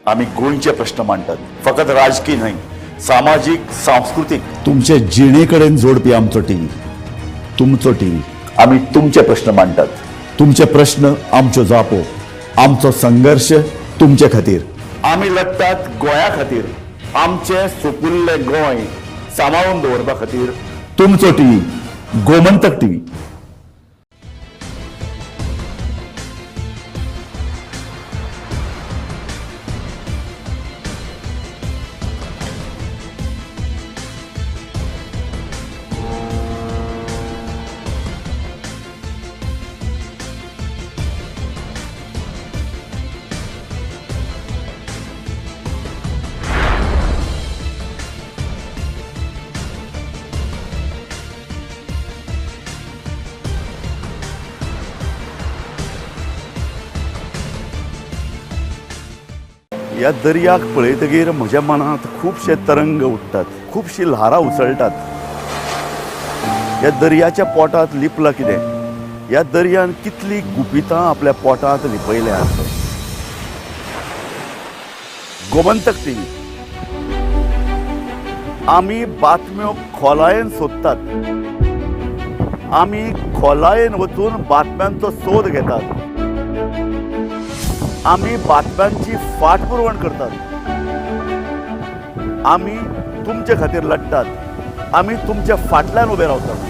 Speaker 11: आमी गोंयचे प्रश्न मांडटात, फकत राजकीय न्हय, सामाजीक, सांस्कृतीक.
Speaker 6: तुमचे जिणे कडेन जोडपी आमचो टीव्ही, तुमचो टीव्ही.
Speaker 11: आमी तुमचे प्रश्न मांडटात,
Speaker 6: तुमचे प्रश्न आमच्यो जापो, आमचो संघर्श तुमचे खातीर.
Speaker 11: आमी लढटात गोंया खातीर, आमचें सुपुल्लें गोंय सांबाळून दवरपा खातीर.
Speaker 6: तुमचो टीव्ही, गोमंतक टीव्ही.
Speaker 11: ह्या दर्याक पळयतगीर म्हज्या मनांत खुबशे तरंग उठ्ठात, खुबशीं ल्हारां उसळटात. ह्या दर्याच्या पोटांत लिपलां कितें? ह्या दर्यान कितलीं गुपितां आपल्या पोटांत लिपयल्यांत. गोमंतक टीव्ही आमी बातम्यो खोलायेन सोदतात, आमी खोलायेन वचून बातम्यांचो सोद घेतात, आमी बातम्यांची फाटपुरवण करतात, आमी तुमचे खातीर लढटात, आमी तुमच्या फाटल्यान उबे रावतात.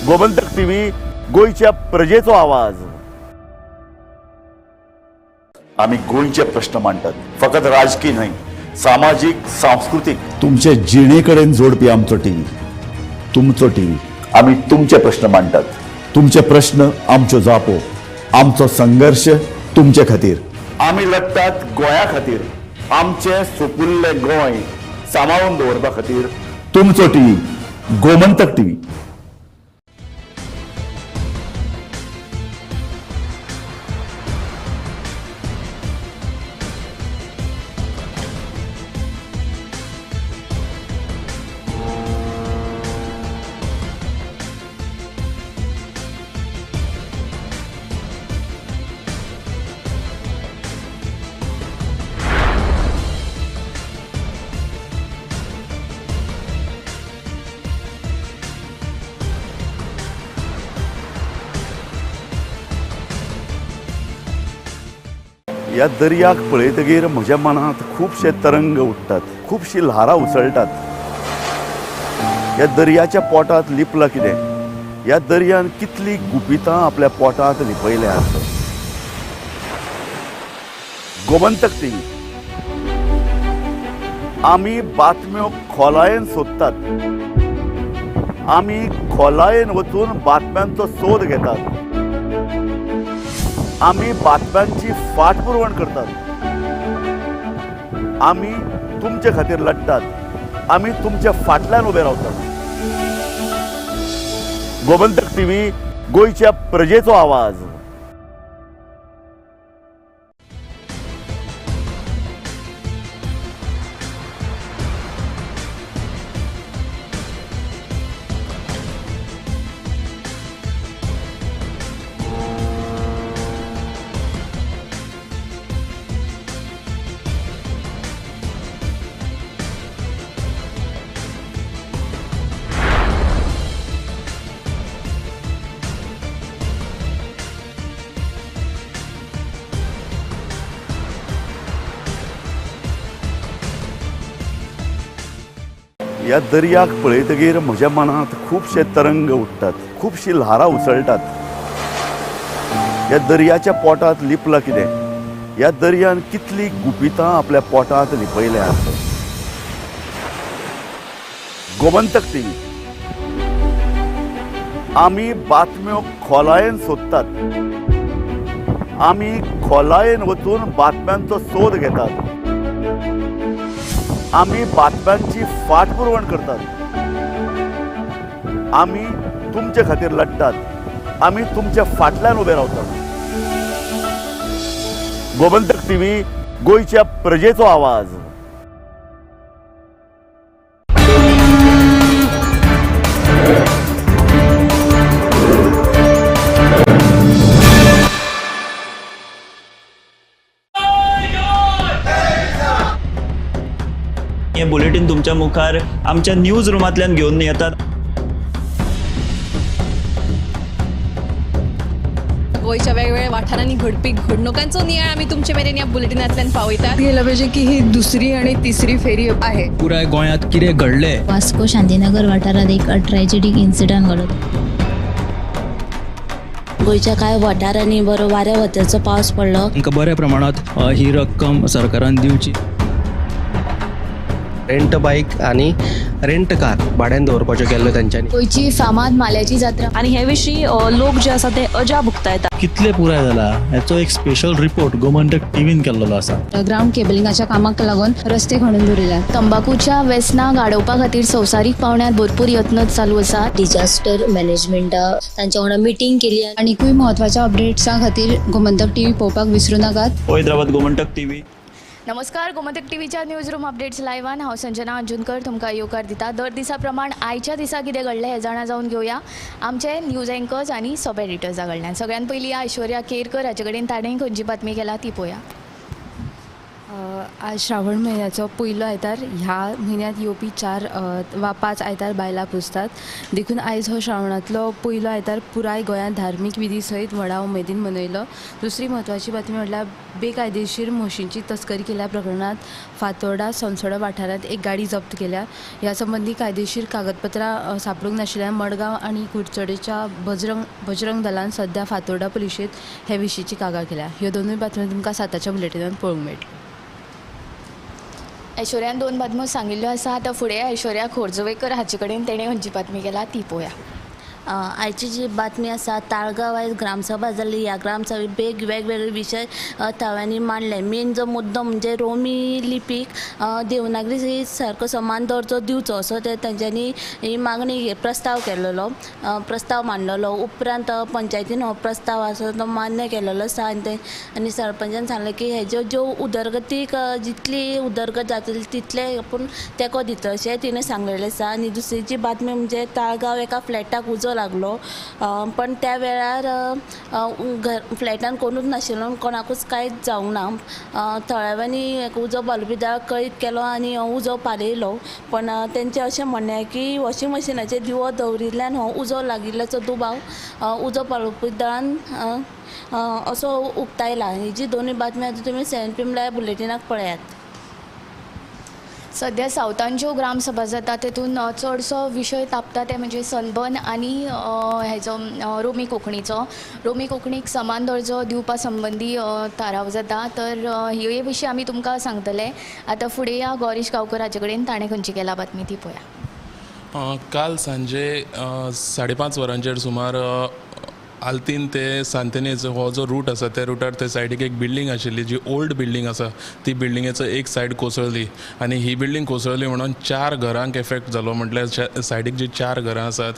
Speaker 11: गोमंतक टीव्ही, गोंयच्या प्रजेचो आवाज. आमी गोंयचे प्रश्न मांडटात, फकत राजकीय न्हय, सामाजीक, सांस्कृतीक.
Speaker 6: तुमचे जिणे कडेन जोडपी आमचो टीव्ही, तुमचो टीव्ही.
Speaker 11: आमी तुमचे प्रश्न मांडटात,
Speaker 6: तुमचे प्रश्न आमच्यो जापो, आमचो संघर्श तुमचे खातीर.
Speaker 11: आमी लढटात गोंया खातीर, आमचें सुपुल्लें गोंय सांबाळून दवरपा खातीर.
Speaker 6: तुमचो टीव्ही, गोमंतक टीव्ही.
Speaker 11: ह्या दर्याक पळयतगीर म्हज्या मनांत खुबशे तरंग उठ्ठात, खुबशी ल्हारां उसळटात. ह्या दर्याच्या पोटांत लिपलां कितें? ह्या दर्यान कितली गुपितां आपल्या पोटांत लिपयल्यात. गोमंतक टीव्ही, आमी बातम्यो खोलायेन सोदतात, आमी खोलायेन वचून बातम्यांचो सोद घेतात, आमी बातम्यांची फाटपुरवण करतात, आमी तुमचे खातीर लढटात, आमी तुमच्या फाटल्यान उबे रावतात. गोमंतक टीव्ही, गोंयच्या प्रजेचो आवाज. ह्या दर्याक पळयतगीर म्हज्या मनांत खुबशे तरंग उठ्ठात, खुबशी ल्हारां उसळटात. ह्या दर्याच्या पोटांत लिपलां कितें? ह्या दर्यान कितली गुपितां आपल्या पोटांत लिपयल्यात. गोमंतक टीव्ही, आमी बातम्यो खोलायेन सोदतात, आमी खोलायेन वचून बातम्यांचो सोद घेतात, आमी बातम्यांची फाटपुरवण करतात, आमी तुमचे खातीर लढटात, आमी तुमच्या फाटल्यान उबे रावतात. गोमंतक टीव्ही, गोंयच्या प्रजेचो आवाज.
Speaker 4: हे बुलेटीन तुमच्या मुखार आमच्या न्यूज रुमांतल्यान घेवन येतात.
Speaker 20: गोंयच्या वेगवेगळ्या वाठारांनी घडपी घडणुकांचो नियाळ आमी तुमचे मेरेन ह्या बुलेटिनांतल्यान पावयतात.
Speaker 12: गेलं पाहिजे की ही दुसरी आणि तिसरी फेरी आहे.
Speaker 19: पुराय गोंयांत कितें घडलें?
Speaker 22: वास्को शांतीनगर वाठारांत एक ट्रॅजेडीक इन्सिडंट घडलो.
Speaker 23: गोंयच्या कांय वाठारांनी बरो वाऱ्या वताचो पावस पडलो.
Speaker 19: तांकां बऱ्या प्रमाणांत ही रक्कम सरकारान दिवची.
Speaker 24: रेंट बाईक आणि रेंट कार भाड्यान दवरपाच्यो केल्ल्यो तेंच्यांनी.
Speaker 9: गोंयची फामाद माल्याची जात्रा
Speaker 25: आनी हे विशीं लोक जे आसा ते अजाप उक्तायता.
Speaker 28: कितले पुराय जाला हेचो एक स्पेशल रिपोर्ट गोमंतक टीव्हीन केल्लो आसा.
Speaker 12: ग्राउंड केबलिंगाच्या कामाक लागून रस्ते खणून दवरिल्यात.
Speaker 9: तंबाखूच्या वेसनाक आडोवपा खातीर संवसारीक पावंड्यार भरपूर यत्न चालू आसा.
Speaker 2: डिजास्टर मॅनेजमेंटा तांच्या वांगडा मिटींग केली.
Speaker 12: आनीकूय म्हत्वाच्या अपडेट्सां खातीर गोमंतक टीव्ही पळोवपाक विसरूं नाकात.
Speaker 4: हैदराबाद गोमंतक टीव्ही.
Speaker 9: नमस्कार, गोमंतक टीव्हीच्या न्यूज रूम अपडेट्स लायव्हान हांव संजना अंजुनकर तुमकां येवकार दिता. दर दिसा प्रमाण आयच्या दिसा कितें घडलें हें जाणा जावन घेवया आमचे न्यूज एंकर्स आनी सब एडिटर्सा कडल्यान. सगळ्यान पयलीं ऐश्वर्या केरकर हाचे कडेन ताणें खंयची बातमी केला ती पळोवया.
Speaker 29: आज श्रावण म्हयन्याचो पयलो आयतार. ह्या म्हयन्यांत येवपी 4 वा 5 आयतार बायलां पुजतात. देखून आयज हो श्रावणांतलो पयलो आयतार पुराय गोंयांत धार्मीक विधी सयत व्हडा उमेदीन मनयलो. दुसरी म्हत्वाची बातमी म्हटल्यार बेकायदेशीर म्हशींची तस्करी केल्या प्रकरणांत फातोर्डा सोनसडो वाठारांत एक गाडी जप्त केल्या. ह्या संबंदी कायदेशीर कागदपत्रां सापडूंक नाशिल्ल्यान मडगांव आनी कुडचडेच्या बजरंग दलान सद्या फातोर्डा पुलिशेंत हे विशींची कागाळ केल्या. ह्यो दोनूय बातम्यो तुमकां 7च्या बुलेटिनांत पळोवंक मेळटल्यो.
Speaker 9: ऐश्वर्यान 2 बातम्यो सांगिल्ल्यो आसा. आतां फुडें ऐश्वर्या खोर्जुवेकर हाचे कडेन तेणें खंयची बातमी केला ती पळोवया.
Speaker 23: आयची जी बातमी आसा, ताळगांव आयज ग्रामसभा जाली. ह्या ग्रामसभेक वेगवेगळे विशय थळाव्यांनी मांडले. मेन जो मुद्दो म्हणजे रोमी लिपीक देवनागरी सारको समान दर्जो दिवचो असो ते तांच्यांनी ही मागणी प्रस्ताव केलेलो, प्रस्ताव मांडलेलो. उपरांत पंचायतीन हो प्रस्ताव आसा तो मान्य केलेलो आसा. आनी ते आनी सरपंचान सांगलें की हेज्यो ज्यो उदरगतीक जितली उदरगत जातली तितले आपूण तेंको दितलो अशें तिणें सांगलेलें आसा. आनी दुसरी जी बातमी म्हणजे ताळगांव एका फ्लॅटाक उजो लागलो, पण त्या वेळार घर फ्लॅटान कोणूच नाशिल्लो, कोणाकूच कांयच जावंक ना. थळाव्यांनी उजो पालोवपी दळाक कळीत केलो आनी उजो पालयलो, पण तेंचें अशें म्हणणें की वॉशिंग मशिनाचेर दिवो दवरिल्ल्यान हो उजो लागिल्ल्याचो दुबाव उजो पालोवपी दळान असो उक्तायला. ही जी दोनूय बातमी आतां तुमी 7 PM live बुलेटिनाक पळयात.
Speaker 9: सध्या सावथान ज्यो ग्रामसभा जाता तेतून चडसो विशय तापता ते म्हणजे सनबर्न आनी हेजो रोमी कोंकणीचो. रोमी कोंकणीक समान दर्जो दिवपा संबंदी थाराव जाता. तर हे विशीं आमी तुमकां सांगतले. आतां फुडें या गौरीश गांवकर हाचे कडेन, ताणें खंयची केला बातमी ती पळया.
Speaker 3: काल सांजे 5:30 वरांचेर सुमार आल्तीन ते सांतेनेज हो जो रूट आसा त्या रुटार ते सायडीक एक बिल्डींग आशिल्ली जी ओल्ड बिल्डींग आसा, ती बिल्डिंगेचो एक सायड कोसळ्ळी आनी ही बिल्डींग कोसळ्ळी म्हणून 4 घरांक एफेक्ट जालो. म्हटल्यार सायडीक जी 4 घरां आसात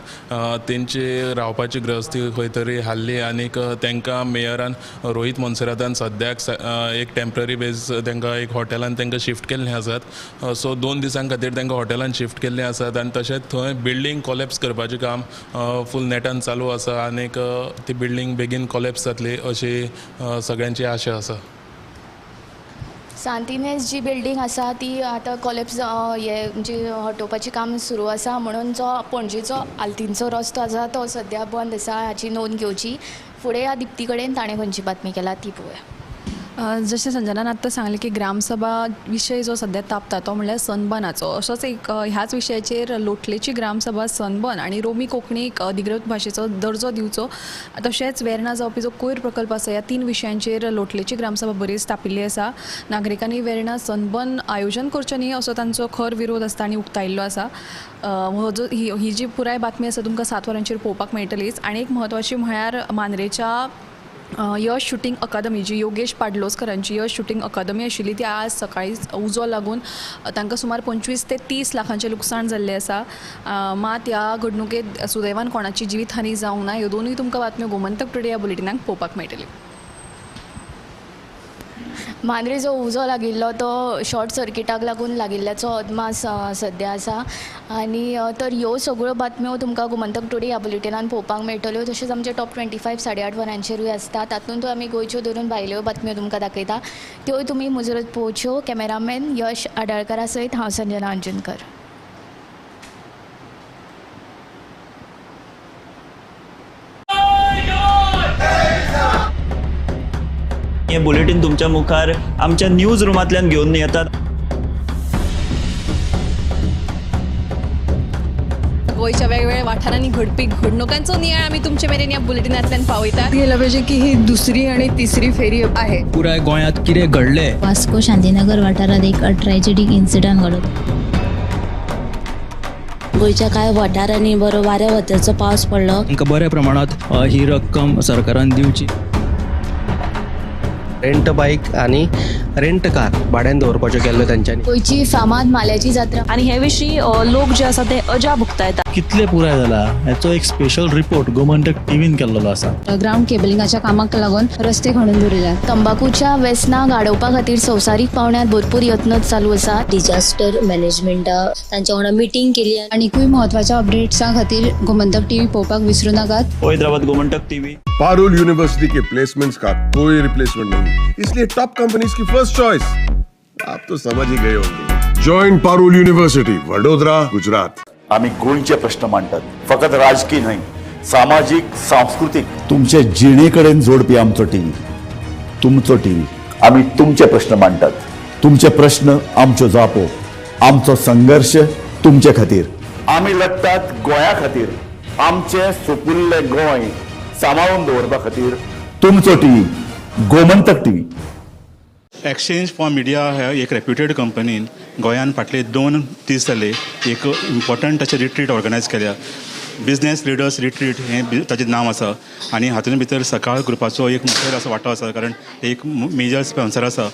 Speaker 3: तेंची रावपाची गृहस्थी खंय तरी हाल्ली आनीक तांकां मेयरान रोहीत मोन्सेरातान सद्याक एक टेम्पररी बेज तांकां एक हॉटेलान तांकां शिफ्ट केल्ले आसात. सो 2 दिसां खातीर तांकां हॉटेलान शिफ्ट केल्ले आसात आनी तशेंच थंय बिल्डींग कोलॅप्स करपाचें काम फूल नेटान चालू आसा आनीक ती बिल्डींग बेगीन कोलॅप्स जातली अशी सगळ्यांची आशा आसा.
Speaker 9: सांतिनेज जी बिल्डींग आसा ती आतां कोलॅप्स हे म्हणजे हटोवपाचें काम सुरू आसा, म्हणून जो पणजेचो आल्तीनचो रस्तो आसा तो सद्या बंद आसा हाची नोंद घेवची. फुडें ह्या दिप्ती कडेन ताणें खंयची बातमी केला ती पळोवया.
Speaker 5: जशें संजनान आत्तां सांगलें की ग्रामसभा विशय जो सद्या तापता तो म्हणल्यार सनबर्नाचो. असोच एक ह्याच विशयाचेर लोटलेची ग्रामसभा सनबर्न आनी रोमी कोंकणीक अधिकृत भाशेचो दर्जो दिवचो, तशेंच वेर्णा जावपी जो कोयर प्रकल्प आसा, ह्या 3 विशयांचेर लोटलेची ग्रामसभा बरीच तापिल्ली आसा. नागरिकांनी वेर्णा सनबर्न आयोजन करचें न्ही असो तांचो खर विरोध आसता आनी उक्तायिल्लो आसा. हो जो ही जी पुराय बातमी आसा तुमकां 7 वरांचेर पळोवपाक मेळटलीच. आनी एक म्हत्वाची म्हळ्यार मांद्रेच्या यश शूटिंग अकादमी जी योगेश पाडलोस्करांची यश शूटिंग अकादमी आशिल्ली ती आज सकाळी उजो लागून तांकां सुमार 25 ते 30 लाखांचें लुकसाण जाल्लें आसा. मात ह्या घडणुकेंत सुदैवान कोणाची जिवीत हानी जावंक ना. ह्यो दोनूय तुमकां बातम्यो गोमंतक टुडे ह्या बुलेटिनाक पळोवपाक मेळटल्यो.
Speaker 9: मांद्रे जो उजो लागिल्लो तो शॉर्ट सर्किटाक लागून लागिल्ल्याचो अदमास सद्या आसा. आनी तर ह्यो सगळ्यो बातम्यो तुमकां गोमंतक टुडे ह्या बुलेटिनान पळोवपाक मेळटल्यो. तशेंच आमचे टॉप 25 8:30 वरांचेरूय आसता, तातूंत आमी गोंयच्यो धरून भायल्यो बातम्यो तुमकां दाखयता, त्योय तुमी मुजरत पळोवच्यो. कॅमेरामॅन यश आडाळकरा सयत हांव संजना अंजुनकर.
Speaker 4: हे बुलेटिन तुमच्या मुखार आमच्या न्यूज रुमांतल्यान घेवन येतात.
Speaker 20: गोंयच्या वेगवेगळ्या वाठारांनी घडपी घडणुकांचो नियाळ आमी तुमचे मेरेन ह्या बुलेटिनांतल्यान पावयतात.
Speaker 12: गेलं पाहिजे की ही दुसरी आणि तिसरी फेरी आहे.
Speaker 19: पुराय गोंयांत कितें घडलें,
Speaker 22: वास्को शांतीनगर वाठारांत एक ट्रॅजेडीक इन्सिडंट घडलो.
Speaker 23: गोंयच्या कांय वाठारांनी बरो वाऱ्या वताचो पावस पडलो.
Speaker 19: तांकां बऱ्या प्रमाणांत ही रक्कम सरकारान दिवची.
Speaker 24: रेंट बायक आनी रेंट कार भाड्यान दवरपाच्यो केल्ल्यो तांच्यांनी.
Speaker 9: गोंयची फामाद माल्याची जात्रा
Speaker 25: आनी हे विशीं लोक जे आसा ते अजाप उक्तायता.
Speaker 28: कितले पुराय जाला हेचो एक स्पेशल रिपोर्ट गोमंतक टीव्हीन केल्लो आसा.
Speaker 12: ग्रावंड केबलिंगाच्या कामाक लागून रस्ते खणून दवरिल्यात.
Speaker 9: तंबाकूच्या वेसनाक आडोवपा खातीर संवसारीक पावंड्यार भरपूर यत्न चालू आसात.
Speaker 2: डिजास्टर मॅनेजमेंटा तांच्या वांगडा मिटींग केली.
Speaker 12: आनीकूय म्हत्वाच्या अपडेट्सां खातीर गोमंतक टीव्ही पळोवपाक विसरू नाकात.
Speaker 4: Hyderabad Gomantak TV.
Speaker 7: Parul university K placements का कोई रिप्लेसमेंट नहीं, इसलिए टॉप कंपनीज की फर्स्ट चॉइस आप तो समझ ही गए होंगे. Join Parul university, Vadodara, Gujarat.
Speaker 11: आमी गोंयचे प्रश्न मांडटात, फकत राजकीय न्हय, सामाजीक, सांस्कृतीक, तुमचे जिणे कडेन जोडपी आमचो टीव्ही, तुमचो टीव्ही. आमी तुमचे प्रश्न मांडटात, तुमचे प्रश्न आमच्यो जापो, आमचो संघर्श तुमचे खातीर. आमी लढटात गोंया खातीर, आमचें सुपुल्लें गोंय सांबाळून दवरपा खातीर. तुमचो TV, Gomantak TV.
Speaker 8: Exchange for media ह्या एक रेप्युटेड कंपनीन गोंयान फाटले 2 दीस जाले एक इम्पॉर्टंट अशें रिट्रीट ऑर्गनायज केल्या. बिजनेस लिडर्स रिट्रीट हें ताचें नांव आसा आनी हातूंत भितर सकाळ ग्रुपाचो एक मुखेल असो वांटो आसा, कारण एक मेजर स्पॉन्सर आसा.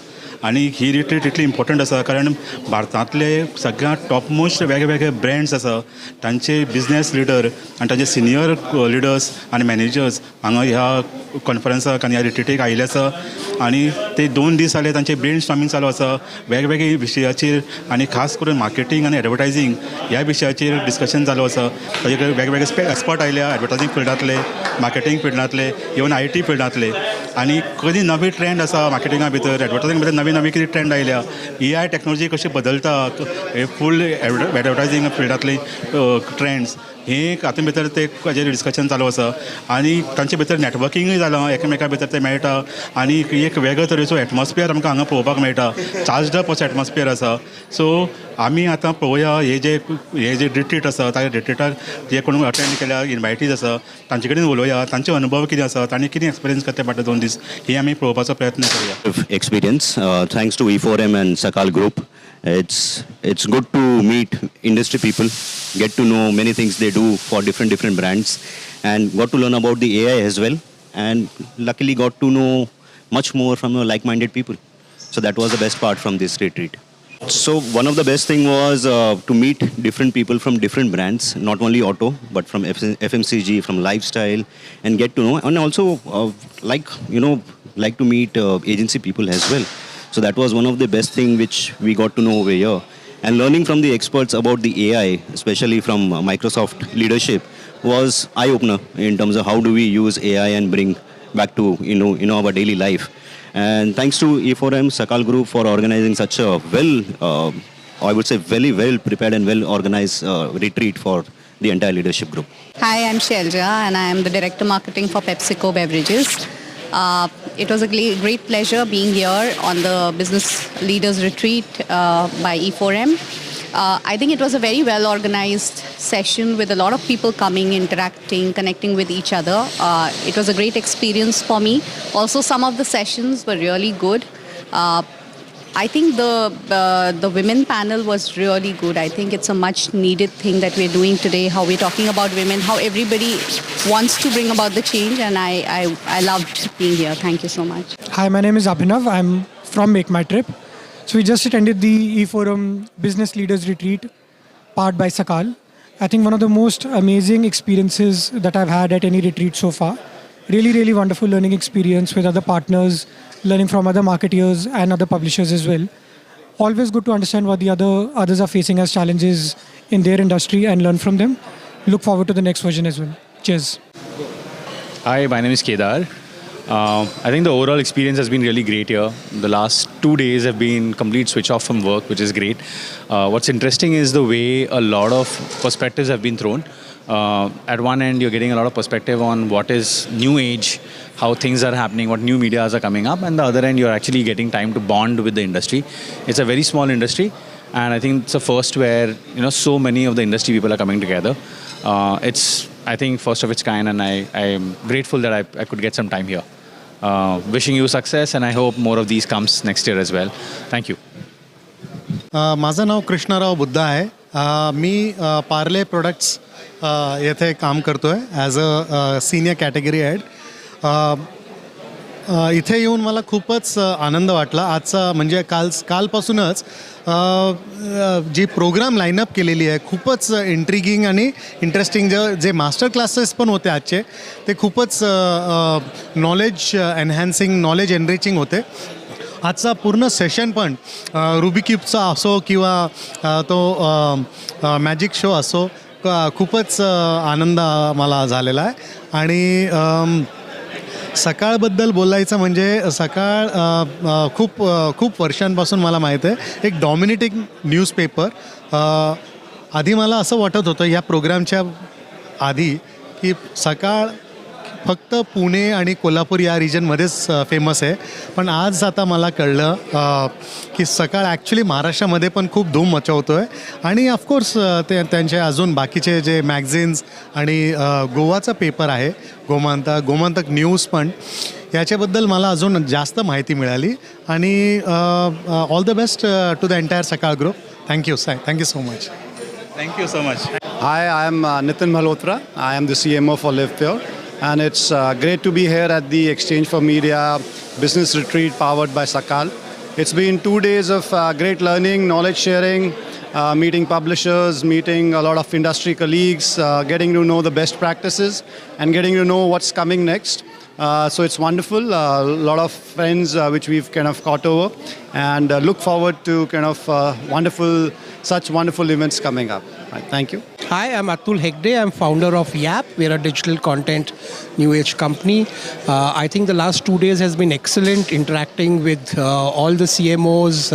Speaker 8: आनी ही रिट्रीट इतली इम्पॉर्टंट आसा कारण भारतांतले सगळ्यांत टॉपमोस्ट वेगवेगळे ब्रँड्स आसा तांचे बिजनेस लिडर आनी तांचे सिनियर लिडर्स आनी मॅनेजर्स हांगा ह्या कॉन्फरन्साक आनी ह्या रिट्रीटीक आयिल्ले आसा. आनी ते 2 दीस जाले तांचे ब्रेन स्टॉर्मिंग चालू आसा वेगवेगळे विशयाचेर आनी खास करून मार्केटींग आनी एडवर्टायजींग ह्या विशयाचेर डिस्कशन चालू आसा. ताजे कडेन वेगवेगळे एक्सपर्ट आयल्या, एडवर्टायजींग फिल्डांतले, मार्केटींग फिल्डांतले, इवन IT फिल्डांतले. आनी कधी नवी ट्रेंड आसा मार्केटिंगा भितर, एडवर्टायजींग भितर नवी नवी कितें ट्रेंड आयल्या, एआय टॅक्नोलॉजी कशी बदलता, फूल एडवर्टायजींग फिल्डांतली ट्रेंड्स, हे हातूंत भितर ते हाजेर डिस्कशन चालू आसा. आनी तांचे भितर नॅटवर्किंगूय जालां, एकामेका भितर ते मेळटा आनी एक वेगळे तरेचो एटमॉस्फियर आमकां हांगा पळोवपाक मेळटा. चार्जड अप असो एटमॉस्फियर आसा. सो आमी आतां पळोवया, हे जे रिट्रीट आसा, त्या रिट्रीटाक जे कोण अटेंड केल्या, इनवायटीज आसा, तांचे कडेन उलोवया, तांचे अनुभव कितें आसा, तांणी कितें एक्सपिरियन्स करते फाटले 2 दीस, हे आमी पळोवपाचो प्रयत्न करुया.
Speaker 10: Experience. Thanks to E4M and Sakal Group. It's good to meet industry people, get to know many things they do for different different brands, and got to learn about the AI as well. And luckily got to know much more from your like-minded people. So that was the best part from this retreat. So one of the best thing was to meet different people from different brands, not only auto, but from FMCG, from lifestyle, and get to know, and also like to meet agency people as well. So that was one of the best thing which we got to know over here. And learning from the experts about the AI, especially from Microsoft leadership, was eye-opener in terms of how do we use AI and bring back to our daily life. And thanks to E4M, Sakal Group for organizing such a well, I would say very well prepared and well organized retreat for the entire leadership group.
Speaker 13: Hi, I'm Shelja and I am the Director Marketing for PepsiCo Beverages. It was a great pleasure being here on the Business Leaders Retreat by E4M. I think it was a very well organized session with a lot of people coming, interacting, connecting with each other. It was a great experience for me. Also, some of the sessions were really good. I think the women panel was really good. I think it's a much needed thing that we're doing today. How we're talking about women, how everybody wants to bring about the change, and I loved being here. Thank you so much.
Speaker 14: Hi, my name is Abhinav. I'm from Make My Trip. So we just attended the E4M Business Leaders Retreat, powered by Sakal. I think one of the most amazing experiences that I've had at any retreat so far. Really, really wonderful learning experience with other partners, learning from other marketeers and other publishers as well. Always good to understand what the others are facing as challenges in their industry and learn from them. Look forward to the next version as well. Cheers.
Speaker 15: Hi, my name is Kedar. I think the overall experience has been really great here. The last 2 days have been complete switch off from work, which is great. What's interesting is the way a lot of perspectives have been thrown. At one end, you're getting a lot of perspective on what is new age, how things are happening, what new medias are coming up, and the other end, you're actually getting time to bond with the industry. It's a very small industry, and I think it's a first where so many of the industry people are coming together. It's, I think, first of its kind, and I am grateful that I could get some time here. Wishing you success, and I hope more of these comes next year as well. Thank you.
Speaker 16: माझं नाव कृष्णराव बुद्धा आहे. मी Parle products येथे काम करतो आहे as a senior category head. इथे येऊन मला खूपच आनंद वाटला आजचा. म्हणजे कालपासूनच अ, अ, जी प्रोग्राम लाईनअप केलेली आहे, खूपच इंट्रिगिंग आणि इंटरेस्टिंग. जे जे मास्टर क्लासेस पण होते आजचे, ते खूपच नॉलेज एनहॅन्सिंग, नॉलेज एनरिचिंग होते. आजचा पूर्ण सेशन पण रुबिक क्यूबचा असो किंवा तो मॅजिक शो असो, खूपच आनंद मला झालेला आहे. आणि सकाळबद्दल बोलायचं म्हणजे सकाळ अ, अ, खूप खूप वर्षांपासून मला माहीत आहे, एक डॉमिनेटिंग न्यूजपेपर. आधी मला असं वाटत होतं या प्रोग्रामच्या आधी की सकाळ फक्त पुणे आणि कोल्हापूर या रिजनमध्येच फेमस आहे, पण आज आता मला कळलं की सकाळ ॲक्च्युली महाराष्ट्रामध्ये पण खूप धूम मचवतो आहे. आणि ऑफकोर्स ते त्यांचे अजून बाकीचे जे मॅगझिन्स आणि गोवाचा पेपर आहे गोमांतक, गोमांतक न्यूज पण, याच्याबद्दल मला अजून जास्त माहिती मिळाली. आणि all the best to the entire Sakal group. Thank you, sir. Thank you so much.
Speaker 8: Thank you so much.
Speaker 17: Hi, I am Nitin Malhotra. I am the CMO for LivePure, and it's great to be here at the Exchange for Media Business Retreat powered by Sakal. It's been 2 days of great learning, knowledge sharing, meeting publishers, meeting a lot of industry colleagues, getting to know the best practices, and getting to know what's coming next. So it's wonderful. A lot of friends which we've kind of caught over, and look forward to kind of wonderful, such wonderful events coming up. Right, thank you.
Speaker 1: Hi, I'm Atul Hegde. I'm founder of Yap. We're a digital content new age company. I think the last 2 days has been excellent, interacting with all the CMOs,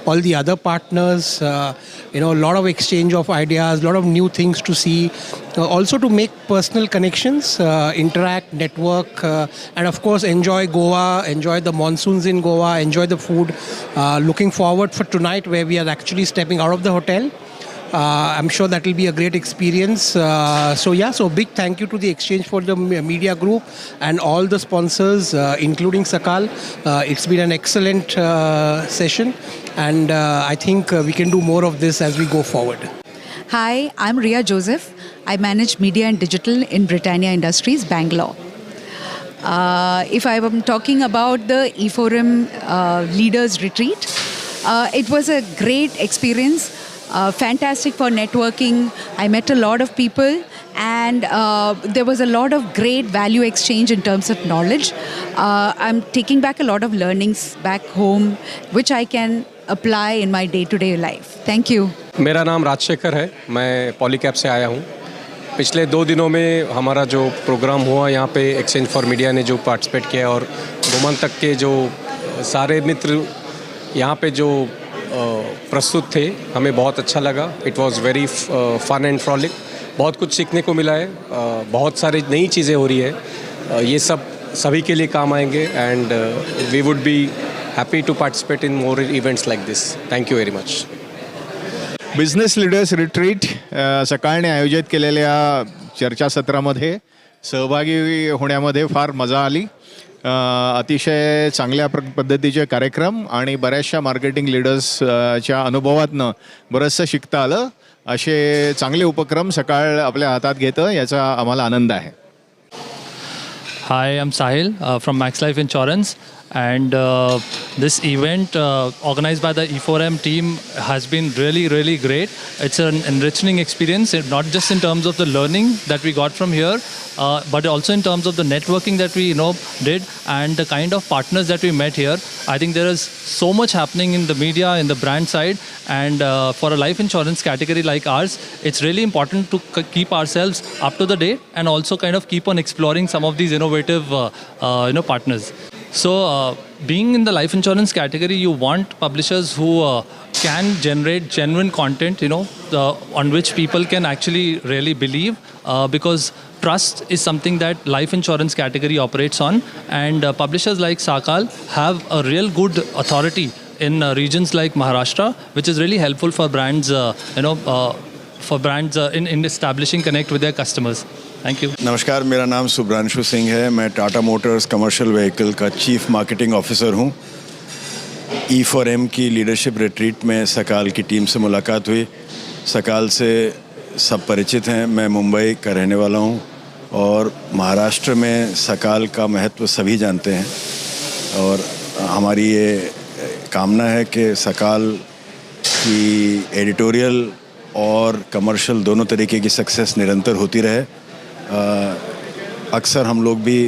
Speaker 1: all the other partners, a lot of exchange of ideas, a lot of new things to see. Also to make personal connections, interact, network, and of course enjoy Goa, enjoy the monsoons in Goa, enjoy the food. Looking forward for tonight, where we are actually stepping out of the hotel. I'm sure that will be a great experience. So big thank you to the Exchange for the Media Group and all the sponsors, including Sakal. It's been an excellent session, and I think we can do more of this as we go forward.
Speaker 3: Hi, I'm Ria Joseph. I manage media and digital in Britannia Industries, Bangalore. If I am talking about the E4M Leaders Retreat, it was a great experience. Fantastic for networking. I met a lot of people, and there was a lot of great value exchange in terms of knowledge. I'm taking back a lot of learnings back home, which I can apply in my day-to-day life. Thank you.
Speaker 5: मेरा नाम राजशेखर है, मैं पॉलीकैब से आया हूँ। पिछले 2 दिनों में हमारा जो प्रोग्राम हुआ यहाँ पे एक्सचेंज फॉर मीडिया ने जो पार्टिसिपेट किया और गोमंतक के जो सारे मित्र यहाँ पे जो प्रस्तुत थे, हमें बहुत अच्छा लगा। It was very fun and frolic. बहुत कुछ सीखने को मिला है, बहुत सारी नई चीज़ें हो रही है, ये सब सभी के लिए काम आएंगे and we would be happy to participate in more events like this. Thank you very much.
Speaker 6: Business leaders retreat सकाळने आयोजित केलेल्या चर्चासत्रामध्ये सहभागी होण्यामध्ये फार मजा आली। अतिशय चांगल्या पद्धतीचे कार्यक्रम आणि बऱ्याचशा मार्केटिंग लीडर्सच्या अनुभवातनं बरंचसं शिकता आलं। असे चांगले उपक्रम सकाळ आपल्या हातात घेतं याचा आम्हाला आनंद आहे।
Speaker 18: Hi, I'm Sahil from Max Life Insurance, and this event organized by the E4M team has been really, really great. It's an enriching experience, not just in terms of the learning that we got from here, but also in terms of the networking that we did and the kind of partners that we met here. I think there is so much happening in the media, in the brand side, and for a life insurance category like ours, it's really important to keep ourselves up to the date and also kind of keep on exploring some of these innovative partners. So being in the life insurance category, you want publishers who can generate genuine content, on which people can actually really believe, because trust is something that life insurance category operates on, and publishers like Sakal have a real good authority in regions like Maharashtra, which is really helpful for brands, in establishing connect with their customers. Thank you.
Speaker 21: नमस्कार, मेरा नाम सुब्रांशु सिंह है। मैं Tata Motors commercial vehicle का chief marketing officer हूँ। E4M की leadership retreat में सकाल की टीम से मुलाकात हुई। सकाल से सब परिचित हैं। मैं मुंबई का रहने वाला हूँ और महाराष्ट्र में सकाल का महत्व सभी जानते हैं और हमारी ये कामना है कि सकाल की एडिटोरियल और कमर्शियल दोनों तरीके की सक्सेस निरंतर होती रहे। अक्सर हम लोग भी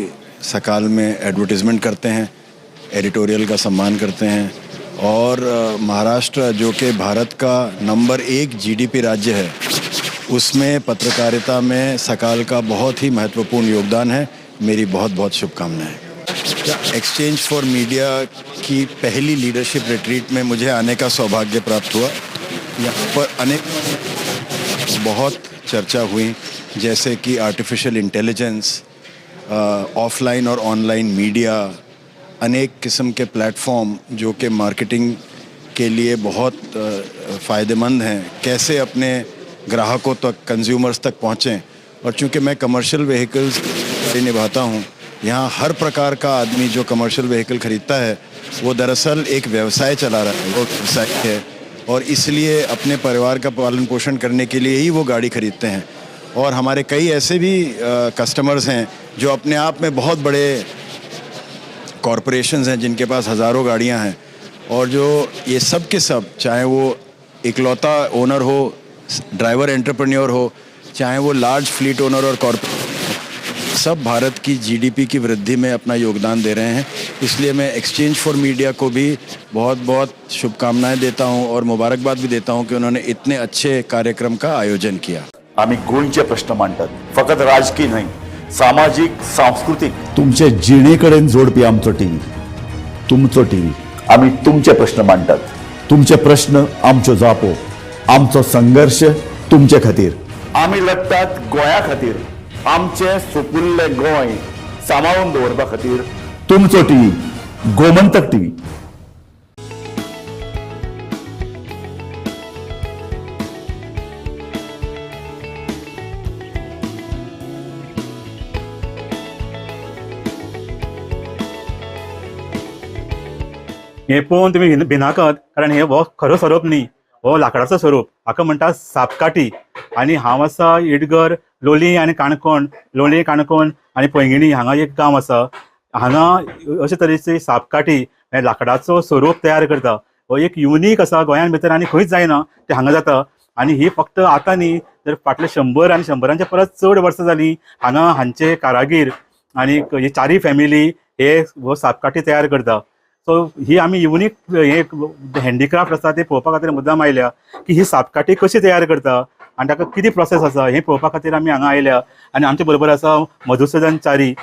Speaker 21: सकाल में एडवर्टिजमेंट करते हैं, एडिटोरियल का सम्मान करते हैं और महाराष्ट्र जो कि भारत का नंबर 1 GDP राज्य है, उसमें पत्रकारिता में सकाल का बहुत ही महत्वपूर्ण योगदान है। मेरी बहुत बहुत शुभकामनाएं। एक्सचेंज फॉर मीडिया की पहली लीडरशिप रिट्रीट में मुझे आने का सौभाग्य प्राप्त हुआ। यहाँ पर अनेक बहुत चर्चा हुई, जैसे कि आर्टिफिशियल इंटेलिजेंस, ऑफलाइन और ऑनलाइन मीडिया, अनेक किस्म के प्लेटफॉर्म जो कि मार्केटिंग के लिए बहुत फ़ायदेमंद हैं, कैसे अपने ग्राहकों तक, कंज्यूमर्स तक पहुँचें। और चूँकि मैं कमर्शियल व्हीकल्स निभाता हूँ, यहाँ हर प्रकार का आदमी जो कमर्शियल व्हीकल ख़रीदता है वो दरअसल एक व्यवसाय चला रहा है, वो व्यवसाय है और इसलिए अपने परिवार का पालन पोषण करने के लिए ही वो गाड़ी ख़रीदते हैं। और हमारे कई ऐसे भी कस्टमर्स हैं जो अपने आप में बहुत बड़े कॉरपोरेशंस हैं, जिनके पास हज़ारों गाड़ियां हैं और जो ये सब के सब, चाहे वो इकलौता ओनर हो, ड्राइवर एंटरप्रेन्योर हो, चाहे वो लार्ज फ्लीट ओनर और कॉरपोरेट, सब भारत की जीडीपी की वृद्धि में अपना योगदान दे रहे हैं। इसलिए मैं एक्सचेंज फॉर मीडिया को भी बहुत बहुत शुभकामनाएं देता हूं और मुबारकबाद भी देता हूं कि उन्होंने इतने अच्छे कार्यक्रम का आयोजन किया।
Speaker 11: आम्ही गोंयचे प्रश्न मांडटात, फकत राजकीय न्हय, सामाजीक, सांस्कृतीक, तुमचे जिणे कडेन जोडपी आमचो टीव्ही, तुमचो टीव्ही। आम्ही तुमचे प्रश्न मांडटात, तुमचे प्रश्न आमच्यो जापो, आमचो संघर्ष तुमचे खातीर। आमी लढटात गोंया खातीर, आमचे सुपुल्ले गोंय सांबाळून दवरपा खातीर। तुमचो टीव्ही, गोमंतक टीव्ही।
Speaker 8: हे पळोवन तुमी भिनाकात, कारण हे हो खरो सोरोप न्ही, हो लाकडाचो सोरोप। हाका म्हणटा सापकाठी। आनी हांव आसा इडगर लोलयें आनी काणकोण, लोलयें काणकोण आनी पैंगिणी हांगा एक गांव आसा। हांगा अशे तरेची सापकाठी हे लाकडाचो सोरोप तयार करता। हो एक युनीक आसा, गोंयान भितर आनी खंयच जायना ते हांगा जाता। आनी ही फक्त आतां न्ही, तर फाटले 100 आनी 100 परस चड वर्सां जालीं हांगा हांचे कारागीर आनी ही चारी फॅमिली हे हो सापकाठी तयार करता। सो ही आमी युनीक हे हँडीक्राफ्ट आसा ते पळोवपा खातीर मुद्दाम आयल्या की ही सापकाठी कशी तयार करता आनी ताका कितें प्रोसेस आसा हें पळोवपा खातीर आमी हांगा आयल्या। आनी आमचे बरोबर आसा मधुसुदन च्यारी,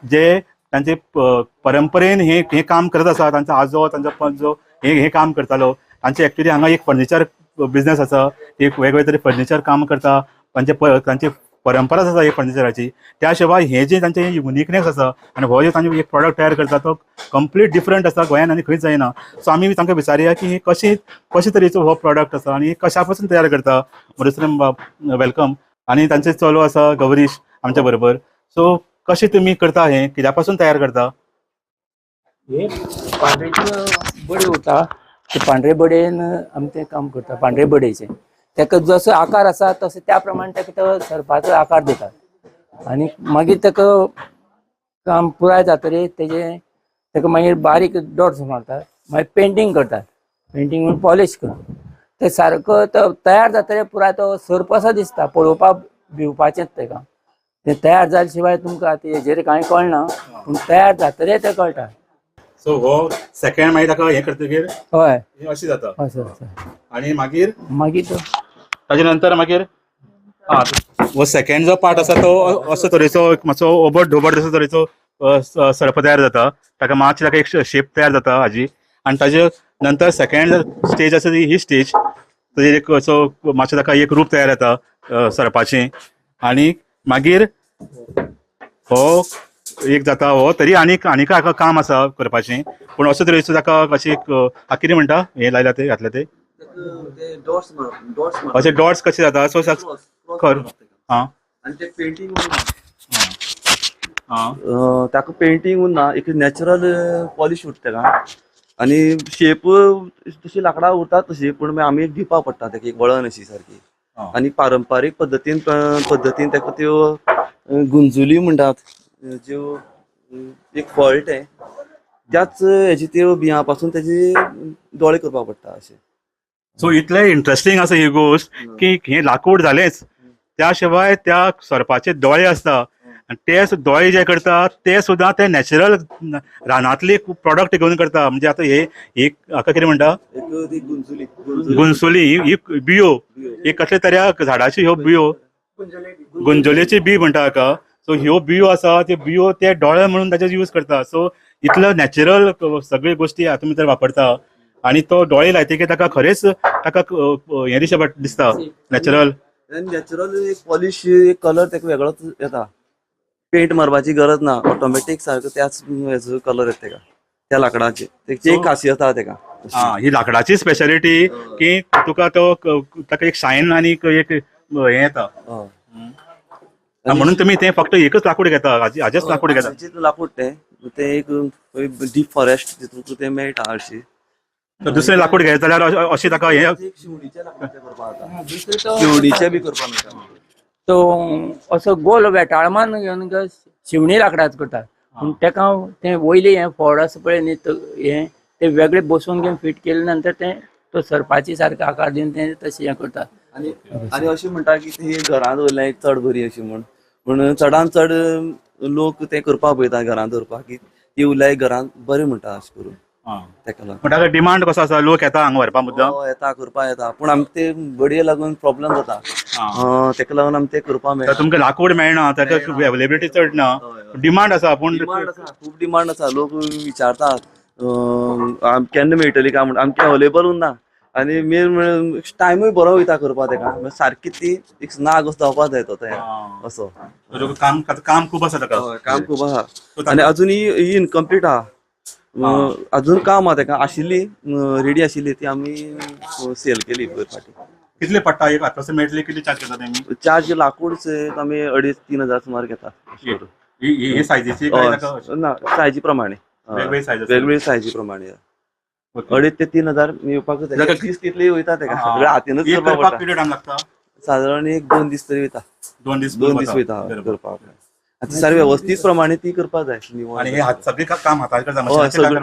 Speaker 8: जे तांचे परंपरेन हे हे काम करत आसा। तांचो आजो, तांचो पणजो हे हे काम करतालो। तांचे एक्चुअली हांगा एक फर्निचर बिजनेस आसा, एक वेगवेगळे तरे फर्निचर काम करता। तांचे परंपराच आसा हे फर्निचराची। त्या शिवाय हे जे तांचे युनिकनेस आसा आनी हो जे तांचे एक प्रोडक्ट तयार करता तो कंप्लीट डिफरंट आसा, गोंयान आनी खंयच जायना। सो आमी तांकां विचारुया की हे कशे कशे तरेचो हो प्रोडक्ट आसा आनी कशा पासून तयार करता। मधुसुदन बाब welcome. आनी तांचे चलो आसा गौरीश आमच्या बरोबर। सो कशें तुमी करता, हें कित्या पासून तयार करता?
Speaker 19: हे पांढरेची बडी उरता, ते पांढरे बडयेन आमी तें काम करता। पांढरे बडयेचें ताका जसो आकार आसा तसो त्या प्रमाणे ताका तो सरपाचो आकार दितात आनी मागीर ताका काम पुराय जातकीर तेजें ताका मागीर बारीक डॉट्स मारतात, मागीर पेंटींग करतात, पेंटींग म्हणून पॉलिश करतात। ते सारको तो तयार जातकीर पुराय तो सर्प असो दिसता, पळोवपाक भिवपाचेंच ताका। तें तयार जाले शिवाय तुमकां तेजेर कांय कळना, पूण तयार जातकीर तें कळटा।
Speaker 8: सो हो सेकंड मागीर ताका हें करतकीर
Speaker 19: हय
Speaker 8: अशें जाता।
Speaker 19: अशें जाता
Speaker 8: आनी मागीर
Speaker 19: मागीर तो
Speaker 8: ताजे नंतर मागीर हो सेकंड जो पार्ट आसा तो असो तरेचो मातसो ओबड ढोबड असो तरेचो सर्प तयार जाता। ताका मातशी ताका एक शेप तयार जाता हाजी। आनी ताजे नंतर सेकंड स्टेज आसा ती ही स्टेज, ताजेर एक असो मातशें ताका एक रूप तयार जाता सर्पाचें। आनी मागीर हो एक जाता हो तरी आनीक आनीक हाका काम आसा करपाचें, पूण असो तरेचो ताका अशें एक हाका कितें म्हणटा हें लायला तें घातलें तें अशे डॉट्स कशे जाता। सो खर आं
Speaker 20: आनी ते पेंटींग ताका पेंटींग उरना, एक नॅचरल पॉलिश उरता ताका आनी शेप तशी लाकडां उरता तशी, पूण मागीर आमी एक दिवपाक पडटा ताका एक वळण अशी सारकी। आनी पारंपारीक पद्दतीन पद्दतीन ताका त्यो गुंजुली म्हणटात, ज्यो एक फळ तें त्याच हेजी त्यो बियां पासून तेजी दोळे करपाक पडटा अशें।
Speaker 8: सो इतलें इंट्रस्टींग आसा ही गोश्ट की हें लाकूड जालेंच, त्या शिवाय त्या सर्पाचे दोळे आसता आनी ते दोळे जे करता ते सुद्दां ते नॅचरल रानांतले प्रोडक्ट घेवन करता। म्हणजे आतां हे एक हाका कितें म्हणटा गुंसुली, ही बियो, एक कसले तऱ्या झाडाची ह्यो बियो, गुंजोलेची बी म्हणटा हाका। सो ह्यो बियो आसा त्यो बियो ते दोळे म्हणून ताचेर यूज करता। सो इतलो नॅचरल सगळ्यो गोश्टी हातूंत भितर वापरता आनी तो दोळे लायतकीर ताका खरेंच ताका हें दिशें दिसता नॅचरल।
Speaker 20: नॅचरल एक पॉलिश एक कलर ताका वेगळोच येता, पेंट मारपाची गरज ना, ऑटोमॅटीक सारको त्याच हेजो कलर येता ताका त्या लाकडाची, तेची एक खासियत आहा ताका।
Speaker 8: आं, ही लाकडाची स्पेशालिटी की तुका तो ताका एक शायन आनी एक हें येता। म्हणून तुमी तें फक्त एकच लाकूड घेता, हाजेच लाकूड घेता?
Speaker 20: लाकूड तें तें एक डीप फॉरेस्ट तितून तें मेळटा हरशीं।
Speaker 8: दुसरें लाकूड घेत जाल्यार अशें ताका हें
Speaker 20: शिवणीचें बी करपाक मेळटा।
Speaker 19: तो असो गोल वेटाळमान घेवन शिवणी लाकडाच करतात, पूण ताका तें वयलें हें फळ आसा पळय न्ही हें तें वेगळें बसोवन घेवन फिट केले नंतर तें तो सरपाची सारको आकार दिवन तें तशें हें करतात।
Speaker 20: आनी आनी अशें म्हणटा की ती घरांत दवरल्यार चड बरी अशी म्हूण, पूण चडान चड लोक ते करपाक पळयता घरांत दवरपाक की ती उरल्यार घरांत बरें म्हणटा अशें करून तेका लागून.
Speaker 8: पण ताका डिमांड कसो आसा, लोक येता हांगा व्हरपा मुद्दाम?
Speaker 20: हय, येता, करपाक येता, पूण आमकां ते बडये लागून प्रॉब्लम जाता. तेका लागून आमी ते करपाक मेळना.
Speaker 8: तुमकां लाकूड मेळना, ताका अवेलेबिलिटी चड ना, डिमांड आसा पूण.
Speaker 20: डिमांड आसा, खूब डिमांड आसा. लोक विचारतात केन्ना मेळटली काय म्हण, आमकां अवेलेबल उरना. आनी मेन टायमूय बरो वयता करपाक तेका, सारकी ती एक नाग असो जावपाक जाय तो तयार असो.
Speaker 8: काम काम खूब आसा ताका.
Speaker 20: काम खूब आसा आनी अजून ही इनकम्प्लीट आहा, अजून काम आहा तेका. आशिल्ली रेडी आशिल्ली ती आमी सेल केली पयर फाटी.
Speaker 8: कितले पडटा एक अप्रॉक्सिमेटली, कितले चार्ज करता तेमी?
Speaker 20: चार्ज लाकूड आमी 2.5-3 हजार सुमार घेता.
Speaker 8: हे सायजीची?
Speaker 20: ना, सायजी प्रमाणे. वेगवेगळे सायजी प्रमाणे 2.5 ते 3 हजार येवपाक जाय. दीस तितले वयता तेका, सगळे हातीनच करपाक पडटा. सादारण 1-2 दीस तरी वयता.
Speaker 8: 2 दीस?
Speaker 20: 2 दीस वयता करपाक. आतां सारकें वेवस्थीत प्रमाणे ती करपाक जाय.
Speaker 8: आनी हे सगळें काम हातान करता?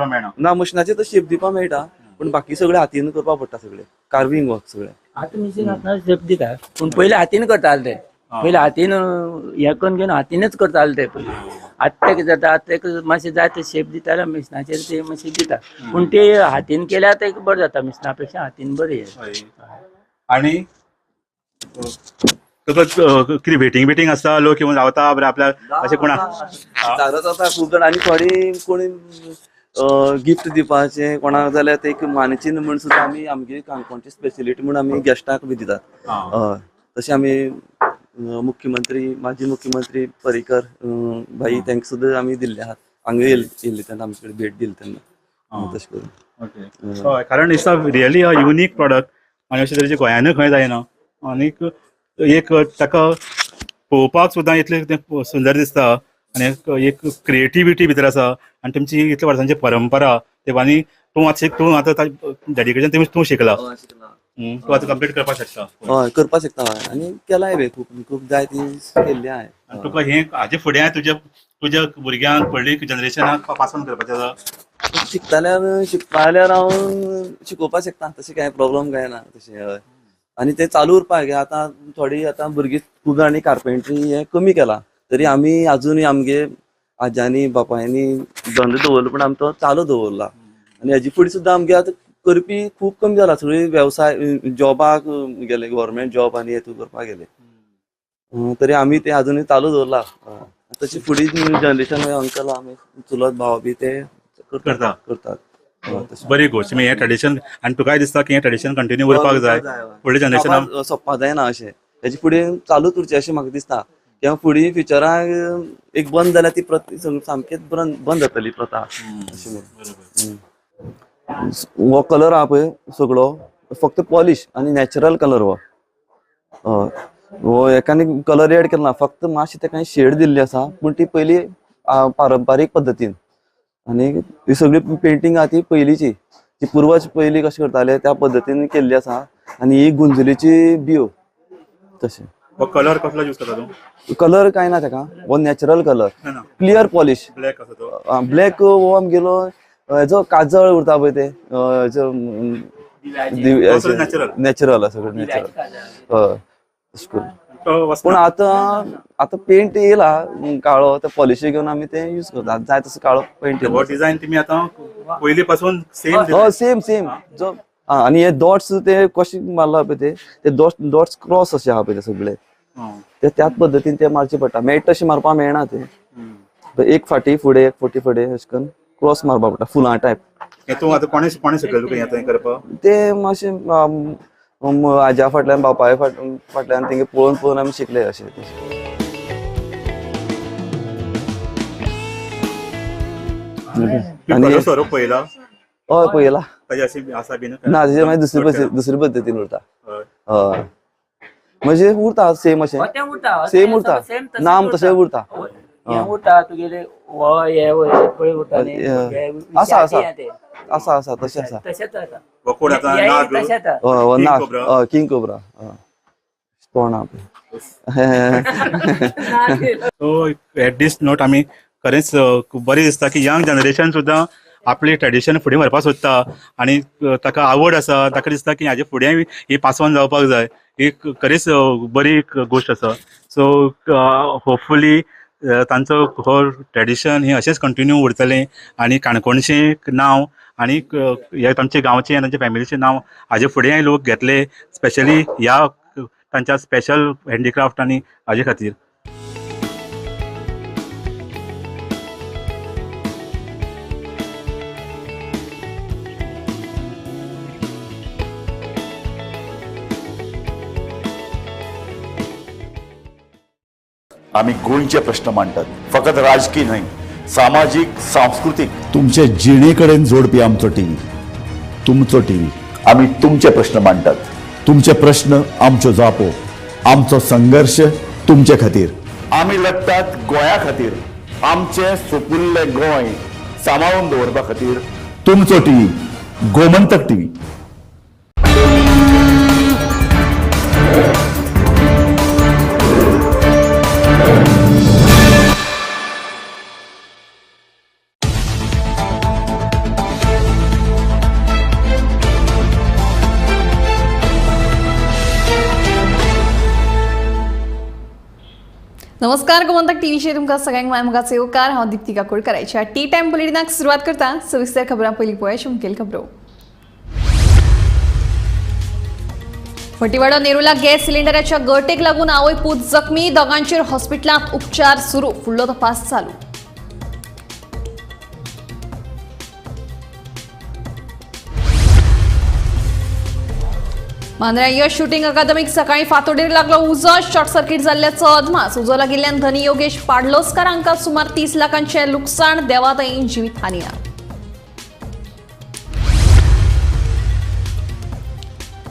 Speaker 8: मेळना?
Speaker 20: ना, मशिनाचेर तर शेप दिवपाक मेळटा, पूण बाकी सगळें हातीन करपाक पडटा, सगळें कार्विंग वर्क सगळें.
Speaker 19: आतां मशीन आसतना शेप दिता, पूण पयलीं हातीन करताले ते. पयलीं हातीन हें करून घेवन हातीनच करताले ते पयलीं. आतां तें कितें जाता, आतां तेका मातशें जाय ते शेप दिता मशिनाचेर, ते मातशें दिता, पूण ते हातीन केल्यार ते बरें जाता, मशिना पेक्षा हातीन बरें.
Speaker 8: आनी तुका कितें वेटींग बिटींग आसता, लोक येवन रावता बरें आपल्या अशें कोणा?
Speaker 20: जागृत आसा खूब जाण. आनी थोडी कोणी गिफ्ट दिवपाचें कोणाक जाल्यार ते एक मानचिन्न म्हूण सुद्दां आमी आमगे काणकोणची स्पेशलिटी म्हूण आमी गेस्टाक बी दितात. हय, तशें आमी मुख्यमंत्री, माजी मुख्यमंत्री पर्रीकर भाई, तांकां सुद्दां आमी दिल्ले आहात. हांगा येयल्ले तेन्ना, आमचे कडेन भेट दिली तेन्ना, तशें करून.
Speaker 8: हय, कारण it's a really a unique product आनी अशे तरेचे गोंयानूय खंय जायना. आनीक एक ताका पळोवपाक सुद्दां इतलें तें सुंदर दिसता आनी एक क्रिएटिविटी भितर आसा आनी तुमची इतल्या वर्सांची परंपरा ते. आनी तूं आतां तूं आतां डेडिकेशन तुमी तूं शिकला, तूं आतां कंप्लीट करपाक शकता.
Speaker 20: हय, करपाक शकता. हय, आनी केलाय बी खूब खूब जाय ती केल्ली आहाय.
Speaker 8: आनी तुका हें हाजे फुडें तुज्या तुज्या भुरग्यांक, फुडली जनरेशनाक पास ऑन करपाचें आसा?
Speaker 20: शिकताल्यार, शिकपा जाल्यार हांव शिकोवपाक शकता, तशें कांय प्रॉब्लम कांय ना तशें. हय, आनी तें चालू उरपाक. आतां थोडी आतां भुरगीं खूब जाणांनी कार्पेंट्री हें कमी केलां, तरी आमी आजुनूय आमगे आज्यांनी बापायांनी धंदो दवरलो, पूण आमी तो चालू दवरला. आनी हेजे फुडें सुद्दां आमगे आतां करपी खूब कमी जाला, सगळी वेवसाय जॉबाक गेले, गव्हर्मेंट जॉब आनी हेतून करपाक गेले, तरी आमी ते आजुनूय चालू दवरला. तशी फुडें जनरेशन अंकल, आमी चुलत भाव बी ते
Speaker 8: करता.
Speaker 20: करतात.
Speaker 8: बरी गोश्ट. हें ट्रेडिशन आनी तुकाय दिसता की हें ट्रेडिशन कंटिन्यू उरपाक जाय फुडल्या जनरेशनाक?
Speaker 20: सोंपपाक जायना अशें, हेजे फुडें चालूच उरचें अशें म्हाका दिसता. किंवा फुडें फ्युचराक एक बंद जाल्यार ती प्रथा सामकेच बंद जातली प्रथा अशें म्हणून. हो कलर आहा पळय सगळो फक्त पॉलिश आनी नॅचरल कलर हो. हय, हो एकाने कलर एड केला ना, फक्त मातशी तेका शेड दिल्ली आसा, पूण ती पयली पारंपारीक पद्दतीन. आनी ही सगळी पेंटींग आहा ती पयलींची, ती पुर्वज पयलीं कशें करताले त्या पद्दतीन केल्ली आसा. आनी ही गुंजलीची बियो तशें.
Speaker 8: हो कलर कसलो यूज करता तूं?
Speaker 20: कलर कांय ना तेका, हो नॅचरल कलर.
Speaker 8: ना.
Speaker 20: Clear polish.
Speaker 8: ब्लॅक आसा तो?
Speaker 20: ब्लॅक हो आमगेलो हेजो काजळ उरता पळय ते हेजो.
Speaker 8: नॅचरल.
Speaker 20: नॅचरल, सगळें नॅचरल. हय, तशें करून.
Speaker 8: तो
Speaker 20: पूण आतां आतां पेंट येयला काळो, ते पॉलिशी घेवन आमी ते यूज करता, जाय तसो काळो पेंट.
Speaker 8: हो डिझायन तुमी आतां पयलीं पासून सेम?
Speaker 20: हय, सेम सेम जो. आनी हे डॉट्स ते कशे मारला पळय ते ते डॉट्स डॉट्स क्रॉस अशे आहा पळय ते सगळे, ते त्याच पद्दतीन ते मारचे पडटा. मेळटा तशें मारपाक मेळना ते, एक फाटी फुडें, एक फाटी फुडें अशें करून क्रॉस मारपाक पडटा, फुलां टायप.
Speaker 8: हें तूं आतां कोणें कोणें शिकयलें तुका हें आतां हें करपाक?
Speaker 20: ते मातशें आज्या फाटल्यान, बापाय फाटल्यान तेंगे पळोवन पळोवन आमी शिकले अशें.
Speaker 8: आनी सोरोप पळयला?
Speaker 20: हय, पळयला.
Speaker 8: ताजे अशी आसा बीन?
Speaker 20: ना, तेजे मागीर दुसरी पद्दती, दुसरी पद्दतीन उरता. हय, म्हणजे उरता सेम अशें.
Speaker 19: तें उरता.
Speaker 20: सेम उरता, नाम तशें उरता.
Speaker 19: हें उरता तुगेले, हो हे पळय उरता न्ही, हे
Speaker 20: आसा आसा.
Speaker 19: विशाचे ते.
Speaker 20: आसा आसा, तशें आसा.
Speaker 19: तशेंच आसा.
Speaker 8: हो कोण आतां?
Speaker 19: हेंय
Speaker 8: नाग?
Speaker 19: तशेंच आसा.
Speaker 20: हय, हो
Speaker 8: किंग
Speaker 20: नाग.
Speaker 8: कोब्रा.
Speaker 20: हय, किंग कोब्रा. तोंडा.
Speaker 8: सो एट these note आमी खरेंच खूब बरें दिसता की यंग जनरेशन सुद्दां आपली ट्रेडिशन फुडें व्हरपाक सोदता आनी ताका आवड आसा, ताका दिसता की हाजे फुडें ही पास ऑन जावपाक जाय. ही खरेंच बरी एक गोश्ट आसा. So hopefully तांचो हो ट्रेडिशन हें अशेंच कंटिन्यू उरतलें आनी काणकोणचें नांव आनी हे तांचे गांवचें आनी तांच्या फॅमिलीचें नांव हाजे फुडेंय लोक घेतले, स्पेशली ह्या तांच्या स्पेशल हँडीक्राफ्ट आनी हाजे खातीर.
Speaker 11: आमी गोंयचे प्रश्न मांडटात, फकत राजकीय न्हय, सामाजीक, सांस्कृतीक, तुमचे जिणे कडेन जोडपी आमचो टीव्ही, तुमचो टीव्ही. आमी तुमचे प्रश्न मांडटात, तुमचे प्रश्न आमच्यो जापो, आमचो संघर्श तुमचे खातीर. आमी लढटात गोंया खातीर, आमचें सोपुल्लें गोंय सांबाळून दवरपा खातीर. तुमचो टीव्ही, गोमंतक टीव्ही.
Speaker 9: नमस्कार, गोमंतक टीव्हीचेर तुमकां सगळ्यांक माय मोगाचो येवकार. हांव दीप्ती काकोडकराच्या टी टायम बुलेटिनाक सुरवात करता. सविस्तर खबरां पयलीं पळोवया मुखेल खबरो. फटीवाडो नेरुला गॅस सिलिंडराच्या गळटेक लागून आवय पूत जखमी, दोगांचेर हॉस्पिटलांत उपचार सुरू, फुडलो तपास चालू. मांद्र्या यश शुटींग अकादमीक सकाळी फातोडेर लागलो उजो, शॉर्ट सर्किट जाल्ल्याचो अदमास. उजो लागिल्ल्यान धनी योगेश पाडलोस्कर हांकां सुमार 30 लाखांचें लुकसाण, देवादयेन जिवीत हानी ना.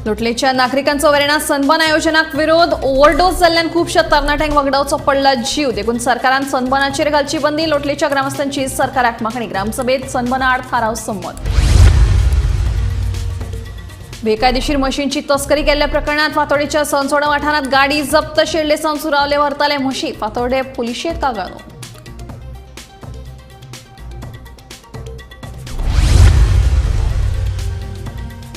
Speaker 9: लोटलेच्या नागरिकांचो वेर्णा सनबर्न आयोजनाक विरोध, ओव्हरडोस जाल्ल्यान खुबश्या तरणाट्यांक वगडावचो पडला जीव, देखून सरकारान सनबर्नाचेर घालची बंदी. लोटलेच्या ग्रामस्थांची सरकाराक मागणी, ग्रामसभेत सनबर्ना आड थाराव संमत. बेकायदेशीर म्हशींची तस्करी केल्ल्या प्रकरणात फातोडेच्या सनसोडा वाठारांत गाडी जप्त, शेडले सावन सुरावले व्हरताले म्हशी, फातोडे पुलिशेंत कागाळ नोंद.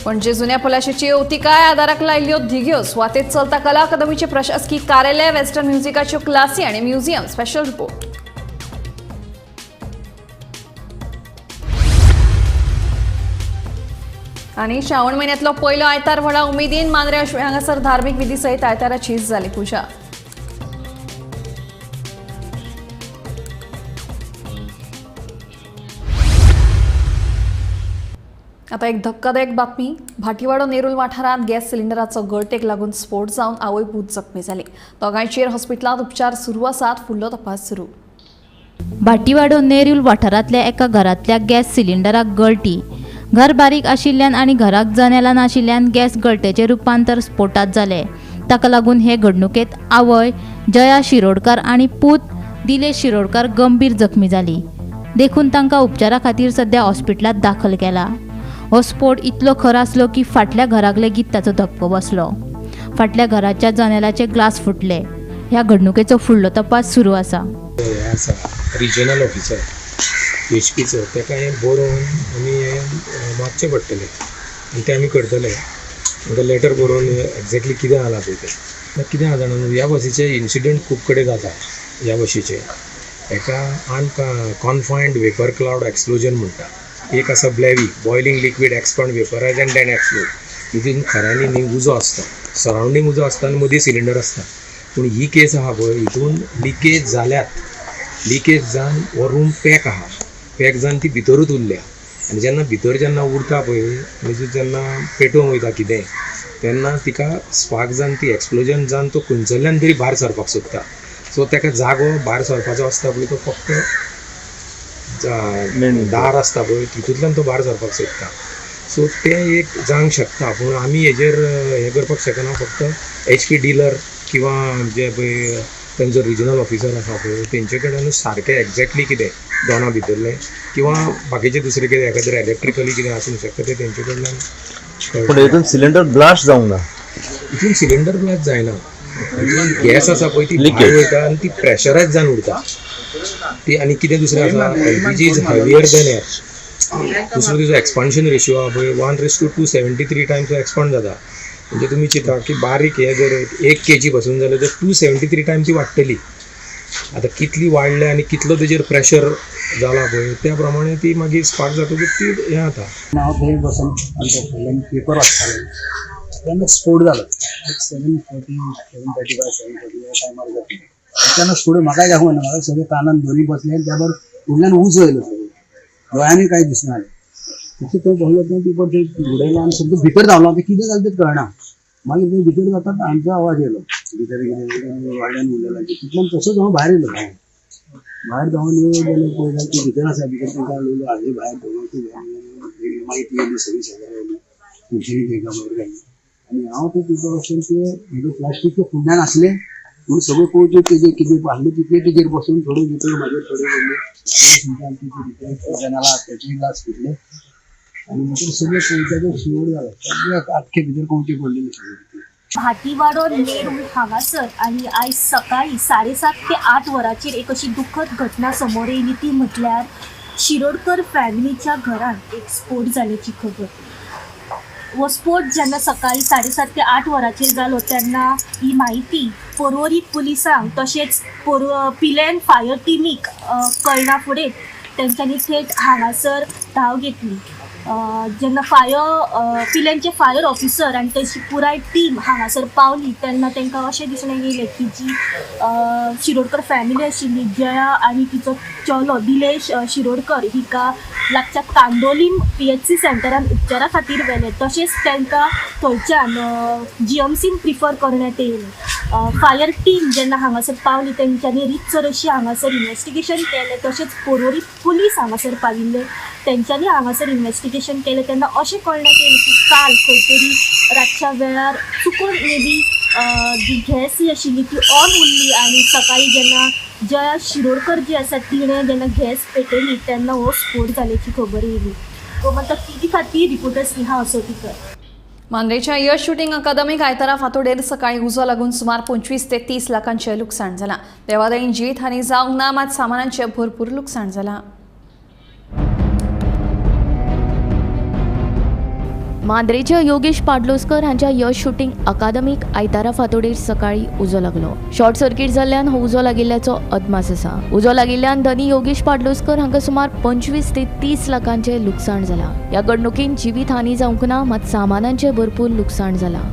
Speaker 9: पणजे जुन्या पलाशेची अवतिकाय आदाराक लायिल्ल्यो धिग्यो, सुवातेत चलता कला अकादमीचे प्रशासकीय कार्यालय, वेस्टर्न म्युझिकाच्यो क्लासी आनी म्युझियम. Special report. आनी श्रावण म्हयन्यांतलो पयलो आयतार व्हडा उमेदीन मांद्रे अश्वे हांगासर धार्मीक विधी सयत आयताराची जाली पुजा. आता एक धक्कादायक बातमी. भाटीवाडो नेरूल वाठारांत गॅस सिलिंडराचो गळटेक लागून स्फोट जावन आवय पूत जखमी जाली. दोगांयचेर हॉस्पिटलांत उपचार सुरू आसात, फुडलो तपास सुरू.
Speaker 22: भाटीवाडो नेरूल वाठारांतल्या एका घरांतल्या गॅस सिलिंडराक गळटी. घर बारीक आशिल्ल्यान आनी घराक जनेलां नाशिल्ल्यान गॅस गळटेचें रुपांतर स्फोटांत जालें. ताका लागून हे घडणुकेंत आवय जया शिरोडकार आनी पूत दिलेश शिरोडकार गंभीर जखमी जाली. देखून तांकां उपचारा खातीर सद्या हॉस्पिटलांत दाखल केला. हो स्फोट इतलो खर आसलो की फाटल्या घराक लेगीत ताचो धपको बसलो. फाटल्या घराच्या जनेलाचे ग्लास फुटले. ह्या घडणुकेचो फुडलो तपास सुरू आसा.
Speaker 23: रिजनल ऑफिसर एचपीचो ताका हें बरोवन आमी हें मागचें पडटलें आनी तें आमी करतले. तांकां लेटर बरोवन एग्जॅक्टली कितें जालां पळय तें. कितें आसा जाणा, ह्या बसीचे इन्सिडंट खूब कडेन जाता. ह्या बशीचे हेका अनकॉन्फायन्ड वेपर क्लावड एक्सप्लोजन म्हणटा. एक आसा BLEVE, boiling liquid expand vaporise and then explode. हितून खऱ्यांनी न्ही उजो आसता, सरावंडींग उजो आसता आनी मदीं सिलिंडर आसता. पूण ही केस आहा पळय, हितून लिकेज जाल्यात, लिकेज जावन हो रूम पॅक आहा, पॅक जावन ती भितरूच उरल्या. आनी जेन्ना भितर जेन्ना उरता पळय आनी जेन्ना पेटोवंक वयता कितें तेन्ना तिका स्पार्क जावन ती एक्सप्लोजन जावन तो खंयसरल्यान तरी भायर सरपाक सोदता. सो ताका जागो भायर सरपाचो आसता पळय, तो फक्त दार आसता पळय तितूंतल्यान तो भायर सरपाक सोदता. सो तें एक जावंक शकता, पूण आमी हेजेर हें करपाक शकना. फक्त एचपी डिलर किंवां जे पळय तेंचो रिजनल ऑफिसर आसा पळय तेंचे कडेन सारकें एग्जॅक्टली कितें दोना भितरलें किंवां बाकीचें दुसरें कितें एखाद्रें इलेक्ट्रिकली कितें आसूंक शकता तें तेंचे कडल्यान.
Speaker 24: पूण हितून सिलिंडर ब्लास्ट जावंक ना.
Speaker 23: हितून सिलिंडर ब्लास्ट जायना, गॅस आसा पळय ती भायर वयता आनी ती प्रेशरायज जावन उरता ती. आनी कितें दुसरें आसा, LPG is heavier than air. दुसरो तिजो एक्सपान्शन रेशियो आहा पळय 1:273 टायम्स एक्सपांड जाता. म्हणजे तुमी चिंता की बारीक हें जर 1 kg पासून जाल्यार तर 273 टायम्स ती वाडटली. आतां कितली वाडल्या आनी कितलो तेजेर प्रेशर जाला पळय त्या प्रमाणे ती मागीर स्पार्क जातकूच ती हें जाता.
Speaker 2: हांव थंय बसून आमच्या पेपर वाचतालो तेन्ना स्फोट जालो 7:40 7:35 7:40 ह्या टायमार जाता. अचानक स्फोट म्हाकाय दाखोवना, म्हाका सगळे कानान दोनी बसले आनी त्या बरोबर फुडल्यान उजो येयलो, सगळो दोळ्यांनी कांय दिसना जालें. तशें थंय बसलो थंय पेपर थंय उडयलो आनी सगळें भितर धांवलो. आतां कितें जालें तें कळना. मागीर थंय भितर जातात आमचो आवाज येयलो भितर कितें व्हडल्यान उलयला तितल्यान तसोच हांव भायर येयलो. भायर धांवन येयलो जाल्यार पळय जाल्यार ती भितर आसा. भितर तांकां उलयलो हाडली भायर धरून ती मागीर ती येयली सगळी शेजारी येयली खुर्ची तांकां भायर काडली आनी हांव ते पेपर वचून ते म्हजे प्लास्टीकच्या फुडल्यान आसले म्हणून सगळे कोळचे तेजेर कितें आसले तितले तेजेर बसून थोडे भितर म्हाजेर थोडे पडले भितर जनाला तेचे ग्लास फुटले आनी भितर सगळे कोळच्याचो शिवड जालो, सगळे आख्खे भितर कोळचे पडलेले सगळे.
Speaker 4: भाटीवाडो नेरूल हांगासर आनी आयज सकाळी 7:30 ते 8 वरांचेर एक अशी दुखद घटना समोर येयली ती म्हटल्यार शिरोडकर फॅमिलीच्या घरांत एक स्फोट जाल्याची खबर. हो स्फोट जेन्ना सकाळी 7:30 ते 8 वरांचेर जालो तेन्ना ही म्हायती पर्वरी पुलिसांक तशेंच पिलेन फायर टिमीक कळना फुडें तेंच्यांनी थेट हांगासर धांव घेतली. जेन्ना फायर पिलेनचे फायर ऑफिसर आनी तेची पुराय टीम हांगासर पावली तेन्ना तांकां अशें दिसणें येयलें की जी शिरोडकर फॅमिली आशिल्ली जया आनी तिचो चलो दिलेश शिरोडकर हिका लागच्या कांदोलीम PHC सेंटरान उपचारा खातीर व्हेलें. तशेंच तांकां थंयच्यान GMCन प्रिफर करण्यात येयलें. फायर टीम जेन्ना हांगासर पावली तेंच्यांनी रितसर अशी हांगासर इन्वेस्टिगेशन केलें. तशेंच पर्वरी पुलीस हांगासर पाविल्ले तेंच्यांनी हांगासर इन्वेस्टिगेशन केलें तेन्ना अशें कळण्यात येयलें की काल खंय तरी रातच्या वेळार चुकून मे बी जी गॅस जी आशिल्ली ती ऑन उरली आनी सकाळी जेन्ना जया शिरोडकर जी आसा तिणें जेन्ना गॅस पेटयली तेन्ना हो स्फोट जाल्याची खबर येयली. गोमंतक टीव्ही खातीर रिपोर्टर स्नेहा असोटीकर.
Speaker 9: मांद्रेच्या यश शुटींग अकादमीक आयतारा फांतोडेर सकाळी उजो लागून सुमार 25 ते 30 लाखांचें लुकसाण जालां. देवादयेन जिवीत हानी जावंक ना, मात सामानांचें भरपूर लुकसाण जालां.
Speaker 7: मांद्रेच्या योगेश पाडलोस्कर हांच्या यश शुटींग अकादमीक आयतारा फांतोडेर सकाळी उजो लागलो. शॉर्ट सर्किट जाल्ल्यान हो उजो लागिल्ल्याचो अदमास आसा. उजो लागिल्ल्यान धनी योगेश पाडलोस्कर हांकां सुमार 25 ते 30 लाखांचें लुकसाण जालां. ह्या घडणुकेन जिवीत हानी जावंक ना, मात सामानांचें भरपूर लुकसाण जालां.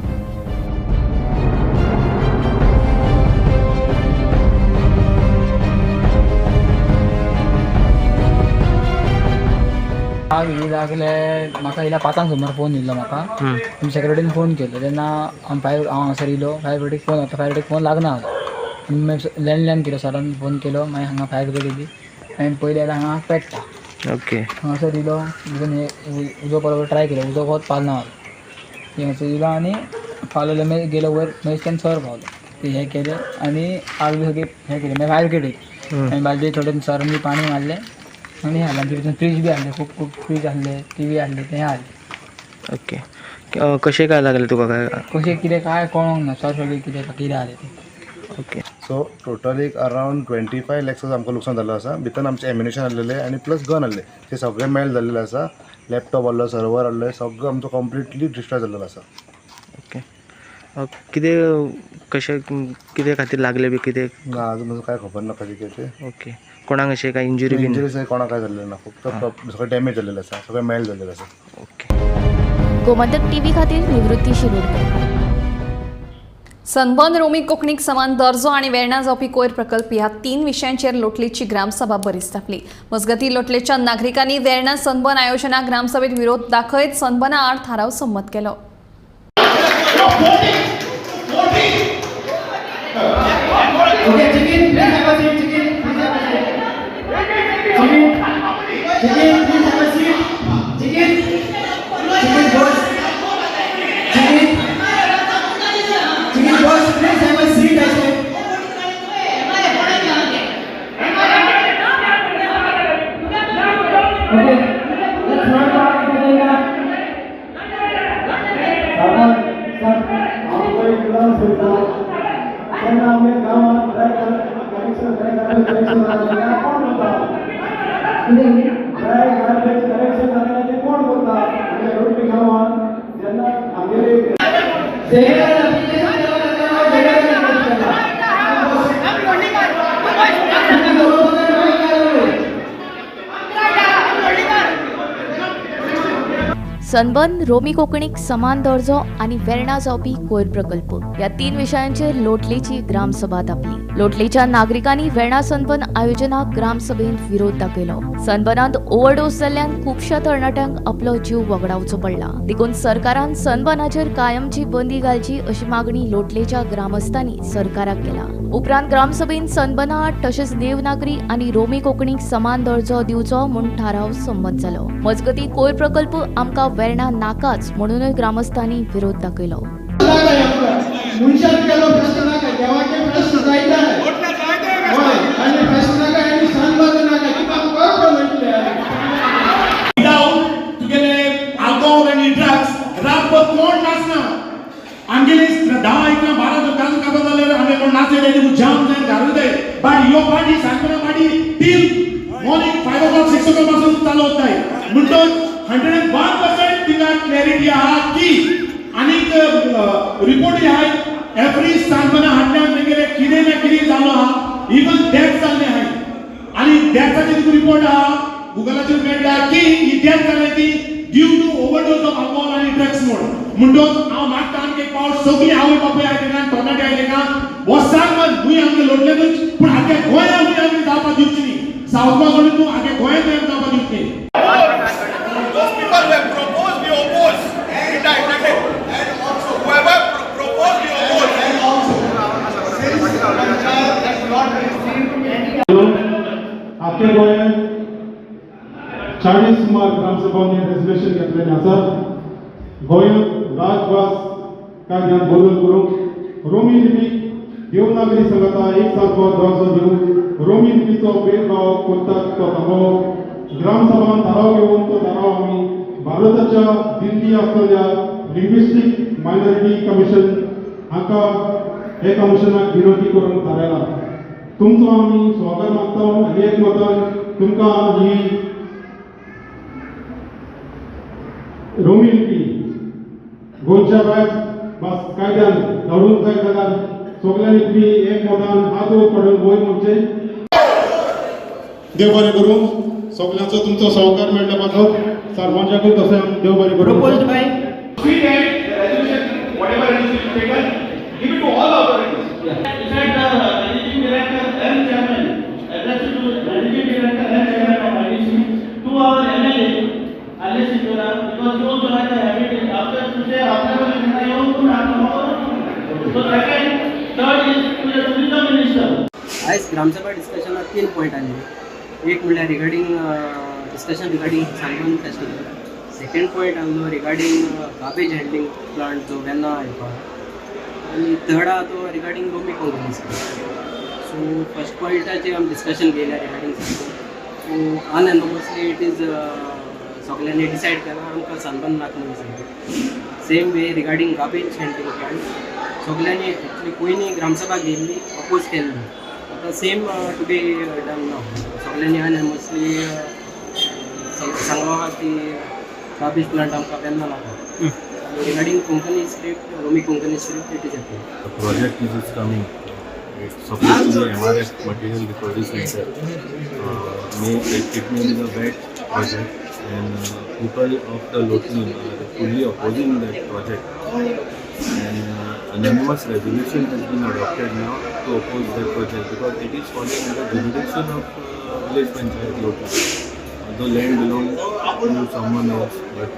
Speaker 12: आग ही लागले म्हाका येयल्या 5 सुमार फोन येयल्लो म्हाका. सेक्रेटरीन फोन केलो तेन्ना हांव फायर हांव हांगासर येयलो. फायर ब्रिगेडीक फोन वता, फायर ब्रिगेडीक फोन लागना जालो. मागीर लँडलायन केलो, सरान फोन केलो. मागीर हांगा फायर ब्रिगेड येयली. मागीर पयलें जाल्यार हांगा पेट्टा.
Speaker 25: ओके
Speaker 12: हांगासर येयलो भितून हे उजो बरोबर ट्राय केलो, उजो बहुत पालना जालो. हांगासर येयलो आनी पालवलो. मागीर गेलो वयर, मागीर तेन्ना सर पावलो. ते हें केलें आनी आग बी सगळी हें केलें. मागीर फायर ब्रिगेड येयली. मागीर बालदी थोडे सरान बी पाणी मारलें आनी हाडलें. आमचे भितर फ्रीज बी आहले, खूब खूब फ्रीज आहले, टीव्ही आहले, तें आहले.
Speaker 25: ओके, कशें काय लागलें तुका? काय
Speaker 12: कशें कितें काय कळोंक ना सर, सगळें कितें कितें आहलें तें.
Speaker 25: ओके,
Speaker 26: सो टोटल एक अरावंड 25 लॅक्स आमकां लुकसाण जाल्लो आसा. भितर आमचें एम्युनेशन आहलेलें आनी प्लस गन आहलें, तें सगळें मेल्ट जाल्लेलें आसा. लॅपटॉप आहलो, सर्वर आहले, सगळो आमचो कंप्लिटली डिस्ट्रॉय जाल्लेलो आसा.
Speaker 25: ओके, कितें कशें कितें खातीर लागलें बी कितें?
Speaker 26: ना, अजून कांय खबर ना कशें कितें तें.
Speaker 25: ओके, कोणाक अशें काय इंजुरी बीन?
Speaker 26: इंजुरी कोणाक काय जाल्लें ना, फक्त सगळें डॅमेज जाल्लेलें आसा, सगळें मेल्ट जाल्लेलें आसा.
Speaker 25: ओके,
Speaker 7: गोमंतक टीव्ही खातीर निवृत्ती शिरोडकर.
Speaker 9: सनबर्न रोमी कोंकणीक समान दर्जो आनी वेर्णा जावपी कोयर प्रकल्प ह्या 3 विशयांचेर लोटलेची ग्रामसभा बरीच तापली. मजगतीं लोटलेच्या नागरिकांनी वेर्णा सनबर्न आयोजनाक ग्रामसभेत विरोध दाखयत सनबर्ना आड थाराव संमत केलो.
Speaker 7: सनबर्न, रोमी कोंकणीक समान दर्जो आनी वेर्णा जावपी कोयर प्रकल्प ह्या तीन विशयांचेर लोटलेची ग्रामसभा तापली. लोटलेच्या नागरिकांनी वेर्णा सनबर्न आयोजनाक ग्रामसभेंत विरोध दाखयलो. सनबर्नांत ओव्हरडोस जाल्ल्यान खुबश्या तरणाट्यांक आपलो जीव वगडावचो पडला. देखून सरकारान सनबर्नाचेर कायमची बंदी घालची अशी मागणी लोटलेच्या ग्रामस्थांनी सरकाराक केला. उपरांत ग्रामसभेन सनबर्ना आड तशेंच देवनागरी आनी रोमी कोंकणीक समान दर्जो दिवचो म्हूण थाराव संमत जालो. मजगतीं कोयर प्रकल्प आमकां वेर्णा नाकाच म्हणूनय ग्रामस्थांनी विरोध दाखयलो.
Speaker 10: कोण नाचना आमगेले 10 11 12 काजू कापा जाल्यार आमी कोण नाचले तुका जाम जायन घालून जाय. बट ह्यो पार्टी सांगतना party till morning 5 o'clock 6 o'clock पासून चालू जाय. म्हणटच 101% तिका क्लॅरिटी आहा की आनीक रिपोर्टूय आहाय एवरी सांगतना हाडल्यान तेंगेले कितें ना कितें जालो आहा, इवन डेथ जाल्लें आहाय आनी डेथाचे तुका रिपोर्ट आहा गुगलाचेर मेळटा की ही डेथ जाल्या ती due to overdose of alcohol आनी ड्रग्स म्हूण. म्हणटच हांव मागता आमकां एक पावट सगळीं आवय बापूय आयले का तरणाटे आयले का वसांग न्हय आमकां लोटलेंतूच पूण आख्या गोंयांत न्हय आमी जावपाक दिवची न्ही. सावथ गोवा सोडून तूं आख्या गोंयांत आमी जावपाक दिवची न्ही.
Speaker 13: आख्या गोंयांत 40 सुमार ग्रामसभांनी रेजोल्युशन घेतलेलें आसा. गोंयांत राजभास कायद्यांत बदल करूंक, रोमी लिपीक देवनागरी सांगाता एक सारको दर्जो दिवंक, रोमी लिपीचो भेदभाव करतात तो थांबोवप, ग्रामसभान थाराव घेवन तो थाराव आमी भारताच्या दिल्ली आसलेल्या लिंग्विस्टीक मायनॉरिटी कमिशन हांकां हे कमिशनाक विनंती करूंक थारायला. तुमचो आमी स्वागत मागता आनी एक मतान तुमकां ही रोमी लिपी गोंयच्या राज भास कायद्यान धाडूंक जाय जाल्यार सगल्यांनी तुमी एक मतान हात वयर काडून वयर म्हणचें. देव बरें करूं सगल्यांचो तुमचो सहकार मेळ्ळ्या पासत सरपंचाकूय तशें देव बरें करूं.
Speaker 14: आयज ग्रामसभा डिस्कशनाक 3 पॉयंट आसले. एक म्हणल्यार regarding discussion regarding sunburn festival, second point आसलो रिगार्डींग गार्बेज हँडलिंग प्लांट जो वेर्ना येवपा, आनी थर्ड आहा तो regarding Romi Konkani. So first पॉयंटाचेर आमी डिस्कशन केल्या regarding sunburn. So unanimously it is सगल्यांनी डिसायड केलां आमकां सनबर्न नाका म्हणून. Same way regarding garbage handling plant सगल्यांनी एक्चुली पयलीं ग्रामसभा घेयल्ली अपोज केल्ली, आतां सेम टू बी डन ना. सगल्यांनी अनएनमसली सांगला की गार्बेज प्लांट आमकां वेर्ना नाका. Regarding Konkani script, Romi Konkani script, it is approved.
Speaker 15: The project is coming. It's supposed to be MRF Material Recovery Center. It may be the wet project, and people of the Lotli are fully opposing that project. And anonymous resolution has been adopted now to oppose that project because it is falling under jurisdiction of village panchayat Lotli. Although land belongs to someone else, but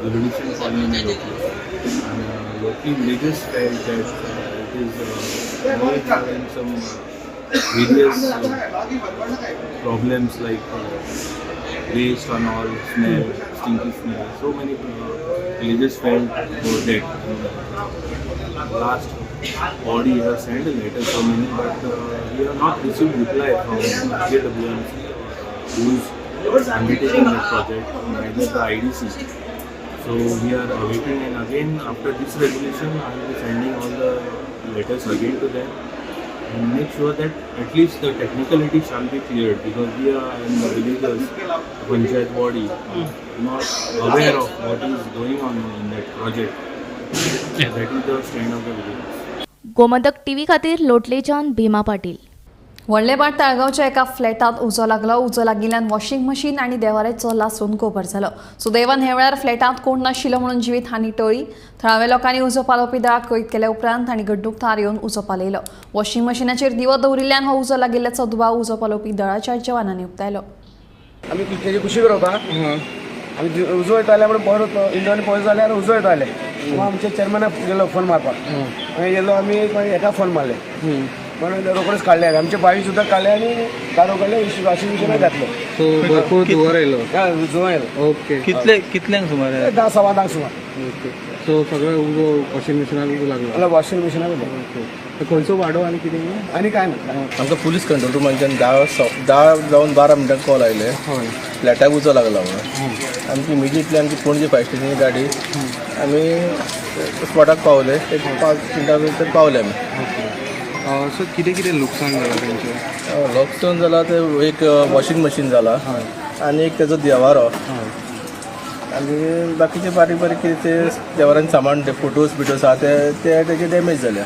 Speaker 15: the jurisdiction falling in Lotli. And Lotli villagers felt that it is more having some various problems like waste and all, smell, stinky smell. So many villagers felt for that. Last body have sent a letter so many, but we have not received reply from JWMC who is undertaking that project, neither the IDC. So we are awaiting, and again after this resolution I will be sending all the letters again to them and make sure that at least the technicality shall be cleared, because we are in the villagers, the panchayat body, not aware of what is going on in that project. Yeah. That is the stand of the villagers.
Speaker 7: Gomantak TV खातीर लोटलेच्यान भीमा पाटील.
Speaker 9: व्हडलेभाट ताळगांवच्या एका फ्लॅटात उजो लागलो. उजो लागिल्ल्यान washing machine आनी देवाऱ्याचो लासून गोबर जालो. सुदैवान हे वेळार फ्लॅटांत कोण नाशिल्लो म्हणून जिवीत हानी टळ्ळी. थळाव्या लोकांनी उजो पालोवपी दळाक कळीत केल्या उपरांत तांणी घडणूक थार येवन उजो पालयलो. वॉशिंग मशिनाचेर दिवो दवरिल्ल्यान हो उजो लागिल्ल्याचो दुबाव उजो पालोवपी दळाच्या जवानांनी उक्तायलो.
Speaker 1: आमी तेजे कुशीक रावता, आमी उजो येताले म्हणून पळयत इंडोर पळय जाल्यार उजो येताले. आमच्या चेअरमॅनाक गेलो फोन मारपाक, मागीर गेलो आमी हेका फोन मारले म्हणून रोखडेच काडले आमचे बाई सुद्दां काडले आनी दारू काडले, वॉशिंग मशीनाक घातले.
Speaker 25: सो भरपूर धुंवर आयलो.
Speaker 1: धुंवर आयलो.
Speaker 25: ओके, कितले कितल्यांक सुमार?
Speaker 1: 10-10:15 सुमार.
Speaker 25: ओके, सो सगळें उजो वॉशिंग मशिनाक लागलो.
Speaker 1: वॉशिंग मशिनाक लागलो.
Speaker 25: खंयचो वाडो आनी कितें
Speaker 1: आनी काय ना.
Speaker 3: आमकां पुलीस कंट्रोल रुमांच्यान 10:12 कॉल आयले, फ्लॅटाक उजो लागला म्हणून. आमची इमिजिएटली आमची पणजे फायर स्टेशनची गाडी आमी स्पॉटाक पावले. एक 5 मिनटां भितर पावले आमी.
Speaker 25: सो कितें कितें लुकसाण जालां तेंचें?
Speaker 3: लुकसाण जालां तें एक वॉशिंग मशीन जाला आनी एक तेजो देवारो आनी बाकीचे बारीक बारीक कितें ते देवारान सामान ते फोटोज बिटोज आहा ते तेजे डॅमेज जाल्या.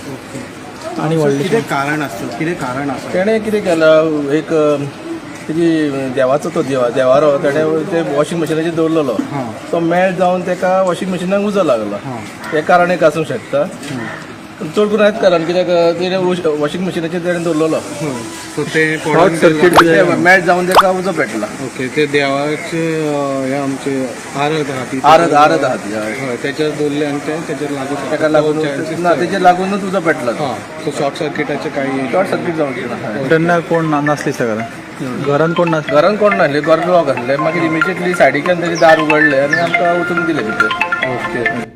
Speaker 25: आनी कितें कारण आसता? कितें कारण आसा?
Speaker 3: तेणें कितें केलां, एक तेजी देवाचो तो देवारो तेणें ते वॉशिंग मशिनाचेर दवरलेलो, तो मेल्ट जावन तेका वॉशिंग मशिनाक उजो लागलो. हें कारण एक आसूंक शकता. चड करून हेंच कारण कित्याक तेणें वॉशिंग मशिनाचेर तेणें दवरलेलो,
Speaker 25: सो तें शॉर्ट सर्कीट
Speaker 3: मेल्ट जावन तेका उजो पेटला.
Speaker 25: ओके, ते देवाचे हे आमचे आरत आहा ती,
Speaker 3: आरत आरत आहा ती,
Speaker 25: हय, तेचेर दवरले आनी ते तेचेर लागू,
Speaker 3: तेका लागून ना, तेचेर लागूनच उजो पेटला.
Speaker 25: सो शॉर्ट सर्किटाचे कांय
Speaker 3: शॉर्ट सर्कीट जावंक ना.
Speaker 25: तेन्ना कोण नासली सगळ्या घरान? कोण नासले
Speaker 3: घरान, कोण नासले, घर लॉक आसलें. मागीर इमिजिएटली सायडीच्यान तेजें दार उगडलें आनी आमकां वचूंक दिलें भितर.
Speaker 25: ओके.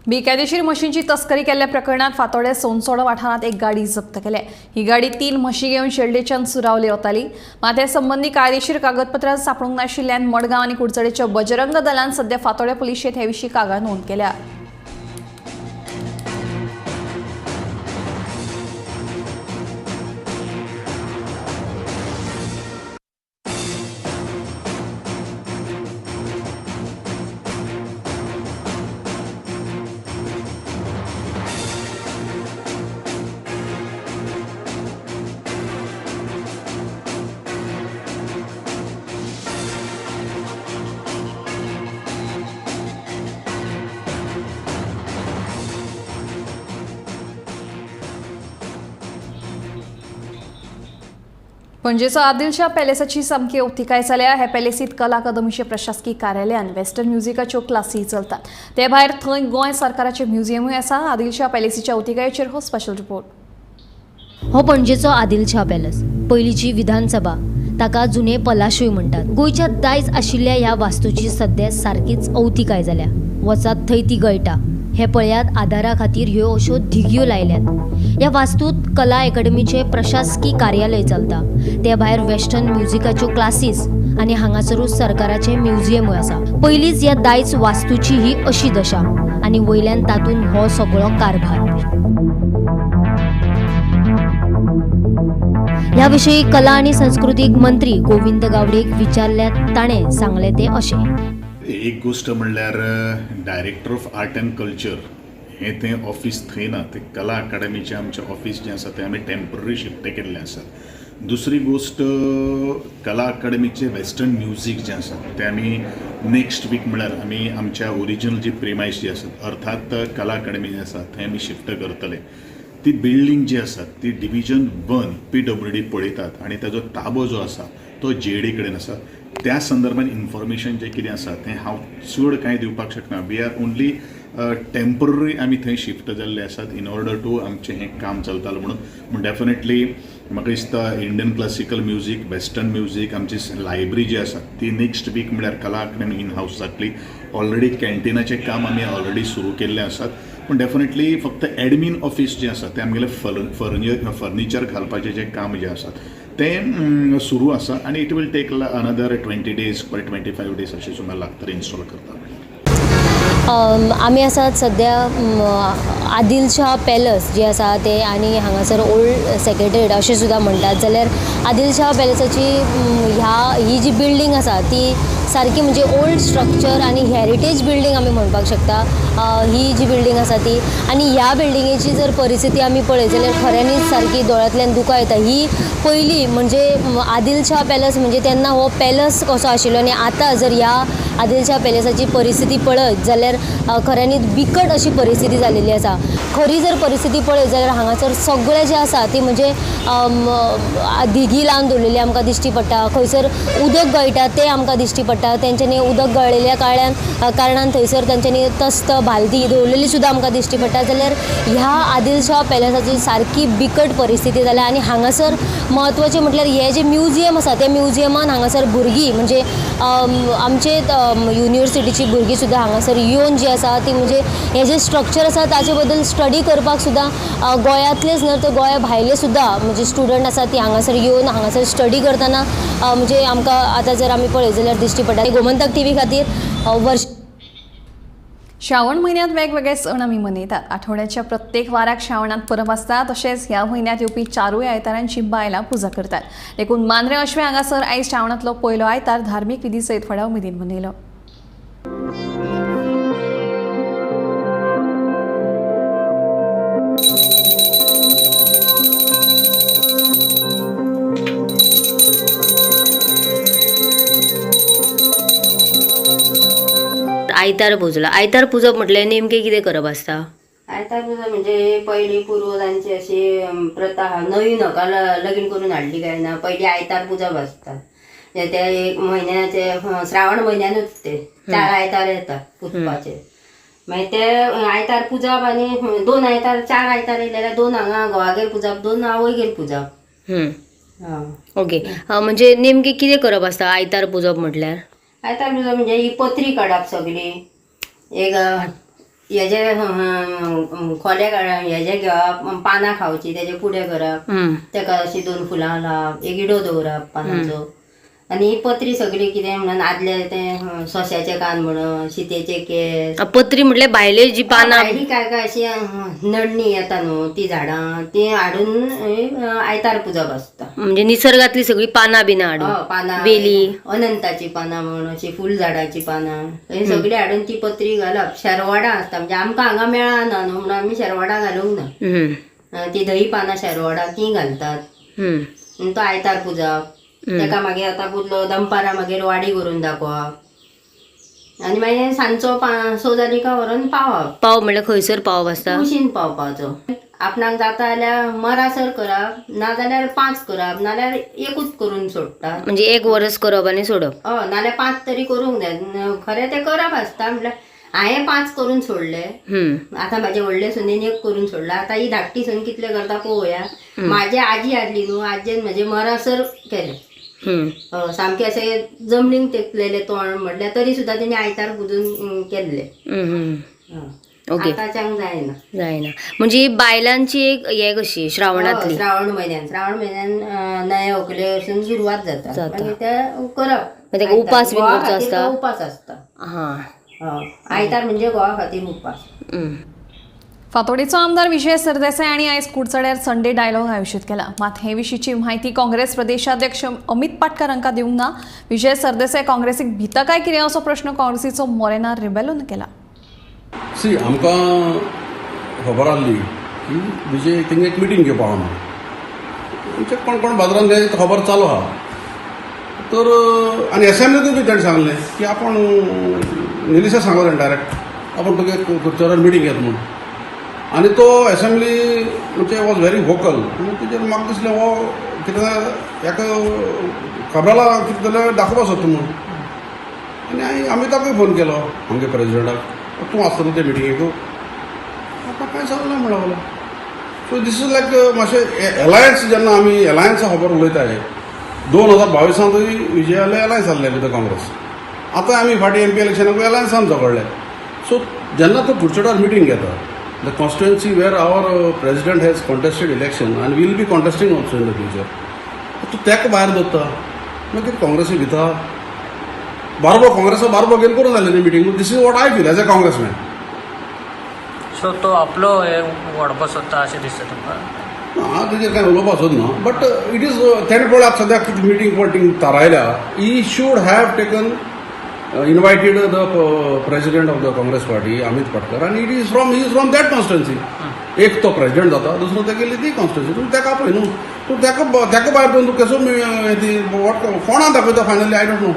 Speaker 9: बेकायदेशीर म्हशींची तस्करी केल्ल्या प्रकरणात फातोड्डें सोनसोडो वाठारांत एक गाडी जप्त केल्या. ही गाडी 3 म्हशी घेवन शेल्डेच्यान सुरावली वताली. मात हे संबंदी कायदेशीर कागदपत्रां सापडूंक नाशिल्ल्यान मडगांव आनी कुडचडेच्या बजरंग दलान सध्या फातोड्डें पुलिशेंत हे विशीं कागाळ नोंद केल्या. पणजेचो आदिलशाह पॅलेसाची सामकी अवतिकाय जाल्या. हे पॅलेसीत कला अकादमीचे प्रशासकीय कार्यालय आनी वेस्टर्न म्युझिकाच्यो क्लासी चलतात. ते भायर थंय गोंय सरकाराचें म्युझियमूय आसा. आदिलशाह पॅलेसीच्या अवतिकायेचेर हो स्पेशल रिपोर्ट.
Speaker 5: हो पणजेचो आदिलशाह पॅलेस, पयलींची विधानसभा, ताका जुने पलाशूय म्हणटात. गोंयच्या दायज आशिल्ल्या ह्या वास्तूची सद्या सारकीच अवतिकाय जाल्या. वचात थंय ती गळटा. हे पळयात, आदारा खातीर ह्यो अश्यो धिगयो लायल्यात. ह्या वास्तूत कला अकादमीचे प्रशासकी कार्यालय चलता. ते भायर वेस्टर्न म्युझिकाच्यो क्लासीस आनी हांगासरूच सरकाराचें म्युझियमूय आसा. पयलींच ह्या दायज वास्तूची ही अशी दशा आनी वयल्यान तातूंत हो सगळो कारभार. ह्या विशीं कला आनी संस्कृतीक मंत्री गोविंद गावडेक विचारल्यार ताणें सांगलें तें अशें.
Speaker 6: एक गोश्ट म्हणल्यार director of art and culture हें तें ऑफीस थंय ना, तें कला अकादमीचें आमचें ऑफीस जें आसा तें आमी टेम्पररी शिफ्ट केल्लें आसा. दुसरी गोश्ट, कला अकादमीचें वेस्टर्न म्युजीक जें आसा तें आमी नेक्स्ट वीक म्हणल्यार आमी आमच्या ओरिजिनल जी प्रिमायस जी आसा, अर्थात कला अकादमी जी आसा थंय आमी शिफ्ट करतले. ती बिल्डींग जी आसा ती डिविजन 1 PWD पळयतात आनी ताजो ताबो जो आसा तो JD कडेन आसा. त्या संदर्भात इन्फॉर्मेशन जें कितें आसा तें हांव चड कांय दिवपाक शकना. We are only temporary आमी थंय शिफ्ट जाल्ले आसात इन ऑर्डर टू आमचें हें काम चलतालें म्हणून. पूण डेफिनेटली म्हाका दिसता Indian classical music, western music, आमची लायब्ररी जी आसा ती नेक्स्ट वीक म्हणल्यार कला अकादमी इन हावस जातली. ऑलरेडी कॅन्टिनाचें काम आमी ऑलरेडी सुरू केल्लें आसात. पूण डेफिनेटली फक्त एडमीन ऑफीस जें आसा तें आमगेलें फर्निचर घालपाचें जें काम जें आसा तें सुरू आसा आनी it will take another 20 days or 25 days अशें सुमार लागतलें इन्स्टॉल करता.
Speaker 5: आमी आसात सद्या आदिलशाह पॅलस जे आसा ते आनी हांगासर ओल्ड सेक्रेटरीट अशें सुद्दां म्हणटात. जाल्यार आदिलशाह पॅलसाची ही जी बिल्डींग आसा ती सारकी म्हणजे ओल्ड स्ट्रक्चर आनी हेरिटेज बिल्डींग आमी म्हणपाक शकता ही जी बिल्डींग आसा ती. आनी ह्या बिल्डिंगेची जर परिस्थिती आमी पळयत जाल्यार खऱ्यांनीच सारकी दोळ्यांतल्यान दुकां येता. ही पयली म्हणजे आदिलशाह पॅलस म्हणजे तेन्ना हो पॅलस कसो आशिल्लो आनी आतां जर ह्या आदिलशाह पॅलसाची परिस्थिती पळयत जाल्यार खऱ्यांनीच बिकट अशी परिस्थिती जाल्लेली आसा. खरी जर परिस्थिती पळयत जाल्यार हांगासर सगळें जें आसा ती म्हणजे धिगी लावन दवरलेली आमकां दिश्टी पडटा. खंयसर उदक गळटा तें आमकां दिश्टी पडटा. तेंच्यांनी उदक गळिल्ल्या कारणान थंयसर तेंच्यांनी तस्त बालदी दवरलेली सुद्दां आमकां दिश्टी पडटा. जाल्यार ह्या आदिलशाह पॅलसाची सारकी बिकट परिस्थिती जाल्या. आनी हांगासर म्हत्वाचें म्हटल्यार हें जें म्युझियम आसा त्या म्युझियमान हांगासर भुरगीं म्हणजे आमचे युनिवर्सिटीची भुरगीं सुद्दां हांगासर येवन जी आसा ती म्हणजे हें जें स्ट्रक्चर आसा ताचे बद्दल स्टडी करपाक सुद्दां गोंयांतलेच न्हय तर गोंया भायले सुद्दां म्हणजे स्टुडंट आसा ती हांगासर येवन हांगासर स्टडी करतना म्हणजे आमकां आतां जर आमी पळयत जाल्यार दिश्टी पडटा. गोमंतक टीव्ही खातीर वर्ष
Speaker 9: श्रावण म्हयन्यांत वेगवेगळे सण आमी मनयतात. आठवड्याच्या प्रत्येक वाराक श्रावणांत परब आसता. तशेंच ह्या म्हयन्यांत येवपी चारूय आयतारांची बायलां पुजा करतात. देखून मांद्रें अश्वें हांगासर आयज श्रावणांतलो पयलो आयतार धार्मीक विधी सयत व्हडा उमेदीन मनयलो.
Speaker 5: आयतार पुजला. आयतार पुजप म्हटल्यार नेमकें कितें करप आसता?
Speaker 16: आयतार पुजा म्हणजे पयलीं पुर्वजांची अशी प्रथा आहा. नवी नका लगीन करून हाडली काय ना पयलीं आयतार पुजप आसता. ते एक म्हयन्याचे श्रावण म्हयन्यानूच ते 4 आयतार येता पुजपाचे. मागीर ते आयतार पुजप आनी 2 आयतार 4 आयतार येयले जाल्यार 2 हांगा घोवागेर पुजप, 2 आवयगेर पुजप.
Speaker 5: ओके, म्हणजे नेमकें कितें करप आसता आयतार पुजप म्हटल्यार?
Speaker 16: आयतार पुजा म्हणजे ही पत्री काडप सगळी, एक हेजे खोले काडप, हेजे घेवप, पानां खावची तेजे पुडे करप, तेका अशी 2 फुलां लावप, एक इडो दवरप पानांचो. आनी ही पत्री सगळी कितें म्हणून आदले ते सोंश्याचे कान म्हणून, शितेचे केंस.
Speaker 5: पत्री म्हटल्यार भायले जी पानां
Speaker 16: भायली काय काय अशी नडणी येता न्हू ती झाडां ती हाडून आयतार पुजप आसता.
Speaker 5: म्हणजे निसर्गातली सगळी पानां बिनां हाडून,
Speaker 16: पानां,
Speaker 5: वेली,
Speaker 16: अनंताची पानां म्हण, अशी फूल झाडाची पानां ही सगळी हाडून ती पत्री घालप. शेरवाडां आसता म्हणजे आमकां हांगा मेळना न्हू म्हणून आमी शेरवाडां घालूंक ना. ती धही पानां शेरवाडां ती घालतात. तो आयतार पुजप. तेका मागीर आतां पुजलो दनपारां मागीर वाडी करून दाखोवप आनी मागीर सांजचो 5-6 जाली काय व्हरोन पावप.
Speaker 5: पाव म्हणल्यार खंयसर पावप आसता?
Speaker 16: कुशीन पावपाचो. आपणाक जाता जाल्यार मरासर करप, नाजाल्यार 5 करप, नाजाल्यार एकूच करून सोडटा.
Speaker 5: म्हणजे एक वरस करप आनी सोडप.
Speaker 16: हय, नाजाल्यार 5 तरी करूंक जाय. खरें तें करप आसता. म्हटल्यार हांवें 5 करून सोडले, आतां म्हाजे व्हडले सुनेन 1 करून सोडला, आतां ही धाकटी सून कितले करता पळोवया. म्हाजी आजी आसली न्हू, आजयेन म्हजे मरासर केलें. सामकें अशें जमनीक तेकलेलें तोंड म्हटल्यार तरी सुद्दां तेणी आयतार पुजून केल्लें.
Speaker 5: ओके,
Speaker 16: आतांच्यांक जायना.
Speaker 5: जायना म्हणजे बायलांची एक हे कशी श्रावणांतली,
Speaker 16: श्रावण म्हयन्यान, श्रावण म्हयन्यान नये व्हंकले वचून सुरवात जाता. मागीर ते करप.
Speaker 5: उपास बी करचो आसता?
Speaker 16: उपास आसता. आयतार म्हणजे घोवा खातीर उपास.
Speaker 9: फातोडेचो आमदार विजय सरदेसाय हांणी आयज कुडचड्यार संडे डायलॉग आयोजीत केला. मात हे विशींची म्हायती काँग्रेस प्रदेशाध्यक्ष अमित पाटकर हांकां दिवंक ना. विजय सरदेसाय काँग्रेसीक भिता काय कितें असो प्रश्न काँग्रेसीचो मोरेना रिबेलोन केला.
Speaker 17: सी, आमकां खबर आहली की विजय तेंगे एक मिटींग घेवपा आहा म्हणून. आमचे कोण कोण बाजारांत खबर चालू आहा. तर आनी एसेंब्लीतूय बी ताणें सांगलें की आपूण निलिशा सांगलो ताणें डायरेक्ट आपूण तुगे कुडचड्यार मिटींग घेत म्हणून. आनी तो एसेंब्ली म्हणजे वॉज व्हेरी वोकल. तेजेर म्हाका दिसलें हो कितें हेका खबराला कितें जाल्यार दाखोवपा सोदता म्हणून. आनी हांवें अमिताकूय फोन केलो आमगे प्रेजिडेंटाक, तूं आसतलो ते मिटिंगेक, म्हाका कांय सांगलें म्हणून लागलो. सो these is लायक मातशें एलायन्स, जेन्ना आमी एलायन्सा खबर उलयताय 2022 विजयाले एलायन्स आहले विथ काँग्रेस. आतां आमी फाटीं एम पी इलेक्शनाकूय एलायन्सान झगडले. सो जेन्ना तूं कुडचड्यार मिटींग घेता, the constituency where our president has contested election and will be contesting also in the future, तूं तेका भायर दवरता मागीर काँग्रेसी भिता बारबो काँग्रेसा बारबो घेवन करून जालें न्ही meeting. This is what I feel as a congressman.
Speaker 18: So तो आपलो हे वाडोवपाक सोदता अशें दिसता तुमकां?
Speaker 17: हांव तेजेर कांय उलोवपाक सोदना, बट it is तेणें पळय आतां सद्याक कितें मिटींग पळय थारायल्या. He should have taken invited the president of the Congress party Amit Patkar आनी it is from he is from that constituency. एक तो प्रेसिडेंट जाता, दुसरो तेगेली ती कॉन्स्टिट्युन्सी. तूं तेका आपय न्हू, तूं तेका तेका भायर दवरून तूं कसो ती what कोणा दाखयता finally I don't know.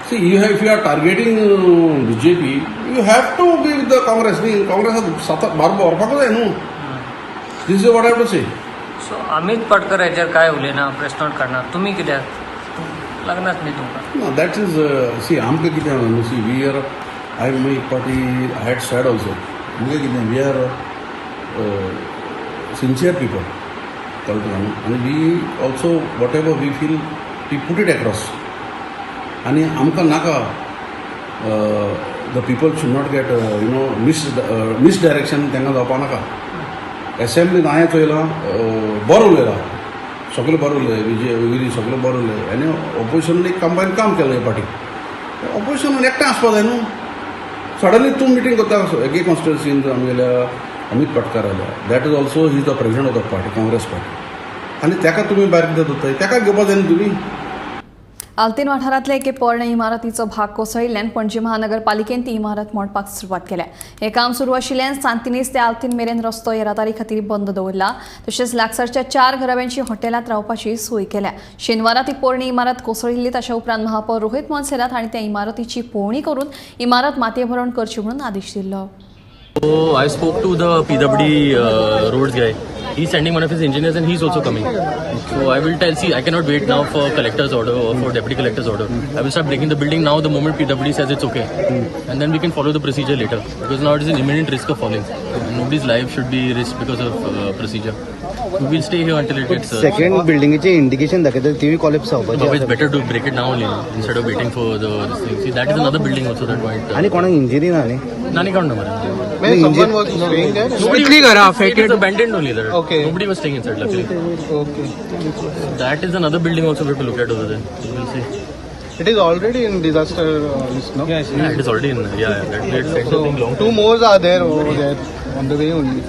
Speaker 17: See, you have, if you are targeting BJP, you have to be with the Congress. न्ही, काँग्रेसात सात बार व्हरपाकूच जाय न्हू. This is what I have to say.
Speaker 18: So Amit Patkar हेजेर काय उलयना, press note काडना, तुमी कित्याक लागनाच न्ही तुमकां?
Speaker 17: ना, that is सी आमकां कितें आहा न्हू, see we are I my party I had said also, आमकां कितें we are sincere people, कळ्ळें तुका न्हू. आनी we also whatever we feel we put it across. आनी आमकां नाका the people should not get misdirection तांकां जावपा नाका. एसेंब्लीन हांवें चोयलां, बरो उलयला, सगळें बरें उलयलें, विजय विरी सगळें बरें उलयलें आनी ऑपोजिशन एक कंबायन काम केलें. हे पार्टी ऑपोजिशन एकठांय आसपा जाय न्हू. सडनली तूं मिटींग करता एके कॉन्स्टिट्युन्सीन आमगेल्या अमीत पाटकर आयल्या, that is also he is the president of the party, Congress party, आनी ताका तुमी भायर कित्याक दवरताय? ताका घेवपा जाय न्हू तुमी.
Speaker 9: आल्तीन वाठारांतले एके पोरणे इमारतीचो भाग कोसळिल्ल्यान पणजी महानगरपालिकेन ती इमारत मोडपाक सुरवात केल्या. हें काम सुरू आशिल्ल्यान सांतिनेज ते आल्तीन मेरेन रस्तो येरादारी खातीर बंद दवरला. तशेंच लागसारच्या 4 घराब्यांची हॉटेलांत रावपाची सोय केल्या. शेनवारा ती पोरणी इमारत कोसळिल्ली. ताच्या उपरांत महापौर रोहित मोन्सेरात हांणी त्या इमारतीची पळोवणी करून इमारत मातयेभरवण करची म्हणून आदेश दिल्लो.
Speaker 15: So I spoke to the PWD roads guy. He's sending one of his engineers and he's also coming. So I will tell, see, I cannot wait now for collector's order or for deputy collector's order. I will start breaking the building now the moment PWD says it's okay. And then we can follow the procedure later. Because now it is an imminent risk of falling. And nobody's life should be risked because of procedure. We will stay here until it gets...
Speaker 25: Second building is indication that TV collapse.
Speaker 15: It's better to break it now only instead of waiting for the this thing. See, that is another building also that might...
Speaker 25: Ani kona injury na ne?
Speaker 15: Nani count number.
Speaker 25: Someone was staying there?
Speaker 15: Nobody was, it is abandoned only there. Okay. Nobody was staying inside luckily.
Speaker 25: Okay.
Speaker 15: That is another building also we have to look at over there. We will see.
Speaker 25: It is already in disaster list, no?
Speaker 15: Yes, yeah, it is already in. Yeah, that
Speaker 25: so
Speaker 15: thing long.
Speaker 25: Two more are there over there on the way only.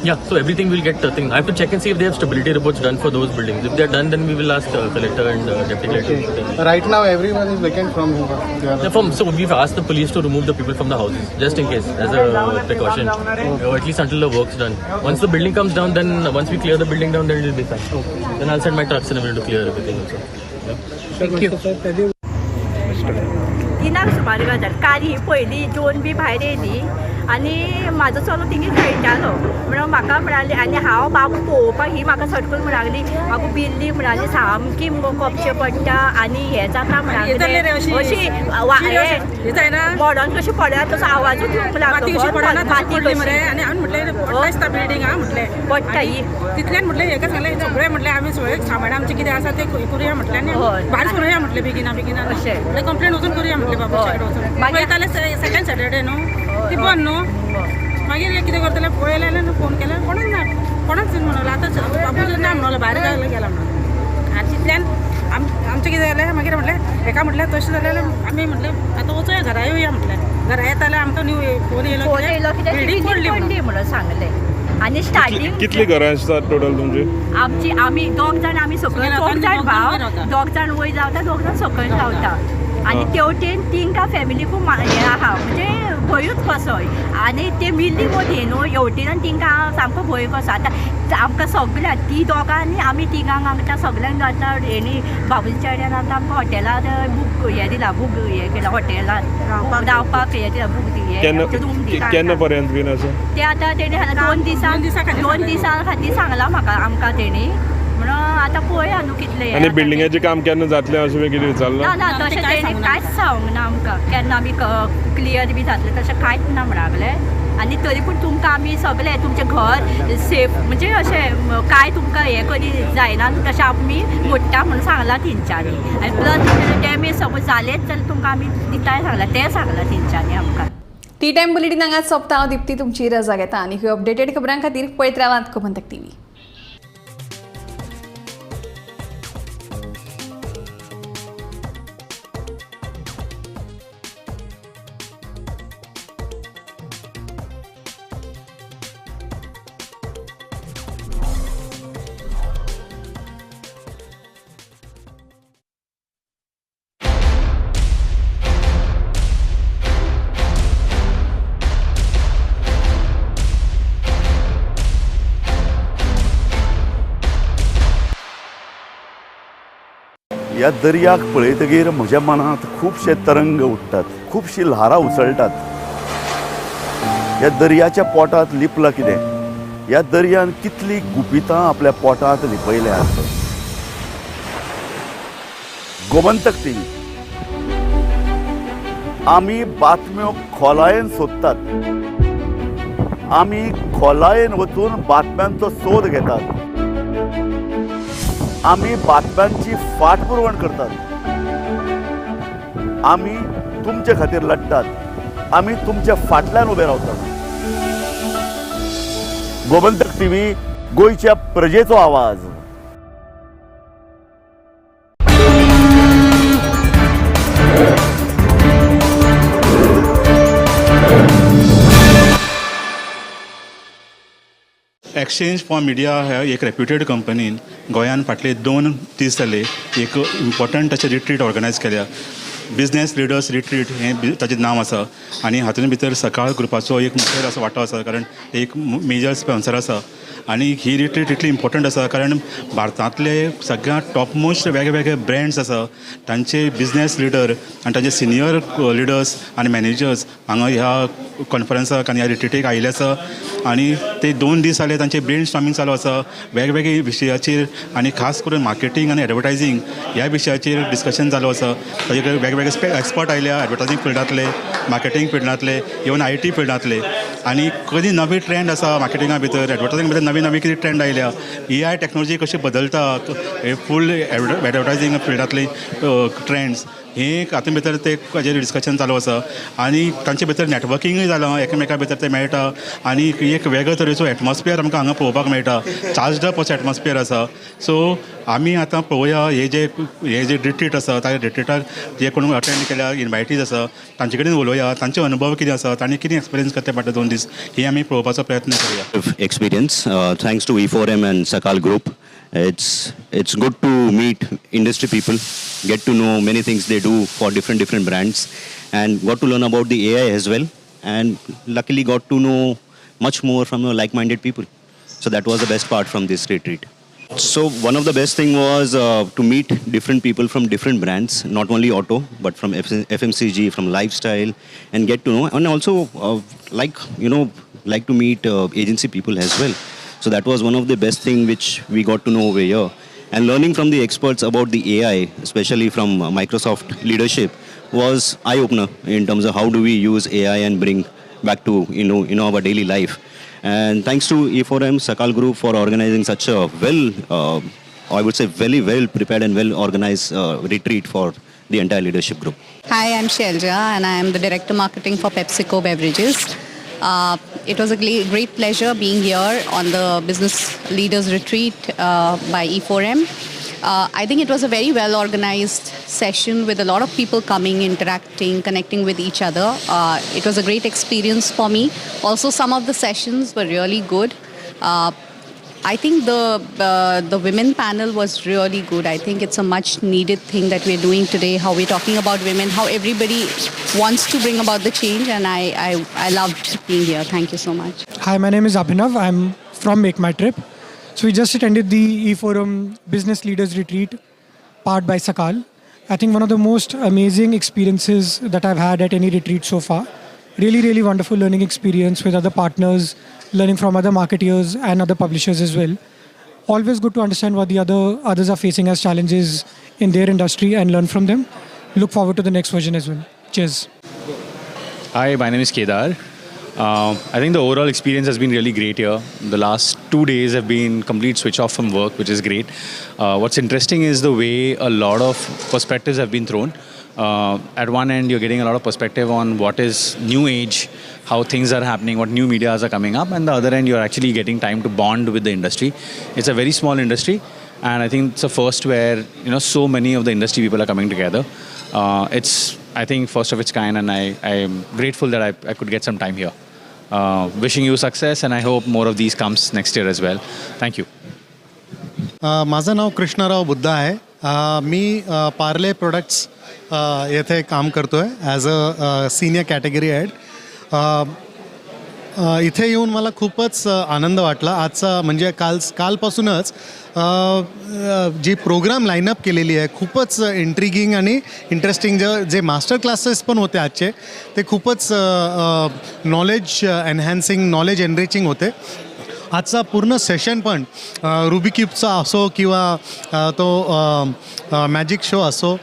Speaker 15: Yeah, so everything will get thing. I have to check and see if they have stability reports done for those buildings. If they are done, then we will ask collector and deputy collector.
Speaker 25: Okay. Right now, everyone is vacant from here.
Speaker 15: Yeah, from, so we've asked the police to remove the people from the houses, just in case, as a precaution, or at least until the work's done. Once the building comes down, then once we clear the building down, then it will be fine.
Speaker 25: Okay.
Speaker 15: Then I'll send my trucks and everything to clear everything also. Yeah. Thank you.
Speaker 8: तिनाक सुमार गजाल काल ही पयली दोन बी भायर येयली आनी म्हाजो चलो तिंगे खेळटालो म्हणून म्हाका म्हणाली आनी हांव बाबू पळोवपाक ही म्हाका सटकून म्हणाली म्हाका बिल्ली म्हणाली सामकी मुगो कोपशे पडटा आनी हें जाता म्हणाली अशी मोडोन कशी पडला तसो आवाजूच येवंक लागलो
Speaker 11: माती पडली मरे आनी हांवें म्हटलें पडटा दिसता बिल्डींग आहा म्हटलें
Speaker 8: पडटा ही
Speaker 11: तितल्यान म्हटलें हेका सांगलें सगळें म्हटलें आमी सगळें सामान आमचें कितें आसा तें करुया म्हटलें आनी भायर सरुया म्हटलें बेगिना बेगिना अशें कंप्लेन वचून करुया म्हटलें बाबूच्या कडेन वचून पळयताले सेकंड सॅटर्डे न्हू ती बंद न्हू मागीर कितें करतलें पळयलें आनी फोन केल्यार कोणाक ना कोणाक म्हणलो आतां बाबू ना म्हणलो भायर गेला म्हणून आनी तितल्यान आमचें कितें जालें मागीर म्हटलें हेका म्हटलें तशें जालें आमी म्हटलें आतां वचोया घरा येवया म्हटलें घरा येताले आमकां न्यू फोन येयलो बिल्डींग पडली
Speaker 8: म्हणून सांगलें. आनी स्टार्टींग
Speaker 19: कितली घरां आसतात टोटल तुमची?
Speaker 8: आमची आमी दोग जाण आमी सकयल दोग जाण भाव दोग जाण वयर रावता दोग जाण सकयल रावता आनी तेवटेन तिंकां फॅमिलीकूय हें आहा म्हणजे भंयूच कसो आनी ते मिल्ली मदीं न्हू हेवटेन आनी तिंकां सामको भंय कसो आतां आमकां सगळ्यांक ती दोगां आनी आमी तिगांक आमकां सगळ्यांक आतां हेणी बाबूच्या चेड्यान आतां आमकां हॉटेलार बूक हें दिला बूक हें केलां हॉटेलार रावपाक हें दिला बूक रूम दिला.
Speaker 19: केन्ना पर्यंत बीन अशें
Speaker 8: ते आतां तेणी दोन दिसां खातीर सांगलां म्हाका आमकां तेणी म्हणून आतां पळया न्हू कितलें.
Speaker 19: आनी बिल्डिंगेचें काम केन्ना जातलें अशें कितें विचारलां?
Speaker 8: ना ना तशें तेणी कांयच सांगूंक ना आमकां केन्ना आमी क्लियर बी जातलें तशें कांयच ना म्हणागलें. आनी तरी पूण तुमकां आमी सगळें तुमचें घर सेफ म्हणजे अशें कांय तुमकां हें करी जायना तशें आमी मोडटा म्हणून सांगलां तेंच्यांनी आनी प्लस डॅमेज सपोज जालेंच जाल्यार तुमकां आमी दिताय सांगलां तें सांगलां तेंच्यांनी आमकां.
Speaker 9: टी टायम बुलेटीन हांगाच सोंपता. हांव दीप्ती तुमची रजा घेता आनी ह्यो अपडेटेड खबरां खातीर पळयत रावात गोमंतक टीव्ही.
Speaker 2: ह्या दर्याक पळयतगीर म्हज्या मनांत खुबशे तरंग उठ्ठात, खुबशीं ल्हारां उसळटात. ह्या दर्याच्या पोटांत लिपलां कितें? ह्या दर्यान कितलीं गुपितां आपल्या पोटांत लिपयल्यात. गोमंतक टीव्ही, आमी बातम्यो खोलायेन सोदतात, आमी खोलायेन वचून बातम्यांचो सोद घेतात, आमी बातम्यांची फाटपुरवण करतात, आमी तुमचे खातीर लढटात, आमी तुमच्या फाटल्यान उबे रावतात. गोमंतक टीव्ही, गोंयच्या प्रजेचो आवाज.
Speaker 20: एक्सचेंज फॉर मिडिया ह्या एक रेप्युटेड कंपनीन गोंयान फाटले 2 दीस जाले एक इम्पॉर्टंट अशें रिट्रीट ऑर्गनायज केल्या. बिजनेस लिडर्स रिट्रीट हें ताचें नांव आसा आनी हातूंत भितर सकाळ ग्रुपाचो एक मुखेल असो वांटो आसा, कारण एक मेजर स्पॉन्सर आसा. आनी ही रिट्रीट इतली इम्पॉर्टंट आसा कारण भारतांतले सगळ्यांत टॉपमोस्ट वेगळे ब्रँड्स आसा तांचे बिजनेस लिडर आनी तांचे सिनियर लिडर्स आनी मॅनेजर्स हांगा ह्या कॉन्फरन्साक आनी ह्या रिट्रीटीक आयिल्ले आसा. आनी ते 2 दीस जाले तांचे ब्रेन स्टॉर्मिंग चालू आसा वेगवेगळे विशयाचेर आनी खास करून मार्केटींग आनी एडवर्टायजींग ह्या विशयाचेर डिस्कशन चालू आसा. ताजे कडेन वेगवेगळे एक्सपर्ट आयल्या एडवर्टायजींग फिल्डांतले, मार्केटींग फिल्डांतले, इवन IT फिल्डांतले. आनी कधी नवी ट्रेंड आसा मार्केटिंगा भितर, एडवर्टायजींग भितर नवी नवी कितें ट्रेंड आयल्या, AI technology कशी बदलता, फूल एडवर्टायजींग फिल्डांतली ट्रेंड्स, हे हातूंत भितर ते हाजेर डिस्कशन चालू आसा. आनी तांचे भितर नॅटवर्किंगूय जालां, एकामेका भितर ते मेळटा आनी एक वेगळे तरेचो एटमॉस्फियर आमकां हांगा पळोवपाक मेळटा. चार्ज्ड अप असो एटमॉस्फियर आसा. सो आमी आतां पळोवया हे जे रिट्रीट आसा त्या रिट्रीटाक जे कोण अटेंड केल्या इनवायटीज आसा तांचे कडेन उलोवया, तांचे अनुभव कितें आसा, तांणी कितें एक्सपिरियन्स करते फाटले 2 दीस, हे आमी पळोवपाचो प्रयत्न करुया.
Speaker 21: Experience thanks to E4M and Sakal Group. It's good to meet industry people, get to know many things they do for different brands, and got to learn about the AI as well, and luckily got to know much more from your like-minded people. So that was the best part from this retreat. So one of the best thing was to meet different people from different brands, not only auto, but from FMCG, from lifestyle, and get to know, and also like to meet agency people as well. So that was one of the best thing which we got to know over here. And learning from the experts about the AI, especially from Microsoft leadership, was eye-opener in terms of how do we use AI and bring back to in our daily life. And thanks to E4M, Sakal Group for organizing such a well, I would say very well prepared and well organized retreat for the entire leadership group.
Speaker 22: Hi, I'm Shelja and I am the Director Marketing for PepsiCo Beverages. It was a great pleasure being here on the Business Leaders Retreat by E4M. I think it was a very well organized session with a lot of people coming, interacting, connecting with each other. It was a great experience for me. Also, some of the sessions were really good. I think the women panel was really good. I think it's a much needed thing that we're doing today, how we're talking about women, how everybody wants to bring about the change, and I loved being here. Thank you so much.
Speaker 23: Hi, my name is Abhinav. I'm from Make My Trip. So we just attended the E4M Business Leaders Retreat powered by Sakal. I think one of the most amazing experiences that I've had at any retreat so far. Really, really wonderful learning experience with other partners, learning from other marketeers and other publishers as well. Always good to understand what the others are facing as challenges in their industry and learn from them. Look forward to the next version as well. Cheers.
Speaker 24: Hi, my name is Kedar. I think the overall experience has been really great here. The last 2 days have been complete switch off from work, which is great. What's interesting is the way a lot of perspectives have been thrown. At one end, you're getting a lot of perspective on what is new age, how things are happening, what new medias are coming up, and the other end, you're actually getting time to bond with the industry. It's a very small industry, and I think it's a first where so many of the industry people are coming together. It's, I think, first of its kind, and I am grateful that I could get some time here. Wishing you success, and I hope more of these comes next year as well. Thank you.
Speaker 27: माझं नाव कृष्णराव बुद्धा आहे. मी Parle products येथे काम करतो आहे as a senior category head. इथे येऊन मला खूपच आनंद वाटला. आजचा म्हणजे कालपासूनच अ, अ, जी प्रोग्राम लाईनअप केलेली आहे, खूपच इंट्रिगिंग आणि इंटरेस्टिंग. जे जे मास्टर क्लासेस पण होते आजचे, ते खूपच नॉलेज एन्हॅन्सिंग, नॉलेज एनरिचिंग होते. आजचा पूर्ण सेशन पण रुबिक क्यूबचा असो किंवा तो मॅजिक शो असो,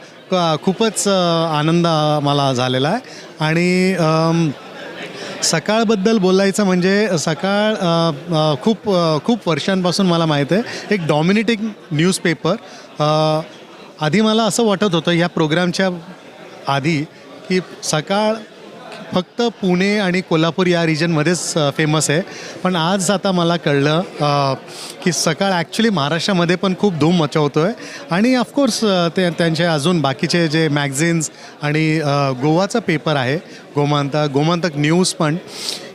Speaker 27: खूपच आनंद मला झालेला आहे. आणि सकाळबद्दल बोलायचं म्हणजे सकाळ खूप खूप वर्षांपासून मला माहीत आहे, एक डॉमिनेटिंग न्यूजपेपर. आधी मला असं वाटत होतं ह्या प्रोग्रामच्या आधी की सकाळ फक्त पुणे आणि कोल्हापूर या रिजनमध्येच फेमस आहे, पण आज आता मला कळलं की सकाळ ॲक्च्युली महाराष्ट्रामध्ये पण खूप धूम मचवतो आहे. आणि ऑफकोर्स ते त्यांचे अजून बाकीचे जे मॅगझिन्स आणि गोवाचा पेपर आहे गोमांतक, गोमांतक न्यूज पण,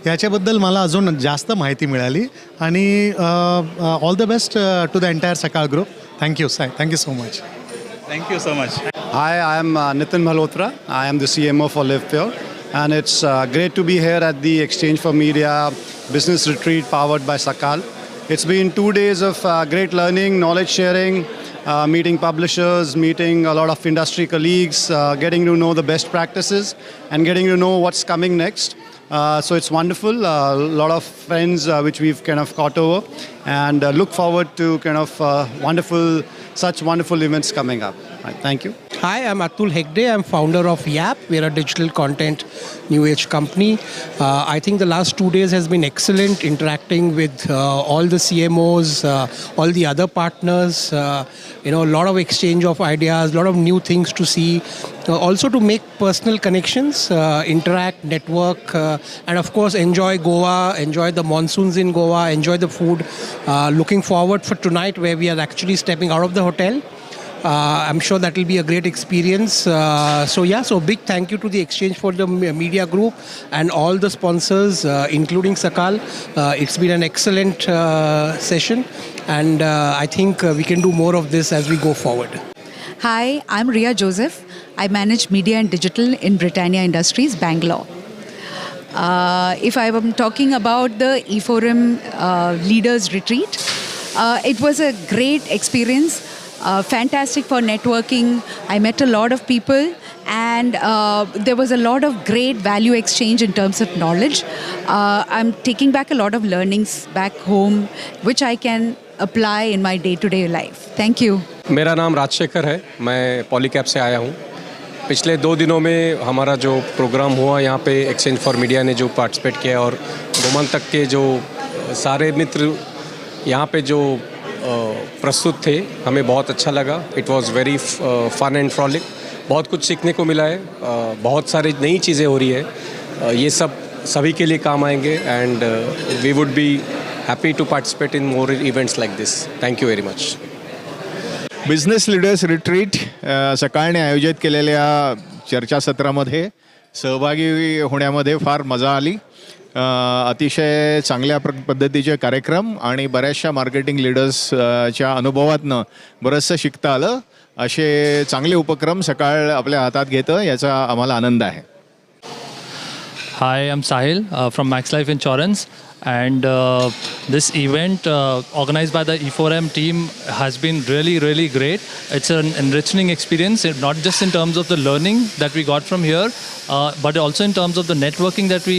Speaker 27: याच्याबद्दल मला अजून जास्त माहिती मिळाली. आणि all the best to the entire Sakal group. Thank you, sir. Thank you so much.
Speaker 20: Thank you so much.
Speaker 4: Hi, I am Nitin Malhotra. I am the CMO for Live Pure, and it's great to be here at the Exchange for Media Business Retreat powered by Sakal. It's been 2 days of great learning, knowledge sharing, meeting publishers, meeting a lot of industry colleagues, getting to know the best practices, and getting to know what's coming next. So it's wonderful. A lot of friends which we've kind of caught over, and look forward to kind of such wonderful events coming up. Right, thank you.
Speaker 7: Hi, I'm Atul Hegde. I'm founder of Yap. We're a digital content new age company. I think the last 2 days has been excellent, interacting with all the CMOs, all the other partners. A lot of exchange of ideas, a lot of new things to see. Also to make personal connections, interact, network, and of course enjoy Goa, enjoy the monsoons in Goa, enjoy the food. Looking forward for tonight, where we are actually stepping out of the hotel. I'm sure that will be a great experience. So yeah, so big thank you to the Exchange for the Media Group and all the sponsors, including Sakal. It's been an excellent session, and I think we can do more of this as we go forward.
Speaker 22: Hi, I'm Ria Joseph. I manage media and digital in Britannia Industries, Bangalore. If I am talking about the E4M Leaders Retreat, it was a great experience, fantastic for networking. I met a lot of people, and there was a lot of great value exchange in terms of knowledge. I'm taking back a lot of learnings back home, which I can apply in my day to day life. Thank you.
Speaker 10: मेरा नाम राजशेखर है. मैं पॉलीकैब से आया हूँ. पिछले 2 दिनों में हमारा जो प्रोग्राम हुआ यहाँ पे, एक्सचेंज फॉर मीडिया ने जो पार्टिसिपेट किया और गोमंतक के जो सारे मित्र यहाँ पे जो प्रस्तुत थे, हमें बहुत अच्छा लगा. It was very fun and frolic. बहुत कुछ सीखने को मिला है. बहुत सारी नई चीज़ें हो रही है. ये सब सभी के लिए काम आएंगे and we would be happy to participate in more events like this. Thank you very much.
Speaker 12: Business leaders retreat सकाळने आयोजित केलेल्या चर्चासत्रामध्ये सहभागी होण्यामध्ये फार मजा आली. अतिशय चांगल्या पद्धतीचे कार्यक्रम आणि बऱ्याचशा मार्केटिंग लीडर्सच्या अनुभवातनं बरंचसं शिकता आलं. असे चांगले उपक्रम सकाळ आपल्या हातात घेतं याचा आम्हाला आनंद आहे.
Speaker 13: Hi, I'm Sahil from Max Life Insurance, and this event organized by the E4M team has been really, really great. It's an enriching experience, not just in terms of the learning that we got from here, but also in terms of the networking that we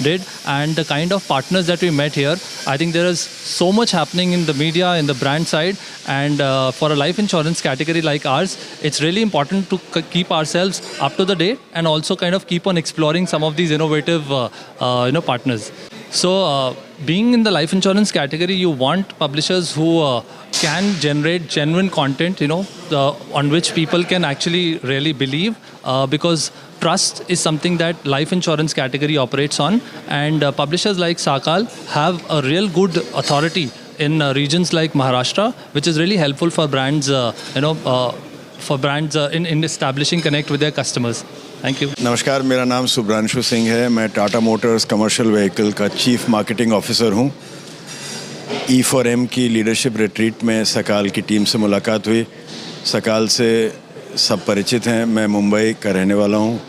Speaker 13: did and the kind of partners that we met here. I think there is so much happening in the media, in the brand side, and for a life insurance category like ours, it's really important to keep ourselves up to the date and also kind of keep on exploring some of these innovative partners. So, being in the life insurance category, you want publishers who can generate genuine content, on which people can actually really believe, because trust is something that life insurance category operates on, and publishers like Sakal have a real good authority in regions like Maharashtra, which is really helpful for brands, in establishing connect with their customers. Thank you.
Speaker 14: नमस्कार, मेरा नाम सुब्रांशु सिंह है. मैं Tata Motors commercial vehicle का chief marketing officer हूँ. ई4एम की leadership retreat में सकाल की टीम से मुलाकात हुई. सकाल से सब परिचित हैं. मैं मुंबई का रहने वाला हूँ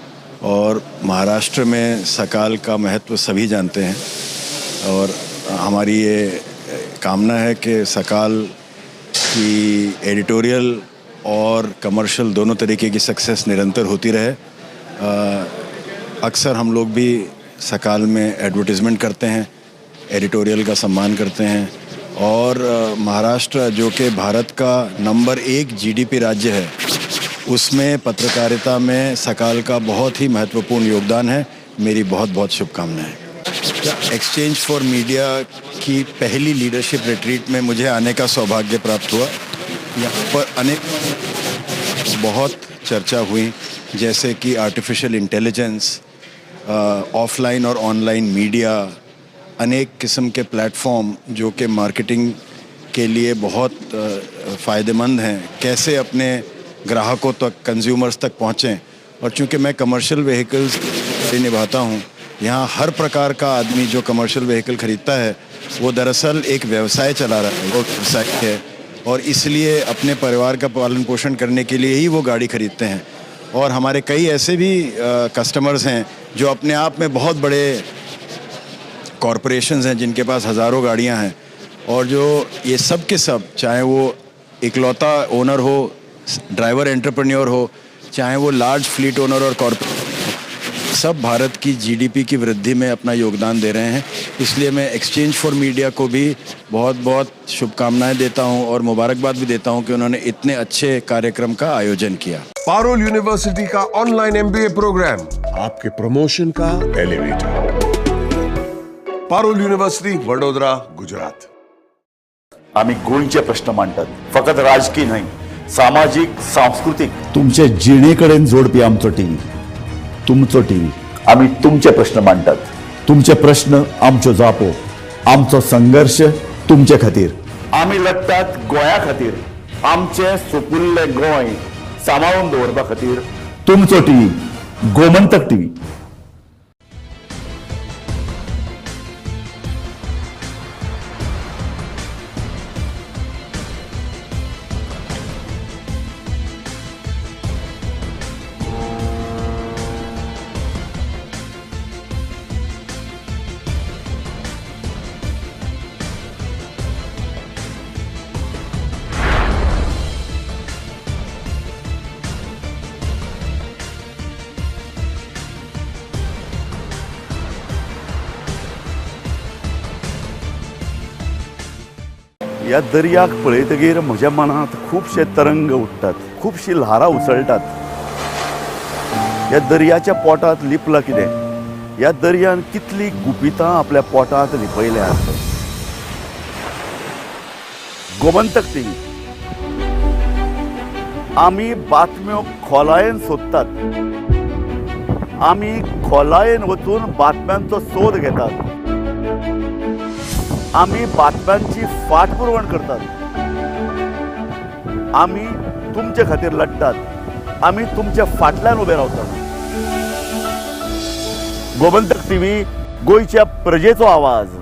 Speaker 14: और महाराष्ट्र में सकाल का महत्व सभी जानते हैं. और हमारी ये कामना है कि सकाल की एडिटोरियल और कमर्शियल दोनों तरीके की सक्सेस निरंतर होती रहे। अक्सर हम लोग भी सकाल में एडवर्टिजमेंट करते हैं, एडिटोरियल का सम्मान करते हैं और महाराष्ट्र जो कि भारत का नंबर 1 जीडीपी राज्य है, उसमें पत्रकारिता में सकाल का बहुत ही महत्वपूर्ण योगदान है। मेरी बहुत बहुत शुभकामनाएं। एक्सचेंज फॉर मीडिया की पहली लीडरशिप रिट्रीट में मुझे आने का सौभाग्य प्राप्त हुआ। यहाँ पर अनेक बहुत चर्चा हुई, जैसे कि आर्टिफिशियल इंटेलिजेंस, ऑफलाइन और ऑनलाइन मीडिया, अनेक किस्म के प्लेटफॉर्म जो कि मार्केटिंग के लिए बहुत फ़ायदेमंद हैं, कैसे अपने ग्राहकों तक, कंज्यूमर्स तक पहुँचें। और चूँकि मैं कमर्शियल व्हीकल्स निभाता हूँ, यहाँ हर प्रकार का आदमी जो कमर्शियल व्हीकल ख़रीदता है वो दरअसल एक व्यवसाय चला रहा है, वो व्यवसाय है और इसलिए अपने परिवार का पालन पोषण करने के लिए ही वो गाड़ी ख़रीदते हैं। और हमारे कई ऐसे भी कस्टमर्स हैं जो अपने आप में बहुत बड़े कॉरपोरेशंस हैं, जिनके पास हज़ारों गाड़ियां हैं और जो ये सब के सब, चाहे वो इकलौता ओनर हो, ड्राइवर एंटरप्रेन्योर हो, चाहे वो लार्ज फ्लीट ओनर और कॉरपोरेट, सब भारत की जीडीपी की वृद्धि में अपना योगदान दे रहे हैं। इसलिए मैं एक्सचेंज फॉर मीडिया को भी बहुत बहुत शुभकामनाएं देता हूं और मुबारकबाद भी देता हूं कि उन्होंने इतने अच्छे कार्यक्रम का आयोजन किया।
Speaker 1: पारुल यूनिवर्सिटी का ऑनलाइन एमबीए प्रोग्राम आपके प्रमोशन का एलिवेटर। पारुल युनिव्हर्सिटी, वडोदरा, गुजरात।
Speaker 2: आमी गोंयचे प्रश्न मांडटात, फकत राजकीय न्हय, सामाजीक, सांस्कृतीक, तुमचे जिणे कडेन जोडपी आमचो टीव्ही, तुमचो टीव्ही। आमी तुमचे प्रश्न मांडटात, तुमचे प्रश्न आमच्यो जापो, आमचो संघर्श तुमचे खातीर। आमी लडटात गोंया खातीर, आमचें सुपुल्लें गोंय सांबाळून दवरपा खातीर। तुमचो टीव्ही, गोमंतक टीव्ही। ह्या दर्याक पळयतगीर म्हज्या मनांत खुबशे तरंग उठ्ठात, खुबशी ल्हारां उसळटात। ह्या दर्याच्या पोटांत लिपलां कितें, ह्या दर्यान कितली गुपितां आपल्या पोटांत लिपयल्यात। गोमंतक टीव्ही, आमी बातम्यो खोलायेन सोदतात, आमी खोलायेन वचून बातम्यांचो सोद घेतात, आमी बातम्यांची फाटपुरवण करतात, आमी तुमचे खातीर लढटात, आमी तुमच्या फाटल्यान उबे रावतात। गोमंतक टीव्ही, गोंयच्या प्रजेचो आवाज।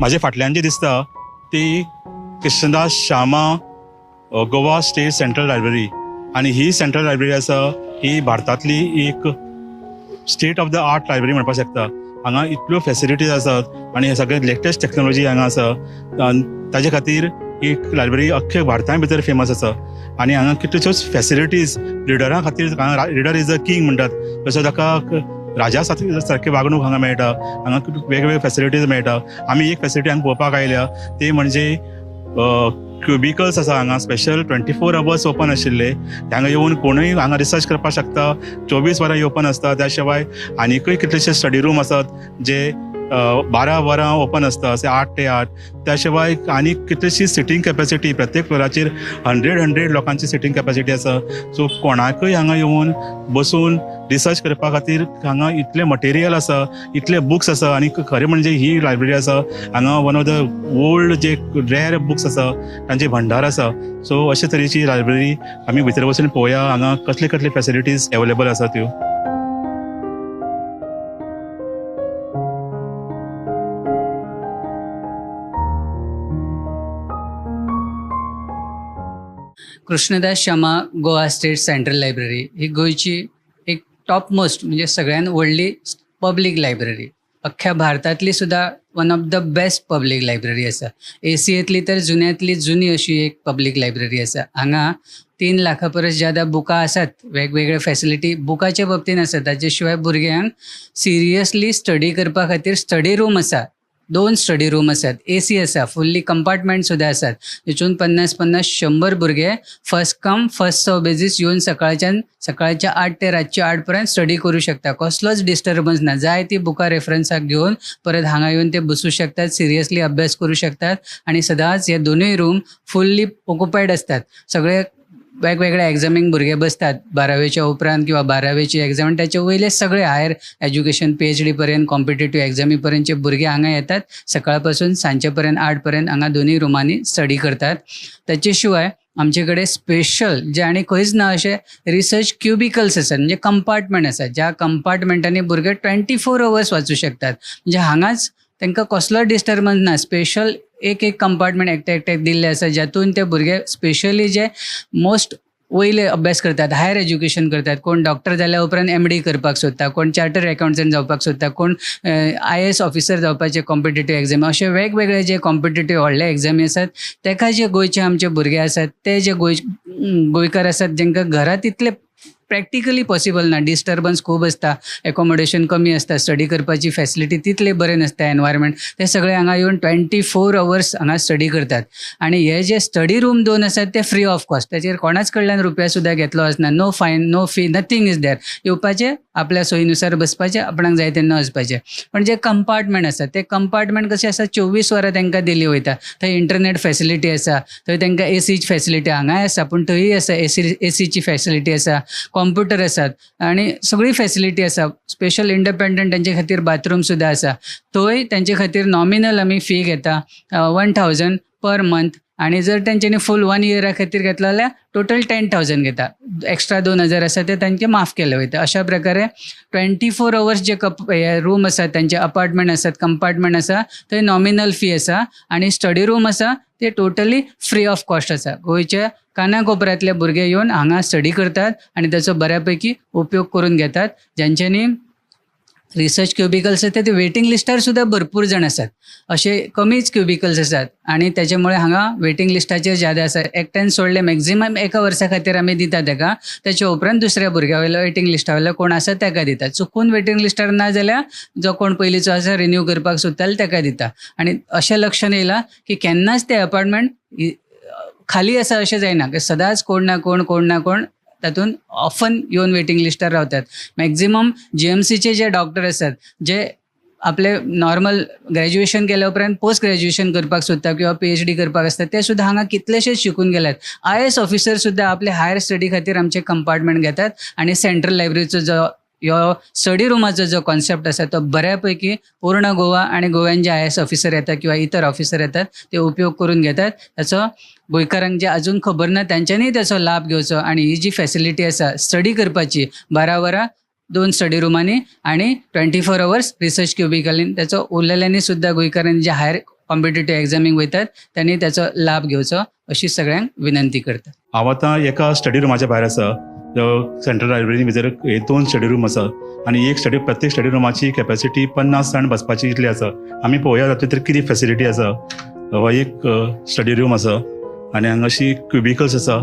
Speaker 20: माझे फाटल्यान जी दिसता ती Krishnadas Shama Goa state central library आनी ही सेंट्रल लायब्ररी आसा ही भारतांतली एक state of the art library म्हणपाक शकता। हांगा इतल्यो फेसिलिटीज आसात आनी हे सगळे लेटेस्ट टेक्नॉलॉजी हांगा आसा, ताजे खातीर एक लायब्ररी अख्खे भारता भितर फेमस आसा आनी हांगा कितल्योश्योच फेसिलिटीज रिडरां खातीर। हांगा रिडर is a king म्हणटात, तसो ताका राजा सारकी वागणूक हांगा मेळटा। हांगा वेगवेगळे फेसिलिटीज मेळटा। आमी एक फेसिलिटी हांगा पळोवपाक आयल्या ती म्हणजे क्युबिकल्स आसा हांगा स्पेशल 24 आवर्स ओपन आशिल्ले, हांगा येवन कोणूय हांगा रिसर्च करपाक शकता, 24 वरां ओपन आसता। त्या शिवाय आनीकूय कितलेशे स्टडी रूम आसात जे 12 वरां ओपन आसता, अशें 8 ते 8। त्या शिवाय आनीक कितलीशी सिटींग कॅपेसिटी, प्रत्येक फ्लोराचेर 100 लोकांची सिटींग कॅपेसिटी आसा। सो कोणाकूय हांगा येवन बसून रिसर्च करपा खातीर हांगा इतलें मटेरियल आसा, इतले बुक्स आसा आनी खरें म्हणजे ही लायब्ररी आसा हांगा one of the old J rare books आसा तांचे भंडार आसा. सो अशे तरेची लायब्ररी आमी भितर वचून पळोवया हांगा कसले कसले फॅसिलिटीज अवेलेबल आसा त्यो.
Speaker 3: Krishnadas Shama Goa state central library ही गोंयची एक टॉप मोस्ट म्हणजे सगळ्यान व्हडली पब्लीक लायब्ररी, अख्ख्या भारतांतली सुद्दां one of the best public library आसा. एशियेंतली तर जुन्यांतली जुनी अशी एक पब्लीक लायब्ररी आसा. हांगा 3 लाखां परस ज्यादा बुकां आसात, वेगवेगळे फॅसिलिटी बुकाच्या बाबतीन आसा. ताचे शिवाय भुरग्यांक सिरियसली स्टडी करपा खातीर स्टडी रूम आसा, 2 स्टडी रूम आसात, एसी आसा, फुल्ली कंपार्टमेंट सुद्दां आसात. तेतून 50 50 100 भुरगे first come first serve basis येवन सकाळच्या 8 ते रातच्या 8 पर्यंत स्टडी करूं शकता. कसलोच डिस्टर्बन्स ना, जाय ती बुकां रेफरन्साक घेवन परत हांगा येवन ते बसूं शकतात, सिरियसली अभ्यास करूं शकतात. आनी सदांच हे दोनूय रूम फुल्ली ऑक्युपायड आसतात. सगळे वेगवेगळ्या एग्जामींक भुरगे बसतात 12वेच्या उपरांत किंवा 12वेची एग्जाम, ताचे वयले सगळे हायर एज्युकेशन PhD पर्यंत कॉम्पिटेटिव्ह एग्जामी पर्यंतचे भुरगे हांगा येतात. सकाळ पासून सांजचे पर्यंत 8 पर्यंत हांगा दोनूय रुमांनी स्टडी करतात. ताचे शिवाय आमचे कडेन स्पेशल जे आनी खंयच ना अशे रिसर्च क्युबिकल्स आसात, म्हणजे कंपार्टमेंट आसात, ज्या कंपार्टमेंटांनी भुरगे 24 अवर्स वाचूं शकतात. म्हणजे हांगाच तांकां कसलोच डिस्टर्बन्स ना. स्पेशल एक एक कंपार्टमेंट एकट्या एकट्याक दिल्लें आसा, ज्यातून ते भुरगे स्पेशली जे मोस्ट वयले अभ्यास करतात, हायर एज्युकेशन करतात, कोण डॉक्टर जाल्या उपरांत MD करपाक सोदता, कोण चार्टर्ड अकाउंटंट जावपाक सोदता, कोण IAS officer जावपाचे कॉम्पिटेटिव्ह एग्जामी, अशे वेगवेगळे जे कॉम्पिटेटिव्ह व्हडले एग्जामी आसात तेका जे गोंयचे आमचे भुरगे आसात ते जे गोंयकार आसात जेंकां घरांत इतले प्रॅक्टिकली पॉसिबल ना, डिस्टर्बन्स खूब आसता, एकोमोडेशन कमी आसता, स्टडी करपाची फॅसिलिटी तितले बरें नासता, एनवायरमेंट, ते सगळे हांगा येवन 24 अवर्स हांगा स्टडी करतात. आनी हे जे स्टडी रूम 2 आसात ते फ्री ऑफ कॉस्ट, ताचेर कोणाच कडल्यान रुपया सुद्दां घेतलो आसना. No fine, no fee, nothing is there. येवपाचें आपल्या सोयीनुसार बसपाचें, आपणाक जाय तेन्ना वचपाचें. पण जे कंपार्टमेंट आसा ते कंपार्टमेंट कशें आसा, 24 वरां तांकां दिली वयता. थंय इंटरनेट फॅसिलिटी आसा, थंय तांकां एसीची फॅसिलिटी हांगाय आसा, पूण थंय आसा एसीची फॅसिलिटी आसा, कॉम्प्युटर आसात आनी सगळी फॅसिलिटी आसा. स्पेशल इंडिपेंडंट तांचे खातीर बाथरूम सुद्दां आसा. थंय तांचे खातीर नॉमिनल आमी फी घेता 1000 पर मंथ, आनी जर तांच्यांनी फूल 1 इयरा खातीर घेतलो जाल्यार टोटल 10,000 घेता. एक्स्ट्रा 2,000 आसा ते तांचे माफ केले वयता. अशा प्रकारे 24 अवर्स जे हे रूम आसात तांचे अपार्टमेंट आसात, कंपार्टमेंट आसा, थंय नॉमिनल फी आसा, आनी स्टडी रूम आसा ते टोटली फ्री ऑफ कॉस्ट आसा. गोंयच्या कानाकोपऱ्यांतले भुरगे येवन हांगा स्टडी करतात आनी ताचो बऱ्या पैकी उपयोग करून घेतात. ज्यांच्यांनी रिसर्च क्युबिकल्स आसात ते वेटिंग लिस्टार सुद्दां भरपूर जाण आसात, अशे कमीच क्युबिकल्स आसात आनी तेच्यामुळे हांगा वेटिंग लिस्टाचेर ज्यादा आसा. एकट्यान सोडले मॅक्झिमम 1 वर्सा खातीर आमी दिता तेका, तेच्या उपरांत दुसऱ्या भुरग्या वयलो वेटिंग लिस्टा वयलो कोण आसा तेका दिता. चुकून वेटिंग लिस्टार ना जाल्यार जो कोण पयलींचो आसा रिन्यू करपाक सोदता तेका दिता. आनी अशें लक्षान येयलां की केन्नाच ते अपार्टमेंट खाली आसा अशें जायना, की सदांच कोण ना कोण कोण ना कोण तातूंत ऑफन येवन वेटिंग लिस्टार रावतात. मॅक्झिमम GMCचे जे डॉक्टर आसात जे आपले नॉर्मल ग्रॅज्युएशन केल्या उपरांत पोस्ट ग्रॅज्युएशन करपाक सोदता किंवा PhD करपाक आसता ते सुद्दां हांगा कितलेशेच शिकून गेल्यात. IAS officer सुद्दां आपले हायर स्टडी खातीर आमचे कंपार्टमेंट घेतात आनी सेंट्रल लायब्ररीचो जो ह्यो स्टडी रुमाचो जो कॉन्सेप्ट आसा तो बऱ्या पैकी पूर्ण गोवा आनी गोव्यान जे IAS officer येतात किंवा इतर ऑफिसर येतात ते उपयोग करून घेतात. ताचो गोंयकारांक जे अजून खबर ना तांच्यांनी ताचो लाभ घेवचो. आनी ही जी फॅसिलिटी आसा स्टडी करपाची 12 वरां 2 स्टडी रुमांनी आनी 24 अवर्स रिसर्च क्युबिकलीन, ताचो उरलेल्यांनी सुद्दां गोंयकारांनी जे हायर कॉम्पिटेटिव्ह एग्जामीक वयतात तांणी ताचो लाभ घेवचो अशी सगळ्यांक विनंती करता.
Speaker 20: हांव आतां एका स्टडी रुमाच्या भायर आसा. सेंट्रल लायब्ररी भितर 2 स्टडी रूम आसा आनी एक स्टडी प्रत्येक स्टडी रुमाची कॅपेसिटी 50 जाण बसपाची इतली आसा. आमी पळोवया तातूंत भितर कितें फॅसिलिटी आसा. हो एक स्टडी रूम आसा आनी हांगा अशी क्युबिकल्स आसा,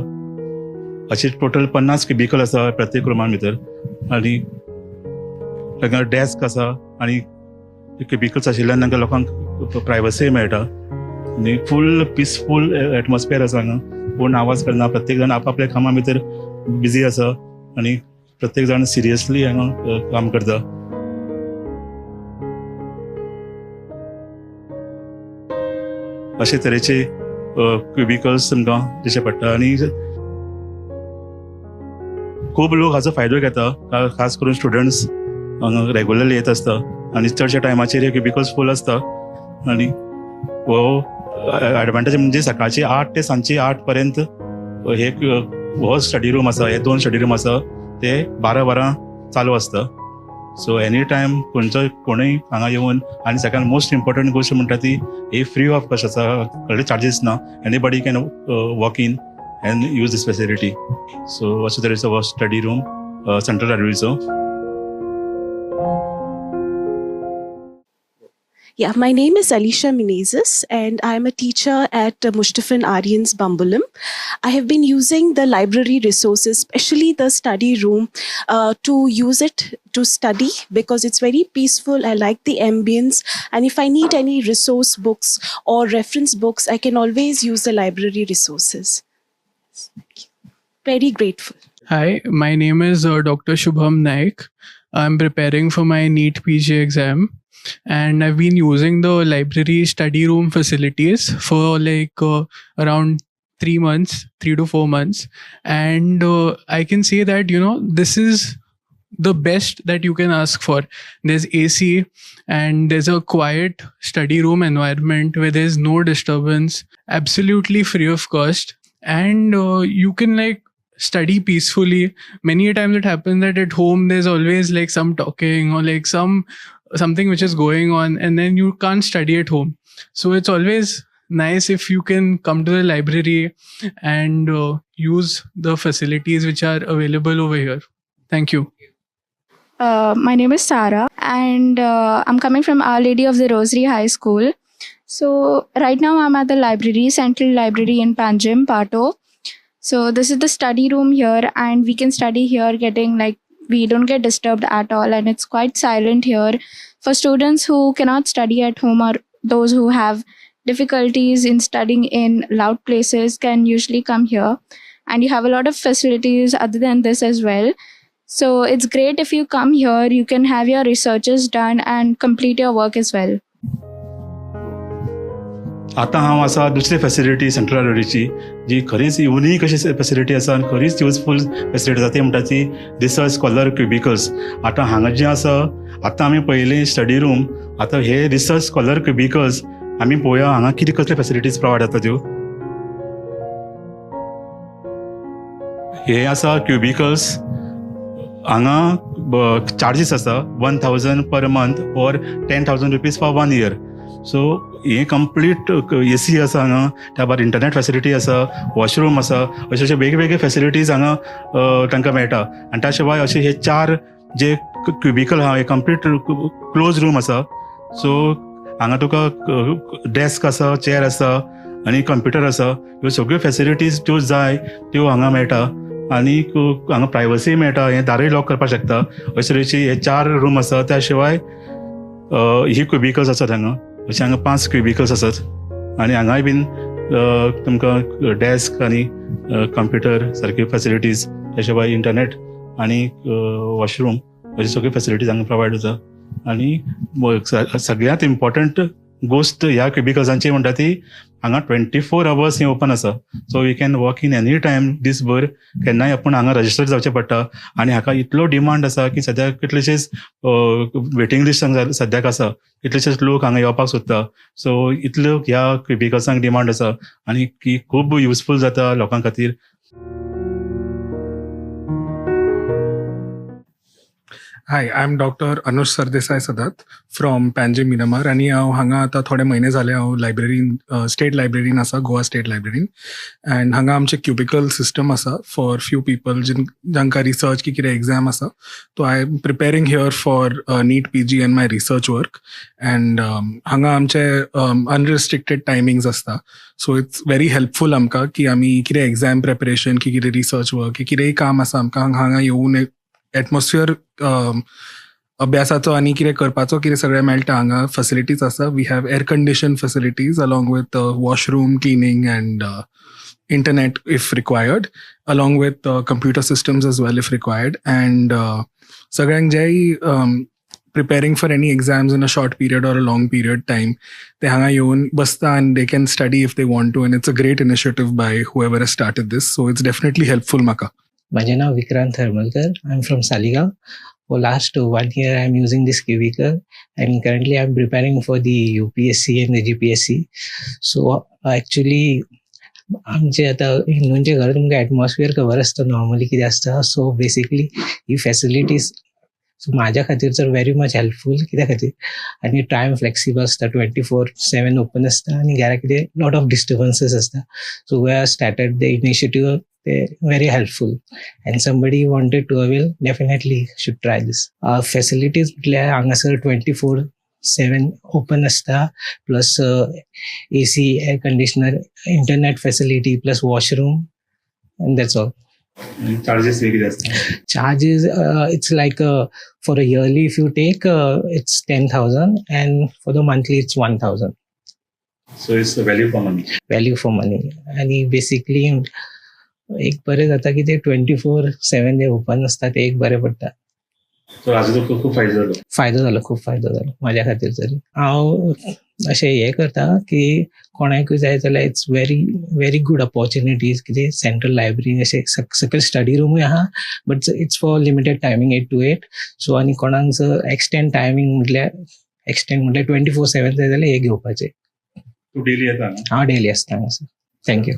Speaker 20: अशी टोटल 50 क्युबिकल आसा प्रत्येक रुमान भितर, आनी तांकां डेस्क आसा आनी क्युबिकल्स आशिल्ल्यान तांकां लोकांक प्रायवसी मेळटा आनी फूल पिसफूल एटमॉस्फियर आसा हांगा. कोण आवाज करना, प्रत्येक जाण आपआपल्या कामा भितर बिजी आसा आनी प्रत्येक जाण सिरियसली हांगा काम करता. अशे तरेचे क्युबिकल्स तुमकां दिशे पडटा आनी खूब लोक हाचो फायदो घेता, खास करून स्टुडंट्स हांगा रेगुलरली येत आसता आनी चडश्या टायमाचेर हे क्युबिकल्स फूल आसता. आनी हो एडवांटेज म्हणजे सकाळची 8 ते सांजची 8 पर्यंत हे हो स्टडी रूम आसा, हे 2 स्टडी रूम आसा ते 12 वरां चालू आसता. सो एनी टायम खंयचो कोणूय हांगा येवन, आनी सगळ्यात मोस्ट इम्पॉर्टंट गोश्ट म्हणटा ती ही फ्री ऑफ कॉस्ट आसा, कसले चार्जीस ना. Anybody can walk in and use this facility. So अशे तरेचो हो स्टडी रूम सेंट्रल लायब्ररीचो.
Speaker 5: Yeah, my name is Alisha Menezes and I'm a teacher at Mushtafin Aryans Bambolim. I have been using the library resources, especially the study room, to use it to study because it's very peaceful. I like the ambience, and if I need any resource books or reference books, I can always use the library resources. Thank you. Very grateful.
Speaker 6: Hi, my name is Dr. Shubham Naik. I'm preparing for my NEET PG exam, and I've been using the library study room facilities for like around 3 months, 3 to 4 months. And I can say that, you know, this is the best that you can ask for. There's AC and there's a quiet study room environment where there's no disturbance, absolutely free of cost. And you can like study peacefully. Many a times it happens that at home there's always like some talking or like something which is going on, and then you can't study at home. So it's always nice if you can come to the library and use the facilities which are available over here. Thank you.
Speaker 16: My name is Sarah, and I'm coming from Our Lady of the Rosary High School. So right now I'm at the library, Central Library in Panjim, Pato. So this is the study room here, and we can study here, getting like, we don't get disturbed at all, and it's quite silent here. For students who cannot study at home or those who have difficulties in studying in loud places can usually come here, and you have a lot of facilities other than this as well. So it's great if you come here, you can have your researches done and complete your work as well.
Speaker 20: आतां हांव आसा दुसरी facility central लायब्ररीची, जी खरीच unique अशी facility आसा आनी खरीच युजफूल फॅसिलिटी आसा, ती म्हणटा ती रिसर्च स्कॉलर क्युबिकल्स. आतां हांगा जें आसा, आतां आमी पळयलें स्टडी रूम, आतां हे रिसर्च स्कॉलर क्युबिकल्स आमी पळोवया हांगा कितें कसले फॅसिलिटीज प्रोवायड जाता त्यो. हे आसा क्युबिकल्स, हांगा चार्जीस आसा 1000 per month or 10,000 rupees for 1 year. So हे कंप्लीट ए सी आसा हांगा, त्या भायर इंटरनेट फॅसिलिटी आसा, वॉशरूम आसा, अशे अशे वेगवेगळे फॅसिलिटीज हांगा तांकां मेळटा. आनी त्या शिवाय अशे हे 4 जे क्युबिकल आहा, हे कंप्लीट क्लोज रूम आसा. सो हांगा तुका डेस्क आसा, चेअर आसा आनी कंप्युटर आसा. ह्यो सगळ्यो फॅसिलिटीज ज्यो जाय त्यो हांगा मेळटा आनी हांगा प्रायवसी मेळटा, हें दारय लॉक करपाक शकता. अशे तरेची हे 4 रूम आसा. त्या शिवाय ही क्युबिकल्स आसात हांगा, अशे हांगा 5 क्युबिकल्स आसात आनी हांगाय बीन तुमकां डेस्क आनी कंप्युटर सारक्यो फॅसिलिटीज, त्या शिवाय इंटरनेट आनी वॉशरूम अश्यो सगळ्यो फॅसिलिटीज हांगा प्रोवायड जाता. आनी सगळ्यांत इम्पॉर्टंट गोश्ट ह्या क्युबिकल्सांची म्हणटा ती हांगा 24 आवर्स हें ओपन आसा. So we can walk in any time दीसभर, केन्नाय आपूण हांगा रजिस्टर जावचें पडटा. आनी हाका इतलो डिमांड आसा की सद्याक कितलेशेच वेटींग लिस्ट सद्याक आसा, कितलेशेच लोक हांगा येवपाक सोदता. सो इतलो ह्या क्युबिकल्सांक डिमांड आसा आनी की खूब युजफूल जाता लोकां खातीर.
Speaker 17: Hi, I am doctor Anush Sardesai Sadat from Panjim Miramar, आनी हांव हांगा आतां थोडे म्हयने जाले हांव लायब्ररीन, स्टेट लायब्ररीन आसा, गोवा स्टेट लायब्ररीन. अँड हांगा आमचें क्युबिकल सिस्टम आसा फॉर फ्यू पीपल जांकां रिसर्च की कितें एग्जाम आसा. So I am preparing here for NEET PG and my research work. And हांगा आमचे अनरिस्ट्रिक्टेड टायमिंग्स आसता. सो it's very helpful आमकां की आमी कितें एग्जाम प्रिपरेशन की कितें रिसर्च वर्क की कितेंय काम आसा आमकां हांगा येवन एटमॉस्फियर अभ्यासाचो आनी कितें करपाचो कितें सगळें मेळटा हांगा. फॅसिलिटीज आसा. We have air condition facilities along with washroom cleaning and internet if required, along with computer systems as well if required. And सगळ्यांक जेय preparing for any exams in a short period or a long period time ते हांगा येवन बसता and they can study if they want to. And it's a great initiative by whoever has started this. So it's definitely helpful म्हाका.
Speaker 8: माझे नाव Vikrant Harmalkar. I am from Saligao. For last 1 year I am using this cubicle and currently I am preparing for the UPSC and the GPSC. So actually आमचे आतां हिंदूंचे घर तुमकां atmosphere खबर आसता normally कितें आसता. सो बेसिकली ही facilities so म्हाज्या खातीर तर व्हेरी मच हेल्पफूल. कित्या खातीर आनी टायम फ्लेक्सिबल आसता, 24/7 ओपन आसता आनी घरा कितें लॉट ऑफ डिस्टर्बन्सीस आसता. So we are started the initiative, ते very helpful and somebody wanted to avail definitely should try this. Facilities म्हटल्यार हांगासर 24/7 ओपन आसता, plus AC, air conditioner, internet facility, plus washroom and that's all.
Speaker 20: Charges कितें आसता?
Speaker 8: Charges, it's like for a yearly if you take, it's 10,000 and for the monthly it's 1,000.
Speaker 20: So it's value for money.
Speaker 8: Value for money. आनी basically एक बरें जाता की ते 24/7 जे open आसता ते एक बरें पडटा.
Speaker 20: सो हाजो तुका खूब फायदो जालो.
Speaker 8: फायदो जालो, खूब फायदो जालो म्हाज्या खातीर तरी. हांव अशें हें करता की कोणाकूय जाय जाल्यार it's very very good opportunities. कितें सेंट्रल लायब्ररी अशें सकयल स्टडी रुमूय आहा, but it's for limited timing 8 to 8. So आनी कोणाक जर एक्सटेंड टायमींग म्हटल्यार एक्सटेंड म्हटल्यार 24/7 जाय जाल्यार हें घेवपाचें.
Speaker 20: तूं डेली येता?
Speaker 8: हांव डेली आसता हांगासर. Thank you.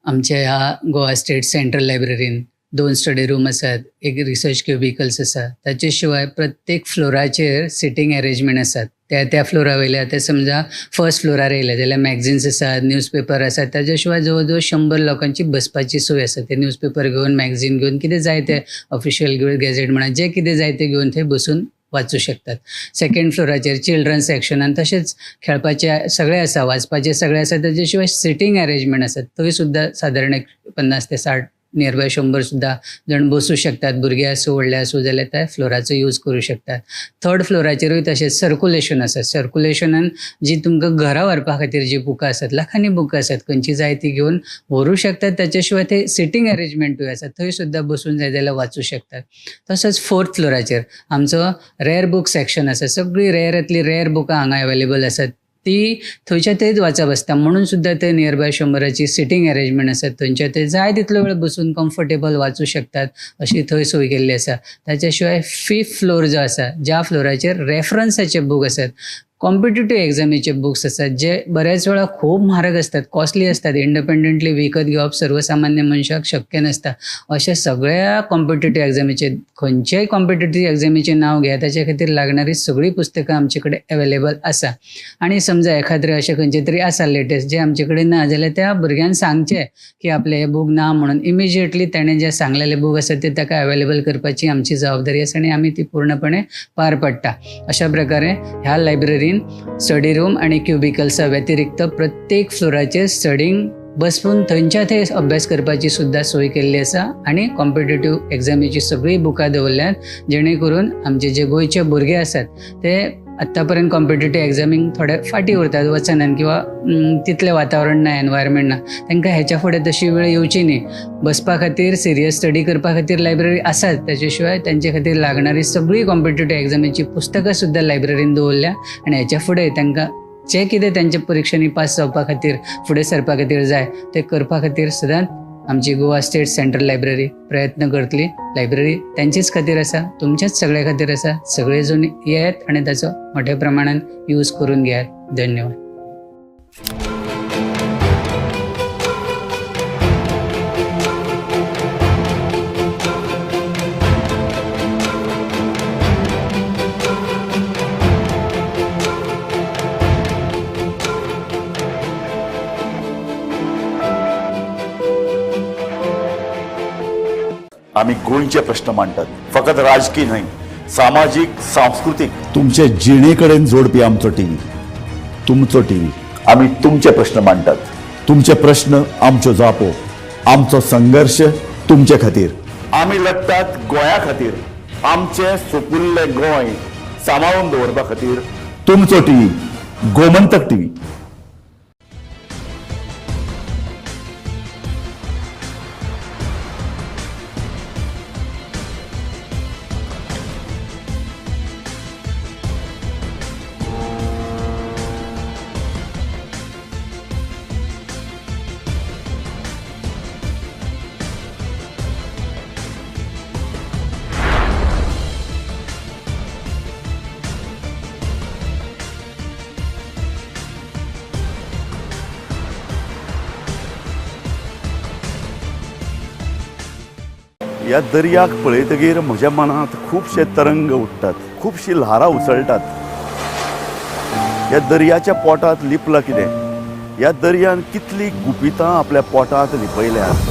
Speaker 3: आमच्या ह्या गोवा स्टेट सेंट्रल लायब्ररीन 2 स्टडी रूम आसात, एक रिसर्च क्युबिकल्स आसा. ताचे शिवाय प्रत्येक फ्लोराचेर सिटींग अरेंजमेंट आसात. त्या त्या फ्लोरा वयल्या आतां समजा फर्स्ट फ्लोरार येयले जाल्यार मॅगझिन्स आसात, न्यूजपेपर आसात. ताच्या शिवाय जवळ जवळ 100 लोकांची बसपाची सोय आसा. ते न्यूजपेपर घेवन, मॅगझीन घेवन, कितें जाय तें ऑफिशियल गॅझेट म्हणा, जें कितें जाय तें घेवन थंय बसून वाचूं शकतात. सेकंड फ्लोराचेर चिल्ड्रन सेक्शनान तशेंच खेळपाचें सगळें आसा, वाचपाचें सगळें आसा. ताचे शिवाय सिटींग अरेंजमेंट आसात, थंय सुद्दां सादारण एक 50 ते 60 नियर बाय 100 सुद्दां जाण बसूं शकतात. भुरगे आसूं व्हडले आसूं जाल्यार त्या फ्लोराचो यूज करूं शकतात. थर्ड फ्लोराचेरूय तशेंच सर्कुलेशन आसा. सर्कुलेशनान जी तुमकां घरा व्हरपा खातीर जी बुकां आसात, लाखांनी बुकां आसात, खंयची जाय ती घेवन व्हरूं शकतात. ताच्या शिवाय थंय सिटींग अरेंजमेंटूय आसा, थंय सुद्दां बसून जाय जाल्यार वाचूं शकतात. तसोच फोर्थ फ्लोराचेर आमचो रेयर बूक सेक्शन आसा. सगळीं रेयरांतली रेयर बुकां हांगा अवेलेबल आसात, ती थंयच्या थंयच वाचप आसता. म्हणून सुद्दां थंय नियर बाय 100 सिटींग अरेंजमेंट आसा, थंयच्या थंय जाय तितलो वेळ बसून कम्फर्टेबल वाचूं शकतात अशी थंय सोय केल्ली आसा. ताच्या शिवाय फिफ्थ फ्लोर जो आसा, ज्या फ्लोराचेर रेफरन्साचे बूक आसात, कॉम्पिटेटीव एग्जामीचे बुक्स आसात, जे बऱ्याच वेळा खूब म्हारग आसतात, कॉस्टली आसतात, इंडिपेंडंटली विकत घेवप सर्वसामान्य मनशाक शक्य नासता. अशा सगळ्या कॉम्पिटेटीव एग्जामीचे, खंयच्याय कॉम्पिटेटीव एग्जामीचें नांव घेया, ताच्या खातीर लागणारी सगळीं पुस्तकां आमचे कडेन अवेलेबल आसा. आनी समजा एखाद्रें अशें खंयचें तरी आसा लेटेस्ट जें आमचे कडेन ना जाल्यार त्या भुरग्यान सांगचें की आपलें हें बूक ना म्हणून, इमिजिएटली ताणें जें सांगलेलें बूक आसा तें ताका अवेलेबल करपाची आमची जबाबदारी आसा आनी आमी ती पूर्णपणे पार पडटा. अशा प्रकारे ह्या लायब्ररीन स्टडी रूम आनी क्युबिकल्सा व्यतिरिक्त प्रत्येक फ्लोराचेर स्टडींग बसून थंयच्या थंय अभ्यास करपाची सुद्दां सोय केल्ली आसा आनी कॉम्पिटेटीव एग्जामीची सगळीं बुकां दवरल्यात, जेणे करून आमचे जे गोंयचे भुरगे आसात ते आत्तां पर्यंत कॉम्पिटेटीव एग्जामींक थोडे फाटीं उरतात, वचनात किंवा तितलें वातावरण ना, एनवायरमेंट ना, तांकां हेच्या फुडें तशी वेळ येवची न्ही. बसपा खातीर सिरियस स्टडी करपा खातीर लायब्ररी आसात, ताचे शिवाय तांचे खातीर लागणारी सगळीं कॉम्पिटेटीव एग्जामीची पुस्तकां सुद्दां लायब्ररीन दवरल्या आनी हेच्या फुडें तांकां जें कितें तांच्या परिक्षांनी पास जावपा खातीर फुडें सरपा खातीर जाय तें करपा खातीर सदांच आमची गोवा स्टेट सेंट्रल लायब्ररी प्रयत्न करतली. लायब्ररी तांचेच खातीर आसा, तुमच्याच सगळ्या खातीर आसा. सगळे जण येयात आनी ताचो मोठ्या प्रमाणान यूज करून घेयात. धन्यवाद.
Speaker 2: आमी गोंयचे प्रश्न मांडटात, फकत राजकीय न्हय, सामाजीक, सांस्कृतीक, तुमचे जिणे कडेन जोडपी आमचो टीव्ही, तुमचो टीव्ही. आमी तुमचे प्रश्न मांडटात, तुमचे प्रश्न आमच्यो जापो, आमचो संघर्श तुमचे खातीर. आमी लढटात गोंया खातीर, आमचें सुपुल्लें गोंय सांबाळून दवरपा खातीर. तुमचो टीव्ही, गोमंतक टीव्ही. ह्या दर्याक पळयतगीर म्हज्या मनांत खुबशे तरंग उठ्ठात, खुबशी ल्हारां उसळटात. ह्या दर्याच्या पोटांत लिपलां कितें? ह्या दर्यान कितली गुपितां आपल्या पोटांत लिपयल्यात.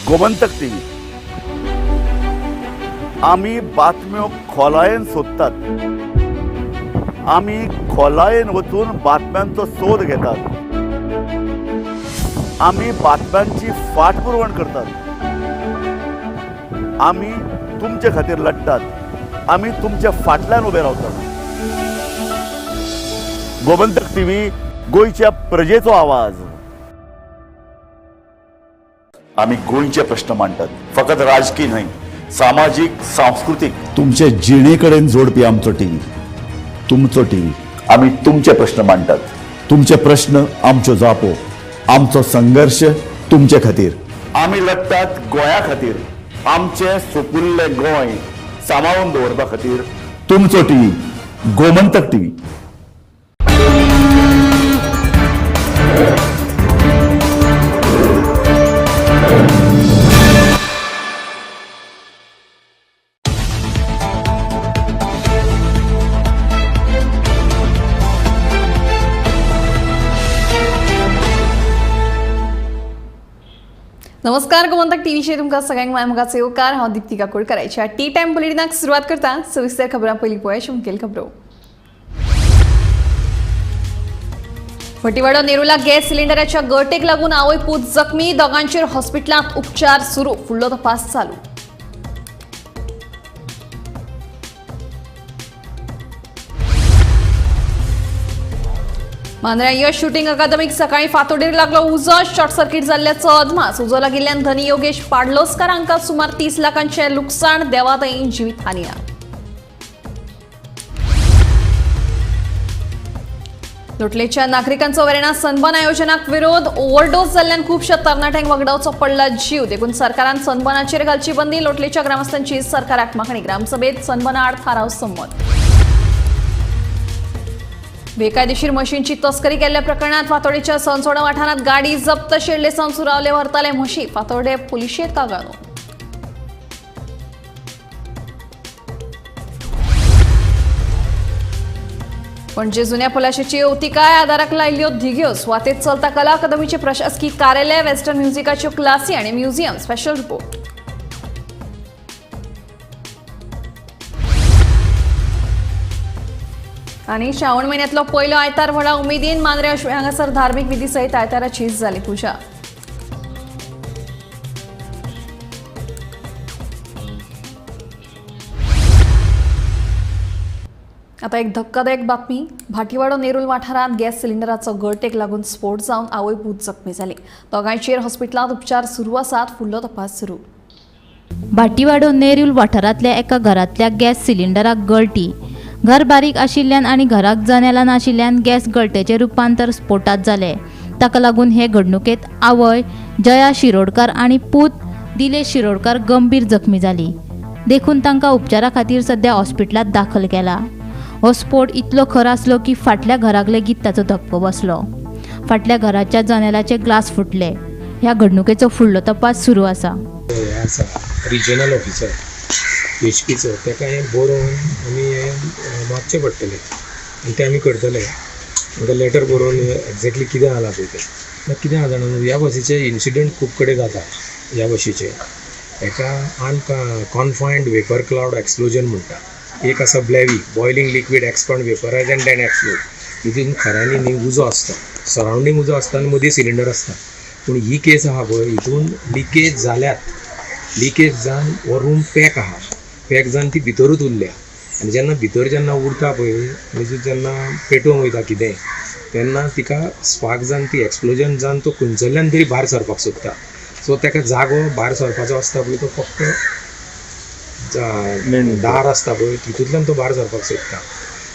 Speaker 2: गोमंतक टीव्ही आमी बातम्यो खोलायेन सोदतात, आमी खोलायेन वचून बातम्यांचो सोद घेतात, आमी बातम्यांची फाटपुरवण करतात, आमी तुमचे खातीर लढतात, आमी तुमच्या फाटल्यान उबे रावतात. गोमंतक टीव्ही, गोंयच्या प्रजेचो आवाज. आमी गोंयचे प्रश्न मांडटात, फकत राजकीय न्हय, सामाजीक, सांस्कृतीक, तुमचे जिणे कडेन जोडपी आमचो टीव्ही, तुमचो टीव्ही. आमी तुमचे प्रश्न मांडटात, तुमचे प्रश्न आमच्यो जापो, आमचो संघर्ष तुमचे खातीर. आमी लढटात गोंया खातीर, आमचें सुपुल्लें गोंय सांबाळून दवरपा खातीर. तुमचो टीव्ही, गोमंतक टीव्ही.
Speaker 9: नमस्कार, गोमंतक टीव्हीचेर तुमकां सगळ्यांक माय मोगाचो येवकार. हांव दीप्ती काकोडकराच्या टी टायम बुलेटिनाक सुरवात करता. सविस्तर खबरां पयलीं पळोवया मुखेल खबरो. फटीवाडो नेरुला गॅस सिलिंडराच्या गळटेक लागून आवय पूत जखमी, दोगांचेर हॉस्पिटलांत उपचार सुरू, फुडलो तपास चालू. मांद्र्यां यश शुटींग अकादमीक सकाळी फातोडेर लागलो उजो, शॉर्ट सर्किट जाल्ल्याचो अदमास. उजो लागिल्ल्यान धनी योगेश पाडलोस्कर हांकां सुमार 30 लाखांचें लुकसाण, देवादयेन जिवीत हानी ना. लोटलेच्या नागरिकांचो वेर्णा सनबर्न आयोजनाक विरोध, ओव्हरडोस जाल्ल्यान खुबश्या तरणाट्यांक वगडावचो पडला जीव, देखून सरकारान सनबर्नाचेर घालची बंदी. लोटलेच्या ग्रामस्थांची सरकाराक मागणी, ग्रामसभेत सनबर्ना आड थाराव संमत. बेकायदेशीर म्हशींची तस्करी केल्ल्या प्रकरणात फातोडेच्या सनसोडा वाठारांत गाडी जप्त, शेडले सावन सुरावले व्हरताले म्हशी, फातोडे पुलिशेंत कागाळ नोंद. पणजे जुन्या पलाशेची अवतिकाय आदाराक लायिल्ल्यो धिग्यो, सुवातेत चलता कला अकादमीचे प्रशासकीय कार्यालय, वेस्टर्न म्युझिकाच्यो क्लासी आनी म्युझियम. Special report. आनी श्रावण म्हयन्यांतलो पयलो आयतार व्हडा उमेदीन मांद्रे अश्वे हांगासर धार्मीक विधी सयत आयताराची जाली पुजा. आता एक धक्कादायक बातमी. भाटीवाडो नेरूल वाठारांत गॅस सिलिंडराचो गळटेक लागून स्फोट जावन आवय पूत जखमी जाली. दोगांयचेर हॉस्पिटलांत उपचार सुरू आसात, फुडलो तपास सुरू.
Speaker 11: भाटीवाडो नेरूल वाठारांतल्या एका घरांतल्या गॅस सिलिंडराक गळटी. घर बारीक आशिल्ल्यान आनी घराक जनेलां नाशिल्ल्यान गॅस गळटेचें रुपांतर स्फोटांत जालें. ताका लागून हे घडणुकेंत आवय जया शिरोडकार आनी पूत दिलेश शिरोडकार गंभीर जखमी जाली. देखून तांकां उपचारा खातीर सद्या हॉस्पिटलांत दाखल केला. हो स्फोट इतलो खर आसलो की फाटल्या घराक लेगीत ताचो धपको बसलो. फाटल्या घराच्या जनेलाचे ग्लास फुटले. ह्या घडणुकेचो फुडलो तपास सुरू आसा.
Speaker 15: रिजनल ऑफिसर एचपीचो ताका हें बरोवन आमी हें मागचें पडटलें आनी तें आमी करतले. तांकां लेटर बरोवन एग्जॅक्टली कितें जालां पळय तें. कितें आसा जाणा, ह्या बसीचे इन्सिडंट खूब कडेन जाता. ह्या बशीचे हेका अनकॉन्फायन्ड वेपर क्लावड एक्सप्लोजन म्हणटा. एक आसा BLEVE, boiling liquid expand vaporise and then explode. हितून खऱ्यांनी न्ही उजो आसता, सरावंडींग उजो आसता आनी मदीं सिलिंडर आसता. पूण ही केस आहा पळय, हितून लिकेज जाल्यात, लिकेज जावन हो रूम पॅक आहा, पॅक जावन ती भितरूच उरल्या आनी जेन्ना भितर जेन्ना उरता पळय म्हणजे जेन्ना पेटोवंक वयता कितें तेन्ना तिका स्पार्क जावन ती एक्सप्लोजन जावन तो खंयसरल्यान तरी भायर सरपाक सोदता. सो ताका जागो भायर सरपाचो आसता पळय तो फक्त दार आसता पळय तितूंतल्यान तो भायर सरपाक सोदता.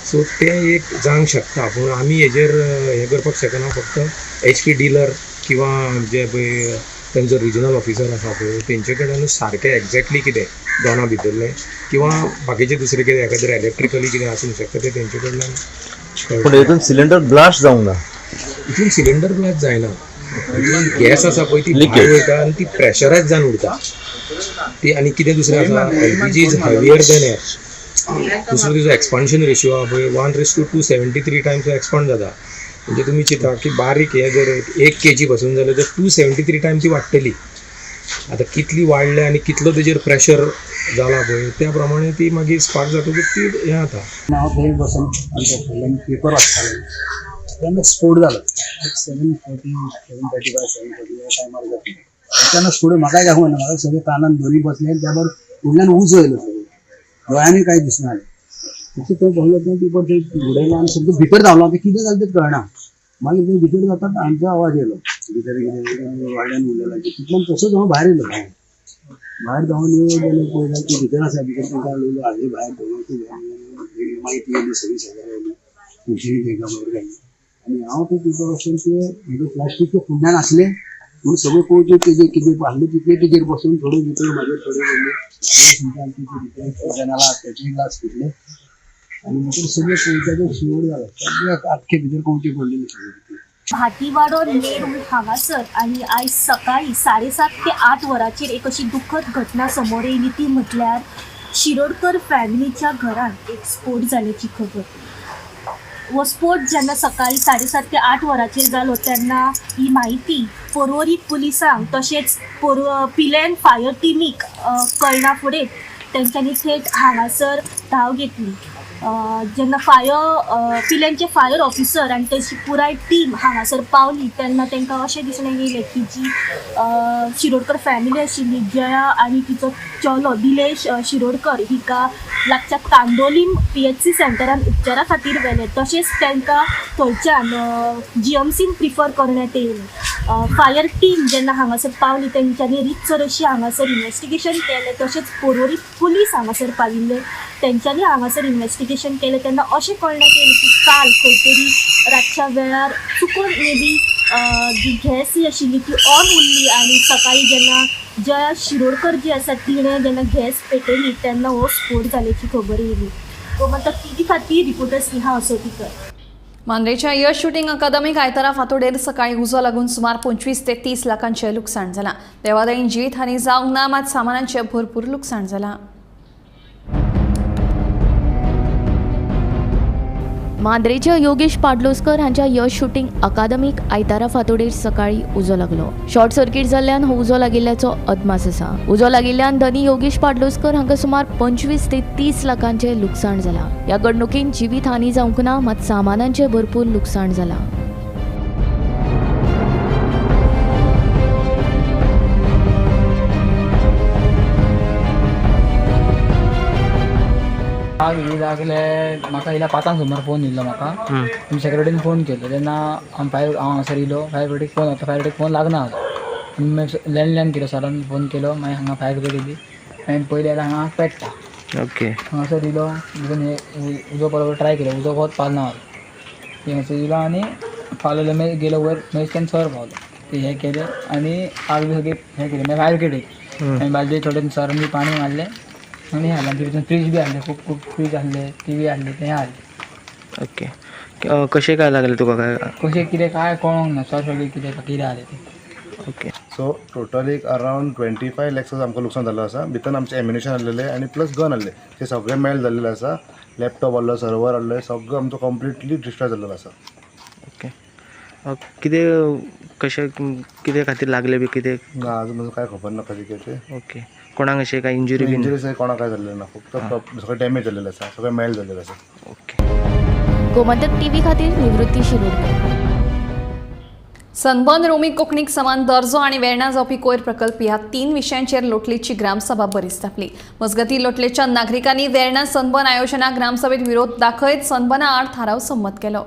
Speaker 15: सो तें एक जावंक शकता, पूण आमी हेजेर हें करपाक शकना. फक्त एच पी डिलर किंवां जे पळय तेंचो रिजनल ऑफिसर आसा पळय तेंचे कडेन सारकें एग्जॅक्टली कितें दोना भितरलें किंवां बाकीचें दुसरें कितें एखाद्रें इलेक्ट्रिकली कितें आसूंक शकता तें तेंचे कडल्यान.
Speaker 18: पूण हितून सिलिंडर ब्लास्ट जावंक ना?
Speaker 15: हितून सिलिंडर ब्लास्ट जायना. गॅस आसा पळय ती भायर वयता आनी ती प्रेशरायज जावन उरता ती. आनी कितें दुसरें आसा, LPG is heavier than air. दुसरो तिजो एक्सपान्शन रेशियो आहा पळय 1:273 टायम्स एक्सपांड जाता. म्हणजे तुमी चिंता की बारीक हें जर 1 kg पासून जाल्यार तर 273 टायम्स ती वाडटली. आतां कितली वाडल्या आनी कितलो तेजेर प्रेशर जाला पळय त्या प्रमाणे ती मागीर स्पार्क जातकूच ती हें जाता.
Speaker 18: हांव थंय बसून आमच्या पेपर वाचतालो तेन्ना स्फोट जालो 7:40 7:35 7:40 ह्या टायमार जाता. तेन्ना स्फोट म्हाकाय दाखोवना, म्हाका सगळे कानान दोनी बसले आनी त्या बरोबर फुडल्यान उजो येयलो, सगळो दोळ्यांनी कांय दिसना जालें. तशें थंय बसलो थंय पेपर थंय उडयलो आनी सगळें भितर धांवलो. आतां कितें जालें तें कळना. मागीर थंय भितर जातात आमचो आवाज येयलो भितर कितें व्हडल्यान उलयला तितल्यान तसोच हांव भायर येयलो. भायर धांवन येयलो जाल्यार पळयता की भितर आसा, भितर तांकां उलयलो हाडली भायर धांवन मागीर ती येयली सगळी शेजारी येयली खुर्ची तांकां भायर काडली आनी हांव ते पेपर वचून ते म्हजे प्लास्टीकच्या फुडल्यान आसले म्हणून सगळे पळोवचे तेजेर कितें आसले तितले तेजेर बसून थोडे भितर म्हाजेर थोडे पडले भितर जनाला त्याचे ग्लास फुटले आनी भितर सगळे पळोवच्याचे शिवर जालो सगळे आख्खे भितर कंवचे पडलेले सगळे भितर.
Speaker 19: भाटीवाडो नेरूल हांगासर आनी आयज सकाळी 7:30 ते 8 वरांचेर एक अशी दुखद घटना समोर येयली ती म्हटल्यार शिरोडकर फॅमिलीच्या घरांत एक स्फोट जाल्याची खबर. हो स्फोट जेन्ना सकाळी 7:30 ते 8 वरांचेर जालो तेन्ना ही म्हायती पर्वरी पुलिसांक तशेंच पिलेन फायर टिमीक कळना फुडें तेंच्यांनी थेट हांगासर धांव घेतली. जेन्ना फायर पिलेनचे फायर ऑफिसर आनी तेची पुराय टीम हांगासर पावली तेन्ना तांकां अशें दिसणें येयलें की जी शिरोडकर फॅमिली आशिल्ली जया आनी तिचो चलो दिलेश शिरोडकर हिका लागच्या कांदोलीम PHC सेंटरान उपचारा खातीर व्हेलें. तशेंच तांकां थंयच्यान GMCन प्रिफर करण्यात येयलें. फायर टीम जेन्ना हांगासर पावली तेंच्यांनी रितसर अशी हांगासर इन्वेस्टिगेशन केलें. तशेंच पर्वरी पुलीस हांगासर पाविल्ले तेंच्यांनी हांगासर इन्वेस्टिगेशन केलें तेन्ना अशें कळण्यात येयलें की काल खंय तरी रातच्या वेळार चुकून मे बी जी गॅस ही आशिल्ली ती ऑन उरली आनी सकाळी जेन्ना जया शिरोडकर जी आसा तिणें जेन्ना गॅस पेटयली तेन्ना हो स्फोट जाल्याची खबर येयली. गोमंतक टीव्ही खातीर रिपोर्टर स्नेहा असोतीकर.
Speaker 9: मांद्रेच्या यश शुटींग अकादमीक आयतारा फांतोडेर सकाळी उजो लागून सुमार 25 ते 30 लाखांचें लुकसाण जालां. देवादयेन जिवीत हानी जावंक ना, मात सामानांचें भरपूर लुकसाण जालां.
Speaker 11: मांद्रेच्या योगेश पाडलोस्कर हांच्या यश शुटींग अकादमीक आयतारा फांतोडेर सकाळी उजो लागलो. शॉर्ट सर्किट जाल्ल्यान हो उजो लागिल्ल्याचो अदमास आसा. उजो लागिल्ल्यान धनी योगेश पाडलोस्कर हांकां सुमार 25 ते 30 लाखांचें लुकसाण जालां. ह्या घडणुकेन जिवीत हानी जावंक ना, मात सामानांचें भरपूर लुकसाण जालां.
Speaker 21: आग ही लागले म्हाका येयल्या 5 सुमार फोन येयल्लो म्हाका. आमी सेक्रेटरीन फोन केलो तेन्ना हांव फायर हांव हांगासर येयलो. फायर ब्रिगेडीक फोन वता, फायर ब्रिगेडीक फोन लागना जालो. मागीर लँडलायन केलो, सरान फोन केलो. मागीर हांगा फायर ब्रिगेड येयली. मागीर पयलें जाल्यार हांगा पेट्टा.
Speaker 23: ओके
Speaker 21: हांगासर येयलो भितून हे उजो बरोबर ट्राय केलो, उजो बहुत पालना जालो. हांगासर येयलो आनी पालवलो. मागीर गेलो वयर, मागीर तेन्ना सर पावलो. ते हें केलें आनी आग बी सगळी हें केलें. मागीर फायर ब्रिगेड येयली. मागीर बालदी थोडे सरान बी पाणी मारलें आनी हाडलें. भितर फ्रीज बी आहले, खूब खूब फ्रीज आहले, टीव्ही आहले, तें आहले.
Speaker 23: ओके, कशें काय लागलें तुका? काय
Speaker 21: कशें कितें काय कळोंक ना सर, सगळें कितें कितें आहलें तें.
Speaker 23: ओके,
Speaker 24: सो टोटल एक अरावंड 25 लॅक्स आमकां लुकसाण जाल्लो आसा. भितर आमचें एम्युनेशन आहलेलें आनी प्लस गन आहलें, तें सगळें मेल्ट जाल्लेलें आसा. लॅपटॉप आहलो, सर्वर आहले, सगळो आमचो कंप्लिटली डिस्ट्रॉय जाल्लेलो आसा.
Speaker 23: ओके, कितें कशें कितें खातीर लागलें बी कितें?
Speaker 24: ना, अजून कांय खबर ना कशें कितें.
Speaker 23: ओके, कोणाक अशें काय इंजुरी बीन?
Speaker 24: इंजुरी कोणाक काय जाल्लें ना, फक्त सगळें डॅमेज जाल्लेलें आसा, सगळें मेल्ट जाल्लेलें आसा.
Speaker 23: ओके,
Speaker 11: गोमंतक टीव्ही खातीर निवृत्ती शिरोडकर.
Speaker 9: सनबर्न रोमी कोंकणीक समान दर्जो आनी वेर्णा जावपी कोयर प्रकल्प ह्या 3 विशयांचेर लोटलेची ग्रामसभा बरीच तापली. मजगतीं लोटलेच्या नागरिकांनी वेर्णा सनबर्न आयोजनाक ग्रामसभेत विरोध दाखयत सनबर्ना आड थाराव संमत केलो.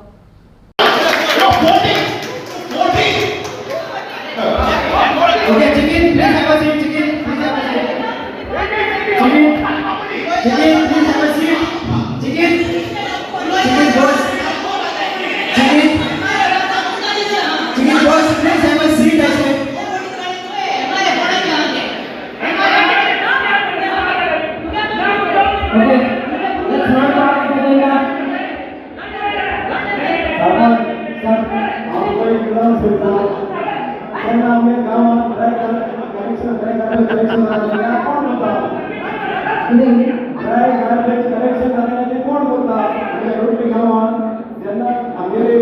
Speaker 4: जालें कोण करता? ड्राय गार्बेज कलेक्शन जालें तें कोण करता? आमच्या लोटली गांवांत जेन्ना आमगेले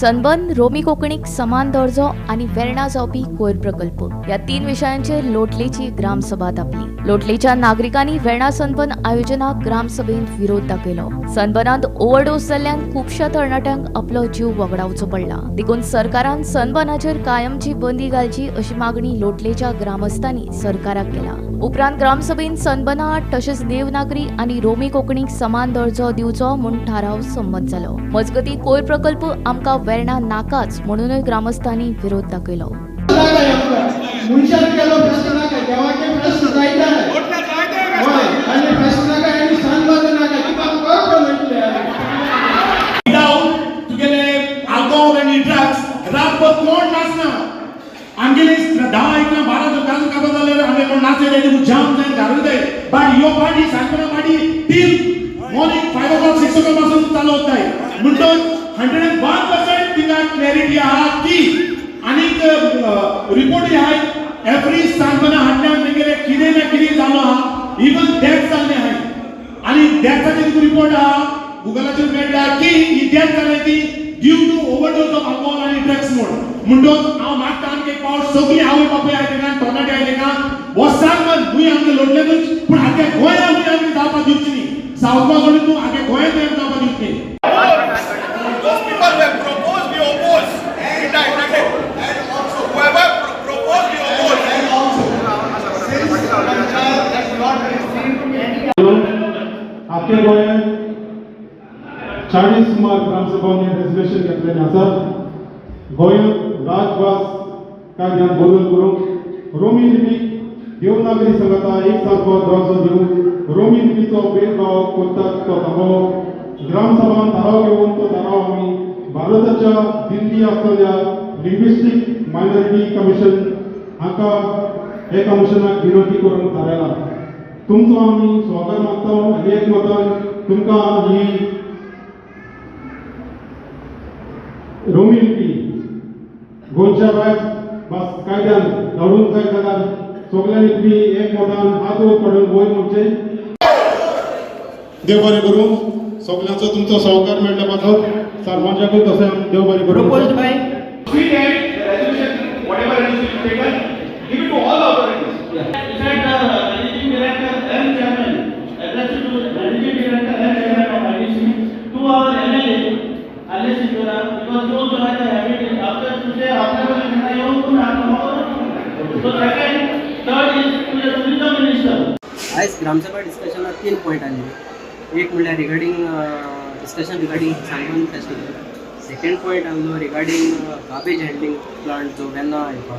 Speaker 7: सनबर्न रोमी कोंकणीक समान दर्जो आनी वेर्णा जावपी कोयर प्रकल्प ह्या तीन विशयांचेर लोटलेची ग्रामसभा तापली. लोटलेच्या नागरिकांनी वेर्णा सनबर्न आयोजनाक ग्रामसभेंत विरोध दाखयलो. सनबर्नांत ओव्हरडोस जाल्ल्यान खुबश्या तरणाट्यांक आपलो जीव वगडावचो पडला. देखून सरकारान सनबर्नाचेर कायमची बंदी घालची अशी मागणी लोटलेच्या ग्रामस्थांनी सरकाराक केला. उपरांत ग्रामसभेन सनबर्ना आड तशेंच देवनागरी आनी रोमी कोंकणीक समान दर्जो दिवचो म्हूण थाराव संमत जालो. मजगतीं कोयर प्रकल्प आमकां वेर्णा नाकाच म्हणूनय ग्रामस्थांनी विरोध दाखयलो.
Speaker 10: आमगेले 10, 11, 12 काबार जाल्यार आमगे कोण नाचयले तुका जाम जायन घालून जाय. बट ह्यो party सांगपना party till morning 5 o'clock 6 o'clock पासून चालू जाय. म्हणटच 101% तिका क्लॅरिटी आहा की आनीक रिपोर्टूय आहाय एवरी सांगपना हाडल्यान तेंगेले कितें ना कितें जालो आहा, इवन डेथ जाल्लें आहाय. आनी डेथाचे तुका रिपोर्ट आहा गुगलाचेर मेळटा की ही डेथ जाल्या ती due to overdose of alcohol आनी ड्रग्स म्हूण. म्हणटच हांव मागता आमकां एक पावट सगळीं आवय बापूय आयले का तरणाटे आयले का हो सनबर्न भूंय आमकां लोटलेकूच पूण आख्या गोंया भूंय आमी जावपाक दिवची न्ही. सावथ गोवा सोडून तूं आख्या गोंयांत आमी जावपाक दिवची न्ही.
Speaker 22: Those people who have proposed, we oppose. And also, whoever proposed, we oppose. And also, since Panchayat has not received any.
Speaker 4: आख्या गोंयांत 40 सुमार ग्रामसभांनी रेजोल्युशन घेतलेलें आसा. गोंयांत राजभास कायद्यांत बदल करूंक, रोमी लिपीक देवनागरी सांगाता एक सारको दर्जो दिवंक, रोमी लिपीचो भेदभाव करतात तो थांबोवप, ग्रामसभान थाराव घेवन तो थाराव आमी भारताच्या दिल्ली आसलेल्या लिंग्विस्टीक मायनॉरिटी कमिशन हांकां हे कमिशनाक विनंती करूंक थारायला. तुमचो आमी स्वागत मागता आनी एक मतान तुमकां ही रोमी लिपी गोंयच्या राज भास कायद्यान धाडूंक जाय जाल्यार सगल्यांनी तुमी एक मतान हात वयर काडून वयर म्हणचे. देव बरें करूं, सगल्यांचो तुमचो सहकार मेळ्ळ्या पासत सरपंचाकूय तशें देव बरें करूं.
Speaker 25: आयज ग्रामसभा डिस्कशनाक 3 पॉयंट आसले. एक म्हणल्यार regarding discussion regarding sunburn festival, second point आसलो रिगार्डींग गार्बेज हँडलिंग प्लांट जो वेर्णा येवपा,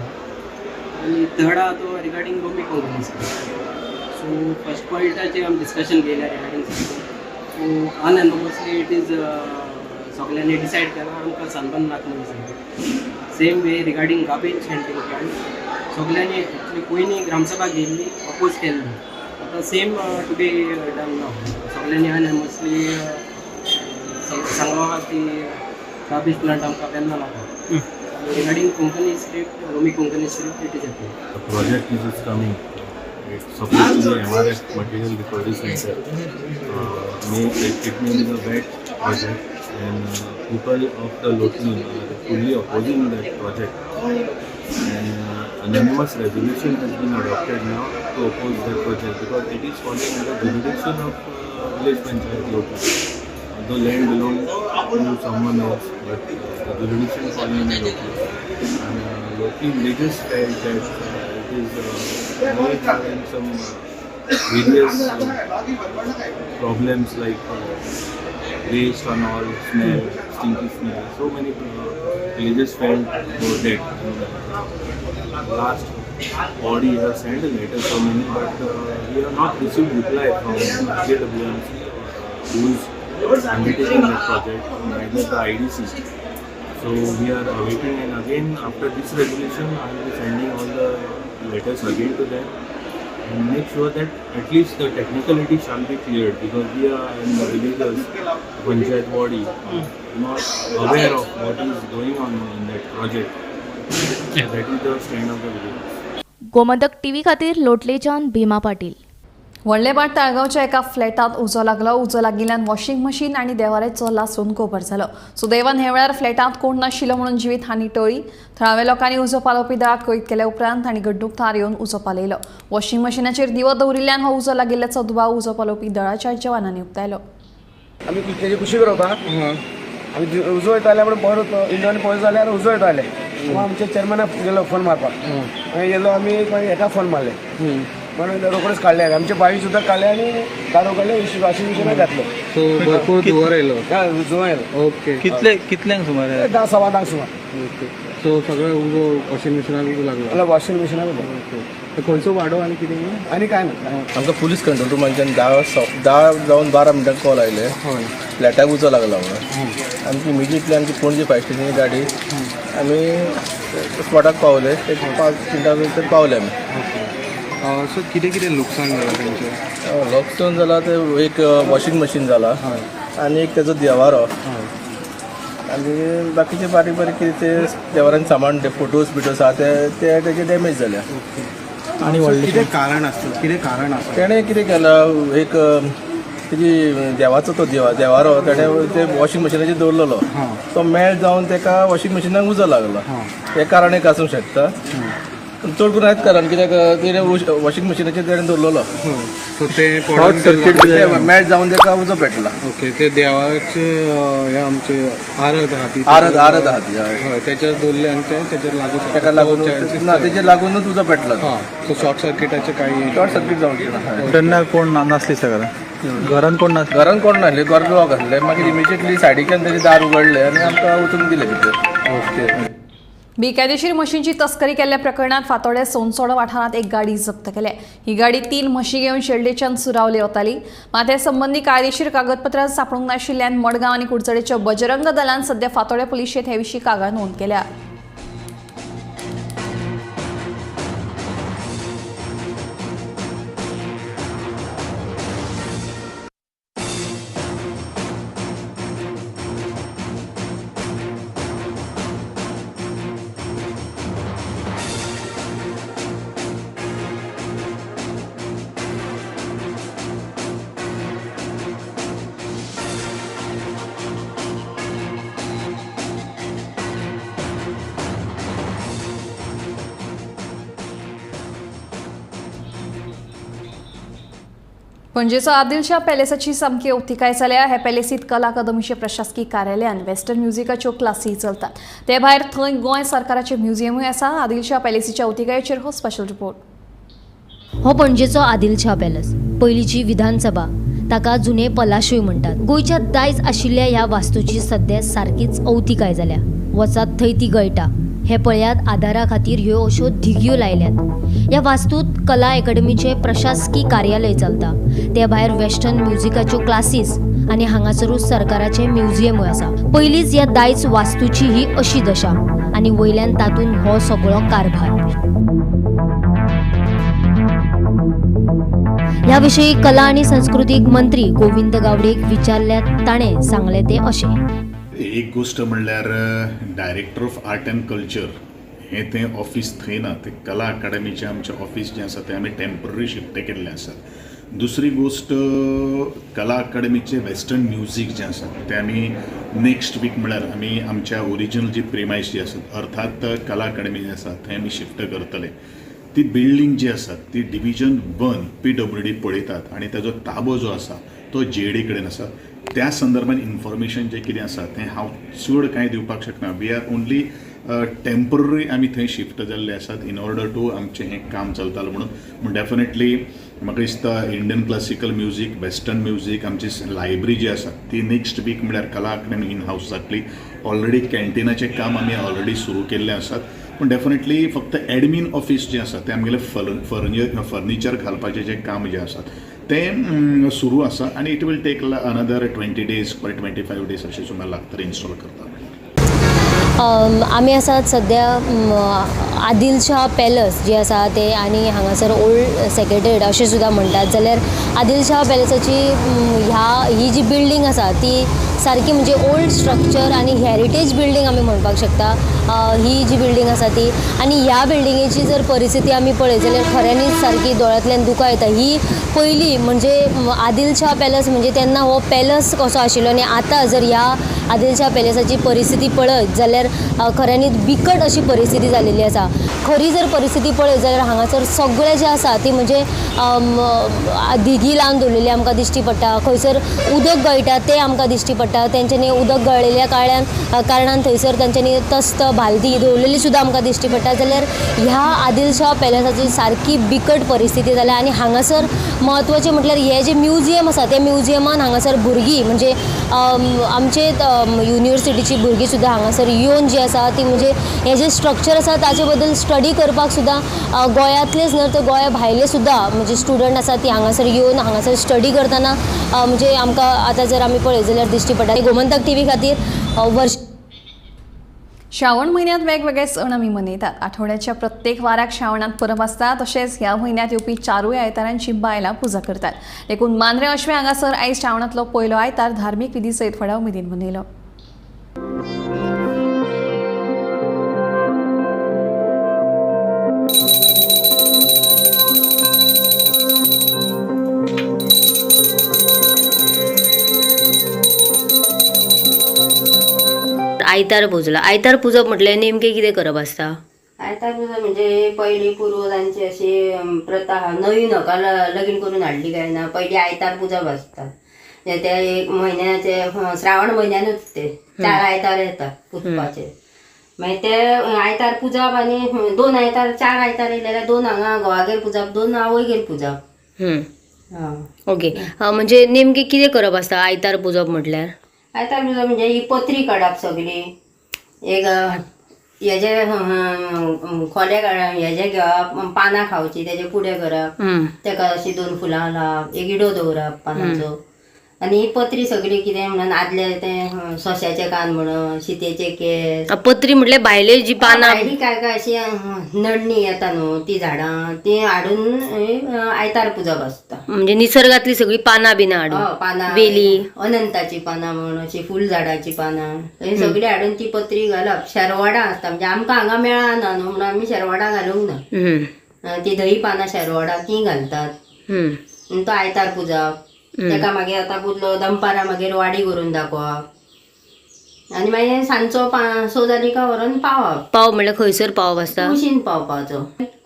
Speaker 25: आनी थर्ड आहा तो regarding Romi Konkani. So first पॉयंटाचेर आमी डिस्कशन केल्या regarding sunburn. So unanimously it is सगल्यांनी डिसायड केलां आमकां सनबर्न नाका म्हणून सांगलें. Same way regarding garbage handling plant सगल्यांनी एक्चुली पयलीं ग्रामसभा घेयल्ली अपोज केल्ली, आतां सेम टू बी डन ना. सगल्यांनी अनएनमसली सांगला की गार्बेज प्लांट आमकां वेर्णा नाका. Regarding Konkani script, Romi Konkani script, it is approved.
Speaker 26: The project is coming. It's supposed to be MRF Material Recovery Center. It may be the wet project, and people of the Lotli are fully opposing that project. And anonymous resolution has been adopted now to oppose that project because it is falling under jurisdiction of village panchayat Lotli. Although land belongs to someone else, but the jurisdiction falling under Lotli. And Lotli villagers felt that it is having some various problems like waste and all, smell, stinky smell. So many villagers felt for dead. Last body have sent a letter so many, but we have not received reply from JWMC who is undertaking that project, neither the IDC. So we are awaiting, and again after this resolution I will be sending all the letters again to them and make sure that at least the technicality shall be cleared, because we are in the villagers, panchayat body, not aware of what is going on in that project. That is the stand of the villagers.
Speaker 7: Gomantak TV खातीर लोटलेच्यान भीमा पाटील.
Speaker 9: व्हडलेभाट ताळगांवच्या एका फ्लॅटात उजो लागलो. उजो लागिल्ल्यान washing machine आनी देवाऱ्याचो लासून गोबर जालो. सुदैवान हे वेळार फ्लॅटांत कोण नाशिल्लो म्हणून जिवीत हानी टळ्ळी. थळाव्या लोकांनी उजो पालोवपी दळाक कळीत केल्या उपरांत तांणी घडणूक थार येवन उजो पालयलो. वॉशिंग मशिनाचेर दिवो दवरिल्ल्यान हो उजो लागिल्ल्याचो दुबाव उजो पालोवपी दळाच्या जवानांनी उक्तायलो.
Speaker 1: आमी तेजे कुशीक रावता. आमी उजो येताले म्हणून पळयत इंडियन पळयत जाल्यार उजो येताले. आमच्या चेअरमॅनाक गेलो फोन मारपाक. मागीर गेलो आमी हेका फोन मारले म्हणून रोखडेच काडले आमचे बाई सुद्दां काडले आनी दारू काडले वॉशिंग मशीनाक घातले.
Speaker 5: सो भरपूर धुंवर येयलो.
Speaker 1: धुंवर येयलो.
Speaker 5: ओके, कितले कितल्यांक सुमार?
Speaker 1: 10-10:15 सुमार.
Speaker 5: ओके, सो सगळें उजो वॉशिंग मशिनाक लागलो.
Speaker 1: वॉशिंग मशिनाक लागलो.
Speaker 5: खंयचो वाडो आनी कितें
Speaker 1: आनी कांय ना.
Speaker 6: आमकां पुलीस कंट्रोल रुमांच्यान 10 जावन 12 मिनटांक कॉल आयले, फ्लॅटाक उजो लागला म्हणून. आमची इमिजिएटली आमची पणजे फायर स्टेशनाची गाडी आमी स्पॉटाक पावले. एक 5 मिनटां भितर पावले आमी.
Speaker 5: सो कितें कितें लुकसाण जालां तेंचें?
Speaker 6: लुकसाण जालां तें एक वॉशिंग मशीन जाला आनी एक तेजो देवारो आनी बाकीचे बारीक बारीक कितें ते देवारान सामान ते फोटोज बिटोज आहा ते तेजे डॅमेज जाल्या.
Speaker 5: आनी कितें कारण आसता? कितें कारण आसा?
Speaker 6: तेणें कितें केलां, एक तेजी देवाचो तो देवारो तेणें ते वॉशिंग मशिनाचेर दवरलेलो, तो मेल्ट जावन तेका वॉशिंग मशिनाक उजो लागलो. हें कारण एक आसूंक शकता. चड करून हेंच कारण कित्याक तेणें वॉशिंग मशिनाचेर तेणें दवरलेलो,
Speaker 5: सो तें शॉर्ट सर्कीट
Speaker 6: मेल्ट जावन तेका उजो पेटला.
Speaker 5: ओके, ते देवाचे हे आमचे आरत आहा ती,
Speaker 6: आरत आरत आहा ती,
Speaker 5: हय, तेचेर दवरले आनी ते तेचेर लागू
Speaker 6: तेका लागून ना तेचेर लागूनच उजो पेटला.
Speaker 5: सो शॉर्ट सर्किटाचे कांय
Speaker 6: शॉर्ट सर्कीट जावंक ना.
Speaker 5: तेन्ना कोण नासली सगळ्या घरान? कोण नासले
Speaker 6: घरान, कोण नासले, घर लॉक आसलें. मागीर इमिजिएटली सायडीच्यान तेजें दार उगडलें आनी आमकां वचूंक दिलें भितर.
Speaker 5: ओके.
Speaker 9: बेकायदेशीर म्हशींची तस्करी केल्ल्या प्रकरणात फातोड्डें सोनसोडो वाठारांत एक गाडी जप्त केल्या. ही गाडी 3 म्हशी घेवन शेल्डेच्यान सुरावली वताली. मात हे संबंदी कायदेशीर कागदपत्रां सांपडूंक नाशिल्ल्यान मडगांव आनी कुडचडेच्या बजरंग दलान सध्या फातोड्डें पुलिशेंत हे विशीं कागाळ नोंद केल्या. पणजेचो आदिलशाह पॅलेसाची सामकी अवतिकाय जाल्या. ह्या पॅलेसीत कला अकादमीचे प्रशासकी कार्यालय आनी वेस्टर्न म्युझिकाच्यो क्लासी चलतात. ते भायर थंय गोंय सरकाराचें म्युझियमूय आसा. आदिलशाह पॅलेसीच्या अवतिकायेचेर हो स्पेशल रिपोर्ट.
Speaker 12: हो पणजेचो आदिलशाह पॅलेस, पयलींची विधानसभा, ताका जुने पलाशूय म्हणटात. गोंयच्या दायज आशिल्ल्या ह्या वास्तूची सद्या सारकीच अवतिकाय जाल्या. वचात थंय ती गळटा. हे पळयात, आदारा खातीर ह्यो अश्यो धिगयो लायल्यात. ह्या वास्तूत कला अकादमीचे प्रशासकी कार्यालय चलता. ते भायर वेस्टर्न म्युझिकाच्यो क्लासीस आनी हांगासरूच सरकाराचें म्युझियमूय आसा. पयलींच ह्या दायज वास्तूची ही अशी दशा आनी वयल्यान तातूंत हो सगळो कारभार. ह्या विशीं कला आनी संस्कृतीक मंत्री गोविंद गावडेक विचारल्यार ताणें सांगलें तें अशें.
Speaker 13: एक गोश्ट म्हणल्यार director of art and culture हें तें ऑफीस थंय ना, तें कला अकादमीचें आमचें ऑफीस जें आसा तें आमी टेम्पररी शिफ्ट केल्लें आसा. दुसरी गोश्ट, कला अकादमीचें वेस्टर्न म्युजीक जें आसा तें आमी नेक्स्ट वीक म्हणल्यार आमी आमच्या ओरिजिनल जी प्रिमायस जी आसा, अर्थात कला अकादमी जी आसा थंय आमी शिफ्ट करतले. ती बिल्डींग जी आसा ती डिविजन 1 PWD पळयतात आनी ताजो ताबो जो आसा तो GAD कडेन आसा. त्या संदर्भात इन्फॉर्मेशन जें कितें आसा तें हांव चड कांय दिवपाक शकना. We are only temporary आमी थंय शिफ्ट जाल्ले आसात इन ऑर्डर टू आमचें हें काम चलतालें म्हणून. पूण डेफिनेटली म्हाका दिसता Indian classical music, western music, आमची लायब्ररी जी आसा ती नेक्स्ट वीक म्हणल्यार कला अकादमी इन हावस जातली. ऑलरेडी कॅन्टिनाचें काम आमी ऑलरेडी सुरू केल्लें आसात. पूण डेफिनेटली फक्त एडमीन ऑफीस जें आसा तें आमगेलें फर्निचर घालपाचें जें काम जें आसा तें सुरू आसा आनी it will take another 20 days or 25 days अशें सुमार लागतलें इन्स्टॉल करता.
Speaker 12: आमी आसात सद्या आदिलशाह पॅलस जे आसा ते आनी हांगासर ओल्ड सेक्रेटरीट अशें सुद्दां म्हणटात. जाल्यार आदिलशाह पॅलसाची ही जी बिल्डींग आसा ती सारकी म्हणजे ओल्ड स्ट्रक्चर आनी हेरिटेज बिल्डींग आमी म्हणपाक शकता ही जी बिल्डींग आसा ती. आनी ह्या बिल्डिंगेची जर परिस्थिती आमी पळयत जाल्यार खऱ्यांनीच सारकी दोळ्यांतल्यान दुकां येता. ही पयली म्हणजे आदिलशाह पॅलस म्हणजे तेन्ना हो पॅलस कसो आशिल्लो आनी आतां जर ह्या आदिलशाह पॅलसाची परिस्थिती पळयत जाल्यार खऱ्यांनीच बिकट अशी परिस्थिती जाल्लेली आसा. खरी जर परिस्थिती पळयत जाल्यार हांगासर सगळें जें आसा ती म्हणजे धिगी लावन दवरलेली आमकां दिश्टी पडटा. खंयसर उदक गळटा तें आमकां दिश्टी पडटा. तेंच्यांनी उदक गळिल्ल्या कारणान थंयसर तेंच्यांनी तस्त बालदी दवरलेली सुद्दां आमकां दिश्टी पडटा. जाल्यार ह्या आदिलशाह पॅलसाची सारकी बिकट परिस्थिती जाल्या. आनी हांगासर म्हत्वाचें म्हटल्यार हें जें म्युझियम आसा त्या म्युझियमान हांगासर भुरगीं म्हणजे आमचे युनिवर्सिटीची भुरगीं सुद्दां हांगासर येवन जी आसा ती म्हणजे हें जें स्ट्रक्चर आसा ताचे बद्दल स्टडी करपाक सुद्दां गोंयांतलेच न्हय तर गोंया भायले सुद्दां म्हणजे स्टुडंट आसा ती हांगासर येवन हांगासर स्टडी करतना म्हणजे आमकां आतां जर आमी पळयत जाल्यार दिश्टी पडटा. गोमंतक टीव्ही खातीर वर्ष
Speaker 9: श्रावण म्हयन्यांत वेगवेगळे सण आमी मनयतात. आठवड्याच्या प्रत्येक वाराक श्रावणांत परब आसता. तशेंच ह्या म्हयन्यांत येवपी चारूय आयतारांची बायलां पुजा करतात. देखून मांद्रें अश्वें हांगासर आयज श्रावणांतलो पयलो आयतार धार्मीक विधी सयत व्हडा उमेदीन मनयलो.
Speaker 12: आयतार पुजला. आयतार पुजप म्हटल्यार नेमकें कितें करप आसता?
Speaker 3: आयतार पुजप म्हणजे पयलीं पुर्वजांची अशी प्रथा आहा. नवी नका लगीन करून हाडली काय ना पयलीं आयतार पुजप आसता. ते एक म्हयन्याचे श्रावण म्हयन्यानूच ते 4 आयतार येता पुजपाचे. मागीर ते आयतार पुजप आनी 2 आयतार 4 आयतार येयले जाल्यार 2 हांगा घोवागेर पुजप, 2 आवयगेर पुजप.
Speaker 12: ओके, म्हणजे नेमकें कितें करप आसता आयतार पुजप म्हटल्यार?
Speaker 3: आयतार पुजप म्हणजे ही पत्री काडप सगळी, एक हेजे खोले काडप, हेजे घेवप, पानां खावची तेजे पुडे करप, तेका अशी 2 फुलां लावप, एक इडो दवरप पानांचो. आनी ही पत्री सगळी कितें म्हणून आदले ते सोंश्याचे कान म्हणून, शितेचे केंस.
Speaker 12: पत्री म्हटल्यार भायले जी पानां
Speaker 3: भायली काय काय अशी नडणी येता न्हू ती झाडां ती हाडून आयतार पुजप आसता.
Speaker 12: म्हणजे निसर्गातली सगळी पानां बिनां हाडून,
Speaker 3: पानां,
Speaker 12: वेली,
Speaker 3: अनंताची पानां म्हण, अशी फूल झाडाची पानां ही सगळी हाडून ती पत्री घालप. शेरवडां आसता म्हणजे आमकां हांगा मेळना न्हू म्हणून आमी शेरवडां घालूंक ना. ती धही पानां शेरवडां ती घालतात. तो आयतार पुजप. तेका मागीर आतां पुजलो दनपारां मागीर वाडी करून दाखोवप आनी मागीर सांजचो 5-6 जाली काय व्हरोन पावप.
Speaker 12: पाव म्हणल्यार खंयसर पावप आसता?
Speaker 3: कुशीन पावपाचो.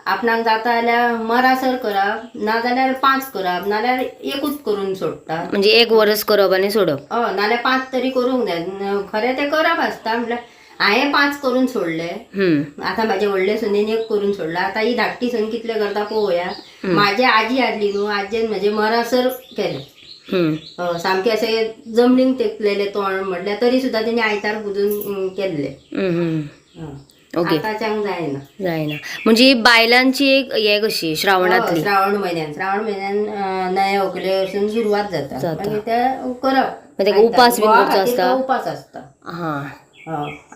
Speaker 3: आपणाक जाता जाल्यार मरासर करप, नाजाल्यार 5 करप, नाजाल्यार एकूच करून सोडटा.
Speaker 12: म्हणजे एक वरस करप आनी सोडप.
Speaker 3: हय, नाजाल्यार 5 तरी करूंक जाय. खरें तें करप आसता. म्हटल्यार हांवें 5 करून सोडले, आतां म्हाजे व्हडले सुनेन 1 करून सोडला, आतां ही धाकटी सून कितले करता पळोवया. म्हाजी आजी आसली न्हू, आजयेन म्हजे मरासर केलें. सामकें अशें जमनीक तेकलेलें तोंड म्हटल्यार तरी सुद्दां तेणी आयतार पुजून केल्लें.
Speaker 12: ओके,
Speaker 3: आतांच्यांक जायना.
Speaker 12: जायना म्हणजे बायलांची एक हे कशी श्रावणांतली,
Speaker 3: श्रावण म्हयन्यान, श्रावण म्हयन्यान नये व्हंकले वचून सुरवात जाता. मागीर ते करप.
Speaker 12: उपास बी करचो आसता?
Speaker 3: उपास आसता.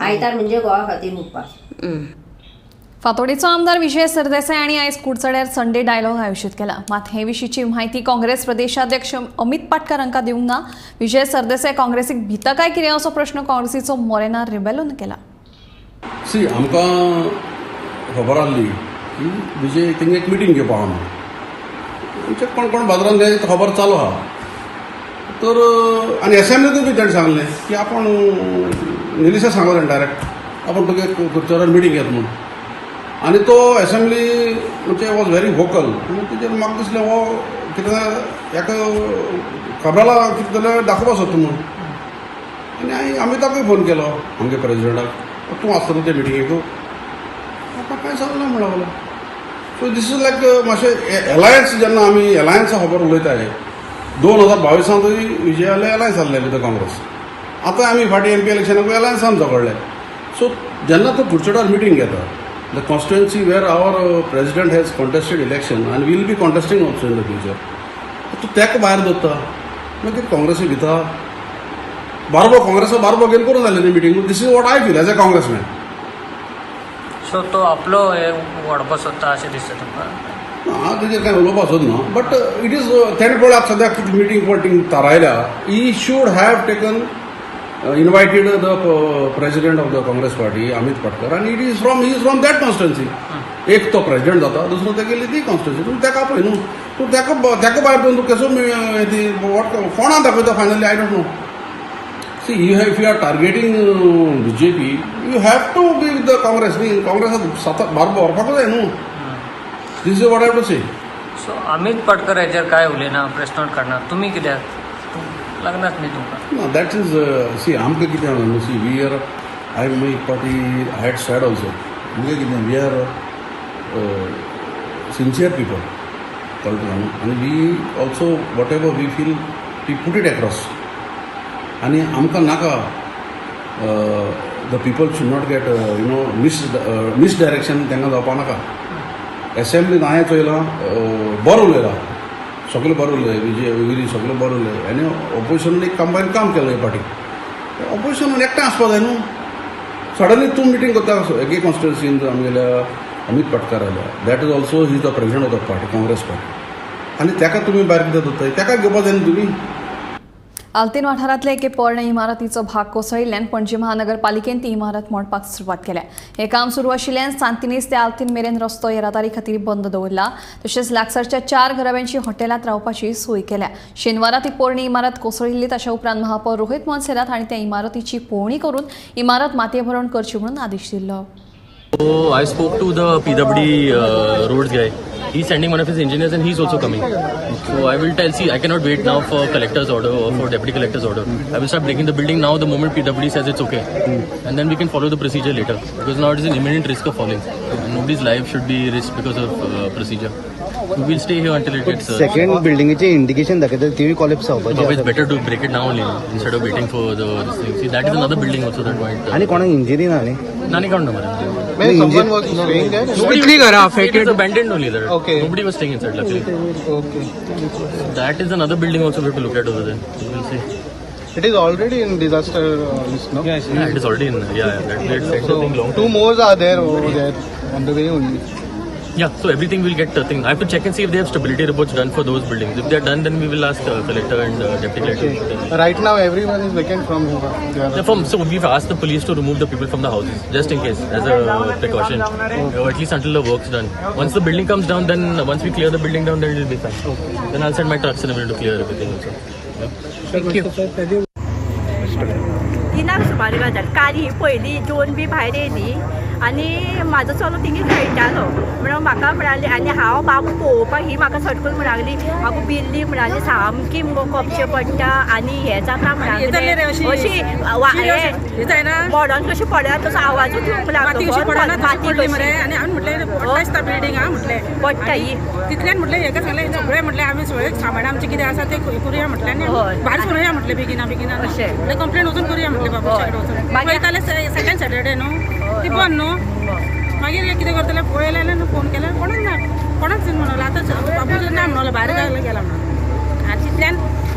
Speaker 3: आयतार म्हणजे घोवा खातीर उपास.
Speaker 9: फातोडेचो आमदार विजय सरदेसाय हांणी आयज कुडचड्यार संडे डायलॉग आयोजीत केला. मात हे विशींची म्हायती काँग्रेस प्रदेशाध्यक्ष अमित पाटकार हांकां दिवंक ना. विजय सरदेसाय काँग्रेसीक भिता काय कितें असो प्रश्न काँग्रेसीचो मोरेना रिबेलोन केला.
Speaker 8: सी, आमकां खबर आहली की विजय तेंगे एक मिटींग घेवपा आहा म्हणून. आमचे कोण कोण बाजारांत खबर चालू आहा. तर आनी एसेंब्लीतूय बी ताणें सांगलें की आपूण निलिशा सांगलें डायरेक्ट आपूण तुगे कुडचड्यार मिटींग घेत म्हणून. आनी तो एसेंब्ली म्हणजे वॉज व्हेरी वोकल म्हणून तेजेर म्हाका दिसलें हो कितें हेका खबराला कितें जाल्यार दाखोवपा सोदता म्हणून. आनी हांवें अमिताकूय फोन केलो आमगे प्रेजिडेंटाक, तूं आसतलो ते मिटिंगेक, म्हाका कांय सांगना म्हणून लागलो. सो these is लायक मातशें एलायन्स, जेन्ना आमी एलायन्सा खबर उलयताले 2022 विजयाले एलायन्स आहले विथ काँग्रेस. आतां आमी फाटीं एम पी इलेक्शनाकूय एलायन्सान झगडले. सो जेन्ना तूं कुडचड्यार मिटींग घेता, the constituency where our president has contested election and will be contesting also in the future, तूं तेका भायर दवरता, मागीर काँग्रेसी भिता. बारबो काँग्रेसा बारबो गेल करून जालें न्ही meeting. This is what I feel as a congressman.
Speaker 2: So तो आपलो हे वाडोवपाक सोदता अशें दिसता तुमकां?
Speaker 8: हांव तेजेर कांय उलोवपाक सोदना, बट it is तेणें पळय आतां सद्याक कितें मिटींग पटिंग थारायल्या. He should have taken invited the president of the Congress party Amit Patkar आनी it is from he is from that constituency. एक तो प्रेजिडेंट जाता, दुसरो तेगेली ती कॉन्स्टिट्युन्सी. तूं तेका आपय न्हू, तूं तेका तेका भायर दवरून तूं कसो ती what कोणा दाखयता finally I don't know. See, you have, if you are targeting BJP, you have to be with the Congress. न्ही काँग्रेसात सात बारबो व्हरपाकूच जाय न्हू. This is what I have to say.
Speaker 2: So Amit Patkar हेजेर कांय उलयना, प्रेस नोट काडना, तुमी कित्याक लागनाच न्ही तुमकां?
Speaker 8: ना, that is सी आमकां कितें आसा न्हू, see we are I my party I had said also आमकां कितें we are sincere people कळटा तुका न्हू. आनी we also whatever we feel we put it across. आनी आमकां नाका the people should not get you know misdirection तांकां जावपा नाका. एसेंब्लीन हांवें चोयलां बरो उलयला, सगळें बरें उलयलें, विजय विरी सगळें बरें उलयलें आनी ऑपोजिशन एक कंबायन काम केलें हे पाटी. ऑपोजिशन एकठांय आसपा जाय न्हू. सडनली तूं मिटींग करता एके कॉन्स्टिट्युन्सीन आमगेल्या अमीत पाटकर आयल्या, that is also he is the president of the party Congress party, आनी ताका तुमी भायर कित्याक दवरताय? ताका घेवपा जाय न्हू तुमी.
Speaker 9: आल्तीन वाठारांतले एके पोरणे इमारतीचो भाग कोसळिल्ल्यान पणजी महानगरपालिकेन ती इमारत मोडपाक सुरवात केल्या. हें काम सुरू आशिल्ल्यान सांतिनेज ते आल्तीन मेरेन रस्तो येरादारी खातीर बंद दवरला. तशेंच लागसारच्या 4 घराब्यांची हॉटेलांत रावपाची सोय केल्या. शेनवारा ती पोरणी इमारत कोसळिल्ली. ताच्या उपरांत महापौर रोहित मोन्सेरात हांणी त्या इमारतीची पळोवणी करून इमारत मातयेभरवण करची म्हणून आदेश दिल्लो.
Speaker 26: So I spoke to the PWD roads guy. He's sending one of his engineers and he's also coming. So I will tell, see, I cannot wait now for collector's order or for deputy collector's order. I will start breaking the building now the moment PWD says it's okay. And then we can follow the procedure later. Because now it is an imminent risk of falling. And nobody's life should be risked because of procedure. We will stay here until it gets...
Speaker 5: Second building is indication that TV collapse.
Speaker 26: It's better to break it now only instead of waiting for the this thing. See, that is another building also that might...
Speaker 5: And कोण injury na ne?
Speaker 26: Nani count number.
Speaker 5: Someone was staying there?
Speaker 26: Nobody was, it is abandoned only there. Okay. Nobody was staying inside luckily.
Speaker 5: Okay.
Speaker 26: That is another building also we have to look at over there. We will see.
Speaker 5: It is already in disaster list, no?
Speaker 26: Yes, yeah, it is already in. Yeah, that
Speaker 5: so
Speaker 26: thing long.
Speaker 5: Two more are there over there on the way only.
Speaker 26: Yeah, so everything will get thing. I have to check and see if they have stability reports done for those buildings. If they are done, then we will ask collector and deputy collector.
Speaker 5: Okay. Right now, everyone is vacant from here.
Speaker 26: From, so we've asked the police to remove the people from the houses, just in case, as a precaution, or at least until the work's done. Once the building comes down, then once we clear the building down, then it will be fine.
Speaker 5: Okay.
Speaker 26: Then I'll send my trucks and everything to clear everything also. Yeah. Thank you.
Speaker 14: तिनाक सुमार गजाल काल ही पयली दोन बी भायर येयली आनी म्हाजो चलो तिंगे खेळटालो म्हणून म्हाका म्हणाली आनी हांव बाबू पळोवपाक ही म्हाका सटकून म्हणाली म्हाका बिल्ली म्हणाली सामकी मुगो कोपशें पडटा आनी हें जाता म्हणाली अशी मोडोन कशी पडला तसो आवाजूच येवंक लागलो
Speaker 15: माती पडली मरे आनी हांवें म्हटलें पडटा दिसता बिल्डींग आं म्हटलें
Speaker 14: पडटा ही
Speaker 15: तितल्यान म्हटलें हेका सांगलें सगळें म्हटलें आमी सगळें सामान आमचें कितें आसा तें करुया म्हटलें आनी भायर सरुया म्हटलें बेगिना बेगिना अशें कंप्लेन वचून करुया म्हटलें बाबूच्या कडेन वचून पळयताले सेकंड सॅटर्डे न्हू ती बंद न्हू मागीर कितें करतले पळयलें न्हू फोन केल्यार कोणाक ना कोणाक म्हणलो आतां बाबू ना म्हणलो भायर गेला म्हणून आनी तितल्यान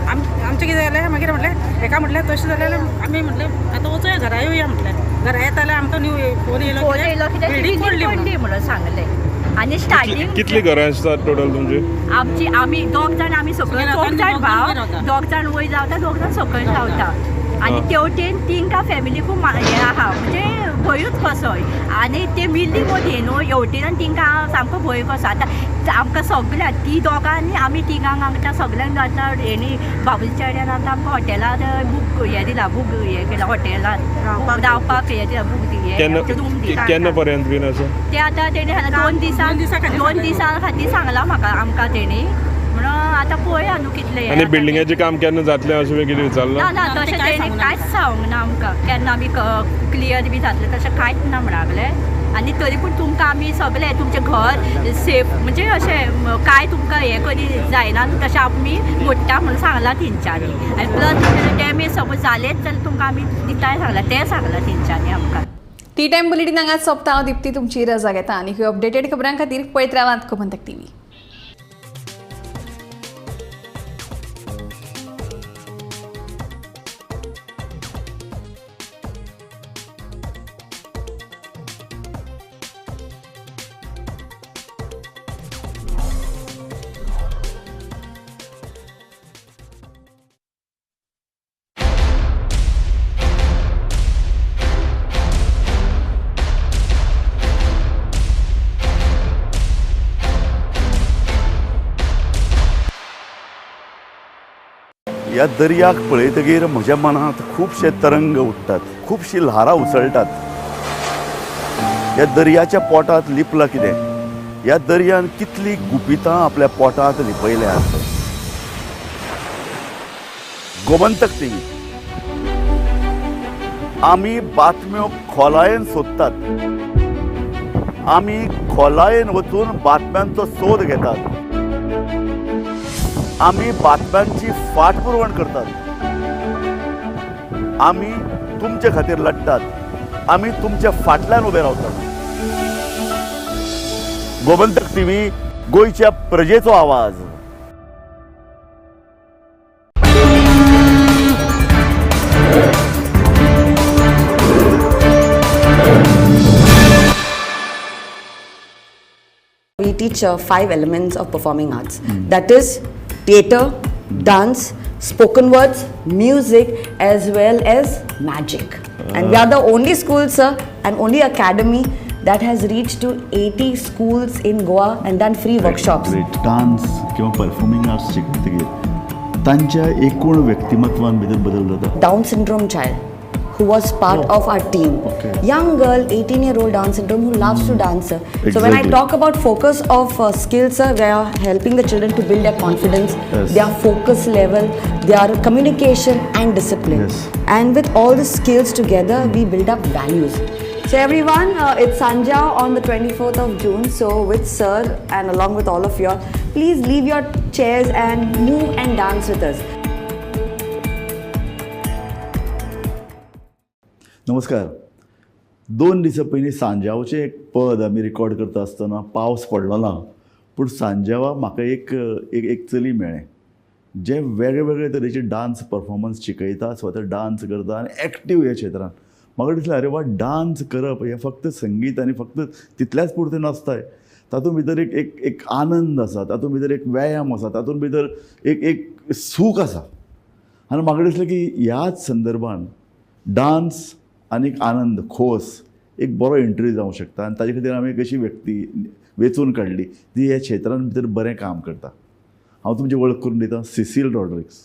Speaker 15: आमचें कितें जालें मागीर म्हटलें हेका म्हटलें तशें जालें आमी म्हटलें आतां वचोया घरा येवया म्हटलें घरा येताले आमकां न्यू फोन येयलो बिल्डींग पडली
Speaker 14: म्हणून सांगलें. आनी स्टार्टींग
Speaker 16: कितली घरां आसतात टोटल तुमची?
Speaker 14: आमची आमी दोग जाण आमी सकयल दोग जाण भाव दोग जाण वयर रावता दोग जाण सकयल रावता आनी तेवटेन तिंकां फॅमिलीकूय हें आहा म्हणजे भंयूच कसो आनी ते मिल्ली मदीं न्हू हेवटेन तिंकां सामको भंय कसो आतां आमकां सगळ्यांक ती दोगां आनी आमी तिगांक आतां सगळ्यांक आतां हेणी बाबूच्या चेड्यान आतां आमकां हॉटेलार बूक हें दिला बूक हें केलां हॉटेलार रावपाक हें दिला बूक रूम दिला.
Speaker 16: केन्ना पर्यंत बीन अशें
Speaker 14: ते आतां तेणी दोन दिसां खातीर सांगलां म्हाका आमकां तेणी म्हणून आतां पळया न्हू कितलें.
Speaker 16: आनी बिल्डिंगेचें काम केन्ना जातलें अशें कितें विचारलां?
Speaker 14: ना ना तशें तेणी कांयच सांगूंक ना आमकां केन्ना आमी क्लियर बी जातलें तशें कांयच ना म्हणागलें. आनी तरी पूण तुमकां आमी सगळें तुमचें घर सेफ म्हणजे अशें कांय तुमकां हें करी जायना तशें आमी मोडटा म्हणून सांगलां तेंच्यांनी आनी प्लस डॅमेज सपोज जालेंच जाल्यार तुमकां आमी दिताय सांगलां तें सांगलां तेंच्यांनी आमकां.
Speaker 9: टी टायम बुलेटीन हांगाच सोंपता. हांव दीप्ती तुमची रजा घेता आनी ह्यो अपडेटेड खबरां खातीर पळयत रावात गोमंतक टीव्ही.
Speaker 17: ह्या दर्याक पळयतगीर म्हज्या मनांत खुबशे तरंग उठ्ठात, खुबशीं ल्हारां उसळटात. ह्या दर्याच्या पोटांत लिपलां कितें? ह्या दर्यान कितलीं गुपितां आपल्या पोटांत लिपयल्यांत. गोमंतक टीव्ही आमी बातम्यो खोलायेन सोदतात, आमी खोलायेन वचून बातम्यांचो सोद घेतात, आमी बातम्यांची फाटपुरवण करतात, आमी तुमचे खातीर लढटात, आमी तुमच्या फाटल्यान उबे रावतात. गोमंतक टीव्ही, गोंयच्या प्रजेचो आवाज.
Speaker 18: We teach 5 elements of performing arts. That is theatre, dance, spoken words, music, as well as magic. And we are the only school, sir, and only academy that has reached to 80 schools in Goa and done free workshops.
Speaker 17: Great. Dance किंवा performing arts शिकतगीर तांच्या एकूण व्यक्तिमत्वान भितर बदल जाता.
Speaker 18: Down syndrome child who was part of our team.
Speaker 17: Okay.
Speaker 18: Young girl, 18-year-old Down syndrome, who loves to dance, sir. So when I talk about focus of skills, sir, we are helping the children to build their confidence, their focus level, their communication and discipline.
Speaker 17: Yes.
Speaker 18: And with all the skills together, we build up values. So everyone, it's Sanjao on the 24th of June. So with sir and along with all of you all, please leave your chairs and move and dance with us.
Speaker 17: नमस्कार. 2 दिसां पयलीं सांजावचें एक पद आमी record करता आसतना पावस पडलो ना, पूण सांजावा म्हाका एक एक एक चली मेळ्ळें जें वेगळे वेगळे तरेचे डांस परफॉर्मन्स शिकयता, स्वता डांस करता आनी एक्टीव ह्या क्षेत्रान. म्हाका दिसलें अरे वा, डांस करप हें फक्त संगीत आनी फक्त तितल्याच पुरतें नासताय, तातूंत भितर एक एक एक आनंद आसा, तातूंत भितर एक व्यायाम आसा, तातूंत भितर एक एक सूख आसा. आनी म्हाका दिसलें की ह्याच संदर्भान डांस आनी एक आनंद, खोस, एक बरो एंट्री जावंक शकता. आनी ताजे खातीर आमी एक अशी व्यक्ती वेंचून काडली ती ह्या क्षेत्रान भितर बरें काम करता. हांव तुमची वळख करून दितां, सिसील रॉड्रिक्स.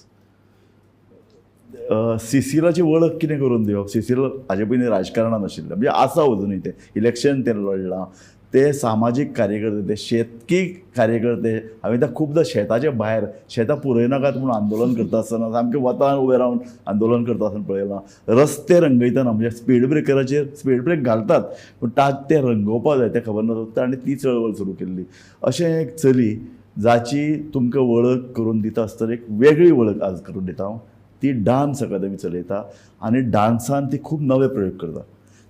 Speaker 17: सिसिलाची वळख कितें करून दिवप? सिसील हाजे पयलीं राजकारणान आशिल्लें, म्हणजे आसा अजुनूय, तें इलेक्शन तें लडलां, ते सामाजीक कार्यकर्ते, ते शेतकी कार्यकर्ते. हांवें ताका खुबदां शेताचे भायर शेतां पुरयनाकात म्हूण आंदोलन करता आसतना सामकें वतान उबें रावन आंदोलन करता आसतना पळयलां. रस्ते रंगयतना म्हणजे स्पीड ब्रेकराचेर स्पीड ब्रेक घालतात पूण ते रंगोवपाक जाय तें खबर नासता, ताणें ती चळवळ सुरू केल्ली. अशें एक चली जाची तुमकां वळख करून दिता आसतना एक वेगळी वळख आज करून दिता हांव. ती डांस अकादमी चलयता आनी डांसान ती खूब नवे प्रयोग करता.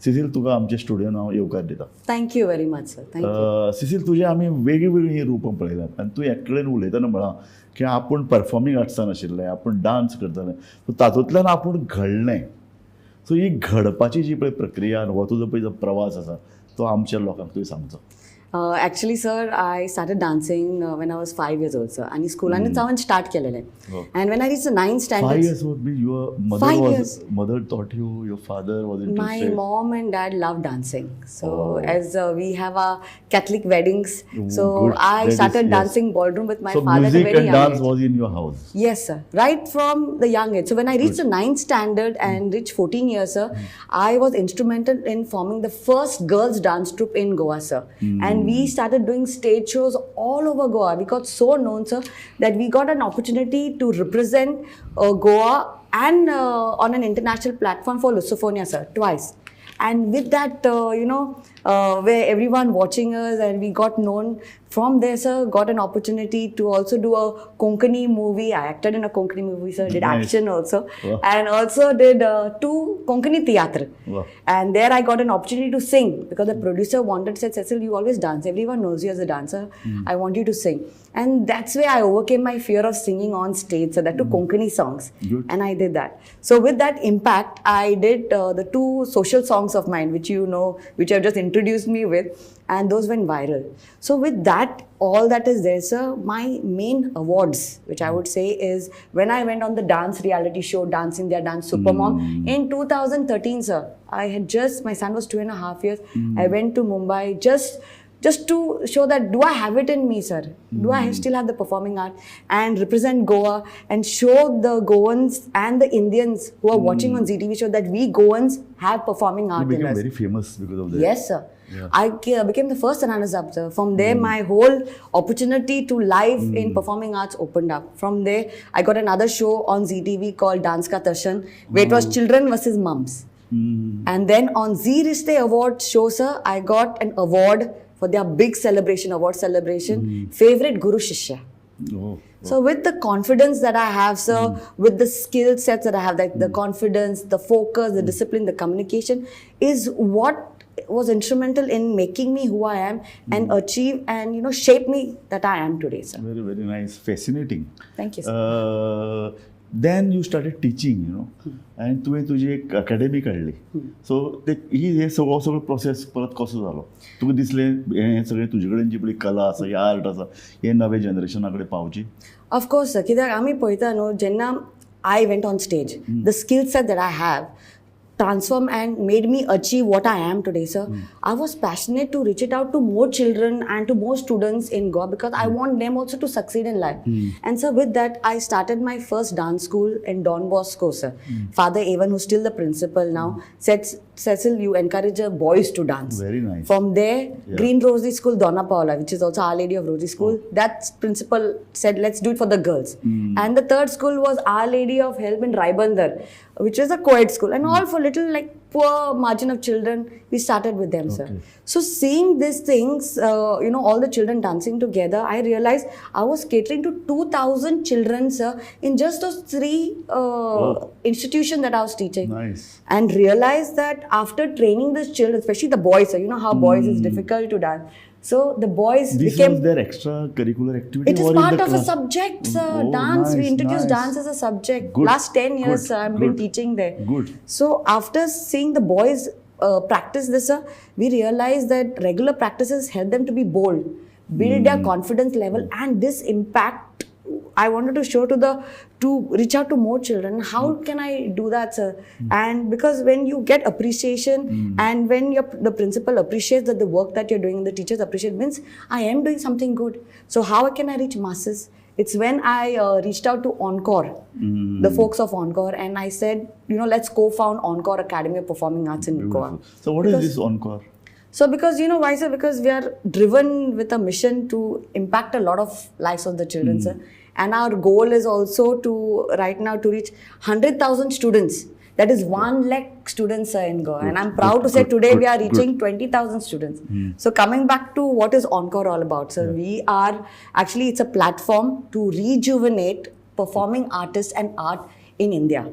Speaker 17: सिसील, तुका आमच्या स्टुडियोन हांव येवकार दिता.
Speaker 18: Thank you very much sir. Thank you.
Speaker 17: Cecil, तुजें आमी वेगळीं वेगळीं रुपां पळयल्यात आनी तूं एक कडेन उलयतना म्हळां की आपूण परफॉर्मिंग आर्ट्सान आशिल्लें, आपूण डांस करतालें, सो तातूंतल्यान आपूण घडलें. सो ही घडपाची जी पळय प्रक्रिया आनी हो तुजो पळय जो प्रवास आसा तो आमच्या लोकांक तुवें सांगचो.
Speaker 18: Actually sir, I started dancing when I was 5 years old sir. आनी स्कुलानूच हांवें स्टार्ट केलेलें. And when I reach 9th standard.
Speaker 17: 5 years old means your mother
Speaker 18: 5
Speaker 17: was
Speaker 18: years.
Speaker 17: Mother taught you, your father was
Speaker 18: My
Speaker 17: interested.
Speaker 18: mom and dad love dancing. So as we have our Catholic weddings, so
Speaker 17: good.
Speaker 18: I
Speaker 17: That is,
Speaker 18: started
Speaker 17: yes.
Speaker 18: dancing ballroom with my
Speaker 17: So
Speaker 18: father at a
Speaker 17: music
Speaker 18: very
Speaker 17: and
Speaker 18: young
Speaker 17: dance
Speaker 18: age.
Speaker 17: was in your house.
Speaker 18: Yes sir, right from the young age. So when I reached
Speaker 17: Good.
Speaker 18: the 9th standard and reached 14 years sir, I was instrumental in forming the first girls dance troupe in Goa sir. And we started doing stage shows all over Goa. We got so known sir that we got an opportunity to represent Goa and on an international platform for Lusofonia sir, twice. And with that, where everyone watching us, and we got known from there sir, got an opportunity to also do a Konkani movie. I acted in a Konkani movie sir, did
Speaker 17: Nice.
Speaker 18: action also.
Speaker 17: Wow.
Speaker 18: And also did 2 Konkani theatre.
Speaker 17: Wow.
Speaker 18: And there I got an opportunity to sing because the producer wanted, said, Cecil, you always dance. Everyone knows you as a dancer. I want you to sing. And that's where I overcame my fear of singing on stage, so that to Konkani songs.
Speaker 17: Good.
Speaker 18: And I did that. So with that impact, I did the 2 social songs of mine, which you know, which you have just introduced me with, and those went viral. So with that, all that is there, sir, my main awards, which I would say is when I went on the dance reality show, Dance India Dance Supermom, in 2013, sir, I had just, my son was 2.5 years. I went to Mumbai just just to show that do I have it in me, sir? Do I still have the performing art and represent Goa and show the Goans and the Indians who are watching on Zee TV show that we Goans have performing
Speaker 17: You
Speaker 18: art in
Speaker 17: became
Speaker 18: us.
Speaker 17: very famous because of that.
Speaker 18: Yes, sir.
Speaker 17: Yeah.
Speaker 18: I became the first runners-up, sir. From there, my whole opportunity to live in performing arts opened up. From there, I got another show on Zee TV called Dance Ka Tashan, where it was children versus mums. And then on Zee Rishte Award show, sir, I got an award for their big celebration, award celebration, favorite Guru Shishya.
Speaker 17: Oh.
Speaker 18: So with the confidence that I have, sir, with the skill sets that I have, like the confidence, the focus, the discipline, the communication is what was instrumental in making me who I am and achieve and, you know, shape me that I am today, sir.
Speaker 17: Very, very nice. Fascinating.
Speaker 18: Thank you, sir.
Speaker 17: Then you started teaching, and तुवें तुजी एक academy काडली. So ते ही हे सगळो सगळो process परत कसो जालो? तुका दिसलें हें सगळें तुजे कडेन जी पळय कला आसा, ही आर्ट आसा, हे नव्या जनरेशना कडेन पावची?
Speaker 18: Of course, sir. कित्याक आमी पळयता न्हू, जेन्ना I went on stage, the skill set that I have transformed and made me achieve what I am today, sir. I was passionate to reach it out to more children and to more students in Goa because I want them also to succeed in life. And sir, with that, I started my first dance school in Don Bosco, sir. Father Evan, who's still the principal now, said, Cecil, you encourage the boys to dance.
Speaker 17: Very nice.
Speaker 18: From there,
Speaker 17: Yeah.
Speaker 18: Green Rosary School, Donna Paula, which is also Our Lady of Rosary School, that principal said, let's do it for the girls. And the third school was Our Lady of Help in Raibandar, which is a co-ed school. And all for little, like, poor margin of children, we started with them, sir. So seeing these things, you know, all the children dancing together, I realized I was catering to 2,000 children, sir, in just those three institutions that I was teaching.
Speaker 17: Nice.
Speaker 18: And realized that after training these children, especially the boys, sir, you know how boys is difficult to dance. So the boys
Speaker 17: This
Speaker 18: became...
Speaker 17: was their extracurricular activity?
Speaker 18: It is
Speaker 17: or in
Speaker 18: part
Speaker 17: the
Speaker 18: of a
Speaker 17: class?
Speaker 18: subject, sir.
Speaker 17: Oh,
Speaker 18: Dance. We
Speaker 17: nice,
Speaker 18: introduced
Speaker 17: nice.
Speaker 18: dance as a subject.
Speaker 17: Good,
Speaker 18: Last 10 years,
Speaker 17: good,
Speaker 18: sir, I've been
Speaker 17: good.
Speaker 18: teaching there.
Speaker 17: Good.
Speaker 18: So after seeing the boys practice this, sir, we realized that regular practices help them to be bold, build their confidence level, and this impact I wanted to show to reach out to more children. How can I do that, sir? And because when you get appreciation and when the principal appreciates that the work that you're doing, the teachers appreciate, means I am doing something good. So how can I reach masses? It's when I reached out to Encore, the folks of Encore, and I said, you know, let's co-found Encore Academy of Performing Arts in Goa.
Speaker 17: So what is this Encore?
Speaker 18: So because, you know why, sir? Because we are driven with a mission to impact a lot of lives of the children, sir. And our goal is also to, right now, to reach 100,000 students. That is 1 lakh students, sir, in Goa. And I'm proud to say today we are reaching 20,000 students. So coming back to what is Encore all about, sir, we are, actually it's a platform to rejuvenate performing artists and art in India.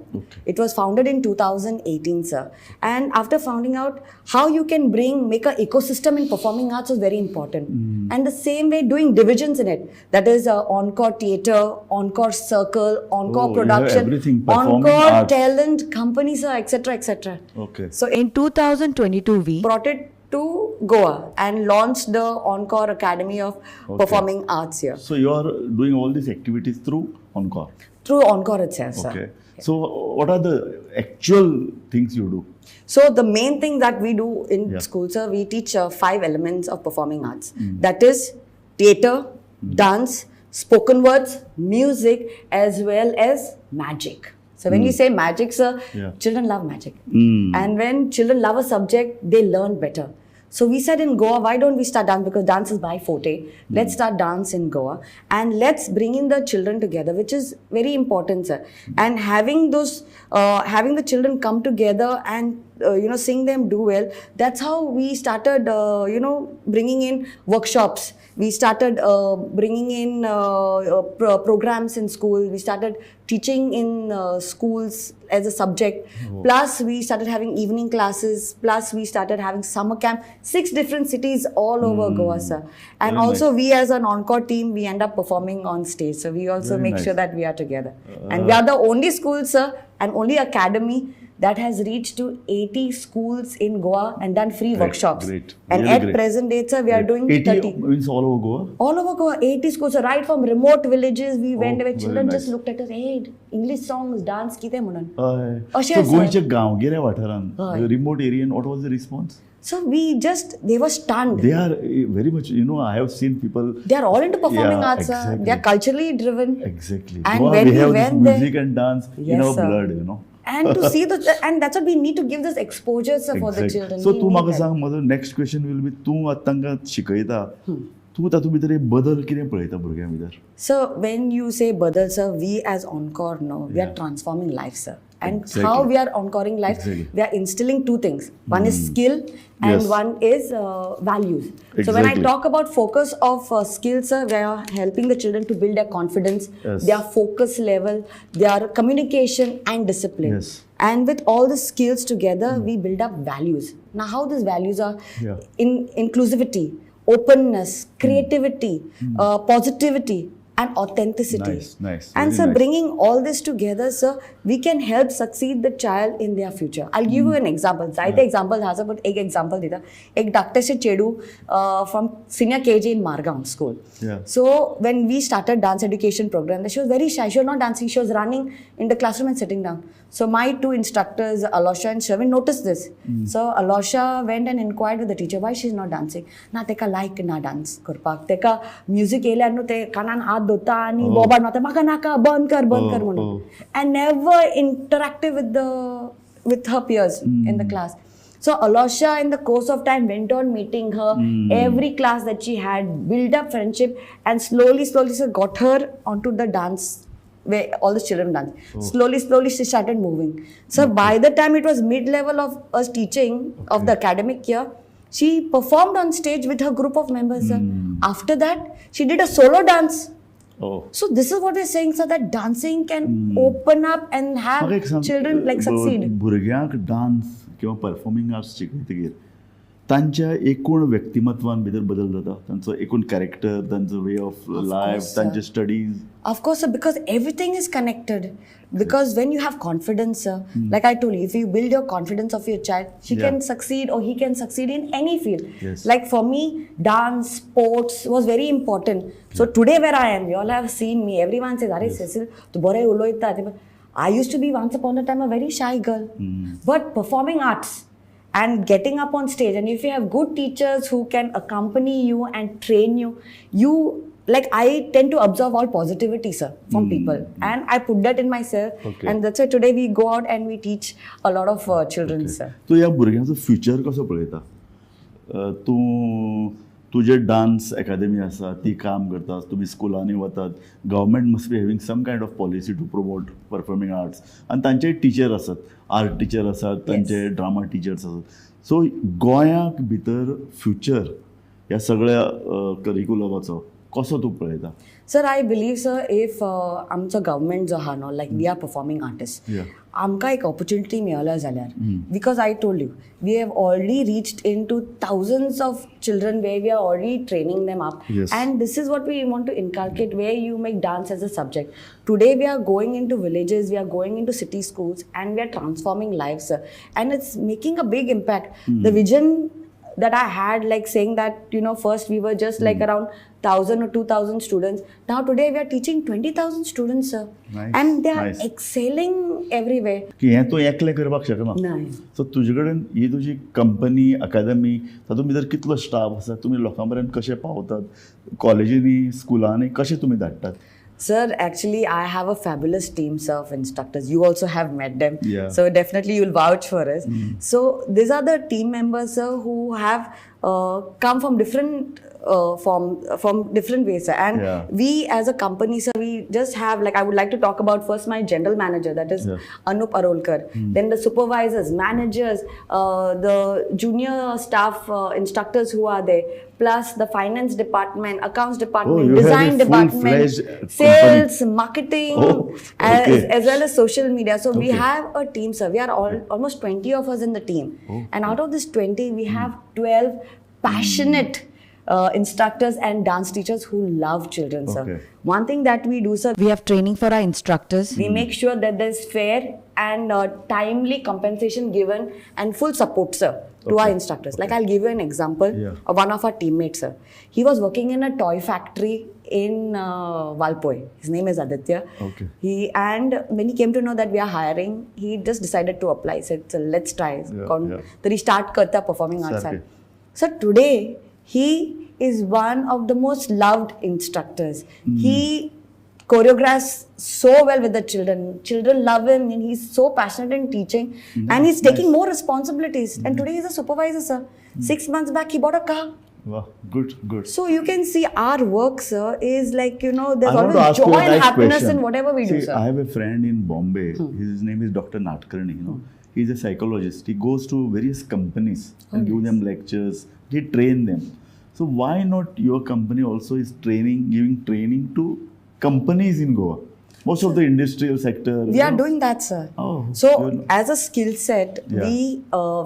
Speaker 18: It was founded in 2018, sir. And after finding out how you can make an ecosystem in performing arts was very important. And the same way doing divisions in it. That is Encore Theatre, Encore Circle, Encore
Speaker 17: Oh, you have
Speaker 18: Production,
Speaker 17: everything, performing
Speaker 18: Encore
Speaker 17: arts.
Speaker 18: Talent Company, sir, etc., etc.
Speaker 17: Okay.
Speaker 18: So in 2022, we brought it to Goa and launched the Encore Academy of Performing Arts here.
Speaker 17: So you are doing all these activities through Encore?
Speaker 18: Through Encore itself, sir.
Speaker 17: Okay. So what are the actual things you do?
Speaker 18: So the main thing that we do in school, sir, we teach 5 elements of performing arts. That is theatre, dance, spoken words, music, as well as magic. So when you say magic, sir, children love magic. And when children love a subject, they learn better. So we said in Goa, why don't we start dance? Because dance is my forte. Let's start dance in Goa. And let's bring in the children together, which is very important, sir. And having those, having the children come together and, you know, seeing them do well, that's how we started, you know, bringing in workshops. We started bringing in programs in school. We started teaching in schools as a subject.
Speaker 17: Oh.
Speaker 18: Plus, we started having evening classes. Plus, we started having summer camp. 6 different cities all over Goa, sir. And
Speaker 17: Very
Speaker 18: also,
Speaker 17: nice.
Speaker 18: we as an Encore team, we end up performing on stage. So we also
Speaker 17: Very
Speaker 18: make
Speaker 17: nice.
Speaker 18: sure that we are together. And we are the only school, sir, and only academy That has reached to 80 schools in Goa and done free
Speaker 17: Great,
Speaker 18: workshops.
Speaker 17: Great.
Speaker 18: And
Speaker 17: Really
Speaker 18: at
Speaker 17: great.
Speaker 18: Present date, sir, we are doing
Speaker 17: 80
Speaker 18: 30.
Speaker 17: Means all over Goa?
Speaker 18: All over Goa, 80 schools. So right from remote villages, we went
Speaker 17: Oh,
Speaker 18: where
Speaker 17: very
Speaker 18: children
Speaker 17: nice.
Speaker 18: Just looked at us, hey, English songs, dance, कितें म्हणून.
Speaker 17: हय.
Speaker 18: अशें
Speaker 17: so
Speaker 18: आसा.
Speaker 17: गोंयच्या गांवगिऱ्या वाठारांत,
Speaker 18: हय.
Speaker 17: Remote एरियन, what was the response?
Speaker 18: So we just, they were stunned.
Speaker 17: They are very much, I have seen people.
Speaker 18: They are all into performing
Speaker 17: Yeah,
Speaker 18: arts, sir.
Speaker 17: Exactly.
Speaker 18: They are culturally driven.
Speaker 17: Exactly.
Speaker 18: And
Speaker 17: Goa,
Speaker 18: when
Speaker 17: we
Speaker 18: we
Speaker 17: have this
Speaker 18: went there-
Speaker 17: music and dance in
Speaker 18: Yes,
Speaker 17: our
Speaker 18: sir.
Speaker 17: blood.
Speaker 18: And to see the, and that's what we need to give this exposure, sir, for the children.
Speaker 17: So
Speaker 18: We
Speaker 17: तूं
Speaker 18: need
Speaker 17: म्हाका
Speaker 18: that.
Speaker 17: सांग, म्हजो next question will be, तूं आतां तांकां शिकयता, तूं तातूंत भितर एक बदल कितें पळयता भुरग्यां भितर?
Speaker 18: So when you say badal, sir, we as Encore, no, we are transforming life, sir. And how we are encoring life, we are instilling two things. One is skill and one is values. So when I talk about focus of skills, sir, we are helping the children to build their confidence, their focus level, their communication and discipline. And with all the skills together, we build up values. Now, how these values are in inclusivity, openness, creativity, positivity, and authenticity.
Speaker 17: Nice, nice.
Speaker 18: And
Speaker 17: Very
Speaker 18: sir,
Speaker 17: nice.
Speaker 18: Bringing all this together, sir, we can help succeed the child in their future. I'll give you an example. जायते example आसा, but एक example दिता. एक धाकटेशें चेडूं from senior KG in Margao school. So when we started dance education program, she was very shy. She was not dancing. She was running in the classroom and sitting down. So my two instructors, Alosha and Sherwin, noticed this. So Alosha went and inquired with the teacher why she's not dancing. ना तेका like ना dance करपाक. तेका music येयल्यार न्हू ते कानान हात धरता आनी बोबाड मारता, म्हाका नाका, बंद कर, बंद कर म्हणून. And never interactive with her peers in the class. So Alosha, in the course of time, went on meeting her every class that she had, built up friendship, and slowly, slowly, so got her onto the dance where all the children dance. Slowly, slowly, she started moving. So by the time it was mid-level of us teaching of the academic year, she performed on stage with her group of members, sir. After that, she did a solo dance. So this is what we're saying, sir, that dancing can open up and have
Speaker 17: म्हाका एक सांग,
Speaker 18: children like succeed.
Speaker 17: भुरग्यांक dance किंवा performing arts शिकयतकीर तांच्या एकूण व्यक्तिमत्वान भितर बदल जाता, तांचो एकूण कॅरेक्टर, तांचो way of life,
Speaker 18: course, sir.
Speaker 17: तांचे studies?
Speaker 18: Of course, sir, because everything is connected. Because when you have confidence, sir, like I told you, if you build your confidence of your child, she can succeed or he can succeed in any field. Like for me, dance, sports was very important. So today where I am, you all have seen me. Everyone says, "Arey, Cecil, tu bore uloita." I used to be once upon a time a very shy girl. But performing arts and getting up on stage, and if you have good teachers who can accompany you and train you, you like I tend to observe all positivity, sir, from people, and I put that in myself. And that's why today we go out and we teach a lot of children, sir.
Speaker 17: तूं ह्या भुरग्यांचो future कसो पळयता? तूं तुजे dance academy आसा, ती काम करता, तुमी स्कुलांनी वतात, government must be having some kind of policy to promote performing arts, आनी तांचे टिचर आसात, आर्ट टिचर आसात, तांचे ड्रामा टिचर्स आसात. सो गोंयाक भितर फ्युचर ह्या सगळ्या करिकुलमाचो कसो तूं पळयता?
Speaker 18: Sir, I believe, sir, if आमचो गव्हर्मेंट जो आहा न्हू, like we are performing artist, आमकां एक ऑपॉर्च्युनिटी मेळ्ळो जाल्यार, because I told you, we have already reached into thousands of children where we are already training them up. And this is what we want to inculcate, where you make dance as a subject. Today we are going into villages, we are going into city schools, and we are transforming lives, sir. And it's making a big impact. The vision that I had, like saying that, first we were just like around 1,000 or 2,000 students. Now today we are teaching 20,000 students, sir.
Speaker 17: Nice.
Speaker 18: And they are
Speaker 17: Nice.
Speaker 18: Excelling everywhere.
Speaker 17: की हें तूं एकलें करपाक शकना.
Speaker 18: नाही.
Speaker 17: So तुजे कडेन ही तुजी company, अकादमी, तातूंत भितर कितलो स्टाफ आसा, तुमी लोकां पर्यंत कशे पावतात, कॉलेजींनी, स्कुलांनी कशे तुमी धाडटात?
Speaker 18: Sir, actually, I have a fabulous team, sir, of instructors. You also have met them. So definitely you'll vouch for us. So these are the team members, sir, who have come from different from different ways, sir. And we as a company, sir, we just have, like, I would like to talk about first my general manager, that is Anup Arolkar. Then the supervisors, managers, the junior staff, instructors who are there, plus the finance department, accounts department,
Speaker 17: Oh, you have a
Speaker 18: design department,
Speaker 17: full-fledged company.
Speaker 18: Sales, marketing,
Speaker 17: Oh, okay.
Speaker 18: as well as social media. So we have a team, sir. We are all almost 20 of us in the team.
Speaker 17: Oh.
Speaker 18: And out of this 20, we have 12 passionate instructors and dance teachers who love children, sir. One thing that we do, sir, we have training for our instructors. We make sure that there's fair and timely compensation given and full support, sir, to our instructors. Like, I'll give you an example of one of our teammates, sir. He was working in a toy factory in Valpoi. His name is Aditya.
Speaker 17: Okay.
Speaker 18: And when he came to know that we are hiring, he just decided to apply. He said, "So let's try." Then he start karta performing arts.
Speaker 17: Sarke.
Speaker 18: So today, he is one of the most loved instructors. He choreographs so well with the children. Children love him, and he's so passionate in teaching. And he's taking more responsibilities. And today he's a supervisor, sir. 6 months back, he bought a car.
Speaker 17: Wow, good, good.
Speaker 18: So you can see our work, sir, is like, you know, there's
Speaker 17: I want to
Speaker 18: always
Speaker 17: ask you
Speaker 18: joy
Speaker 17: a
Speaker 18: and
Speaker 17: nice
Speaker 18: happiness
Speaker 17: question.
Speaker 18: in whatever we do,
Speaker 17: See,
Speaker 18: sir.
Speaker 17: I have a friend in Bombay. His name is Dr. Natkarni. You know, he's a psychologist. He goes to various companies and give them lectures. He train them. So why not your company also is training, giving training to companies in Goa? Most of the industrial sector.
Speaker 18: We are doing that, sir.
Speaker 17: Oh,
Speaker 18: so
Speaker 17: you're-
Speaker 18: as a skill set,
Speaker 17: Yeah.
Speaker 18: we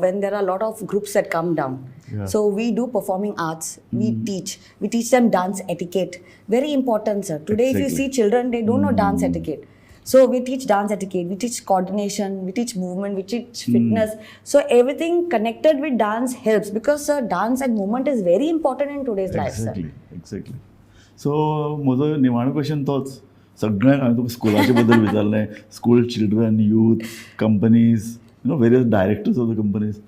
Speaker 18: when there are a lot of groups that come down,
Speaker 17: Yeah.
Speaker 18: so we do performing arts. We teach. We teach them dance etiquette. Very important, sir. Today, if you see children, they don't know dance etiquette. So we teach dance etiquette. We teach coordination. We teach movement. We teach fitness. So everything connected with dance helps because, sir, dance and movement is very important in today's life, sir.
Speaker 17: Exactly. So म्हजो निमाणो question तोच सगळ्यांक हांवें तुका स्कुलाचे बद्दल विचारलें, school children, youth, companies, you know, various directors of the companies.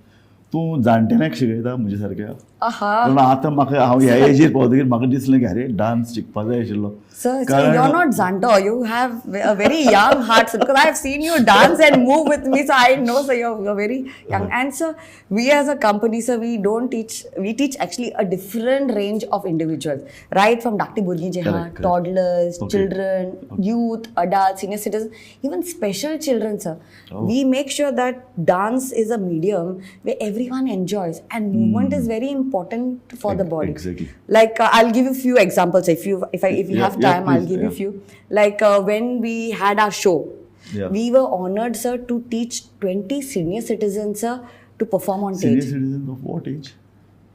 Speaker 17: तूं जाणटेल्यांक शिकयता म्हजे सारक्या? कारण आतां म्हाका हांव ह्या एजीर पावतकीर म्हाका दिसलें की अरे डान्स शिकपा जाय आशिल्लो.
Speaker 18: Sir, sir, you're not Zanto. You have a very young heart, sir, because I have seen you dance and move with me, so I know, sir, you're very young. And sir, we as a company, sir, we don't teach, we teach actually a different range of individuals, right from Dakti Burgi Jeha,
Speaker 17: Correct, correct.
Speaker 18: toddlers, children, youth, adults, senior citizens, even special children, sir.
Speaker 17: Oh.
Speaker 18: We make sure that dance is a medium where everyone enjoys, and movement is very important for the body.
Speaker 17: Exactly.
Speaker 18: Like I'll give you few examples if you have time. I'll
Speaker 17: Please,
Speaker 18: give you few. Like when we had our show, we were honored, sir, to teach 20 senior citizens, sir, to perform on
Speaker 17: Senior
Speaker 18: stage.
Speaker 17: citizens of what age?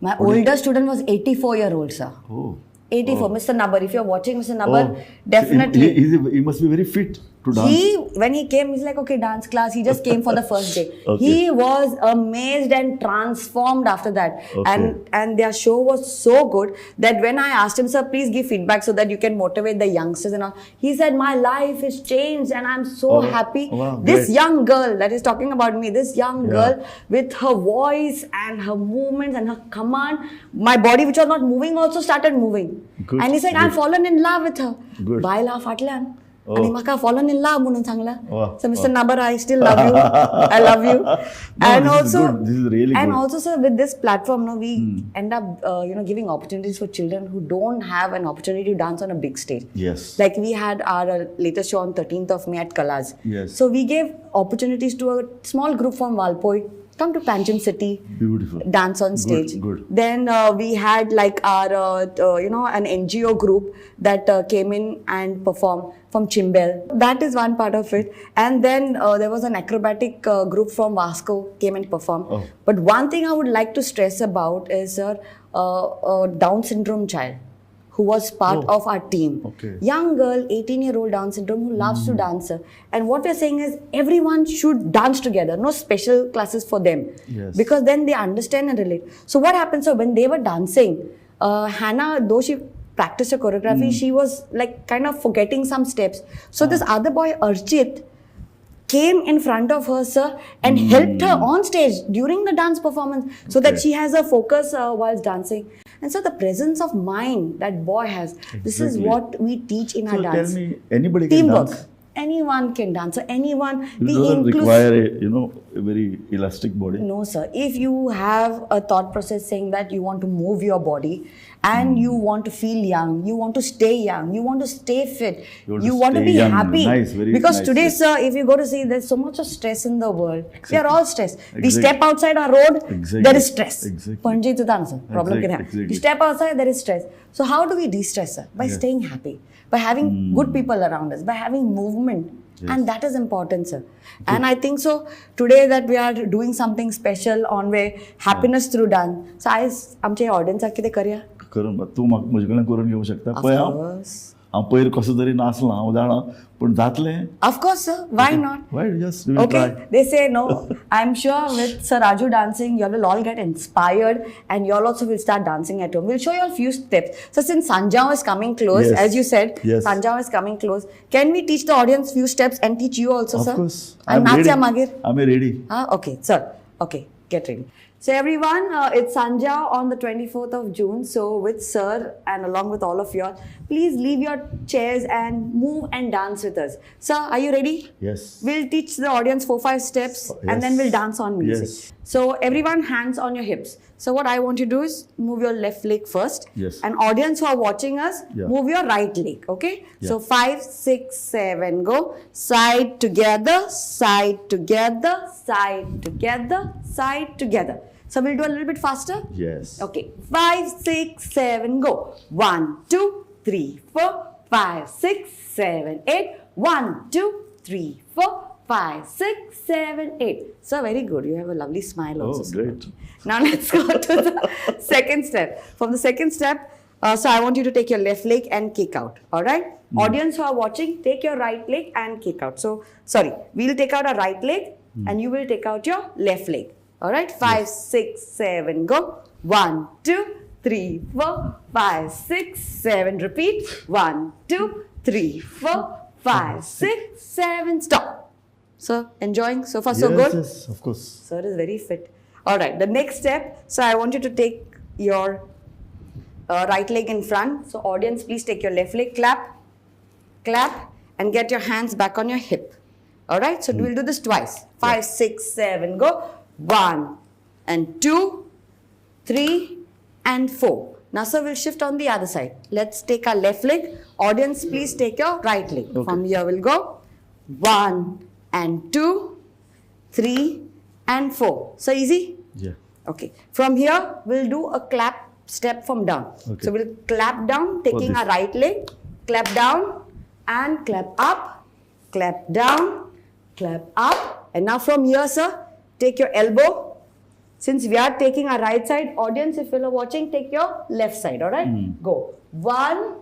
Speaker 18: My
Speaker 17: What
Speaker 18: older student was 84-year-old, sir.
Speaker 17: Oh.
Speaker 18: 84.
Speaker 17: Oh.
Speaker 18: Mr. Nabar, if you're watching, Mr. Nabar,
Speaker 17: Oh.
Speaker 18: definitely.
Speaker 17: He must be very fit to dance.
Speaker 18: He, when he came, he's like, okay, dance class. He just came for the first day.
Speaker 17: Okay.
Speaker 18: He was amazed and transformed after that.
Speaker 17: Okay.
Speaker 18: And their show was so good that when I asked him, sir, please give feedback so that you can motivate the youngsters and all. He said, my life has changed and I'm so
Speaker 17: Oh,
Speaker 18: happy.
Speaker 17: wow,
Speaker 18: This
Speaker 17: great.
Speaker 18: young girl that is talking about me, this young
Speaker 17: Yeah.
Speaker 18: girl with her voice and her movements and her command, my body which was not moving also started moving.
Speaker 17: Good,
Speaker 18: And he said, I've
Speaker 17: good.
Speaker 18: fallen in love with her.
Speaker 17: Good.
Speaker 18: बायला फाटल्यान
Speaker 17: Oh.
Speaker 18: आणि म्हाका fallen in love म्हणून सांगला.
Speaker 17: Wow,
Speaker 18: So Mr.
Speaker 17: wow.
Speaker 18: Nabar, I still love you. I love you.
Speaker 17: No,
Speaker 18: And
Speaker 17: this is
Speaker 18: also,
Speaker 17: good. This is really
Speaker 18: and
Speaker 17: good.
Speaker 18: also, sir, with this platform, no, we end up, giving opportunities for children who don't have an opportunity to dance on a big stage.
Speaker 17: Yes.
Speaker 18: Like we had our latest show on 13th of May at Kalas.
Speaker 17: Yes.
Speaker 18: So we gave opportunities to a small group from Valpoi, come to Panjim City.
Speaker 17: Beautiful.
Speaker 18: Dance on
Speaker 17: Good,
Speaker 18: stage.
Speaker 17: good.
Speaker 18: Then we had like our, an NGO group that came in and performed from Chimbel. That is one part of it. And then there was an acrobatic group from Vasco came and performed.
Speaker 17: Oh.
Speaker 18: But one thing I would like to stress about is a Down syndrome child who was part
Speaker 17: Oh.
Speaker 18: of our team.
Speaker 17: Okay.
Speaker 18: Young girl, 18-year-old Down syndrome who loves to dance. Sir. And what we're saying is everyone should dance together. No special classes for them.
Speaker 17: Yes.
Speaker 18: Because then they understand and relate. So what happened, sir, when they were dancing, Hannah, though she practiced her choreography, she was like kind of forgetting some steps. So this other boy, Archit, came in front of her, sir, and helped her on stage during the dance performance so that
Speaker 17: Okay.
Speaker 18: she has a focus whilst dancing. And so the presence of mind that boy has, this is
Speaker 17: Exactly.
Speaker 18: what we teach in
Speaker 17: So
Speaker 18: our dance.
Speaker 17: tell me, anybody can
Speaker 18: Teamwork.
Speaker 17: dance?
Speaker 18: Anyone can dance. So anyone.
Speaker 17: It
Speaker 18: we
Speaker 17: doesn't
Speaker 18: include
Speaker 17: require a very elastic body.
Speaker 18: No, sir. If you have a thought process saying that you want to move your body and you want to feel young, you want to stay young, you want to stay fit,
Speaker 17: You want to
Speaker 18: want to
Speaker 17: stay
Speaker 18: be
Speaker 17: young.
Speaker 18: happy.
Speaker 17: Nice, very
Speaker 18: because
Speaker 17: nice,
Speaker 18: today,
Speaker 17: yes.
Speaker 18: sir, if you go to see, there's so much of stress in the world. We are all stressed. We
Speaker 17: Exactly.
Speaker 18: step outside our road,
Speaker 17: Exactly.
Speaker 18: there is stress.
Speaker 17: Exactly.
Speaker 18: Panaji to sir. Problem
Speaker 17: Exactly,
Speaker 18: कितें आहा?
Speaker 17: exactly.
Speaker 18: You step outside, there is stress. So how do we de-stress, sir? By
Speaker 17: Yeah.
Speaker 18: staying happy, by having good people around us, by having movement.
Speaker 17: Yes.
Speaker 18: And that is important, sir. And I think so today that we are doing something special on where happiness through dance. So I, आमचे ऑडियन्साक कितें करया?
Speaker 17: करून तूं म्हाका म्हजे कडल्यान करून घेवंक शकता.
Speaker 18: Of
Speaker 17: पळय हांव
Speaker 18: course.
Speaker 17: हांव पयर कसो तरी नाचलां, हांव जाणा, पूण जातलें.
Speaker 18: Of course, sir. Why not?
Speaker 17: Why just we'll
Speaker 18: Okay,
Speaker 17: try.
Speaker 18: They say no. I'm sure with Sir Raju dancing, you all will all get inspired and you all also will start dancing at home. We'll show you all few steps. So since Sanjao is coming close, as you said, Sanjao is coming close. Can we teach the audience few steps and teach you also,
Speaker 17: Of
Speaker 18: sir?
Speaker 17: course.
Speaker 18: And
Speaker 17: I'm ready.
Speaker 18: Nachya Magir.
Speaker 17: I'm ready.
Speaker 18: Ah, okay, sir. Okay, get ready. So everyone, it's Sanjao on the 24th of June. So with sir and along with all of you all, please leave your chairs and move and dance with us. Sir, are you ready?
Speaker 17: Yes.
Speaker 18: We'll teach the audience 4-5 steps and then
Speaker 17: Yes.
Speaker 18: we'll dance on music.
Speaker 17: Yes.
Speaker 18: So everyone, hands on your hips. So what I want you to do is move your left leg first.
Speaker 17: Yes.
Speaker 18: And audience who are watching us, move your right leg. Okay.
Speaker 17: Yeah.
Speaker 18: So 5, 6, 7, go. Side together, side together, side together, side together. So we'll do a little bit faster.
Speaker 17: Yes.
Speaker 18: Okay. 5, 6, 7, go. 1, 2, 3, 4, 5, 6, 7, 8. 1, 2, 3, 4, 5, 6, 7, 8. So very good. You have a lovely smile also.
Speaker 17: Oh,
Speaker 18: Sir.
Speaker 17: Great.
Speaker 18: Now let's go to the second step. From the second step, so I want you to take your left leg and kick out. All right? Audience who are watching, take your right leg and kick out. So, sorry, we'll take out our right leg and you will take out your left leg. All right? 5, 6, 7, go. 1, 2, 3, 4, 5, 6, 7. Repeat. 1, 2, 3, 4, 5, 6, 7. Stop. Sir, enjoying? So far, so
Speaker 17: Yes,
Speaker 18: good?
Speaker 17: Yes, of course.
Speaker 18: Sir is very fit. All right, the next step. So I want you to take your right leg in front. So audience, please take your left leg. Clap, clap, and get your hands back on your hip. All right, so we'll do this twice. 5, 6, 7, go. 1 and 2, 3 and 4. Now, sir, we'll shift on the other side. Let's take our left leg. Audience, please take your right leg. From here, we'll go. 1 and 2, 3 and 4. So easy?
Speaker 17: Yeah.
Speaker 18: Okay. From here, we'll do a clap step from down.
Speaker 17: Okay.
Speaker 18: So we'll clap down, taking
Speaker 17: this.
Speaker 18: our right leg, clap down and clap up, clap down, clap up. And now from here, sir, take your elbow. Since we are taking our right side, audience, if you are watching, take your left side, all right? Go. 1,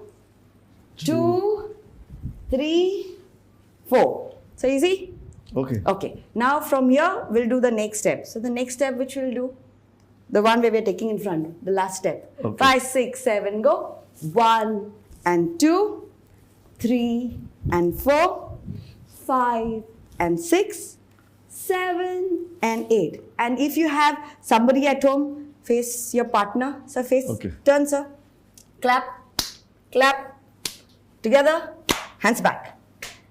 Speaker 18: 2, 3, 4. So easy?
Speaker 17: Okay.
Speaker 18: Okay. Now from here, we'll do the next step. So the next step which we'll do, the one where we're taking in front, the last step.
Speaker 17: Okay.
Speaker 18: 5, 6, 7, go. 1 and 2, 3 and 4, 5 and 6, 7 and 8. And if you have somebody at home, face your partner. So face,
Speaker 17: Okay.
Speaker 18: turn, sir. Clap, clap, together, hands back.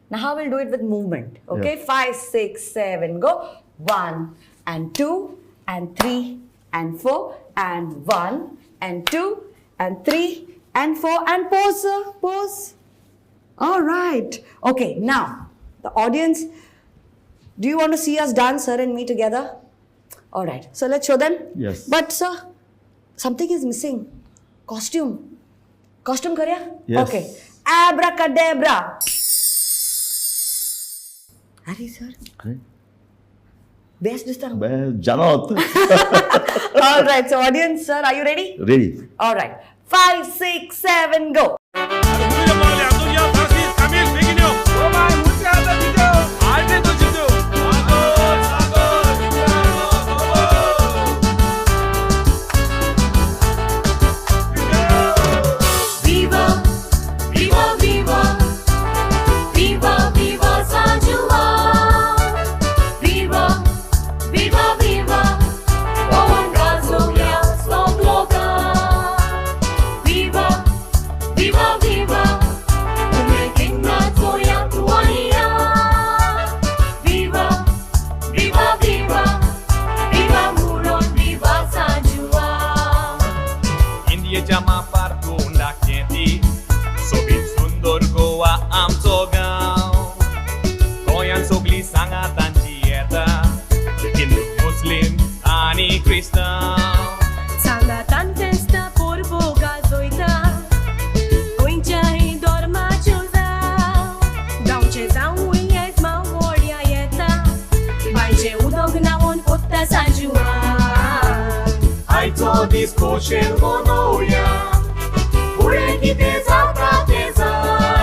Speaker 18: Now how we'll do it with movement. Okay,
Speaker 17: Yeah.
Speaker 18: 5, 6, 7, go. 1 and 2 and 3 and 4 and 1 and 2 and 3 and 4 and pause, sir, pause. All right. Okay, now the audience, do you want to see us dance, sir and me together? All right, so let's show them.
Speaker 17: Yes.
Speaker 18: But sir, something is missing. Costume. Costume karya?
Speaker 17: Yes.
Speaker 18: Okay. Abracadabra. Arey sir,
Speaker 17: Okay.
Speaker 18: best दिसता.
Speaker 17: Janot.
Speaker 18: All right, so audience, sir, are you ready?
Speaker 17: Ready.
Speaker 18: All right. 5, 6, 7, go.
Speaker 11: Viva, viva, viva, viva, viva San Juan. Viva, viva, viva, Połąka Stoploka. Viva, viva, viva, Umekinga twoja tuania. Viva, viva, viva, viva Muron, viva San Juan.
Speaker 19: इंडियेच्या मापार तोंडाक ती सोबीत सुंदर गोवा आमचो गांव गोंयांत सगळीं सांगातांची येता हिंदू मुस्लीम आनी क्रिस्तांव
Speaker 11: सांगातान फेस्ता परबो गाजोयता गोंयच्याय धर्माच्यो जावं गांवचे जावूय आयज मावोड्या येता बांयचें उदक न्हांवून कोत्ता सांजुआन
Speaker 19: आयचो दीस खोशेन मनोवया फुडें कितें जाता तें जावं.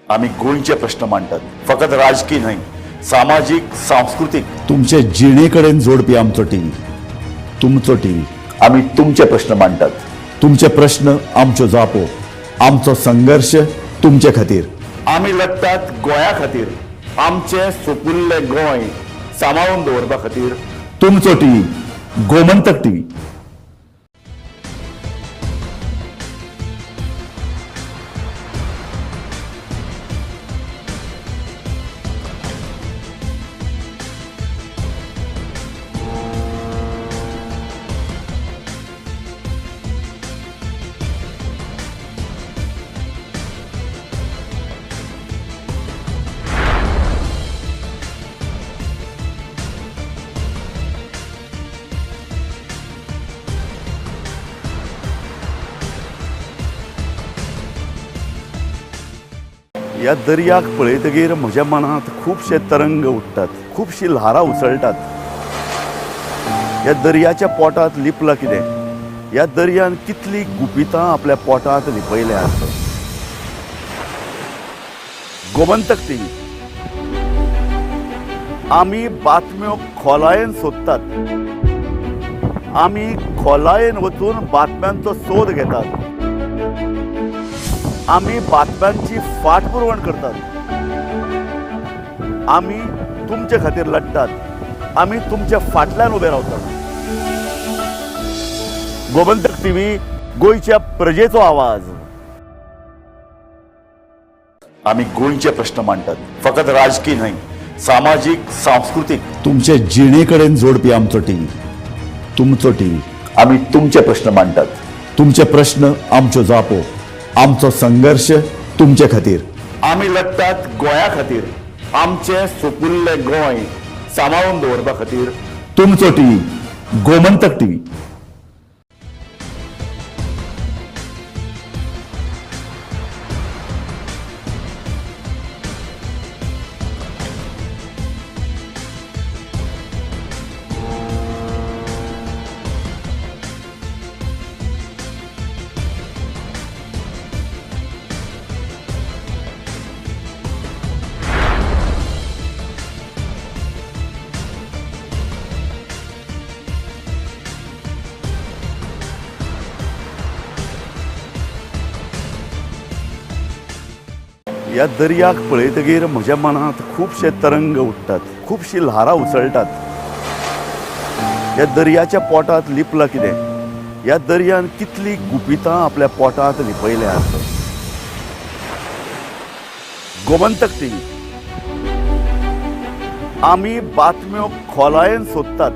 Speaker 17: आमी गोंयचे प्रश्न मांडटात, फकत राजकीय न्हय, सामाजीक, सांस्कृतीक. तुमचे जिणे कडेन जोडपी आमचो टीव्ही, तुमचो टीव्ही. आमी तुमचे प्रश्न मांडटात, तुमचे प्रश्न आमच्यो जापो, आमचो संघर्श तुमचे खातीर. आमी लढटात गोंया खातीर, आमचें सुपुल्लें गोंय सांबाळून दवरपा खातीर. तुमचो टीव्ही, गोमंतक टीव्ही. ह्या दर्याक पळयतगीर म्हज्या मनांत खुबशे तरंग उठ्ठात, खुबशीं ल्हारां उसळटात. ह्या दर्याच्या पोटांत लिपलां कितें? ह्या दर्यान कितलीं गुपितां आपल्या पोटांत लिपयल्यात. गोमंतक टीव्ही. आमी बातम्यो खोलायेन सोदतात, आमी खोलायेन वचून बातम्यांचो सोद घेतात, आमी बातम्यांची फाटपुरवण करतात, आमी तुमचे खातीर लढटात, आमी तुमच्या फाटल्यान उबे रावतात. गोमंतक टीव्ही, गोंयच्या प्रजेचो आवाज. आमी गोंयचे प्रश्न मांडटात, फकत राजकीय न्हय, सामाजीक, सांस्कृतीक. तुमचे जिणे कडेन जोडपी आमचो टीव्ही, तुमचो टीव्ही. आमी तुमचे प्रश्न मांडटात, तुमचे प्रश्न आमच्यो जापो, आमचो संघर्श तुमचे खातीर. आमी लढटात गोंया खातीर, आमचें सुपुल्लें गोंय सांबाळून दवरपा खातीर. तुमचो टीव्ही, गोमंतक टीव्ही. ह्या दर्याक पळयतगीर म्हज्या मनांत खुबशे तरंग उठ्ठात, खुबशीं ल्हारां उसळटात. ह्या दर्याच्या पोटांत लिपलां कितें? ह्या दर्यान कितलीं गुपितां आपल्या पोटांत लिपयल्यात. गोमंतक टीव्ही. आमी बातम्यो खोलायेन सोदतात,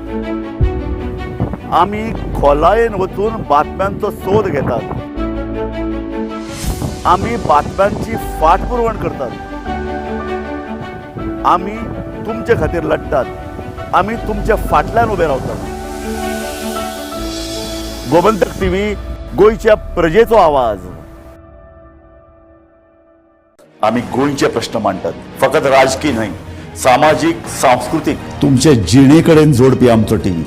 Speaker 17: आमी खोलायेन वचून बातम्यांचो सोद घेतात, आमी बातम्यांची फाटपुरवण करतात, आमी तुमचे खातीर लढटात, आमी तुमच्या फाटल्यान उबे रावतात. गोमंतक टीव्ही, गोंयच्या प्रजेचो आवाज. आमी गोंयचे प्रश्न मांडटात, फकत राजकीय न्हय, सामाजीक, सांस्कृतीक. तुमचे जिणे कडेन जोडपी आमचो टीव्ही,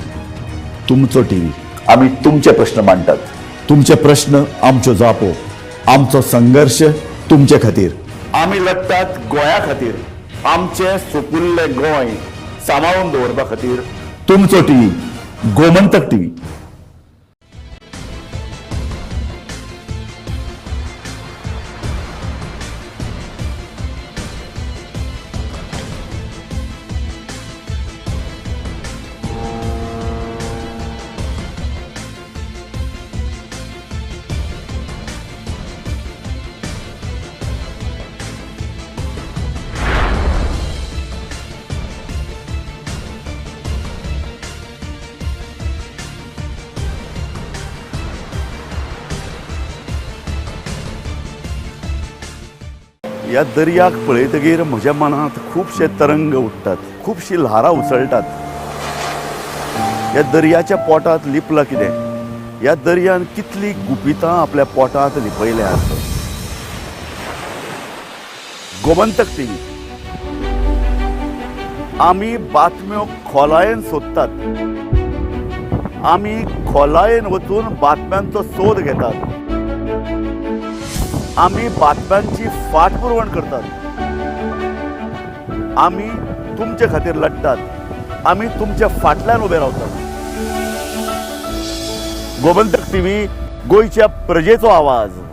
Speaker 17: तुमचो टीव्ही. आमी तुमचे प्रश्न मांडटात, तुमचे प्रश्न आमच्यो जापो, आमचो संघर्श तुमचे खातीर. आमी लढटात गोंया खातीर, आमचें सुपुल्लें गोंय सांबाळून दवरपा खातीर. तुमचो टीव्ही, गोमंतक टीव्ही. ह्या दर्याक पळयतगीर म्हज्या मनांत खुबशे तरंग उठ्ठात, खुबशीं ल्हारां उसळटात. ह्या दर्याच्या पोटांत लिपलां कितें? ह्या दर्यान कितलीं गुपितां आपल्या पोटांत लिपयल्यात. गोमंतक टीव्ही. आमी बातम्यो खोलायेन सोदतात, आमी खोलायेन वचून बातम्यांचो सोद घेतात, आमी बातम्यांची फाटपुरवण करतात. आमी तुमचे खातीर लढतात, आमी तुमच्या फाटल्यान उबे रावतात. गोमंतक टीव्ही, गोंयच्या प्रजेचो आवाज.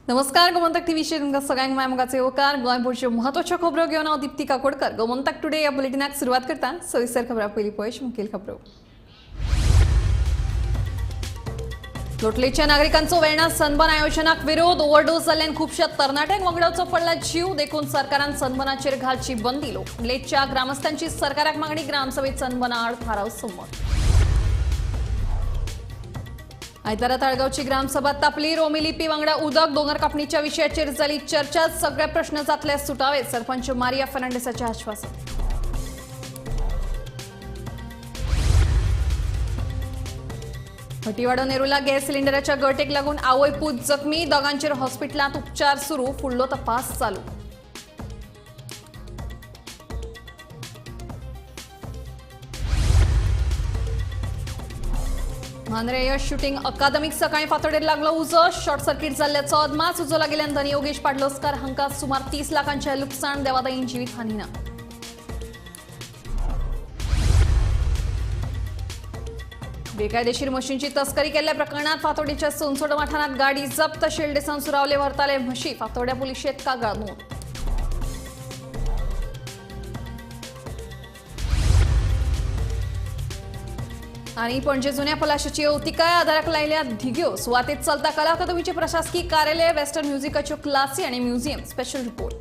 Speaker 9: नमस्कार, गोमंतक टीव्हीचेर तुमकां सगळ्यांक माय मोगाचो येवकार. गोंयभरच्यो म्हत्वाच्यो खबरो घेवन हांव दीप्ती काकोडकर. गोमंतक टुडे ह्या बुलेटिनाक सुरवात करता. सविस्तर खबरां पयलीं पळय मुखेल खबरो. लोटलेच्या नागरिकांचो वेर्णा सनबर्न आयोजनाक विरोध. ओव्हरडोस जाल्ल्यान खुबश्या तरणाट्यांक वगडावचो पडला जीव, देखून सरकारान सनबर्नाचेर घालची बंदी. लोटलेच्या ग्रामस्थांची सरकाराक मागणी. ग्रामसभेत सनबर्ना आड थाराव संमत. आयतारा ताळगांवची ग्रामसभा तापली. रोमी लिपी वांगडा उदक दोंगर कापणीच्या विशयाचेर जाली चर्चा. सगळे प्रश्न जातले सुटावे, सरपंच मारिया फर्नांडीसाचें आश्वासन. भटीवाडो नेरुला गॅस सिलिंडराच्या गळटेक लागून आवय पूत जखमी. दोगांचेर हॉस्पिटलांत उपचार सुरू, फुडलो तपास चालू. मांद्रे यश शुटिंग अकादमीक सकाळी फांतोडेर लागलो उजो. शॉर्ट सर्किट जाल्ल्याचो अदमास. उजो लागिल्ल्यान धनी योगेश पाडलोस्कर हांकां सुमार 30 लाखांचें लुकसाण. देवादायीन जिवीत हानी ना. बेकायदेशीर म्हशींची तस्करी केल्ल्या प्रकरणात फातोडेच्या सोनसोड वाठारांत गाडी जप्त. शेल्डेसान सुरावले व्हरताले म्हशी. फातोड्या पुलिशेंत कागाळ नोंद. आनी पणजे जुन्या पलाशाची अवतिकाय आधाराक लायल्या धिग्यो. सुवातेत चलता कला अकादमीचे प्रशासकीय कार्यालय, वेस्टर्न म्युझिकाच्यो क्लासी आनी म्युझियम. Special report.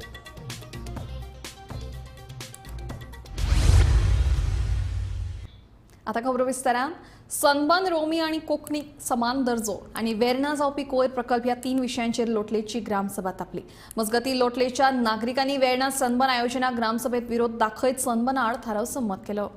Speaker 9: आता खबरो विस्तारान. सनबर्न, रोमी आनी कोंकणी समान दर्जो आनी वेर्णा जावपी कोयर प्रकल्प ह्या 3 विशयांचेर लोटलेची ग्रामसभा तापली. मजगती लोटलेच्या नागरिकांनी वेर्णा सनबर्न आयोजनाक ग्रामसभेत विरोध दाखयत सनबर्ना आड थाराव संमत केलो.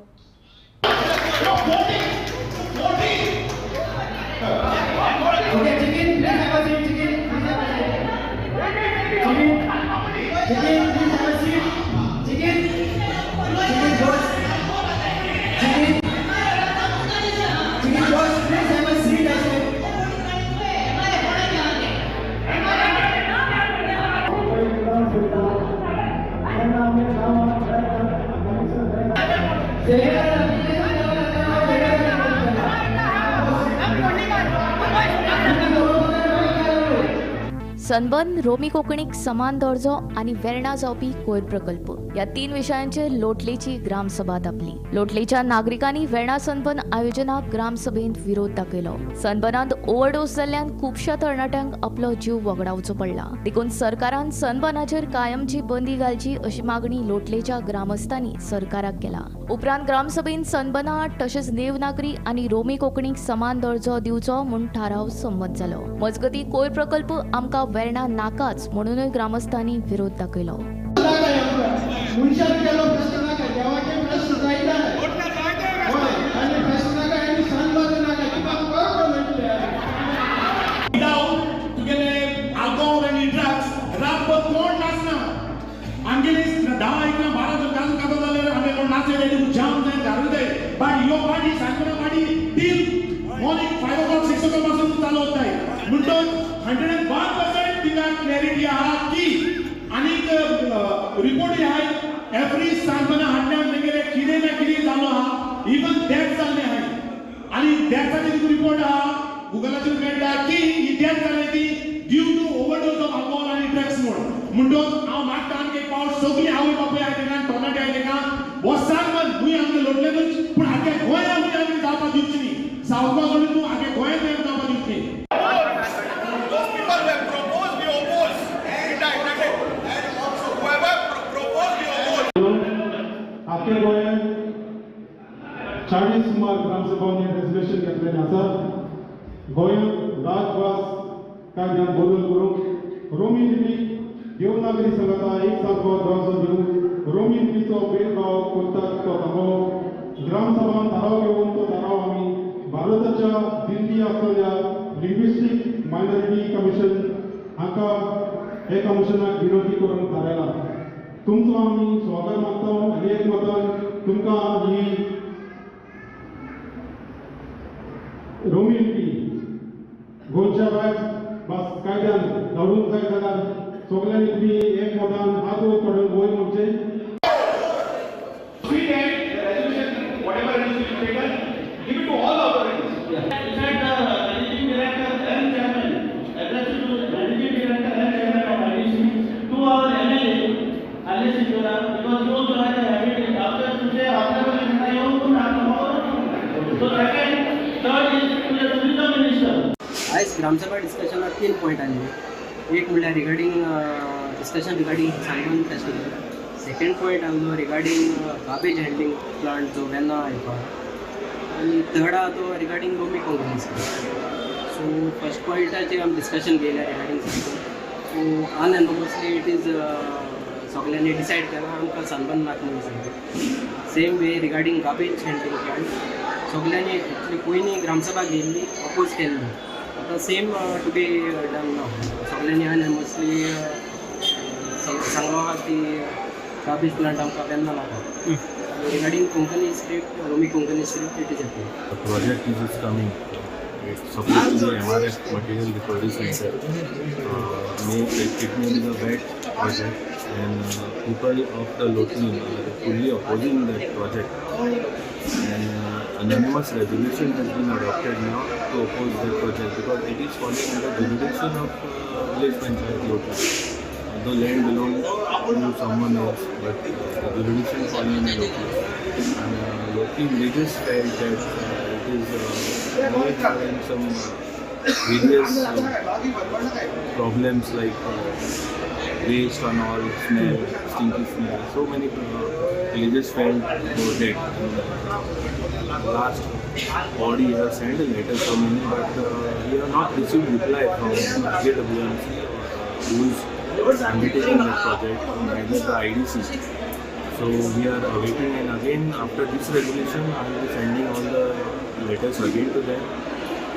Speaker 7: सनबर्न, रोमी कोंकणीक समान दर्जो आनी वेर्णा जावपी कोयर प्रकल्प ह्या 3 विशयांचेर लोटलेची ग्रामसभा तापली. लोटलेच्या नागरिकांनी वेर्णा सनबर्न आयोजनाक ग्रामसभेंत विरोध दाखयलो. सनबर्नांत ओव्हरडोस जाल्ल्यान खुबश्या तरणाट्यांक आपलो जीव वगडावचो पडला, देखून सरकारान सनबर्नाचेर कायमची बंदी घालची अशी मागणी लोटलेच्या ग्रामस्थांनी सरकाराक केला. उपरांत ग्रामसभेंत सनबर्ना आड तशेंच देवनागरी आनी रोमी कोंकणीक समान दर्जो दिवचो म्हूण थाराव संमत जालो. मजगती कोयर प्रकल्प आमकां वेर्णा नाकाच म्हणूनय ग्रामस्थांनी विरोध दाखयलो.
Speaker 4: क्लॅरिटी आहा की आनीक रिपोर्ट आहाय एवरी सांगतना हाडल्यान तेगेले कितें ना कितें जालो आहा, इवन डेथ जाल्ले आहाय आनी डेथाचे तुका रिपोर्ट आहा गुगलाचेर मेळटा की ही डेथ जाली ती due to overdose of alcohol आनी ड्रग्स म्हूण. म्हणटोच हांव मागता आनी एक पावट सगळीं आवय बापूय आहाय तेका तरणाटे आहाय तेका हो सांगन भूंय आमकां लोटलेकूच पूण आख्या गोंया भूंय आमी जावपाक दिवची न्ही. सावथ सोडून तूं आख्या गोंयांत जावपाक दिवची न्ही. आख्या गोंयांत 40 सुमार ग्रामसभांनी रेजोल्युशन घेतलेलें आसा. गोंयांत राजभास कायद्यान बदल करूंक रोमी लिपी देवनागरी सांगाता एक सारको दर्जो दिवंक, रोमी लिपीचो भेदभाव करतात तो थांबोवप, ग्रामसभान थाराव घेवन तो थाराव आमी भारताच्या दिल्ली आसलेल्या लिंग्विस्टीक मायनॉरिटी कमिशन हांकां हे कमिशनाक विनंती करून थारायला. तुमचो आमी स्वागत मागता आनी एक मतान तुमकां ही रोमी लिपी गोंयच्या राज भास कायद्यान धाडूंक जाय जाल्यार सगल्यांनी तुमी एक मतान हात वयर काडून वयर म्हणचे.
Speaker 25: आयज ग्रामसभा डिस्कशनाक 3 पॉयंट आसले. एक म्हणल्यार regarding discussion regarding Sunburn festival. Second point आसलो रिगार्डींग गार्बेज हँडलिंग प्लांट जो वेर्ना येवपा, आनी थर्ड आहा तो रिगार्डींग रोमी कोंकणी. सो फर्स्ट पॉयंटाचेर आमी डिस्कशन केलें regarding sunburn. So unanimously it is सगल्यांनी डिसायड केलां आमकां सनबर्न नाका म्हणून सांगलें. Same way regarding garbage handling plant सगल्यांनी एक्चुली पयलीं ग्रामसभा घेयल्ली अपोज केल्ली, आतां सेम टू बी डन ना. सगल्यांनी अनएनमसली सांगलो आहा की गार्बेज प्लांट आमकां केन्ना नाका. Regarding Konkani script, Romi Konkani script, it is approved.
Speaker 26: The project is coming. It's supposed to be MRF material recovery center. It may be the wet project, and people of the Lotli are fully opposing that project. And anonymous resolution has been adopted now to oppose that project because it is falling under jurisdiction of village panchayat Lotli. The land belongs to someone else, but the jurisdiction falling under Lotli. And Lotli villagers felt that it is having some various problems like waste and all, smell, stinky smell. So many villagers felt about it. Last body have sent a letter from me, but we have not received reply from JWMC or who is undertaking the project, neither the IDC. So we are awaiting, and again after this resolution, I will be sending all the letters again to them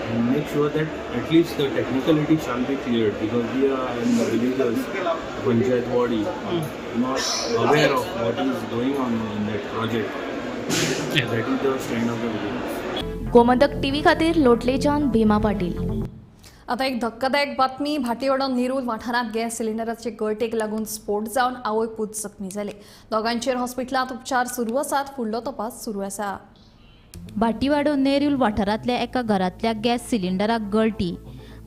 Speaker 26: and make sure that at least the technicality shall be cleared, because we are in the villagers, panchayat body, not aware of what is going on in that project. That is the stand of the villagers.
Speaker 7: Gomantak TV खातीर लोटलेच्यान भीमा पाटील.
Speaker 9: आता एक धक्कादायक बातमी. भाटीवाडो नेरूल वाठारांत gas सिलिंडराचे गळटेक लागून स्फोट जावन आवय पूत जखमी जाले. दोगांचेर हॉस्पिटलांत उपचार सुरू आसात. फुडलो तपास सुरू आसा.
Speaker 10: भाटीवाडो नेरूल वाठारांतल्या एका घरांतल्या गॅस सिलिंडराक गळटी.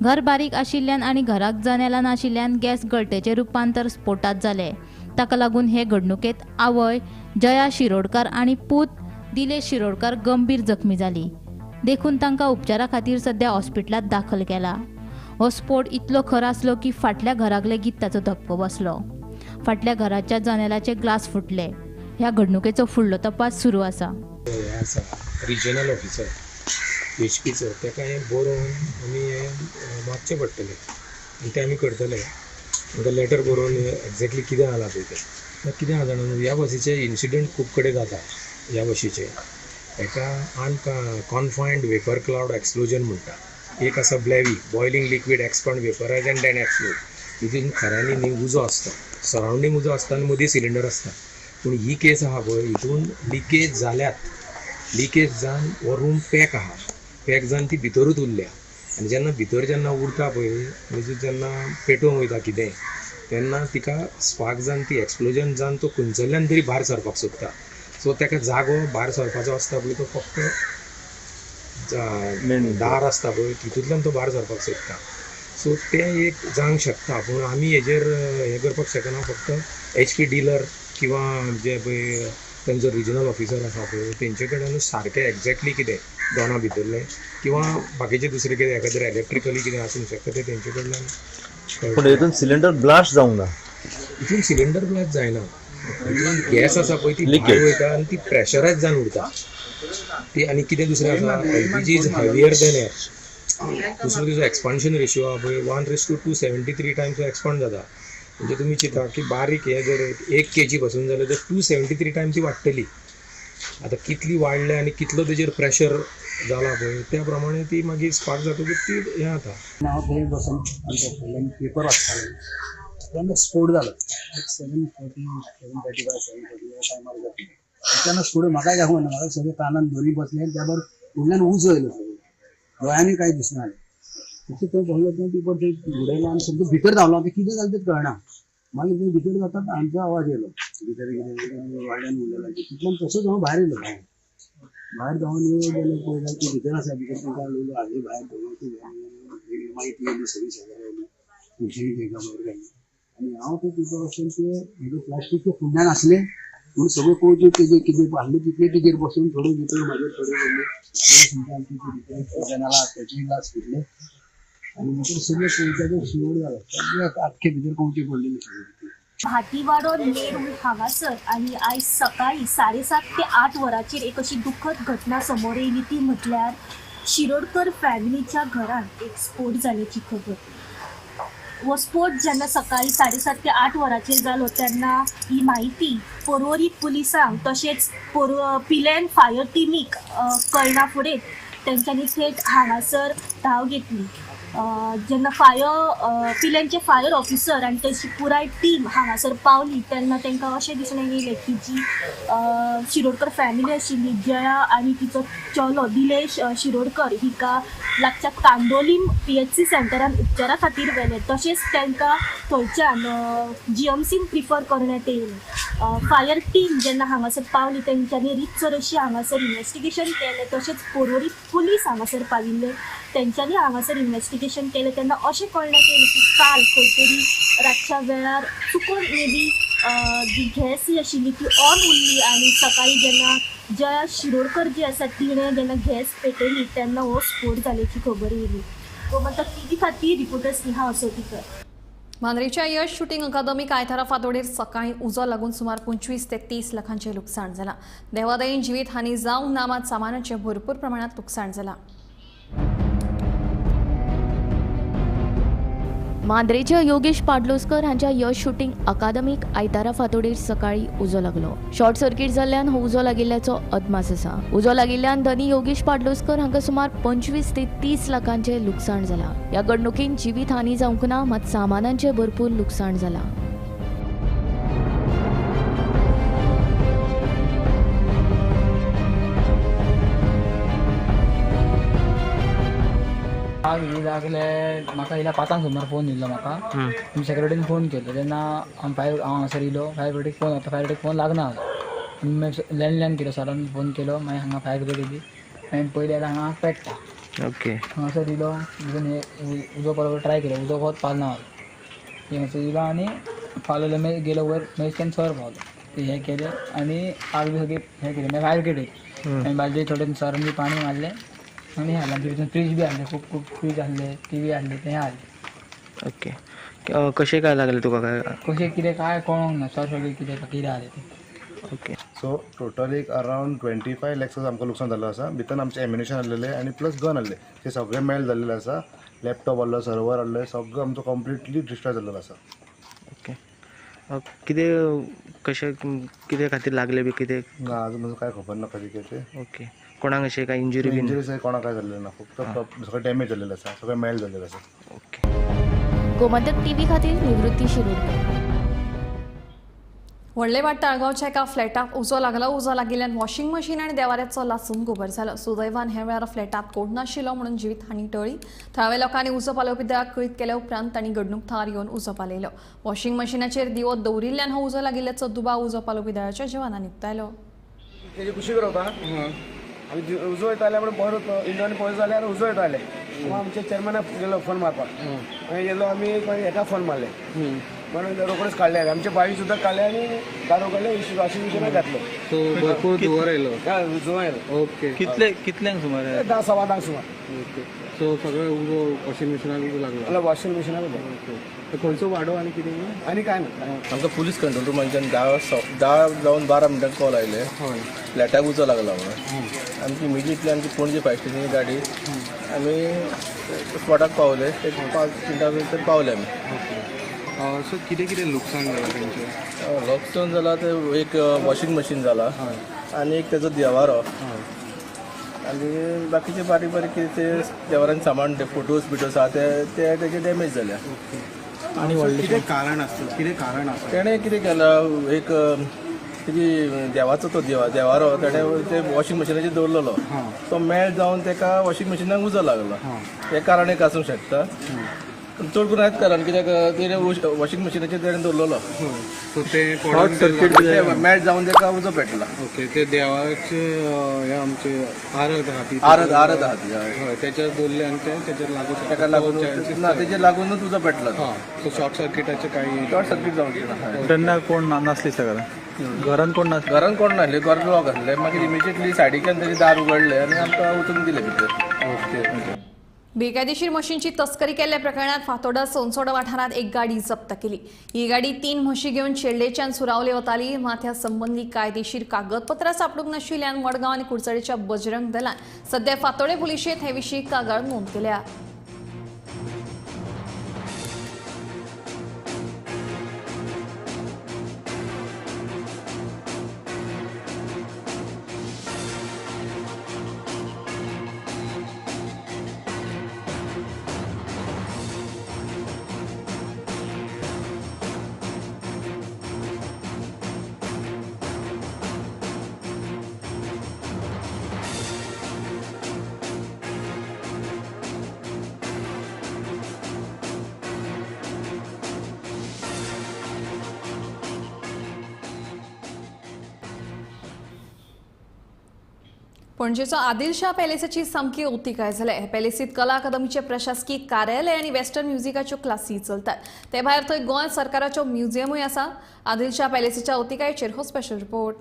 Speaker 10: घर बारीक आशिल्ल्यान आनी घराक जनेलां नाशिल्ल्यान गॅस गळटेचें रुपांतर स्फोटांत जालें. ताका लागून हे घडणुकेंत आवय जया शिरोडकर आनी पूत दिलेश शिरोडकर गंभीर जखमी जाली. देखून तांकां उपचारा खातीर सध्या हॉस्पिटलांत दाखल केला. हो स्फोट इतलो खर आसलो की फाटल्या घराक लेगीत ताचो धपको बसलो. फाटल्या घराच्या जनेलाचे ग्लास फुटले. ह्या घडणुकेचो फुडलो तपास सुरू आसा.
Speaker 20: हें आसा रिजनल ऑफिसर एचपीचो, ताका हें बरोवन आमी हें मागचें पडटलें आनी तें आमी करतले. तांकां लेटर बरोवन एग्जॅक्टली कितें जालां पळय तें. कितें आसा जाणा, ह्या बसीचे इन्सिडंट खूब कडेन जाता. ह्या बशीचे हेका अनकॉन्फायन्ड वेपर क्लावड एक्सप्लोजन म्हणटा. एक आसा BLEVE, boiling liquid expand vaporise and then explode. तितून खऱ्यांनी न्ही उजो आसता, सरावंडींग उजो आसता आनी मदीं सिलिंडर आसता. पूण ही केस आहा पळय, हितून लिकेज जाल्यात, लिकेज जावन हो रूम पॅक आहा, पॅक जावन ती भितरूच उरल्या. आनी जेन्ना भितर जेन्ना उरता पळय, म्हणजे जेन्ना पेटोवंक वयता कितें, तेन्ना तिका स्पार्क जावन ती एक्सप्लोजन जावन तो खंयसरल्यान तरी भायर सरपाक सोदता. सो ताका जागो भायर सरपाचो आसता पळय, तो फक्त दार आसता पळय तितूंतल्यान तो भायर सरपाक सोदता. सो तें एक जावंक शकता, पूण आमी हेजेर हें करपाक शकना. फक्त एचपी डिलर किंवा जे पळय तेंचो रिजनल ऑफिसर आसा पळय तेंचे कडेन सारकें एग्जॅक्टली कितें दोना भितरलें किंवा बाकीचें दुसरें कितें एखाद्रें इलेक्ट्रिकली कितें आसूंक शकता तें तेंचे कडल्यान.
Speaker 21: पूण हितून सिलिंडर ब्लास्ट जावंक ना?
Speaker 20: हितून सिलिंडर ब्लास्ट जायना, गॅस आसा पळय ती भायर वयता आनी ती प्रेशरायज जावन उरता ती. आनी कितें दुसरें आसा, LPG is heavier than air. दुसरो तिजो एक्सपान्शन रेशियो आहा पळय 1:273 टायम्स एक्सपांड जाता. म्हणजे तुमी चिंता की बारीक हें जर 1 kg पासून जाल्यार तर 273 टायम्स ती वाडटली. आतां कितली वाडल्या आनी कितलो तेजेर प्रेशर जाला पळय त्या प्रमाणे ती मागीर स्पार्क जातकूच ती हें जाता.
Speaker 1: हांव थंय बसून आमच्या फुडल्यान पेपर वाचतालो तेन्ना स्फोट जालो 7:40 7:35 7:40 ह्या टायमार जाता तेन्ना स्फोट म्हाकाय दाखोवना म्हाका सगळें कानान दोरी बसलें त्या बरोबर फुडल्यान उजो येयलो सगळो दोळ्यांनी कांय दिसना तशें थंय बसलो थंय पेपर थंय उडयलो आनी सगळें भितर धांवलो आतां कितें जालें तें कळना मागीर थंय भितर जातात आमचो आवाज येयलो भितर कितें व्हडल्यान उलयला तितल्यान तसोच हांव भायर येयलो भायर धांवन येयलो गेलो पळयता ती भितर आसा भितर तांकां उलयलो हाडली भायर धांवन ती मागीर ती येयली सगळी शेजारी येयली खुर्ची तांकां भायर काडली आनी हांव ते पेपर वचून ते प्लास्टीकच्या फुडल्यान आसले म्हणून सगळ्यो कोण तेजे कितें हाडले तितले तेजेर बसून थोडे भितर म्हाजेर थोडे पडले सुद्दां आमचे भितर जनाला त्याचे ग्लास फुटले आनी भितर सगळे कोयत्याचो शिवड जालो सगळे आख्खे भितर कोवचे पडलेले सगळे.
Speaker 6: भाटीवाडो नेरूल हांगासर आनी आयज सकाळी 7:30 ते 8 वरांचेर एक अशी दुखद घटना समोर येयली ती म्हटल्यार शिरोडकर फॅमिलीच्या घरांत एक स्फोट जाल्याची खबर. हो स्फोट जेन्ना सकाळी 7:30 ते 8 वरांचेर जालो तेन्ना ही म्हायती पर्वरी पुलिसांक तशेंच पिलेन फायर टिमीक कळना फुडें तेंच्यांनी थेट हांगासर धांव घेतली. जेन्ना फायर पिलेनचे फायर ऑफिसर आनी तेची पुराय टीम हांगासर पावली तेन्ना तांकां अशें दिसून येयलें की जी शिरोडकर फॅमिली आशिल्ली जया आनी तिचो चलो दिलेश शिरोडकर हिका लागच्या कांदोलीम PHC सेंटरान उपचारा खातीर व्हेलें तशेंच तांकां थंयच्यान GMCन प्रिफर करण्यात येयलें. फायर टीम जेन्ना हांगासर पावली तेंच्यांनी रितसर अशी हांगासर इन्वेस्टिगेशन केलें तशेंच पर्वरी पुलीस हांगासर पाविल्ले तेंच्यांनी हांगासर इन्वेस्टिगेशन केलें तेन्ना अशें कळण्यात येयलें की काल खंय तरी रातच्या वेळार चुकून मे बी जी गॅस जी आशिल्ली ती ऑन उरली आनी सकाळी जेन्ना जया शिरोडकर जी आसा तिणें जेन्ना गॅस पेटयली तेन्ना हो स्फोट जाल्याची खबर येयली. गोमंतक टीव्ही खातीर रिपोर्टर स्नेहा असोटीकर.
Speaker 9: मांद्रेच्या यश शुटींग अकादमीक आयतारा फांतोडेर सकाळी उजो लागून सुमार 25 ते 30 लाखांचें लुकसाण जालां. देवादयेन जिवीत हानी जावंक ना मात सामानाचें भरपूर प्रमाणांत लुकसाण जालां.
Speaker 7: मांद्रेच्या योगेश पाडलोस्कर हांच्या यश शुटींग अकादमीक आयतारा फांतोडेर सकाळी उजो लागलो. शॉर्ट सर्किट जाल्ल्यान हो उजो लागिल्ल्याचो अदमास आसा. उजो लागिल्ल्यान धनी योगेश पाडलोस्कर हांकां सुमार 25 ते 30 लाखांचें लुकसाण जालां. ह्या घडणुकेन जिवीत हानी जावंक ना मात सामानांचें भरपूर लुकसाण जालां.
Speaker 13: आग ही लागले म्हाका येयल्या 5 सुमार फोन येयल्लो म्हाका सेक्युरिटीन फोन केलो तेन्ना हांव फायर हांव हांगासर येयलो फायर ब्रिगेडीक फोन आतां फायर ब्रिगेडीक फोन लागना जालो लँडलायन केलो सरान फोन केलो मागीर हांगा फायर ब्रिगेड येयली मागीर पयलें जाल्यार हांगा पेट्टा
Speaker 2: ओके
Speaker 13: हांगासर येयलो भितून हे उजो बरोबर ट्राय केलो उजो बहुत पालना जालो हांगासर येयलो आनी पालवलो मागीर गेलो वयर मागीर तेन्ना सर पावलो ते हें केलें आनी आग बी सगळी हें केलें मागीर फायर ब्रिगेड येयली मागीर बाजू थोडे सरान बी पाणी मारलें आनी हाडलें भितून फ्रीज बी हाडले खूब खूब फ्रीज आहले टीव्ही आहले तें हाडलें.
Speaker 2: ओके कशें काय लागलें तुका काय
Speaker 13: कशें कितें काय कळोंक ना सर सगळें कितें कितें आहलें तें.
Speaker 2: ओके
Speaker 25: सो टोटल एक अरावंड 25 लॅक्स आमकां लुकसाण जाल्लो आसा. भितर आमचें एम्युनेशन आहलेलें आनी प्लस गन आहले ते सगळें मेल्ट जाल्लेलें आसा. लॅपटॉप आहलो सर्वर आहले सगळें आमचो कंप्लिटली डिस्ट्रॉय जाल्लेलो आसा.
Speaker 2: ओके कितें कशें कितें खातीर लागलें बी कितें
Speaker 25: ना अजून म्हाका कांय खबर ना कशें कितें.
Speaker 2: ओके कोणाक अशें काय इंजुरी बीन
Speaker 25: इंजुरी कोणाक काय जाल्लें ना फक्त सगळें डॅमेज जाल्लेलें आसा सगळें मेल्ट जाल्लेलें आसा.
Speaker 2: ओके
Speaker 7: गोमंतक टीव्ही खातीर निवृत्ती शिरोडकर.
Speaker 9: व्हडले वाट ताळगांवच्या एका फ्लॅटाक उजो लागला. उजो लागिल्ल्यान वॉशिंग मशीन आनी देवाऱ्याचो लासून गोबर जालो. सुदैवान ह्या वेळार फ्लॅटात कोण नाशिल्लो म्हणून जिवीत हानी टळ्ळी. थळाव्या लोकांनी उजो पालोवपी दळाक कळीत केल्या उपरांत तांणी घडणूक थळार येवन उजो पालयलो. वॉशिंग मशिनाचेर दिवो दवरिल्ल्यान हो उजो लागिल्ल्याचो दुबाव उजो पालोवपी दळाच्या जवानांनी उक्तायलो.
Speaker 26: तेजे कुशीक रावता आमी उजो येताले म्हणून पयर इंडोर पयर जाल्यार उजो येताले आमच्या चेअरमॅनाक गेलो फोन मारपाक मागीर गेलो आमी हेका फोन मारले म्हणून रोखडेच काडले आमचे बाई सुद्दां काडले आनी दारू काडले वॉशिंग मशीनाक घातले.
Speaker 5: सो भरपूर धुंवर येयलो.
Speaker 26: धुंवर येयलो.
Speaker 5: ओके
Speaker 26: कितले कितल्यांक सुमार? 10 सव्वा 10 सुमार.
Speaker 5: ओके सो सगळें उजो वॉशिंग मशिनाक उजो लागलो.
Speaker 26: वॉशिंग मशिनाक उजो.
Speaker 5: खंयचो वाडो आनी कितें
Speaker 26: आनी काय ना
Speaker 22: आमकां पुलीस कंट्रोल रुमांच्यान 10 जावन 12 मिनटां कॉल आयले फ्लॅटाक उजो लागला म्हणून. आमची इमिजिएटली आमची पणजे फायर स्टेशनाची गाडी आमी स्पॉटाक पावले. एक 5 मिनटां भितर पावले आमी.
Speaker 5: सो कितें कितें लुकसाण जालां तेंचें?
Speaker 22: लुकसाण जालां तें एक वॉशिंग मशीन जाला, आनी एक तेजो देवारो आनी बाकीचे बारीक बारीक कितें ते देवारान सामान ते फोटोज बिटोज आहा ते ते तेजे डॅमेज जाल्या.
Speaker 5: आनी व्हडलें कितें कारण आसता, कितें कारण आसा?
Speaker 22: तेणें कितें केलां, एक तेजी देवाचो तो देवारो तेणें ते वॉशिंग मशिनाचेर दवरलेलो, तो मेल्ट जावन तेका वॉशिंग मशिनाक उजो लागलो. हें कारण एक आसूंक शकता, चड करून हेंच कारण कित्याक तेणें वॉशिंग मशिनाचेर तेणें दवरलेलो,
Speaker 5: सो तें शॉर्ट सर्कीट
Speaker 22: मेल्ट जावन तेका उजो पेटला.
Speaker 5: ओके, ते देवाचे हे आमचे आरत आहा ती,
Speaker 22: आरत आरत आहा ती,
Speaker 5: हय, तेचेर दवरले आनी ते तेचेर लागू
Speaker 22: तेका लागून ना, तेचेर लागूनच उजो पेटला.
Speaker 5: सो शॉर्ट सर्किटाचे कांय
Speaker 22: शॉर्ट सर्कीट जावंक ना.
Speaker 5: तेन्ना कोण नासली सगळ्या घरान? कोण नासले
Speaker 22: घरान, कोण नासले, घर लॉक आसलें. मागीर इमिजिएटली सायडीच्यान तेजें दार उगडलें आनी आमकां वचूंक दिलें भितर.
Speaker 5: ओके.
Speaker 9: बेकायदेशीर म्हशींची तस्करी केल्ल्या प्रकरणात फातोर्डा सोनसोडा वाठारांत एक गाडी जप्त केली. ही गाडी 3 म्हशी घेवन शेल्डेच्यान सुरावले वताली. मात ह्या संबंदी कायदेशीर कागदपत्रां सापडूंक नाशिल्ल्यान मडगांव आनी कुडचडेच्या बजरंग दलान सध्या फातोर्डे पुलिशेंत हे विशीं कागाळ नोंद केल्या. पणजेचो आदिलशाह पॅलेसाची सामकी अवतिकाय जाल्या. हे पॅलेसीत कला अकादमीचे प्रशासकीय कार्यालय आनी वेस्टर्न म्युझिकाच्यो क्लासी चलतात. ते भायर थंय गोंय सरकाराचो म्युझियमूय आसा. आदिलशाह पॅलेसीच्या अवतिकायेचेर हो स्पेशल रिपोर्ट.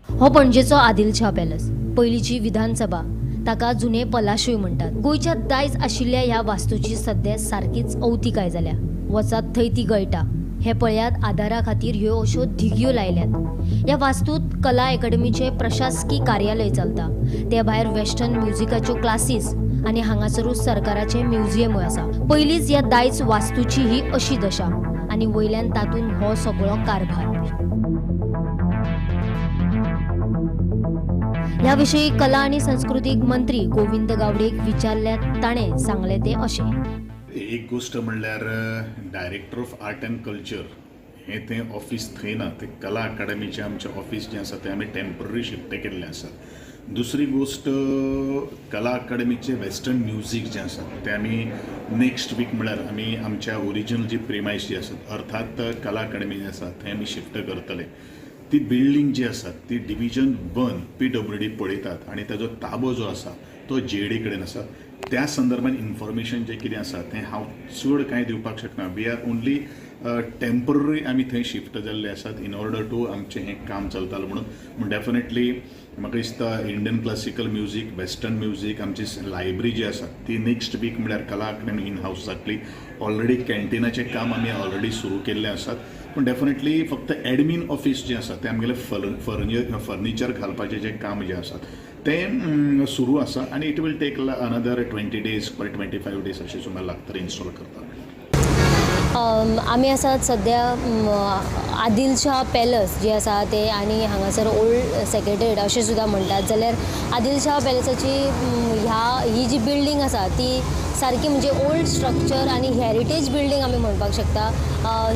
Speaker 3: हो पणजेचो आदिलशाह पॅलेस, पयलींची विधानसभा, ताका जुने पलाशूय म्हणटात. गोंयच्या दायज आशिल्ल्या ह्या वास्तूची सध्या सारकीच अवतिकाय जाल्या. वचात थंय ती गळटा. हे पळयात, आदारा खातीर ह्यो अश्यो धिगयो लायल्यात. ह्या वास्तूत कला अकादमीचे प्रशासकीय कार्यालय चलता. ते भायर वेस्टर्न म्युझिकाच्यो क्लासीस आनी हांगासरूच सरकाराचें म्युझियमूय आसा. पयलींच ह्या दायज वास्तूची ही अशी दशा आनी वयल्यान तातूंत हो सगळो कारभार. ह्या विशीं कला आनी संस्कृतीक मंत्री गोविंद गावडेक विचारल्यार ताणें सांगलें तें अशें.
Speaker 8: एक गोश्ट म्हणल्यार director of art and culture हें तें ऑफीस थंय ना, तें कला अकादमीचें आमचें ऑफीस जें आसा तें आमी टेम्पररी शिफ्ट केल्लें आसा. दुसरी गोश्ट, कला अकादमीचें वेस्टर्न म्युजीक जें आसा तें आमी नेक्स्ट वीक म्हणल्यार आमी आमच्या ओरिजिनल जी प्रिमायस जी आसात, अर्थात कला अकादमी जी आसा थंय आमी शिफ्ट करतले. ती बिल्डींग जी आसा ती डिविजन 1 PWD पळयतात आनी ताजो ताबो जो आसा तो GAD कडेन आसा. त्या संदर्भात इन्फॉर्मेशन जें कितें आसा तें हांव चड कांय दिवपाक शकना. We are only temporary आमी थंय शिफ्ट जाल्ले आसात इन ऑर्डर टू आमचें हें काम चलतालें म्हणून. पूण डेफिनेटली म्हाका दिसता Indian classical music, western music, आमची लायब्ररी जी आसा ती नेक्स्ट वीक म्हणल्यार कला अकादमी इन हावस जातली. ऑलरेडी कॅन्टिनाचें काम आमी ऑलरेडी सुरू केल्लें आसात. पूण डेफिनेटली फक्त एडमीन ऑफीस जें आसा तें आमगेलें फर्निचर घालपाचें जें काम जें आसा तें सुरू आसा आनी it will take another 20 days per 25 days अशें सुमार लागतलें इन्स्टॉल करपाक.
Speaker 3: आमी आसात सद्या आदिलशाह पॅलस जे आसा ते आनी हांगासर ओल्ड सेक्रेटरीट अशें सुद्दां म्हणटात. जाल्यार आदिलशाह पॅलसाची ही जी बिल्डींग आसा ती सारकी म्हणजे ओल्ड स्ट्रक्चर आनी हेरिटेज बिल्डींग आमी म्हणपाक शकता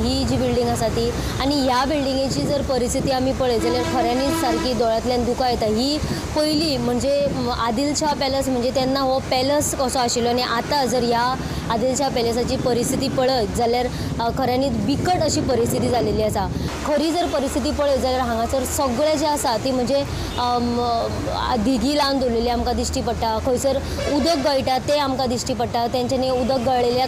Speaker 3: ही जी बिल्डींग आसा ती. आनी ह्या बिल्डिंगेची जर परिस्थिती आमी पळयत जाल्यार खऱ्यांनीच सारकी दोळ्यांतल्यान दुकां येता. ही पयली म्हणजे आदिलशाह पॅलस म्हणजे तेन्ना हो पॅलस कसो आशिल्लो आनी आतां जर ह्या आदिलशाह पॅलसाची परिस्थिती पळयत जाल्यार खऱ्यांनीच बिकट अशी परिस्थिती जाल्लेली आसा. खरी जर परिस्थिती पळयत जाल्यार हांगासर सगळें जें आसा ती म्हणजे धिगी लावन दवरलेली आमकां दिश्टी पडटा. खंयसर उदक गळटा तें आमकां दिश्टी पडटा. तेंच्यांनी उदक गळिल्ल्या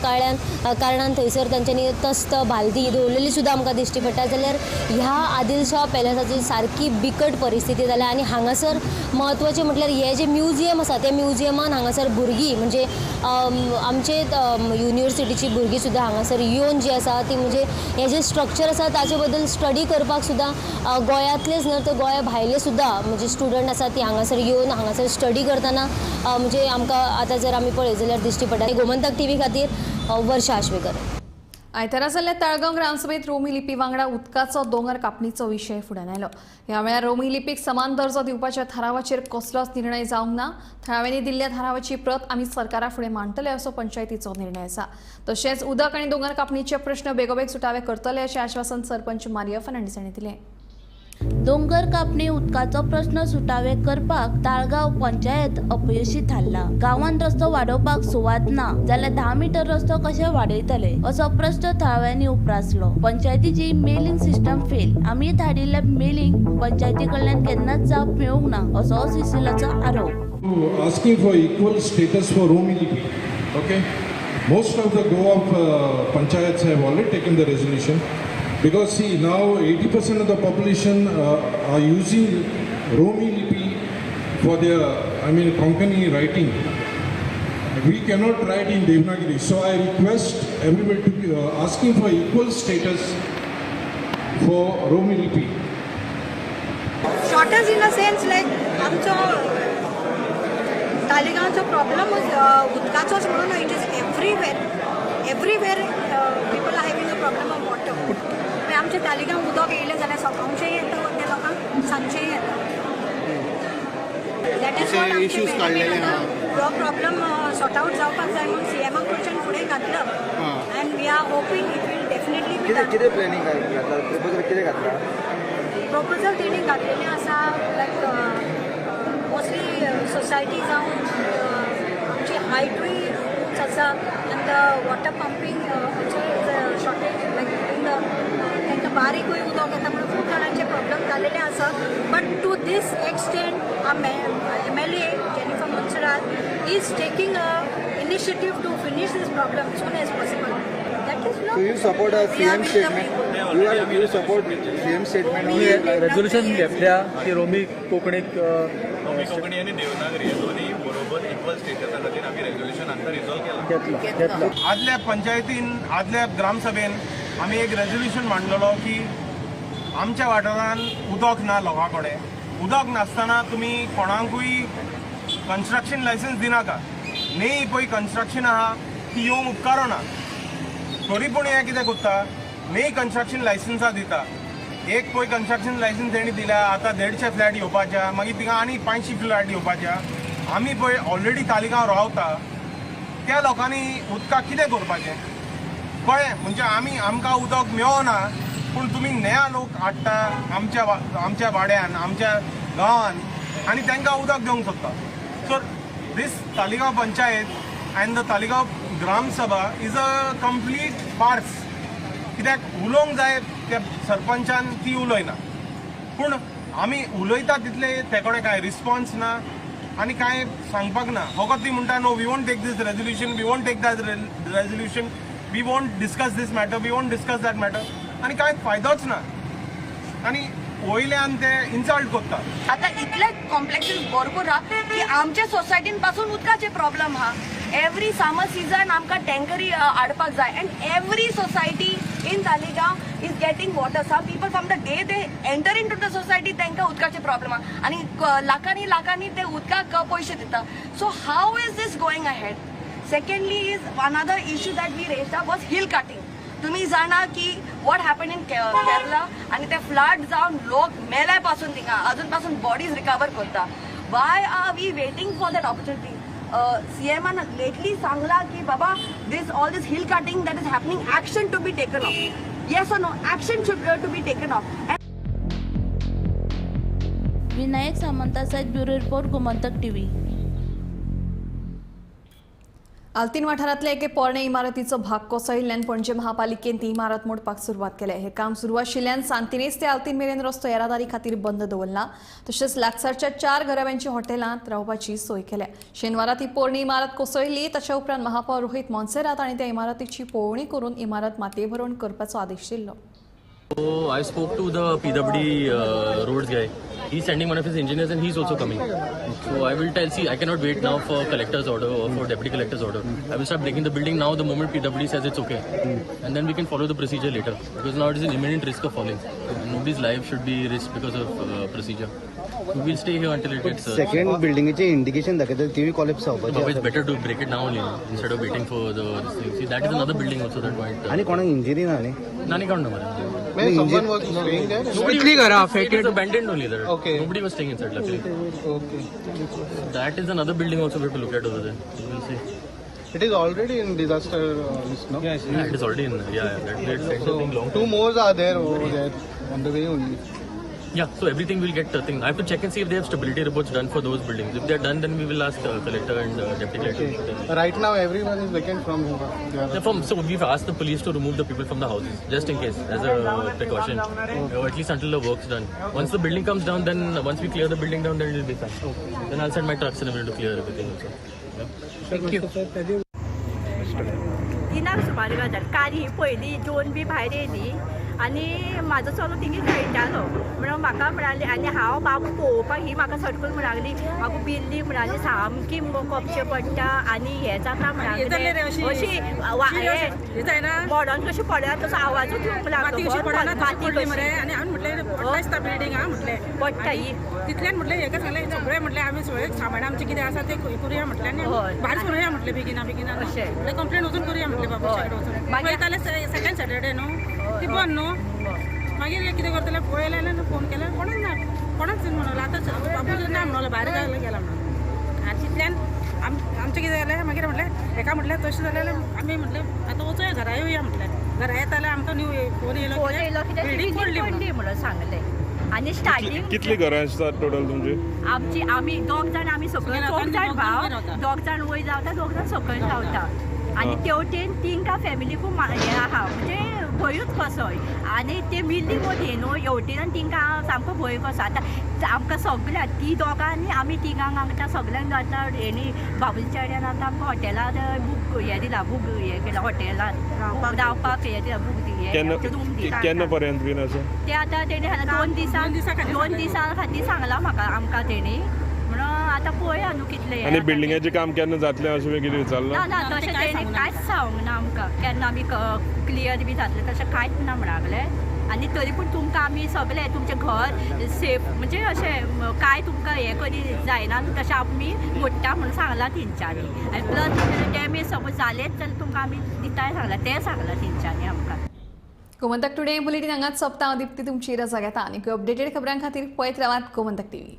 Speaker 3: कारणान थंयसर तेंच्यांनी तस्त बालदी दवरलेली सुद्दां आमकां दिश्टी पडटा. जाल्यार ह्या आदिलशाह पॅलसाची सारकी बिकट परिस्थिती जाल्या. आनी हांगासर म्हत्वाचें म्हटल्यार हें जें म्युझियम आसा त्या म्युझियमान हांगासर भुरगीं म्हणजे आमचे युनिवर्सिटीची भुरगीं सुद्दां हांगासर येवन जी आसा ती म्हणजे हें जें स्ट्रक्चर आसा ताचे बद्दल स्टडी करपाक सुद्दां गोंयांतलेच न्हय तर गोंया भायले सुद्दां म्हणजे स्टुडंट आसा ती हांगासर येवन हांगासर स्टडी करतना म्हणजे आमकां आतां जर आमी पळयत जाल्यार दिश्टी पडटा. गोमंतक टीव्ही खातीर वर्षा आश्वेकर.
Speaker 9: आयतारा जाल्ल्या ताळगांव ग्रामसभेत रोमी लिपी वांगडा उदकाचो दोंगर कापणीचो विशय फुड्यान आयलो. ह्या वेळार रोमी लिपीक समान दर्जो दिवपाच्या थारावाचेर कसलोच निर्णय जावंक ना. थळाव्यांनी दिल्ल्या थारावाची प्रत आमी सरकारा फुडें मांडटले असो पंचायतीचो निर्णय आसा. तशेंच उदक आनी दोंगर कापणीचे प्रश्न बेगोबेग सुटावे करतले अशें आश्वासन सरपंच मारिया फर्नांडीस हांणी दिलें.
Speaker 12: दोंगर कापणी उदकाचो प्रश्न सुटावे करपाक ताळगांव पंचायत अपयशी थारला. गांवांत रस्तो वाडोवपाक सुवात ना जाल्यार 10 मिटर रस्तो कशे वाडयतले असो प्रश्न थळाव्यांनी उप्रासलो. पंचायतीची मेलिंग सिस्टम फेल, आमी धाडिल्ले मेलिंग पंचायती कडल्यान केन्नाच जाप मेळूंक ना असो सिसिलाचो आरोप.
Speaker 4: Asking for equal status for Romi Lipi. Okay, most of the Goa panchayats have already taken the resolution. Because see, now 80% of the population are using Romi Lipi for their, Konkani writing. We cannot write in Devanagari. So I request everybody to asking for equal status for Romi Lipi.
Speaker 14: Shortage in a sense like आमचो तालिगांवचो problem उदकाचोच म्हणून it is everywhere. Everywhere people are having a problem of water. आमच्या तालिगांव उदक येयलें जाल्यार सकाळचें येता त्या लोकांक सांजचें येता. That is what आमचे हो प्रॉब्लम सॉर्ट आवट जावपाक जाय म्हणून सीएमा कडच्यान फुडें घातलो and we are hoping it will definitely be done.
Speaker 15: कितें प्लॅनिंग घातला, प्रपोजल कितें घातला?
Speaker 14: प्रपोजल तेणी घातलेलें आसा लायक मोस्टली सोसायटी जावं आमची हायटूय उंच आसा and the water pumping shortage like in the तांकां बारीकूय उदक येता म्हणून खूब जाणांचे प्रॉब्लम जालेले आसा. But to this extent MLA Jennifer Monserrate is taking a initiative to finish this problem soon as possible. That is
Speaker 15: So you support a CM statement? You support CM statement?
Speaker 13: Resolution घेतल्या की रोमी कोंकणीक
Speaker 16: रोमी कोंकणी आनी देवनागरी हे दोन्ही बरोबर equal स्टेटसा खातीर आमी resolution आतां रिजॉल्व केलां.
Speaker 23: आदल्या पंचायतीन आदल्या ग्रामसभेन आमी एक रेजोल्युशन मांडलेलो की आमच्या वाठारांत उदक ना लोकां कडेन, उदक नासतना तुमी कोणाकूय कन्स्ट्रक्शन लायसन्स दिनाका. न्ही पळय कन्स्ट्रक्शन आहा ती येवंक उपकारना. तरी पूण हें कितें करता, न्ही कन्स्ट्रक्शन लायसन्सां दिता. एक पळय कन्स्ट्रक्शन लायसन्स तेणी दिल्या, आतां 150 फ्लॅट येवपाच्या, मागीर थिंगा आनी 500 फ्लॅट येवपाच्या. आमी पळय ऑलरेडी तालिगांव रावता त्या लोकांनी उदकाक कितें करपाचें कळ्ळें? म्हणजे आमी आमकां उदक मेळना पूण तुमी नया लोक हाडटा आमच्या आमच्या वाड्यान आमच्या गांवान आनी तांकां उदक दिवंक सोदता. So this Taleigao panchayat and the Taleigao Gram Sabha is a complete farce. कित्याक उलोवंक जाय त्या सरपंचान ती उलयना, पूण आमी उलयता तितले ते कडेन कांय रिस्पॉन्स ना आनी कांय सांगपाक ना. फकत ती म्हणटा no we won't take this resolution, we won't take that resolution, we won't discuss this matter, we won't discuss that matter, आनी कांय फायदोच ना. आनी वयल्यान ते इन्सल्ट करता.
Speaker 18: आतां इतले कॉम्प्लेक्सीस भरपूर आहा की आमच्या सोसायटीन पासून उदकाचे प्रॉब्लम आहा. एवरी समर सिजन आमकां टँकरी हाडपाक जाय and every society in Taleigao is getting water. Some people from the day they enter into the society तांकां उदकाचे प्रॉब्लम आहा आनी लाखांनी लाखांनी ते उदकाक पयशे दिता. So how is this going ahead? Secondly is another issue that we raised up was hill cutting. तुम्ही जाणा की what happen in Kerala आनी ते फ्लड जावन लोक मेले पासून थिंगा अजून पासून बॉडीज रिकवर करता. Why are we waiting for that opportunity? सीएमान lately सांगला की बाबा this all this hill cutting that is happening, action to be taken off. Yes or no, action should to be taken off.
Speaker 12: Vinayak Samanta सयत bureau report, Gomantak TV.
Speaker 9: आल्तीन वाठारांतले एके पोरणे इमारतीचो भाग कोसळिल्ल्यान पणजे महापालिकेन ती इमारत मोडपाक सुरवात केल्या. हे काम सुरू आशिल्ल्यान सांतिनेज ते आल्तीन मेरेन रस्तो येरादारी खातीर बंद दवरला. तशेंच लागसारच्या 4 घराब्यांची हॉटेलांत रावपाची सोय केल्या. शेनवारा ती पोरणी इमारत कोसळिल्ली. ताच्या उपरांत महापौर रोहित मोन्सेरात हांणी त्या इमारतीची पळोवणी करून इमारत मातयेभरवण करपाचो आदेश दिल्लो.
Speaker 26: So I spoke to the PWD roads guy. He's sending one of his engineers and he's also coming. So I will tell, see, I cannot wait now for collector's order or for deputy collector's order. I will start breaking the building now the moment PWD says it's okay. And then we can follow the procedure later. Because now it is an imminent risk of falling. And Nobody's life should be risked because of procedure. We will stay here until it gets.
Speaker 5: Second बिल्डिंगेचे indication दाखयता तिवूय collapse जावपाची.
Speaker 26: It's better to break it now only instead of waiting for the this thing. See, that is another building also that might.
Speaker 5: आनी कोणाक injury ना न्ही?
Speaker 26: ना कोण ना मरे.
Speaker 15: Someone was staying there?
Speaker 26: कितली घरां affected? It is abandoned only there. Okay. Nobody was staying inside, luckily.
Speaker 15: Okay.
Speaker 26: That is another building also we have to look at over there. We will see.
Speaker 15: It is already in disaster list, no?
Speaker 26: Yes, yeah, it is already in. Yeah. That
Speaker 15: so
Speaker 26: thing long.
Speaker 15: Two more are there over there on the way only.
Speaker 26: Yeah, so everything will get thing. I have to check and see if they have stability reports done for those buildings. If they are done, then we will ask collector and deputy collector.
Speaker 15: Okay. Right now, everyone is vacant from here.
Speaker 26: So we've asked the police to remove the people from the houses, just in case, as a precaution. Okay. Or at least until the work's done. Once the building comes down, then once we clear the building down, then it will be fine. Okay. Then I'll send my trucks and everything to clear everything also. Yeah. Thank you.
Speaker 10: तिनाक सुमार गजाल काल ही पयली दोन बी भायर येयली आनी म्हाजो चलो तिंगे खेळटालो म्हणून म्हाका म्हणाली आनी हांव बाबू पळोवपाक ही म्हाका सटकून म्हणाली म्हाका बिल्ली म्हणाली सामकी कोपशें पडटा आनी हें जाता म्हणाली अशी मोडोन कशी पडला तसो आवाजूच येवंक लागलो
Speaker 11: माती मरे. आनी हांवें म्हटलें पडटा दिसता बिल्डींग आहा म्हटलें
Speaker 10: पडटा ही
Speaker 11: तितल्यान म्हटलें हेका सांगलें सगळें म्हटलें आमी सगळें सामान आमचें कितें आसा तें करुया म्हटलें आनी भायर सरुया म्हटलें बेगिना बेगिना अशें कंप्लेन वचून करुया म्हटलें बाबूच्या कडेन वचून. मागीर सेकंड सॅटर्डे न्हू ती बंद न्हू. मागीर कितें करतलें पळयलें जाल्यार फोन केल्यार कोणाक ना कोणाच म्हणलो आतां बाबू ना म्हणलो भायर गेला म्हणून. आनी तितल्यान आमचें कितें जालें मागीर म्हटलें हेका म्हटलें तशें जालें जाल्यार आमी म्हटलें आतां वचोया घरा येवया म्हटलें. घरा येता जाल्यार आमकां न्यू फोन येयलो बिल्डींग पडली
Speaker 10: म्हणून सांगलें. आनी स्टार्टींग
Speaker 17: कितली घरां आसतात टोटल तुमची?
Speaker 10: आमची आमी दोग जाण आमी सकयल चौग जाण भाव दोग जाण वयर रावता दोग जाण सकयल रावता आनी तेवटेन तिंकां फॅमिलीकूय हें आहा म्हणजे भंयूच कसो आनी ते बिल्डींग मदीं न्हू हेवटेन आनी तिंकां सामको भंय कसो. आतां आमकां सगळ्यांक ती दोगां आनी आमी तिगांक आमकां सगळ्यांक आतां हेणी बाबूच्या चेड्यान आतां आमकां हॉटेलार बूक हें दिलां बूक हें केलां हॉटेलान रावपाक हें दिलां बूक रूम दिला.
Speaker 17: केन्ना पर्यंत बीन आसा
Speaker 10: ते आतां तेणी दोन दिसां खातीर सांगलां म्हाका आमकां तेणी म्हणून आतां पळया न्हू कितलें.
Speaker 17: आनी बिल्डिंगेचें काम केन्ना जातलें अशें कितें विचारलां?
Speaker 10: ना ना तशें तेणी कांयच सांगूंक ना आमकां केन्ना आमी क्लियर बी जातलें तशें कांयच ना म्हणागलें. आनी तरी पूण तुमकां आमी सगळें तुमचें घर सेफ म्हणजे अशें कांय तुमकां हें करी जायना तशें आमी मोडटा म्हणून सांगलां तेंच्यांनी. आनी प्लस डॅमेज सपोज जालेंच जाल्यार तुमकां आमी दिताय सांगलां तें सांगलां तेंच्यांनी आमकां.
Speaker 9: गोमंतक टुडे बुलेटीन हांगाच सोंपता. हांव दीप्ती तुमची रजा घेता. आनी अपडेटेड खबरां खातीर पळयत रावात गोमंतक टीव्ही.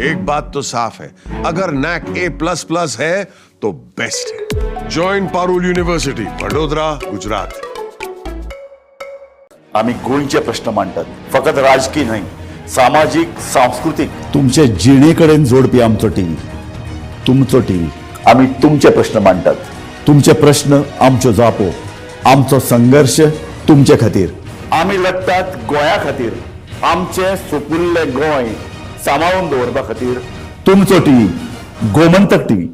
Speaker 19: एक बात तो साफ है, अगर नैक A++ है तो बेस्ट है। Join Parul university, Vadodara, Gujarat.
Speaker 21: आम्ही गोंयचे प्रश्न मांडटात, फकत राजकीय न्हय, सामाजीक, सांस्कृतीक, तुमचे जिणेकडेन जोडपी आमचो टीव्ही, तुमचो टीव्ही। आम्ही तुमचे प्रश्न मांडटात, तुमचे प्रश्न आमच्यो जापो, आमचो संघर्ष तुमचे खातीर। आमी लढतात गोंया खातीर, आमचे सुपुल्ले गोंय सांबाळून दवरपा खातीर तुमचो टीव्ही, गोमंतक टीव्ही।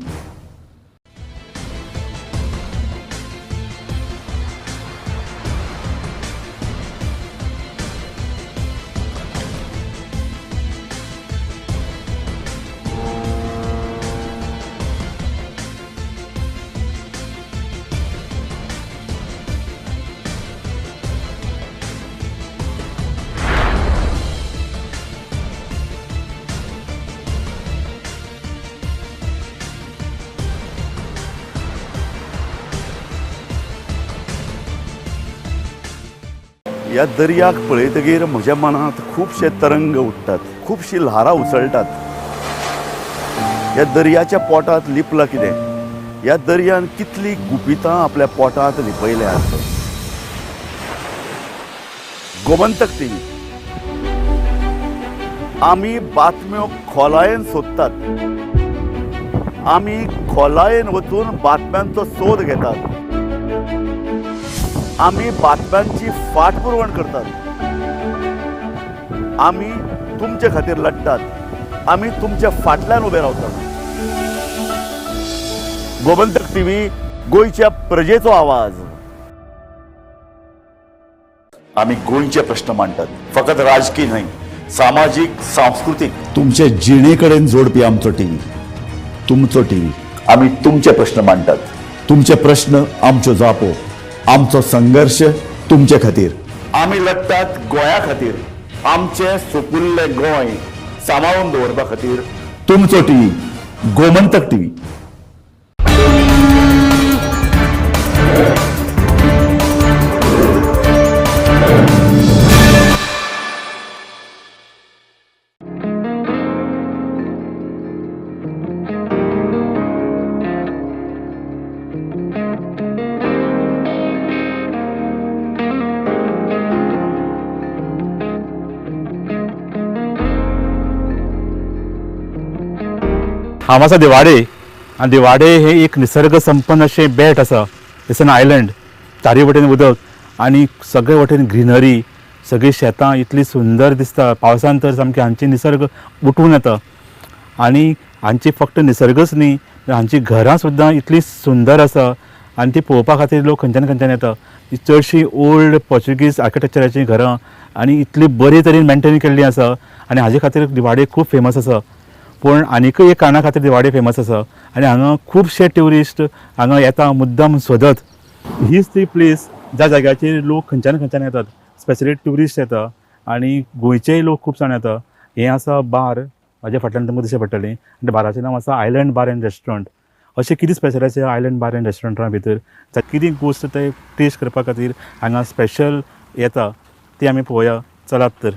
Speaker 21: ह्या दर्याक पळयतगीर म्हज्या मनांत खुबशे तरंग उठ्ठात, खुबशी ल्हारां उसळटात। ह्या दर्याच्या पोटांत लिपलां कितें, ह्या दर्यान कितली गुपितां आपल्या पोटांत लिपयल्यात। गोमंतक टीव्ही आमी बातम्यो खोलायेन सोदतात, आमी खोलायेन वचून बातम्यांचो सोद घेतात। आमी बातम्यांची फाटपुरवण करतात, आमी तुमचे खातीर लढटात, आमी तुमच्या फाटल्यान उबे रावतात। गोमंतक टीव्ही, गोंयच्या प्रजेचो आवाज। आमी गोंयचे प्रश्न मांडटात, फकत राजकीय न्हय, सामाजीक, सांस्कृतीक, तुमचे जिणे कडेन जोडपी आमचो टीव्ही, तुमचो टीव्ही। आमी तुमचे प्रश्न मांडटात, तुमचे प्रश्न आमच्यो जापो, आमचो संघर्ष तुमचे खातीर। आमी लढटात गोंया खातीर, आमचें सुपुल्लें गोंय सांबाळून दवरपा खातीर। तुमचो टीव्ही, गोमंतक टीव्ही।
Speaker 1: हांव आसा दिवाडे आनी दिवाडे हे एक निसर्ग संपन्न अशें बेट आसा. It's an island. चारी वटेन उदक आनी सगळे वटेन ग्रिनरी, सगळीं शेतां इतली सुंदर दिसता. पावसान तर सामकें हांचे निसर्ग उठून येता आनी हांची फक्त निसर्गच न्ही, हांची घरां सुद्दां इतली सुंदर आसा आनी ती पळोवपा खातीर लोक खंयच्यान खंयच्यान येता. चडशीं ओल्ड पोर्चुगीज आर्किटेक्चराचीं घरां आनी इतली बरे तरेन मेंटेन केल्लीं आसा आनी हाजे खातीर दिवाडे खूब फेमस आसा. पूण आनीकय एक कारणा खातीर दिवाडे फेमस आसा आनी हांगा खुबशे ट्युरिस्ट हांगा येता मुद्दम सोदत. हीच ती प्लेस ज्या जाग्याचेर लोक खंयच्यान खंयच्यान येतात, स्पेशली ट्युरिस्ट येता आनी गोंयचेय लोक खूब जाण येता. हें आसा बार, म्हाज्या फाटल्यान तुमकां दिश्टी पडटलें आनी बाराचें नांव आसा आयलंड बार एंड रेस्टॉरंट. अशें कितें स्पेशल आसा आयलंड बार एंड रेस्टॉरंटा भितर, कितें गोश्ट ते टेस्ट करपा खातीर हांगा स्पेशल येता ती आमी पळोवया. चलात तर.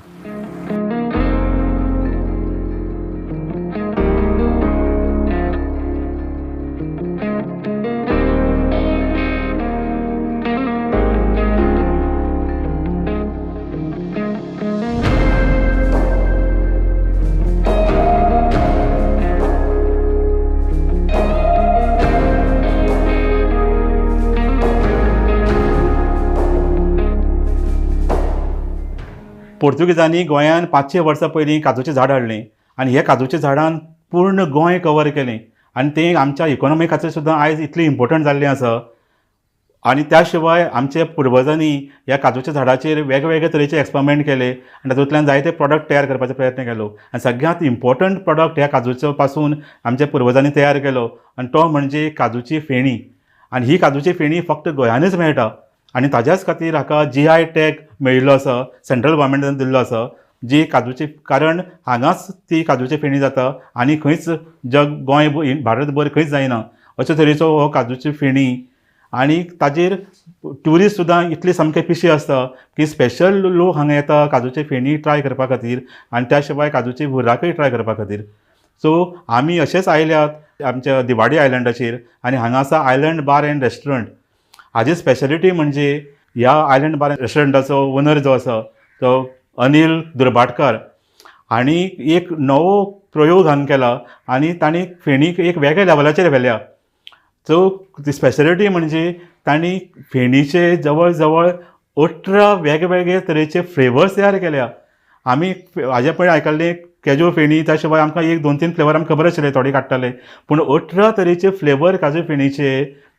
Speaker 1: पोर्तुगीजांनी गोंयांत 500 वर्सां पयलीं काजूचें झाड हाडलें आनी हे काजूच्या झाडान पूर्ण गोंय कवर केलें आनी तें आमच्या इकोनॉमी खातीर सुद्दां आयज इतलें इम्पोर्टंट जाल्लें आसा. आनी त्या शिवाय आमच्या पुर्वजांनी ह्या काजूच्या झाडाचेर वेगवेगळे तरेचे एक्सपेरिमेंट केले आनी तातूंतल्यान जायते प्रोडक्ट तयार करपाचो प्रयत्न केलो आनी सगळ्यांत इम्पोर्टंट प्रोडक्ट ह्या काजूचो पासून आमच्या पुर्वजांनी तयार केलो आनी तो म्हणजे काजूची फेणी. आनी ही काजूची फेणी फक्त गोंयानूच मेळटा आनी ताज्याच खातीर हाका GI tag मेळिल्लो आसा, सेंट्रल गव्हर्मेंटान दिल्लो आसा, जी काजूची, कारण हांगाच ती काजूची फेणी जाता आनी खंयच जग गोंय भारतभर खंयच जायना अशे तरेचो हो काजूची फेणी. आनी ताजेर ट्युरिस्ट सुद्दां इतले सामके पिशे आसता की स्पेशल लोक हांगा येता काजूची फेणी ट्राय करपा खातीर आनी त्या शिवाय काजूची हुर्राकय ट्राय करपा खातीर. सो आमी अशेंच आयल्यात आमच्या दिवाडी आयलंडाचेर आनी हांगा आसा आयलंड बार एंड रेस्टॉरंट. हाजी स्पेशलिटी म्हणजे ह्या आयलंड बार रेस्टॉरंटाचो ओनर जो आसा तो अनिल दुर्भाटकर हांणी एक नवो प्रयोग हांगा केला आनी तांणी फेणीक एक वेगळ्या लेवलाचेर व्हेल्या. सो ती स्पेशलिटी म्हणजे तांणी फेणीचे जवळ जवळ 18 वेगवेगळे तरेचे फ्लेवर्स तयार केल्या. आमी हाजे पयलीं आयकल्लें केजो फेणी, त्या शिवाय आमकां 1 2 3 फ्लेवर आमकां खबर आशिल्ले, थोडे काडटाले, पूण 18 तरेचे फ्लेवर काजू फेणीचे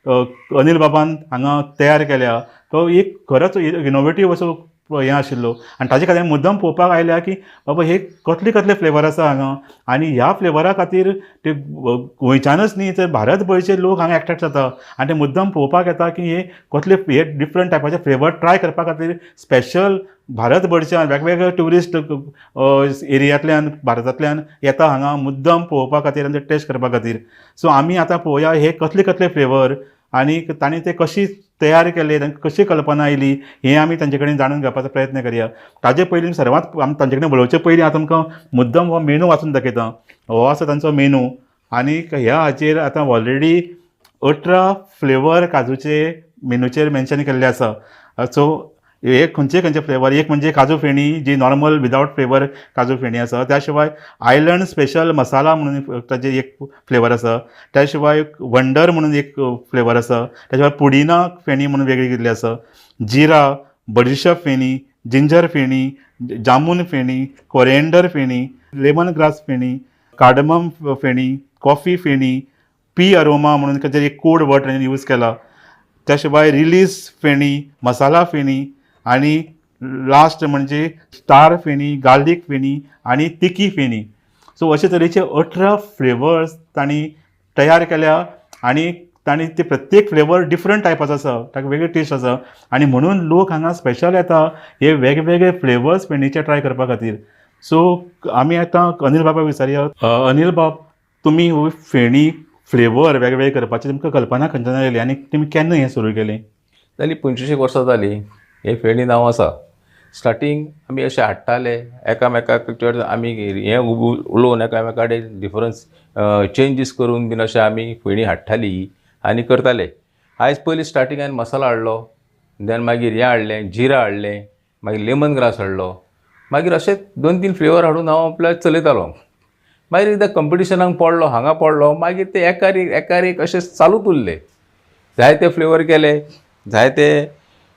Speaker 1: अनिल बाबान हांगा तयार केल्या. तो एक खरोच इनोवेटीव असो हें आशिल्लो आनी ताजे खातीर मुद्दम पळोवपाक आयल्या की बाबा हे कसले कसले फ्लेवर आसा हांगा आनी ह्या फ्लेवरा खातीर ते गोंयच्यानच न्ही तर भारतभरचे लोक हांगा एट्रेक्ट जाता आनी ते मुद्दम पळोवपाक येता की हे कसले हे डिफरंट टायपाचे फ्लेवर ट्राय करपा खातीर स्पेशल भारतभरच्यान वेगवेगळे ट्युरिस्ट एरियांतल्यान भारतांतल्यान येता हांगा मुद्दम पळोवपा खातीर आनी ते टेस्ट करपा खातीर. सो आमी आतां पळोवया हे कसले कसले फ्लेवर आनी तांणी ते कशी तयार केले, तांकां कशी कल्पना आयली हें आमी तांचे कडेन जाणून घेवपाचो प्रयत्न करया. ताजे पयलीं सर्वात आमी तांचे कडेन उलोवचे पयलीं आतां तुमकां मुद्दम हो मेनू वाचून दाखयता. हो आसा तांचो मेनू आनी ह्या हाचेर आतां ऑलरेडी 18 फ्लेवर काजूचे मेनूचेर मेन्शन केल्ले आसा. सो हे खंयचे खंयचे फ्लेवर, एक म्हणजे काजू फेणी जी नॉर्मल विदावट फ्लेवर काजू फेणी आसा, त्या शिवाय आयलंड स्पेशल मसाला म्हणून ताजे एक फ्लेवर आसा, त्या शिवाय वंडर म्हणून एक फ्लेवर आसा, त्या शिवाय पुडिना फेणी म्हणून वेगळी केल्ली आसा. जिरा, बडिशेप feni, ginger feni, jamun feni, coriander feni, lemon grass feni, cardamom feni, coffee feni, pea aroma म्हणून खंयचें एक कोड वर्ड तांणी यूज केला. त्या शिवाय रिलीज फेणी, मसाला फेणी आनी लास्ट म्हणजे स्टार फेणी, गार्लीक फेणी आनी तिकी फेणी. सो अशे तरेचे 18 फ्लेवर्स तांणी तयार केल्या आनी तांणी ते प्रत्येक फ्लेवर डिफरंट टायपाचो आसा, ताका वेगळी टेस्ट आसा आनी म्हणून लोक हांगा स्पेशल येता हे वेगवेगळे फ्लेवर्स फेणीचे ट्राय करपा खातीर. सो आमी आतां अनिल बाबाक विचारया. अनिल बाब, तुमी हो फेणी फ्लेवर वेगवेगळे करपाची तुमकां कल्पना खंयच्यान आयली आनी तुमी केन्ना हें सुरू केलें?
Speaker 2: जाली 25 वर्सां जालीं हे फेणी नांव आसा. स्टार्टींग आमी अशें हाडटाले एकामेकाक, आमी हें उलोवन एकामेका कडेन डिफरन्स चेंजीस करून बीन अशें आमी फेणी हाडटाली आनी करताले. आयज पयलीं स्टार्टींग हांवें मसाला हाडलो, देन मागीर हें हाडलें, जिरा हाडलें, मागीर लेमन ग्रास हाडलो, मागीर अशें 2-3 फ्लेवर हाडून हांव आपल्या चलयतालो. मागीर एकदां कंपिटिशनाक पडलो, हांगा पडलो, मागीर ते एकार एक एकार एक अशें चालूच उरलें. जायते फ्लेवर केले, जायते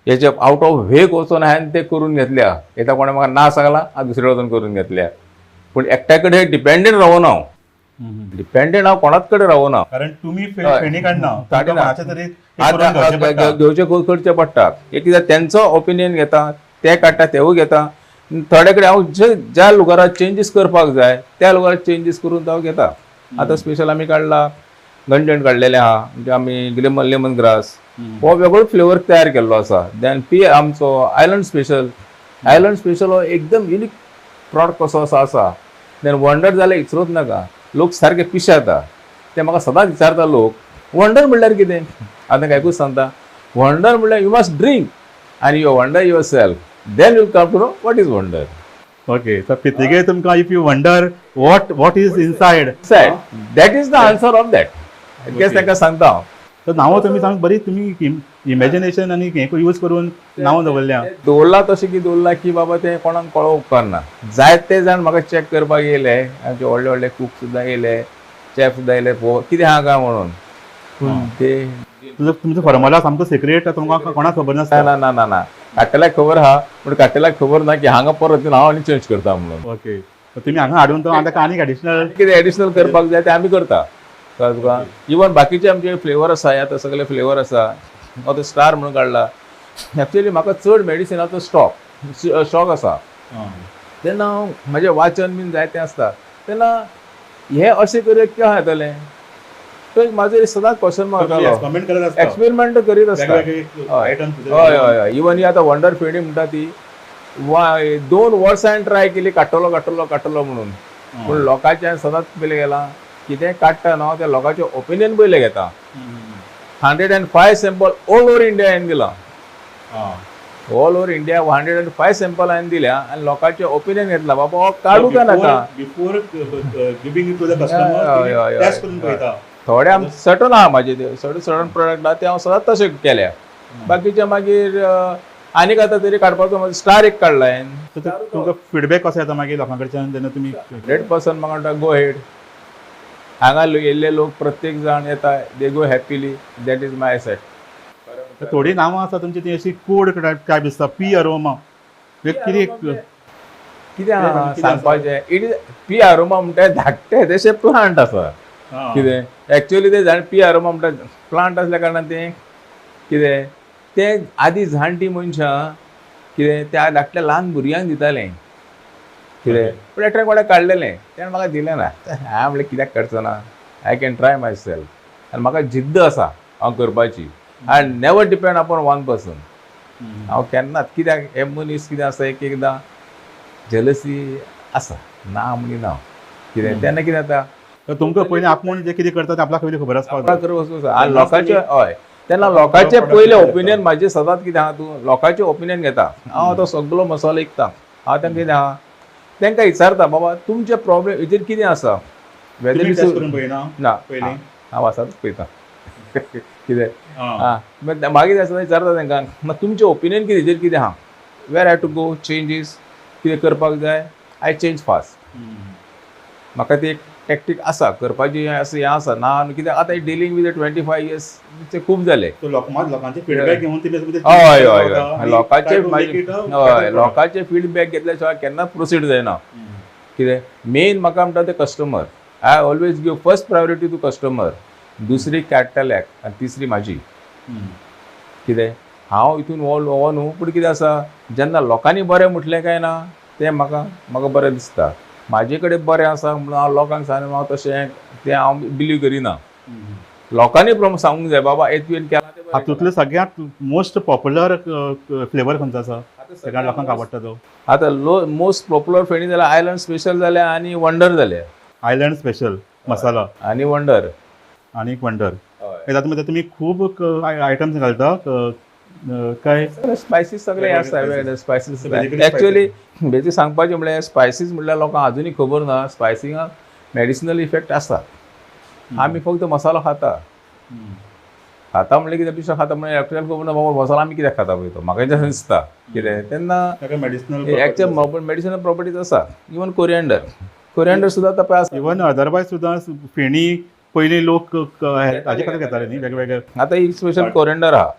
Speaker 2: हेचे आवट ऑफ वेक वचून हांवें ते करून घेतल्या. एकदां कोणें म्हाका ना सांगलां, हांव दुसरे वचून करून घेतल्या. पूण एकट्या कडेन डिपेंडंट रावना हांव, डिपेंडंट हांव कोणाच कडेन रावना.
Speaker 1: कारण तुमी फेणी काडना,
Speaker 2: घेवचे करचे पडटा. एक कित्याक तेंचो ओपिनियन घेता, ते काडटा तेवूय घेता. थोडे कडेन हांव ज्या लुगाराक चेंजीस करपाक जाय त्या लुगाराक चेंजीस करून हांव घेता. आतां स्पेशल आमी काडला गंजण काडलेलें आहा, म्हणजे आमी लेमन ग्रास हो वेगळो फ्लेवर तयार केल्लो आसा. देन पी आमचो आयलंड स्पेशल, आयलंड स्पेशल हो एकदम युनीक प्रॉडक्ट कसो असो आसा. देन वंडर जाल्यार विचारूच नाका, लोक सारके पिशे जाता. ते म्हाका सदांच विचारता लोक, वंडर म्हणल्यार कितें? आतां कांयकूच सांगता, वंडर म्हणल्यार you must drink आनी you wonder yourself, then you come to know what is wonder.
Speaker 1: Okay, so पितिगे तुमकां if you wonder what is inside,
Speaker 2: that is the answer of that. तेच तांकां सांगता हांव.
Speaker 1: तर नांवां तुमी सांग बरी, तुमी इमेजिनेशन आनी हें यूज करून नांवां दवरल्या.
Speaker 2: दवरलां तशें की दवरलां की बाबा तें कोणाक कळोवंक उपकारना. जायते जाण म्हाका चॅक करपाक येयले, आमचे व्हडले व्हडले कूक सुद्दां येयले, चॅफ सुद्दां येयले, कितें आहा काय म्हणून. पूण ते
Speaker 1: तुमचो फॉर्मुला सामको सिक्रेट, तुमकां कोणाक खबर नासता?
Speaker 2: ना ना ना ना, काडटल्याक खबर आहा, पूण काडटल्याक खबर ना की हांगा परत हांव आनी चेंज करता म्हणून.
Speaker 1: ओके, तुमी हांगा हाडून तो आतां आनीक एडिशनल
Speaker 2: कितें एडिशनल करपाक जाय तें आमी करता. कळ्ळें तुका? इवन बाकीचे आमचे फ्लेवर आसा, आतां सगळे फ्लेवर आसा. आतां स्टार म्हणून काडला. एक्चुअली म्हाका चड मेडिसिनाचो स्टॉक आसा, तेन्ना हांव म्हाजें वाचन बीन जायतें आसता, तेन्ना हें अशें करूया कितें जातलें, तो एक म्हाजो सदांच क्वेश्चन मारतालो, एक्सपेरिमेंट करीत आसता. हय हय हय. इवन ही आतां वंडर फेणी म्हणटा ती 2 वर्सां हांवें ट्राय केली, काडटलो काडटलो काडटलो म्हणून. पूण लोकांचें हांवें सदांच पयलें गेलां, कितें काडटा न्हू तें लोकांचें ओपिनियन पयलें घेता. 105 सॅम्पल ऑल ओवर इंडिया हांवें दिलां, ऑल ओवर इंडिया 105 सॅम्पल हांवें दिल्या आनी लोकांचें ओपिनियन घेतलां, बाबा हो काडूं काय नाका. थोडे आम सर्टन आहा म्हाजे, सर्टन प्रोडक्ट आहा ते हांव सदांच तशें केल्या. बाकीचे मागीर आनीक आतां तरी काडपाचो म्हाजो स्टार एक काडला हांवें.
Speaker 1: तुमकां फिडबॅक कसो येता मागीर लोकां कडच्यान जेन्ना तुमी?
Speaker 2: 100% म्हाका म्हणटा गो हेड. हांगा येयल्ले लोक प्रत्येक जाण येता, they go happily, that is my asset.
Speaker 1: थोडीं नांवां आसा तुमची ती अशी कोड काय दिसता, पी अरोमा कितें
Speaker 2: कितें आहा सांगपाचें? It is P aroma म्हणटा धाकटे तशें प्लांट आसा. कितें एक्चुअली तें झाड पी आरोमा म्हणटा प्लांट आसल्या कारणान तें कितें तें आदी जाणटी मनशां कितें त्या धाकट्या ल्हान भुरग्यांक दितालें कितें, पूण एकट्यान कोणें काडलेलें तेणें म्हाका दिलें ना. हांवें म्हणलें कित्याक करचो ना, I can try myself. आनी म्हाका जिद्द आसा हांव करपाची. I never depend upon one person. हांव केन्नाच कित्याक हे मनीस कितें आसा एक एकदां जेलसी आसा ना म्हणिना कितें, तेन्ना कितें जाता
Speaker 1: तुमकां पयलीं आपूण जें कितें करता तें आपल्याक पयलीं खबर आसपाक
Speaker 2: जाय. आनी लोकांचे हय तेन्ना लोकांचे पयलें ओपिनियन म्हाजें सदांच कितें आहा, तूं लोकांचें ओपिनियन घेता. हांव आतां सगलो मसालो विकता, हांव तांकां कितें आहा तांकां विचारता, बाबा तुमचे प्रॉब्लेम हेजेर कितें आसा, ना हांव आसाच पळयता कितें आं मागीर आसतना विचारता तांकां, मागीर तुमचें ओपिनियन कितें हेजेर कितें आहा, where I to go changes कितें करपाक जाय, I change fast. म्हाका ती एक टॅक्टीक आसा करपाची अशें हें आसा ना कित्याक आतां डिलींग विथ 25 इयर्स ते खूब जाले.
Speaker 1: लोकांचे फिडबॅक घेवन
Speaker 2: हय हय हय लोकांचे हय लोकांचे फिडबॅक घेतल्या शिवाय केन्नाच प्रोसीड जायना. कितें मेन म्हाका म्हणटा ते customer. I always give first priority to customer, दुसरी कॅटलॅक आनी तिसरी म्हाजी. कितें हांव हितून हो न्हू पूण कितें आसा जेन्ना लोकांनी बरें म्हटलें काय ना तें म्हाका म्हाका बरें दिसता. म्हाजे कडेन बरें आसा म्हणून हांव लोकांक सांगना हांव तशें तें हांव बिलीव करिना. लोकांनी सांगूंक जाय बाबा हे तुवें केलां तें.
Speaker 1: हातूंतलो सगळ्यांत मोस्ट पॉप्युलर फ्लेवर खंयचो आसा सगळ्या लोकांक आवडटा तो?
Speaker 2: आतां मोस्ट पॉप्युलर फेणी जाल्यार आयलंड स्पेशल जाल्या आनी वंडर जाल्या.
Speaker 1: आयलंड स्पेशल मसाला
Speaker 2: आनी वंडर
Speaker 1: आनी वंडर. तातूंत तुमी खूब आयटम्स घालता काय?
Speaker 2: स्पायसीस सगळे आसता. स्पायसीस एक्चुअली बेजीक सांगपाचें म्हणल्यार स्पायसीस म्हणल्यार लोकांक आजुनूय खबर ना स्पायसिंगाक मेडिसिनल इफेक्ट आसा. आमी फक्त मसालो खाता खाता म्हणल्यार कितें दुसरो खाता म्हणल्यार डॉक्टराक खबर ना बाबा मसालो आमी कित्याक खाता पळय तो म्हाका जशें दिसता कितें तेन्ना मेडिसिनल एक्चुअल मेडिसिनल प्रॉपर्टीज आसा. इवन कोरिएंडर कोरिएंडर सुद्दां आतां पळय आसा.
Speaker 1: इवन अदरवायज सुद्दां फेणी पयलीं लोक हाजे खातीर घेताले न्ही वेगवेगळे.
Speaker 2: आतां एक स्पेशल कोरिएंडर आहा.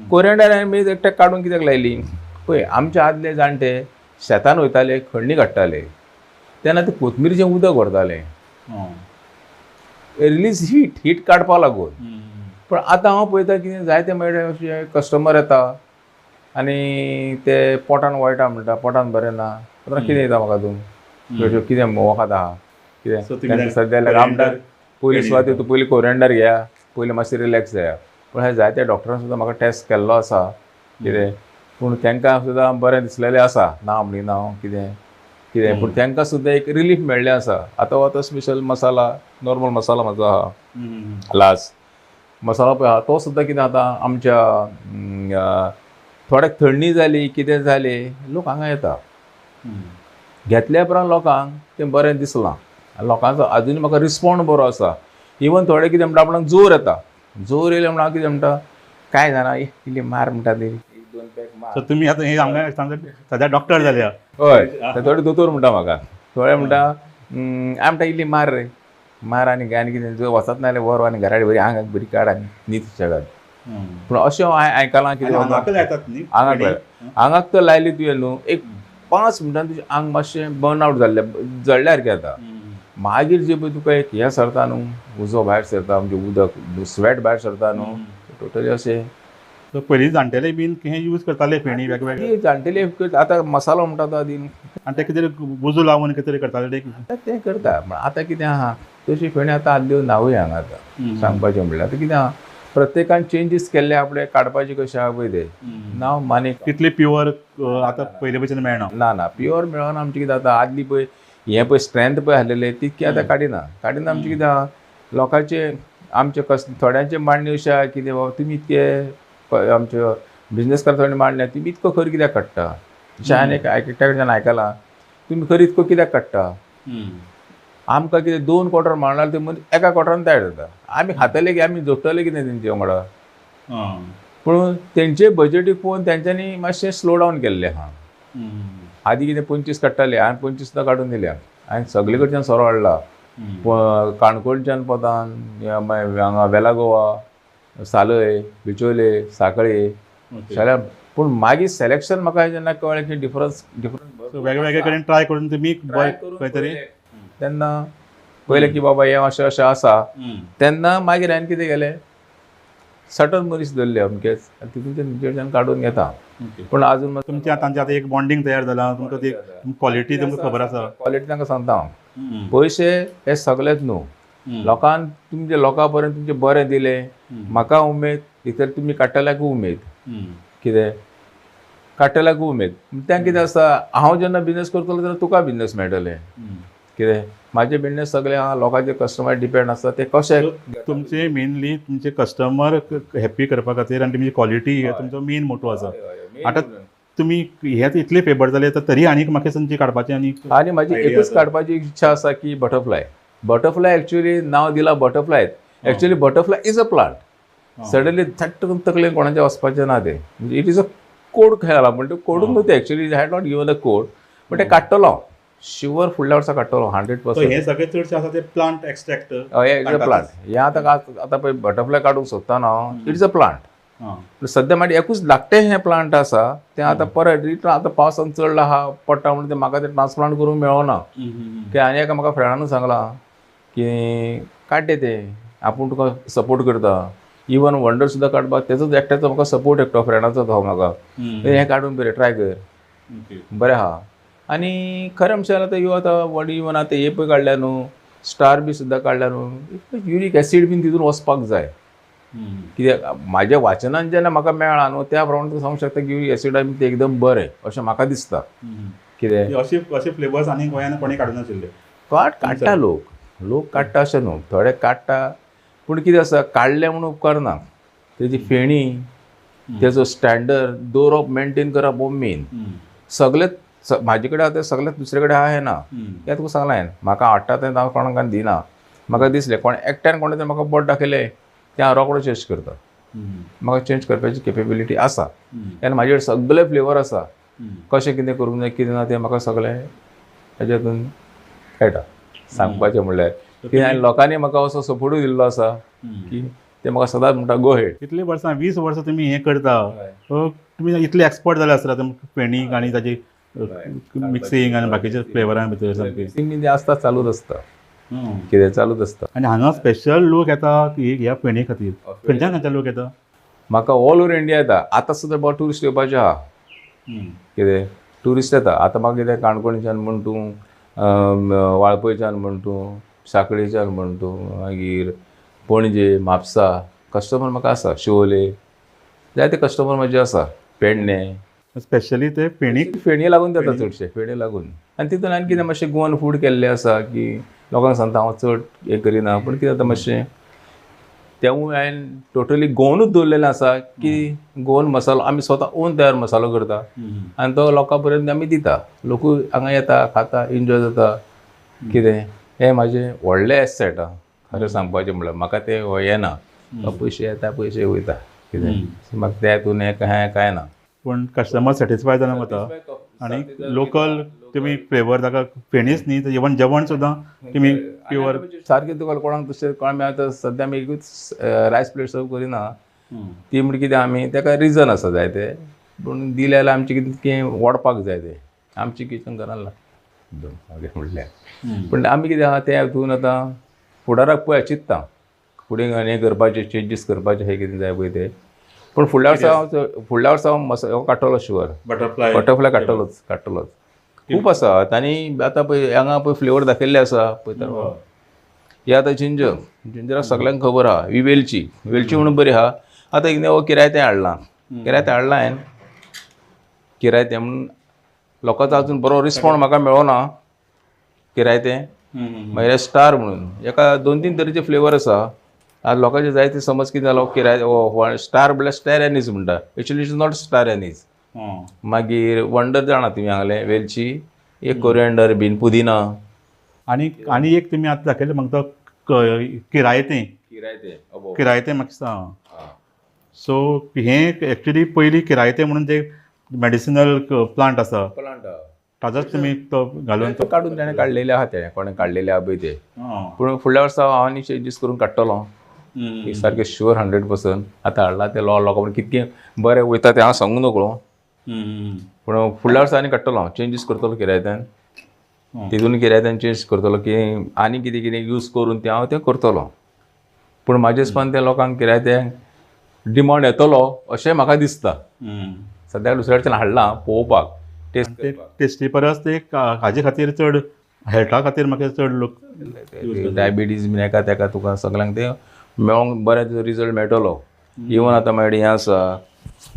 Speaker 2: कोरिएंडर आमी एकट्याक काडून कित्याक लायली पळय आमचे आदले जाणटे शेतान वयताले खडणी काडटाले तेन्ना ते कोथमिरीचें उदक व्हरताले रिलीज हीट हीट काडपाक लागून. पूण आतां हांव पळयता कितें जायते मेळटा कस्टमर येता आनी ते पोटान वळटा म्हणटा पोटान बरें ना आतां कितें दिता म्हाका तूं कितें वखद आहा कितें सद्या आमदार पयलीं सुवातेर तूं पयलीं कोरिएंडर घेया पयलीं मातशें रिलॅक्स जाया. पूण हे जायते डॉक्टरान सुद्दां म्हाका टेस्ट केल्लो आसा कितें पूण तांकां सुद्दां बरें दिसलेलें आसा ना म्हणिना हांव कितें कितें पूण तांकां सुद्दां एक रिलीफ मेळ्ळें आसा. आतां हो तो स्पेशल मसाला नॉर्मल मसाला म्हजो आहा लास्ट मसाला पळय आहा तो सुद्दां कितें आतां आमच्या थोड्याक थंडी जाली कितें जालें लोक हांगा येता घेतल्या उपरांत लोकांक तें बरें दिसलां लोकांचो आजुनूय म्हाका रिस्पोंड बरो आसा. इवन थोडे कितें म्हणटा आपणाक जोर येता जोर येयले म्हणून हांव कितें म्हणटा कांय जाणा इल्ली मार म्हणटा ती एक दोन पॅक मार.
Speaker 1: तुमी आतां हें हांगा सद्या डॉक्टर जाल्या?
Speaker 2: हय थोडे दोतोर म्हणटा म्हाका थोडे म्हणटा हांव म्हणटा इल्ली मार रे मार आनी आनी कितें जो वचत ना जाल्यार व्हर आनी घरा बरी आंगाक बरी काड आनी न्हीद सुशेगाद. पूण अशें हांवें आयकलां कितें
Speaker 1: आंगाक लायतात न्ही
Speaker 2: आंगाक आंगाक तर लायली तुवें न्हू एक 5 मिनटान तुजें आंग मातशें बर्न आवट जाल्लें जळ्ळ्या सारकें जाता. मागीर जे पळय तुका एक हें सरता न्हू उजो भायर सरता म्हणजे उदक स्वेट भायर सरता न्हू टोटली अशें.
Speaker 1: पयलीं जाणटेले बीन हें यूज करताले फेणी वेगवेगळे
Speaker 2: जाणटेले आतां मसालो म्हणटा तो आदी
Speaker 1: आनी ते कितें उजो लावन कितें तरी करताले
Speaker 2: तें करता. पूण आतां कितें आहा तशी फेणी आतां आदल्यो नावूय हांगा आतां सांगपाचें म्हणल्यार आतां कितें आहा प्रत्येकान चेंजीस केल्ले आपणे काडपाचे कशें आहा पळय तें नांव मानी
Speaker 1: तितले प्युअर आतां पयले भशेन मेळना.
Speaker 2: ना ना प्युअर मेळना. आमचें कितें आतां आदली पळय हें पळय स्ट्रेंथ पळय आसलेलें तितकी आतां काडिना काडिना. आमचें कितें आहा लोकांचे आमचे थोड्यांचे मांडणी अशें आहा कितें बाबा तुमी इतके आमचे बिजनेस करता थोडे मांडणी तुमी इतको खर कित्याक काडटा अशें हांवें एकट्या कडच्यान आयकलां तुमी खर इतको कित्याक काडटा आमकां कितें 2 क्वॉर्टर मारणार ते मनीस एका क्वॉर्टरान तयार जाता. आमी खातले की आमी जोडटले कितें तेंचे वांगडा. पूण तेंचे बजेटीक पळोवन तेंच्यांनी मातशें स्लो डावन केल्लें आहा. आदी कितें 25 काडटाले हांवें 25 सुद्दां काडून दिल्या. हांवें सगळे कडच्यान सोरो हाडला काणकोणच्यान पोतान हांगा वेला गोवा सालय बिचोले साखळे सगळ्या. पूण मागीर सिलेक्शन म्हाका जेन्ना कळ्ळें की डिफरन्स डिफरंट
Speaker 1: वेगवेगळे कडेन ट्राय करून तुमी खंय तरी
Speaker 2: तेन्ना पळयलें की बाबा हें अशें अशें आसा तेन्ना मागीर हांवें कितें केलें सर्टन मनीस धरले अमकेच आनी तितूंतल्यान तेंचे काडून घेता. पूण आजून
Speaker 1: तुमच्या तांचे आतां एक बॉन्डिंग तयार जाला तुमकां ती क्वॉलिटी तुमकां खबर आसा.
Speaker 2: क्वॉलिटी तांकां सांगता हांव पयशे हे सगळेच न्हू लोकांक तुमचे लोकां पर्यंत तुमचें बरें दिलें म्हाका उमेद भितर तुमी काडटल्याक उमेद कितें काडटल्याक उमेद तें कितें आसता हांव जेन्ना बिजनेस करतलो तेन्ना तुका बिजनेस मेळटलें कितें म्हाजे बिजनेस सगळे आहा लोकांचे कस्टमर डिपेंड आसता ते कशे
Speaker 1: तुमचे मेनली तुमचे कस्टमर हॅप्पी करपा खातीर आनी तुमची क्वॉलिटी हे तुमचो मेन मोटो आसा. आतां तुमी हे इतले फेवर जाले तरी आनीक म्हाका तुमची काडपाची आनी
Speaker 2: आनी म्हाजी एकूच काडपाची इच्छा आसा की बटरफ्लाय. बटरफ्लाय एक्चुअली नांव दिलां butterfly actually butterfly is a plant. Suddenly थट्ट करून तकलेन कोणाच्या वचपाचें ना तें म्हणजे it is a code खंय घाला म्हणटा कोडून न्हू तें actually I had not given a code but तें काडटलो. शुअर फुडल्या वर्सा काडटलो 100%.
Speaker 1: हे सगळे चडशे आसा ते प्लांट एक्स्ट्रॅक्ट.
Speaker 2: हय, it's a plant. हें आतां आतां पळय बटरफ्लाय काडूंक सोदता न्हू, it's a plant. सद्या मागीर एकूच धाकटें हें प्लांट आसा तें आतां परत रिटर्न आतां पावसान चडला आहा पडटा म्हणून तें म्हाका तें ट्रान्सप्लांट करूंक मेळना. की आनी एका म्हाका फ्रेंडानूच सांगलां की काडटे तें, आपूण तुका सपोर्ट करता. इवन वंडर सुद्दां काडपाक तेजोच एकट्याचो म्हाका सपोर्ट, एकटो फ्रेंडाचो तो म्हाका, हें काडून बरें ट्राय कर, बरें आहा. आनी खरें म्हणचें जाल्यार आतां यो आतां वड इवन आतां हे पळय काडल्या न्हू, स्टार बी सुद्दां काडल्या न्हू, युरीक एसीड बीन तितून वचपाक जाय. कित्याक म्हाज्या वाचनान जेन्ना म्हाका मेळ्ळां न्हू त्या प्रमाणे तुका सांगूंक शकता की युरीक एसिडा बी तें एकदम बरें अशें म्हाका दिसता. कितें
Speaker 1: अशे अशे फ्लेवर्स आनी गोंयांत कोणी काडूं नाशिल्ले?
Speaker 2: काडटा लोक, लोक काडटा अशें न्हू, थोडे काडटा, पूण कितें आसा काडलें म्हणून उपकारना. तेजी फेणी, तेजो स्टँडर्ड दवरप, मेनटेन करप हो मेन. सगळे म्हाजे कडेन आतां सगळें दुसरे कडेन आहा हें ना, तें तुका सांगलां हांवें. म्हाका आवडटा तें हांव कोणाक दिना. म्हाका दिसलें कोण एकट्यान कोणें तें म्हाका बोट दाखयलें तें हांव रोकडो चेंज करता. म्हाका चेंज करपाची केपेबिलिटी आसा आनी म्हाजे कडेन सगळे फ्लेवर आसा. कशें कितें करूंक जाय कितें ना तें म्हाका सगळें हेज्यातून कळटा. सांगपाचें म्हणल्यार की आनी लोकांनी म्हाका असो सपोर्टूय दिल्लो आसा की ते म्हाका सदांच म्हणटा गो हेड.
Speaker 1: कितलीं वर्सां, 20 वर्सां तुमी हें करता, तुमी इतले एक्सपर्ट जाले आसता फेणीक आनी ताजी मिक्सिंग आनी बाकीच्या फ्लेवरां भितर सामकें.
Speaker 2: मिक्सिंग बीन तें आसता, चालूच आसता, कितें चालूच आसता.
Speaker 1: आनी हांगा स्पेशल लोक येता ह्या फेणी खातीर. खंयच्यान खंयच्यान लोक येता?
Speaker 2: म्हाका ऑल ओवर इंडिया येता. आतां सुद्दां बरो ट्युरिस्ट येवपाचे आहा. कितें ट्युरिस्ट येता आतां म्हाका कितें काणकोणच्यान म्हण तूं, वाळपयच्यान म्हण तूं, साखळीच्यान म्हण तूं, मागीर पणजे, म्हापसा कस्टमर म्हाका आसा. शिवोले जायते कस्टमर म्हाजे आसा. पेडणे
Speaker 1: स्पेशली ते फेणी,
Speaker 2: फेणी लागून जाता चडशे, फेणी लागून. आनी तितून आनी कितें मातशें गोवन फूड केल्लें आसा की लोकांक सांगता हांव चड हें करिना, पूण कितें जाता मातशें तेवूय हांवें टोटली गोवनूच दवरलेलें आसा की गोवन मसालो आमी स्वता ओन तयार मसालो करता आनी तो लोकां पर्यंत आमी दिता. लोकूय हांगा येता, खाता, एन्जॉय जाता. कितें हें म्हाजें व्हडलें एसेट आहा. खरें सांगपाचें म्हणल्यार म्हाका तें येना, पयशे येता पयशे वयता, कितें म्हाका त्या हितून हें कांय ना.
Speaker 1: पूण कस्टमर सॅटिस्फाय जावन वता आनी लोकल तुमी फ्लेवर ताका फेणीच न्ही, इवन जेवण सुद्दां तुमी प्युअर
Speaker 2: सारकें तुका कोणाक दुसरें कोण. आतां सद्या आमी एकूच रायस प्लेट सर्व करिना, ती म्हणजे कितें आमी ताका रिजन आसा जायते, पूण दिलें जाल्यार आमचें कितें वाडपाक जाय तें आमचें किचन घरान लागता म्हणल्यार. पूण आमी कितें आहा तें हितून आतां फुडाराक पळय चिंत्ता फुडें हें करपाचें, चेंजीस करपाचें, हें कितें जाय पळय तें. पूण फुडल्या वर्सा हांव, फुडल्या वर्सा हांव मसालो काडटलो शुअर,
Speaker 1: बटरफ्लाय,
Speaker 2: बटरफ्लाय काडटलोच, काडटलोच. खूब आसा आनी आतां पळय हांगा पळय फ्लेवर दाखयल्ले आसा पळय. हे आतां जिंजर, जिंजराक सगल्यांक खबर आहा. ही वेलची, वेलची म्हणून बरी आहा. आतां एक नवो किरायतें हाडलां, किरायतें हाडलां हांवें, किरायतें म्हणून लोकांचो अजून बरो रिस्पोन्स म्हाका मेळोना. किरायतें मागीर स्टार म्हणून एका 2-3 तरेचे फ्लेवर आसा. आतां लोकांचे जाय ते समज कितें जालो किराय स्टार म्हणल्यार स्टार एनीज म्हणटा, actually it is not star anise. मागीर वंडर जाणा तुमी हांगलें वेलची, एक कोरिएंडर बीन, पुदिना.
Speaker 1: आनी आनी एक तुमी आतां दाखयलें म्हाका तो किरायतें,
Speaker 2: किरायतें,
Speaker 1: किरायतें म्हाका दिसता. सो हें एक्चुली पयलीं किरायतें म्हणून ते मेडिसिनल प्लांट आसा, ताजोच तुमी तो घालून
Speaker 2: तो काडून तेणें काडलेले आहा, तेणें कोणें काडलेले आहा पळय ते. पूण फुडल्या वर्सा हांव आनी चेंजीस करून काडटलो सारकें शुअर 100%. आतां हाडलां तें लोकां कितकें बरें वयता तें हांव सांगूं नकळो, पूण फुडल्या वर्सा आनी काडटलो हांव, चेंजीस करतलो किरायत्यान, तितून किरायत्यान चेंज करतलो की आनी कितें कितें यूज करून तें हांव तें करतलो. पूण म्हाजे हिसपान तें लोकांक किरायत्यांक डिमांड येतलो अशें म्हाका दिसता. सद्याक दुसऱ्या हाडलां पळोवपाक, टेस्ट
Speaker 1: टेस्टी परस ते हाजे खातीर चड हेल्था खातीर म्हाका चड लोक
Speaker 2: डायबिटीज बीन एका तेका तुका सगल्यांक तें मेळोंक बरें रिजल्ट मेळटलो. इवन आतां मागीर हें आसा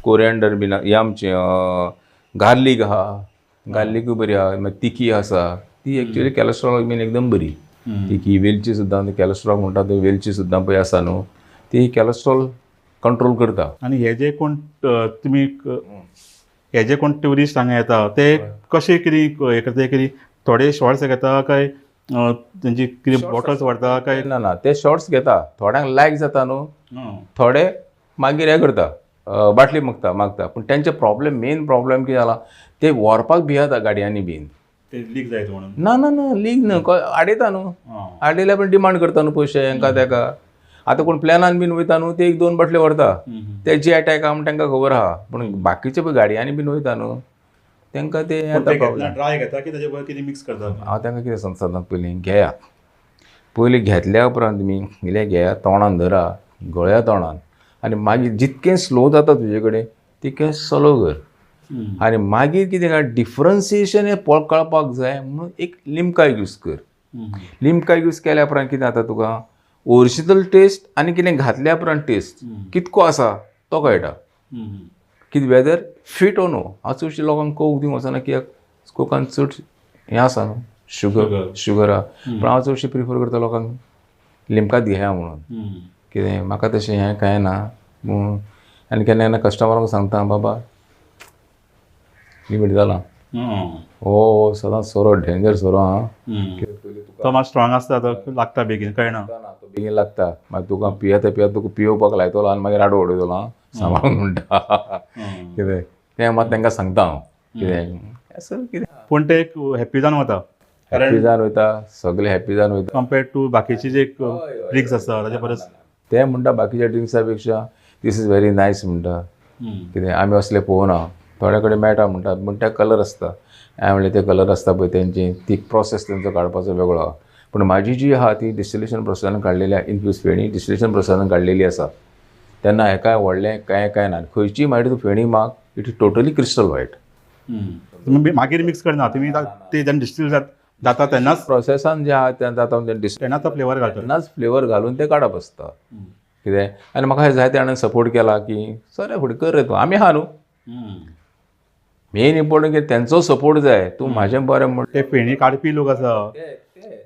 Speaker 2: कोरिएंडर बीन, हें आमचें गार्लीक आहा, गार्लिकूय बरी आहा. मागीर तिखी आसा, ती एक्चुअली कॅलेस्ट्रॉल बीन एकदम बरी. तिखी वेलची सुद्दां कॅलेस्ट्रॉल म्हणटा ते वेलची सुद्दां पळय आसा न्हू, ती कॅलेस्ट्रॉल कंट्रोल करता.
Speaker 1: आनी हे जे कोण तुमी हे जे कोण ट्युरिस्ट हांगा येता ते कशें कितें हें करता, कितें थोडे शॉर्ट्स घेता काय तेंची कितें बॉटल्स व्हरता काय?
Speaker 2: ना ना, ते शॉर्ट्स घेता, थोड्यांक लायक जाता न्हू, थोडे मागीर हें करता, बाटली मागता मागता. पूण तेंचे प्रॉब्लेम, मेन प्रॉब्लेम कितें जाला, ते व्हरपाक भियेता गाडयांनी बीन.
Speaker 1: ते लीक जायत म्हणून?
Speaker 2: ना ना ना, लीक न्हू, आडयता न्हू, आडयल्या पण डिमांड करता न्हू पयशे हेंका तेका. आतां कोण प्लॅनान बीन वयता न्हू, ते 1-2 बाटले व्हरता, ते जे अटॅक आहा तांकां खबर आहा. पूण बाकीचे पळय गाडयांनी बीन वयता न्हू तांकां ते
Speaker 1: ड्राय घेता की ताजे बरोबर कितें मिक्स करता?
Speaker 2: हांव तांकां कितें सांगता, पयलीं घेया, पयलीं घेतल्या उपरांत तुमी इल्लें घेया, तोंडान धरा, गळ्या तोंडान, आनी मागीर जितकें स्लो जाता तुजे कडेन तितकें स्लो कर. आनी मागीर कितें काय डिफरन्सिएशन हें कळपाक जाय म्हणून एक लिमका यूज कर. लिमका यूज केल्या उपरांत कितें जाता तुका ओरिजिनल टेस्ट आनी कितें घातल्या उपरांत टेस्ट कितको आसा तो कळटा, कितें वेदर फिट ओ नो. हांव चडशे लोकांक कोक दिवंक वचना कित्याक कोकान चड हें आसा न्हू, शुगर शुगर आहा. पूण हांव चडशें प्रिफर करता लोकांक लिमकात घेया म्हणून. कितें म्हाका तशें हें कांय ना. आनी केन्ना केन्ना कस्टमरांक सांगता, बाबा लिमीट जालां, हो सदांच सोरो डेंजर सोरो आं,
Speaker 1: तो मात स्ट्रॉंग आसता, तो लागता बेगीन, कळना,
Speaker 2: तो बेगीन लागता. मागीर तुका पियेता पियेता तुका पियोवपाक लायतलो आनी मागीर आडो उडयतलो आं, सांबाळून म्हणटा कितें तें मात तांकां सांगता हांव कितें असो कितें.
Speaker 1: पूण ते एक हॅप्पी जावन वता,
Speaker 2: हॅप्पी जावन वयता, सगळे हॅप्पी जावन वयता
Speaker 1: कंपेर्ड टू बाकीचे जे ड्रिंक्स आसा ताजे परस.
Speaker 2: ते म्हणटा बाकीच्या ड्रिंक्सा पेक्षा this is very nice म्हणटा. कितें आमी असले पळोवना, थोड्या कडेन मेळटा म्हणटा, पूण ते कलर आसता. हांवें म्हणलें ते कलर आसता पळय तेंची ती प्रोसेस तेंचो काडपाचो वेगळो आहा. पूण म्हाजी जी आहा ती डिस्टिलेशन प्रोसेसान काडलेली आहा, इन्फ्यूज फेणी डिस्टिलेशन प्रोसेसान काडलेली आसा. तेन्ना हेकाय व्हडलें कांय कांय ना, खंयचीय मागीर तूं फेणी माग, it is totally crystal white.
Speaker 1: तुमी मागीर मिक्स करना, तुमी ते जेन्ना डिस्टील जाता तेन्नाच
Speaker 2: प्रोसेसान जें आहा तें जाता,
Speaker 1: तेन्ना तो फ्लेवर घालता,
Speaker 2: तेन्नाच फ्लेवर घालून तें काडप आसता कितें. आनी म्हाका हें जायते जाणांनी सपोर्ट केला की सर फुडें कर रे तूं, आमी आहा न्हू. मेन इम्पोर्टंट की तेंचो सपोर्ट जाय, तूं म्हाजें बरें म्हण.
Speaker 1: ते फेणी काडपी लोक आसा,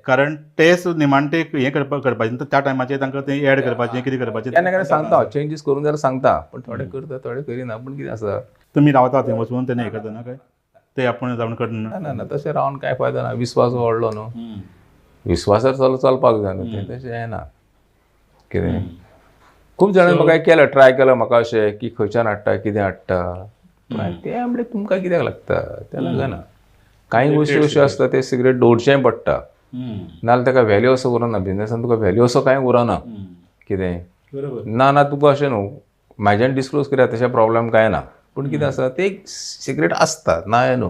Speaker 1: कारण तेच निमाणते हें करपाचें त्या टायमाचेर तांकां तें एड करपाचें कितें करपाचें.
Speaker 2: केन्ना केन्ना सांगता, चेंजीस करूंक जाल्यार सांगता, पूण थोडे करता थोडे करिना. पूण कितें आसा,
Speaker 1: तुमी रावता थंय वचून तेन्ना हें करतना काय ते आपूण जावन करना?
Speaker 2: ना ना, तशें रावन कांय फायदो ना. विस्वास व्हडलो न्हू, विस्वासार चलपाक जाय न्हू, तें तशें येना कितें. खूब जाणांनी म्हाका केलें, ट्राय केलो म्हाका अशें की खंयच्यान हाडटा कितें हाडटा, तें म्हणलें तुमकां कित्याक लागता, तें लागना. कांय गोश्टी अश्यो आसता ते सिगरेट दवरचेंय पडटा, नाजाल्यार ताका व्हॅल्यू असो उरना, बिजनेसान तुका व्हॅल्यू असो कांय उरना कितें. ना ना तुका अशें न्हू म्हाज्यान डिस्क्लोज करया तशें प्रॉब्लम कांय ना, पूण कितें आसा ते एक सिगरेट आसता ना हें न्हू.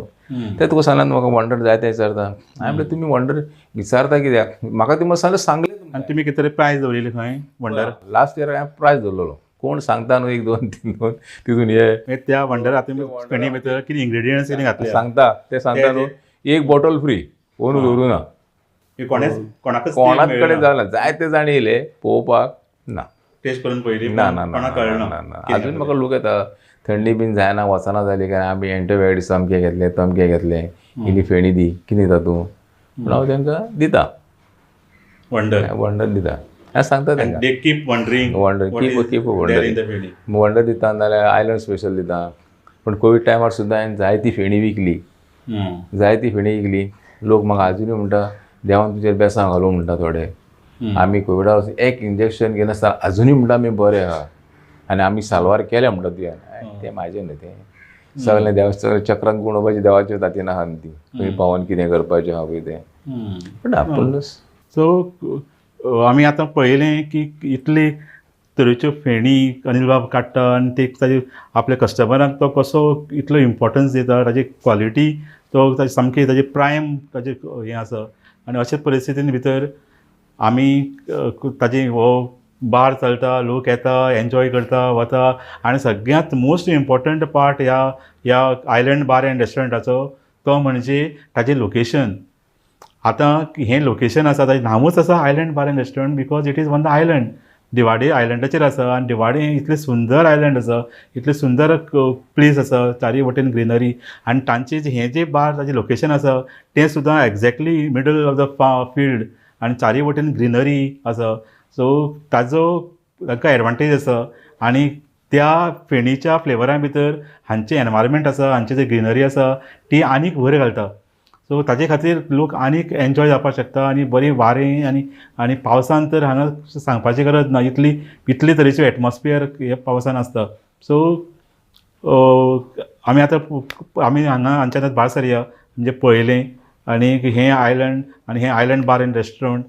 Speaker 2: तें तुका सांगलें म्हाका वंडर जाय तें विचारता, हांवें म्हणलें तुमी वंडर विचारता कित्याक, म्हाका तुमी सांगलें सांगलें.
Speaker 1: आनी तुमी कितें तरी प्रायज दवरिल्ली खंय वंडर?
Speaker 2: लास्ट इयर हांवें प्रायज दवरलेलो, कोण सांगता न्हू 1 2 3 2 तितून हे
Speaker 1: त्या वंडर तुमी फेणी भितर कितें इंग्रेडियंट्स कितें घातले
Speaker 2: सांगता, ते सांगता न्हू 1 बॉटल फ्री, कोण दवरूं ना, कोणाच कडेन जालें जायते जाण येयले पळोवपाक ना,
Speaker 1: टेस्ट करून पळयली
Speaker 2: ना ना ना. अजून म्हाका लोक येता, थंडी बीन जायना वचना जाली काय आमी एंटीबायोटिक्स सामकें घेतलें तमकें घेतलें, इल्ली फेणी दी कितें दिता तूं, पूण हांव तांकां दिता
Speaker 1: वंडर,
Speaker 2: वंडर दिता. हांव सांगता तांकां
Speaker 1: keep wondering,
Speaker 2: wonder keep wondering, wonder दिता नाजाल्यार आयलंड स्पेशल दिता. पूण कोवीड टायमार सुद्दां हांवें जायती फेणी विकली, जायती फेणी विकली. लोक म्हाका आजुनूय म्हणटा देवान तुजेर बेसां घालूं म्हणटा थोडे, आमी कोविडा एक इंजेक्शन घेनासतना आजुनूय म्हणटा आमी बरे आहा आनी आमी साल्वार केल्या म्हणटा तुवें. तें म्हाजें न्हू, तें सगळें देवा सगळें चक्रांत गुणोवपाचें देवाच्यो तातीन आहा न्हू ती, खंय पावोन कितें करपाचें आहा पळय तें. पूण आपूण
Speaker 1: सो आमी आतां पळयलें की इतले तरेच्यो फेणी अनिल बाब काडटा आनी ते ताजे आपल्या कस्टमरांक तो कसो इतलो इम्पोर्टन्स दिता, ताजी क्वॉलिटी तो ताजी सामकी ताजी प्रायम ताजें हें आसा. आनी अशे परिस्थितीन भितर आमी ताजी हो बार चलता, लोक येता, एन्जॉय करता, वता. आनी सगळ्यांत मोस्ट इम्पोर्टंट पार्ट ह्या ह्या आयलंड बार एंड रेस्टॉरंटाचो तो म्हणजे ताजें लोकेशन. आतां हें लोकेशन आसा ताजें नांवूच आसा island bar and restaurant because it is on the island. Divar आयलंडाचेर आसा आनी दिवाडे इतलें सुंदर आयलंड आसा, इतलें सुंदर प्लेस आसा, चारी वटेन ग्रिनरी आनी तांचें हें जें बार ताजें लोकेशन आसा तें सुद्दां exactly middle of the field आनी चारी वटेन ग्रिनरी आसा. सो ताजो तांकां एडवांटेज आसा आनी त्या फेणीच्या फ्लेवरा भितर हांचें एनवायरमेंट आसा, हांची जी ग्रिनरी आसा ती आनीक भर घालता. सो ताजे खातीर लोक आनीक एन्जॉय जावपाक शकता आनी बरी वारें आनी आनी पावसान तर हांगा सांगपाची गरज ना, इतली इतले तरेचे एटमॉस्फियर हे पावसान आसता. सो आमी आतां आमी हांगा हांच्यान भायर सरया म्हणजे पळयलें आनी हें आयलंड आनी हें आयलंड बार एंड रेस्टॉरंट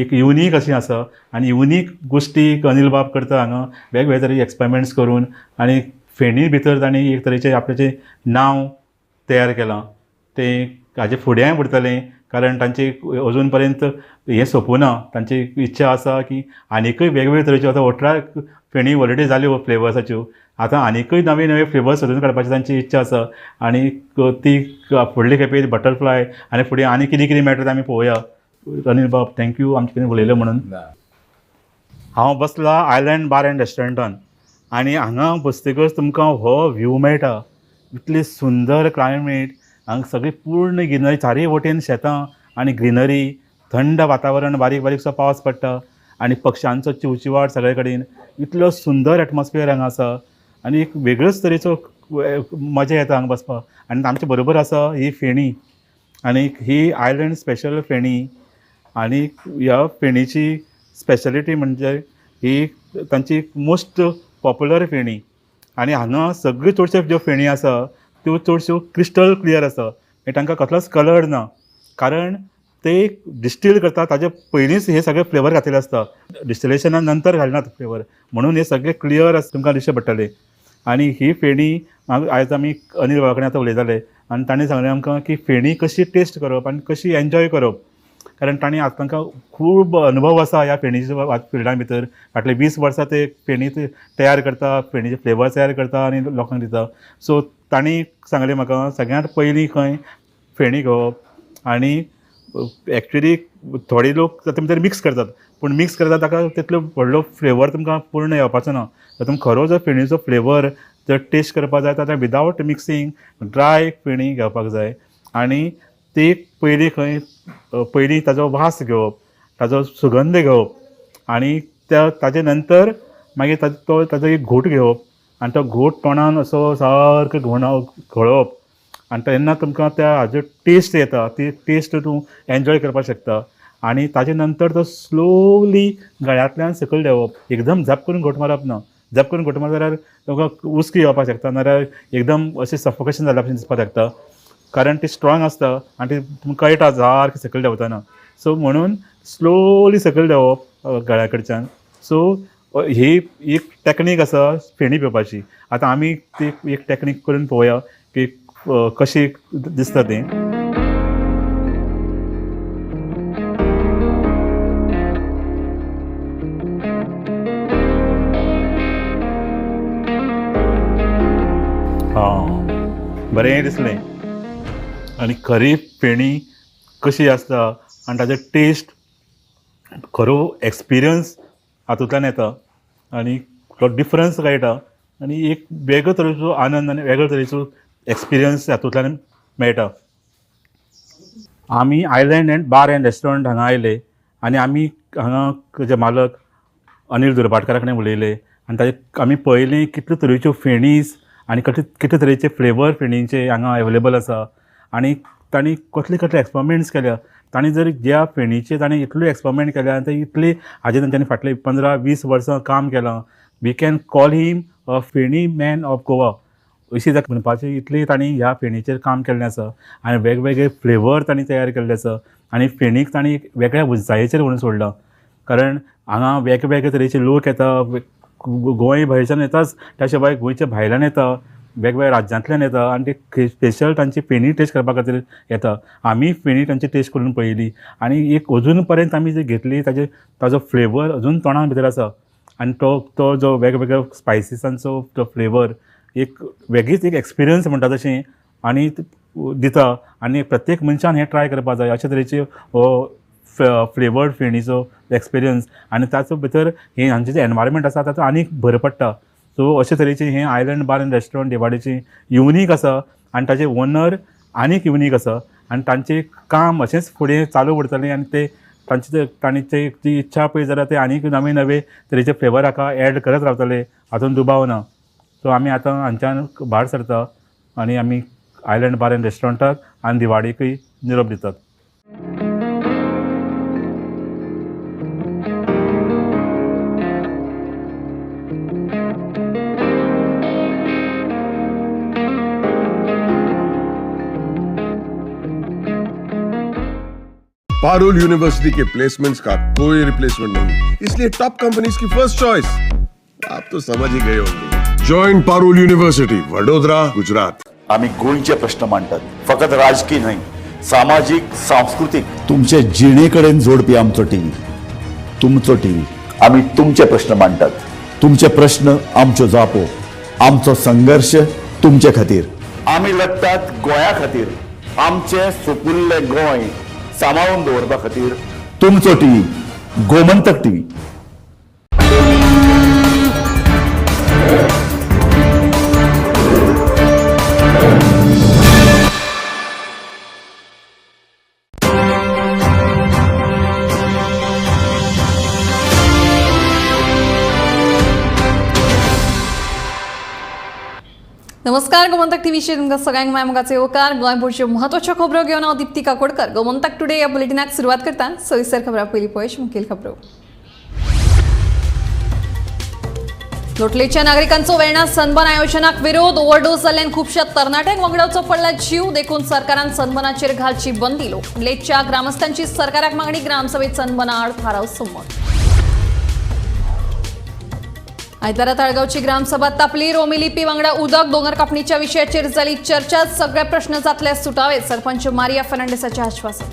Speaker 1: एक युनीक अशें आसा आनी युनीक गोश्टी अनिल बाब करता हांगा वेगवेगळे तरेचे एक्सपेरिमेंट्स करून आनी फेणी भितर तांणी एक तरेचें आपल्याचें नांव तयार केलां. तें हाजे फुडेंय उरतलें कारण तांची अजून पर्यंत हें सोंपूना. तांची इच्छा आसा की आनीकय वेगवेगळे तरेच्यो आतां 18 फेणी ऑलरेडी जाल्यो फ्लेवर्साच्यो, आतां आनीकय नवे नवे फ्लेवर्स सोदून काडपाची तांची इच्छा आसा आनी ती फुडले खेपे बटरफ्लाय आनी फुडें आनी कितें कितें मेळटा तें आमी पळोवया. अनिल बाब thank you आमचे कडेन उलयलें म्हणून. हांव बसला आयलंड बार एंड रेस्टॉरंटान आनी हांगा बसतकच तुमकां हो व्यू मेळटा. इतली सुंदर क्लायमेट, हांगा सगळी पूर्ण ग्रिनरी, चारय वटेन शेतां आनी ग्रिनरी, थंड वातावरण, बारीक बारीकसो पावस पडटा आनी पक्ष्यांचो चिवचिवाट सगळे कडेन. इतलो सुंदर एटमॉस्फियर हांगा आसा आनी एक वेगळोच तरेचो मजा येता हांगा बसपाक. आनी आमचे बरोबर आसा ही फेणी आनी ही आयलंड स्पेशल फेणी आनी ह्या फेणीची स्पेशलिटी म्हणजे ही तांची मोस्ट पॉप्युलर फेणी आनी हांगा सगळ्यो चडश्यो ज्यो फेणी आसा त्यो चडश्यो क्रिस्टल क्लियर आसा, तांकां कसलोच कलर ना कारण ते डिस्टील करता ताजे पयलींच हे सगळे फ्लेवर घातलेले आसता, डिस्टिलेशना नंतर घालनात फ्लेवर, म्हणून हे सगळे क्लियर आसा तुमकां दिश्टी पडटले. आनी ही फेणी आयज आमी अनिल बाबा कडेन आतां उलयताले आनी ताणें सांगलें आमकां की फेणी कशी टेस्ट करप आनी कशी एन्जॉय करप, कारण तांणी आतां तांकां खूब अनुभव आसा ह्या फेणीच्या फिल्डा भितर. फाटले 20 वर्सां ते फेणी तयार करता, फेणीचे फ्लेवर तयार करता आनी लोकांक दिता. सो तांणी सांगलें म्हाका सगळ्यांत पयलीं खंय फेणी घेवप आनी एक्चुली थोडे लोक तातूंत भितर मिक्स करतात, पूण मिक्स करता ताका तितलो व्हडलो फ्लेवर तुमकां पूर्ण येवपाचो ना. तर तुमकां खरो जर फेणीचो फ्लेवर जर टेस्ट करपाक जाय जाल्यार विदावट मिक्सींग ड्राय फेणी घेवपाक जाय आनी ती पयलीं खंय पयलीं ताजो वास घेवप, ताजो सुगंध घेवप आनी त्या ताजे नंतर मागीर तो ताजो एक घोट घेवप आनी तो घोट तोंडान असो सारको घोळोवप आनी तेन्ना तुमकां त्या हाजो टेस्ट येता, ती टेस्ट तूं एन्जॉय करपाक शकता. आनी ताजे नंतर तो स्लोली गळ्यांतल्यान सकयल देंवप, एकदम झप करून घोट मारप ना. झप करून घोट मारप जाल्यार तुमकां उस्की येवपाक शकता, नाजाल्यार एकदम अशें सफोकेशन जाल्ल्या भशेन दिसपाक शकता, कारण ती स्ट्रॉंग आसता आनी ती तुमकां कळटा सारकें सकयल देंवतना. सो म्हणून स्लोली सकयल देंवप गळ्या कडच्यान. सो ही एक टॅक्नीक आसा फेणी पिवपाची. आतां आमी ती एक टॅक्नीक करून पळोवया की कशी दिसता तें. हां, बरें दिसलें. आनी खरी फेणी कशी आसता आनी ताजो टेस्ट, खरो एक्सपिरियन्स हातूंतल्यान येता आनी तो डिफरन्स कळटा आनी एक वेगळो तरेचो आनंद आनी वेगळे तरेचो एक्सपिरियन्स हातूंतल्यान मेळटा. आमी island and bar and restaurant हांगा आयले आनी आमी हांगा जे मालक अनिल दुर्भाटकारा कडेन उलयले आनी ताजे आमी पळयलें कितल्यो तरेच्यो फेणीस आनी कितले तरेचे फ्लेवर फेणींचे हांगा अवेलेबल आसा आनी तांणी कसले कसले एक्सपेरिमेंट्स केल्या. तांणी जर ज्या फेणीचे तांणी इतले एक्सपेरिमेंट केल्या आनी ते इतले हाजेर तांच्यांनी फाटले 15-20 वर्सां काम केलां. We can call him a feni man of Goa अशी ताका म्हणपाचें, इतलें तांणी ह्या फेणीचेर काम केल्लें आसा आनी वेगवेगळे फ्लेवर तांणी तयार केल्ले आसा आनी फेणीक तांणी एक वेगळ्या उंचायेचेर व्हरून सोडलां, कारण हांगा वेगवेगळे तरेचे लोक येता, गोंय भायरच्यान येताच, त्या शिवाय गोंयच्या भायल्यान येता, वेगवेगळ्या राज्यांतल्यान येता आनी ते स्पेशल तांची फेणी टेस्ट करपा खातीर येता. आमी फेणी तांची टेस्ट करून पळयली आनी एक अजून पर्यंत आमी जी घेतली ताजे ताजो फ्लेवर अजून तोंडा भितर आसा आनी तो तो जो वेगवेगळ्या स्पायसिसांचो तो फ्लेवर एक वेगळीच एक एक्सपिरियन्स म्हणटा तशें आनी दिता आनी प्रत्येक मनशान हें ट्राय करपाक जाय अशे तरेचे हो फ्लेवर्ड फेणीचो एक्सपिरियन्स आनी ताचो भितर हें हांचें जें एनवायरमेंट आसा ताचो आनीक भर पडटा. सो अशे तरेचें हें आयलंड बार एंड रेस्टॉरंट दिवाडेचें युनीक आसा आनी ताजे ओनर आनीक युनीक आसा आनी तांचें काम अशेंच फुडें चालू उरतलें आनी ते तांचे तांणी ती इच्छा पळय जाल्यार ते आनीक नवे नवे तरेचे फ्लेवर हाका एड करत रावतले हातूंत दुबाव ना. सो आमी आतां हांच्यान भायर सरता आनी आमी आयलंड बार एंड रेस्टॉरंटाक आनी दिवाडीकूय निरोप दितात.
Speaker 19: पारुल यूनिवर्सिटी के प्लेसमेंट्स का कोई रिप्लेसमेंट नहीं, इसलिए टॉप कंपनीज की फर्स्ट चॉइस। आप तो समझ ही गए होंगे। Join Parul university, Vadodara, Gujarat.
Speaker 21: आम्ही गोंयचे प्रश्न मांडतात, फकत राजकीय न्हय, सामाजीक, सांस्कृतीक, तुमचे जिणेकडेन जोडपी आमचो टीव्ही, तुमचो टीव्ही। आम्ही तुमचे प्रश्न मांडतात, तुमचे प्रश्न आमच्यो जापो, आमचो संघर्ष तुमचे खातीर। आमी लढतात गोंया खातीर, आमचे सुपुल्ले गोंय सांबाळून दवरपा खातीर। तुमचो टीव्ही, गोमंतक टीव्ही।
Speaker 9: नमस्कार, गोमंतक टीव्हीचेर तुमकां सगळ्यांक माय मोगाचो येवकार। गोंयभरच्यो म्हत्वाच्यो खबरो घेवन हांव दीप्ती काकोडकर गोमंतक टुडे ह्या बुलेटिनाक सुरवात करता। सविस्तर खबरां पयलीं पळय मुखेल खबरो। लोटलेच्या नागरिकांचो वेर्णा सनबर्न आयोजनाक विरोध। ओव्हरडोस जाल्ल्यान खुबश्या तरणाट्यांक वगडावचो पडला जीव, देखून सरकारान सनबर्नाचेर घालची बंदी। लोटलेच्या ग्रामस्थांची सरकाराक मागणी, ग्रामसभेत सनबर्ना आड थाराव संमत। आयतारा ताळगांवची ग्रामसभा तापली। रोमी लिपी वांगडा उदक, दोंगर कापणीच्या विशयाचेर जाली चर्चा। सगळे प्रश्न जातले सुटावे, सरपंच मारिया फर्नांडिसाचें आश्वासन।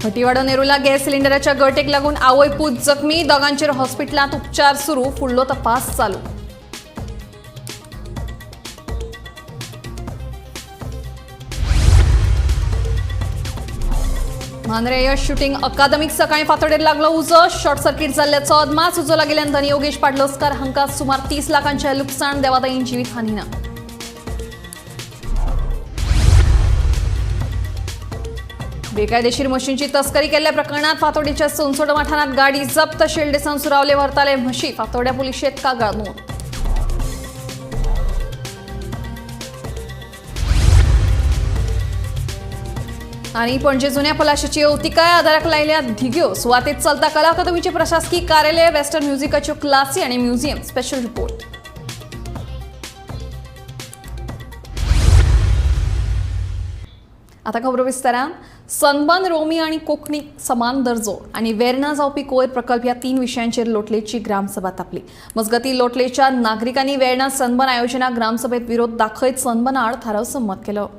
Speaker 9: भटीवाडो नेरूला गॅस सिलिंडराच्या गळटेक लागून आवय पूत जखमी, दोगांचेर हॉस्पिटलांत उपचार सुरू, फुडलो तपास चालू। मांद्रे यश शूटिंग अकादमीक सकाळी फांतोडेर लागलो उजो। शॉर्ट सर्किट जाल्ल्याचो अदमास। उजो लागिल्ल्यान धनी योगेश पाडलोस्कर हांकां सुमार 30 लाखांचें लुकसाण, देवादायीन जिवीत हानी ना। बेकायदेशीर म्हशींची तस्करी केल्ल्या प्रकरणात फातोडेच्या सोनसोड वाठारांत गाडी जप्त। शेल्डेसावन सुरावले व्हरताले म्हशी, फातोड्या पुलिशेंत कागाळ नोंद। आनी पणजे जुन्या पलाशाची अवतिकाय आदाराक लायल्या धिग्यो। सुवातेत चलता कला अकादमीचे प्रशासकीय कार्यालय, वेस्टर्न म्युझिकाच्यो क्लासी आनी म्युझियम। Special report. आता खबरो विस्तारान। सनबर्न, रोमी आनी कोंकणी समान दर्जो आनी वेर्णा जावपी कोयर प्रकल्प ह्या 3 विशयांचेर लोटलेची ग्रामसभा तापली। मजगतीं लोटलेच्या नागरिकांनी वेर्णा सनबर्न आयोजनाक ग्रामसभेत विरोध दाखयत सनबर्ना आड थाराव संमत केलो।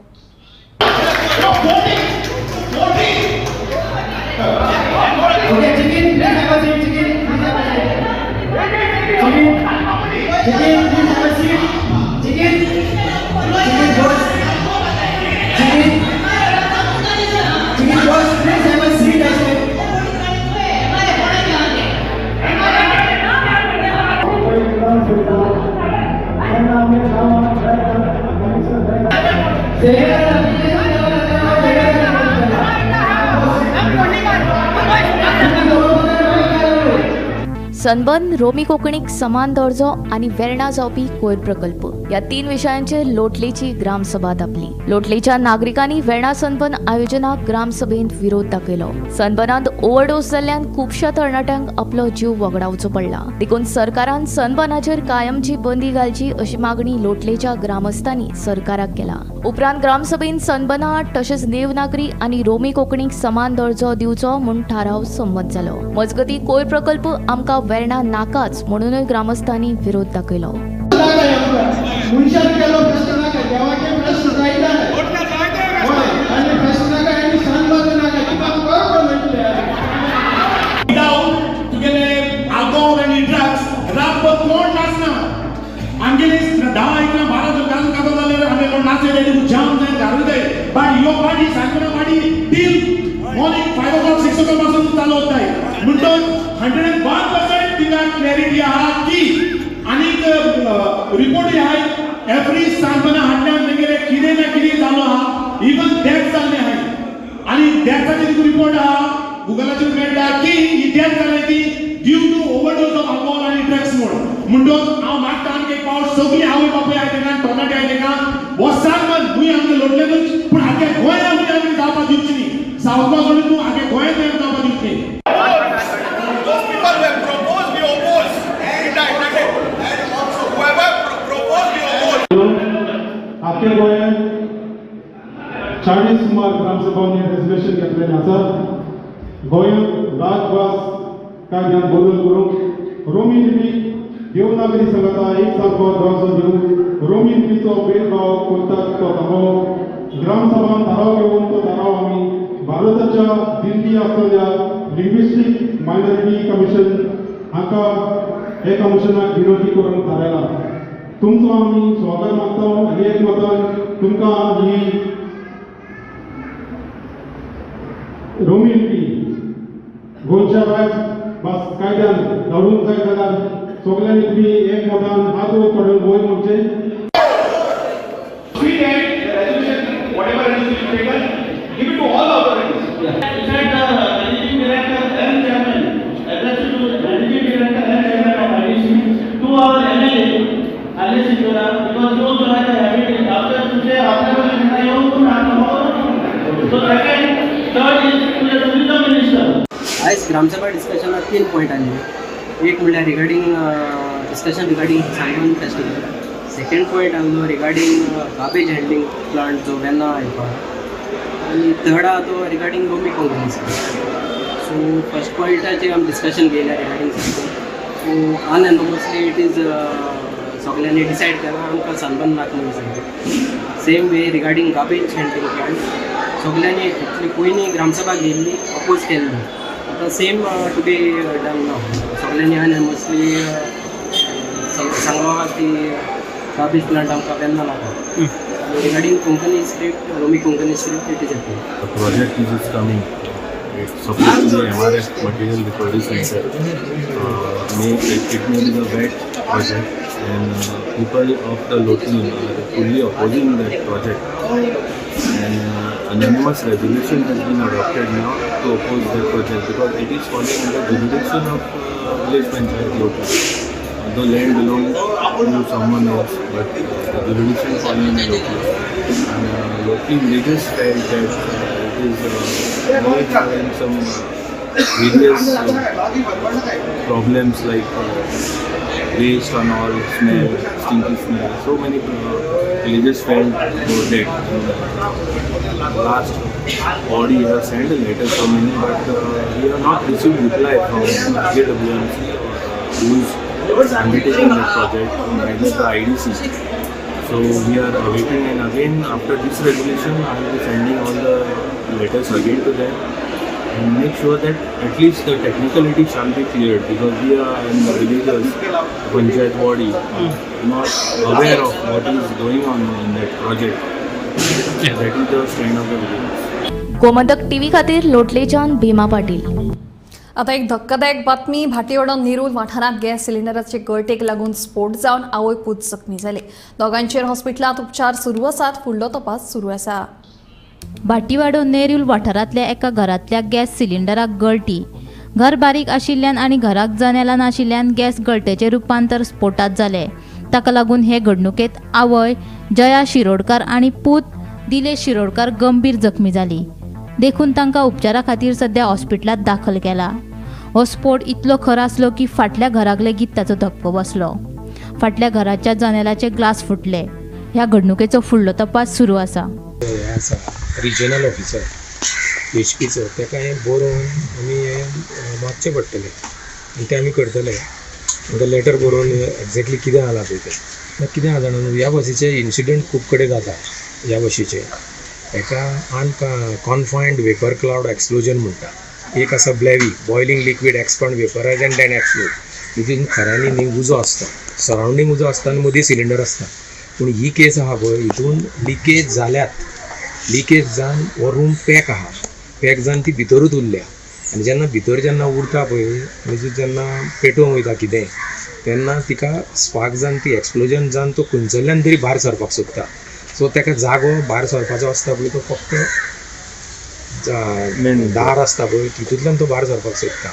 Speaker 12: सनबर्न, रोमी कोंकणीक समान दर्जो आनी वेर्णा जावपी कोयर प्रकल्प ह्या 3 विशयांचेर लोटलेची ग्रामसभा तापली। लोटलेच्या नागरिकांनी वेर्णा सनबर्न आयोजनाक ग्रामसभेंत विरोध दाखयलो। सनबर्नांत ओव्हरडोस जाल्ल्यान खुबश्या तरणाट्यांक आपलो जीव वगडावचो पडला, देखून सरकारान सनबर्नाचेर कायमची बंदी घालची अशी मागणी लोटलेच्या ग्रामस्थांनी सरकाराक केला। उपरांत ग्रामसभेन सनबर्ना आड तशेंच देवनागरी आनी रोमी कोंकणीक समान दर्जो दिवचो म्हूण थाराव संमत जालो। मजगतीं कोयर प्रकल्प आमकां वेर्णा नाकाच म्हणूनय ग्रामस्थांनी विरोध दाखयलो।
Speaker 4: 101% क्लॅरिटी आहा की आनीक रिपोर्ट आहाय एवरी सांगतना हाडल्यान तेगेले कितें ना कितें जालो आहा, इवन डेथ जाल्ले आहाय आनी डेथाचे तुका रिपोर्ट आहा गुगलाचेर मेळटा की ही डेथ जाले ती due to overdose of alcohol आनी ड्रग्स म्हूण। म्हणटच हांव मागता आनी एक पावट सगळीं आवय बापूय आहाय तेका तरणाटे आहाय तेका हो सांग न्हय आमगे लोटलेनूच पूण आख्या गोंया न्हय आमी जावपाक दिवची न्ही, सावथ सोडून तूं आख्या गोंयांत आमी जावपाक दिवची न्ही। आख्या गोंयांत 40 सुमार ग्रामसभांनी रेजोल्युशन घेतलेलें आसा. गोंयांत राजभास कायद्यान बदल करूंक रोमी लिपीक देवनागरी सांगाता एक सारको दर्जो दिवंक रोमी लिपीचो भेदभाव करतात तो थांबोवंक ग्रामसभान थाराव घेवन तो थाराव आमी भारताच्या दिल्ली आसलेल्या लिंग्विस्टीक मायनॉरिटी कमिशन हांकां हे कमिशनाक विनंती करूंक थारायला. तुमचो आमी स्वागत मागता आनी एक मतान तुमकां ही रोमी लिपी गोंयच्या राज भास कायद्यान धाडूंक जाय जाल्यार सगल्यांनी तुमी एक मतान हात वयर काडून वयर म्हणचें.
Speaker 6: Whatever resolution taken, give it to all the authorities. Yeah. In fact, the managing director and chairman, addressed to the managing director and chairman of IDC, to our MLA, Alex Sikora, because he also has a habit after today, after so second, third is to the tourism minister.
Speaker 7: आयज gram sabha डिस्कशनाक 3 point आयले. एक म्हणल्यार regarding discussion regarding Sunburn festival. Second point आसलो regarding garbage handling plant जो वेन्ना येवपा, आनी third आहा तो रिगार्डींग रोमी कोंकणी. सो फर्स्ट पॉयंटाचेर आमी डिस्कशन केलें regarding sunburn. So unanimously it is सगल्यांनी डिसायड केलां आमकां सनबर्न नाका म्हणून सांगलें. Same way regarding garbage handling plant सगल्यांनी एक्चुली पयलीं ग्रामसभा घेयल्ली अपोज केल्ली, आतां सेम टू बी डन ना. सगल्यांनी अनएनोमसली सांगला की गार्बेज प्लांट आमकां वेन्ना नाका. Regarding Konkani script, Romi Konkani script, it is approved.
Speaker 26: The project is coming. It's supposed to be MRF material recovery center. It may be the wet project, and people of the Lotli are fully opposing that project. And unanimous resolution has been adopted now to oppose that project because it is falling under jurisdiction of village panchayat Lotli. The land belongs to someone else, but the jurisdiction falling in Lotli. And Lotli villagers felt that it is having some various problems like waste and all, smell, stinky smell. So many villagers felt about that. Last body have sent a letter so many, but we have not received reply from JWMC or who is undertaking that project, neither the IDC. So we are awaiting, and again after this resolution I will be sending all the letters again to them and make sure that at least the technicality shall be cleared, because we are in the villagers, panchayat body, not aware of what is going on in that project. That is the stand of the villagers.
Speaker 20: Gomantak TV खातीर लोटलेच्यान भीमा पाटील.
Speaker 9: आता एक धक्कादायक बातमी. भाटीवाडो नेरूल वाठारांत gas सिलिंडराचे गळटेक लागून स्फोट जावन आवय पूत जखमी जाले. दोगांचेर हॉस्पिटलांत उपचार सुरू आसात. फुडलो तपास सुरू आसा.
Speaker 20: भाटीवाडो नेरूल वाठारांतल्या एका घरांतल्या गॅस सिलिंडराक गळटी. घर बारीक आशिल्ल्यान आनी घराक जनेलां नाशिल्ल्यान गॅस गळटेचें रुपांतर स्फोटांत जालें. ताका लागून हे घडणुकेंत आवय जया शिरोडकार आनी पूत दिलेश शिरोडकार गंभीर जखमी जाली. देखून तांकां उपचारा खातीर सध्या हॉस्पिटलांत दाखल केला. हो स्फोट इतलो खर आसलो की फाटल्या घराक लेगीत ताचो धपको बसलो. फाटल्या घराच्या जनेलाचे ग्लास फुटले. ह्या घडणुकेचो फुडलो तपास सुरू आसा.
Speaker 22: हें आसा रिजनल ऑफिसर एचपीचो, ताका हें बरोवन आमी हें मागचें पडटलें आनी तें आमी करतले. तांकां लेटर बरोवन एग्जॅक्टली कितें जालां पळय तें. कितें आसा जाणा, ह्या बसीचे इन्सिडंट खूब कडेन जाता. ह्या बशीचे हेका अनकॉन्फायन्ड वेपर क्लावड एक्सप्लोजन म्हणटा. एक आसा BLEVE, boiling liquid expand vaporise and then explode. तितून खऱ्यांनी न्ही उजो आसता, सरावंडींग उजो आसता आनी मदीं सिलिंडर आसता. पूण ही केस आहा पळय, हितून लिकेज जाल्यात, लिकेज जावन हो रूम पॅक आहा, पॅक जावन ती भितरूच उरल्या. आनी जेन्ना भितर जेन्ना उरता पळय आनी जेन्ना पेटोवंक वयता कितें तेन्ना तिका स्पार्क जावन ती एक्सप्लोजन जावन तो खंयसरल्यान तरी भायर सरपाक सोदता. सो ताका जागो भायर सरपाचो आसता पळय तो फक्त दार आसता पळय तितूंतल्यान तो भायर सरपाक सोदता.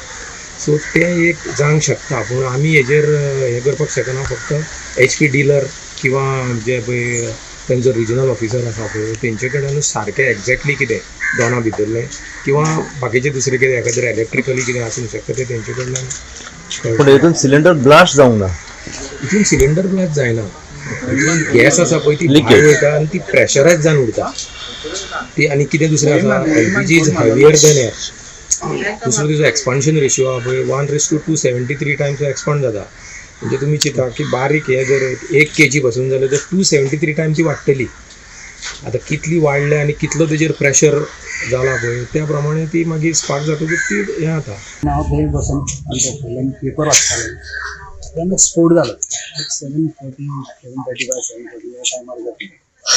Speaker 22: सो तें एक जावंक शकता, पूण आमी हेजेर हें करपाक शकना. फक्त एच पी डिलर किंवा जे पळय तेंचो रिजनल ऑफिसर आसा पळय तेंचे कडेन सारकें एग्जॅक्टली कितें दोना भितरलें किंवा बाकीचें दुसरें कितें एखाद्रें इलेक्ट्रिकली कितें आसूंक शकता तें तेंचे कडल्यान.
Speaker 24: पूण हितून सिलिंडर ब्लास्ट जावंक ना?
Speaker 22: हितून सिलिंडर ब्लास्ट जायना. ती गॅस आसा पळय ती भायर वयता आनी ती प्रेशरायज जावन उरता ती. आनी कितें दुसरें आसा, LPG is heavier than air. दुसरो तिजो एक्सपान्शन रेशियो आहा पळय 1:273 टायम्स एक्सपांड जाता. म्हणजे तुमी चिंता की बारीक हें जर 1 kg पासून जाल्यार तर 273 टायम्स ती वाडटली. आतां कितली वाडल्या आनी कितलो तेजेर प्रेशर जाला पळय त्या प्रमाणे ती मागीर स्पार्क जातकूच ती हें जाता.
Speaker 3: हांव थंय बसून आमच्या फुडल्यान पेपर वाचतालो तेन्ना स्फोट जालो 7:40 7:35 7:40 ह्या टायमार जाता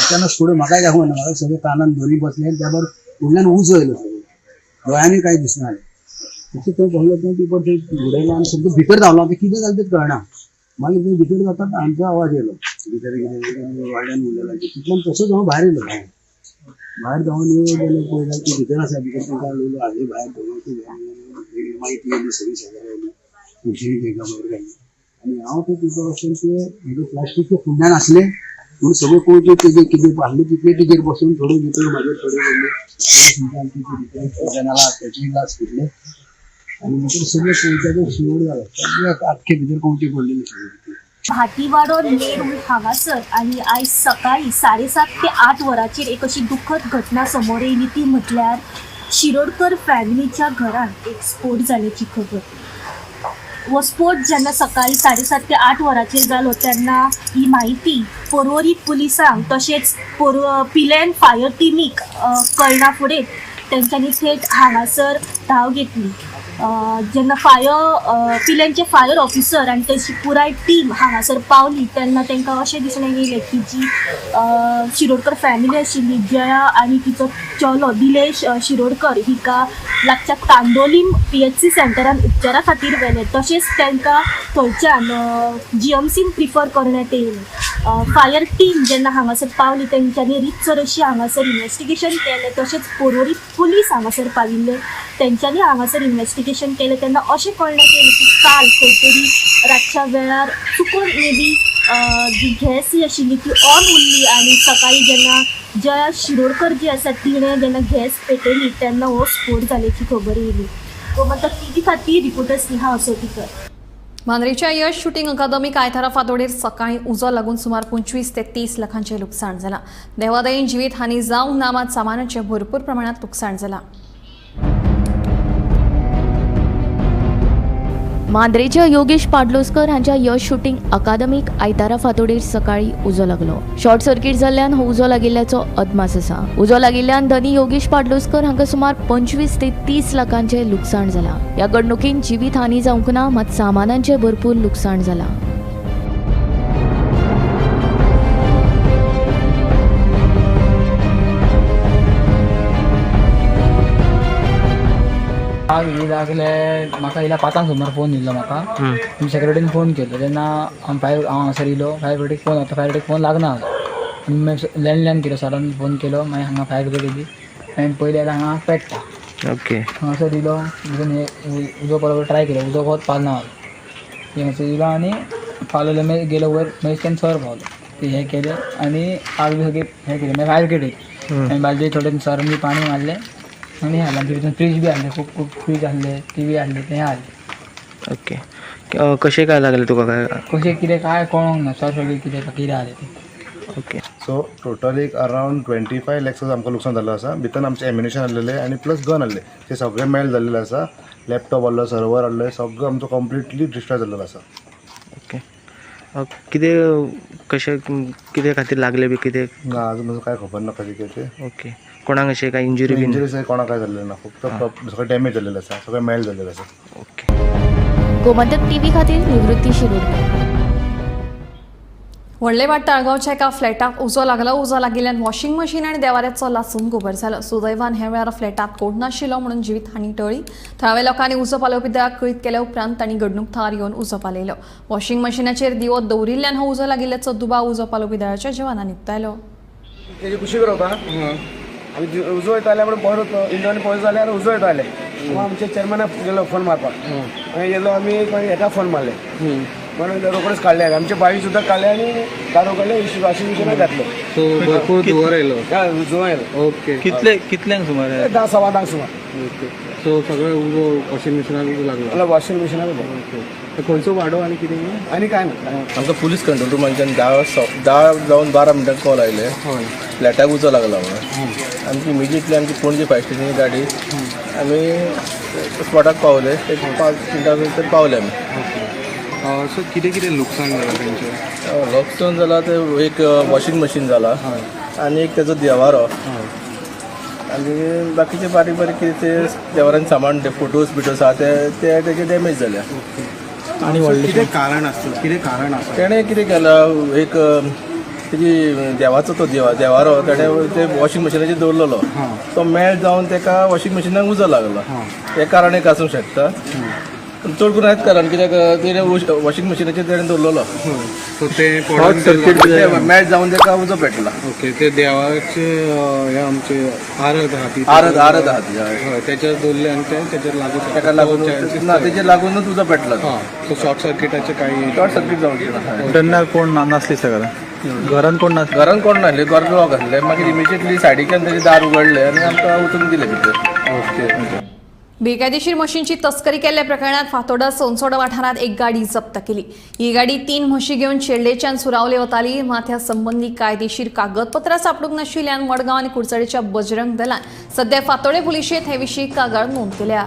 Speaker 3: तेन्ना स्फोट म्हाकाय दाखोवना, म्हाका सगळें कानान दोनी बसलें आनी त्या बरोबर फुडल्यान उजो येयलो, सगळें दोळ्यांनी कांय दिसना जालें. तशें थंय बसलो थंय पेपर थंय उडयलो आनी सगळें भितर धांवलो. आतां कितें जालें तें कळना. मागीर थंय भितर जातात आमचो आवाज येयलो भितर कितें व्हडल्यान उलयला तितल्यान तसोच हांव भायर येयलो. भायर धांवन येयलो जाल्यार पळयता ती भितर आसा, भितर तांकां उलयलो हाडली भायर धरून मागीर ती येयली सगळी शेजारी येयली खुर्ची तांकां भायर काडली आनी हांव थंय पेपर वचून ते प्लास्टीकच्या फुडल्यान आसले म्हणून सगळें पळोवचें तेजेर कितें आहलें तितलें तेजेर बसून थोडे भितर म्हाजेर थोडे पडले भितर जनाला तेचे ग्लास फुटले आनी भितर सगळें पळोवच्याचें शेवट जालो, सगळें आख्खे भितर कंवचे पडलेले सगळे.
Speaker 8: भाटीवाडो नेरूल हांगासर आनी आयज सकाळी 7:30 ते 8 वरांचेर एक अशी दुखद घटना समोर येयली ती म्हटल्यार शिरोडकर फॅमिलीच्या घरांत एक स्फोट जाल्याची खबर. हो स्फोट जेन्ना सकाळी 7:30 ते 8 वरांचेर जालो तेन्ना ही म्हायती पर्वरी पुलिसांक तशेंच पिलेन फायर टिमीक कळना फुडें तेंच्यांनी थेट हांगासर धांव घेतली. जेन्ना फायर पिलेनचे फायर ऑफिसर आनी तेची पुराय टीम हांगासर पावली तेन्ना तांकां अशें दिसून येयलें की जी शिरोडकर फॅमिली आशिल्ली जया आनी तिचो चलो दिलेश शिरोडकर हिका लागच्या कांदोलीम PHC सेंटरान उपचारा खातीर व्हेलें. तशेंच तांकां थंयच्यान GMCन प्रिफर करण्यात येयलें. फायर टीम जेन्ना हांगासर पावली तेंच्यांनी रितसर अशी हांगासर इन्वेस्टिगेशन केलें. तशेंच पर्वरी पुलीस हांगासर पाविल्ले तेंच्यांनी हांगासर इन्वेस्टिगेशन केलें तेन्ना अशें कळण्यात येयलें की काल खंय तरी रातच्या वेळार चुकून मे बी जी गॅस जी आशिल्ली ती ऑन उरली आनी सकाळी जेन्ना जया शिरोडकर जी आसा तिणें जेन्ना गॅस पेटयली तेन्ना हो स्फोट जाल्याची खबर येयली. गोमंतक टीव्ही खातीर रिपोर्टर स्नेहा असोटीकर.
Speaker 9: मांद्रेच्या यश शुटींग अकादमीक आयतारा फांतोडेर सकाळी उजो लागून सुमार 25 ते 30 लाखांचें लुकसाण जालां. देवादयेन जिवीत हानी जावंक ना, मात सामानाचें भरपूर प्रमाणांत लुकसाण जालां.
Speaker 20: मांद्रेच्या योगेश पाडलोस्कर हांच्या यश शूटिंग अकादमीक आयतारा फांतोडेर सकाळी उजो लागलो. शॉर्ट सर्किट जाल्ल्यान हो उजो लागिल्ल्याचो अदमास आसा. उजो लागिल्ल्यान धनी योगेश पाडलोस्कर हांकां सुमार 25 ते 30 लाखांचें लुकसाण जालां. ह्या घडणुकेन जिवीत हानी जावंक ना, मात सामानांचें भरपूर लुकसाण जालां.
Speaker 13: आग ही लागले म्हाका येयला 5 सुमार फोन येयलो म्हाका. सेक्रेटरीन फोन केलो तेन्ना हांव फायर हांव हांगासर येयलो. फायर ब्रिगेडीक फोन आतां फायर ब्रिगेडीक फोन लागना जालो. मागीर लँडलायन केलो, सरान फोन केलो. मागीर हांगा फायर ब्रिगेड येयली. मागीर पयलें जाल्यार हांगा पेट्टा.
Speaker 14: ओके
Speaker 13: हांगासर येयलो भितून हे उजो पालोवपाक ट्राय केलो, उजो कोत पालना जालो. हांगासर येयलो आनी पालवलो, मागीर गेलो वयर, मागीर तेन्ना सर पावलो. ते हें केलें आनी आग बी सगळी हें केलें. मागीर फायर ब्रिगेड येयली, मागीर बाजू थोडे सरान बी पाणी मारलें आनी हें आमच्या भितर फ्रीज बी आहले, खूब खूब फ्रीज आहले, टीव्ही आहले, तें आहले.
Speaker 14: ओके, कशें काय लागलें तुका? काय
Speaker 13: कशें कितें काय कळोंक ना सर, सगळें कितें कितें आहलें तें.
Speaker 14: ओके,
Speaker 24: सो टोटल एक अरावंड 25 लॅक्स आमकां लुकसाण जाल्लो आसा. भितर आमचें एम्युनेशन आहलेलें आनी प्लस गन आहले, ते सगळें मेल्ट जाल्लेलें आसा. लॅपटॉप आहलो, सर्वर आहले, सगळो आमचो कंप्लिटली डिस्ट्रॉय जाल्लेलो आसा.
Speaker 14: ओके, कितें कशें कितें खातीर लागलें बी कितें?
Speaker 24: ना, अजून म्हाका कांय खबर ना कशें कितें तें.
Speaker 14: ओके, कोणाक अशें काय इंजुरी बी?
Speaker 24: इंजुरी कोणाक काय जाल्लें ना, फक्त सगळें डॅमेज जाल्लेलें आसा, सगळें मेल्ट जाल्लेलें आसा.
Speaker 14: ओके,
Speaker 20: गोमंतक टीव्ही खातीर निवृत्ती शिरोडकर.
Speaker 9: व्हडले वाट ताळगांवच्या एका फ्लॅटाक उजो लागलो. उजो लागिल्ल्यान वॉशिंग मशीन आनी देवाऱ्याचो लासून गोबर जालो. सुदैवान ह्या वेळार फ्लॅटात कोण नाशिल्लो म्हणून जिवीत हानी टळ्ळी. थळाव्या लोकांनी उजो पालोवपी दळाक कळीत केल्या उपरांत तांणी घडणूक थळार येवन उजो पालयलो. वॉशिंग मशिनाचेर दिवो दवरिल्ल्यान हो उजो लागिल्ल्याचो दुबाव उजो पालोवपी दळाच्या जवानांनी उक्तायलो.
Speaker 25: तेजी कुशीक रावता आमी उजो येताले म्हणून पळयत इंडोनी पळयत जाल्यार उजो येताले. आमच्या चेअरमॅनाक गेलो फोन मारपाक, मागीर गेलो आमी हेका फोन मारले म्हणून रोखडेच काडले आमचे बाई सुद्दां काडले आनी दारू काडले, वॉशिंग मशीनाक घातले.
Speaker 5: सो भरपूर धुंवर येयलो.
Speaker 25: धुंवर येयलो.
Speaker 5: ओके,
Speaker 16: कितले कितल्यांक सुमार?
Speaker 25: 10-10:15 सुमार.
Speaker 5: ओके, सो सगळें उजो वॉशिंग मशिनाक लागलो.
Speaker 25: वॉशिंग मशिनाक.
Speaker 5: ओके, खंयचो वाडो आनी कितें
Speaker 25: आनी काय ना.
Speaker 10: आमकां पुलीस कंट्रोल रुमांच्यान 10 जावन 12 मिनटां कॉल आयले, फ्लॅटाक उजो लागला म्हणून. आमची इमिजिएटली आमची पणजे फायर स्टेशनची गाडी आमी स्पॉटाक पावले, एक 5 मिनटां भितर पावले आमी.
Speaker 5: सो कितें कितें लुकसाण जालां तेंचें?
Speaker 10: लुकसाण जालां तें एक वॉशिंग मशीन जाला आनी एक तेजो देवारो आनी बाकीचे बारीक बारीक कितें ते देवारान सामान ते फोटोज बिटोज आहा ते तेजे डॅमेज जाल्या.
Speaker 5: आनी कितें कारण आसता, कितें कारण आसा?
Speaker 10: तेणें कितें केलां, एक तेजी देवाचो तो देवारो तेणें ते वॉशिंग मशिनाचेर दवरलेलो, तो मेल्ट जावन तेका वॉशिंग मशिनाक उजो लागलो. हें कारण एक आसूंक शकता, चड करून हेंच कारण कित्याक तेणें वॉशिंग मशिनाचेर तेणें दवरलेलो,
Speaker 5: सो तें पडून
Speaker 10: मेल्ट जावन तेका उजो पेटला.
Speaker 5: ओके, ते देवाचे हे आमचे आरत आहा ती,
Speaker 10: आरत आहा ती,
Speaker 5: हय, तेचेर दवरले आनी ते तेचेर लागून
Speaker 10: तेका लागून ना, तेचेर लागूनच उजो पेटला.
Speaker 5: सो शॉर्ट सर्किटाचे कांय
Speaker 10: शॉर्ट सर्कीट जावंक ना.
Speaker 13: तेन्ना कोण नासली सगळ्या घरान? कोण नासले?
Speaker 10: घरान कोण नासले, घर लॉक आसलें. मागीर इमिजिएटली सायडीच्यान तेजें दार उगडलें आनी आमकां वचूंक दिलें भितर.
Speaker 5: ओके.
Speaker 9: बेकायदेशीर म्हशींची तस्करी केल्ल्या प्रकरणात फातोर्डा सोनसोडा वाठारांत एक गाडी जप्त केली. ही गाडी 3 म्हशी घेवन शेल्डेच्यान सुरावले वताली. मात ह्या संबंदी कायदेशीर कागदपत्रां सापडूंक नाशिल्ल्यान मडगांव आनी कुडचडेच्या बजरंग दलान सध्या फातोर्डे पुलिशेंत हे विशीं कागाळ नोंद केल्या.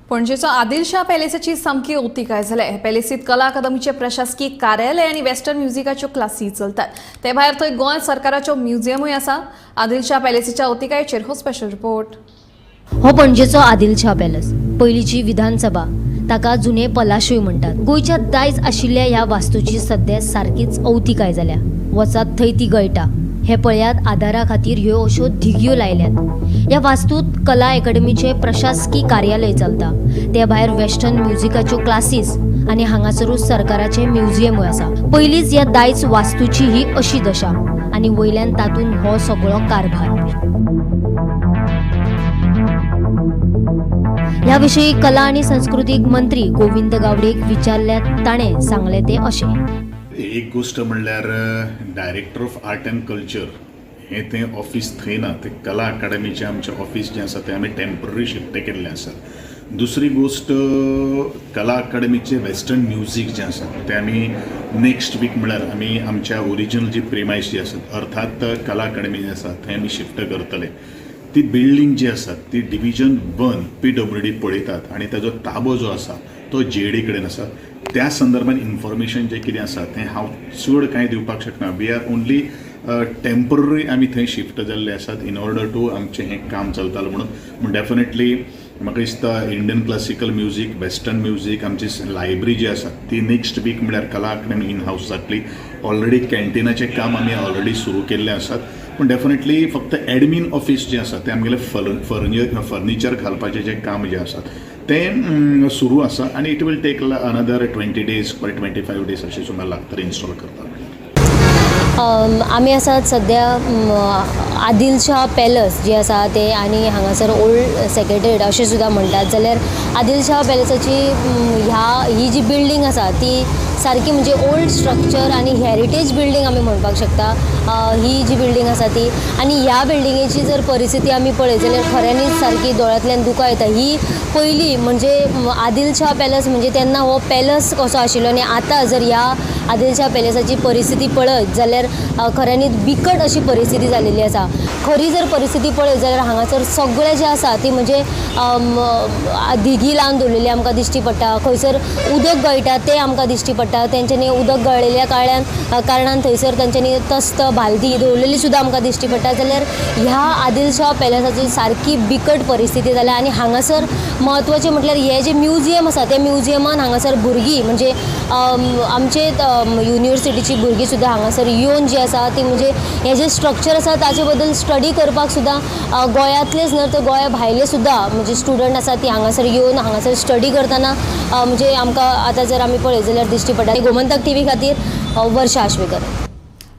Speaker 9: पणजेचो आदिलशाह पॅलेसाची सामकी अवतिकाय जाल्या. हे पॅलेसीत कला अकादमीचे प्रशासकीय कार्यालय आनी वेस्टर्न म्युझिकाच्यो क्लासी चलतात. ते भायर थंय गोंय सरकाराचो म्युझियमूय आसा. आदिलशाह पॅलेसीच्या अवतिकायेचेर हो स्पेशल रिपोर्ट.
Speaker 11: हो पणजेचो आदिलशाह पॅलेस, पयलींची विधानसभा, ताका जुने पलाशूय म्हणटात. गोंयच्या दायज आशिल्ल्या ह्या वास्तूची सद्या सारकीच अवतिकाय जाल्या. वचात थंय ती गळटा. हे पळयात, आदारा खातीर ह्यो अश्यो धिगयो लायल्यात. ह्या वास्तूत कला अकादमीचे प्रशासकीय कार्यालय चलता. ते भायर वेस्टर्न म्युझिकाच्यो क्लासीस आनी हांगासरूच सरकाराचें म्युझियमूय आसा. पयलींच ह्या दायज वास्तूची ही अशी दशा आनी वयल्यान तातूंत हो सगळो कारभार. ह्या विशीं कला आनी संस्कृतीक मंत्री गोविंद गावडेक विचारल्यार ताणें सांगलें तें अशें.
Speaker 15: एक गोश्ट म्हणल्यार director of art and culture हें तें ऑफिस थंय ना, तें कला अकादमीचें आमचें ऑफिस जें आसा तें आमी टेम्पररी शिफ्ट केल्लें आसा. दुसरी गोश्ट, कला अकादमीचें वेस्टर्न म्युजीक जें आसा तें आमी नेक्स्ट वीक म्हणल्यार आमी आमच्या ओरिजिनल जी प्रिमायस जी आसात, अर्थात कला अकादमी जी आसा थंय आमी शिफ्ट करतले. ती बिल्डींग जी आसा ती डिविजन 1 PWD पळयतात आनी ताजो ताबो जो आसा तो GAD कडेन आसा. त्या संदर्भात इन्फॉर्मेशन जें कितें आसा तें हांव चड कांय दिवपाक शकना. We are only temporary आमी थंय शिफ्ट जाल्ले आसात इन ऑर्डर टू आमचें हें काम चलतालें म्हणून. पूण डेफिनेटली म्हाका दिसता Indian classical music, western music, आमची लायब्ररी जी आसा ती नेक्स्ट वीक म्हणल्यार कला अकादमी इन हावस जातली. ऑलरेडी कॅन्टिनाचें काम आमी ऑलरेडी सुरू केल्लें आसात. पूण डेफिनेटली फक्त एडमीन ऑफिस जें आसा तें आमगेलें फर्निचर घालपाचें जें काम जें आसा तें सुरू आसा आनी it will take another 20 days or 25 days अशें सुमार लागतलें इन्स्टॉल करपाक.
Speaker 11: आमी आसात सद्या आदिलशाह पॅलस जी आसा ते आनी हांगासर ओल्ड सेक्रेटरीट अशें सुद्दां म्हणटात. जाल्यार आदिलशाह पॅलसाची ही जी बिल्डींग आसा ती सारकी म्हणजे ओल्ड स्ट्रक्चर आनी हेरिटेज बिल्डींग आमी म्हणपाक शकता ही जी बिल्डींग आसा ती. आनी ह्या बिल्डिंगेची जर परिस्थिती आमी पळयत जाल्यार खऱ्यांनीच सारकी दोळ्यांतल्यान दुकां येता. ही पयली म्हणजे आदिलशाह पॅलस म्हणजे तेन्ना हो पॅलस कसो आशिल्लो आनी आतां जर ह्या आदिलशाह पॅलसाची परिस्थिती पळयत जाल्यार खऱ्यांनीच बिकट अशी परिस्थिती जाल्लेली आसा. खरी जर परिस्थिती पळयत जाल्यार हांगासर सगळें जें आसा ती म्हणजे धिगी लावन दवरलेली आमकां दिश्टी पडटा, खंयसर उदक गळटा तें आमकां दिश्टी पडटा. पडटा. तेंच्यांनी उदक गळिल्ल्या कारणान थंयसर तेंच्यांनी तस्त बालदी दवरलेली सुद्दां आमकां दिश्टी पडटा. जाल्यार ह्या आदिलशाह पॅलसाची सारकी बिकट परिस्थिती जाल्या आनी हांगासर म्हत्वाचें म्हटल्यार हें जें म्युझियम आसा त्या म्युझियमान हांगासर भुरगीं म्हणजे आमचे युनिवर्सिटीची भुरगीं सुद्दां हांगासर येवन जी आसा ती म्हणजे हें जें स्ट्रक्चर आसा ताचे बद्दल स्टडी करपाक सुद्दां गोंयांतलेच न्हय तर गोंया भायले सुद्दां म्हणजे स्टुडंट आसा ती हांगासर येवन हांगासर स्टडी करतना म्हणजे आमकां आतां जर आमी पळयत जाल्यार दिश्टी पडटा. गोमंतक टीव्ही खातीर वर्षा आश्वेकर.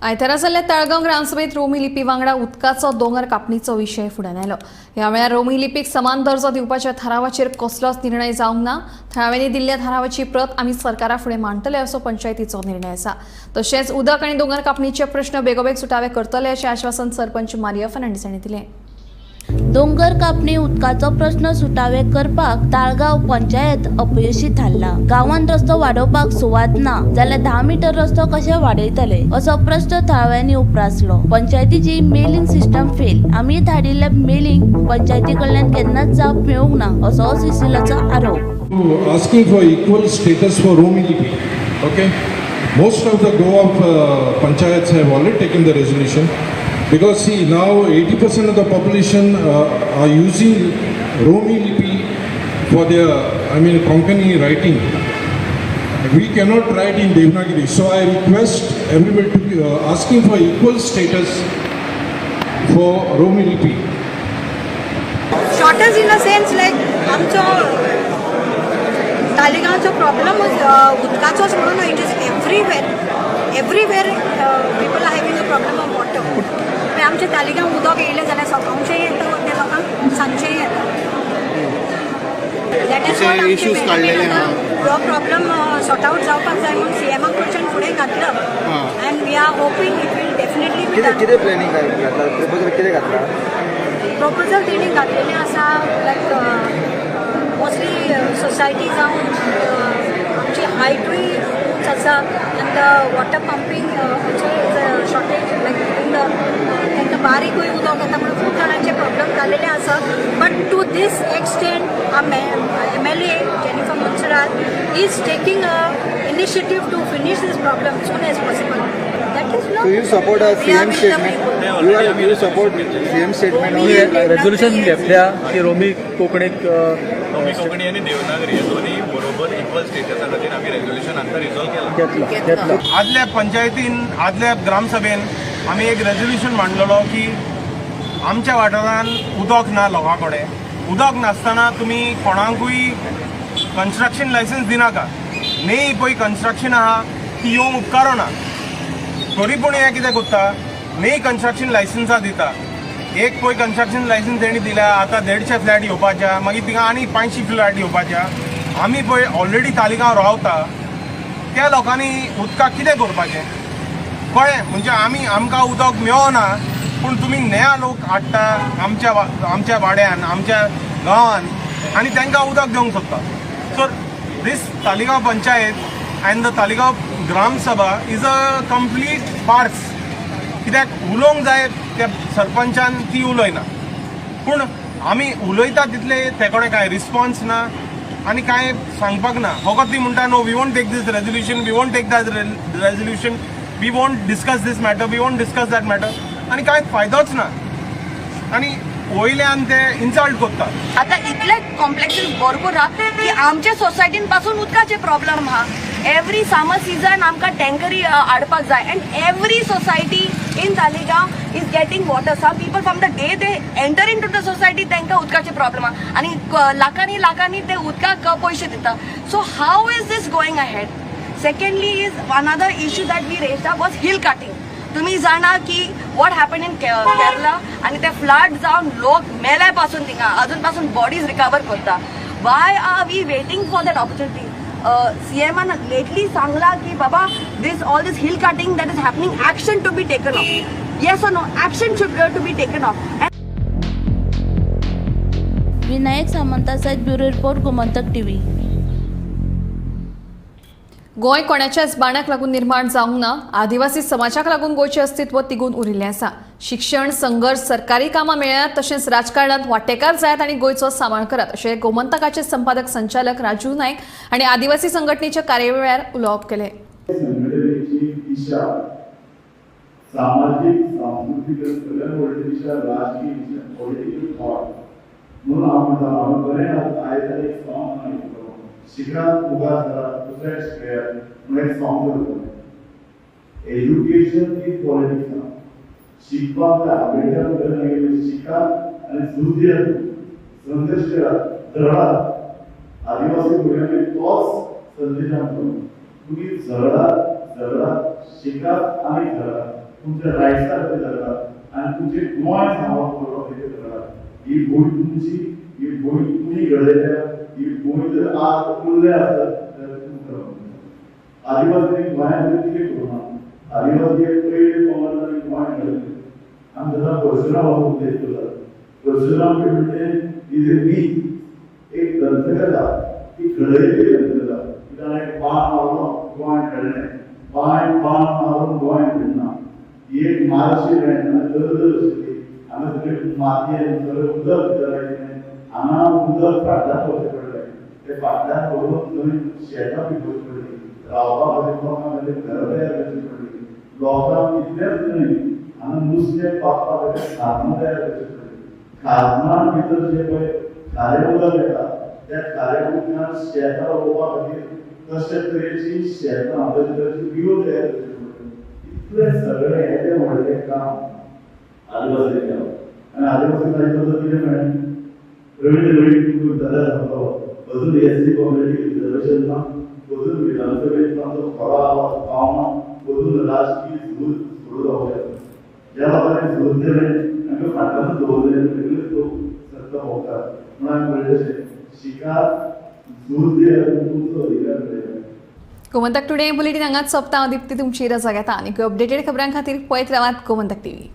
Speaker 9: आयतारा जाल्ल्या ताळगांव ग्रामसभेत रोमी लिपी वांगडा उदकाचो दोंगर कापणीचो विशय फुडें आयलो. ह्या वेळार रोमी लिपीक समान दर्जो दिवपाच्या थारावाचेर कसलोच निर्णय जावंक ना. थळाव्यांनी दिल्ल्या थारावाची प्रत आमी सरकारा फुडें मांडटले असो पंचायतीचो निर्णय आसा. तशेंच उदक आनी दोंगर कापणीचे प्रश्न बेगोबेग सुटावे करतले अशें आश्वासन सरपंच मारिया फर्नांडीस हांणी दिलें.
Speaker 12: दोंगर कापणी उदकाचो प्रश्न सुटावे करपाक ताळगांव पंचायत अपयशी थारला. गांवांत रस्तो वाडोवपाक सुवात ना जाल्यार 10 मिटर रस्तो कशे वाडयतले असो प्रश्न थळाव्यांनी उप्रासलो. पंचायतीची मेलिंग सिस्टम फेल, आमी धाडिल्ले मेलिंग पंचायती कडल्यान केन्नाच जाप मेळूंक ना असो सिसिलाचो आरोप.
Speaker 4: Asking for equal status for Romi Lipi. Okay, most of the Goa panchayats have already taken the resolution. Because see, now 80% of the population are using Romi Lipi for their, Konkani writing. We cannot write in Devanagari. So I request everybody to be asking for equal status for Romi Lipi.
Speaker 1: Shortage in a sense like आमचो तालिगांवचो problem उदकाचोच म्हणून it is everywhere. Everywhere people are having a problem of water. आमचे तालिगांव उदक येयलें जाल्यार सकाळचें येता त्या लोकांक सांजचें येता. That is what आमचे हो प्रॉब्लम सॉर्ट आवट जावपाक जाय म्हणून सीएमा कडच्यान फुडें घातला and we are hoping it will definitely be done.
Speaker 25: कितें प्लॅनिंग घातला, प्रपोजल कितें घातला?
Speaker 1: प्रपोजल तेणी घातलेलें आसा लायक मोस्टली सोसायटी जावन आमची हायटूय उंच आसा आनी the water pumping also is a shortage like in the तांकां बारीकूय उदक येता म्हणून खूब जाणांचे प्रॉब्लम जालेले आसा. But to this extent MLA Jennifer Monserrate is taking a initiative to finish this problem soon as possible. That is not.
Speaker 25: So you support a CM statement? You support CM statement?
Speaker 2: Resolution घेतल्या की रोमी कोंकणीक
Speaker 16: रोमी कोंकणी आनी देवनागरी हे दोन्ही बरोबर equal स्टेटसा खातीर आमी resolution आतां रिजॉल्व केला.
Speaker 4: आदल्या पंचायतीन, आदल्या ग्रामसभेन आमी एक रेजोल्युशन मांडलेलो की आमच्या वाठारांत उदक ना लोकां कडेन, उदक नासतना तुमी कोणाकूय कन्स्ट्रक्शन लायसन्स दिनाका. न्ही पळय कन्स्ट्रक्शन आहा ती येवंक उपकारना. तरी पूण हें कितें करता, न्ही कन्स्ट्रक्शन लायसन्सां दिता. एक पळय कन्स्ट्रक्शन लायसन्स तेणी दिल्या, आतां 150 फ्लॅट येवपाच्या, मागीर थिंगा आनी 500 फ्लॅट येवपाच्या. आमी पळय ऑलरेडी तालिगांव रावता त्या लोकांनी उदकाक कितें करपाचें कळ्ळें? म्हणजे आमी आमकां उदक मेळना पूण तुमी नया लोक हाडटा आमच्या आमच्या वाड्यान, आमच्या गांवान आनी तांकां उदक दिवंक सोदता. So this Taleigao panchayat and the Taleigao Gram Sabha is a complete farce. कित्याक उलोवंक जाय त्या सरपंचान ती उलयना, पूण आमी उलयता तितले ते कडेन कांय रिस्पॉन्स ना आनी कांय सांगपाक ना. फकत ती म्हणटा no we won't take this resolution, we won't take that resolution, we won't discuss this matter, we won't discuss that matter, आनी कांय फायदोच ना. आनी वयल्यान ते इन्सल्ट करता.
Speaker 17: आतां इतले कॉम्प्लेक्सीस भरपूर आहा की आमच्या सोसायटीन पासून उदकाचे प्रॉब्लम आहा. एवरी समर सिजन आमकां टँकरी हाडपाक जाय and every society in Taleigao is getting water. Some people from the day they enter into the society तांकां उदकाचे प्रॉब्लम आहा आनी लाखांनी लाखांनी ते उदकाक पयशे दिता. So how is this going ahead? Secondly is another issue that we raised up was hill cutting. तुम्ही जाणा की what happen in Kerala आनी ते फ्लड जावन लोक मेले पासून थिंगा अजून पासून बॉडीज रिकवर करता. Why are we waiting for that opportunity? सीएमान lately सांगला की बाबा this all this hill cutting that is happening, action to be taken off. Yes or no, action should to be taken off.
Speaker 12: Vinayak Samanta सहित bureau report, Gomantak TV.
Speaker 9: गोंय कोणाच्याच बाणाक लागून निर्माण जावंक ना. आदिवासी समाजाक लागून गोंयचें अस्तित्व तिगून उरिल्लें आसा. शिक्षण, संघर्श, सरकारी कामां मेळयात तशेंच राजकारणांत वांटेकार जायात आनी गोंयचो सांबाळ करात अशें गोमंतकाचे संपादक संचालक राजू नायक आनी आदिवासी संघटनेच्या कार्यावेळार उलोवप केलें.
Speaker 6: संघटनेची दिशा सामाजीक, सांस्कृतीक सगळ्यात व्हडली दिशा राजकीय दिशा, पॉलिटिकल थॉट म्हणून हांव म्हणटा. हांव बरें आयज एक सॉंग आयकलो, शिकात मुखार सरात दुसऱ्याक शिकयात म्हणून एक सॉंग करतलें. Education is politics. शिकपाक जाय. आंबेडकर बरें शिकात आनी झूज दियात, संघर्श करात, झगडात. आदिवासी भुरग्यांक तोच संदेश आमचो, तुमी झगडात झगडात, शिकात आनी झगडात, तुमच्या रायट्सा खातीर झगडात आनी तुमचें गोंय सांबाळून दवरपा खातीर झगडात. ही भूंय तुमची, ही भूंय तुमी घडयल्या. ही भूंय जर आज उरल्या आसत जाल्यार तुमकां आदिवासींनी गोंयांत कितें करूं ना. आदिवासी पयले पंगड गोंय घडयलें. आमी सदां परशुरामाचो उल्लेख करतात. परशुराम म्हणजे is a मीथ, एक दंतकथा, ती घडयल्ली दंतकथा. ताणें एक बाण मारलो, गोंय घडलें. बाण मारून गोंय घडना. ही एक मार्शी लँड, दरदर आशिल्ली. हांगा सगळी मातयेन सगळें उदक भितर आयिल्लें. हांगा उदक फाटल्यान वचचें पडलें. ते फाटल्यान व्हरून थंय शेतां पिकोवचीं पडलीं. रावपा खातीर लोकां खातीर घरां तयार करचीं पडलीं. लोकांक इतलेंच न्हय, हांगा नुस्तें पागपा खातीर खाजनां तयार करचीं पडलीं. खाजनां भितर जें पळय खारें उदक येता, त्या खाऱ्या उदकान शेतां रोवपा खातीर तशे तरेची शेतां, तशे तरेची बियो तयार करची पडली. इतलें सगळें येदें व्हडलें काम आदिवासी केलां. आनी आदिवासी ताजे बद्दल कितें मेळ्ळें? रवींद्र नाईक दादा सांगतो, अजून एस सी कम्युनिटी रिजर्वेशन ना, अजून विधानसभेत आमचो खरो आवाज पावना, अजून राजकीय झूज सुरू जावचें आसा. ज्या लोकांनी झूज दिलें तांकां फाटल्यानूच दवरलें, वेगळेच लोक सत्ता भोगतात. म्हणून हांवें म्हणलें तशें शिकात, झूज दियात, तुमचो अधिकार मेळयतात.
Speaker 9: गोमंतक टुडे बुलेटीन हांगाच सोंपता. हांव दीप्ती तुमची रजा घेता. आनी अपडेटेड खबरां खातीर पळयत रावात गोमंतक टीव्ही.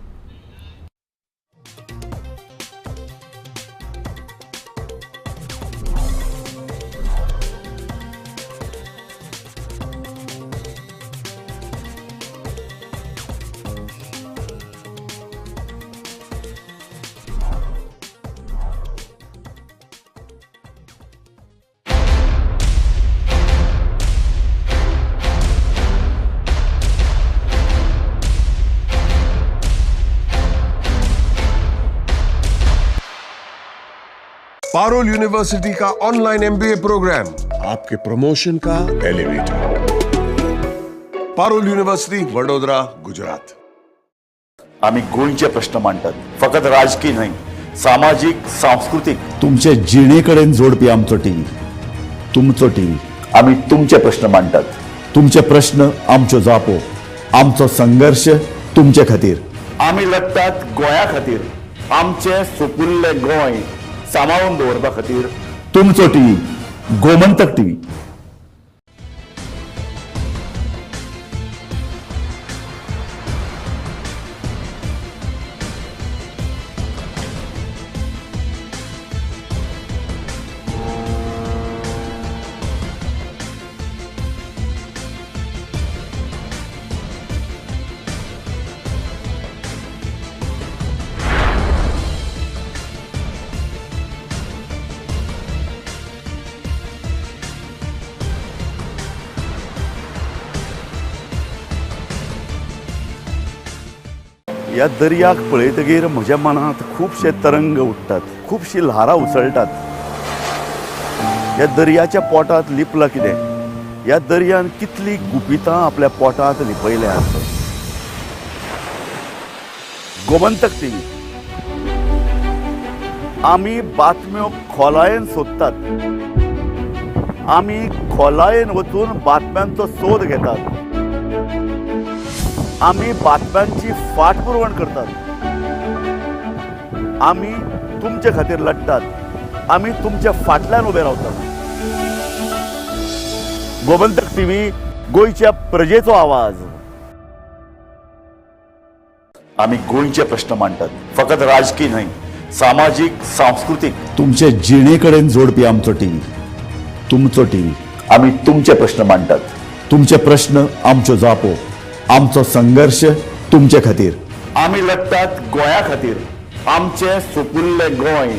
Speaker 7: पारुल यूनिवर्सिटी का ऑनलाइन एमबीए प्रोग्राम आपके प्रमोशन का एलिवेटर. पारुल यूनिवर्सिटी, वडोदरा, गुजरात.
Speaker 18: आमी गोंयचे प्रश्न मांडटात, फकत राजकीय न्हय, सामाजीक, सांस्कृतीक, तुमचे जिणे कडेन जोडपी आमचो टीव्ही, तुमचो टीव्ही. आमी तुमचे प्रश्न मांडटात, तुमचे प्रश्न आमच्यो जापो, आमचो संघर्श तुमचे खातीर. आमी लढटात गोंया खातीर, आमचें सुपुल्लें गोंय सांबाळून दवरपा खातीर. तुमचो टीव्ही, गोमंतक टीव्ही. ह्या दर्याक पळयतगीर म्हज्या मनांत खुबशे तरंग उठ्ठात, खुबशीं ल्हारां उसळटात. ह्या दर्याच्या पोटांत लिपलां कितें? ह्या दर्यान कितलीं गुपितां आपल्या पोटांत लिपयल्यांत? गोमंतक टीव्ही. आमी बातम्यो खोलायेन सोदतात, आमी खोलायेन वचून बातम्यांचो सोद घेतात, आमी बातम्यांची फाटपुरवण करतात, आमी तुमचे खातीर लढटात, आमी तुमच्या फाटल्यान उबे रावतात. गोमंतक टीव्ही, गोंयच्या प्रजेचो आवाज. आमी गोंयचे प्रश्न मांडटात, फकत राजकीय न्हय, सामाजीक, सांस्कृतीक, तुमचे जिणे कडेन जोडपी आमचो टीव्ही, तुमचो टीव्ही. आमी तुमचे प्रश्न मांडटात, तुमचे प्रश्न आमच्यो जापो, आमचो संघर्श तुमचे खातीर. आमी लढतात गोंया खातीर, आमचें सुपुल्लें गोंय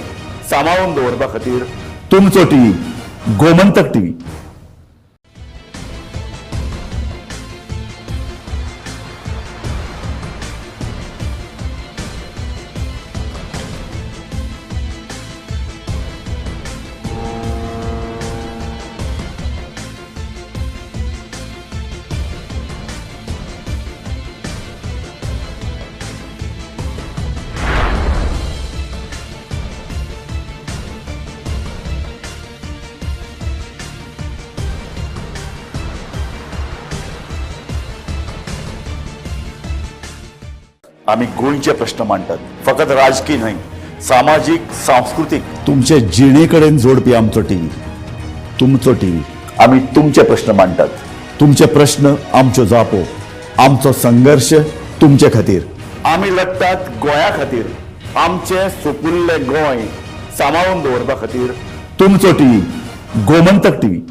Speaker 18: सांबाळून दवरपा खातीर. तुमचो टीव्ही गोमंतक टीव्ही. आमी गोंयचे प्रश्न मांडटात, फकत राजकी न्हय, सामाजीक, सांस्कृतीक. तुमचे जिणे कडेन जोडपी आमचो टीव्ही, तुमचो टीव्ही. आमी तुमचे प्रश्न मांडटात, तुमचे प्रश्न आमच्यो जापो, आमचो संघर्श तुमचे खातीर. आमी लढतात गोंया खातीर, आमचें सुपुल्लें गोंय सांबाळून दवरपा खातीर. तुमचो टीव्ही गोमंतक टीव्ही.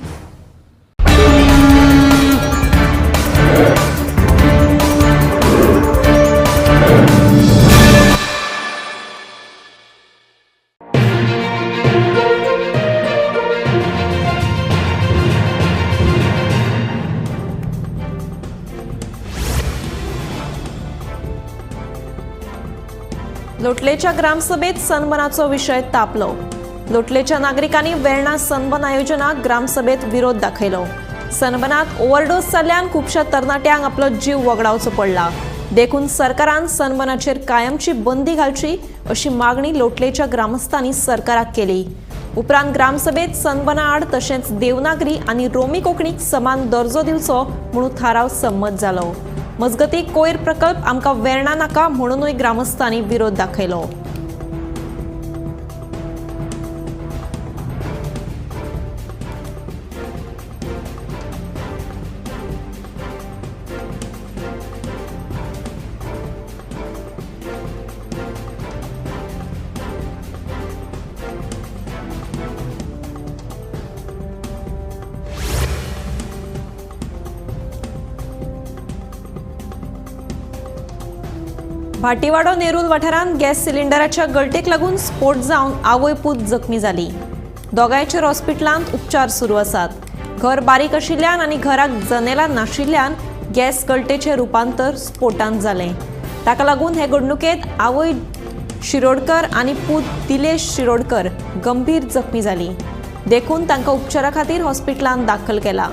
Speaker 9: लोटलेच्या ग्रामसभेत सनबनाचो विशय तापलो. लोटलेच्या नागरिकांनी वेर्णा सनबन आयोजनाक ग्रामसभेत विरोध दाखयलो. सनबनात ओव्हरडोस जाल्ल्यान खुबश्या तरणाट्यांक आपलो जीव वगडावचो पडला. देखून सरकारान सनबनाचेर कायमची बंदी घालची अशी मागणी लोटलेच्या ग्रामस्थांनी सरकाराक केली. उपरांत ग्रामसभेत सनबना आड तशेंच देवनागरी आनी रोमी कोंकणीक समान दर्जो दिवचो म्हणून थाराव संमत जालो. मजगती कोयर प्रकल्प आमकां वेर्णा नाका म्हणूनय ग्रामस्थांनी विरोध दाखयलो. भाटीवाडो नेरूल वाठारांत गॅस सिलिंडराच्या गळटेक लागून स्फोट जावन आवय पूत जखमी जाली. दोगांयचेर हॉस्पिटलांत उपचार सुरू आसात. घर बारीक आशिल्ल्यान आनी घराक जनेलां नाशिल्ल्यान गॅस गळटेचें रुपांतर स्फोटांत जालें. ताका लागून हे घडणुकेंत आवय शिरोडकर आनी पूत दिलेश शिरोडकर गंभीर जखमी जाली. देखून तांकां उपचारा खातीर हॉस्पिटलांत दाखल केला.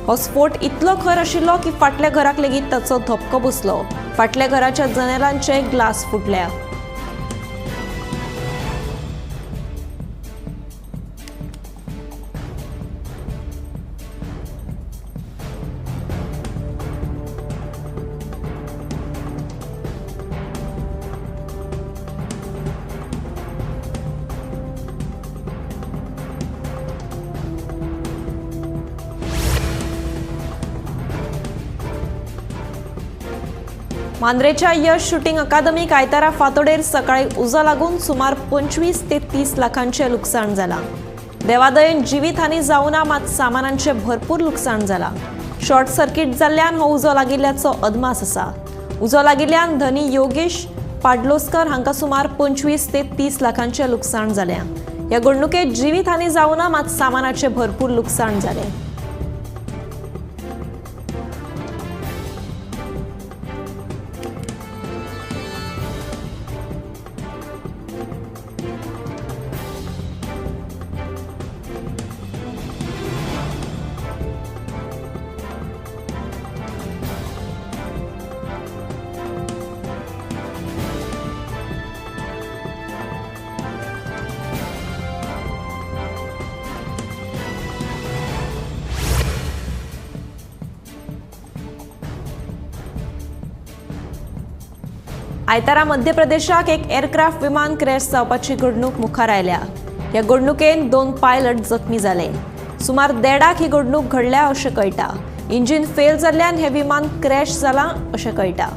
Speaker 9: हो स्फोट इतलो खर आशिल्लो की फाटल्या घराक लेगीत ताचो धपको बसलो. फाटल्या घराच्या जनेलांचे ग्लास फुटल्या. मांद्रेच्या यश शूटिंग अकादमीक आयतारा फांतोडेर सकाळी उजो लागून सुमार 25 ते 30 लाखांचें लुकसाण जालां. देवादयेन जिवीत हानी जावना, मात सामानांचें भरपूर लुकसाण जालां. शॉर्ट सर्किट जाल्ल्यान हो उजो लागिल्ल्याचो अदमास आसा. उजो लागिल्ल्यान धनी योगेश पाडलोस्कर हांकां सुमार 25 ते 30 लाखांचें लुकसाण जालें. ह्या घडणुकेंत जिवीत हानी जावना, मात सामानाचें भरपूर लुकसाण जालें. आयतारा मध्य प्रदेशाक एक एअरक्राफ्ट विमान क्रॅश जावपाची घडणूक मुखार आयल्या. ह्या घडणुकेन 2 पायलट जखमी जाले. सुमार 1.5 ही घडणूक घडल्या अशें कळटा. इंजिन फेल जाल्ल्यान हें विमान क्रॅश जालां अशें कळटा.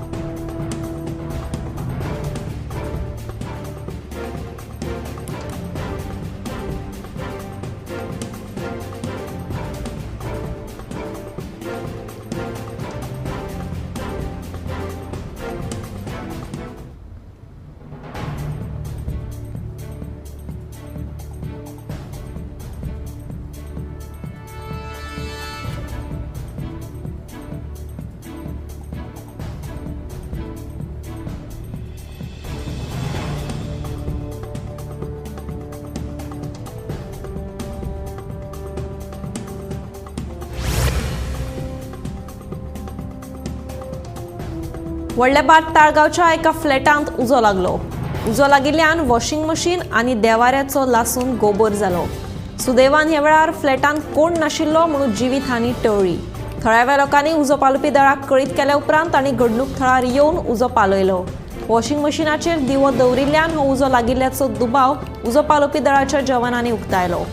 Speaker 9: व्हडल्या बाट ताळगांवच्या एका फ्लॅटांत उजो लागलो. उजो लागिल्ल्यान वॉशिंग मशीन आनी देवाऱ्याचो लासून गोबर जालो. सुदैवान ह्या वेळार फ्लॅटांत कोण नाशिल्लो म्हणून जिवीत हानी टळ्ळी. थळाव्या लोकांनी उजो पालोवपी दळाक कळीत केल्या उपरांत तांणी घडणूक थळार येवन उजो पालयलो. वॉशिंग मशिनाचेर दिवो दवरिल्ल्यान हो उजो लागिल्ल्याचो दुबाव उजो पालोवपी दळाच्या जवानांनी उक्तायलो.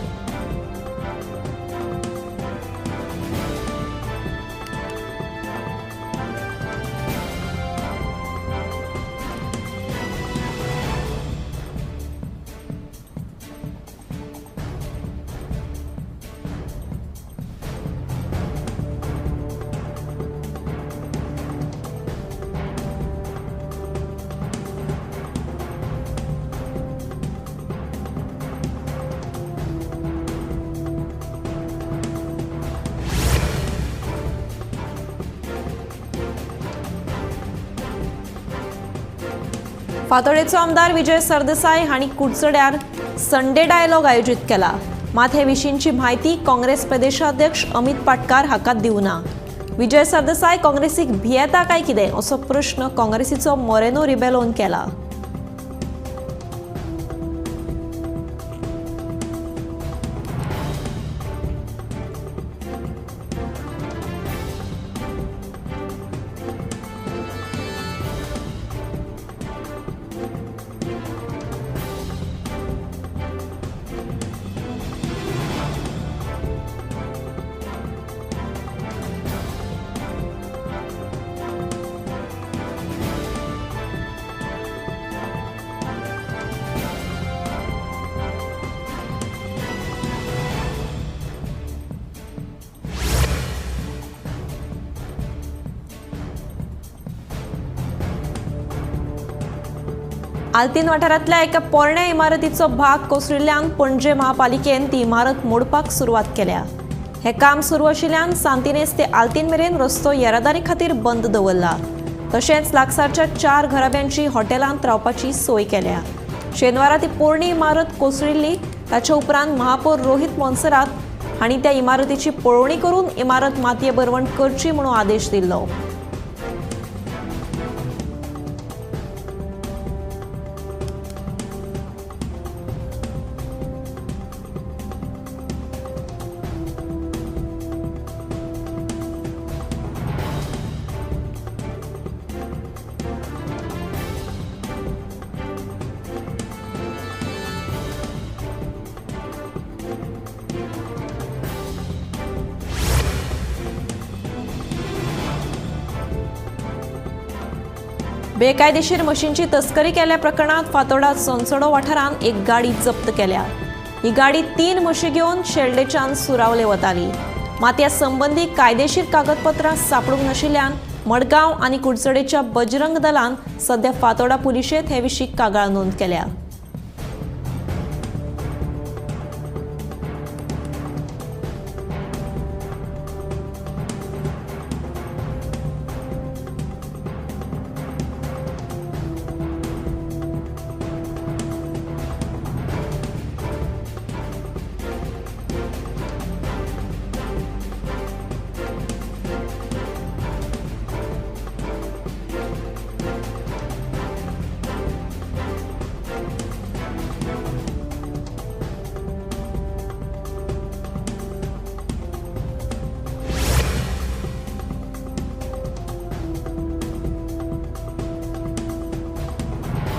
Speaker 9: फातोडेचो आमदार विजय सरदेसाय हांणी कुडचड्यार संडे डायलॉग आयोजीत केला. मात हे विशींची म्हायती काँग्रेस प्रदेशाध्यक्ष अमित पाटकार हाका दिवना. विजय सरदेसाय काँग्रेसीक भियेता काय कितें असो प्रश्न काँग्रेसीचो मोरेनो रिबेलोन केला. आल्तीन वाठारांतल्या एका पोरण्या इमारतीचो भाग कोसळिल्ल्यान पणजे महापालिकेन ती इमारत मोडपाक सुरवात केल्या. हें काम सुरू आशिल्ल्यान सांतिनेज ते आल्तीन मेरेन रस्तो येरादारी खातीर बंद दवरला. तशेंच लागसारच्या 4 घराब्यांची हॉटेलांत रावपाची सोय केल्या. शेनवारा ती पोरणी इमारत कोसळिल्ली. ताच्या उपरांत महापौर रोहित मोन्सेरात हांणी त्या इमारतीची पळोवणी करून इमारत मातये भरवण करची म्हणून आदेश दिल्लो. बेकायदेशीर मशीनची तस्करी केल्या प्रकरणात फातोडा सोनसडो वाठारांत एक गाडी जप्त केल्या. ही गाडी 3 म्हशी घेवन शेल्डेच्यान सुरावले वताली. मात ह्या संबंदी कायदेशीर कागदपत्रां सापडूंक नाशिल्ल्यान मडगांव आनी कुडचडेच्या बजरंग दलान सध्या फातोडा पुलिशेंत हे विशीं कागाळ नोंद केल्या.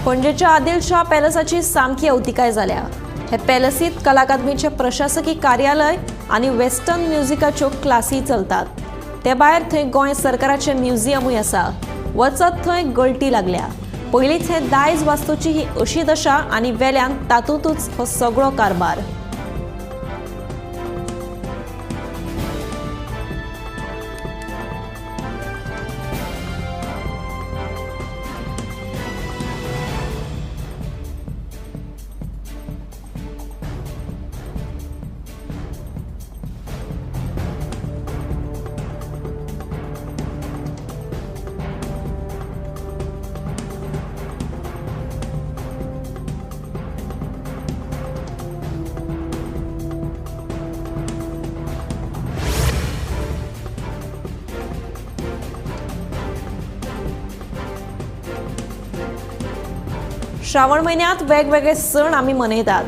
Speaker 9: पणजेच्या आदिलशाह पॅलेसाची सामकी अवतिकाय जाल्या. हे पॅलेसीत कला अकादमीचे प्रशासकी कार्यालय आनी वेस्टर्न म्युझिकाच्यो क्लासी चलतात. ते भायर थंय गोंय सरकाराचें म्युझियमूय आसा. वचत थंय गळटी लागल्या. पयलींच हे दायज वास्तूची ही अशी दशा आनी वेल्यान तातूंतच हो सगळो कारभार. श्रावण म्हयन्यांत वेगवेगळे सण आमी मनयतात.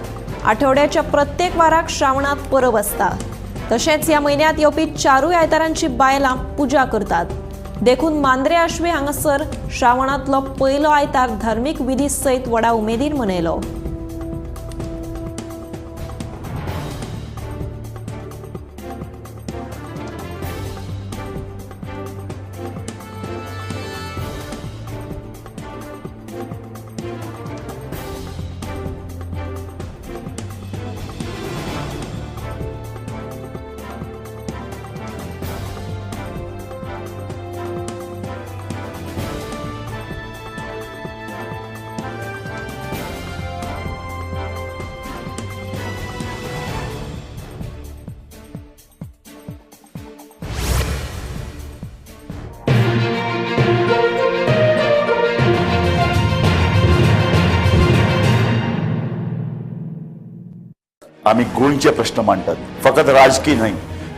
Speaker 9: आठवड्याच्या प्रत्येक वाराक श्रावणांत परब आसता. तशेंच ह्या म्हयन्यांत येवपी चारूय आयतारांची बायलां पुजा करतात. देखून मांद्रे आश्वे हांगासर श्रावणांतलो पयलो आयतार धार्मीक विधी सयत व्हडा उमेदीन मनयलो.
Speaker 18: आमी गोंयचे प्रश्न मांडटात, फकत राजकीय न्हय,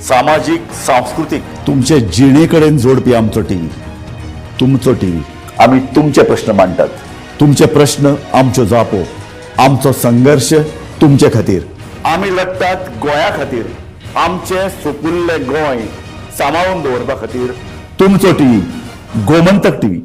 Speaker 18: सामाजीक, सांस्कृतीक. तुमचे जिणे कडेन जोडपी आमचो टीव्ही, तुमचो टीव्ही. आमी तुमचे प्रश्न मांडटात, तुमचे प्रश्न आमच्यो जापो, आमचो संघर्श तुमचे खातीर. आमी लढटात गोंया खातीर, आमचें सुपुल्लें गोंय सांबाळून दवरपा खातीर. तुमचो टीव्ही, गोमंतक टीव्ही.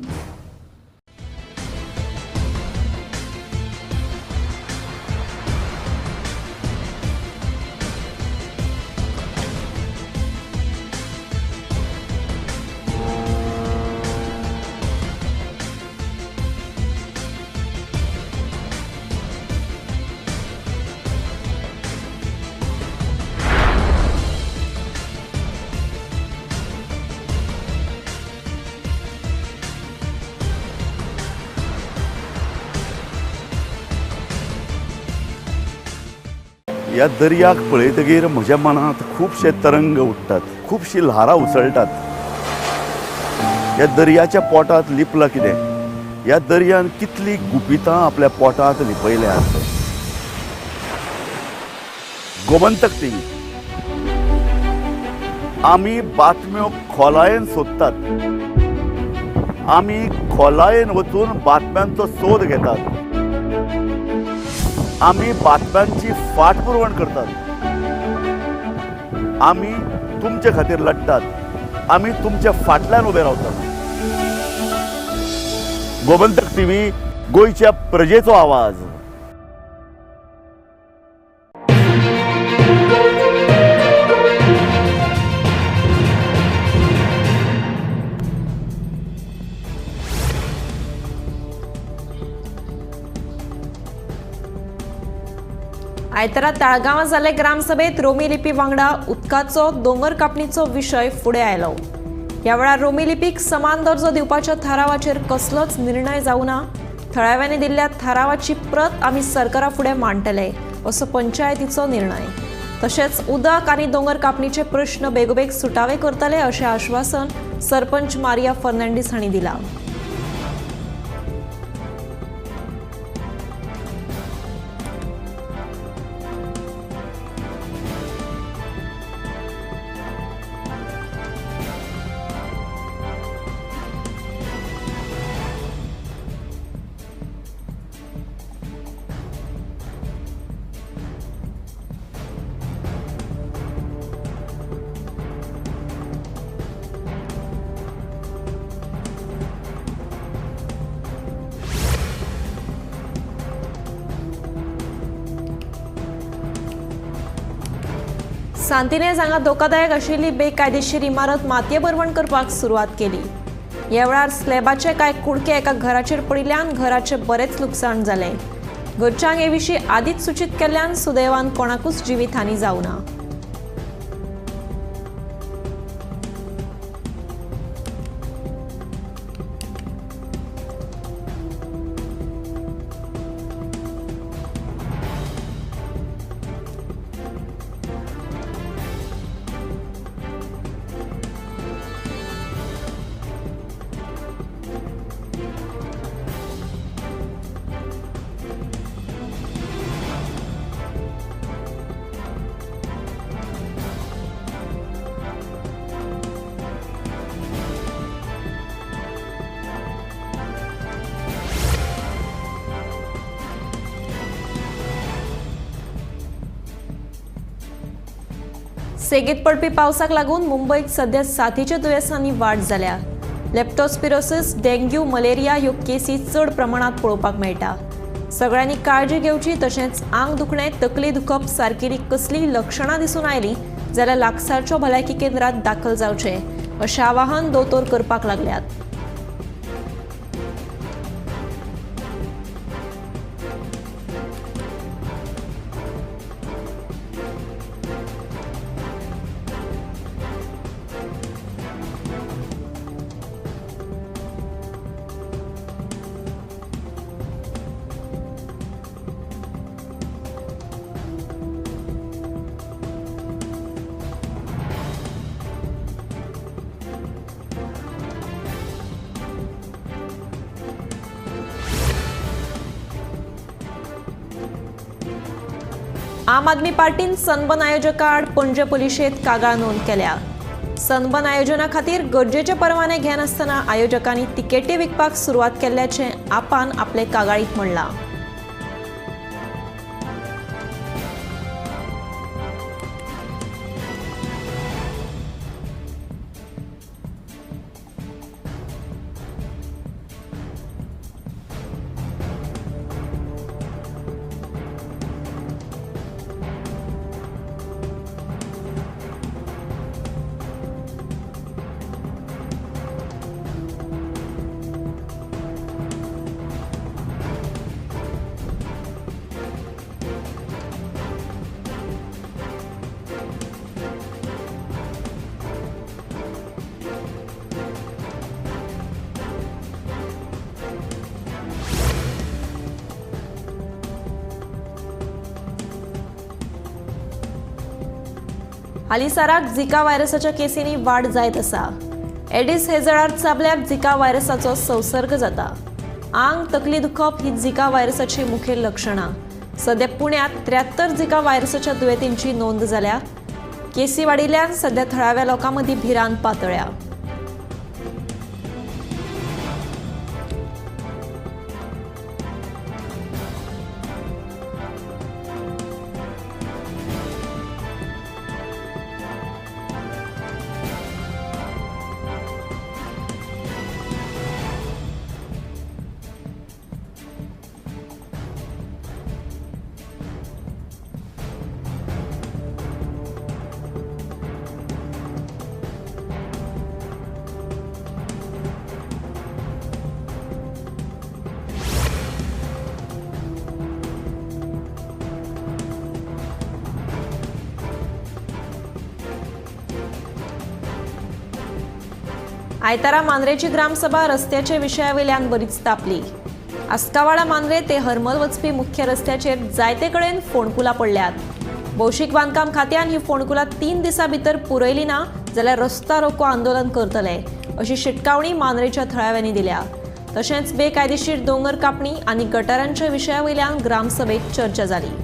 Speaker 18: ह्या दर्याक पळयतगीर म्हज्या मनांत खुबशे तरंग उठ्ठात, खुबशी ल्हारां उसळटात. ह्या दर्याच्या पोटांत लिपलां कितें? ह्या दर्यान कितलीं गुपितां आपल्या पोटांत लिपयल्यांत. गोमंतक टीव्ही, आमी बातम्यो खोलायेन सोदतात, आमी खोलायेन वचून बातम्यांचो सोद घेतात, आमी बातम्यांची फाटपुरवण करतात, आमी तुमचे खातीर लढटात, आमी तुमच्या फाटल्यान उबे रावतात. गोमंतक टीव्ही, गोंयच्या प्रजेचो आवाज.
Speaker 9: आयतारा ताळगांवां जाल्ले ग्रामसभेत रोमी लिपी वांगडा उदकाचो दोंगर कापणीचो विशय फुडें आयलो. ह्या वेळार रोमी लिपीक समान दर्जो दिवपाच्या थारावाचेर कसलोच निर्णय जावना. थळाव्यांनी दिल्ल्या थारावाची प्रत आमी सरकारा फुडें मांडटले असो पंचायतीचो निर्णय. तशेंच उदक आनी दोंगर कापणीचे प्रश्न बेगोबेग सुटावे करतले अशें आश्वासन सरपंच मारिया फर्नांडीस हांणी दिलां. सांतिनेज हांगा धोकादायक आशिल्ली बेकायदेशीर इमारत मातये भरवण करपाक सुरवात केली. ह्या वेळार स्लॅबाचे कांय कुडके एका घराचेर पडिल्ल्यान घराचें बरेंच लुकसाण जालें. घरच्यांक हे विशीं आदींच सूचीत केल्ल्यान सुदैवान कोणाकूच जिवीत हानी जावना. सेगीत पडपी पावसाक लागून मुंबयत सध्या साथीच्या दुयेंसांनी वाड जाल्या. लेप्टोस्पिरोसिस, डेंग्यू, मलेरिया ह्यो केसी चड प्रमाणांत पळोवपाक मेळटा. सगळ्यांनी काळजी घेवची तशेंच आंग दुखणें, तकली दुखप सारकेली कसलीय लक्षणां दिसून आयलीं जाल्यार लागसारच्या भलायकी केंद्रात दाखल जावचें अशें आवाहन दोतोर करपाक लागल्यात. आम आदमी पार्टीन सनबर्न आयोजकां आड पणजे पुलिशेंत कागाळ नोंद केल्या. सनबर्न आयोजना खातीर गरजेचे परवाने घेनासतना आयोजकांनी तिकेटी विकपाक सुरवात केल्ल्याचें आपान आपले कागाळींत म्हणलां. हालींसराक झिका व्हायरसाच्या केसींनी वाड जायत आसा. एडिस हे जळार चाबल्यार झिका व्हायरसाचो संसर्ग जाता. आंग, तकली दुखप ही झिका व्हायरसाची मुखेल लक्षणां. सध्या पुण्यांत 73 झिका व्हायरसाच्या दुयेंतींची नोंद जाल्या. केसी वाडिल्ल्यान सध्या थळाव्या लोकां मदीं भिरांत पातळ्या. आयतारा मांद्रेची ग्रामसभा रस्त्याच्या विशयावेल्यान बरीच तापली. आस्कावाडा मांद्रे ते हरमल वचपी मुख्य रस्त्याचेर जायते कडेन फोंडकुलां पडल्यात. भौशीक बांदकाम खात्यान ही फोंडकुलां 3 दिसां भितर पुरयली ना जाल्यार रस्ता रोको आंदोलन करतले अशी शिटकावणी मांद्रेच्या थळाव्यांनी दिल्या. तशेंच बेकायदेशीर दोंगर कापणी आनी गटारांच्या विशयावेल्यान ग्रामसभेत चर्चा जाली.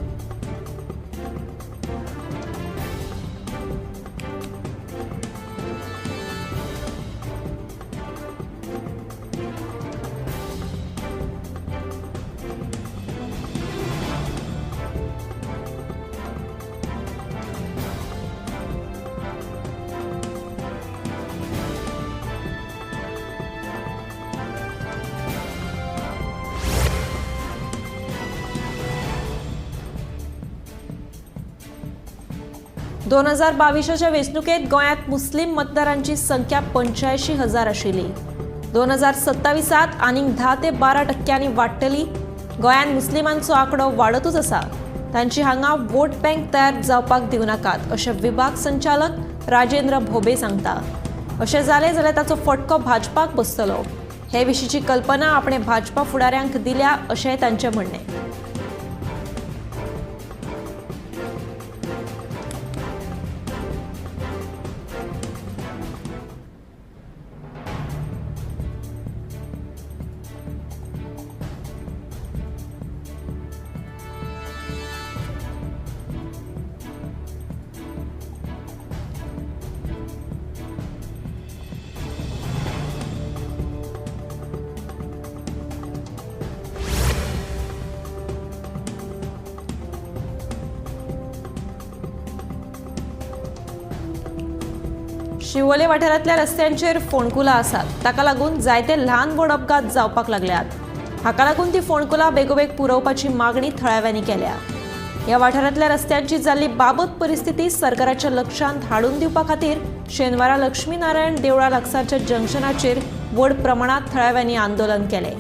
Speaker 9: दोन 2022च्या वेंचणुकेंत गोंयांत मुस्लीम मतदारांची संख्या 85,000 आशिल्ली. 2027 आनीक 10 ते 12% वाडटली. गोंयांत मुस्लिमांचो आंकडो वाडतूच आसा. तांची हांगा वोट बँक तयार जावपाक दिवं नाकात अशें विभाग संचालक राजेंद्र भोबे सांगता. अशें जालें जाल्यार ताचो फटको भाजपाक बसतलो. हे विशींची कल्पना आपणें भाजपा फुडाऱ्यांक दिल्या अशें तांचें म्हणणें. शिवोले वाठारांतल्या रस्त्यांचेर फोंडकुलां आसात. ताका लागून जायते ल्हान व्हड अपघात जावपाक लागल्यात. हाका लागून ती फोंडकुलां बेगोबेग पुरोवपाची मागणी थळाव्यांनी केल्या. ह्या वाठारांतल्या रस्त्यांची जाल्ली बाबत परिस्थिती सरकाराच्या लक्षांत हाडून दिवपा खातीर शेनवारा लक्ष्मीनारायण देवळा लागसारच्या जंक्शनाचेर व्हड प्रमाणात थळाव्यांनी आंदोलन केलें.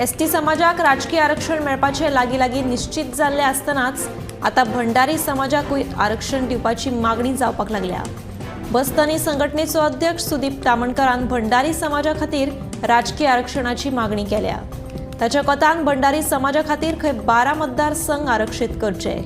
Speaker 9: एसटी समाजाक राजकीय आरक्षण मेळपाचें लागीं लागीं निश्चित जाल्लें आसतनाच आतां भंडारी समाजाकूय आरक्षण दिवपाची मागणी जावपाक लागल्या. बस्तनी संघटनेचो अध्यक्ष सुदीप तामणकरान भंडारी समाजा खातीर राजकीय आरक्षणाची मागणी केल्या. ताच्या कोतान भंडारी समाजा खातीर खंय 12 मतदारसंघ आरक्षित करचे.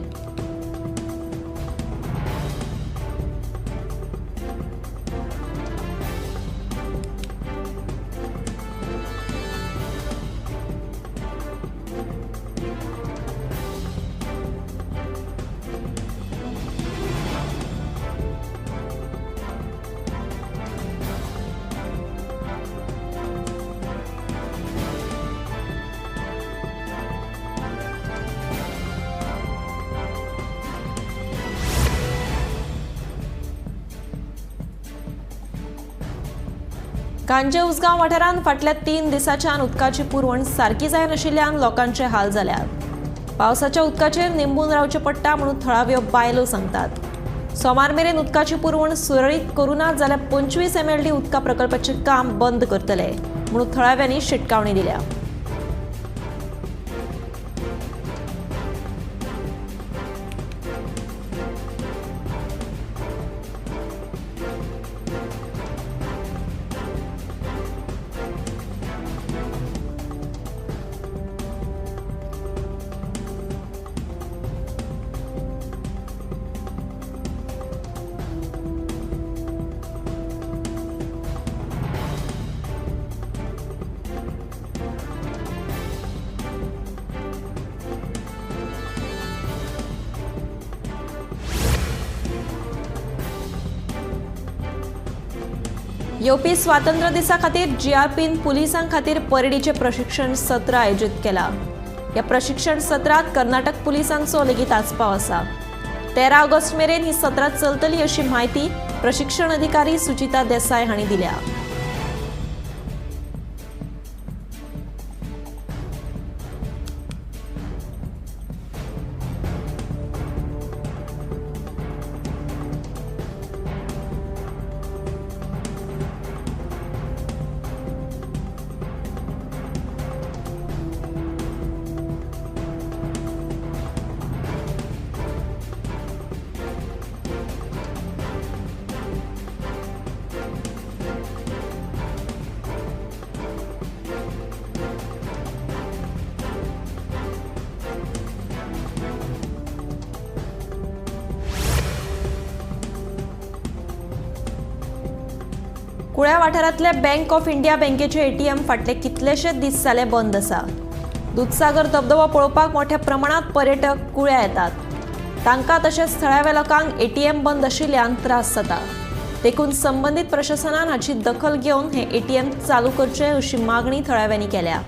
Speaker 9: गांजे उसगांव वाठारांत फाटल्या 3 दिसांच्यान उदकाची पुरवण सारकी जायनाशिल्ल्यान लोकांचे हाल जाल्यात. पावसाच्या उदकाचेर निंबून रावचें पडटा म्हणून थळाव्यो बायलो सांगतात. सोमार मेरेन उदकाची पुरवण सुरळीत करूं ना जाल्यार 25 MLD उदका प्रकल्पाचें काम बंद करतले म्हणून थळाव्यांनी शिटकावणी दिल्या. येवपी स्वातंत्र्य दिसा खातीर जीआरपीन पुलिसां खातीर परेडीचें प्रशिक्षण सत्र आयोजीत केलां. ह्या प्रशिक्षण सत्रांत कर्नाटक पुलिसांचो लेगीत आस्पाव आसा. 13 ऑगस्ट मेरेन ही सत्रां चलतली अशी म्हायती प्रशिक्षण अधिकारी सुचिता देसाय हांणी दिल्या. कुळ्या वाठारांतल्या बँक ऑफ इंडिया बँकेचे एटीएम फाटले कितलेशे दीस जाले बंद आसा. दुदसागर धबधबो पळोवपाक मोठ्या प्रमाणात पर्यटक कुळ्या येतात. तांकां तशेंच थळाव्या लोकांक एटीएम बंद आशिल्ल्यान त्रास जाता. देखून संबंदीत प्रशासनान हाची दखल घेवन हें एटीएम चालू करचें अशी मागणी थळाव्यांनी केल्या.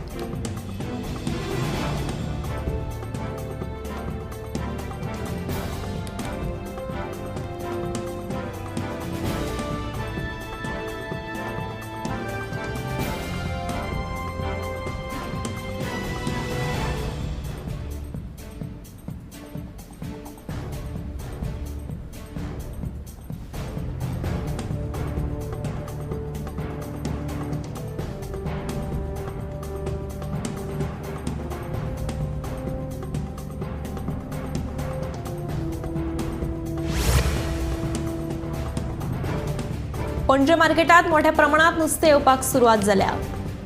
Speaker 9: पणजे मार्केटात मोठ्या प्रमाणात नुस्तें येवपाक सुरवात जाल्या.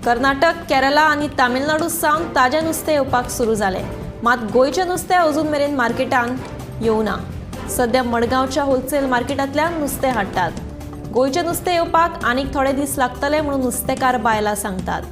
Speaker 9: कर्नाटक, केरला आनी तामिळनाडू सावन ताजें नुस्तें येवपाक सुरू जालें. मात गोंयचें नुस्तें अजून मेरेन मार्केटांत येवना. सध्या मडगांवच्या होलसेल मार्केटांतल्यान नुस्तें हाडटात. गोंयचें नुस्तें येवपाक आनीक थोडे दीस लागतले म्हणून नुस्तेकार बायलां सांगतात.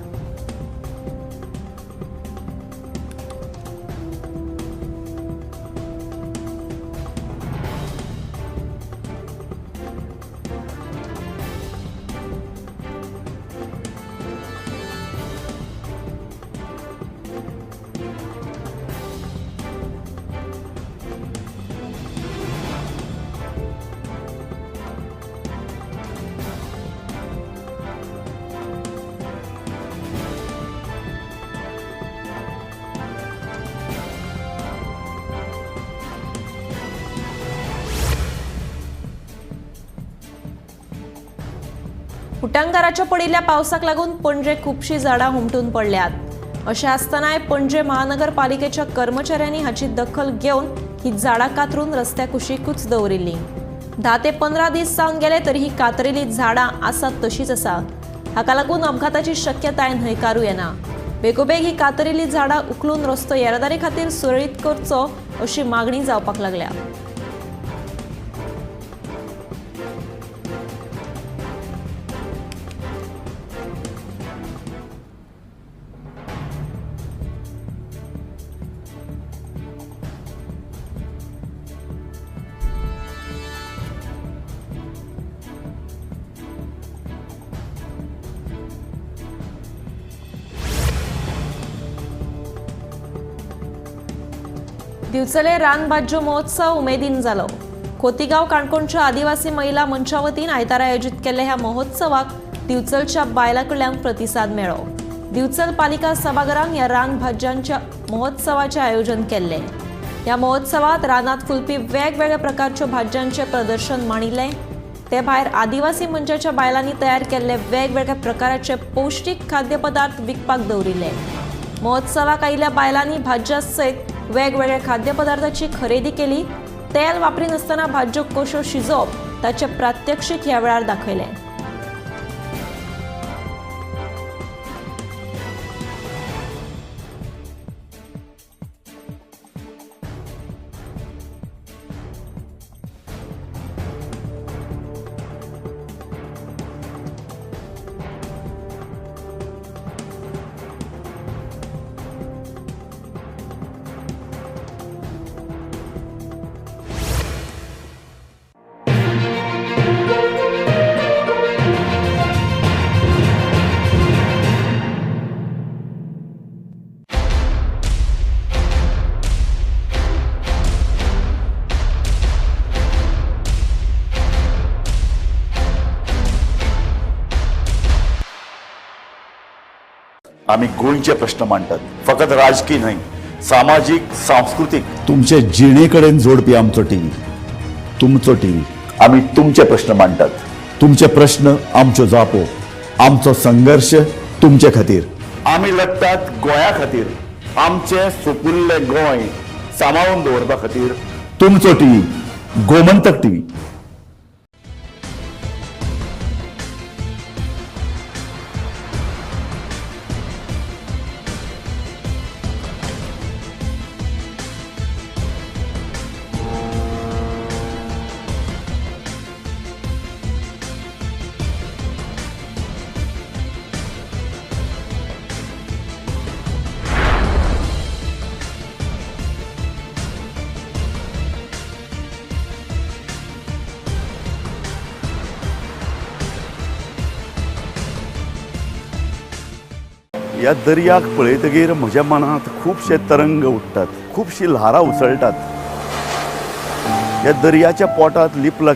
Speaker 9: उटांगाराच्या पडिल्ल्या पावसाक लागून पणजे खुबशीं झाडां हुमटून पडल्यात. अशें आसतनाय पणजे महानगरपालिकेच्या कर्मचाऱ्यांनी हाची दखल घेवन ही झाडां कातरून रस्त्या कुशीकूच दवरिल्लीं. 10 ते 15 दीस जावन गेले तरी ही कातरिल्ली झाडां आसात तशीच आसा. हाका लागून अपघाताची शक्यताय न्हयकारूं येना. बेगोबेग ही कातरिल्ली झाडां उखलून रस्तो येरादारी खातीर सुरळीत करचो अशी मागणी जावपाक लागल्या. दिवचले रानभाज्यो महोत्सव उमेदीन जालो. खोतीगांव काणकोणच्या आदिवासी महिला मंचा वतीन आयतारा आयोजीत केल्ल्या ह्या महोत्सवाक दिवचलच्या बायलां कडल्यान प्रतिसाद मेळ्ळो. दिवचल पालिका सभाघरान ह्या रानभाज्यांच्या महोत्सवाचें आयोजन केल्लें. ह्या महोत्सवात रानांत फुलपी वेगवेगळ्या प्रकारच्यो भाज्यांचें प्रदर्शन मांडिल्लें. ते भायर आदिवासी मंचाच्या बायलांनी तयार केल्ले वेगवेगळ्या प्रकाराचे पौश्टीक खाद्यपदार्थ विकपाक दवरिल्ले. महोत्सवाक आयिल्ल्या बायलांनी भाज्यां सयत वेगवेगळ्या खाद्यपदार्थाची खरेदी केली. तेल वापरिनासतना भाज्यो कश्यो शिजोवप ताचें प्रात्यक्षिक ह्या वेळार दाखयलें.
Speaker 18: आमी गोंयचे प्रश्न मांडटात, फकत राजकीय न्हय, सामाजीक, सांस्कृतीक. तुमचे जिणे कडेन जोडपी आमचो टीव्ही, तुमचो टीव्ही. आमी तुमचे प्रश्न मांडटात, तुमचे प्रश्न आमच्यो जापो, आमचो संघर्श तुमचे खातीर. आमी लढटात गोंया खातीर, आमचें सुपुल्लें गोंय सांबाळून दवरपा खातीर. तुमचो टीव्ही, गोमंतक टीव्ही. ह्या दर्याक पळयतगीर म्हज्या मनांत खुबशे तरंग उठ्ठात, खुबशीं ल्हारां उसळटात. ह्या दर्याच्या पोटांत लिपला